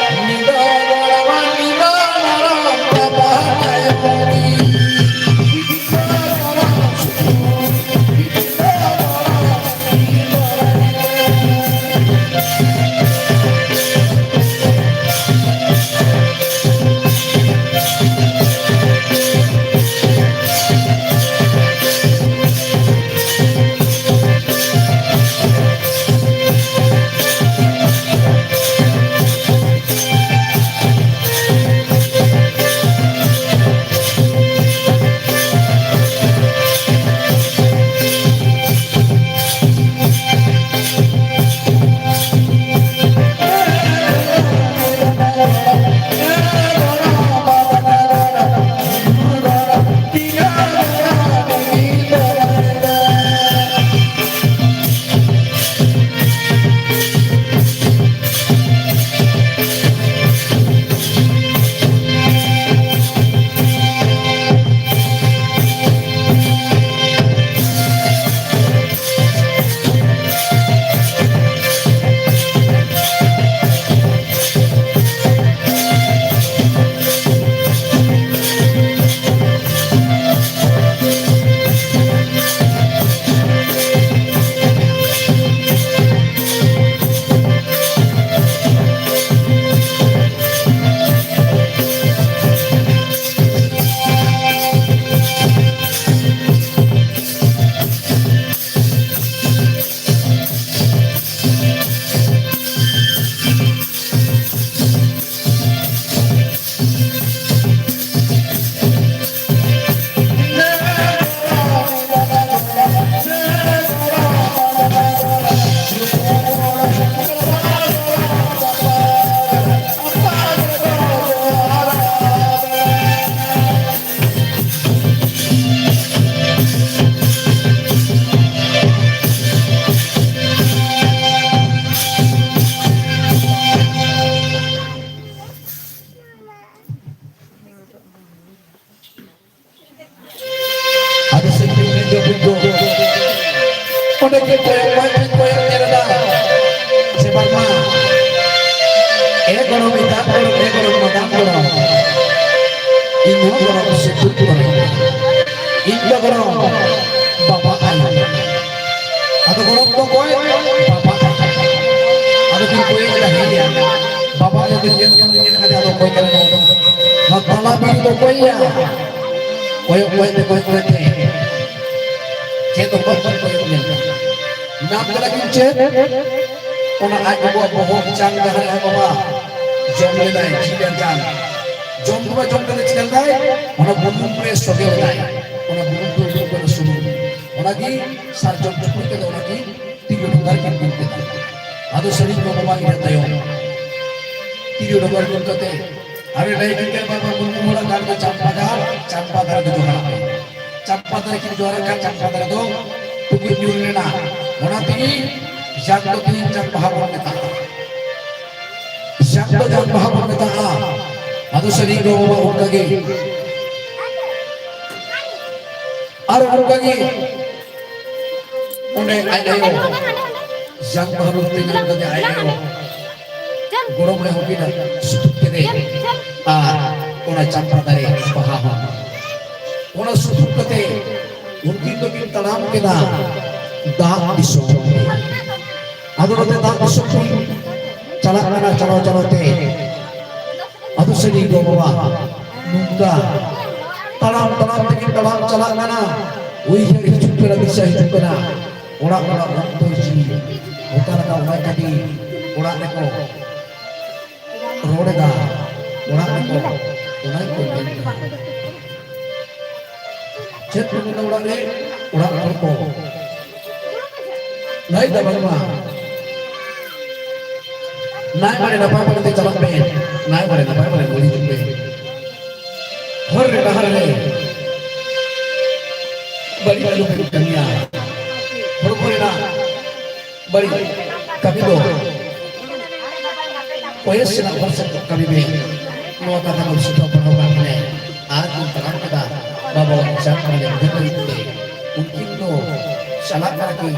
ᱢᱤᱫ ᱜᱚᱲᱚ ᱢᱤᱫ ᱜᱚᱲᱚ ᱵᱟᱵᱟ ᱟᱭᱳ ᱚᱸᱰᱮ ᱠᱤᱱ ᱠᱚᱭᱚᱜ, ᱠᱚᱭᱚᱜ ᱠᱤᱱ ᱠᱚᱭᱚᱜ ᱧᱮᱞ ᱮᱫᱟ ᱡᱮ ᱵᱟᱝᱢᱟ, ᱮ ᱜᱚᱲᱚᱢ, ᱮᱴᱟᱜ ᱜᱚᱲᱚᱢ, ᱮ ᱜᱚᱲᱚᱢ, ᱢᱟᱨᱟᱝ ᱜᱚᱲᱚᱢ, ᱤᱧ ᱦᱚᱸ ᱜᱚᱲᱚᱢ ᱥᱮ ᱫᱩᱠ ᱜᱚᱲᱚᱢ, ᱤᱧ ᱫᱚ ᱜᱚᱲᱚᱢ ᱵᱟᱵᱟ ᱟᱭᱳ᱾ ᱟᱫᱚ ᱜᱚᱲᱚᱢ ᱫᱚ ᱚᱠᱚᱭ? ᱵᱟᱵᱟ ᱟᱭᱳ᱾ ᱟᱫᱚ ᱠᱤᱱ ᱠᱚᱭᱚᱜ ᱮᱫᱟ, ᱦᱮᱸᱭᱟ, ᱵᱟᱵᱟ ᱟᱭᱳ ᱠᱤᱱ ᱧᱮᱞ ᱠᱟᱫᱮ, ᱧᱮᱞ ᱠᱟᱫᱮ, ᱟᱫᱚ ᱚᱠᱚᱭ ᱠᱟᱱᱟ ᱱᱚᱣᱟ ᱫᱚ? ᱱᱚᱣᱟ ᱛᱟᱞᱟ ᱵᱤᱨ ᱫᱚ ᱚᱠᱚᱭᱭᱟ? ᱠᱚᱭᱚᱜ, ᱠᱚᱭᱚᱜ ᱛᱮ, ᱠᱚᱭᱚᱜ, ᱠᱚᱭᱚᱜ ᱛᱮ ᱪᱮᱫ ᱦᱚᱸ ᱵᱟᱝ ᱠᱚᱭᱚᱜ ᱧᱮᱞ ᱠᱟᱱᱟ᱾ ᱧᱟᱢ ᱠᱮᱫᱟ ᱠᱤᱱ ᱪᱮᱫ? ᱚᱱᱟ ᱟᱡ ᱜᱚᱜᱚᱣᱟᱜ ᱵᱚᱦᱚᱜ ᱡᱟᱝ ᱡᱟᱦᱟᱸ ᱨᱮ ᱟᱡ ᱵᱟᱵᱟ ᱡᱚᱢ ᱞᱮᱫᱟᱭ, ᱡᱤᱞ ᱟᱨ ᱡᱟᱝ᱾ ᱡᱚᱢ ᱫᱚ ᱵᱟᱭ ᱡᱚᱢ ᱠᱟᱛᱮ ᱪᱤᱠᱟᱹ ᱞᱮᱫᱟᱭ? ᱚᱱᱟ ᱵᱩᱞᱩᱝ ᱨᱮ ᱥᱚᱜᱮ ᱞᱮᱫᱟᱭ᱾ ᱚᱱᱟ ᱵᱩᱞᱩᱝ ᱨᱮ ᱩᱰᱩᱠ ᱠᱟᱱᱟ ᱥᱩᱱᱩᱢ᱾ ᱚᱱᱟᱜᱮ ᱥᱟᱨᱡᱚᱢ ᱪᱩᱯᱲᱤ ᱠᱟᱛᱮ ᱚᱱᱟᱜᱮ ᱛᱤᱨᱭᱳ ᱰᱚᱸᱜᱟ ᱨᱮᱠᱤᱱ ᱫᱩᱞ ᱠᱮᱫᱟ᱾ ᱟᱫᱚ ᱥᱟᱹᱨᱤ ᱜᱚ ᱵᱟᱵᱟ ᱤᱱᱟᱹ ᱛᱟᱭᱚᱢ ᱛᱤᱨᱭᱳ ᱰᱚᱸᱜᱟ ᱨᱮ ᱫᱩᱞ ᱠᱟᱛᱮ ᱟᱨᱮ ᱞᱟᱹᱭ ᱠᱮᱫ ᱠᱚᱣᱟ, "ᱵᱟᱵᱟ, ᱢᱩᱨᱢᱩ ᱦᱚᱲᱟᱜ ᱜᱟᱲ ᱫᱚ ᱪᱟᱢᱯᱟ ᱜᱟᱲ, ᱪᱟᱢᱯᱟ ᱫᱟᱨᱮ ᱫᱚ ᱡᱚᱦᱟᱨ ᱯᱮ᱾ ᱪᱟᱢᱯᱟ ᱫᱟᱨᱮ ᱠᱤᱱ ᱡᱚᱦᱟᱨ ᱟᱠᱟᱫ, ᱪᱟᱢᱯᱟ ᱫᱟᱨᱮ ᱫᱚ ᱴᱩᱠᱩᱡ ᱧᱩᱨ ᱞᱮᱱᱟ, ᱚᱱᱟ ᱛᱮᱜᱮ ᱡᱟᱝ ᱫᱚ ᱛᱮᱦᱮᱧ ᱡᱟᱝ ᱵᱟᱦᱟ ᱵᱚᱱ ᱢᱮᱛᱟᱜᱼᱟ᱾ ᱡᱟᱝ ᱫᱚ ᱡᱟᱝ ᱵᱟᱦᱟ ᱵᱚᱱ ᱢᱮᱛᱟᱜᱼᱟ᱾" ᱟᱫᱚ ᱥᱟᱹᱨᱤ ᱜᱚ ᱵᱟᱵᱟ ᱚᱱᱠᱟ ᱜᱮ, ᱟᱨ ᱚᱱᱠᱟ ᱜᱮ ᱚᱸᱰᱮ ᱟᱡ ᱟᱭᱳ ᱡᱟᱝ ᱵᱟᱦᱟ ᱨᱩᱯ ᱛᱮ ᱧᱟᱢ ᱠᱟᱛᱮ ᱟᱡ ᱟᱭᱳ ᱜᱚᱲᱚᱢ ᱨᱮ ᱦᱚᱸ ᱠᱤᱱ ᱥᱩᱛᱩᱜ ᱠᱮᱫᱮ ᱟᱨ ᱚᱱᱟ ᱪᱟᱢᱯᱟ ᱫᱟᱨᱮ ᱵᱟᱦᱟ ᱦᱚᱸ ᱚᱱᱟ ᱥᱩᱛᱩᱜ ᱠᱟᱛᱮ ᱩᱱᱠᱤᱱ ᱫᱚᱠᱤᱱ ᱛᱟᱲᱟᱢ ᱠᱮᱫᱟ ᱫᱟᱜ ᱫᱤᱥᱚᱢ ᱛᱮ᱾ ᱟᱫᱚ ᱱᱚᱛᱮ ᱫᱟᱜ ᱫᱤᱥᱚᱢ ᱠᱤᱱ ᱪᱟᱞᱟᱜ ᱠᱟᱱᱟ, ᱪᱟᱞᱟᱣ ᱪᱟᱞᱟᱣ ᱛᱮ ᱟᱫᱚ ᱥᱟᱹᱨᱤ ᱜᱚ ᱵᱟᱵᱟ ᱱᱚᱝᱠᱟ ᱛᱟᱲᱟᱢ ᱛᱟᱲᱟᱢ ᱛᱮᱠᱤᱱ ᱛᱟᱲᱟᱢ ᱪᱟᱞᱟᱜ ᱠᱟᱱᱟ᱾ ᱩᱭᱦᱟᱹᱨ ᱦᱤᱡᱩᱜ ᱠᱟᱱᱟ, ᱫᱤᱥᱟᱹ ᱦᱤᱡᱩᱜ ᱠᱟᱱᱟ, ᱚᱲᱟᱜ ᱚᱲᱟᱜ ᱚᱱᱛᱚᱨ ᱡᱤᱣᱤ ᱚᱠᱟ ᱞᱮᱠᱟ ᱚᱱᱟ ᱠᱟᱹᱴᱤᱡ ᱚᱲᱟᱜ ᱨᱮᱠᱚ ᱨᱚᱲ ᱮᱫᱟ, ᱚᱲᱟᱜ ᱨᱮᱠᱚ ᱚᱱᱟ ᱜᱮᱠᱚ ᱢᱮᱱ ᱮᱫᱟ᱾ ᱪᱮᱫ ᱠᱚ ᱢᱮᱱᱟ ᱚᱲᱟᱜ ᱨᱮ? ᱚᱲᱟᱜ ᱦᱚᱲ ᱠᱚ ᱞᱟᱹᱭ ᱫᱟ ᱵᱟᱝᱢᱟ, ᱱᱟᱭ ᱵᱟᱲᱮ ᱱᱟᱯᱟᱭ ᱵᱟᱲᱮ ᱛᱮ ᱪᱟᱞᱟᱜ ᱯᱮ, ᱱᱟᱭ ᱵᱟᱲᱮ ᱱᱟᱯᱟᱭ ᱵᱟᱲᱮ ᱨᱩᱣᱟᱹᱲ ᱦᱤᱡᱩᱜ ᱯᱮ᱾ ᱦᱚᱨ ᱨᱮ ᱰᱟᱦᱟᱨ ᱨᱮ ᱵᱟᱹᱲᱤᱡ ᱟᱞᱚ ᱯᱮ ᱠᱟᱹᱢᱤᱭᱟ᱾ ᱦᱚᱲᱢᱚ ᱨᱮᱱᱟᱜ ᱵᱟᱹᱲᱤᱡ ᱠᱟᱹᱢᱤ ᱫᱚ ᱵᱚᱭᱮᱥ ᱨᱮᱱᱟᱜ ᱦᱚᱲ ᱥᱮᱫ ᱠᱟᱹᱢᱤ ᱢᱮ᱾ ᱱᱚᱣᱟ ᱠᱟᱛᱷᱟ ᱠᱚ ᱥᱩᱫᱷᱟᱹ ᱯᱟᱲᱦᱟᱣ ᱠᱟᱜ ᱢᱮ᱾ ᱟᱨ ᱠᱤᱱ ᱛᱟᱲᱟᱢ ᱠᱮᱫᱟ ᱵᱟᱵᱟ ᱪᱟᱸᱫ ᱵᱚᱸᱜᱟ ᱞᱟᱹᱜᱤᱫ ᱛᱮ᱾ ᱩᱱᱠᱤᱱ ᱫᱚ ᱪᱟᱞᱟᱜ ᱠᱟᱱᱟ ᱠᱤᱱ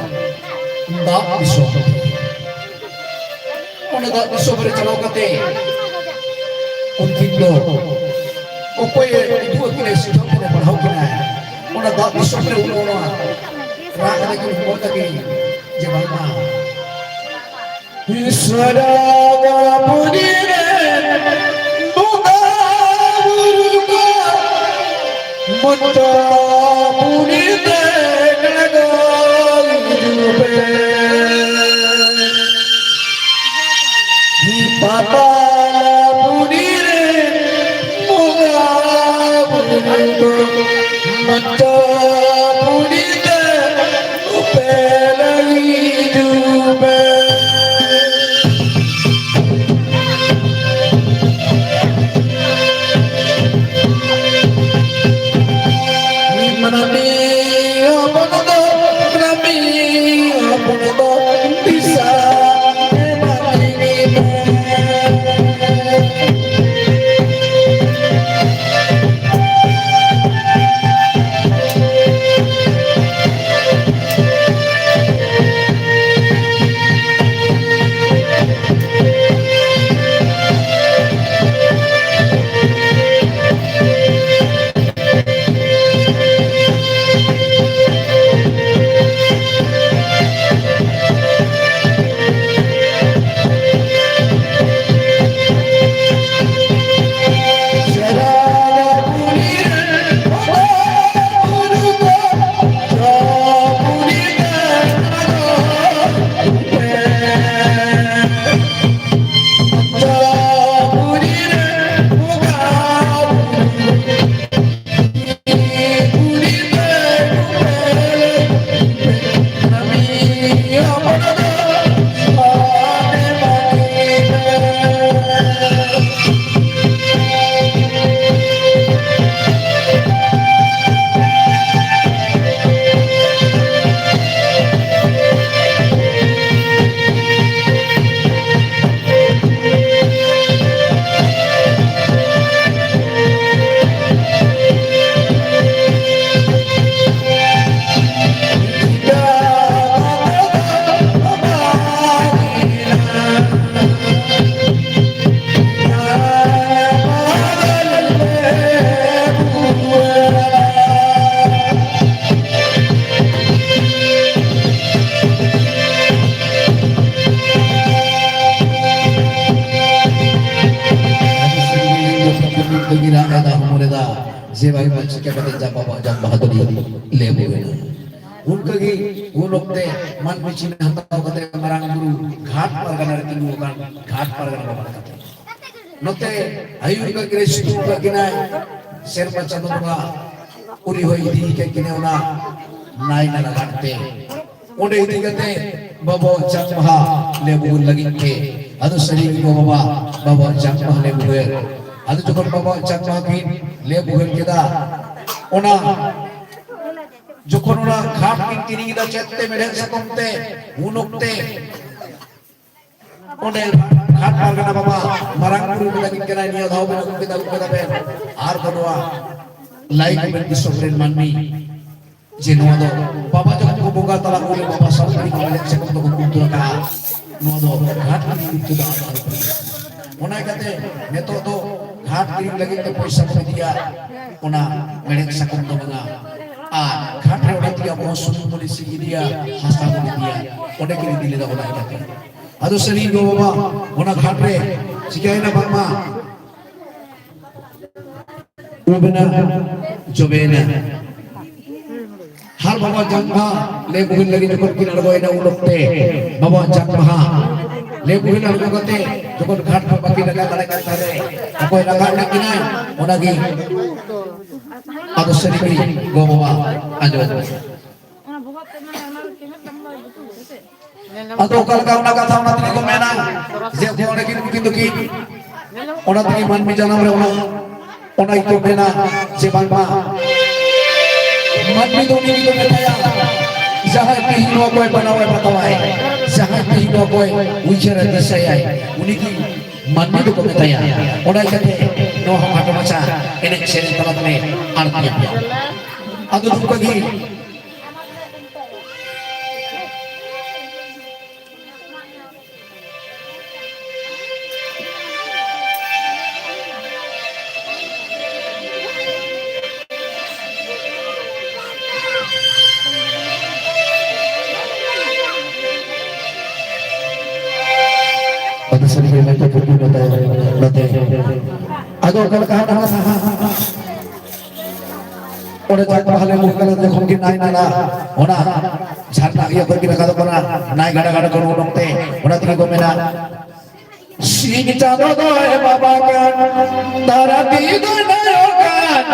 ᱫᱟᱜ ᱫᱤᱥᱚᱢ᱾ ᱚᱱᱟ ᱫᱟᱜ ᱫᱤᱥᱚᱢ ᱨᱮ ᱪᱟᱞᱟᱣ ᱠᱟᱛᱮ ᱩᱱᱠᱤᱱ ᱫᱚ ᱚᱠᱚᱭᱮ ᱩᱫᱩᱜ ᱟᱹᱠᱤᱱᱟᱭ, ᱥᱤᱫᱷᱟᱹ ᱠᱤᱱ ᱯᱟᱲᱦᱟᱣ ᱠᱤᱱᱟᱭ᱾ ᱚᱱᱟ ᱫᱟᱜ ᱫᱤᱥᱚᱢ ᱨᱮ ᱩᱱ ᱚᱱᱟ ᱨᱟᱜ ᱠᱟᱛᱮ ᱠᱤᱱ ᱦᱚᱯᱚᱱ ᱛᱟᱹᱠᱤᱱ ᱡᱮ ᱵᱟᱝᱢᱟ ᱥᱟᱨᱟᱜᱟᱯᱩᱨᱤ ᱨᱮ ᱵᱚᱸᱜᱟ ᱵᱩᱨᱩ ᱠᱚ ᱢᱚᱪᱟ ᱯᱩᱨᱤ ᱛᱮ ᱞᱟᱜᱟᱣ ᱦᱤᱡᱩᱜ ᱯᱮ᱾ ᱯᱟᱛᱟᱞᱟᱯᱩᱨᱤ ᱨᱮ ᱵᱚᱸᱜᱟ ᱵᱩᱨᱩ ᱠᱚ ᱢᱚᱪᱟ ᱯᱩᱨᱤ ᱛᱮ ᱩᱯᱮᱞ ᱦᱤᱡᱩᱜ ᱢᱮ᱾ ᱢᱟᱹᱱᱢᱤ ᱦᱚᱯᱚᱱ ᱫᱚ, ᱢᱟᱹᱱᱢᱤ ᱦᱚᱯᱚᱱ ᱫᱚ ᱫᱤᱥᱟᱹ ᱮᱢᱟ ᱞᱟᱹᱜᱤᱫ ᱢᱮ᱾ ᱠᱟᱛᱮ ᱡᱟᱢ ᱵᱟᱵᱟ ᱡᱟᱢ ᱵᱟᱦᱟ ᱫᱚᱞᱤ ᱞᱮ ᱵᱚᱦᱮᱞᱟ᱾ ᱚᱱᱠᱟ ᱜᱮ ᱩᱱ ᱚᱠᱛᱮ ᱢᱟᱹᱱᱢᱤ ᱪᱤᱱᱦᱟᱹ ᱦᱟᱛᱟᱣ ᱠᱟᱛᱮ ᱢᱟᱨᱟᱝ ᱵᱩᱨᱩ ᱜᱷᱟᱴ ᱯᱟᱨᱜᱟᱱᱟ ᱨᱮ ᱛᱤᱸᱜᱩ ᱟᱠᱟᱱ ᱜᱷᱟᱴ ᱯᱟᱨᱜᱟᱱᱟ ᱵᱟᱵᱟ ᱠᱟᱛᱮ ᱱᱚᱛᱮ ᱟᱭᱩᱨ ᱠᱟ ᱜᱨᱮᱥᱴᱩ ᱠᱟ ᱠᱤᱱᱟᱭ ᱥᱮᱨᱢᱟ ᱪᱟᱸᱫᱚ ᱵᱚᱸᱜᱟ ᱩᱱᱤ ᱦᱚᱸᱭ ᱤᱫᱤ ᱠᱮᱫ ᱠᱤᱱᱟ ᱚᱱᱟ ᱱᱟᱭ ᱱᱟᱞᱟ ᱜᱷᱟᱴ ᱛᱮ᱾ ᱚᱸᱰᱮ ᱤᱫᱤ ᱠᱟᱛᱮ ᱵᱟᱵᱟ ᱪᱟᱸᱫ ᱢᱟᱦᱟ ᱞᱮ ᱵᱩᱜᱩᱞ ᱞᱟᱹᱜᱤᱫ ᱛᱮ ᱟᱫᱚ ᱥᱟᱹᱨᱤ ᱜᱮ ᱵᱟᱵᱟ ᱵᱟᱵᱟ ᱪᱟᱸᱫ ᱢᱟᱦᱟ ᱞᱮ ᱵᱩᱜᱩᱞ᱾ ᱟᱫᱚ ᱡᱚᱠᱷᱚᱱ ᱵᱟᱵᱟ ᱪᱟᱸᱫ ᱢᱟᱦᱟ ᱠᱤᱱ ᱞᱮ ᱵᱩᱜᱩᱞ ᱠᱮᱫᱟ, ᱚᱱᱟ ᱡᱚᱠᱷᱚᱱ ᱚᱱᱟ ᱜᱷᱟᱴ ᱠᱤᱱ ᱠᱤᱨᱤᱧ ᱮᱫᱟ ᱪᱮᱫ ᱛᱮ ᱢᱮᱲᱦᱮᱫ ᱥᱟᱠᱚᱢ ᱛᱮ, ᱩᱱ ᱚᱠᱛᱮ ᱚᱸᱰᱮ ᱜᱷᱟᱴ ᱯᱟᱨᱜᱟᱱᱟ ᱵᱟᱵᱟ ᱢᱟᱨᱟᱝ ᱵᱩᱨᱩ ᱢᱮᱛᱟ ᱠᱤᱱ ᱠᱟᱱᱟᱭ, ᱱᱤᱭᱟᱹ ᱫᱷᱟᱣ ᱵᱮᱱ ᱟᱹᱜᱩ ᱠᱮᱫᱟ, ᱟᱹᱜᱩ ᱠᱮᱫᱟ ᱵᱮᱱ᱾ ᱟᱨ ᱫᱚ ᱱᱚᱣᱟ ᱞᱟᱭᱤᱠ ᱵᱮᱱ ᱫᱤᱥᱚᱢ ᱨᱮᱱ ᱢᱟᱹᱱᱢᱤ ᱡᱮ ᱱᱚᱣᱟ ᱫᱚ ᱵᱟᱵᱟ ᱡᱚᱠᱷᱚᱱ ᱠᱚ ᱵᱚᱸᱜᱟ ᱛᱟᱞᱟ ᱩᱱᱤ ᱵᱟᱵᱟ ᱥᱟᱶ ᱛᱮ ᱠᱚ ᱢᱮᱱᱮᱫ ᱥᱮ ᱠᱚ ᱠᱩᱢᱛᱩ ᱟᱠᱟᱫᱼᱟ᱾ ᱱᱚᱣᱟ ᱫᱚ ᱜᱷᱟᱴ ᱠᱤᱨᱤᱧ ᱠᱤᱱᱛᱩ ᱫᱚ ᱟᱞᱚ ᱟᱞᱚᱯᱮ ᱤᱫᱤᱭᱟ᱾ ᱚᱱᱟ ᱤᱭᱠᱟᱹᱛᱮ ᱱᱤᱛᱚᱜ ᱫᱚ ᱜᱷᱟᱴ ᱠᱤᱨᱤᱧ ᱞᱟᱹᱜᱤᱫ ᱛᱮ ᱯᱚᱭᱥᱟ ᱠᱚ ᱤᱫᱤᱭᱟ, ᱚᱱᱟ ᱢᱮᱲᱦᱮᱫ ᱥᱟᱠᱚᱢ ᱫᱚ ᱵᱟᱝᱟ᱾ ᱟᱨ ᱜᱷᱟᱴ ᱨᱮ ᱚᱸᱰᱮ ᱛᱮᱜᱮ ᱟᱵᱚ ᱦᱚᱸ ᱥᱩᱱᱩᱢ ᱵᱚᱱ ᱤᱥᱤᱱ ᱤᱫᱤᱭᱟ, ᱦᱟᱥᱟ ᱵᱚᱱ ᱤᱫᱤᱭᱟ, ᱚᱸᱰᱮ ᱠᱤᱱ ᱤᱫᱤ ᱞᱮᱫᱟ ᱚᱱᱟ ᱤᱭᱠᱟᱹᱛᱮ᱾ ᱟᱫᱚ ᱥᱟᱹᱨᱤ ᱜᱚ ᱵᱟᱵᱟ ᱚᱱᱟ ᱜᱷᱟᱴ ᱨᱮ ᱪᱤᱠᱟᱹᱭᱮᱱᱟ ᱵᱟᱝᱢᱟ ᱩᱵᱮᱱᱟ, ᱡᱚᱵᱮᱱᱟ᱾ ᱦᱟᱨ ᱵᱟᱵᱟ ᱡᱟᱝ ᱵᱟᱦᱟ ᱞᱮ ᱵᱩᱦᱤᱱ ᱞᱟᱹᱜᱤᱫ ᱡᱚᱠᱷᱚᱱ ᱠᱤᱱ ᱟᱬᱜᱚᱭᱮᱱᱟ ᱩᱱ ᱚᱠᱛᱮ ᱵᱟᱵᱟ ᱡᱟᱝ ᱵᱟᱦᱟ ᱞᱮ ᱵᱩᱦᱤᱱ ᱟᱬᱜᱚ ᱠᱟᱛᱮ ᱡᱚᱠᱷᱚᱱ ᱜᱷᱟᱴ ᱠᱷᱚᱱ ᱵᱟᱹᱠᱤᱱ ᱨᱟᱠᱟᱵ ᱫᱟᱲᱮ ᱠᱟᱱ ᱛᱟᱦᱮᱸ ᱨᱮ ᱚᱠᱚᱭ ᱨᱟᱠᱟᱵ ᱞᱮᱫ ᱠᱤᱱᱟᱭ ᱚᱱᱟᱜᱮ ᱟᱫᱚ ᱥᱟᱹᱨᱤ ᱜᱮ ᱜᱚ ᱵᱟᱵᱟ ᱟᱸᱡᱚᱢ ᱟᱫᱚ ᱚᱠᱟ ᱞᱮᱠᱟ ᱚᱱᱟ ᱠᱟᱛᱷᱟ ᱚᱱᱟ ᱛᱮᱜᱮ ᱠᱚ ᱢᱮᱱᱟ ᱡᱮ ᱚᱸᱰᱮ ᱠᱤᱱ ᱩᱱᱠᱤᱱ ᱫᱚᱠᱤᱱ ᱚᱱᱟ ᱛᱮᱜᱮ ᱢᱟᱹᱱᱢᱤ ᱡᱟᱱᱟᱢ ᱨᱮ ᱚᱱᱟ ᱚᱱᱟ ᱜᱮᱠᱚ ᱢᱮᱱᱟ ᱡᱮ ᱵᱟᱝᱢᱟ ᱢᱟᱹᱱᱢᱤ ᱫᱚ ᱩᱱᱤ ᱜᱮᱠᱚ ᱢᱮᱛᱟᱭᱟ ᱡᱟᱦᱟᱸᱭ ᱛᱮᱦᱮᱧ ᱱᱚᱣᱟ ᱠᱚᱭ ᱵᱮᱱᱟᱣᱟᱭ ᱵᱟᱛᱟᱣᱟᱭ, ᱡᱟᱦᱟᱸᱭ ᱛᱮᱦᱮᱧ ᱱᱚᱣᱟ ᱠᱚᱭ ᱩᱭᱦᱟᱹᱨᱟ ᱫᱤᱥᱟᱹᱭᱟᱭ ᱩᱱᱤ ᱜᱮ ᱢᱟᱹᱱᱢᱤ ᱫᱚᱠᱚ ᱢᱮᱛᱟᱭᱟ᱾ ᱚᱱᱟ ᱤᱭᱠᱟᱹᱛᱮ ᱱᱚᱣᱟ ᱦᱚᱸ ᱠᱷᱟᱴᱚ ᱢᱟᱪᱷᱟ ᱮᱱᱮᱡ ᱥᱮᱨᱮᱧ ᱛᱟᱞᱟ ᱛᱮᱞᱮ ᱟᱬᱜᱚᱭᱟ᱾ ᱟᱫᱚ ᱱᱚᱝᱠᱟ ᱜᱮ ᱟᱫᱚ ᱥᱟᱹᱨᱤ ᱜᱮ ᱢᱮᱱᱛᱮ ᱠᱩᱠᱞᱤ ᱱᱚᱛᱮ, ᱱᱚᱛᱮ᱾ ᱟᱫᱚ ᱚᱠᱟ ᱞᱮᱠᱟ ᱦᱟᱸᱜ, ᱦᱟᱸᱜ, ᱦᱟᱸᱜ, ᱦᱟᱸᱜ, ᱦᱟᱸᱜ᱾ ᱚᱸᱰᱮ ᱡᱟᱠ ᱵᱟᱦᱟ ᱞᱮ ᱩᱢᱩᱜ ᱠᱟᱱᱟ, ᱡᱚᱠᱷᱚᱱ ᱜᱮ ᱱᱟᱭ ᱱᱟᱞᱟ ᱚᱱᱟ ᱡᱷᱟᱨᱱᱟ ᱤᱭᱟᱹ ᱠᱷᱚᱱ ᱜᱮ ᱨᱟᱠᱟᱵᱚᱜ ᱠᱟᱱᱟ, ᱱᱟᱭ ᱜᱟᱰᱟ ᱜᱟᱰᱟ ᱠᱷᱚᱱ ᱩᱰᱩᱠ ᱛᱮ, ᱚᱱᱟ ᱛᱮᱜᱮ ᱠᱚ ᱢᱮᱱᱟ, ᱥᱤᱧ ᱪᱟᱸᱫᱚ ᱫᱚᱭ ᱵᱟᱵᱟ ᱠᱟᱱ, ᱫᱷᱟᱹᱨᱛᱤ ᱫᱚᱭ ᱫᱟᱭᱚ ᱠᱟᱱ,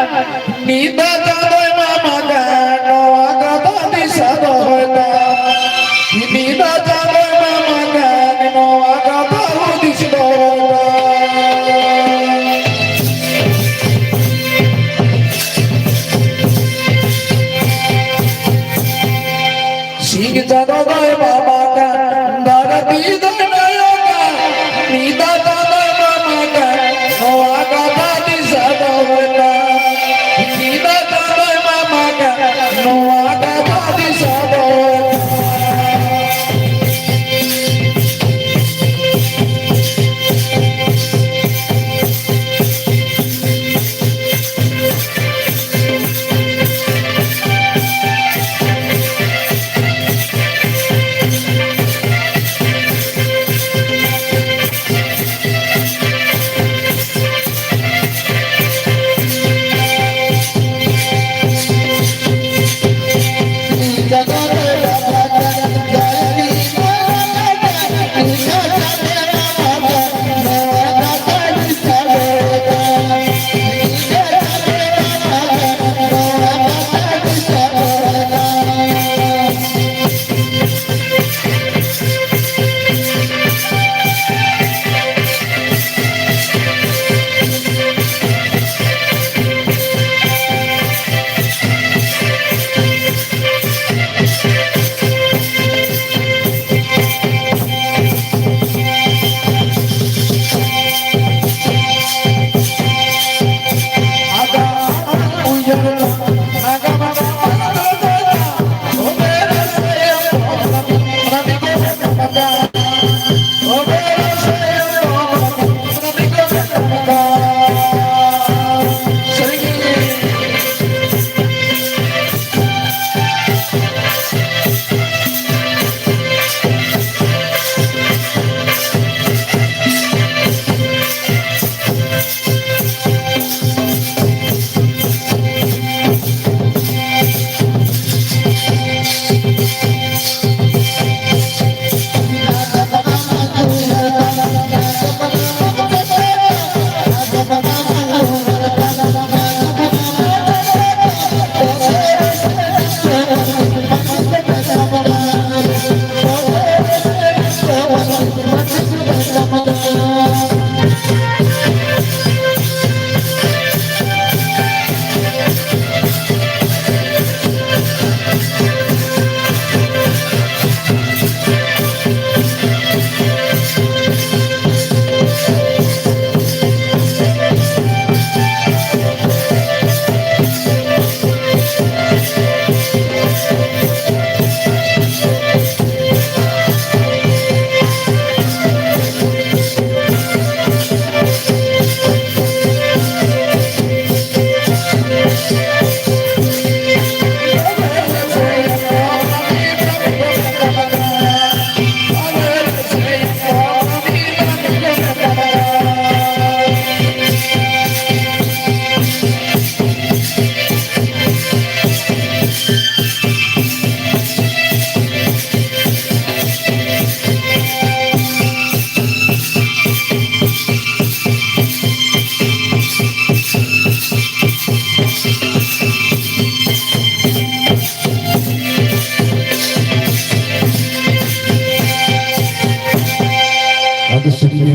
ᱧᱤᱫᱟᱹ ᱪᱟᱸᱫᱚᱭ ᱢᱟᱢᱟ ᱠᱟᱱ, ᱱᱚᱣᱟ ᱠᱟᱛᱷᱟ ᱫᱤᱥᱟᱹ ᱫᱚᱦᱚᱭ ᱛᱟᱢ᱾ ᱧᱤᱫᱟᱹ ᱪᱟᱸᱫᱚᱭ ᱢᱟᱢᱟ ᱠᱟᱱ, ᱱᱚᱣᱟ ᱠᱟᱛᱷᱟ ᱦᱩᱫᱤᱥ ᱫᱚᱦᱚᱭ ᱛᱟᱢ᱾ ᱥᱤᱧ ᱪᱟᱸᱫᱚ ᱫᱚᱭ ᱢᱟᱢᱟ ᱠᱟᱱ, ᱫᱷᱟᱹᱨᱛᱤ ᱫᱚᱭ ᱫᱟᱭᱚ ᱠᱟᱱ, ᱧᱤᱫᱟᱹ ᱪᱟᱸᱫᱚᱭ ᱢᱟᱢᱟ ᱠᱟᱱ, ᱱᱚᱣᱟ ᱠᱟᱛᱷᱟ ᱫᱤᱥᱟᱹ ᱫᱚᱦᱚᱭ ᱛᱟᱢ᱾ ᱧᱤᱫᱟᱹ ᱪᱟᱸᱫᱚᱭ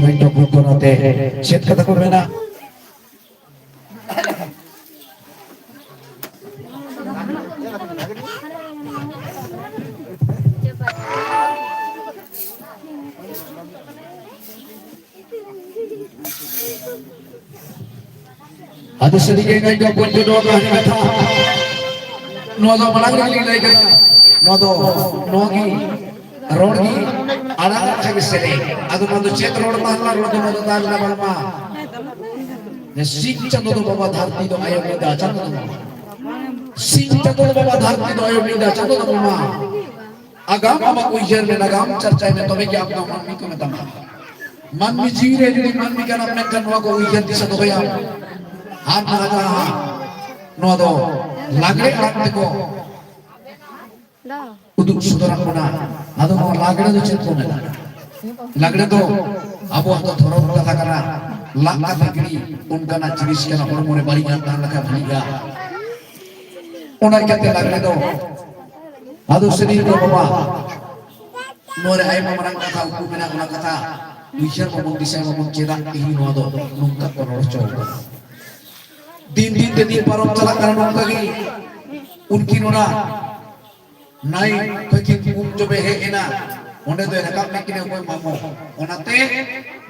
ᱢᱮᱱ ᱴᱚᱯ ᱠᱚ ᱱᱚᱛᱮ ᱪᱮᱫ ᱠᱟᱛᱷᱟ ᱠᱚ ᱢᱮᱱᱟ? ᱟᱫᱚ ᱥᱟᱹᱨᱤᱜᱮ ᱤᱧ ᱫᱚ ᱵᱚᱱ ᱡᱚᱱᱚᱜ ᱠᱟᱱᱟ ᱠᱟᱛᱷᱟ᱾ ᱱᱚᱣᱟ ᱫᱚ ᱢᱟᱲᱟᱝ ᱨᱮᱜᱮ ᱞᱤᱧ ᱞᱟᱹᱭ ᱠᱟᱫᱟ᱾ ᱱᱚᱣᱟ ᱫᱚ, ᱱᱚᱣᱟ ᱜᱮ ᱨᱚᱲ ᱜᱮ ᱟᱲᱟᱝ ᱠᱷᱟᱱ ᱜᱮ ᱥᱮᱨᱮᱧ᱾ ᱟᱫᱚ ᱱᱚᱣᱟ ᱫᱚ ᱪᱮᱫ ᱨᱚᱲ ᱛᱟᱦᱮᱸ ᱞᱮᱱᱟ? ᱨᱚᱲ ᱫᱚ ᱱᱚᱣᱟ ᱫᱚ ᱛᱟᱦᱮᱸ ᱞᱮᱱᱟ ᱵᱟᱝᱢᱟ, ᱡᱮ ᱥᱤᱧ ᱪᱟᱸᱫᱚ ᱫᱚ ᱵᱟᱵᱟ ᱫᱷᱟᱹᱨᱛᱤ ᱫᱚ ᱟᱭᱳ ᱧᱤᱫᱟᱹ ᱪᱟᱸᱫᱚ ᱫᱚ ᱵᱟᱵᱟ᱾ ᱥᱤᱧ ᱪᱟᱸᱫᱚ ᱫᱚ ᱵᱟᱵᱟ ᱫᱷᱟᱹᱨᱛᱤ ᱫᱚ ᱟᱭᱳ ᱧᱤᱫᱟᱹ ᱪᱟᱸᱫᱚ ᱫᱚ ᱵᱟᱵᱟ᱾ ᱟᱜᱟᱢ ᱟᱢᱟᱜ ᱩᱭᱦᱟᱹᱨ ᱢᱮ, ᱱᱟᱜᱟᱢ ᱪᱟᱨᱪᱟᱭ ᱢᱮ, ᱛᱚᱵᱮ ᱜᱮ ᱟᱢ ᱫᱚ ᱢᱟᱹᱱᱢᱤ ᱠᱚ ᱢᱮᱛᱟᱢᱟ᱾ ᱢᱟᱹᱱᱢᱤ ᱡᱤᱣᱤ ᱨᱮ ᱡᱩᱫᱤ ᱢᱟᱹᱱᱢᱤ ᱠᱟᱱᱟᱢ, ᱢᱮᱱᱠᱷᱟᱱ ᱱᱚᱣᱟ ᱠᱚ ᱩᱭᱦᱟᱹᱨ ᱫᱤᱥᱟᱹ ᱫᱚᱦᱚᱭᱟᱢ᱾ ᱟᱨ ᱱᱚᱣᱟ ᱡᱟᱦᱟᱸ, ᱱᱚᱣᱟ ᱫᱚ ᱞᱟᱜᱽᱲᱮ ᱟᱲᱟᱝ ᱛᱮᱠᱚ ᱩᱫᱩᱜ ᱥᱚᱫᱚᱨᱟᱜ ᱵᱚᱱᱟ᱾ ᱟᱫᱚ ᱱᱚᱣᱟ ᱞᱟᱜᱽᱲᱮ ᱫᱚ ᱪᱮᱫ ᱠᱚ ᱢᱮᱱᱟ? ᱞᱟᱜᱽᱲᱮ ᱫᱚ ᱟᱵᱚᱣᱟᱜ ᱫᱚ ᱫᱷᱚᱨᱚᱢ ᱠᱟᱛᱷᱟ ᱠᱟᱱᱟ᱾ ᱞᱟᱜ ᱠᱟᱛᱮ ᱜᱤᱰᱤ ᱚᱱᱠᱟᱱᱟᱜ ᱡᱤᱱᱤᱥ ᱠᱟᱱᱟ, ᱦᱚᱲᱢᱚ ᱨᱮ ᱵᱟᱹᱲᱤᱡ ᱟᱜ ᱛᱟᱦᱮᱸ ᱞᱮᱠᱷᱟᱱ ᱵᱷᱟᱹᱞᱤᱜᱼᱟ᱾ ᱚᱱᱟ ᱤᱭᱠᱟᱹᱛᱮ ᱞᱟᱜᱽᱲᱮ ᱫᱚ ᱟᱫᱚ ᱥᱮᱨᱮᱧ ᱫᱚ ᱵᱟᱵᱟ, ᱱᱚᱣᱟ ᱨᱮ ᱟᱭᱢᱟ ᱢᱟᱨᱟᱝ ᱠᱟᱛᱷᱟ ᱩᱠᱩ ᱢᱮᱱᱟᱜ, ᱚᱱᱟ ᱠᱟᱛᱷᱟ ᱩᱭᱦᱟᱹᱨ ᱵᱟᱵᱚᱱ ᱫᱤᱥᱟᱹᱭ ᱵᱟᱵᱚᱱ ᱪᱮᱫᱟᱜ ᱛᱮᱦᱮᱧ ᱱᱚᱣᱟ ᱫᱚ ᱱᱚᱝᱠᱟ ᱠᱚ ᱨᱚᱲ ᱦᱚᱪᱚ ᱟᱠᱟᱫᱟ᱾ ᱫᱤᱱ ᱫᱤᱱ ᱛᱮ ᱫᱤᱱ ᱯᱟᱨᱚᱢ ᱪᱟᱞᱟᱜ ᱠᱟᱱᱟ ᱱᱚᱝᱠᱟ ᱜᱮ᱾ ᱩᱱᱠᱤᱱ ᱚᱱᱟ ᱱᱟᱹᱭ ᱠᱷᱚᱡ ᱠᱤᱱ ᱩᱢ ᱡᱚᱵᱮ ᱦᱮᱡ ᱮᱱᱟ, ᱚᱸᱰᱮ ᱫᱚᱭ ᱨᱟᱠᱟᱵ ᱞᱮᱫ ᱠᱤᱱᱟ ᱚᱠᱚᱭ? ᱢᱟᱢᱚ᱾ ᱚᱱᱟᱛᱮ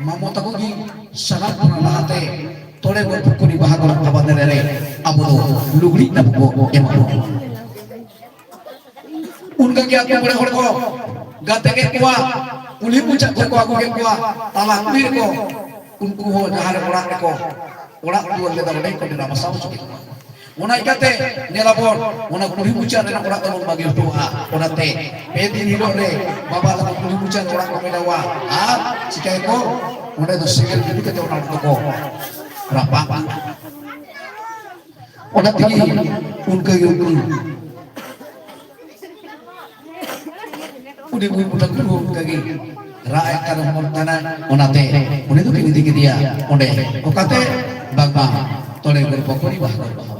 ᱢᱟᱢᱚ ᱛᱟᱠᱚ ᱜᱮ ᱥᱟᱱᱟᱢ ᱠᱷᱚᱱᱟᱜ ᱞᱟᱦᱟᱛᱮ ᱛᱚᱲᱮ ᱜᱚᱲ ᱯᱩᱠᱷᱩᱨᱤ ᱵᱟᱦᱟ ᱜᱚᱲ ᱛᱟᱵᱟ ᱫᱮᱨᱮ ᱨᱮ ᱟᱵᱚ ᱫᱚ ᱞᱩᱜᱽᱲᱤᱡ ᱛᱟᱵᱚ ᱠᱚ ᱮᱢᱟ ᱵᱚᱱᱟ᱾ ᱚᱱᱠᱟ ᱜᱮ ᱟᱹᱛᱩ ᱢᱚᱬᱮ ᱦᱚᱲ ᱠᱚ ᱜᱟᱛᱮ ᱠᱮᱫ ᱠᱚᱣᱟ, ᱠᱩᱞᱦᱤ ᱢᱩᱪᱟᱹᱫ ᱠᱷᱚᱱ ᱠᱚ ᱟᱹᱜᱩ ᱠᱮᱫ ᱠᱚᱣᱟ, ᱛᱟᱞᱟ ᱠᱩᱞᱦᱤ ᱨᱮᱠᱚ ᱩᱱᱠᱩ ᱦᱚᱸ ᱡᱟᱦᱟᱸ ᱨᱮ ᱚᱲᱟᱜ ᱨᱮᱠᱚ ᱚᱲᱟᱜ ᱫᱩᱣᱟᱹᱨ ᱞᱮᱫᱟ, ᱚᱸᱰᱮ ᱠᱚ ᱰᱮᱨᱟ ᱵᱟᱥᱟ ᱦᱚᱪᱚ ᱠᱮᱫ ᱠᱚᱣᱟ᱾ ᱚᱱᱟ ᱤᱠᱟᱹᱛᱮ ᱧᱮᱞᱟᱵᱚᱱ, ᱚᱱᱟ ᱠᱩᱞᱦᱤ ᱢᱩᱪᱟᱹᱫ ᱨᱮᱱᱟᱜ ᱚᱲᱟᱜ ᱫᱚᱵᱚᱱ ᱵᱟᱹᱜᱤ ᱦᱚᱴᱚᱣᱟᱜᱼᱟ᱾ ᱚᱱᱟᱛᱮ ᱯᱮ ᱫᱤᱱ ᱦᱤᱞᱳᱜ ᱨᱮ ᱵᱟᱵᱟ ᱛᱟᱠᱚ ᱠᱩᱞᱦᱤ ᱢᱩᱪᱟᱹᱫ ᱚᱲᱟᱜ ᱠᱚ ᱵᱮᱱᱟᱣᱟ᱾ ᱟᱨ ᱪᱤᱠᱟᱹᱭᱟᱠᱚ? ᱚᱸᱰᱮ ᱫᱚ ᱥᱮᱸᱜᱮᱞ ᱜᱤᱰᱤ ᱠᱟᱛᱮ ᱚᱱᱟ ᱚᱲᱟᱜ ᱫᱚᱠᱚ ᱨᱟᱯᱟᱜᱟ᱾ ᱚᱱᱟ ᱛᱮᱜᱮ ᱩᱱᱠᱩ ᱜᱮ ᱩᱱᱠᱩ ᱩᱱᱤ ᱩᱭ ᱵᱩᱴᱟᱹ ᱠᱩᱨᱩ ᱚᱱᱠᱟ ᱜᱮ ᱨᱟᱜ ᱮᱫ ᱠᱟᱱ ᱦᱚᱲ ᱠᱟᱱᱟᱭ᱾ ᱚᱱᱟᱛᱮ ᱩᱱᱤ ᱫᱚᱠᱤᱱ ᱤᱫᱤ ᱠᱮᱫᱮᱭᱟ ᱚᱸᱰᱮ᱾ ᱚᱠᱟᱛᱮ? ᱵᱟᱝᱢᱟ ᱛᱚᱲᱮ ᱜᱚᱲ ᱯᱚᱠᱚᱲᱤ ᱵᱟᱦᱟ ᱜᱚᱲ ᱵᱟᱦᱟ᱾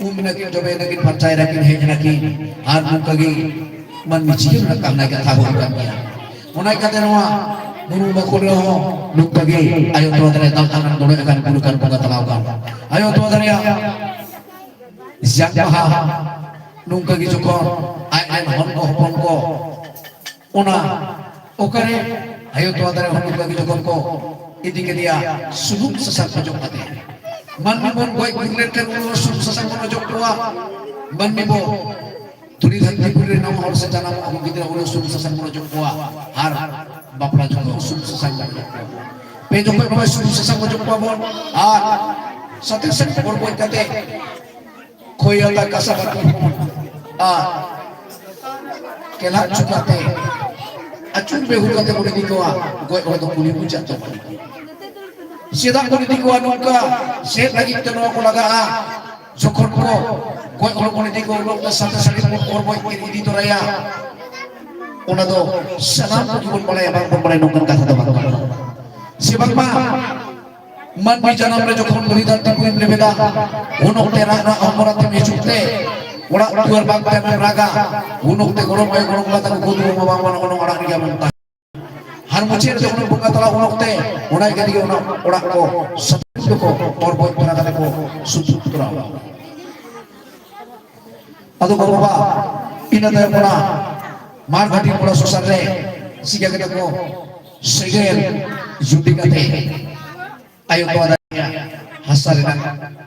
ᱩᱢ ᱱᱟᱹᱠᱤᱱ, ᱡᱚᱵᱮ ᱱᱟᱹᱠᱤᱱ, ᱯᱷᱟᱨᱪᱟᱭ ᱱᱟᱹᱠᱤᱱ, ᱦᱮᱡ ᱱᱟᱹᱠᱤᱱ᱾ ᱟᱨ ᱱᱚᱝᱠᱟ ᱜᱮ ᱢᱟᱹᱱᱢᱤ ᱡᱤᱭᱚᱱ ᱨᱮᱱᱟᱜ ᱠᱟᱹᱢᱤ ᱠᱟᱛᱷᱟ ᱦᱩᱭ ᱠᱟᱱ ᱜᱮᱭᱟ᱾ ᱚᱱᱟ ᱤᱠᱟᱛᱮ ᱱᱚᱣᱟ ᱵᱩᱨᱩ ᱵᱟᱠᱷᱳᱞ ᱨᱮᱦᱚᱸ ᱱᱚᱝᱠᱟ ᱜᱮ ᱟᱭᱳ ᱛᱚᱣᱟ ᱫᱟᱨᱮ ᱫᱟᱞ ᱟᱠᱟᱱ, ᱫᱚᱲᱮ ᱟᱠᱟᱱ, ᱵᱩᱨᱩ ᱟᱠᱟᱱ, ᱵᱚᱸᱜᱟ ᱛᱟᱞᱟ ᱟᱠᱟᱱ᱾ ᱟᱭᱳ ᱛᱚᱣᱟ ᱫᱟᱨᱮᱭᱟᱜ ᱡᱟᱝ ᱵᱟᱦᱟ ᱱᱚᱝᱠᱟ ᱜᱮ ᱡᱚᱠᱷᱚᱱ ᱟᱡ ᱨᱮᱱ ᱦᱚᱱ ᱠᱚ ᱦᱚᱯᱚᱱ ᱠᱚ ᱚᱱᱟ ᱚᱠᱟᱨᱮ ᱟᱭᱳ ᱛᱚᱣᱟ ᱫᱟᱨᱮ ᱦᱚᱸ ᱱᱚᱝᱠᱟ ᱜᱮ ᱡᱚᱠᱷᱚᱱ ᱠᱚ ᱤᱫᱤ ᱠᱮᱫᱮᱭᱟ ᱥᱩᱱᱩᱢ ᱥᱟᱥᱟᱝ ᱚᱡᱚᱜ ᱠᱟᱛᱮ, ᱢᱟᱹᱱᱢᱤ ᱵᱚᱱ ᱜᱚᱡ ᱜᱩᱨ ᱞᱮᱱᱠᱷᱟᱱ ᱩᱱ ᱥᱩᱱᱩᱢ ᱥᱟᱥᱟᱝ ᱵᱚᱱ ᱚᱡᱚᱜ ᱠᱚᱣᱟ᱾ ᱢᱟᱹᱱᱢᱤ ᱵᱚ ᱫᱷᱩᱲᱤ ᱫᱷᱟᱹᱨᱛᱤ ᱯᱩᱨᱤ ᱨᱮ ᱱᱟᱣᱟ ᱦᱚᱲ ᱥᱮ ᱡᱟᱱᱟᱢᱚᱜ ᱟᱵᱚ ᱜᱤᱫᱽᱨᱟᱹ ᱩᱱᱤ ᱥᱩᱱᱩᱢ ᱥᱟᱥᱟᱝ ᱵᱚᱱ ᱚᱡᱚᱜ ᱠᱚᱣᱟ᱾ ᱟᱨ ᱵᱟᱯᱞᱟ ᱡᱚᱠᱷᱚᱱ ᱦᱚᱸ ᱥᱩᱱᱩᱢ ᱥᱟᱥᱟᱝ ᱵᱚᱱ ᱚᱡᱚᱜ ᱠᱚᱣᱟ᱾ ᱯᱮ ᱡᱚᱠᱷᱚᱱ ᱱᱚᱜᱼᱚᱭ ᱥᱩᱱᱩᱢ ᱥᱟᱥᱟᱝ ᱚᱡᱚᱜ ᱠᱚᱣᱟ ᱵᱚᱱ᱾ ᱟᱨ ᱥᱟᱛᱮ ᱥᱟᱛᱮ ᱦᱚᱲ ᱜᱚᱡ ᱠᱟᱛᱮ ᱠᱷᱚᱭ ᱟᱛᱟ ᱠᱟᱥᱟ ᱵᱟᱹᱴᱤ ᱦᱚᱯᱚᱱ ᱟᱨ ᱠᱮᱞᱟᱜ ᱪᱩᱠᱟᱛᱮ ᱟᱹᱪᱩᱨ ᱵᱮᱦᱩᱨ ᱠᱟᱛᱮ ᱵᱚᱱ ᱤᱫᱤ ᱠᱚᱣᱟ᱾ ᱜᱚᱡ ᱦᱚᱲ ᱫᱚ ᱠᱩᱞᱦᱤ ᱢᱩᱪᱟᱹᱫ ᱛᱮ ᱵᱚᱱ ᱤᱫᱤ ᱠᱚᱣᱟ᱾ ᱪᱮᱫᱟᱜ ᱵᱚᱱ ᱤᱫᱤ ᱠᱚᱣᱟ ᱱᱚᱝᱠᱟ? ᱪᱮᱫ ᱞᱟᱹᱜᱤᱫ ᱛᱮ ᱱᱚᱣᱟ ᱠᱚ ᱞᱟᱜᱟᱜᱼᱟ? ᱡᱚᱠᱷᱚᱱ ᱠᱚ ᱜᱚᱡ ᱦᱚᱲ ᱵᱚᱱ ᱤᱫᱤ ᱠᱚ ᱩᱱ ᱚᱠᱛᱚ ᱥᱟᱛᱮ ᱥᱟᱛᱮ ᱵᱚᱱ ᱚᱨ ᱜᱚᱡ ᱠᱤᱱ ᱤᱫᱤ ᱛᱚᱨᱟᱭᱟ᱾ ᱚᱱᱟ ᱫᱚ ᱥᱟᱱᱟᱢ ᱠᱚᱜᱮ ᱵᱚᱱ ᱵᱟᱲᱟᱭᱟ, ᱵᱟᱝ ᱵᱚᱱ ᱵᱟᱲᱟᱭᱟ ᱱᱚᱝᱠᱟᱱ ᱠᱟᱛᱷᱟ ᱫᱚ ᱵᱟᱝ ᱠᱟᱱᱟ᱾ ᱥᱮ ᱵᱟᱝᱢᱟ ᱢᱟᱹᱱᱢᱤ ᱡᱟᱱᱟᱢ ᱨᱮ ᱡᱚᱠᱷᱚᱱ ᱫᱷᱩᱲᱤ ᱫᱷᱟᱹᱨᱛᱤ ᱯᱩᱨᱤᱢ ᱞᱮᱵᱮᱫᱟ, ᱩᱱ ᱚᱠᱛᱮ ᱨᱟᱜ ᱨᱟᱜ ᱦᱚᱢᱚᱨ ᱟᱛᱮᱢ ᱦᱤᱡᱩᱜ ᱛᱮ, ᱚᱲᱟᱜ ᱫᱩᱣᱟᱹᱨ ᱵᱟᱝ ᱛᱟᱦᱮᱱ ᱨᱟᱜᱟ, ᱩᱱ ᱚᱠᱛᱮ ᱜᱚᱲᱚᱢ ᱟᱭᱳ ᱜᱚᱲᱚᱢ ᱵᱟᱵᱟ ᱛᱟᱠᱚ ᱜᱚᱫᱩ ᱵᱟᱵᱟ ᱢᱟᱱᱮ ᱚᱱᱟ ᱚᱲᱟᱜ ᱨᱮᱜᱮ ᱵᱚᱱ ᱛᱟᱦᱮᱱᱟ᱾ ᱟᱨ ᱢᱩᱪᱟᱹᱫ ᱨᱮ ᱡᱚᱠᱷᱚᱱ ᱵᱚᱸᱜᱟ ᱛᱟᱞᱟ ᱩᱱ ᱚᱠᱛᱮ ᱚᱱᱟ ᱜᱮ ᱚᱱᱟ ᱚᱲᱟᱜ ᱠᱚ ᱥᱟᱛᱮ ᱫᱚᱠᱚ ᱚᱨ ᱵᱚᱡ ᱛᱚᱨᱟ ᱠᱟᱛᱮ ᱠᱚ ᱥᱩᱛᱩᱜ ᱛᱚᱨᱟ᱾ ᱟᱫᱚ ᱜᱚ ᱵᱟᱵᱟ ᱤᱱᱟᱹ ᱛᱟᱭᱚᱢ ᱚᱱᱟ ᱢᱟᱲ ᱜᱷᱟᱴᱤ ᱢᱚᱲᱟ ᱥᱚᱥᱟᱱ ᱨᱮ ᱥᱤᱜᱟ ᱠᱟᱛᱮ ᱠᱚ ᱥᱮᱸᱜᱮᱞ ᱡᱩᱴᱤ ᱠᱟᱛᱮ ᱟᱭᱳ ᱠᱚ ᱟᱫᱟ ᱦᱟᱥᱟ ᱨᱮᱱᱟᱜ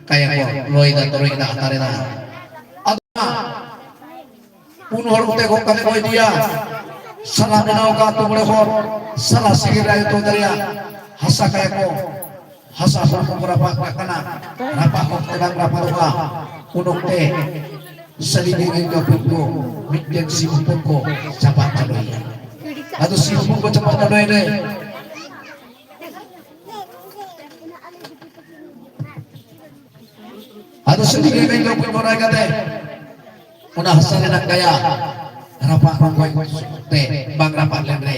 ᱠᱟᱭᱟ ᱠᱚ ᱞᱚᱭ ᱫᱟ, ᱛᱚᱨᱚᱡ ᱫᱟ, ᱟᱛᱟᱨ ᱮᱫᱟ᱾ ᱟᱫᱚ ᱚᱱᱟ ᱯᱩᱱ ᱦᱚᱲ ᱠᱚᱛᱮ ᱜᱚᱜ ᱠᱟᱛᱮ ᱠᱚ ᱤᱫᱤᱭᱟ᱾ ᱥᱟᱞᱟ ᱵᱮᱱᱟᱣ ᱠᱟᱜ ᱟᱹᱛᱩ ᱢᱚᱬᱮ ᱦᱚᱲ ᱥᱟᱞᱟ ᱥᱮᱸᱜᱮᱞ ᱨᱮ ᱟᱭᱳ ᱠᱚ ᱫᱟᱨᱮᱭᱟ ᱦᱟᱥᱟ ᱠᱟᱭᱟ ᱠᱚ᱾ ᱦᱟᱥᱟ ᱦᱚᱲᱢᱚ ᱠᱚ ᱨᱟᱯᱟᱜ ᱠᱟᱜ ᱠᱟᱱᱟ᱾ ᱨᱟᱯᱟᱜ ᱚᱠᱛᱮ ᱵᱟᱝ ᱨᱟᱯᱟᱜᱚᱜᱼᱟ᱾ ᱩᱱ ᱚᱠᱛᱮ ᱥᱟᱹᱨᱤ ᱜᱮ ᱜᱟᱹᱭ ᱠᱟᱹᱯᱩᱨ ᱠᱚ ᱢᱤᱫᱴᱮᱱ ᱥᱤᱢ ᱦᱚᱯᱚᱱ ᱠᱚ ᱪᱟᱯᱟᱫ ᱪᱟᱰᱚᱭᱮᱭᱟ᱾ ᱟᱫᱚ ᱥᱤᱢ ᱦᱚᱯᱚᱱ ᱠᱚ ᱪᱟᱯᱟᱫ ᱪᱟᱰᱚᱭ ᱨᱮ ᱟᱫᱚ ᱥᱟᱹᱨᱤ ᱜᱮ ᱜᱟᱹᱭ ᱠᱟᱹᱯᱩᱨ ᱵᱟᱲᱟᱭ ᱠᱟᱛᱮ ᱚᱱᱟ ᱦᱟᱥᱟ ᱨᱮᱱᱟᱜ ᱠᱟᱭᱟ ᱨᱟᱯᱟᱜ ᱨᱚᱝᱜᱚᱡ ᱛᱮ ᱵᱟᱝ ᱨᱟᱯᱟᱜ ᱞᱮᱱ ᱨᱮ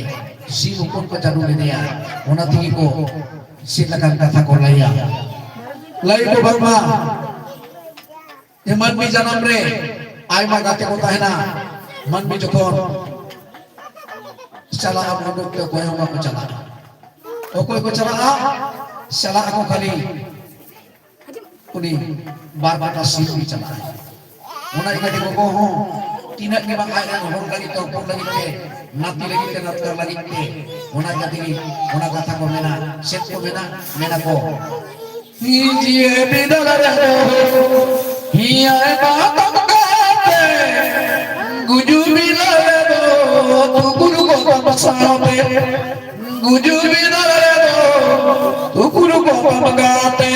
ᱥᱤᱢ ᱦᱚᱯᱚᱱ ᱠᱚ ᱪᱟᱰᱚ ᱞᱮᱫᱮᱭᱟ᱾ ᱚᱱᱟ ᱛᱮᱜᱮ ᱠᱚ ᱪᱮᱫ ᱞᱮᱠᱟᱱ ᱠᱟᱛᱷᱟ ᱠᱚ ᱞᱟᱹᱭᱟ᱾ ᱞᱟᱹᱭ ᱠᱚ ᱵᱟᱝᱢᱟ ᱡᱮ ᱢᱟᱹᱱᱢᱤ ᱡᱟᱱᱟᱢ ᱨᱮ ᱟᱭᱢᱟ ᱜᱟᱛᱮ ᱠᱚ ᱛᱟᱦᱮᱱᱟ᱾ ᱢᱟᱹᱱᱢᱤ ᱡᱚᱠᱷᱚᱱ ᱪᱟᱞᱟᱜᱼᱟ, ᱢᱚᱱᱰᱚᱯ ᱛᱮ ᱚᱠᱚᱭ ᱦᱚᱸ ᱵᱟᱠᱚ ᱪᱟᱞᱟᱜᱼᱟ᱾ ᱚᱠᱚᱭ ᱠᱚ ᱪᱟᱞᱟᱜᱼᱟ? ᱪᱟᱞᱟᱜ ᱟᱠᱚ ᱠᱷᱟᱹᱞᱤ ᱩᱱᱤ ᱵᱟᱨ ᱵᱟᱴᱟ ᱥᱤᱢ ᱜᱮ ᱪᱟᱞᱟᱜᱼᱟ᱾ ᱚᱱᱟ ᱤᱭᱟᱹᱛᱮ ᱜᱚᱜᱚ ᱦᱚᱸ ᱛᱤᱱᱟᱹᱜ ᱜᱮ ᱵᱟᱝ ᱟᱡ ᱨᱮᱱ ᱦᱚᱲ ᱞᱟᱹᱜᱤᱫ ᱛᱮ, ᱦᱚᱯᱚᱱ ᱞᱟᱹᱜᱤᱫ ᱛᱮ, ᱱᱟᱛᱤ ᱞᱟᱹᱜᱤᱫ ᱛᱮ, ᱱᱟᱛᱠᱟᱨ ᱞᱟᱹᱜᱤᱫ ᱛᱮ, ᱚᱱᱟ ᱤᱭᱟᱹ ᱛᱮᱜᱮ ᱚᱱᱟ ᱠᱟᱛᱷᱟ ᱠᱚ ᱢᱮᱱᱟ᱾ ᱪᱮᱫ ᱠᱚ ᱢᱮᱱᱟ? ᱢᱮᱱᱟ ᱠᱚ, ᱡᱤᱭᱮ ᱵᱤᱫᱟᱹᱞ ᱨᱮ ᱦᱤᱭᱟᱭ ᱢᱟᱛᱟᱢ ᱠᱟᱛᱮ, ᱜᱩᱡᱩ ᱵᱤᱫᱟᱹᱞ ᱨᱮᱫᱚ ᱛᱩᱠᱩᱨ ᱜᱚᱫᱟᱢ ᱥᱟᱶᱛᱮ, ᱜᱩᱡᱩ ᱵᱤᱫᱟᱹᱞ ᱨᱮᱫᱚ ᱛᱩᱠᱩᱨ ᱜᱚᱫᱟᱢ ᱜᱟᱛᱮ᱾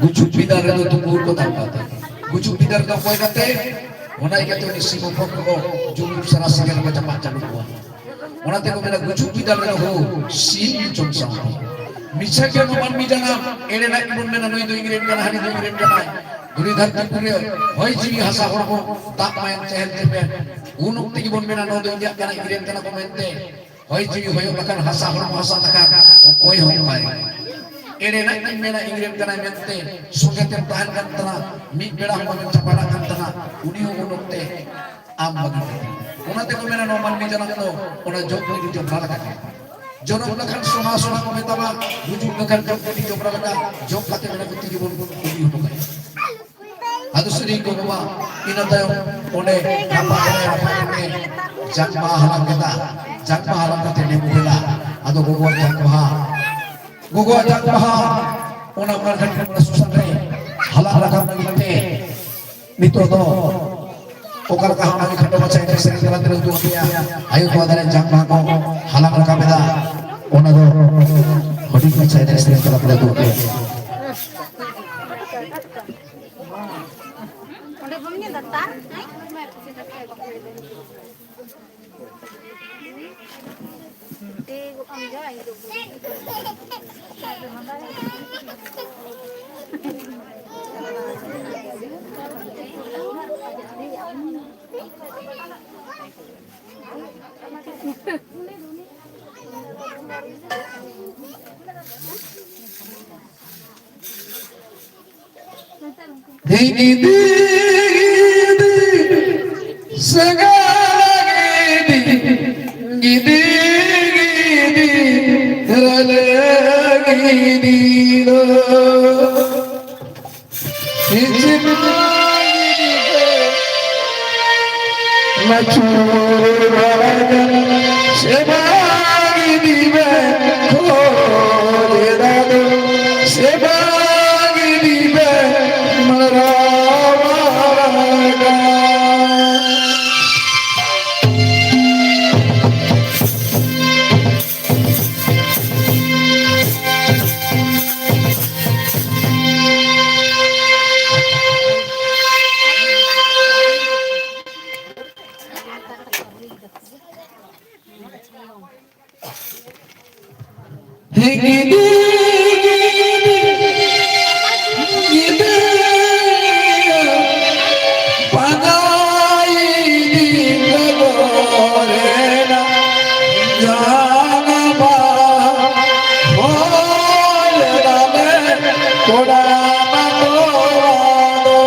ᱜᱩᱡᱩ ᱵᱤᱫᱟᱹᱞ ᱨᱮᱫᱚ ᱛᱩᱠᱩᱨ ᱜᱚᱫᱟᱢ ᱜᱟᱛᱮ᱾ ᱜᱩᱡᱩ ᱵᱤᱫᱟᱹᱞ ᱨᱮᱫᱚ ᱚᱠᱚᱭ ᱜᱟᱛᱮ? ᱚᱱᱟ ᱤᱭᱟᱹᱛᱮ ᱩᱱᱤ ᱥᱤᱢ ᱦᱚᱯᱚᱱ ᱠᱚ ᱡᱩᱞᱩᱢ ᱥᱟᱨᱟ ᱥᱮᱸᱜᱮᱞ ᱠᱚ ᱪᱟᱯᱟᱫ ᱪᱟᱰᱚ ᱠᱚᱣᱟ᱾ ᱚᱱᱟ ᱛᱮᱠᱚ ᱢᱮᱱᱟ, ᱜᱩᱡᱩᱜ ᱵᱤᱫᱟᱹᱞ ᱨᱮ ᱦᱳ, ᱥᱤᱢ ᱡᱚᱢ ᱥᱟᱶ᱾ ᱢᱤᱪᱷᱟᱹ ᱜᱮ ᱢᱟᱹᱱᱢᱤ ᱡᱟᱱᱟᱢ, ᱮᱲᱮᱱᱟᱜ ᱜᱮᱵᱚᱱ ᱢᱮᱱᱟ, ᱱᱩᱭ ᱫᱚ ᱤᱧ ᱨᱮᱱ ᱠᱟᱱᱟ, ᱦᱟᱹᱱᱤ ᱫᱚ ᱤᱧ ᱨᱮᱱ ᱠᱟᱱᱟᱭ᱾ ᱫᱷᱩᱲᱤ ᱫᱷᱟᱹᱨᱛᱤ ᱯᱩᱨᱤ ᱦᱚᱭ ᱡᱤᱣᱤ ᱦᱟᱥᱟ ᱦᱚᱲᱢᱚ ᱫᱟᱜ ᱢᱟᱭᱟᱢ ᱪᱮᱦᱮᱞ ᱪᱮᱯᱮᱞ᱾ ᱩᱱ ᱚᱠᱛᱮ ᱜᱮᱵᱚᱱ ᱢᱮᱱᱟ, ᱱᱚᱣᱟ ᱫᱚ ᱤᱧᱟᱹᱜ ᱠᱟᱱᱟ, ᱤᱧ ᱨᱮᱱ ᱠᱟᱱᱟ ᱠᱚ ᱢᱮᱱᱛᱮ᱾ ᱦᱚᱭ ᱡᱤᱣᱤ ᱦᱚᱭᱚᱜ ᱞᱮᱠᱟᱱ, ᱦᱟᱥᱟ ᱦᱚᱲᱢᱚ ᱦᱟᱥᱟ ᱞᱮᱠᱟᱱ ᱚᱠᱚᱭ ᱦᱚᱸ ᱵᱟᱭ᱾ ᱮᱲᱮᱱᱟᱜ ᱤᱧ ᱢᱮᱱᱟ, ᱤᱧ ᱨᱮᱱ ᱠᱟᱱᱟᱭ ᱢᱮᱱᱛᱮ ᱥᱚᱸᱜᱮ ᱛᱮᱢ ᱛᱟᱦᱮᱱ ᱠᱟᱱ ᱛᱟᱦᱮᱱᱟ, ᱢᱤᱫ ᱵᱮᱲᱟ ᱦᱚᱸ ᱵᱟᱝ ᱪᱟᱯᱟᱰᱟᱜ ᱠᱟᱱ ᱛᱟᱦᱮᱱᱟ᱾ ᱩᱱᱤ ᱦᱚᱸ ᱩᱱ ᱚᱠᱛᱮ ᱟᱢ ᱵᱟᱹᱜᱤ ᱠᱟᱛᱮ᱾ ᱚᱱᱟ ᱛᱮᱠᱚ ᱢᱮᱱᱟ, ᱱᱚᱣᱟ ᱢᱟᱹᱱᱢᱤ ᱡᱟᱱᱟᱢ ᱫᱚ ᱚᱱᱟ ᱡᱚᱢ ᱧᱩ ᱡᱚᱵᱽᱨᱟ ᱞᱮᱠᱟ ᱠᱟᱱᱟ᱾ ᱡᱚᱱᱚᱢ ᱞᱮᱠᱷᱟᱱ ᱥᱚᱱᱟ ᱥᱚᱱᱟ ᱠᱚ ᱢᱮᱛᱟᱢᱟ, ᱜᱩᱡᱩᱜ ᱞᱮᱠᱷᱟᱱ ᱡᱚᱢ ᱧᱩ ᱡᱚᱵᱽᱨᱟ ᱞᱮᱠᱟ, ᱡᱚᱢ ᱠᱟᱛᱮ ᱢᱮᱱᱟ ᱠᱚ ᱛᱤ ᱜᱮᱵᱚᱱ ᱠᱩᱞᱤ ᱦᱚᱴᱚ ᱠᱟᱭᱟ᱾ ᱟᱫᱚ ᱥᱮᱨᱮᱧ ᱠᱚ ᱵᱟᱵᱟ, ᱤᱱᱟᱹ ᱛᱟᱭᱚᱢ ᱚᱸᱰᱮ ᱨᱟᱯᱟᱜ ᱮᱱᱟᱭ, ᱨᱟᱯᱟᱜ ᱮᱱᱟᱭ, ᱡᱟᱝ ᱵᱟᱦᱟ ᱦᱟᱞᱟᱝ ᱠᱮᱫᱟ, ᱡᱟᱝ ᱵᱟᱦᱟ ᱦᱟᱞᱟᱝ ᱠᱟᱛᱮ ᱞᱮᱵᱩ ᱵᱮᱞᱟ, ᱟᱫᱚ ᱜᱚᱜᱚᱣᱟᱜ ᱡᱟᱝ ᱵᱟᱦᱟ, ᱜᱚᱜᱚᱣᱟᱜ ᱡᱟᱝ ᱵᱟᱦᱟ, ᱚᱱᱟ ᱚᱱᱟ ᱡᱟᱝ ᱵᱟᱦᱟ ᱥᱩᱥᱟᱱ ᱨᱮ ᱦᱟᱞᱟᱝ ᱨᱟᱠᱟᱵ ᱞᱟᱹᱜᱤᱫ ᱛᱮ ᱱᱤᱛᱚᱜ ᱫᱚ ᱚᱠᱟ ᱞᱮᱠᱟ ᱦᱟᱸᱜ ᱟᱹᱰᱤ ᱠᱷᱟᱴᱚ ᱢᱟᱪᱷᱟ ᱮᱱᱮᱡ ᱥᱮᱨᱮᱧ ᱛᱟᱞᱟ ᱛᱮᱞᱮ ᱩᱫᱩᱜ ᱟᱯᱮᱭᱟ᱾ ᱟᱭᱳ ᱠᱚᱣᱟ ᱫᱟᱨᱮ ᱡᱟᱝ ᱵᱟᱦᱟ ᱠᱚ ᱦᱟᱞᱟᱝ ᱨᱟᱠᱟᱵ ᱮᱫᱟ, ᱚᱱᱟ ᱫᱚ ᱦᱩᱰᱤᱧ ᱢᱟᱪᱷᱟ ᱮᱱᱮᱡ ᱥᱮᱨᱮᱧ ᱛᱟᱞᱟ ᱛᱮᱞᱮ ᱩᱫᱩᱜ ᱟᱯᱮᱭᱟ᱾ ᱚᱸᱰᱮ ᱵᱟᱢ ᱧᱮᱞ ᱫᱟ ᱛᱟᱨ? ᱫᱮ ᱜᱚᱜ ᱟᱢ ᱡᱟ ᱤᱧ ᱫᱚ ᱦᱤᱸᱜᱤᱫᱤ ᱜᱤᱫᱤ ᱥᱟᱜᱟᱲ ᱜᱤᱫᱤ, ᱜᱤᱫᱤ ᱜᱤᱫᱤ ᱨᱟᱞᱮ ᱜᱤᱫᱤ ᱫᱚ᱾ ᱦᱤᱡᱩᱜ ᱢᱟ ᱜᱤᱫᱤ ᱫᱚ ᱢᱟᱪᱩᱨ ᱵᱟᱲᱟ ᱥᱮᱵᱟ ᱜᱤᱫᱤ ᱵᱮ ᱠᱷᱚᱡ ᱫᱟᱫᱚ, ᱥᱮᱵᱟ ᱜᱤᱫᱤ ᱵᱮ ᱢᱟᱨᱟᱣ ᱵᱟᱲᱟ᱾ ᱦᱤᱸᱜᱤᱫᱤ ᱜᱤᱫᱤ ᱜᱤᱫᱤ ᱯᱟᱸᱡᱟᱭᱤᱫᱤ ᱜᱚᱜᱚᱨᱮᱱᱟ ᱡᱟᱱᱟᱢᱟ ᱦᱚᱭ ᱫᱟᱢᱮ ᱠᱚᱲᱟ ᱢᱟᱛᱚᱣᱟ ᱫᱚ᱾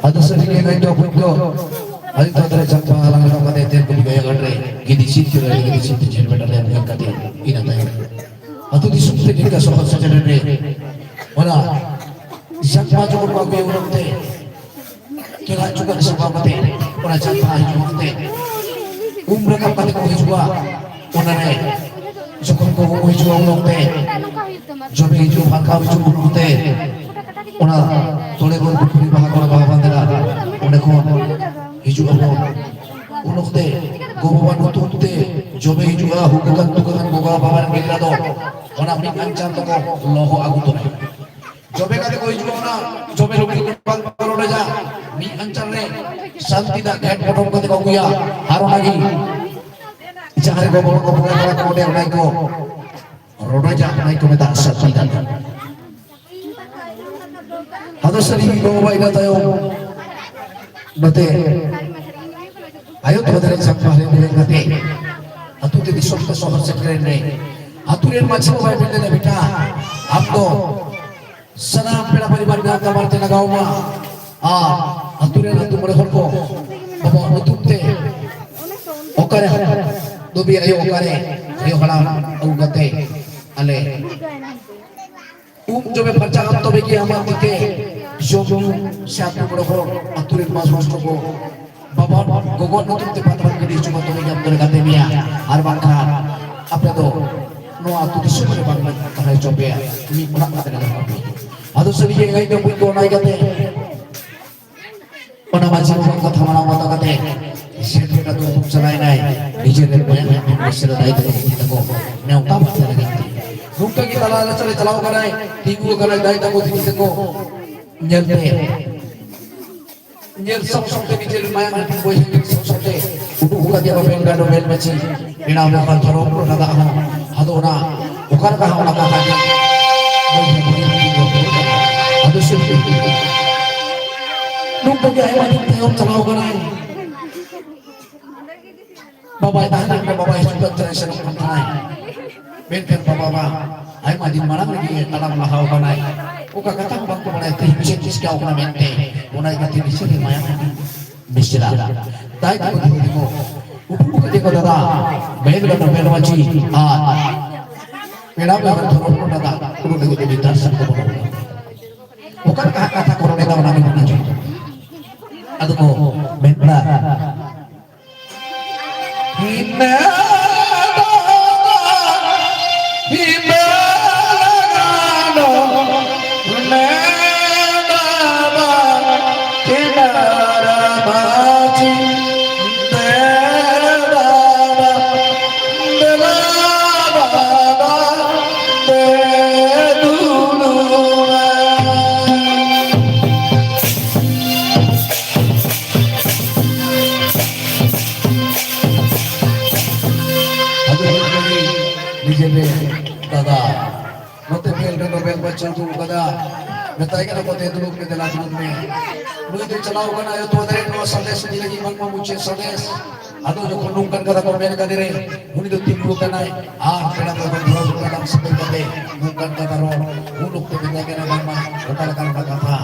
ᱟᱫᱚ ᱥᱟᱹᱨᱤ ᱜᱮ ᱱᱤᱛᱚᱜ ᱵᱩᱡᱽ ᱫᱚ ᱟᱹᱰᱤ ᱛᱚ ᱫᱟᱨᱮ ᱪᱟᱢᱯᱟ ᱦᱟᱞᱟᱝ ᱨᱟᱠᱟᱵ ᱠᱟᱛᱮ ᱛᱮᱞ ᱠᱚ ᱵᱤᱜᱟᱭᱟ ᱜᱟᱰᱨᱮ ᱜᱤᱫᱤ ᱥᱤᱨ ᱛᱮ ᱜᱤᱫᱤ ᱥᱤᱨ ᱛᱮ ᱡᱷᱮᱲ ᱵᱮᱴᱟ ᱞᱮᱱ ᱠᱟᱛᱮ ᱤᱱᱟᱹ ᱛᱟᱭᱚᱢ ᱟᱹᱛᱩ ᱫᱤᱥᱚᱢ ᱛᱮ ᱱᱤᱝᱠᱟ ᱥᱚᱦᱚᱨ ᱥᱮᱴᱮᱨ ᱨᱮ ᱚᱱᱟ ᱪᱟᱢᱯᱟ ᱡᱚᱠᱷᱚᱱ ᱠᱚ ᱟᱹᱜᱩᱭᱟ ᱩᱱ ᱚᱠᱛᱮ ᱠᱮᱞᱟ ᱪᱩᱠᱟᱹ ᱥᱟᱯᱷᱟ ᱠᱟᱛᱮ ᱚᱱᱟ ᱪᱟᱢᱯᱟ ᱦᱤᱡᱩᱜ ᱚᱠᱛᱮ ᱩᱢ ᱨᱟᱠᱟᱵ ᱠᱟᱛᱮ ᱠᱚ ᱦᱤᱡᱩᱜᱼᱟ᱾ ᱚᱱᱟᱨᱮ ᱡᱚᱠᱷᱚᱱ ᱠᱚ ᱩᱢ ᱦᱤᱡᱩᱜᱼᱟ ᱩᱱ ᱚᱠᱛᱮ ᱡᱚᱵᱮ ᱦᱤᱡᱩᱜ ᱯᱷᱟᱸᱠᱟ ᱦᱤᱡᱩᱜ ᱩᱱ ᱚᱠᱛᱮ ᱚᱱᱟ ᱛᱚᱲᱮ ᱵᱚᱱ ᱯᱩᱠᱷᱨᱤ ᱵᱟᱦᱟ ᱠᱚᱨᱮ ᱵᱟᱦᱟ ᱵᱟᱸᱫᱮᱱᱟ ᱚᱸᱰᱮ ᱠᱷᱚᱱ ᱦᱤᱡᱩᱜ ᱟᱵᱚᱱ᱾ ᱩᱱ ᱚᱠᱛᱮ ᱜᱚ ᱵᱟᱵᱟ ᱧᱩᱛᱩᱢ ᱛᱮ ᱡᱚᱵᱮ ᱦᱤᱡᱩᱜᱼᱟ ᱦᱩᱠᱩ ᱠᱟᱱ ᱛᱩᱠᱟᱹ ᱠᱟᱱ ᱜᱚᱜᱚ ᱵᱟᱵᱟ ᱨᱮᱱ ᱜᱤᱫᱽᱨᱟᱹ ᱫᱚ ᱚᱱᱟ ᱢᱤᱫ ᱟᱧᱪᱟᱨ ᱫᱚᱠᱚ ᱞᱚᱦᱚ ᱟᱹᱜᱩ ᱛᱚᱨᱟᱭᱟ᱾ ᱡᱚᱵᱮ ᱠᱟᱛᱮ ᱠᱚ ᱦᱤᱡᱩᱜᱼᱟ ᱚᱱᱟ ᱡᱚᱵᱮ ᱞᱩᱜᱽᱲᱤ ᱠᱚ ᱵᱟᱝ ᱠᱚ ᱨᱚᱰᱚᱡᱟ᱾ ᱢᱤᱫ ᱟᱧᱪᱟᱨ ᱨᱮ ᱥᱟᱱᱛᱤ ᱫᱟᱜ ᱜᱷᱮᱴ ᱯᱚᱴᱚᱢ ᱠᱟᱛᱮ ᱠᱚ ᱟᱹᱜᱩᱭᱟ᱾ ᱟᱨ ᱚᱱᱟᱜᱮ ᱡᱟᱦᱟᱸ ᱨᱮ ᱜᱚ ᱵᱟᱵᱟ ᱠᱚ ᱵᱚᱸᱜᱟ ᱛᱟᱞᱟ ᱠᱚ ᱚᱸᱰᱮ ᱚᱱᱟ ᱜᱮᱠᱚ ᱨᱚᱰᱚᱡᱟ, ᱚᱱᱟ ᱜᱮᱠᱚ ᱢᱮᱛᱟᱜᱼᱟ ᱥᱟᱱᱛᱤ ᱫᱟᱜ᱾ ᱟᱫᱚ ᱥᱟᱹᱨᱤ ᱜᱮ ᱜᱚ ᱵᱟᱵᱟ ᱤᱱᱟᱹ ᱛᱟᱭᱚᱢ ᱱᱚᱛᱮ ᱟᱭᱳ ᱛᱚ ᱫᱟᱨᱮ ᱪᱷᱟᱯ ᱵᱟᱦᱨᱮ ᱵᱮᱨᱮᱫ ᱠᱟᱛᱮ ᱟᱹᱛᱩ ᱛᱮ ᱫᱤᱥᱚᱢ ᱛᱮ ᱥᱚᱦᱚᱨ ᱥᱮᱴᱮᱨ ᱮᱱ ᱨᱮ ᱟᱹᱛᱩ ᱨᱮᱱ ᱢᱟᱹᱡᱷᱤ ᱵᱟᱵᱟᱭ ᱢᱮᱱ ᱞᱮᱫᱟ, "ᱵᱮᱴᱟ, ᱟᱢ ᱫᱚ ᱥᱟᱱᱟᱢ ᱯᱮᱲᱟ ᱯᱚᱨᱤᱵᱟᱨ ᱱᱮᱣᱛᱟ ᱵᱟᱨᱛᱮ ᱞᱟᱜᱟᱣ ᱢᱟ ᱟᱨ ᱟᱹᱛᱩ ᱨᱮᱱ ᱟᱹᱛᱩ ᱢᱚᱬᱮ ᱦᱚᱲ ᱠᱚ ᱵᱟᱵᱟᱣᱟᱜ ᱧᱩᱛᱩᱢ ᱛᱮ ᱚᱠᱟᱨᱮ ᱫᱷᱩᱵᱤ ᱟᱭᱳ ᱚᱠᱟᱨᱮ ᱟᱭᱳ ᱦᱟᱲᱟᱢ ᱟᱹᱜᱩ ᱠᱟᱛᱮ ᱟᱞᱮ ᱩᱢ ᱡᱚᱵᱮ ᱯᱷᱟᱨᱪᱟ ᱟᱢ ᱛᱚᱵᱮ ᱜᱮ ᱟᱢᱟᱜ ᱛᱤᱛᱮ ᱡᱚᱢ ᱧᱩ ᱥᱮ ᱟᱹᱛᱩ ᱢᱚᱬᱮ ᱦᱚᱲ ᱟᱹᱛᱩ ᱨᱮᱱ ᱢᱟᱥ ᱢᱟᱥᱴᱚᱨ ᱠᱚ ᱵᱟᱵᱟ ᱜᱚᱜᱚ ᱧᱩᱛᱩᱢ ᱛᱮ ᱯᱟᱛᱲᱟ ᱜᱤᱰᱤ ᱦᱚᱪᱚ ᱠᱟᱛᱮ ᱞᱮ ᱧᱟᱢ ᱫᱟᱲᱮ ᱠᱟᱛᱮ ᱢᱮᱭᱟ, ᱟᱨ ᱵᱟᱝᱠᱷᱟᱱ ᱟᱯᱮ ᱫᱚ ᱱᱚᱣᱟ ᱟᱹᱛᱩ ᱫᱤᱥᱚᱢ ᱨᱮ ᱵᱟᱝ ᱛᱟᱦᱮᱸ ᱦᱚᱪᱚ ᱯᱮᱭᱟ, ᱢᱤᱫ ᱚᱲᱟᱜ ᱠᱟᱛᱮ ᱞᱮ ᱫᱚᱦᱚ ᱯᱮᱭᱟ᱾" ᱟᱫᱚ ᱥᱟᱹᱨᱤ ᱜᱮ ᱮᱸᱜᱟᱭ ᱫᱚ ᱵᱩᱡᱽ ᱫᱚ ᱚᱱᱟ ᱠᱟᱛᱮ ᱚᱱᱟ ᱢᱟᱹᱡᱷᱤ ᱵᱟᱵᱟ ᱠᱟᱛᱷᱟ ᱢᱟᱱᱟᱣ ᱵᱟᱛᱟᱣ ᱠᱟᱛᱮ ᱥᱮᱴ ᱵᱮᱴᱟ ᱫᱚ ᱩᱰᱩᱠ ᱪᱟᱞᱟᱭᱱᱟᱭ᱾ ᱱᱤᱡᱮ ᱨᱮᱱ ᱵᱚᱭᱦᱟ ᱢᱤᱥᱨᱟ ᱫᱟᱹᱭ ᱛᱟᱠᱚ ᱫᱤᱫᱤ ᱛᱟᱠᱚ ᱱᱮᱣᱛᱟ ᱵᱟᱨᱛᱮ ᱞᱟᱹᱜᱤᱫ ᱛᱮ᱾ ᱱᱚᱝᱠᱟ ᱜᱮ ᱛᱟᱞᱟ ᱨᱟᱪᱟ ᱨᱮ ᱪᱟᱞᱟᱣ ᱠᱟᱱᱟᱭ, ᱛᱤᱸᱜᱩ ᱟᱠᱟᱱᱟᱭ ᱫᱟᱹᱭ ᱛᱟᱠᱚ ᱫᱤᱫᱤ ᱛᱟᱠᱚ ᱧᱮᱞ ᱛᱮ᱾ ᱧᱮᱞ ᱥᱟᱶ ᱥᱟᱶᱛᱮ ᱱᱤᱡᱮ ᱨᱮᱱ ᱢᱟᱭᱟᱝ ᱦᱟᱹᱴᱤᱧ ᱵᱚᱭᱦᱟ ᱧᱮᱞ ᱥᱟᱶ ᱥᱟᱶᱛᱮ ᱩᱰᱩᱠ ᱟᱠᱟᱫᱮᱭᱟ ᱵᱟᱵᱮᱱ ᱜᱟᱰᱚ ᱢᱮᱞ ᱢᱟᱹᱪᱷᱤ ᱵᱮᱱᱟᱣ ᱞᱮᱠᱷᱟᱱ ᱫᱷᱚᱨᱚᱢ ᱨᱟᱫᱟ ᱦᱚᱸ᱾ ᱟᱫᱚ ᱚᱱᱟ ᱚᱠᱟ ᱞᱮᱠᱟ ᱦᱚᱸ ᱚᱱᱟ ᱠᱟᱛᱷᱟ ᱜᱮ ᱵᱟᱹᱧ ᱵᱩᱡᱷᱟᱹᱣ ᱫᱟᱲᱮᱭᱟᱜ ᱠᱟᱱᱟ᱾ ᱟᱫᱚ ᱥᱤᱞᱯᱤ ᱱᱚᱝᱠᱟ ᱜᱮ ᱟᱭᱢᱟ ᱫᱤᱱ ᱛᱟᱭᱚᱢ ᱪᱟᱞᱟᱣ ᱠᱟᱱᱟᱭ᱾ ᱵᱟᱵᱟᱭ ᱛᱟᱦᱮᱸ ᱞᱮᱱ ᱠᱷᱟᱱ ᱵᱟᱵᱟᱭ ᱦᱤᱡᱩᱜ ᱠᱟᱱ ᱛᱟᱦᱮᱸ, ᱥᱮᱱᱚᱜ ᱠᱟᱱ ᱛᱟᱦᱮᱸ᱾ ᱢᱮᱱᱠᱷᱟᱱ ᱵᱟᱵᱟ ᱢᱟ ᱟᱭᱢᱟ ᱫᱤᱱ ᱢᱟᱲᱟᱝ ᱨᱮᱜᱮ ᱛᱟᱲᱟᱢ ᱞᱟᱦᱟᱣ ᱠᱟᱱᱟᱭ᱾ ᱚᱠᱟ ᱠᱟᱛᱷᱟ ᱦᱚᱸ ᱵᱟᱝᱠᱚ ᱵᱟᱲᱟᱭᱟ, ᱛᱮᱦᱮᱧ ᱪᱮᱫ ᱪᱤᱠᱟᱹᱣ ᱠᱟᱱᱟ ᱢᱮᱱᱛᱮ᱾ ᱚᱱᱟ ᱤᱭᱠᱟᱹᱛᱮ ᱱᱤᱥᱟᱹ ᱨᱮ ᱢᱟᱭᱟᱢ ᱢᱤᱥᱨᱟ, ᱫᱟᱭ ᱛᱟᱠᱚ ᱫᱷᱤᱨᱤ ᱛᱟᱠᱚ, ᱩᱯᱩ ᱩᱯᱩ ᱛᱮᱠᱚ ᱫᱟᱫᱟ, ᱢᱮᱱ ᱜᱟᱰᱟ ᱢᱮᱱ ᱢᱟᱹᱡᱷᱤ ᱟᱨ ᱯᱮᱲᱟ ᱵᱟᱵᱟ ᱫᱷᱚᱨᱚᱢ ᱠᱚ ᱫᱟᱫᱟ, ᱩᱱᱠᱩ ᱞᱟᱹᱜᱤᱫ ᱛᱮ ᱫᱟᱨᱥᱟᱱ ᱠᱚ ᱵᱚᱞᱚ᱾ ᱚᱠᱟ ᱞᱮᱠᱟ ᱦᱟᱸᱜ ᱠᱟᱛᱷᱟ ᱠᱚ ᱨᱚᱲ ᱮᱫᱟ, ᱚᱱᱟ ᱜᱮᱵᱚᱱ ᱟᱸᱡᱚᱢ᱾ ᱟᱫᱚ ᱠᱚ ᱢᱮᱱ ᱠᱟᱱᱟ, ᱟᱫᱚ ᱦᱩᱭᱩᱜ ᱠᱟᱱᱟ ᱱᱤᱡᱮ ᱯᱮ ᱫᱟᱫᱟ, ᱱᱚᱛᱮ ᱯᱮ ᱮᱞ ᱨᱮᱫᱚ ᱵᱮᱞ ᱵᱟᱪᱷᱟᱣ ᱫᱩᱲᱩᱵ ᱠᱟᱫᱟ᱾ ᱢᱮᱛᱟᱭ ᱠᱟᱱᱟ ᱠᱚ, "ᱫᱮ ᱫᱩᱲᱩᱵ ᱢᱮ, ᱫᱮᱞᱟ ᱫᱩᱲᱩᱵ ᱢᱮ᱾" ᱱᱩᱭ ᱫᱚ ᱪᱟᱞᱟᱣ ᱠᱟᱱᱟ ᱟᱭᱳ ᱛᱚᱣᱟ ᱫᱟᱨᱮ ᱱᱚᱣᱟ ᱥᱟᱸᱫᱮᱥ ᱤᱫᱤ ᱞᱟᱹᱜᱤᱫ, ᱵᱟᱝᱢᱟ ᱢᱩᱪᱟᱹᱫ ᱥᱟᱸᱫᱮᱥ᱾ ᱟᱫᱚ ᱡᱚᱠᱷᱚᱱ ᱱᱚᱝᱠᱟᱱ ᱠᱟᱛᱷᱟ ᱠᱚ ᱢᱮᱱ ᱠᱟᱫᱮ ᱨᱮ, ᱩᱱᱤ ᱫᱚ ᱛᱤᱸᱜᱩ ᱠᱟᱱᱟᱭ ᱟᱨ ᱯᱮᱲᱟ ᱠᱚ ᱫᱷᱚᱨᱚᱢ ᱠᱟᱫᱟᱢ ᱥᱟᱹᱜᱟᱹᱭ ᱠᱟᱛᱮ ᱱᱚᱝᱠᱟᱱ ᱠᱟᱛᱷᱟ ᱨᱚᱲ᱾ ᱩᱱ ᱚᱠᱛᱚ ᱢᱮᱛᱟᱭ ᱠᱟᱱᱟ, ᱵᱟᱝᱢᱟ ᱚᱠᱟ ᱞᱮᱠᱟᱱ ᱠᱟᱛᱷᱟ?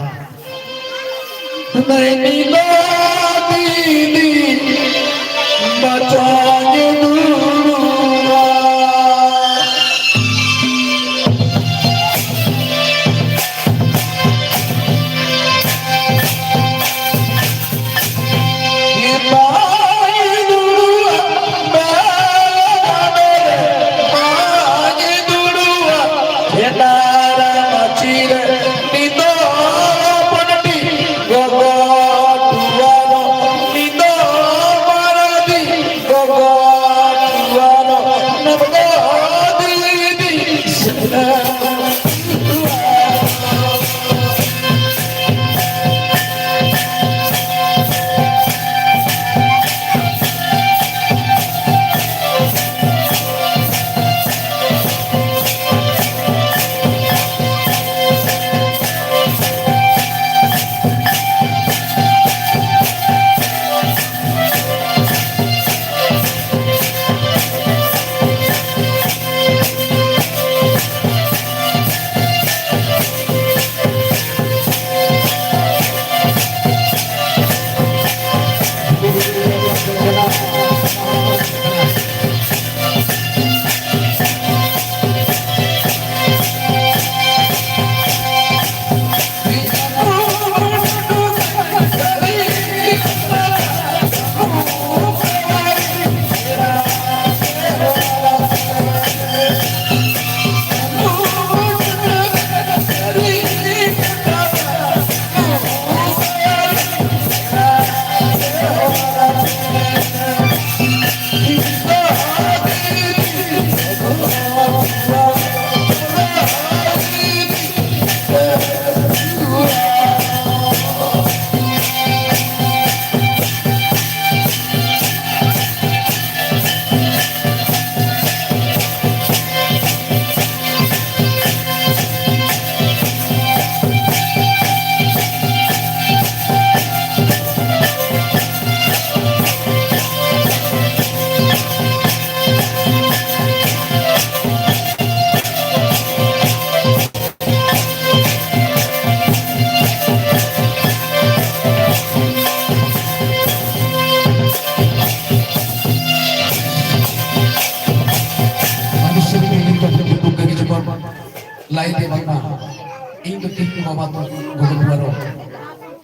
ᱵᱟᱵᱟ ᱛᱟᱠᱚ ᱜᱚᱜᱚ ᱵᱟᱵᱟ ᱨᱚᱲ,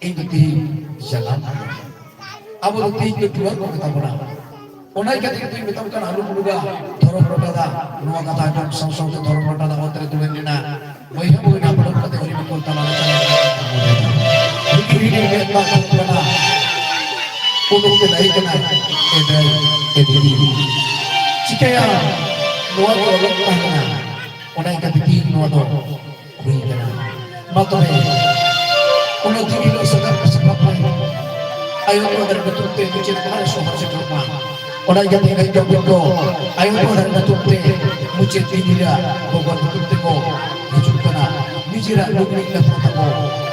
ᱤᱧ ᱫᱚ ᱛᱤᱦᱤᱧ ᱡᱟᱱᱟᱢ ᱠᱟᱱᱟ᱾ ᱟᱵᱚ ᱫᱚ ᱛᱤᱦᱤᱧ ᱫᱚ ᱴᱩᱣᱟᱹᱨ ᱠᱚ ᱢᱮᱛᱟ ᱵᱚᱱᱟ᱾ ᱚᱱᱟ ᱤᱠᱟᱹᱛᱮ ᱤᱧ ᱫᱩᱧ ᱢᱮᱛᱟᱢ ᱠᱟᱱᱟ, ᱟᱞᱚᱢ ᱩᱰᱩᱠᱟ ᱫᱷᱚᱨᱚᱢ ᱨᱚᱴᱟ ᱫᱟ᱾ ᱱᱚᱣᱟ ᱠᱟᱛᱷᱟ ᱟᱸᱡᱚᱢ ᱥᱟᱶ ᱥᱟᱶᱛᱮ ᱫᱷᱚᱨᱚᱢ ᱨᱚᱴᱟ ᱫᱟ ᱚᱛ ᱨᱮ ᱫᱩᱲᱩᱵ ᱮᱱᱟ᱾ ᱵᱚᱭᱦᱟ ᱵᱚᱭᱦᱟ ᱵᱚᱞᱚᱱ ᱠᱟᱛᱮ ᱦᱚᱨᱤ ᱵᱚᱠᱚᱞ ᱛᱟᱞᱟ ᱨᱮ ᱪᱟᱞᱟᱣ ᱮᱱᱟ᱾ ᱦᱤᱠᱤ ᱦᱤᱠᱤ ᱢᱮᱫ ᱫᱟᱜ ᱛᱩᱫ ᱠᱟᱱᱟ᱾ ᱩᱰᱩᱠ ᱛᱮ ᱞᱟᱹᱭ ᱠᱟᱱᱟ, "ᱮ ᱫᱟᱹᱭ, ᱮ ᱫᱤᱫᱤ, ᱪᱤᱠᱟᱹᱭᱟ? ᱱᱚᱣᱟ ᱫᱚ ᱚᱞᱚᱜ ᱛᱟᱦᱮᱸ ᱠᱟᱱᱟ, ᱚᱱᱟ ᱤᱠᱟᱹᱛᱮ ᱛᱤᱦᱤᱧ ᱱᱚᱣᱟ ᱫᱚ ᱦᱩᱭ ᱠᱟᱱᱟ᱾ ᱢᱟ ᱛᱚᱵᱮ, ᱚᱱᱟ ᱫᱤᱱ ᱦᱤᱞᱳᱜ ᱥᱟᱜᱟᱫ ᱯᱮ ᱥᱟᱯᱷᱟ ᱯᱮ᱾ ᱟᱭᱳ ᱠᱚ ᱫᱟᱨᱮ ᱧᱩᱛᱩᱢ ᱛᱮ ᱢᱩᱪᱟᱹᱫ ᱢᱟᱦᱟ ᱨᱮ ᱥᱚᱦᱚᱨ ᱥᱮᱴᱮᱨᱚᱜ ᱢᱟ᱾ ᱚᱱᱟ ᱤᱠᱟᱹᱛᱮ ᱜᱟᱹᱭ ᱰᱟᱹᱝᱨᱤ ᱠᱚ ᱟᱭᱳ ᱠᱚ ᱫᱟᱨᱮ ᱧᱩᱛᱩᱢ ᱛᱮ ᱢᱩᱪᱟᱹᱫ ᱫᱤᱱ ᱦᱤᱞᱳᱜ ᱜᱚᱜᱚ ᱧᱩᱛᱩᱢ ᱛᱮᱠᱚ ᱦᱤᱡᱩᱜ ᱠᱟᱱᱟ᱾ ᱱᱤᱡᱮᱨᱟᱜ ᱞᱩᱜᱽᱲᱤᱡ ᱞᱟᱯᱚ ᱛᱟᱠᱚ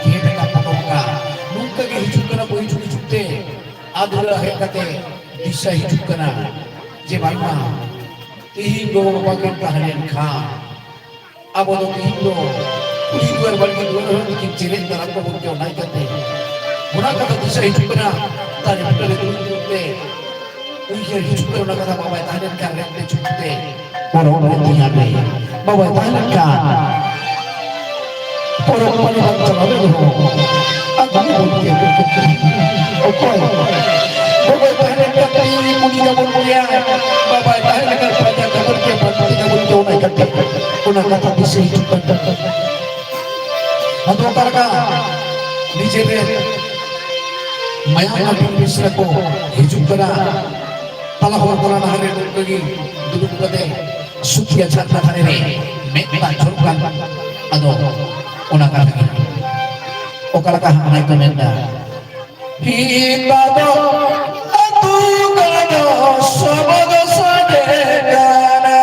ᱜᱮᱫ ᱟᱠᱟᱫ ᱯᱚᱴᱚᱢ ᱟᱠᱟᱫ᱾ ᱱᱚᱝᱠᱟ ᱜᱮ ᱦᱤᱡᱩᱜ ᱠᱟᱱᱟ ᱠᱚ, ᱦᱤᱡᱩᱜ ᱦᱤᱡᱩᱜ ᱛᱮ ᱟᱫᱷᱩᱨᱟ ᱦᱮᱡ ᱠᱟᱛᱮ ᱫᱤᱥᱟᱹ ᱦᱤᱡᱩᱜ ᱠᱟᱱᱟ ᱡᱮ ᱵᱟᱝᱢᱟ ᱛᱤᱦᱤᱧ ᱜᱚᱜᱚ ᱵᱟᱵᱟ ᱠᱤᱱ ᱛᱟᱦᱮᱸ ᱞᱮᱱ ᱠᱷᱟᱱ ᱟᱵᱚ ᱫᱚ ᱛᱤᱦᱤᱧ ᱫᱚ ᱠᱩᱲᱤ ᱫᱩᱣᱟᱹᱨ ᱵᱟᱲᱜᱮ ᱫᱩᱣᱟᱹᱨ ᱦᱚᱸ ᱛᱤᱠᱤᱱ ᱪᱮᱨᱮᱡ ᱫᱟᱨᱟᱢ ᱠᱚ ᱵᱚᱱ ᱪᱚᱸᱰᱟᱭ ᱠᱟᱛᱮ, ᱚᱱᱟ ᱠᱟᱛᱷᱟ ᱫᱤᱥᱟᱹ ᱦᱤᱡᱩᱜ ᱠᱟᱱᱟ᱾ ᱫᱟᱨᱮ ᱵᱩᱴᱟᱹ ᱨᱮ ᱫᱩᱲᱩᱵ ᱫᱩᱲᱩᱵ ᱛᱮ ᱩᱭᱦᱟᱹᱨ ᱦᱤᱡᱩᱜ ᱠᱟᱱᱟ, ᱚᱱᱟ ᱠᱟᱛᱷᱟ ᱵᱟᱵᱟᱭ ᱛᱟᱦᱮᱸ ᱞᱮᱱᱠᱷᱟᱱ ᱨᱮᱫ ᱛᱮ ᱪᱩᱯ ᱛᱮ ᱯᱚᱨᱚᱵᱽ ᱨᱮ ᱛᱤᱧᱟ ᱨᱮ ᱵᱟᱵᱟᱭ ᱛᱟᱦᱮᱸ ᱞᱮᱱᱠᱷᱟᱱ ᱯᱚᱨᱚᱵᱽ ᱯᱟᱹᱞᱤ ᱵᱟᱝ ᱪᱟᱞᱟᱣ ᱞᱮᱱ ᱨᱮᱦᱚᱸ ᱟᱫᱚ ᱵᱚᱱ ᱪᱮᱫ ᱚᱠᱚᱭ ᱵᱟᱵᱟᱭ ᱛᱟᱦᱮᱸ ᱞᱮᱱᱠᱷᱟᱱ ᱛᱤᱦᱤᱧ ᱩᱱᱤ ᱫᱚᱵᱚᱱ ᱞᱟᱹᱭᱟ, ᱵᱟᱵᱟᱭ ᱛᱟᱦᱮᱸ ᱞᱮᱱᱠᱷᱟᱱ ᱯᱟᱸᱡᱟ ᱛᱟᱵᱚᱱ ᱠᱮ ᱵᱟᱹᱲᱛᱤ ᱛᱟᱵᱚᱱ ᱠᱮ ᱚᱱᱟ ᱠᱟᱛᱷᱟ ᱚᱱᱟ ᱠᱟᱛᱷᱟ ᱫᱤᱥᱟᱹ ᱦᱤᱡᱩᱜ ᱠᱟᱱ ᱛᱟᱠᱚᱣᱟ᱾ ᱟᱫᱚ ᱚᱠᱟ ᱞᱮᱠᱟ ᱱᱤᱡᱮ ᱨᱮ ᱢᱟᱭᱟᱢ ᱦᱟᱹᱴᱤᱧ ᱢᱤᱥᱨᱟ ᱠᱚ ᱦᱤᱡᱩᱜ ᱠᱟᱱᱟ, ᱛᱟᱞᱟ ᱦᱚᱨ ᱛᱟᱞᱟ ᱰᱟᱦᱟᱨ ᱨᱮ ᱱᱚᱝᱠᱟ ᱜᱮ ᱫᱩᱲᱩᱵ ᱠᱟᱛᱮ ᱥᱩᱠᱷᱤᱭᱟ ᱡᱷᱟᱨᱱᱟ ᱫᱷᱟᱨᱮ ᱨᱮ ᱢᱮᱫ ᱫᱟᱜ ᱡᱷᱚᱨᱚᱜ ᱠᱟᱱ᱾ ᱟᱫᱚ ᱚᱱᱟ ᱠᱟᱛᱷᱟ ᱜᱮ ᱚᱠᱟ ᱞᱮᱠᱟ ᱦᱟᱸᱜ ᱚᱱᱟ ᱠᱚ ᱢᱮᱱᱫᱟ᱾ ᱦᱤᱛᱟ ᱫᱚ ᱟᱹᱛᱩ ᱠᱟᱱᱟ ᱫᱚ ᱥᱚᱵᱚᱫ ᱥᱟᱰᱮ ᱠᱟᱱᱟ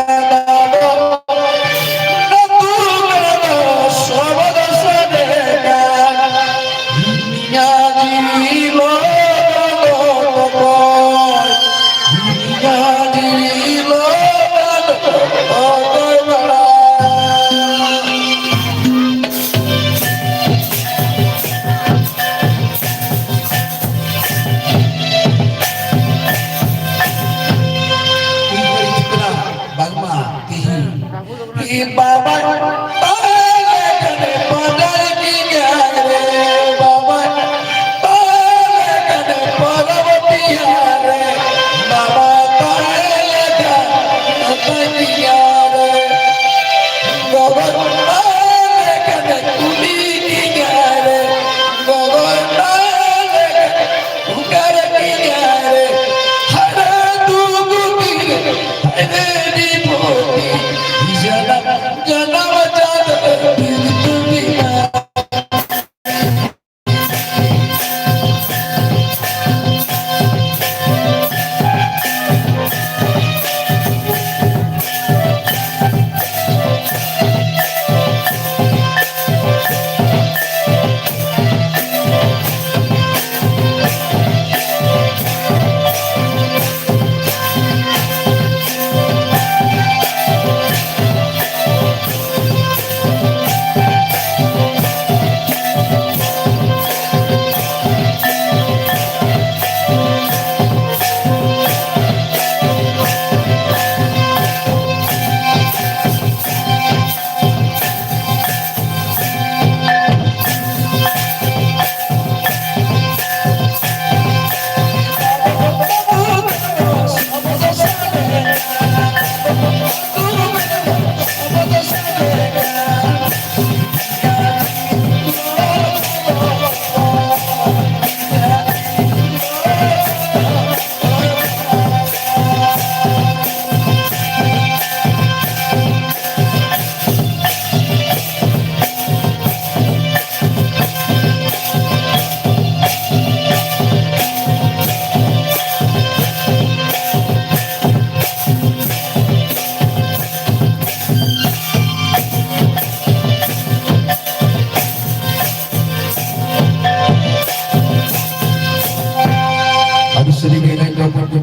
ᱫᱚ᱾ ᱟᱹᱛᱩ ᱠᱟᱱᱟ ᱫᱚ ᱥᱚᱵᱚᱫ ᱥᱟᱰᱮ ᱠᱟᱱᱟ᱾ ᱤᱧᱟᱜ ᱡᱤᱣᱤ ᱞᱚ ᱫᱚ ᱚᱠᱚᱭ? ᱤᱧᱟᱜ ᱡᱤᱣᱤ ᱞᱚ ᱫᱚ ᱚᱠᱚᱭ ᱵᱟᱲᱟᱭ?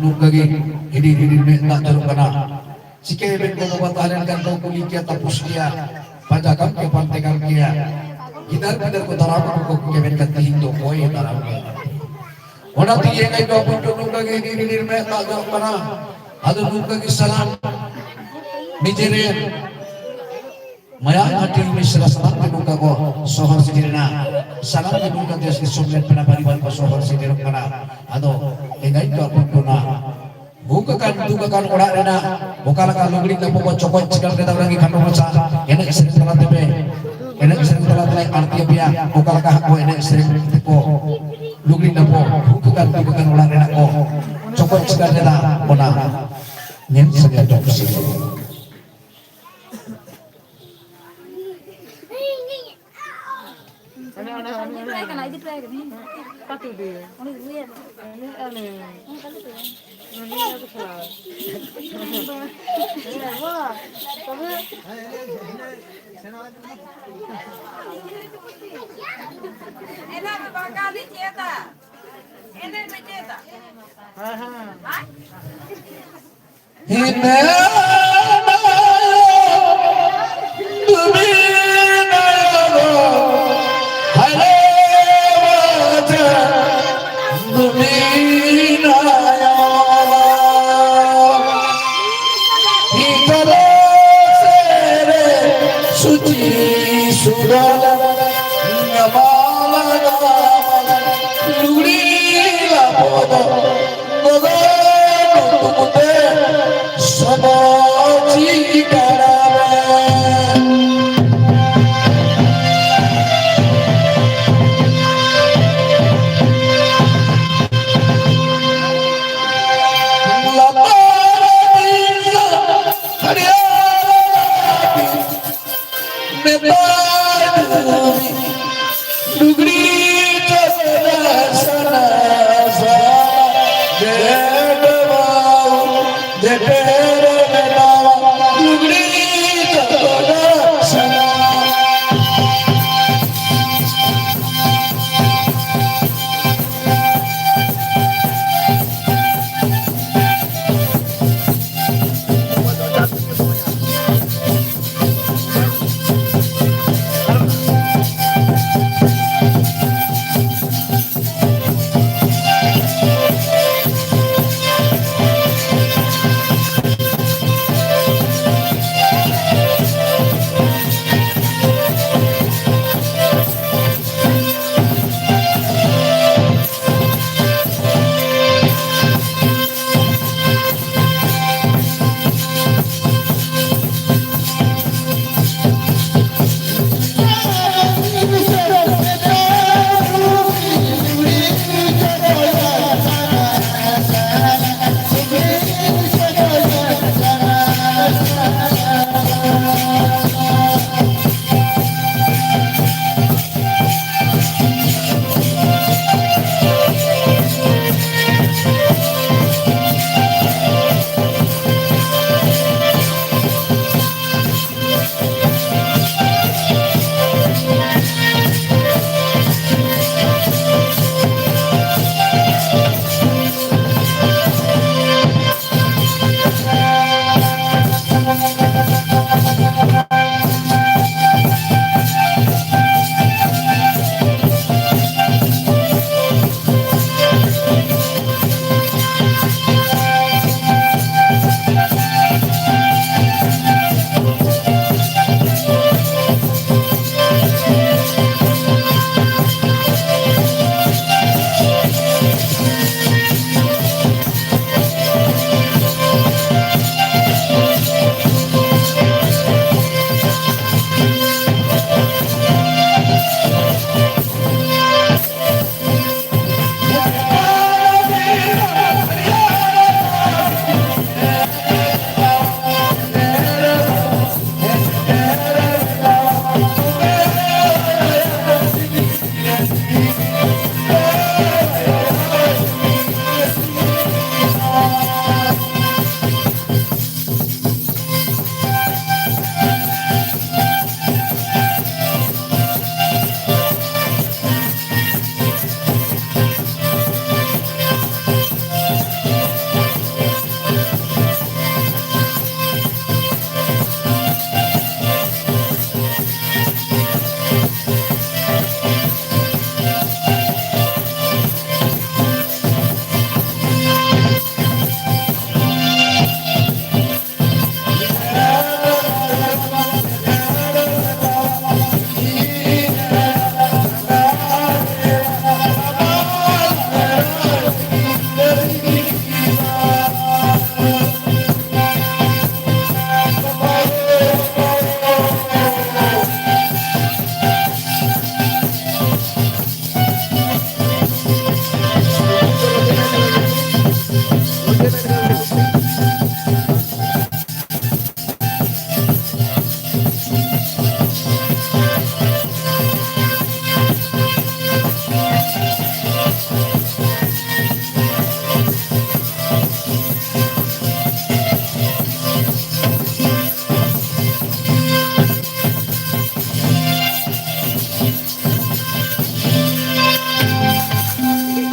ᱱᱚᱝᱠᱟ ᱜᱮ ᱦᱤᱰᱤᱨ ᱦᱤᱰᱤᱨ ᱢᱮᱫ ᱫᱟᱜ ᱡᱚᱨᱚᱜ ᱠᱟᱱᱟ᱾ ᱪᱤᱠᱟᱹᱭᱟᱵᱮᱱ ᱜᱚ ᱵᱟᱵᱟ ᱛᱟᱦᱮᱸ ᱞᱮᱱᱠᱷᱟᱱ ᱠᱚ ᱠᱩᱞᱤ ᱠᱮᱭᱟ, ᱛᱟᱯᱩᱥ ᱠᱮᱭᱟ, ᱯᱟᱸᱡᱟ ᱠᱟᱢ ᱠᱮᱭᱟ, ᱯᱟᱱᱛᱮ ᱠᱟᱢ ᱠᱮᱭᱟ᱾ ᱜᱤᱫᱟᱹᱨ ᱯᱤᱫᱟᱹᱨ ᱠᱚ ᱫᱟᱨᱟᱢ ᱠᱚ ᱠᱚ ᱠᱮᱵᱮᱱ ᱠᱟᱱ, ᱛᱤᱦᱤᱧ ᱫᱚ ᱚᱠᱚᱭᱮ ᱫᱟᱨᱟᱢ ᱠᱮᱭᱟ? ᱚᱱᱟ ᱛᱮᱜᱮ ᱮᱸᱜᱟᱡ ᱵᱟᱹᱵᱩ ᱫᱚ ᱱᱚᱝᱠᱟ ᱜᱮ ᱦᱤᱰᱤᱨ ᱦᱤᱰᱤᱨ ᱢᱮᱫ ᱫᱟᱜ ᱡᱚᱨᱚᱜ ᱠᱟᱱᱟ᱾ ᱟᱫᱚ ᱱᱚᱝᱠᱟ ᱜᱮ ᱥᱟᱱᱟᱢ ᱱᱤᱡᱮᱨᱮᱱ ᱢᱟᱭᱟᱝ ᱦᱟᱹᱴᱤᱧ ᱢᱤᱥᱨᱟ ᱥᱟᱱᱟᱢ ᱜᱮ ᱱᱚᱝᱠᱟ ᱠᱚ ᱥᱚᱦᱚᱨ ᱥᱮᱴᱮᱨᱮᱱᱟ᱾ ᱥᱟᱱᱟᱢ ᱜᱮ ᱱᱚᱝᱠᱟ ᱫᱮᱥ ᱫᱤᱥᱚᱢ ᱨᱮᱱ ᱯᱮᱲᱟ ᱯᱟᱹᱨᱤᱵᱟᱨ ᱠᱚ ᱥᱚᱦᱚᱨ ᱥᱮᱴᱮᱨᱚᱜ ᱠᱟᱱᱟ᱾ ᱟᱫᱚ ᱮᱸᱜᱟᱡ ᱫᱚ ᱟᱵᱚ ᱠᱚ ᱱᱟ ᱦᱩᱠ ᱟᱠᱟᱱ ᱫᱩᱠ ᱟᱠᱟᱱ ᱚᱲᱟᱜ ᱨᱮᱱᱟᱜ ᱚᱠᱟ ᱞᱮᱠᱟ ᱞᱩᱜᱽᱲᱤ ᱞᱟᱯᱚ ᱠᱚ ᱪᱚᱠᱚᱡ ᱪᱤᱠᱟᱹᱲ ᱠᱮᱫᱟ, ᱚᱱᱟ ᱜᱮ ᱠᱷᱟᱴᱚ ᱢᱟᱪᱷᱟ ᱮᱱᱮᱡ ᱥᱮᱨᱮᱧ ᱛᱟᱞᱟ ᱛᱮᱯᱮ, ᱮᱱᱮᱡ ᱥᱮᱨᱮᱧ ᱛᱟᱞᱟ ᱛᱮᱞᱮ ᱟᱬᱛᱤ ᱟᱯᱮᱭᱟ᱾ ᱚᱠᱟ ᱞᱮᱠᱟ ᱦᱟᱸᱜ ᱠᱚ ᱮᱱᱮᱡ ᱥᱮᱨᱮᱧ ᱛᱮᱠᱚ ᱞᱩᱜᱽᱲᱤ ᱞᱟᱯᱚ ᱦᱩᱠ ᱟᱠᱟᱱ ᱫᱩᱠ ᱟᱠᱟᱱ ᱚᱲᱟᱜ ᱨᱮᱱᱟᱜ ᱠᱚ ᱪᱚᱠᱚᱡ ᱪᱤᱠᱟᱹᱲ ᱠᱮᱫᱟ, ᱚᱱᱟ ᱧᱮᱞ ᱥᱟᱸᱜᱮ ᱦᱚᱪᱚ ᱠᱩᱥᱤ᱾ ᱚᱱᱮ, ᱚᱱᱮ, ᱚᱱᱮ, ᱤᱫᱤ ᱦᱚᱴᱚ ᱟᱭ ᱠᱟᱱᱟ, ᱤᱫᱤ ᱦᱚᱴᱚ ᱟᱭ ᱠᱟᱹᱱᱟᱹᱧ᱾ ᱚᱠᱟᱛᱮ ᱤᱫᱤᱭᱟ? ᱩᱱᱤ ᱨᱩᱭᱟ᱾ ᱩᱱᱤ, ᱩᱱᱤ᱾ ᱩᱱᱤ ᱟᱫᱚ ᱪᱟᱞᱟᱣ᱾ ᱦᱮᱸ, ᱵᱟ, ᱛᱚᱵᱮ᱾ ᱮᱱᱟᱝ ᱫᱚ ᱵᱟᱝ ᱜᱟᱱ ᱪᱮᱫᱟ᱾ ᱮᱱᱮᱡ ᱫᱚ ᱪᱮᱫᱟ᱾ ᱦᱮᱸ, ᱦᱮᱸ᱾ ᱞᱩᱜᱽᱲᱤ ᱞᱟᱯᱚ ᱫᱚ ᱜᱚᱜᱚ ᱧᱩᱛᱩᱢ ᱛᱮ ᱥᱚᱵᱚᱪᱤ ᱠᱟᱱᱟ ᱢᱮ᱾ ᱞᱟᱛᱟᱨ ᱫᱤᱥᱚᱢ ᱦᱟᱹᱨᱭᱟᱹᱲ ᱢᱮᱛᱟᱭ ᱫᱷᱩᱵᱤ ᱞᱩᱜᱽᱲᱤ ᱪᱚᱥᱮ ᱥᱟᱱᱟ ᱥᱟᱱᱟ᱾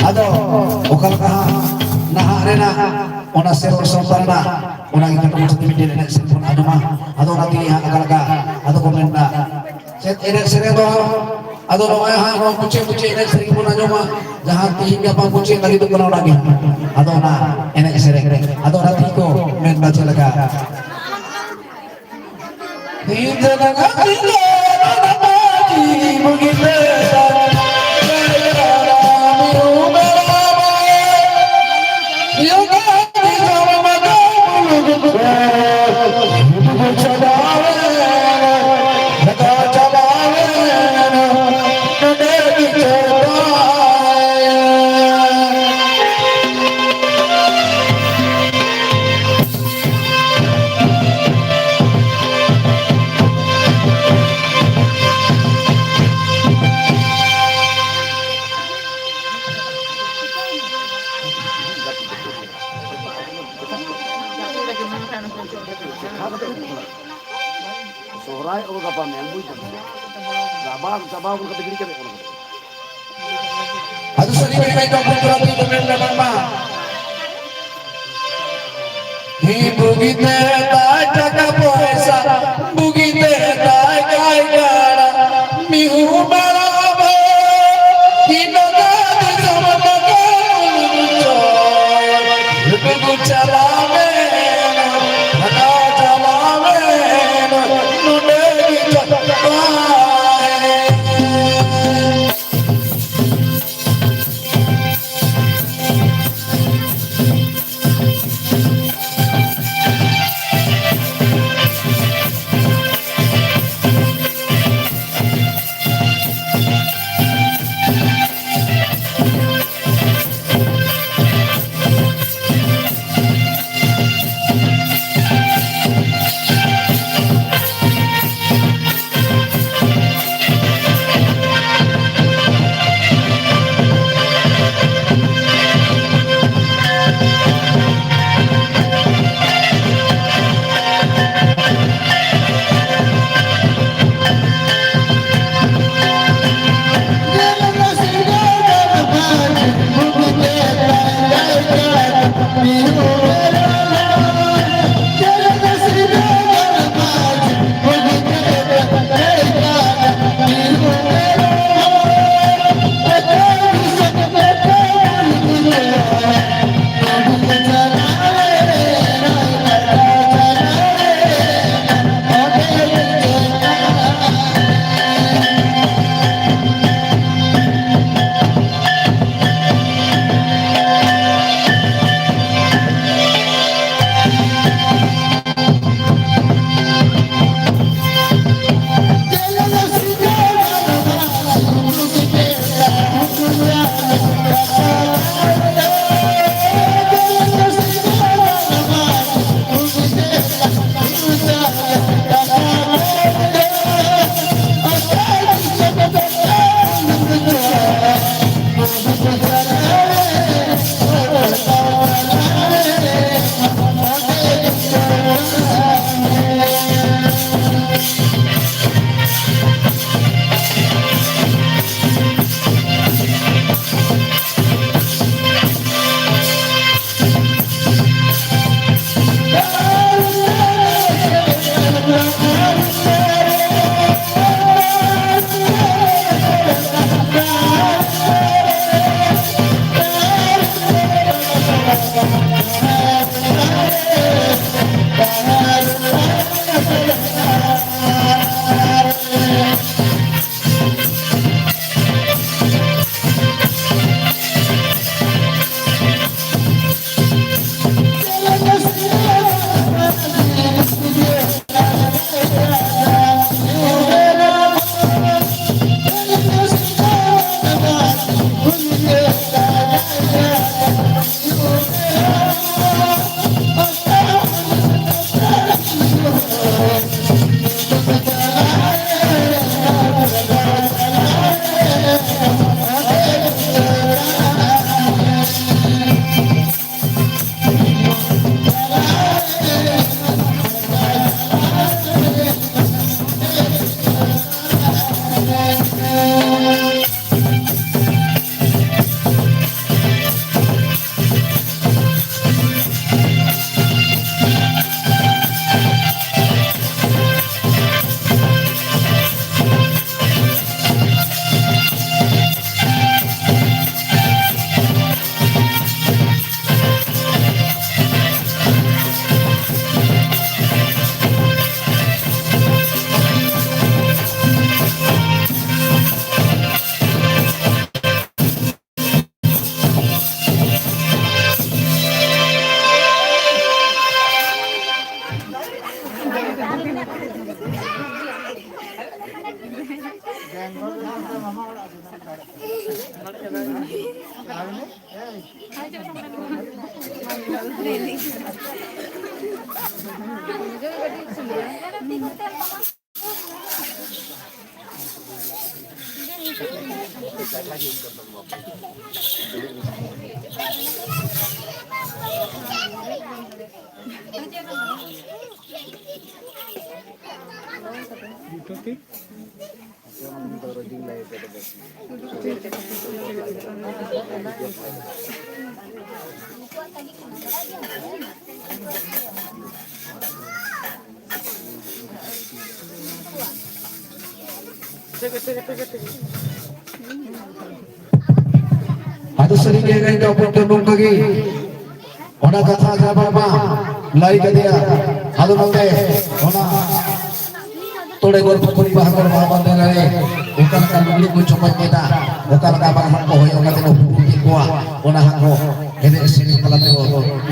ᱟᱫᱚ ᱚᱠᱟ ᱞᱮᱠᱟ ᱦᱟᱸᱜ ᱱᱟᱦᱟᱜ ᱨᱮᱱᱟᱜ ᱚᱱᱟ ᱥᱮᱨᱣᱟ ᱥᱟᱶᱛᱟ ᱨᱮᱱᱟᱜ ᱚᱱᱟ ᱜᱮ ᱠᱟᱹᱴᱤᱡ ᱢᱟᱪᱷᱟ ᱛᱮ ᱢᱤᱫᱴᱮᱱ ᱮᱱᱮᱡ ᱥᱮᱨᱮᱧ ᱵᱚᱱ ᱟᱸᱡᱚᱢᱟ᱾ ᱟᱫᱚ ᱚᱱᱟ ᱛᱮᱜᱮ ᱦᱟᱸᱜ ᱚᱠᱟ ᱞᱮᱠᱟ ᱟᱫᱚ ᱠᱚ ᱢᱮᱱᱫᱟ, ᱪᱮᱫ ᱮᱱᱮᱡ ᱥᱮᱨᱮᱧ ᱫᱚ ᱟᱫᱚ ᱱᱚᱜᱼᱚᱭ ᱦᱟᱸᱜ ᱱᱚᱣᱟ ᱢᱩᱪᱟᱹᱫ ᱢᱩᱪᱟᱹᱫ ᱮᱱᱮᱡ ᱥᱮᱨᱮᱧ ᱵᱚᱱ ᱟᱸᱡᱚᱢᱟ, ᱡᱟᱦᱟᱸ ᱛᱤᱦᱤᱧ ᱜᱟᱯᱟ ᱢᱩᱪᱟᱹᱫ ᱞᱟᱹᱜᱤᱫᱚᱜ ᱠᱟᱱᱟ ᱚᱱᱟ ᱜᱮ᱾ ᱟᱫᱚ ᱚᱱᱟ ᱮᱱᱮᱡ ᱥᱮᱨᱮᱧ ᱟᱫᱚ ᱚᱱᱟ ᱛᱮᱜᱮ ᱠᱚ ᱢᱮᱱᱫᱟ ᱪᱮᱫ ᱞᱮᱠᱟ? ᱥᱚᱦᱨᱟᱭ ᱚᱞ ᱜᱟᱯᱟ ᱢᱮᱭᱟᱝ, ᱵᱩᱡᱽ ᱫᱟᱢ? ᱪᱟᱵᱟ, ᱪᱟᱵᱟ ᱵᱚᱞ ᱠᱟᱛᱮ ᱜᱤᱰᱤ ᱠᱟᱛᱮ ᱠᱚᱱᱚ ᱠᱟᱛᱮ᱾ ᱟᱫᱚ ᱥᱟᱹᱨᱤ ᱜᱮ ᱠᱟᱹᱡ ᱫᱚ ᱵᱩᱡᱽ ᱠᱚᱨᱟᱣ ᱛᱮ ᱢᱮᱱ ᱜᱟᱱᱚᱜ ᱢᱟ᱾ ᱦᱤ ᱵᱩᱜᱤᱛᱮ ᱛᱟᱭ ᱴᱟᱠᱟ ᱯᱚᱭᱥᱟ, ᱵᱩᱜᱤᱛᱮ ᱛᱟᱭ ᱜᱟᱭ ᱜᱟᱲᱟ, ᱢᱤᱦᱩ ᱢᱮᱨᱚᱢ, ᱦᱤ ᱱᱚᱜᱟ ᱫᱤᱥᱚᱢ ᱱᱚᱜᱟ ᱢᱩᱪᱟᱹᱫ᱾ ᱞᱩᱜᱩ ᱪᱟᱞᱟᱣ ᱢᱮ, ᱵᱷᱟᱜᱟᱣ ᱪᱟᱞᱟᱣ ᱢᱮ, ᱱᱚᱰᱮ ᱜᱮ ᱡᱚᱛᱚ᱾ ᱟᱫᱚ ᱥᱟᱹᱨᱤ ᱜᱮ ᱜᱟᱭᱤᱱ ᱫᱚ ᱟᱵᱚ ᱫᱚ ᱱᱚᱝᱠᱟ ᱜᱮ ᱚᱱᱟ ᱠᱟᱛᱷᱟ ᱡᱟᱦᱟᱸ ᱵᱟᱝ ᱵᱟᱝ ᱞᱟᱹᱭ ᱠᱟᱫᱮᱭᱟ᱾ ᱟᱫᱚ ᱱᱚᱛᱮ ᱚᱱᱟ ᱛᱚᱲᱮ ᱜᱚᱲ ᱯᱩᱠᱷᱩᱨᱤ ᱵᱟᱦᱟ ᱜᱚᱲ ᱵᱟᱦᱟ ᱵᱟᱸᱫᱮ ᱨᱮ ᱚᱠᱟ ᱞᱮᱠᱟ ᱞᱩᱜᱽᱲᱤ ᱠᱚ ᱪᱚᱠᱚᱡ ᱠᱮᱫᱟ, ᱚᱠᱟ ᱞᱮᱠᱟ ᱵᱟᱝ ᱦᱚᱲ ᱠᱚ ᱦᱚᱭᱚ ᱠᱟᱛᱮ ᱠᱚ ᱯᱩᱴᱩᱨ ᱠᱮᱫ ᱠᱚᱣᱟ, ᱚᱱᱟ ᱦᱚᱸ ᱠᱚ ᱮᱱᱮᱡ ᱥᱮᱨᱮᱧ ᱛᱟᱞᱟ ᱛᱮᱠᱚ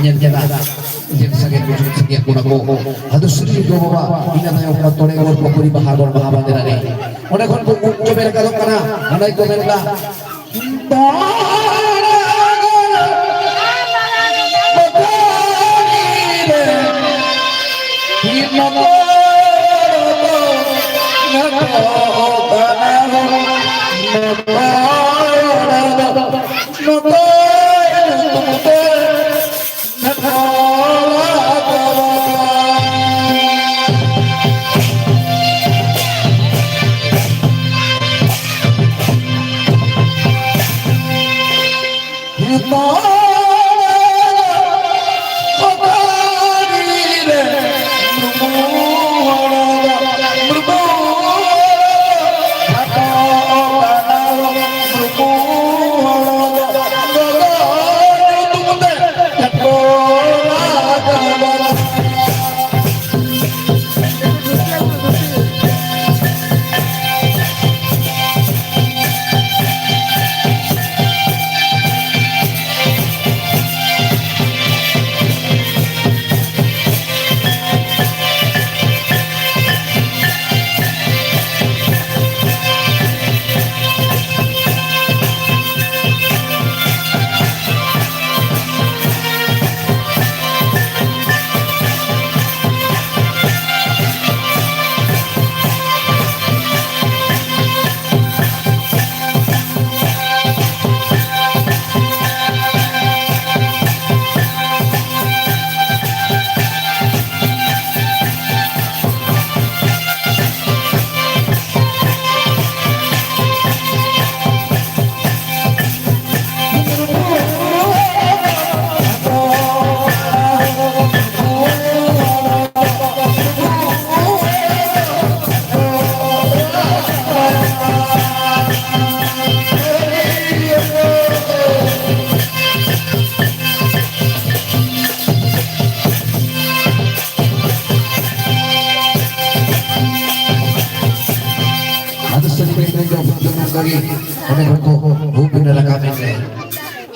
ᱧᱮᱞ ᱠᱮᱫᱟ᱾ ᱡᱮ ᱥᱟᱸᱜᱮ ᱠᱚ ᱥᱟᱸᱜᱮ ᱠᱚᱲᱟ ᱠᱚ ᱟᱫᱚ ᱥᱟᱹᱨᱤ ᱜᱮ ᱵᱟᱵᱟ, ᱤᱱᱟᱹ ᱛᱟᱭᱚᱢ ᱚᱱᱟ ᱛᱚᱲᱮ ᱜᱚᱲ ᱯᱩᱠᱷᱩᱨᱤ ᱵᱟᱦᱟ ᱜᱚᱲ ᱵᱟᱦᱟ ᱵᱟᱸᱫᱮ ᱨᱮ ᱚᱸᱰᱮ ᱠᱷᱚᱱ ᱠᱚ ᱩᱵ ᱪᱚᱵᱮ ᱨᱟᱠᱟᱵᱚᱜ ᱠᱟᱱᱟ᱾ ᱚᱸᱰᱮ ᱠᱚ ᱢᱮᱱ ᱮᱫᱟ,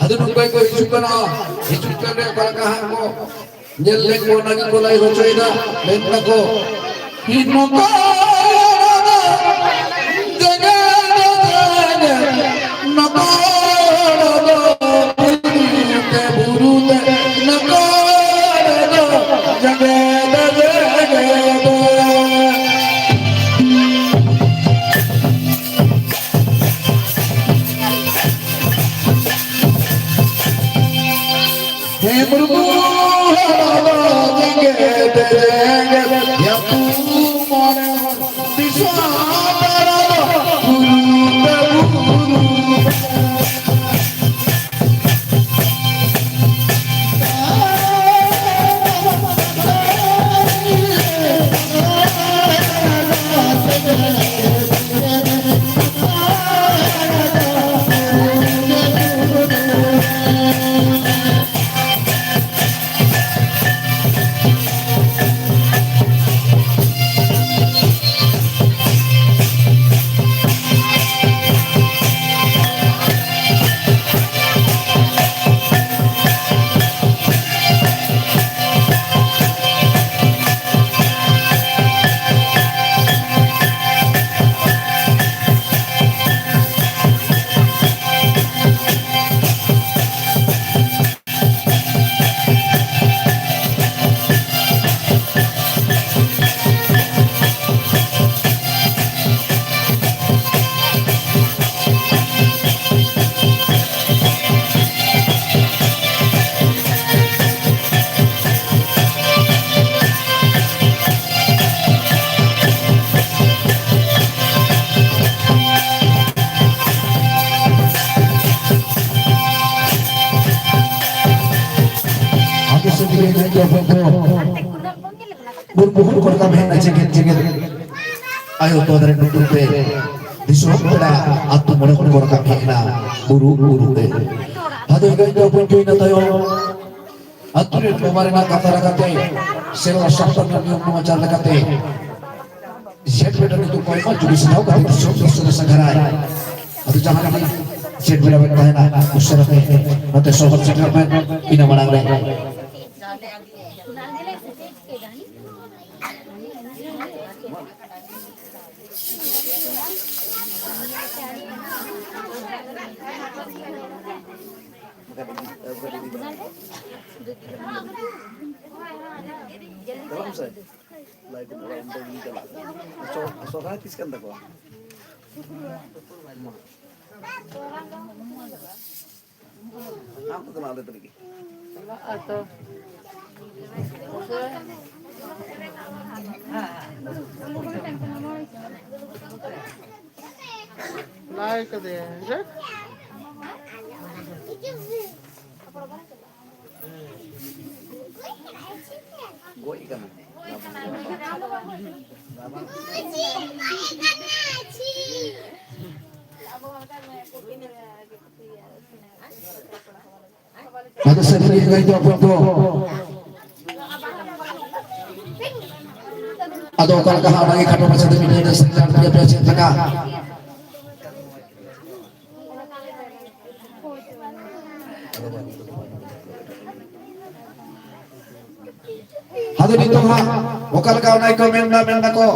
ᱫᱩᱱᱩ ᱚᱠᱚᱭ ᱠᱚ ᱦᱤᱡᱩᱜ ᱠᱟᱱᱟ, ᱦᱤᱡᱩᱜ ᱠᱟᱱ ᱨᱮ ᱚᱠᱟ ᱞᱮᱠᱟ ᱦᱟᱸᱜ ᱠᱚ ᱧᱮᱞ ᱞᱮᱫ ᱠᱚ, ᱚᱱᱟ ᱜᱮᱠᱚ ᱞᱟᱹᱭ ᱦᱚᱪᱚᱭᱮᱫᱟ᱾ ᱢᱮᱱ ᱫᱟᱠᱚ, ᱱᱚᱝᱠᱟ ᱡᱟᱭᱜᱟ ᱫᱚ ᱡᱟᱭᱜᱟ, ᱱᱚᱝᱠᱟ ᱵᱩᱨᱩ ᱛᱮ, ᱵᱩᱨᱩ ᱛᱮ, ᱱᱚᱝᱠᱟ ᱡᱟᱭᱜᱟ ᱫᱚ ᱡᱟᱭᱜᱟ ᱫᱚ᱾ ᱦᱮᱸ ᱵᱩᱨᱩ ᱦᱟᱨᱟ ᱡᱮᱜᱮᱫ ᱡᱮᱜᱮᱫ ᱭᱟᱛᱩ ᱢᱚᱬᱮ ᱦᱚᱲ ᱫᱤᱥᱚᱢ ᱯᱟᱲᱟ ᱫᱚ ᱵᱩᱨᱩ ᱛᱮ ᱵᱩᱨᱩ᱾ ᱟᱯᱮ ᱥᱮᱫ ᱨᱮ ᱮᱱᱮᱡ ᱫᱚ ᱵᱚᱱᱫᱚ᱾ ᱵᱩᱨ ᱵᱩᱦᱩᱨ ᱠᱚᱨᱮ ᱠᱟᱢ ᱦᱮᱡ ᱱᱟ ᱡᱮᱜᱮᱫ ᱡᱮᱜᱮᱫ᱾ ᱟᱭᱳ ᱛᱚᱣᱟ ᱫᱟᱨᱮ ᱰᱩᱰᱩ ᱯᱮ᱾ ᱫᱤᱥᱚᱢ ᱯᱮᱲᱟ ᱟᱛᱳ ᱢᱚᱬᱮ ᱦᱚᱲ ᱠᱚ ᱨᱟᱠᱟᱵ ᱦᱮᱡ ᱮᱱᱟ ᱵᱩᱨᱩ ᱵᱩᱨᱩ ᱛᱮ᱾ ᱟᱫᱚ ᱤᱱᱟᱹ ᱤᱱᱟᱹ ᱵᱚᱱ ᱡᱚᱭᱱᱟ ᱛᱟᱭᱚᱢ ᱟᱛᱳ ᱨᱮᱱ ᱵᱟᱵᱟ ᱨᱮᱱᱟᱜ ᱠᱟᱛᱷᱟ ᱞᱮᱠᱟᱛᱮ ᱥᱮᱨᱣᱟ ᱥᱟᱯᱲᱟᱣ ᱨᱮᱱᱟᱜ ᱱᱤᱭᱚᱢ ᱱᱚᱣᱟ ᱪᱟᱞ ᱞᱮᱠᱟᱛᱮ ᱡᱷᱮᱸᱴ ᱵᱮᱴᱟ ᱱᱤᱛᱚᱜ ᱠᱚᱭᱢᱟ ᱡᱩᱜᱤ ᱥᱟᱡᱟᱣ ᱠᱟᱛᱮ ᱫᱤᱥᱚᱢ ᱫᱤᱥᱚᱢ ᱮ ᱥᱟᱸᱜᱷᱟᱨᱟᱭ᱾ ᱟᱫᱚ ᱡᱟᱦᱟᱸ ᱞᱮᱠᱟ ᱪᱮᱫ ᱵᱮᱲᱟ ᱵᱮᱱ ᱛᱟᱦᱮᱱᱟ, ᱩᱥᱟᱹᱨᱟ ᱛᱮ ᱱᱚᱛᱮ ᱥᱚᱦᱚᱨ ᱥᱮᱴᱮᱨᱚᱜ ᱵᱮᱱ, ᱤᱱᱟᱹ ᱢᱟᱲᱟᱝ ᱨᱮ᱾ ᱪᱟᱞᱟᱜ ᱢᱮᱥᱮ᱾ ᱞᱟᱭ ᱫᱤᱱ ᱚᱲᱟᱜ ᱚᱱᱛᱮ ᱜᱮᱞᱤᱧ ᱪᱟᱞᱟᱜ ᱠᱟᱱᱟ᱾ ᱥᱚ-, ᱥᱚᱦᱨᱟᱭ ᱛᱤᱥ ᱠᱟᱱ ᱛᱟᱠᱚᱣᱟ? ᱟᱢ ᱫᱚ ᱠᱟᱱᱟ ᱟᱞᱮ ᱛᱟᱹᱨᱤ ᱜᱮ᱾ ᱪᱟᱞᱟᱜ ᱟᱛᱚ᱾ ᱞᱟᱭ ᱠᱟᱫᱮᱭᱟ, ᱦᱮᱸ? ᱜᱚᱡ ᱠᱟᱱᱟ᱾ ᱟᱫᱚ ᱥᱟᱹᱨᱤ ᱜᱮ ᱜᱟᱹᱭ ᱫᱚ ᱟᱵᱚ ᱫᱚ᱾ ᱟᱫᱚ ᱚᱠᱟ ᱞᱮᱠᱟ ᱦᱟᱸᱜ ᱚᱱᱟᱜᱮ ᱠᱷᱟᱴᱚ ᱢᱟᱪᱷᱟ ᱛᱮ ᱢᱤᱫ ᱜᱷᱟᱹᱲᱤᱡ ᱫᱚ ᱥᱮᱴᱮᱨ ᱯᱮᱭᱟ ᱯᱮ ᱪᱮᱫ ᱞᱮᱠᱟ? ᱟᱫᱚ ᱱᱤᱛᱚᱜ ᱦᱟᱸᱜ ᱚᱠᱟ ᱞᱮᱠᱟ ᱚᱱᱟ ᱜᱮᱠᱚ ᱢᱮᱱ ᱫᱟ, ᱢᱮᱱ ᱫᱟᱠᱚ᱾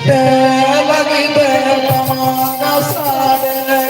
ᱛᱮ ᱞᱟᱹᱜᱤᱫ ᱛᱮ ᱱᱚᱣᱟ ᱜᱟᱥᱟᱲ ᱨᱮ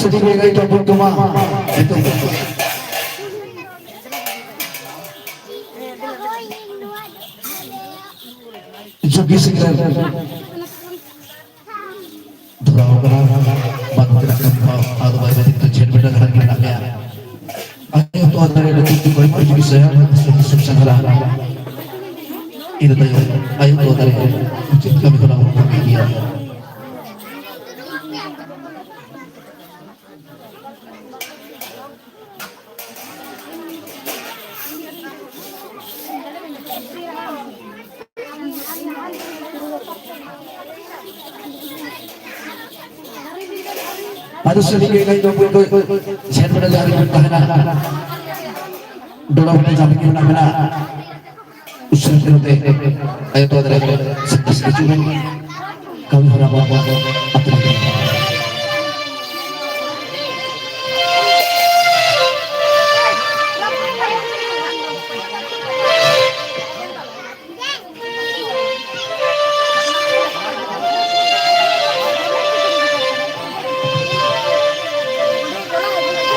ᱥᱟᱹᱨᱤ ᱜᱮ ᱜᱟᱹᱭ ᱴᱚᱯᱚᱞ ᱠᱚᱢᱟ ᱱᱤᱛᱚᱜ ᱡᱩᱜᱤ ᱥᱤᱝᱜᱟᱨ ᱫᱷᱚᱨᱟᱣ ᱠᱟᱱᱟ᱾ ᱵᱟᱹᱱᱩᱜ ᱠᱟᱱᱟ ᱠᱟᱹᱢᱤ ᱦᱚᱸ, ᱟᱫᱚ ᱵᱟᱭ ᱵᱟᱹᱭ ᱛᱮ ᱡᱷᱮᱸᱴ ᱵᱮᱴᱟ ᱫᱷᱟᱨᱟ ᱜᱮ ᱢᱮᱱᱟᱜ ᱢᱮᱭᱟ᱾ ᱟᱭᱳ ᱛᱚᱣᱟ ᱫᱟᱨᱮ ᱨᱮ ᱛᱩᱞ ᱛᱩᱞ ᱟᱭᱢᱟ ᱡᱩᱜᱤ ᱥᱟᱭᱟ ᱥᱩᱠ ᱥᱟᱸᱜᱷᱟᱨᱟ᱾ ᱤᱱᱟᱹ ᱛᱟᱭᱚᱢ ᱟᱭᱳ ᱛᱚᱣᱟ ᱫᱟᱨᱮ ᱨᱮ ᱢᱩᱪᱟᱹᱫ ᱠᱟᱹᱢᱤ ᱦᱚᱨᱟ ᱵᱚᱱ ᱠᱟᱹᱢᱤ ᱜᱮᱭᱟ᱾ ᱟᱫᱚ ᱥᱟᱹᱨᱤ ᱜᱮ ᱜᱟᱹᱭ ᱰᱚᱵᱚᱞ ᱫᱚ ᱡᱷᱮᱸᱴ ᱵᱮᱲᱟ ᱡᱟᱦᱟᱸ ᱨᱮᱵᱚᱱ ᱛᱟᱦᱮᱱᱟ, ᱰᱚᱰᱚ ᱵᱟᱴᱟ ᱡᱟᱦᱟᱸ ᱨᱮᱜᱮ ᱢᱮᱱᱟᱜ ᱢᱮᱱᱟᱜ, ᱩᱥᱟᱹᱨᱟ ᱛᱮ ᱟᱭᱳ ᱛᱚᱣᱟ ᱫᱟᱨᱮ ᱥᱟᱠᱥᱮᱥ ᱦᱤᱡᱩᱜ ᱢᱮ᱾ ᱠᱟᱹᱢᱤ ᱦᱚᱨᱟ ᱵᱚᱱ ᱟᱛᱨᱮ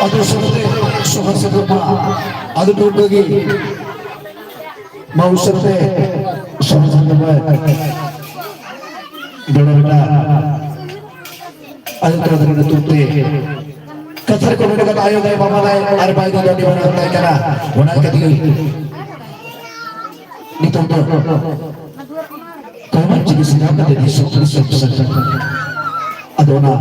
ᱟᱫᱚ ᱥᱚᱸᱜᱮᱛᱮ ᱥᱚᱦᱚᱨ ᱥᱮᱴᱮᱨᱚᱜ ᱢᱟ᱾ ᱟᱫᱚ ᱱᱚᱝᱠᱟ ᱜᱮ ᱢᱟ ᱩᱥᱟᱹᱨᱟᱛᱮ ᱥᱚᱦᱚᱨ ᱥᱮᱴᱮᱨᱚᱜ ᱢᱟ᱾ ᱵᱮᱲᱟ ᱵᱮᱴᱟ ᱟᱫᱚ ᱛᱚ ᱫᱟᱨᱮ ᱧᱩᱛᱩᱢ ᱛᱮ ᱠᱟᱛᱷᱟ ᱨᱮᱠᱚ ᱢᱮᱱ ᱠᱟᱫᱟ, ᱟᱭᱳ ᱫᱟᱭ, ᱵᱟᱵᱟ ᱫᱟᱭ, ᱟᱨ ᱵᱟᱭ ᱫᱟᱭ ᱫᱚ ᱟᱹᱰᱤ ᱢᱟᱨᱟᱝ ᱫᱟᱭ ᱠᱟᱱᱟ᱾ ᱚᱱᱟ ᱠᱷᱟᱹᱛᱤᱨ ᱱᱤᱛᱚᱜ ᱫᱚ ᱠᱚᱢᱟ ᱡᱤᱱᱤᱥ ᱧᱟᱢ ᱠᱟᱛᱮ ᱫᱤᱥᱚᱢ ᱫᱤᱥᱚᱢ ᱥᱮᱱ᱾ ᱟᱫᱚ ᱚᱱᱟ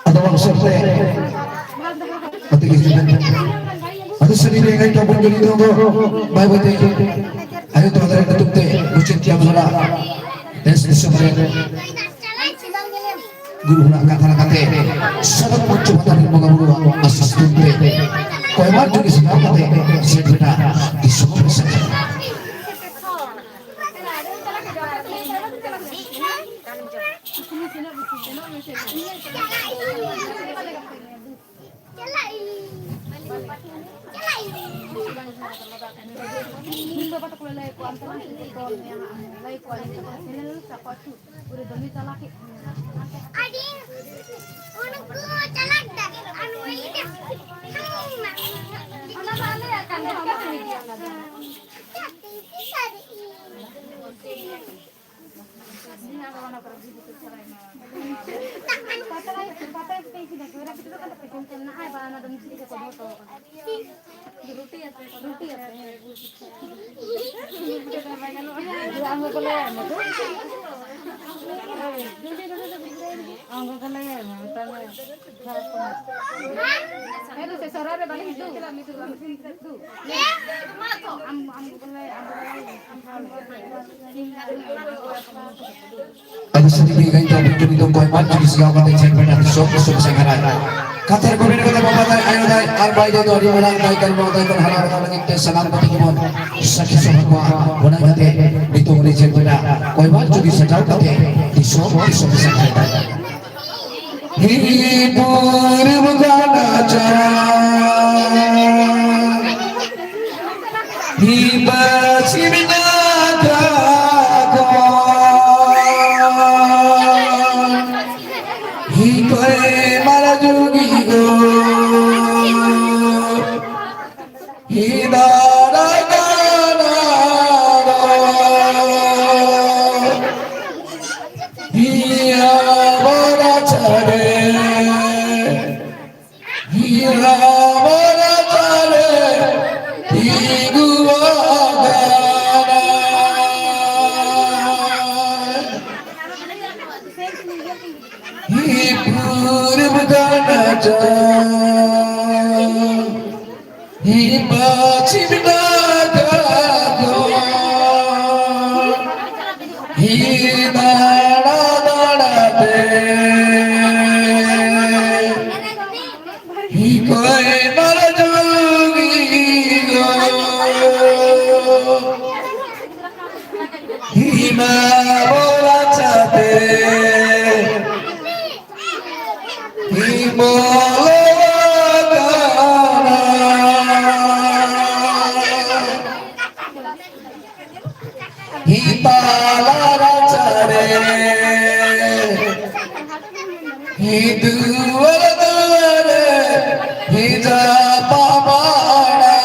ᱟᱫᱚ ᱵᱟᱝ ᱥᱚᱨᱛᱮ ᱟᱹᱰᱤ ᱜᱮ ᱡᱩᱫᱟᱹ᱾ ᱟᱹᱰᱤ ᱥᱟᱺᱜᱤᱧ ᱨᱮ ᱜᱟᱹᱭ ᱛᱟᱵᱚᱱ ᱜᱟᱹᱰᱤ ᱫᱚ ᱵᱟᱭ ᱵᱟᱭ ᱛᱮ ᱟᱭᱳ ᱛᱚᱣᱟ ᱫᱟᱨᱮ ᱧᱩᱛᱩᱢ ᱛᱮ ᱢᱩᱪᱟᱹᱫ ᱠᱮᱭᱟ ᱵᱷᱟᱞᱟ᱾ ᱫᱮᱥ ᱫᱤᱥᱚᱢ ᱨᱮ ᱜᱩᱨᱩ ᱦᱚᱲᱟᱜ ᱠᱟᱛᱷᱟ ᱞᱮᱠᱟᱛᱮ ᱥᱟᱫᱚᱢ ᱯᱚᱧᱪᱚ ᱯᱟᱛᱟ ᱨᱮᱱ ᱵᱚᱸᱜᱟ ᱵᱩᱨᱩᱣᱟᱜ ᱟᱥᱤᱥ ᱛᱮ ᱠᱚᱭᱢᱟ ᱡᱩᱜᱤ ᱥᱮᱴᱮᱨ ᱠᱟᱛᱮ ᱥᱮᱴ ᱵᱮᱴᱟ ᱫᱤᱥᱚᱢ ᱨᱮ ᱥᱮᱴᱮᱨ᱾ ᱟᱹᱰᱤ ᱥᱟᱹᱨᱤ ᱜᱮ ᱜᱟᱭᱤᱠᱟ ᱵᱤᱴᱩ ᱱᱤᱛᱚᱜ ᱠᱚᱭ ᱢᱟᱱ ᱡᱩᱫᱤ ᱥᱟᱡᱟᱣ ᱠᱟᱛᱮ ᱪᱷᱮᱱ ᱵᱮᱴᱟ ᱫᱤᱥᱚᱢ ᱫᱤᱥᱚᱢ ᱥᱮᱸᱜᱷᱟᱨᱟᱭ᱾ ᱠᱟᱛᱷᱟ ᱨᱮᱠᱚ ᱢᱮᱱ ᱠᱟᱫᱟ, ᱵᱟᱵᱟ ᱫᱟᱭ, ᱟᱭᱳ ᱫᱟᱭ, ᱟᱨ ᱵᱟᱭ ᱫᱚ ᱟᱹᱰᱤ ᱢᱟᱨᱟᱝ ᱫᱟᱭ ᱠᱟᱱ ᱱᱚᱣᱟ ᱫᱟᱭ ᱠᱷᱚᱱ ᱦᱟᱨᱟ ᱨᱟᱠᱟᱵ ᱞᱟᱹᱜᱤᱫ ᱛᱮ ᱥᱟᱱᱟᱢ ᱠᱚᱛᱮ ᱜᱮᱵᱚᱱ ᱥᱟᱹᱠᱷᱤ ᱥᱚᱵᱷᱟ ᱠᱚᱣᱟ᱾ ᱚᱱᱟ ᱠᱷᱟᱹᱛᱤᱨ ᱱᱤᱛᱚᱜ ᱩᱱᱤ ᱪᱷᱮᱱ ᱵᱮᱴᱟ ᱠᱚᱭ ᱢᱟᱱ ᱡᱩᱫᱤ ᱥᱟᱡᱟᱣ ᱠᱟᱛᱮ ᱫᱤᱥᱚᱢ ᱫᱤᱥᱚᱢ ᱥᱮᱸᱜᱷᱟᱨᱟᱭ᱾ ᱦᱤ ᱯᱩᱨᱩᱵ ᱜᱟᱰᱟ ᱪᱟᱞ, ᱦᱤ ᱯᱟᱹᱪᱷᱤᱢ ᱱᱟᱠᱷᱟ ᱠᱷᱚᱱ, ᱦᱤ ᱠᱚᱭ ᱢᱟᱨᱟ ᱡᱩᱜᱤ ᱫᱚ᱾ ᱦᱤ ᱫᱟᱨᱟ ᱫᱟᱨᱟ ᱫᱚ, ᱦᱤ ᱟᱵᱚᱨᱟ ᱪᱟᱨᱮ, ᱦᱤ ᱟᱵᱚᱨᱟ ᱪᱟᱨᱮ, ᱦᱤ ᱜᱩᱣᱟ ᱫᱟᱨᱟ᱾ ᱦᱤ ᱯᱩᱨᱩᱵ ᱜᱟᱰᱟ ᱪᱟᱞ, ᱦᱤ ᱯᱟᱹᱪᱷᱤᱢ ᱱᱟᱠᱷᱟ ᱠᱷᱚᱱ, ᱦᱤ ᱫᱟᱬᱟ ᱫᱟᱬᱟ ᱛᱮ, ᱦᱤ ᱠᱚᱭ ᱢᱟᱨᱟ ᱡᱩᱜᱤ ᱫᱚ᱾ ᱦᱤ ᱢᱟ ᱵᱚᱨᱟ ᱪᱟᱛᱮ, ᱦᱤ ᱵᱚᱞᱚ ᱟᱠᱟᱱᱟ᱾ ᱦᱤ ᱛᱟᱞᱟ ᱨᱟᱪᱟ ᱨᱮ, ᱦᱤ ᱫᱩᱣᱟᱹᱨ ᱫᱩᱣᱟᱹᱨ ᱨᱮ, ᱦᱤ ᱡᱟᱯᱟᱜ ᱢᱟᱲᱟᱝ᱾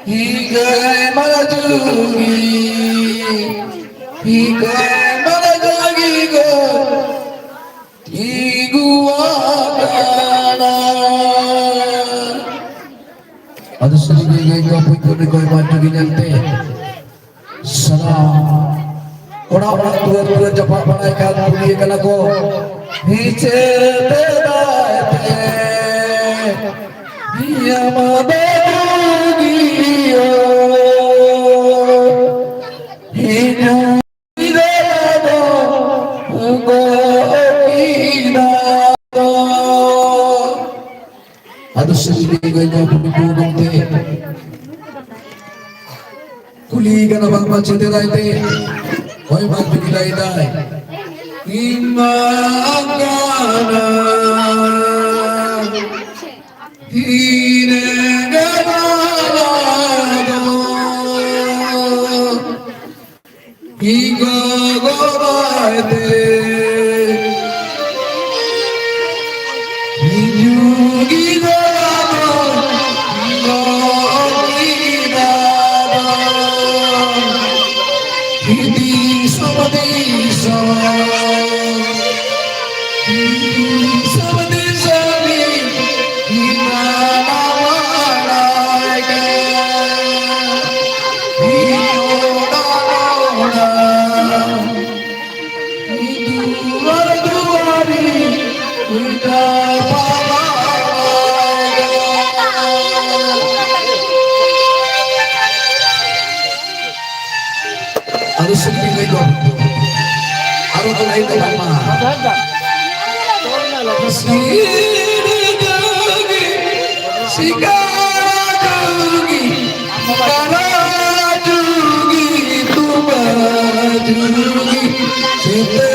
ᱦᱤ ᱜᱟᱹᱭ ᱢᱟᱨᱟ ᱡᱩᱜᱤ, ᱦᱤ ᱜᱟᱹᱭ ᱢᱟᱨᱟ ᱡᱩᱜᱤ ᱜᱚ, ᱛᱤᱸᱜᱩ ᱟᱠᱟᱱᱟ᱾ ᱟᱫᱚ ᱥᱟᱹᱨᱤ ᱜᱮ ᱜᱟᱹᱭ ᱠᱚ ᱯᱩᱭᱠᱩ ᱨᱮ ᱜᱟᱹᱭ ᱢᱟᱨᱟ ᱡᱩᱜᱤ ᱧᱮᱞᱛᱮ ᱥᱟᱱᱟᱢ ᱚᱲᱟᱜ ᱚᱲᱟᱜ, ᱫᱩᱣᱟᱹᱨ ᱫᱩᱣᱟᱹᱨ ᱡᱟᱯᱟᱜ ᱵᱟᱲᱟᱭ ᱠᱷᱟᱱ ᱠᱩᱞᱤᱭᱮ ᱠᱟᱱᱟ ᱠᱚ, "ᱦᱤᱪᱮ ᱫᱮᱫᱟᱭ ᱛᱮ ᱱᱤᱭᱟᱢ ᱫᱚ ᱜᱤᱭᱚ ᱦᱤᱱᱟ ᱫᱚ ᱩᱜᱚ ᱤᱱᱟ ᱫᱚ?" ᱟᱫᱚ ᱥᱟᱹᱨᱤ ᱜᱮ ᱜᱚᱭ ᱵᱟᱹᱵᱩ ᱱᱩᱠᱩ ᱜᱚᱢᱠᱮ ᱠᱩᱞᱤ ᱠᱟᱱᱟ ᱵᱟᱝᱢᱟ ᱪᱮᱫ ᱫᱟᱭ ᱛᱮ? ᱦᱳᱭ ᱢᱟ ᱵᱤᱞᱟᱭ ᱫᱟᱭ᱾ ᱤᱧ ᱢᱟ ᱠᱟᱱᱟ ᱤᱧ ᱜᱟᱱᱟ ᱫᱚ᱾ ᱤᱧ ᱜᱚᱜᱚ ᱵᱟᱭ ᱛᱮ ᱦᱤᱡᱩᱜ ᱜᱤᱫᱽᱨᱟᱹ ᱫᱚ ᱜᱚᱜᱚ ᱜᱤᱫᱽᱨᱟᱹ ᱫᱚ ᱫᱤᱥᱚᱢ ᱫᱤᱥᱚᱢ ᱫᱤᱥᱚᱢ ᱫᱤᱥᱚᱢ ᱜᱮ ᱤᱧ ᱢᱟᱱᱟᱣ ᱵᱟᱲᱟᱭ ᱜᱮ᱾ ᱟᱫᱚ ᱥᱩᱠᱨᱤ ᱞᱟᱹᱭ ᱫᱚ ᱟᱨᱚ ᱠᱚ ᱞᱟᱹᱭ ᱫᱚ ᱵᱟᱝᱢᱟ᱾ ᱥᱤᱨᱡᱟᱹᱣᱤᱡ ᱥᱤᱠᱟ ᱡᱩᱜᱤ ᱛᱟᱨᱟ ᱡᱩᱜᱤ ᱛᱩᱢᱟ ᱡᱩᱜᱤ ᱥᱤᱛᱟᱹ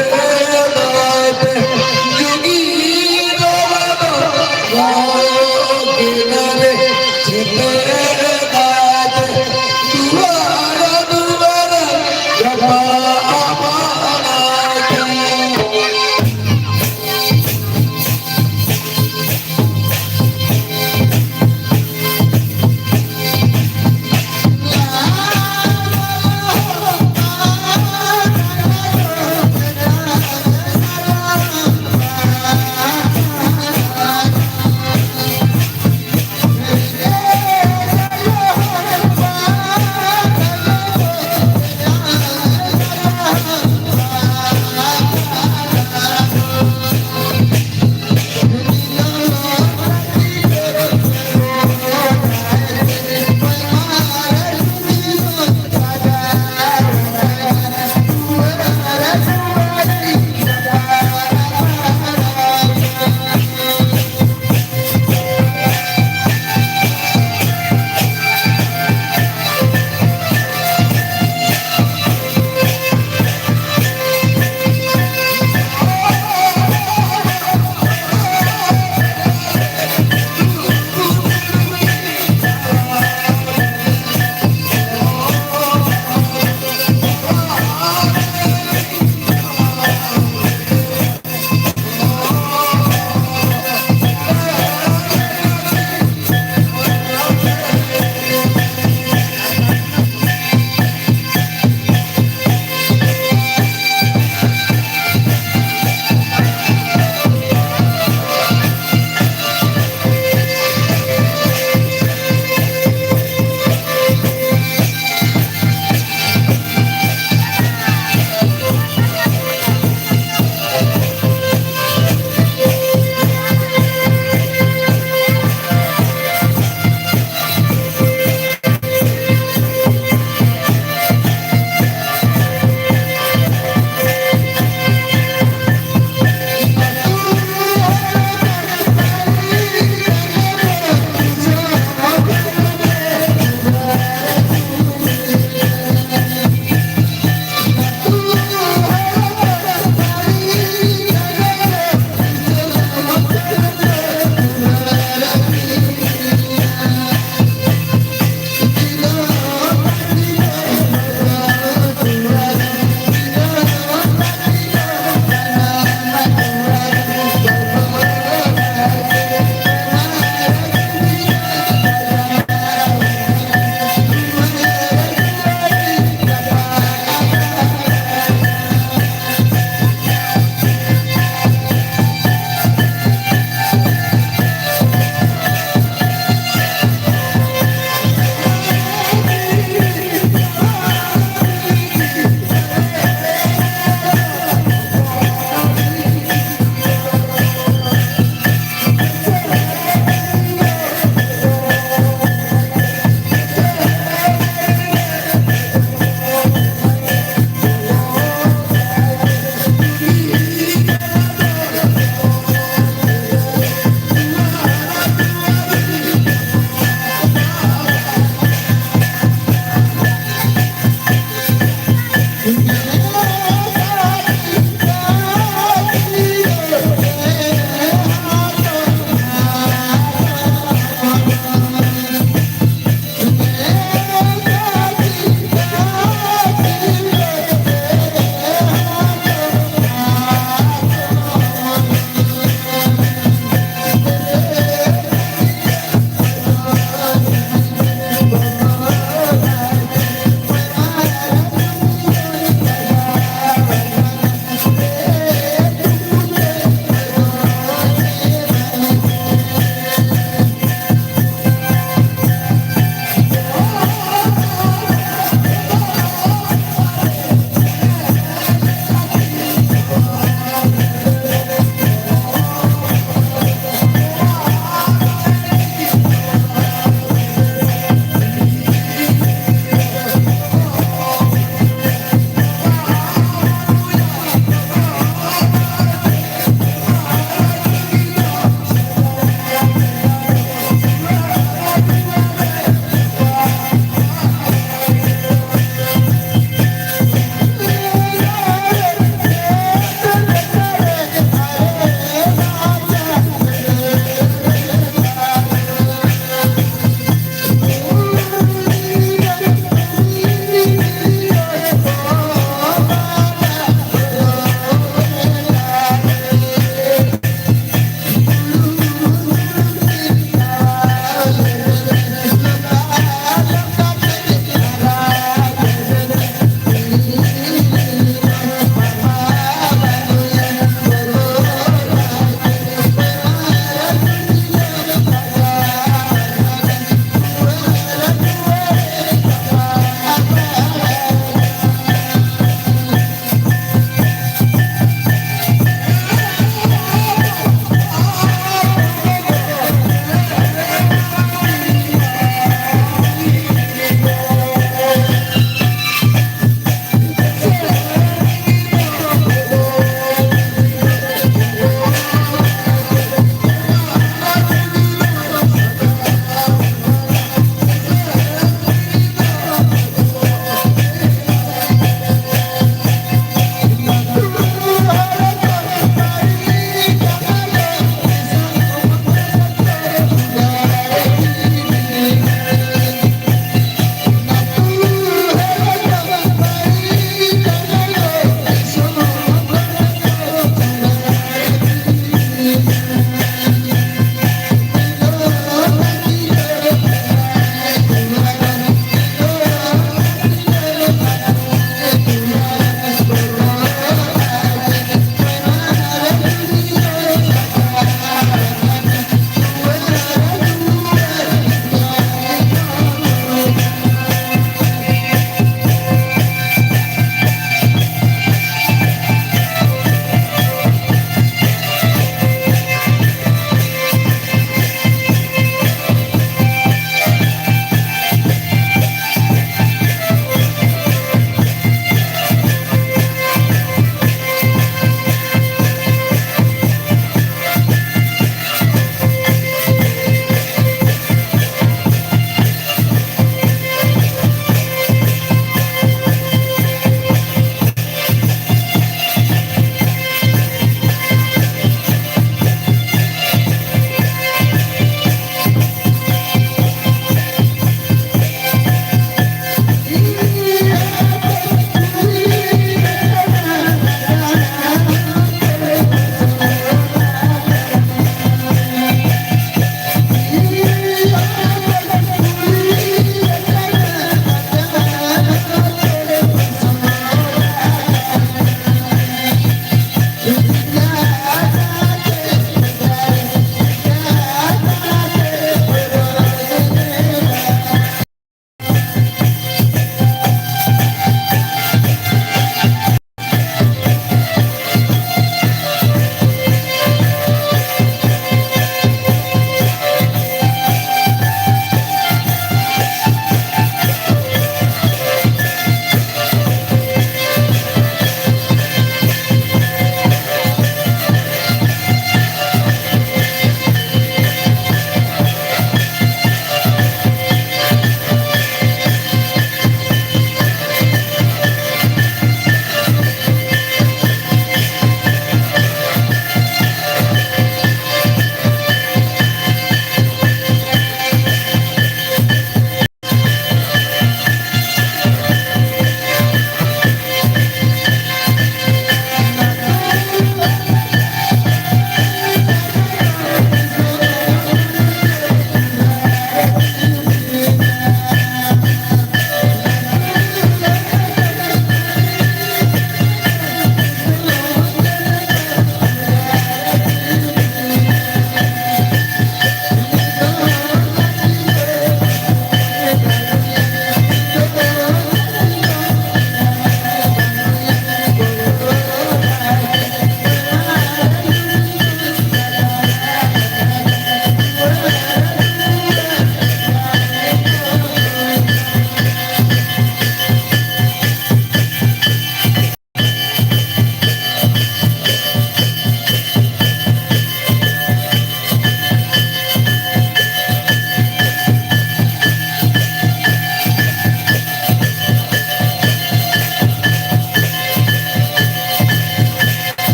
ᱫᱟᱭᱛᱮ ᱡᱩᱜᱤ ᱫᱚ ᱵᱟᱵᱟ ᱫᱚ ᱠᱤᱱᱟᱨᱮ ᱥᱤᱛᱟᱹ ᱫᱟᱭᱛᱮ ᱫᱩᱣᱟᱨ ᱫᱩᱣᱟᱨ ᱡᱟᱯᱟ ᱟᱢᱟᱱᱟᱭ ᱛᱮ᱾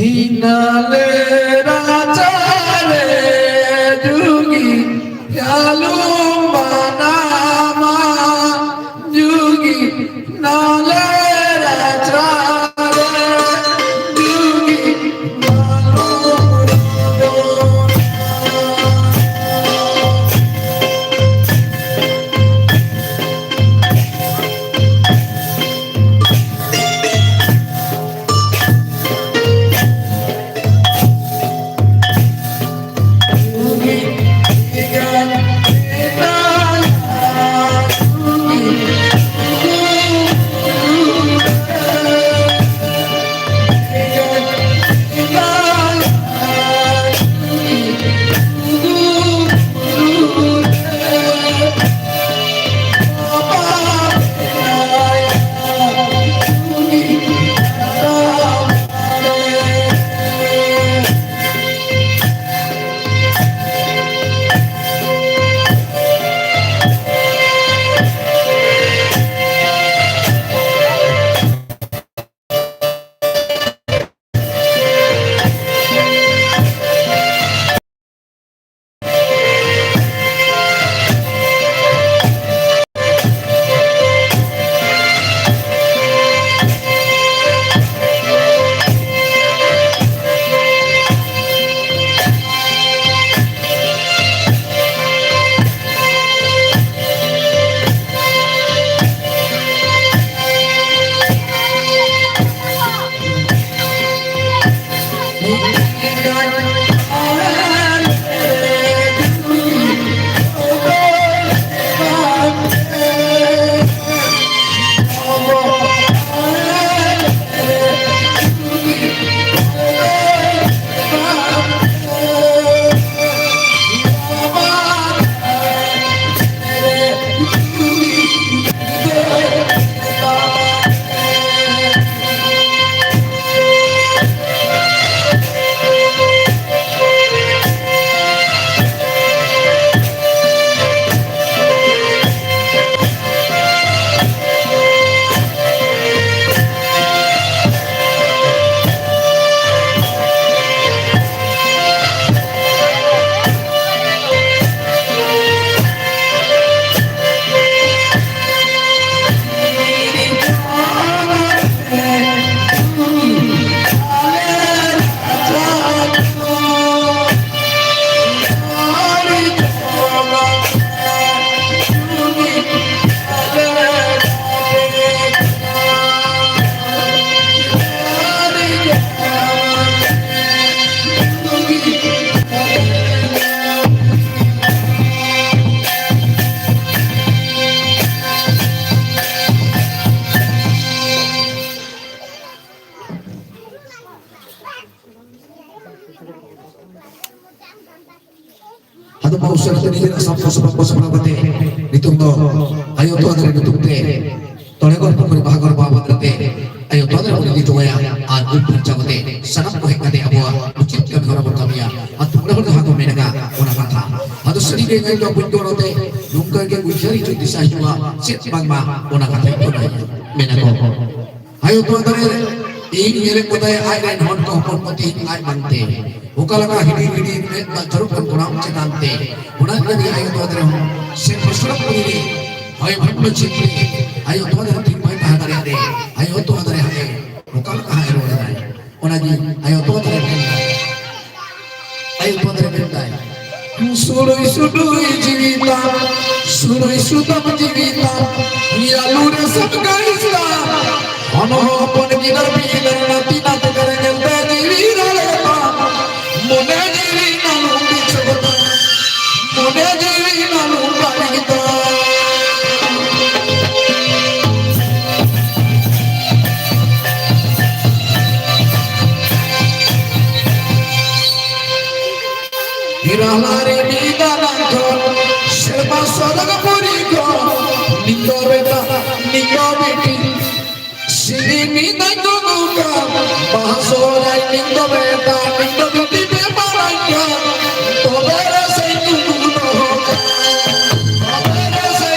ᱱᱟᱞᱮ ᱨᱟᱪᱟ ᱨᱮ ᱡᱩᱜᱤ ᱟᱞᱚᱢ ᱵᱟᱱᱟᱢᱟ, ᱡᱩᱜᱤ ᱱᱟᱞᱮ ᱨᱟᱪᱟ ᱨᱮ ᱡᱩᱜᱤ ᱟᱞᱚᱢ ᱨᱚᱲᱟ᱾ ᱟᱫᱚ ᱢᱟ ᱩᱥᱟᱹᱨᱟ ᱛᱮ ᱱᱤᱡᱮᱨᱟᱜ ᱥᱟᱯᱲᱟᱣ ᱥᱟᱯᱲᱟᱣ ᱠᱚ ᱥᱟᱯᱲᱟᱣ ᱠᱟᱛᱮ ᱱᱤᱛᱚᱝ ᱫᱚ ᱟᱭᱳ ᱛᱚᱣᱟ ᱫᱟᱨᱮ ᱧᱩᱛᱩᱢ ᱛᱮ ᱛᱚᱲᱮ ᱜᱚᱲ ᱯᱩᱠᱷᱨᱤ ᱵᱟᱦᱟ ᱜᱚᱲ ᱵᱟᱵᱟ ᱠᱟᱛᱮ ᱟᱭᱳ ᱛᱚᱣᱟ ᱫᱟᱨᱮ ᱵᱚᱱ ᱤᱫᱤ ᱦᱚᱴᱚ ᱟᱭᱟ ᱟᱨ ᱩᱢ ᱯᱷᱟᱨᱪᱟ ᱠᱟᱛᱮ ᱥᱟᱱᱟᱢ ᱠᱚ ᱦᱮᱡ ᱠᱟᱛᱮ ᱟᱵᱚᱣᱟᱜ ᱩᱪᱤᱛ ᱠᱟᱹᱢᱤ ᱦᱚᱨᱟ ᱵᱚᱱ ᱠᱟᱹᱢᱤᱭᱟ᱾ ᱟᱨ ᱛᱚᱲᱮ ᱦᱚᱲ ᱡᱟᱦᱟᱸ ᱠᱚ ᱢᱮᱱ ᱟᱠᱟᱫ ᱚᱱᱟ ᱠᱟᱛᱷᱟ ᱟᱫᱚ ᱥᱟᱹᱨᱤ ᱜᱮ ᱧᱮᱞ ᱫᱚ ᱵᱩᱡᱽ ᱜᱚᱲᱚ ᱛᱮ ᱱᱚᱝᱠᱟ ᱜᱮ ᱩᱭᱦᱟᱹᱨ ᱦᱤᱡᱩᱜ ᱫᱤᱥᱟᱹ ᱦᱤᱡᱩᱜᱼᱟ᱾ ᱪᱮᱫ ᱵᱟᱝᱢᱟ ᱚᱱᱟ ᱠᱟᱛᱷᱟ ᱠᱚ ᱢᱮᱱᱟ ᱠᱚ ᱟᱭᱳ ᱛᱚᱣᱟ ᱫᱟᱨᱮ ᱤᱧ ᱧᱮᱞᱮᱫ ᱠᱚ ᱛᱟᱭᱟ ᱟᱡ ᱨᱮᱱ ᱦᱚᱲ ᱠᱚ ᱦᱚᱯᱚᱱ ᱠᱚ ᱛᱮᱦᱮᱧ ᱟᱡ ᱵᱟᱝᱛᱮ ᱚᱠᱟ ᱞᱮᱠᱟ ᱦᱤᱰᱤᱧ ᱦᱤᱰᱤᱧ ᱢᱮᱫ ᱫᱟᱜ ᱡᱚᱨᱚᱜ ᱠᱟᱱ ᱜᱚᱲᱟᱢ ᱪᱮᱛᱟᱱ ᱛᱮ ᱚᱱᱟ ᱞᱟᱹᱜᱤᱫ ᱟᱭᱳ ᱛᱚᱣᱟ ᱫᱟᱨᱮ ᱦᱚᱸ ᱥᱮ ᱯᱟᱥᱲᱟ ᱠᱩᱲᱤ ᱨᱮ ᱦᱚᱭ ᱵᱷᱟᱱᱰᱚ ᱪᱮᱫ ᱛᱮ ᱟᱭᱳ ᱛᱚᱣᱟ ᱫᱟᱨᱮ ᱴᱷᱤᱠ ᱵᱟᱭ ᱛᱟᱦᱮᱸ ᱫᱟᱲᱮᱭᱟᱜ ᱨᱮ ᱟᱭᱳ ᱛᱚᱣᱟ ᱫᱟᱨᱮ ᱦᱟᱸᱜ ᱚᱠᱟ ᱞᱮᱠᱟ ᱦᱟᱸᱜ ᱮ ᱨᱚᱲ ᱮᱫᱟᱭ ᱚᱱᱟ ᱜᱮ ᱟᱭᱳ ᱛᱚᱣᱟ ᱫᱟᱨᱮ ᱢᱮᱱ ᱮᱫᱟᱭ᱾ ᱟᱭᱳ ᱛᱚᱣᱟ ᱫᱟᱨᱮ ᱢᱮᱱ ᱮᱫᱟᱭ᱾ ᱥᱩᱲᱩᱭ ᱥᱩᱰᱩᱭ ᱡᱤᱣᱤ ᱛᱟᱢ, ᱥᱩᱲᱩᱭ ᱥᱩᱛᱟᱢ ᱡᱤᱣᱤ ᱛᱟᱢ, ᱭᱟᱞᱩ ᱨᱮ ᱥᱟᱢ ᱜᱟᱹᱲᱤᱥ ᱛᱟᱢ, ᱦᱚᱱ ᱦᱚᱯᱚᱱ ᱜᱤᱫᱟᱹᱨ ᱯᱤᱫᱟᱹᱨ ᱱᱟᱹᱛᱤ ᱱᱟᱛᱮ ᱠᱚᱨᱮ ᱧᱮᱞ ᱛᱮ ᱡᱤᱣᱤ ᱨᱟᱲᱮ ᱛᱟᱢ, ᱢᱚᱱᱮ ᱡᱤᱣᱤ ᱱᱟᱞᱩ ᱵᱤᱪᱷᱚᱠ ᱛᱟᱢ, ᱢᱚᱱᱮ ᱡᱤᱣᱤ ᱱᱟᱞᱩ ᱵᱟᱹᱲᱤᱡ ᱛᱟᱢ᱾ ᱨᱟᱦᱞᱟ ᱨᱮ ᱢᱤᱫ ᱫᱟᱱᱟᱝ ᱠᱷᱚᱱ, ᱥᱮᱨᱢᱟ ᱥᱚᱨᱚᱜᱽ ᱯᱩᱨᱤ ᱠᱷᱚᱱ, ᱱᱤᱛᱚᱜ ᱨᱮ ᱫᱟᱜ, ᱱᱤᱛᱚᱜ ᱵᱤᱴᱤ, ᱥᱤᱧ ᱧᱤᱫᱟᱹ ᱧᱩᱨᱩᱜ ᱠᱟᱱ, ᱵᱟᱦᱟ ᱥᱚᱦᱨᱟᱭ ᱱᱤᱛᱚᱜ ᱨᱮ ᱫᱟᱜ, ᱱᱤᱛᱚᱜ ᱵᱤᱴᱤ ᱯᱮ ᱢᱟᱨᱟᱝ ᱠᱟᱱ, ᱛᱚᱵᱮ ᱨᱮ ᱥᱮ ᱧᱩᱨᱩ ᱫᱚᱦᱚ ᱠᱟᱱ, ᱛᱚᱵᱮ ᱨᱮ ᱥᱮ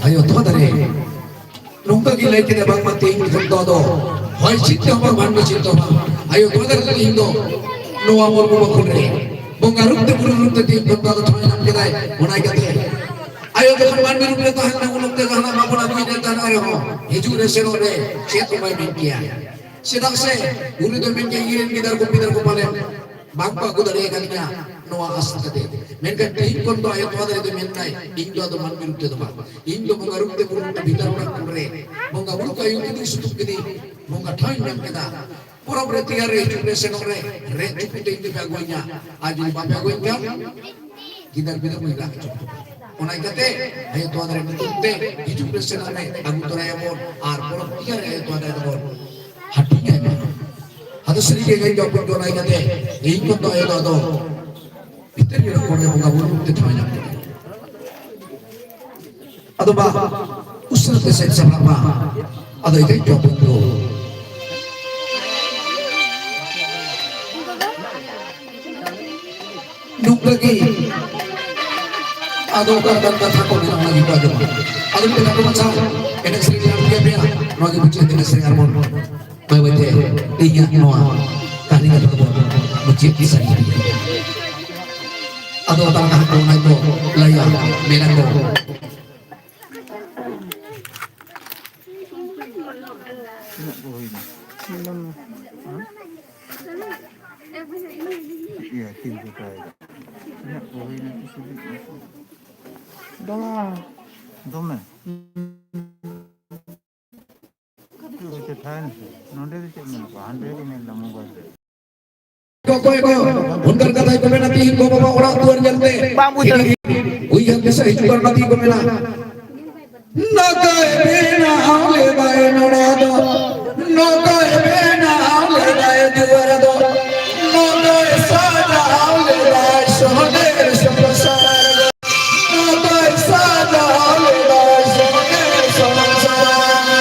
ᱟᱭᱳ ᱛᱚᱣᱟ ᱫᱟᱨᱮ᱾ ᱱᱚᱝᱠᱟ ᱜᱮ ᱞᱟᱹᱭ ᱠᱮᱫᱟ, ᱵᱟᱝᱢᱟ ᱛᱮᱦᱮᱧ ᱠᱷᱚᱱ ᱫᱚ ᱟᱫᱚ ᱦᱚᱭ ᱪᱮᱫ ᱛᱮᱦᱚᱸ ᱵᱟᱝ, ᱢᱟᱹᱱᱢᱤ ᱪᱮᱫ ᱛᱮᱦᱚᱸ ᱵᱟᱝ᱾ ᱟᱭᱳ ᱛᱚᱣᱟ ᱫᱟᱨᱮ ᱛᱮᱦᱮᱧ ᱫᱚ ᱱᱚᱣᱟ ᱢᱩᱨᱢᱩ ᱵᱟᱠᱷᱳᱞ ᱨᱮ ᱵᱚᱸᱜᱟ ᱨᱩᱯ ᱛᱮ, ᱵᱩᱨᱩ ᱨᱩᱯ ᱛᱮ ᱛᱮᱦᱮᱧ ᱠᱷᱚᱱ ᱫᱚ ᱟᱫᱚ ᱴᱷᱟᱶ ᱧᱟᱢ ᱠᱮᱫᱟᱭ᱾ ᱚᱱᱟ ᱤᱭᱠᱟᱹᱛᱮ ᱟᱭᱳ ᱡᱚᱠᱷᱚᱱ ᱢᱟᱹᱱᱢᱤ ᱨᱩᱯ ᱨᱮ ᱛᱟᱦᱮᱸ ᱞᱮᱱᱟ, ᱩᱱ ᱚᱠᱛᱮ ᱡᱟᱦᱟᱱᱟᱜ ᱵᱟᱵᱚᱱ ᱟᱹᱜᱩᱭᱮᱫ ᱛᱟᱦᱮᱱ ᱨᱮᱦᱚᱸ, ᱦᱤᱡᱩᱜ ᱨᱮ ᱥᱮᱱᱚᱜ ᱨᱮ ᱪᱮᱫ ᱦᱚᱸ ᱵᱟᱭ ᱢᱮᱱ ᱠᱮᱭᱟ᱾ ᱪᱮᱫᱟᱜ ᱥᱮ ᱩᱱᱤ ᱫᱚ ᱢᱮᱱ ᱠᱮᱭᱟ, "ᱤᱧ ᱨᱮᱱ ᱜᱤᱫᱟᱹᱨ ᱠᱚ, ᱯᱤᱫᱟᱹᱨ ᱠᱚ ᱯᱟᱞᱮᱱ ᱵᱟᱝ ᱠᱚ ᱟᱹᱜᱩ ᱫᱟᱲᱮᱭᱟᱠᱟᱫᱤᱧᱟ ᱱᱚᱣᱟ ᱟᱥ ᱠᱟᱛᱮ᱾" ᱢᱮᱱᱠᱷᱟᱱ ᱛᱮᱦᱮᱧ ᱠᱷᱚᱱ ᱫᱚ ᱟᱭᱳ ᱛᱚᱣᱟ ᱫᱟᱨᱮ ᱫᱚ ᱢᱮᱱᱫᱟᱭ, "ᱤᱧ ᱫᱚ ᱟᱫᱚ ᱢᱟᱹᱱᱢᱤ ᱨᱩᱯ ᱛᱮᱫᱚ ᱵᱟᱝ, ᱤᱧ ᱫᱚ ᱵᱚᱸᱜᱟ ᱨᱩᱯ ᱛᱮ, ᱵᱩᱨᱩ ᱨᱩᱯ ᱛᱮ ᱵᱷᱤᱛᱟᱹᱨ ᱚᱲᱟᱜ ᱠᱚᱨᱮ ᱵᱚᱸᱜᱟ ᱵᱩᱨᱩ ᱠᱚ ᱟᱹᱭᱩᱨ ᱠᱤᱫᱤᱧ, ᱥᱩᱛᱩᱜ ᱠᱤᱫᱤᱧ, ᱵᱚᱸᱜᱟ ᱴᱷᱟᱶ ᱤᱧ ᱧᱟᱢ ᱠᱮᱫᱟ᱾ ᱯᱚᱨᱚᱵᱽ ᱨᱮ, ᱛᱮᱭᱟᱨ ᱨᱮ, ᱦᱤᱡᱩᱜ ᱨᱮ, ᱥᱮᱱᱚᱜ ᱨᱮ ᱨᱮᱫ ᱪᱩᱯᱩᱫ ᱛᱮ ᱤᱧ ᱫᱚᱯᱮ ᱟᱹᱜᱩᱣᱟᱹᱧᱟ, ᱟᱨ ᱡᱩᱫᱤ ᱵᱟᱯᱮ ᱟᱹᱜᱩᱣᱟᱹᱧ ᱠᱷᱟᱱ ᱜᱤᱫᱟᱹᱨ ᱯᱤᱫᱟᱹᱨ ᱠᱚᱧ ᱨᱟᱜ ᱦᱚᱪᱚ ᱠᱚᱣᱟ᱾" ᱚᱱᱟ ᱤᱭᱠᱟᱹᱛᱮ ᱟᱭᱳ ᱛᱚᱣᱟ ᱫᱟᱨᱮ ᱧᱩᱛᱩᱢ ᱛᱮ ᱦᱤᱡᱩᱜ ᱨᱮ, ᱥᱮᱱᱚᱜ ᱨᱮ ᱟᱹᱜᱩ ᱛᱚᱨᱟᱭᱟᱵᱚᱱ, ᱟᱨ ᱯᱚᱨᱚᱵᱽ ᱛᱮᱭᱟᱨ ᱨᱮ ᱟᱭᱳ ᱛᱚᱣᱟ ᱫᱟᱨᱮ ᱫᱚᱵᱚᱱ ᱦᱟᱹᱴᱤᱧ ᱟᱭᱢᱟ᱾ ᱟᱫᱚ ᱥᱟᱹᱨᱤ ᱜᱮ ᱜᱟᱹᱭ ᱡᱚᱜ ᱠᱚ ᱚᱱᱟ ᱤᱭᱠᱟᱹᱛᱮ ᱤᱧ ᱠᱷᱚᱱ ᱫᱚ ᱟᱭᱳ ᱫᱚ ᱟᱫᱚ ᱵᱷᱤᱛᱟᱹᱨ ᱜᱮ ᱨᱚᱯᱚᱲ ᱨᱮ ᱵᱚᱸᱜᱟ ᱵᱩᱨᱩ ᱛᱮ ᱴᱷᱟᱶ ᱧᱟᱢ ᱠᱮᱫᱟ᱾ ᱟᱫᱚ ᱵᱟ, ᱩᱥᱟᱹᱨᱟ ᱛᱮ ᱥᱮᱫ ᱥᱟᱯᱲᱟᱜ ᱢᱟ᱾ ᱟᱫᱚ ᱤᱧ ᱫᱚ ᱡᱚᱢ ᱫᱚ ᱱᱚᱝᱠᱟ ᱜᱮ᱾ ᱟᱫᱚ ᱚᱠᱟ ᱞᱮᱠᱟᱱ ᱠᱟᱛᱷᱟ ᱠᱚ ᱢᱮᱱᱟᱜᱼᱟ, ᱚᱱᱟ ᱜᱮ ᱠᱚ ᱟᱸᱡᱚᱢᱟ᱾ ᱟᱫᱚ ᱢᱤᱫᱴᱮᱱ ᱜᱟᱛᱮ ᱢᱟᱪᱷᱟ ᱮᱱᱮᱡ ᱥᱮᱨᱮᱧ ᱞᱮ ᱟᱬᱜᱚᱭᱟ ᱯᱮᱭᱟ, ᱱᱚᱣᱟ ᱜᱮ ᱢᱩᱪᱟᱹᱫ ᱮᱱᱮᱡ ᱥᱮᱨᱮᱧ ᱟᱨᱵᱚᱱ ᱵᱟᱹᱭ ᱵᱟᱹᱭᱛᱮ ᱤᱧᱟᱹᱜ ᱱᱚᱣᱟ ᱠᱟᱹᱦᱱᱤ ᱠᱟᱛᱷᱟ ᱫᱚᱵᱚᱱ ᱢᱩᱪᱟᱹᱫ ᱥᱟᱹᱨᱤ ᱤᱫᱤᱭᱟ᱾ ᱟᱫᱚ ᱚᱠᱟ ᱞᱮᱠᱟ ᱦᱟᱸᱜ ᱚᱱᱟ ᱠᱚ ᱞᱟᱹᱭᱟ, ᱢᱮᱱᱟ ᱠᱚ᱾ ᱛᱤᱱᱟᱹᱜ ᱠᱚ ᱦᱩᱭᱱᱟ? ᱤᱭᱟᱹ, ᱛᱤᱱ ᱥᱚ ᱴᱟᱠᱟ᱾ ᱛᱤᱱᱟᱹᱜ ᱠᱚ ᱦᱩᱭᱱᱟ? ᱫᱚᱢᱮ᱾ ᱫᱚᱢᱮ? ᱪᱮᱫ ᱦᱚᱪᱚ ᱛᱟᱦᱮᱱ ᱥᱮ? ᱱᱚᱰᱮ ᱫᱚ ᱪᱮᱫ ᱢᱮᱱ ᱠᱚᱣᱟ? ᱦᱟᱸᱰᱮ ᱠᱚ ᱢᱮᱱ ᱮᱫᱟ ᱢᱳᱵᱟᱭᱤᱞ ᱨᱮ᱾ ᱚᱠᱚᱭ ᱠᱚ ᱚᱱᱠᱟᱱ ᱠᱟᱛᱷᱟ ᱠᱚ ᱢᱮᱱᱟ, ᱛᱤᱦᱤᱧ ᱜᱚ ᱵᱟᱵᱟ ᱚᱲᱟᱜ ᱫᱩᱣᱟᱹᱨ ᱧᱮᱞᱛᱮ ᱵᱟᱝ ᱵᱩᱡᱽ ᱫᱟᱲᱮᱭᱟᱜ᱾ ᱩᱭᱦᱟᱹᱨ ᱫᱤᱥᱟᱹ ᱦᱤᱡᱩᱜ ᱠᱟᱱᱟ, ᱛᱤᱦᱤᱧ ᱠᱚ ᱢᱮᱱᱟ, "ᱱᱚᱠᱚᱭ ᱵᱮᱱᱟᱣ ᱞᱮᱫᱟᱭ ᱱᱚᱲᱟ ᱫᱚ, ᱱᱚᱠᱚᱭ ᱵᱮᱱᱟᱣ ᱞᱮᱫᱟᱭ ᱫᱩᱣᱟᱹᱨ ᱫᱚ, ᱱᱚᱠᱚᱭ ᱥᱟᱡᱟᱣ ᱞᱮᱫᱟᱭ ᱥᱚᱦᱚᱫᱮᱨ ᱥᱚᱝᱥᱟᱨ ᱫᱚ, ᱱᱚᱠᱚᱭ ᱥᱟᱡᱟᱣ ᱞᱮᱫᱟᱭ ᱥᱚᱦᱚᱫᱮᱨ ᱥᱚᱝᱥᱟᱨ ᱫᱚ?"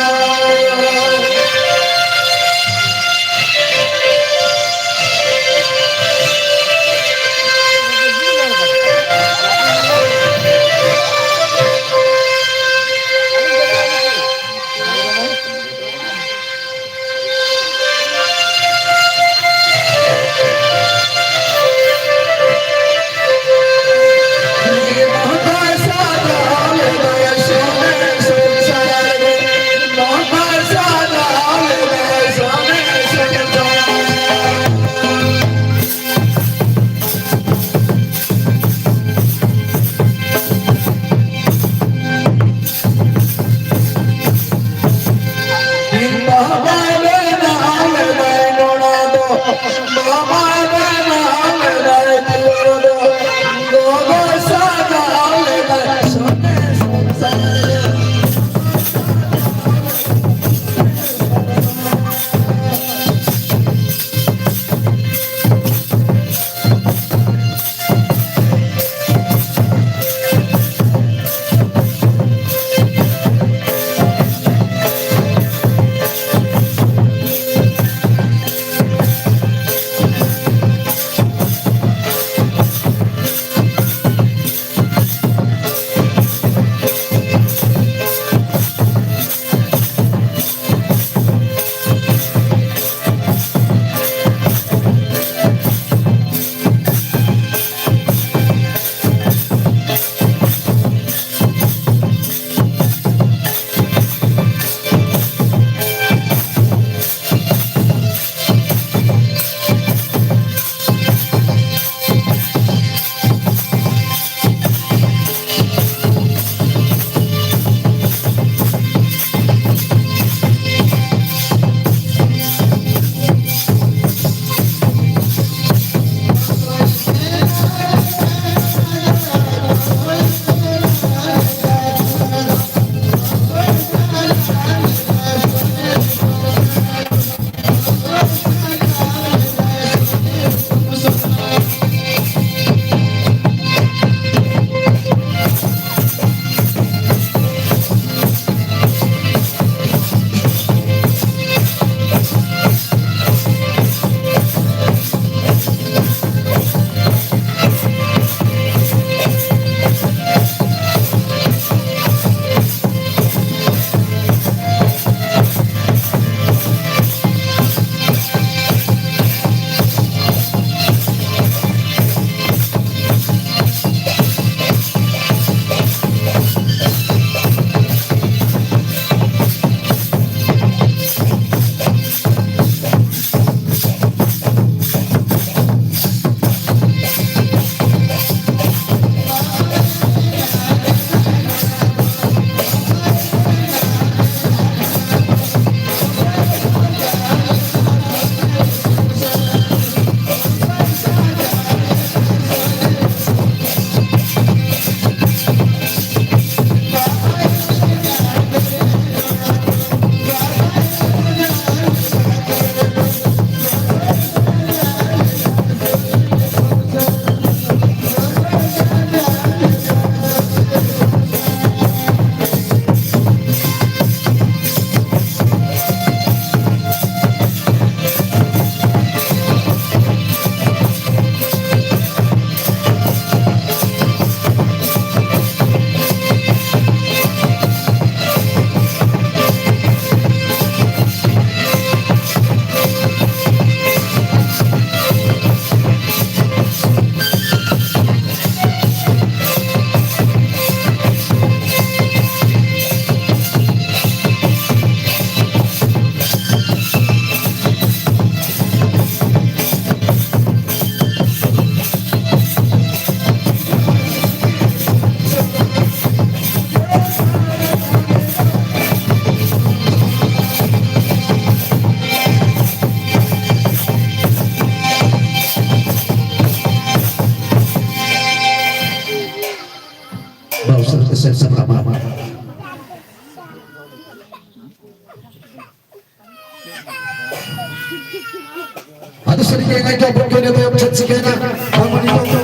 ᱟᱫᱚ ᱥᱟᱹᱨᱤ ᱜᱮ ᱮᱱᱮᱡ ᱫᱚ ᱵᱚᱱ ᱠᱚᱭ ᱛᱟᱭᱚᱢ ᱪᱮᱫ ᱪᱤᱠᱟᱹᱭᱮᱱᱟ? ᱵᱟᱝᱢᱟ ᱱᱤᱛᱚᱜ ᱫᱚ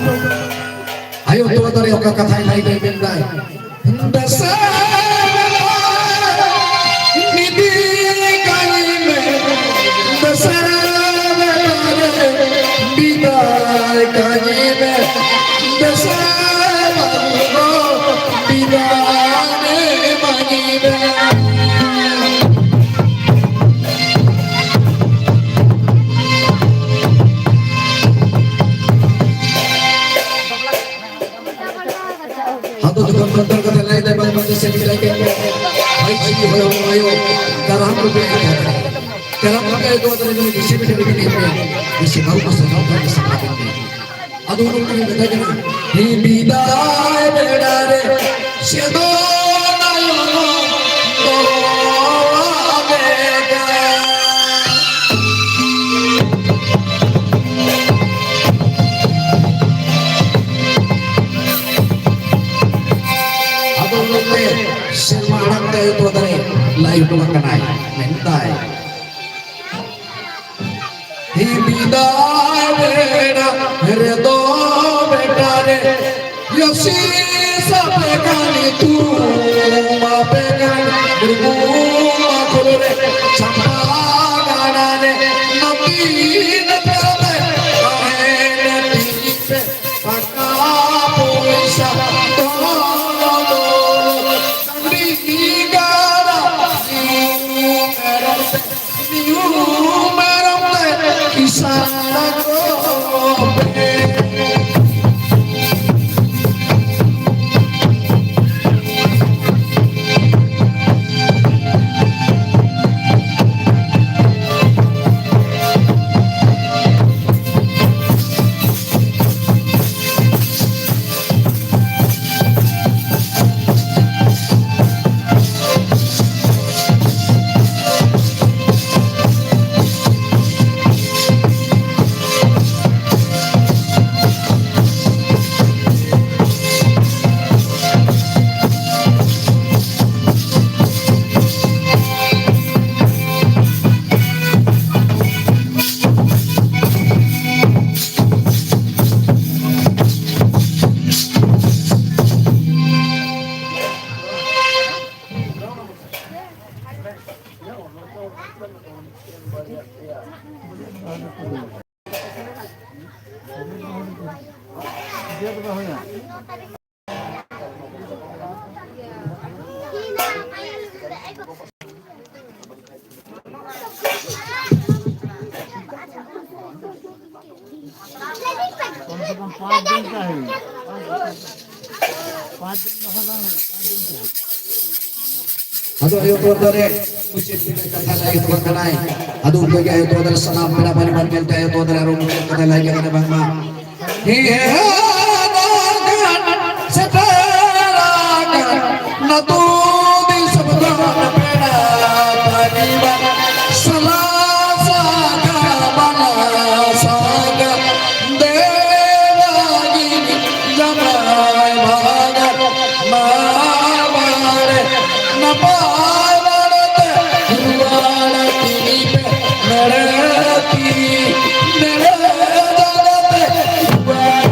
ᱟᱭᱳ ᱛᱚᱣᱟ ᱫᱟᱨᱮ ᱚᱠᱟ ᱠᱟᱛᱷᱟᱭ ᱞᱟᱹᱭ ᱞᱟᱹᱭ ᱢᱮᱱᱫᱟᱭ᱾ ᱫᱟᱥᱟ ᱢᱤᱫᱤ ᱠᱟᱹᱞᱤ ᱢᱮ, ᱫᱟᱥᱟ ᱵᱮᱲᱟ ᱨᱮ ᱵᱤᱫᱟᱭ ᱠᱟᱹᱞᱤ ᱢᱮ, ᱫᱟᱥᱟ ᱵᱟᱹᱵᱩ ᱵᱤᱫᱟᱭ ᱢᱟᱹᱧ ᱢᱮ᱾ ᱟᱫᱚ ᱡᱚᱠᱷᱚᱱ ᱥᱟᱱᱛᱟᱲ ᱠᱟᱛᱷᱟ ᱞᱟᱹᱭ ᱫᱟᱭ, ᱵᱟᱝ ᱵᱟᱝ ᱥᱮ ᱞᱟᱹᱭ ᱠᱮᱫ ᱜᱮ᱾ ᱦᱚᱭ ᱡᱤᱣᱤ ᱦᱚᱭ ᱦᱚᱭ ᱦᱚᱭ, ᱠᱟᱨᱟᱢ ᱨᱩᱯᱮ ᱠᱟᱨᱟᱢ ᱨᱩᱯᱮ ᱫᱚ ᱟᱫᱚ ᱱᱩᱭ ᱵᱤᱥᱤ ᱵᱤᱴᱟᱹ ᱵᱤᱴᱟᱹ ᱞᱟᱹᱭ ᱯᱮ᱾ ᱵᱤᱥᱤ ᱵᱟᱹᱦᱩ ᱠᱚ ᱥᱟᱱᱟᱢ ᱠᱚ ᱥᱟᱱᱟᱢ ᱠᱚ᱾ ᱟᱫᱚ ᱩᱱᱠᱩ ᱠᱚ ᱢᱮᱛᱟᱭ ᱠᱟᱱᱟ, "ᱦᱤ ᱵᱤᱫᱟᱭ ᱵᱮᱲᱟ ᱨᱮ ᱥᱮᱫᱚ ᱱᱟᱭᱚᱱ ᱫᱚ ᱟᱵᱮᱜᱟ᱾" ᱟᱫᱚ ᱩᱱᱤ ᱥᱮᱨᱢᱟ ᱟᱲᱟᱝ ᱛᱮ ᱟᱭᱳ ᱛᱚᱣᱟ ᱫᱟᱨᱮ ᱞᱟᱹᱭ ᱦᱚᱴᱚ ᱠᱟᱜ ᱠᱟᱱᱟᱭ, ᱢᱮᱱᱫᱟᱭ, ᱦᱤ ᱵᱤᱫᱟᱭ ᱵᱮᱲᱟ ᱨᱮᱫᱚ ᱵᱮᱴᱟ ᱨᱮ, ᱭᱚᱥᱤ ᱥᱟᱯᱮ ᱠᱟᱹᱱᱤ ᱛᱩᱢᱟ ᱯᱮ ᱠᱟᱹᱱᱤ, ᱵᱩᱨᱩᱢᱟ ᱠᱷᱚᱞ ᱨᱮ, ᱪᱷᱟᱯᱟ ᱜᱟᱰᱟ ᱨᱮ, ᱱᱟᱹᱯᱤ ᱱᱟᱹᱯᱤ ᱛᱮ, ᱛᱟᱦᱮᱸ ᱱᱟᱹᱯᱤ ᱯᱮ᱾ ᱴᱟᱠᱟ ᱯᱚᱭᱥᱟ ᱫᱷᱚᱱ ᱫᱚᱞ ᱥᱟᱺᱰᱤ ᱜᱟᱰᱟ ᱢᱤᱦᱩ ᱢᱮᱨᱚᱢ ᱛᱮ, ᱢᱤᱦᱩ ᱢᱮᱨᱚᱢ ᱛᱮ ᱠᱤᱥᱟᱱ ᱠᱚ ᱯᱮ᱾ कम से कम पाँच दिन का है। पाँच दिन का होगा, पाँच दिन का है। ᱟᱫᱚ ᱟᱭᱳ ᱛᱚᱣᱟ ᱫᱟᱨᱮ ᱢᱩᱪᱟᱹᱫ ᱨᱮ ᱠᱟᱛᱷᱟ ᱞᱟᱹᱭ ᱦᱚᱴᱚ ᱠᱟᱱᱟᱭ᱾ ᱟᱫᱚ ᱩᱱᱠᱩ ᱜᱮ ᱟᱭᱳ ᱛᱚᱣᱟ ᱫᱟᱨᱮ ᱥᱟᱱᱟᱢ ᱯᱮᱲᱟ ᱯᱟᱹᱨᱤ ᱢᱟᱱ ᱧᱮᱞᱛᱮ ᱟᱭᱳ ᱛᱚᱣᱟ ᱫᱟᱨᱮ ᱟᱨᱚ ᱢᱩᱪᱟᱹᱫ ᱠᱟᱛᱷᱟ ᱞᱟᱹᱭ ᱠᱟᱱᱟ ᱵᱟᱝᱢᱟ, ᱦᱮᱸ, ᱥᱮᱴᱮᱨ ᱟᱠᱟᱱᱟ ᱟᱹᱛᱩ ᱫᱤᱥᱚᱢ ᱠᱷᱚᱱ ᱯᱮᱲᱟ ᱯᱟᱹᱨᱤ ᱢᱟᱱ ᱥᱟᱞᱟ ᱥᱟᱜᱟ ᱵᱟᱞᱟ ᱥᱟᱜᱟ᱾ ᱫᱮᱣᱟᱜᱤᱱᱤ ᱡᱟᱢᱟᱭ ᱵᱷᱟᱜᱟᱨ ᱢᱟ ᱵᱟᱲᱮ ᱱᱟᱯᱟᱭ ᱵᱟᱲᱮᱛᱮ ᱨᱩᱣᱟᱹᱲ ᱛᱤᱱᱤ ᱯᱮ ᱢᱮᱲᱮᱛᱤ ᱢᱮᱲᱮ ᱫᱟᱫᱟᱛᱮ ᱨᱩᱣᱟᱹᱲ᱾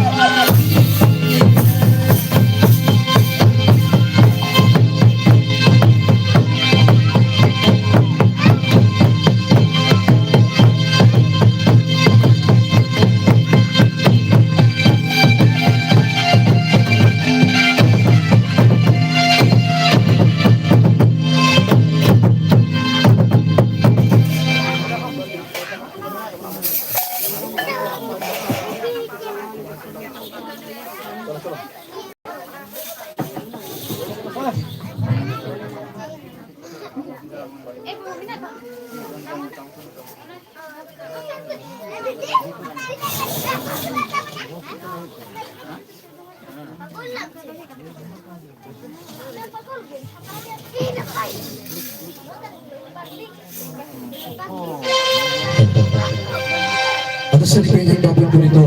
ᱟᱫᱚ ᱥᱟᱹᱨᱤ ᱜᱮ ᱡᱚᱛᱚ ᱟᱵᱚ ᱠᱩᱲᱤ ᱫᱚ᱾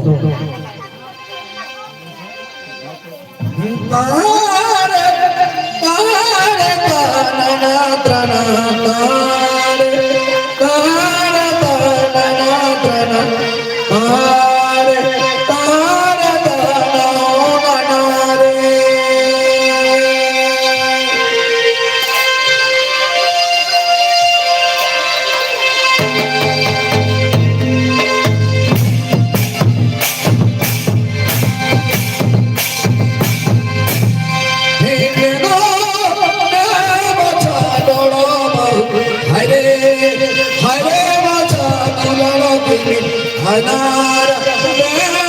ᱦᱟᱭᱫᱟᱨ ᱵᱮᱱᱟ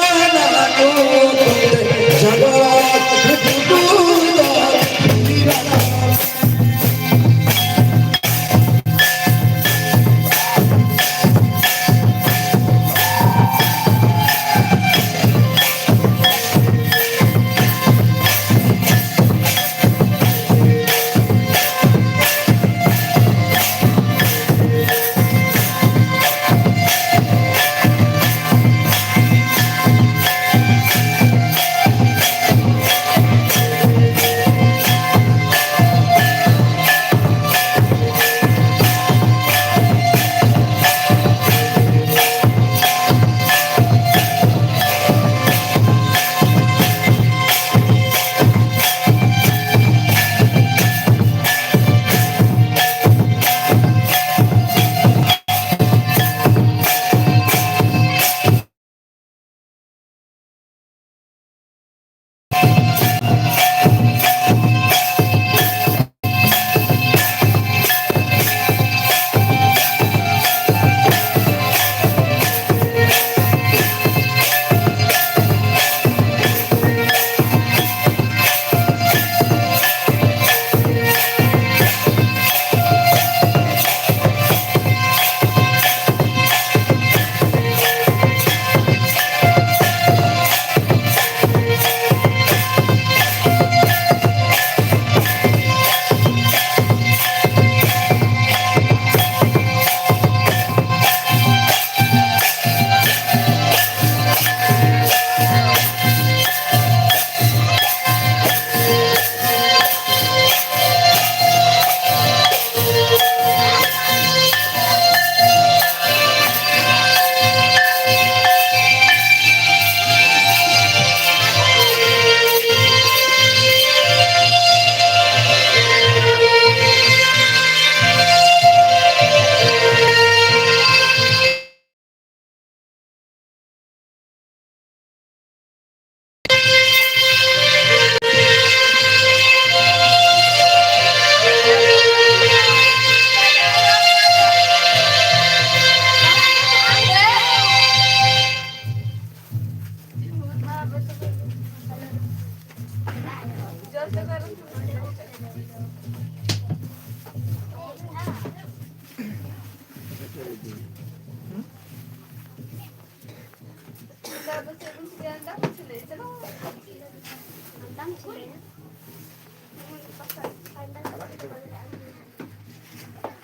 ᱧᱩᱛᱩᱢ ᱛᱮ ᱡᱟᱜᱟᱛ ᱴᱩᱰᱩ ᱫᱚ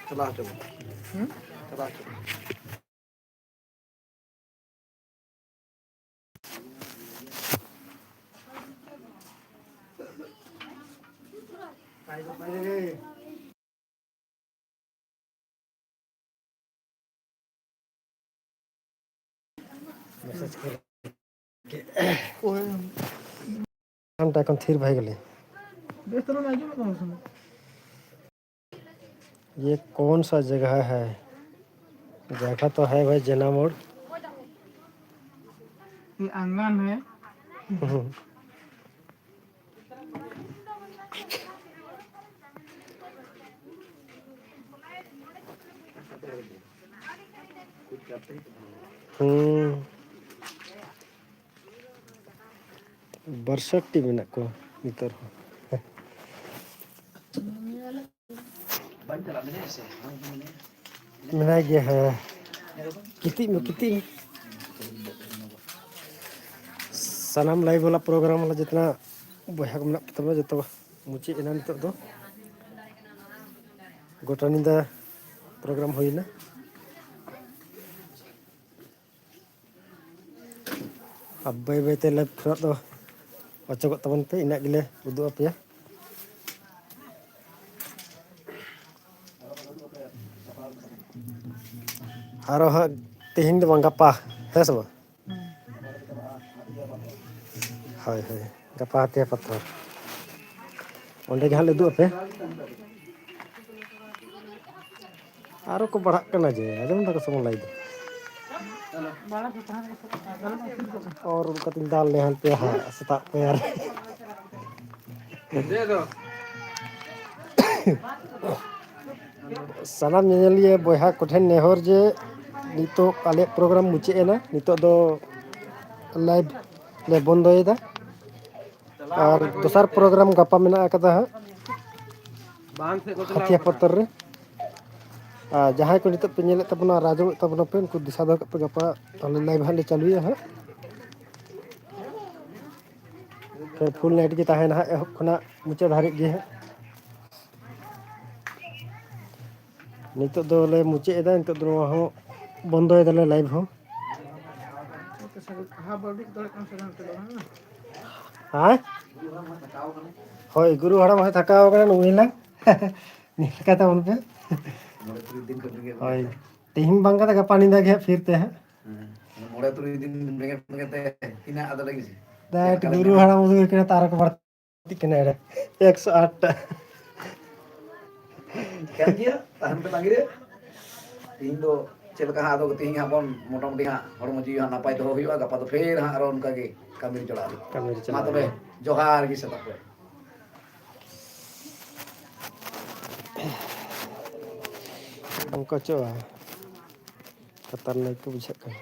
ᱪᱟᱞᱟᱣ ᱦᱚᱪᱚ ᱢᱮ᱾ ᱦᱩᱸ? ᱪᱟᱞᱟᱣ ᱦᱚᱪᱚ ᱢᱮ᱾ ᱟᱢ ᱴᱟ ᱠᱷᱚᱱ ᱛᱷᱤᱨ ᱵᱷᱟᱭ ᱜᱮᱞᱮ᱾ ᱵᱮᱥ ᱛᱮ ᱵᱟᱝ ᱟᱸᱡᱚᱢᱚᱜ ᱠᱟᱱᱟ ᱥᱮ? ये कौन सा जगह है? जगह तो है भाई, जेना मोड़। ये आंगन है। ᱦᱩᱸ᱾ ᱵᱟᱨᱥᱟᱴᱴᱤ ᱢᱮᱱᱟᱜ ᱠᱚᱣᱟ ᱱᱤᱛᱚᱜ ᱨᱮᱦᱚᱸ᱾ ᱢᱮᱱᱟᱭ ᱜᱮᱭᱟ, ᱦᱮᱸ᱾ ᱜᱤᱛᱤᱡ ᱢᱮ, ᱜᱤᱛᱤᱡ ᱢᱮ᱾ ᱥᱟᱱᱟᱢ live ᱵᱟᱞᱟ program ᱵᱟᱞᱟ ᱡᱚᱛᱚᱱᱟᱜ ᱵᱚᱭᱦᱟ ᱠᱚ ᱢᱮᱱᱟᱜ ᱠᱚ ᱛᱟᱵᱚᱱᱟ, ᱡᱚᱛᱚ ᱢᱩᱪᱟᱹᱫ ᱮᱱᱟ ᱱᱤᱛᱚᱜ ᱫᱚ᱾ ᱜᱚᱴᱟ ᱧᱤᱫᱟᱹ program ᱦᱩᱭᱱᱟ᱾ ᱟᱨ ᱵᱟᱹᱭ ᱵᱟᱹᱭ ᱛᱮ live ᱠᱷᱚᱱᱟᱜ ᱫᱚ ᱚᱪᱚᱜᱚᱜ ᱛᱟᱵᱚᱱ ᱯᱮ, ᱤᱱᱟᱹᱜ ᱜᱮᱞᱮ ᱩᱫᱩᱜ ᱟᱯᱮᱭᱟ᱾ ᱟᱨᱚ ᱦᱟᱸᱜ ᱛᱮᱦᱮᱧ ᱫᱚ ᱵᱟᱝ, ᱜᱟᱯᱟ, ᱦᱮᱸ ᱥᱮ ᱵᱟᱝ? ᱦᱳᱭ, ᱦᱳᱭ, ᱜᱟᱯᱟ ᱦᱟᱹᱛᱤᱭᱟ ᱯᱟᱛᱷᱚᱨ᱾ ᱚᱸᱰᱮ ᱜᱮ ᱦᱟᱸᱜ ᱞᱮ ᱩᱫᱩᱜ ᱟᱯᱮ᱾ ᱟᱨᱚ ᱠᱚ ᱵᱟᱲᱦᱟᱜ ᱠᱟᱱᱟ ᱡᱮ, ᱟᱸᱡᱚᱢ ᱫᱟᱠᱚ ᱥᱮ ᱵᱟᱝ live ᱫᱚ? ᱚᱨ ᱠᱟᱛᱮᱧ ᱫᱟᱞ ᱞᱮ ᱦᱟᱱᱛᱮ ᱦᱟᱸᱜ ᱥᱮᱛᱟᱜ ᱯᱟᱭᱟᱨ ᱨᱮ᱾ ᱥᱟᱱᱟᱢ ᱧᱮᱧᱮᱞᱤᱭᱟᱹ ᱵᱚᱭᱦᱟ ᱠᱚᱴᱷᱮᱱ ᱱᱮᱦᱚᱨ ᱡᱮ ᱱᱤᱛᱚᱜ ᱟᱞᱮᱭᱟᱜ program ᱢᱩᱪᱟᱹᱫ ᱮᱱᱟ, ᱱᱤᱛᱚᱜ ᱫᱚ live ᱞᱮ ᱵᱚᱱᱫᱚᱭᱮᱫᱟ᱾ ᱟᱨ ᱫᱚᱥᱟᱨ program ᱜᱟᱯᱟ ᱢᱮᱱᱟᱜ ᱟᱠᱟᱫᱟ ᱦᱟᱸᱜ ᱵᱟᱸᱫᱷ ᱥᱮᱫ ᱠᱚ ᱪᱟᱞᱟᱣ ᱦᱟᱹᱛᱤᱭᱟ ᱠᱟᱱᱟ᱾ ᱯᱚᱛᱚᱨ ᱨᱮ᱾ ᱟᱨ ᱡᱟᱦᱟᱸᱭ ᱠᱚ ᱱᱤᱛᱚᱜ ᱯᱮ ᱧᱮᱞᱮᱫ ᱛᱟᱵᱚᱱᱟ ᱟᱨ ᱟᱸᱡᱚᱢᱮᱫ ᱛᱟᱵᱚᱱᱟ ᱯᱮ, ᱩᱱᱠᱩ ᱫᱤᱥᱟᱹ ᱫᱚᱦᱚ ᱠᱟᱜ ᱯᱮ, ᱜᱟᱯᱟ ᱛᱟᱦᱞᱮ live ᱦᱟᱸᱜ ᱞᱮ ᱪᱟᱹᱞᱩᱭᱟ ᱦᱟᱸᱜ᱾ ᱯᱷᱩᱞ ᱱᱟᱭᱤᱴ ᱜᱮ ᱛᱟᱦᱮᱱᱟ ᱦᱟᱸᱜ, ᱮᱦᱚᱵ ᱠᱷᱚᱱᱟᱜ ᱢᱩᱪᱟᱹᱫ ᱫᱷᱟᱹᱨᱤᱡ ᱜᱮ ᱦᱟᱸᱜ᱾ ᱱᱤᱛᱚᱜ ᱫᱚᱞᱮ ᱢᱩᱪᱟᱹᱫ ᱮᱫᱟ, ᱱᱤᱛᱚᱜ ᱫᱚ ᱱᱚᱣᱟ ᱦᱚᱸ ᱵᱚᱱᱫᱚᱭ ᱫᱟᱞᱮ ᱞᱟᱭᱤᱵᱷ ᱦᱚᱸ᱾ ᱦᱮᱸ? ᱦᱳᱭ, ᱜᱩᱨᱩ ᱦᱟᱲᱟᱢ ᱦᱚᱸᱭ ᱛᱷᱟᱠᱟᱣ ᱟᱠᱟᱱᱟ, ᱱᱩᱭ ᱦᱚᱸ᱾ ᱧᱮᱞ ᱠᱟᱭ ᱛᱟᱵᱚᱱ ᱯᱮ᱾ ᱢᱚᱬᱮ ᱛᱩᱨᱩᱭ ᱫᱤᱱ ᱠᱷᱚᱱ ᱜᱮ ᱦᱳᱭ, ᱛᱮᱦᱮᱧ ᱵᱟᱝ ᱠᱟᱛᱮ ᱜᱟᱯᱟ ᱧᱤᱫᱟᱹ ᱜᱮ ᱦᱟᱸᱜ ᱯᱷᱤᱨ ᱛᱮ ᱦᱟᱸᱜ᱾ ᱦᱮᱸ, ᱢᱚᱬᱮ ᱛᱩᱨᱩᱭ ᱫᱤᱱ ᱵᱮᱸᱜᱮᱫ ᱵᱮᱸᱜᱮᱫ ᱛᱮ ᱛᱤᱱᱟᱹᱜ ᱟᱫᱚ ᱞᱟᱹᱜᱤᱫ ᱥᱮ? ᱫᱟᱹᱴ ᱪᱮᱫ ᱞᱮᱠᱟ ᱜᱩᱨᱩ ᱞᱮᱠᱟ? ᱦᱟᱲᱟᱢ ᱩᱫᱩᱜ ᱠᱟᱱᱟ, ᱛᱟᱨ ᱠᱚ ᱵᱟᱹᱲᱛᱤᱜ ᱠᱟᱱᱟ ᱮᱲᱮ᱾ ᱮᱠᱥᱚ ᱟᱴ ᱴᱟ᱾ ᱴᱷᱤᱠᱟᱹᱱ ᱜᱮᱭᱟ, ᱛᱟᱦᱮᱱ ᱯᱮ ᱛᱟᱺᱜᱤ ᱨᱮ᱾ ᱛᱤᱦᱤᱧ ᱫᱚ ᱪᱮᱫ ᱞᱮᱠᱟ ᱦᱟᱸᱜ, ᱟᱫᱚ ᱛᱤᱦᱤᱧ ᱦᱟᱸᱜ ᱵᱚᱱ ᱢᱚᱴᱟᱢᱩᱴᱤ ᱦᱟᱸᱜ ᱦᱚᱲᱢᱚ ᱡᱤᱣᱤ ᱦᱟᱸᱜ ᱱᱟᱯᱟᱭ ᱫᱚᱦᱚ ᱦᱩᱭᱩᱜᱼᱟ, ᱜᱟᱯᱟ ᱫᱚ ᱯᱷᱮᱨ ᱦᱟᱸᱜ ᱟᱨᱚ ᱚᱱᱠᱟ ᱜᱮ ᱠᱟᱹᱢᱤ ᱨᱮ ᱪᱟᱞᱟᱜ ᱦᱩᱭᱩᱜᱼᱟ᱾ ᱠᱟᱹᱢᱤ ᱨᱮ ᱢᱟ ᱪᱟᱞᱟᱜ ᱛᱚᱵᱮ, ᱦᱩᱭᱩᱜᱼᱟ᱾ ᱡᱚᱦᱟᱨ ᱜᱮ ᱥᱮᱛᱟᱜ ᱯᱟᱭᱟᱨ᱾ ᱚᱱᱠᱟ ᱪᱚ ᱠᱷᱟᱛᱟᱨᱱᱟᱠ ᱠᱚ ᱵᱩᱡᱷᱟᱹᱜ ᱠᱟᱱᱟ᱾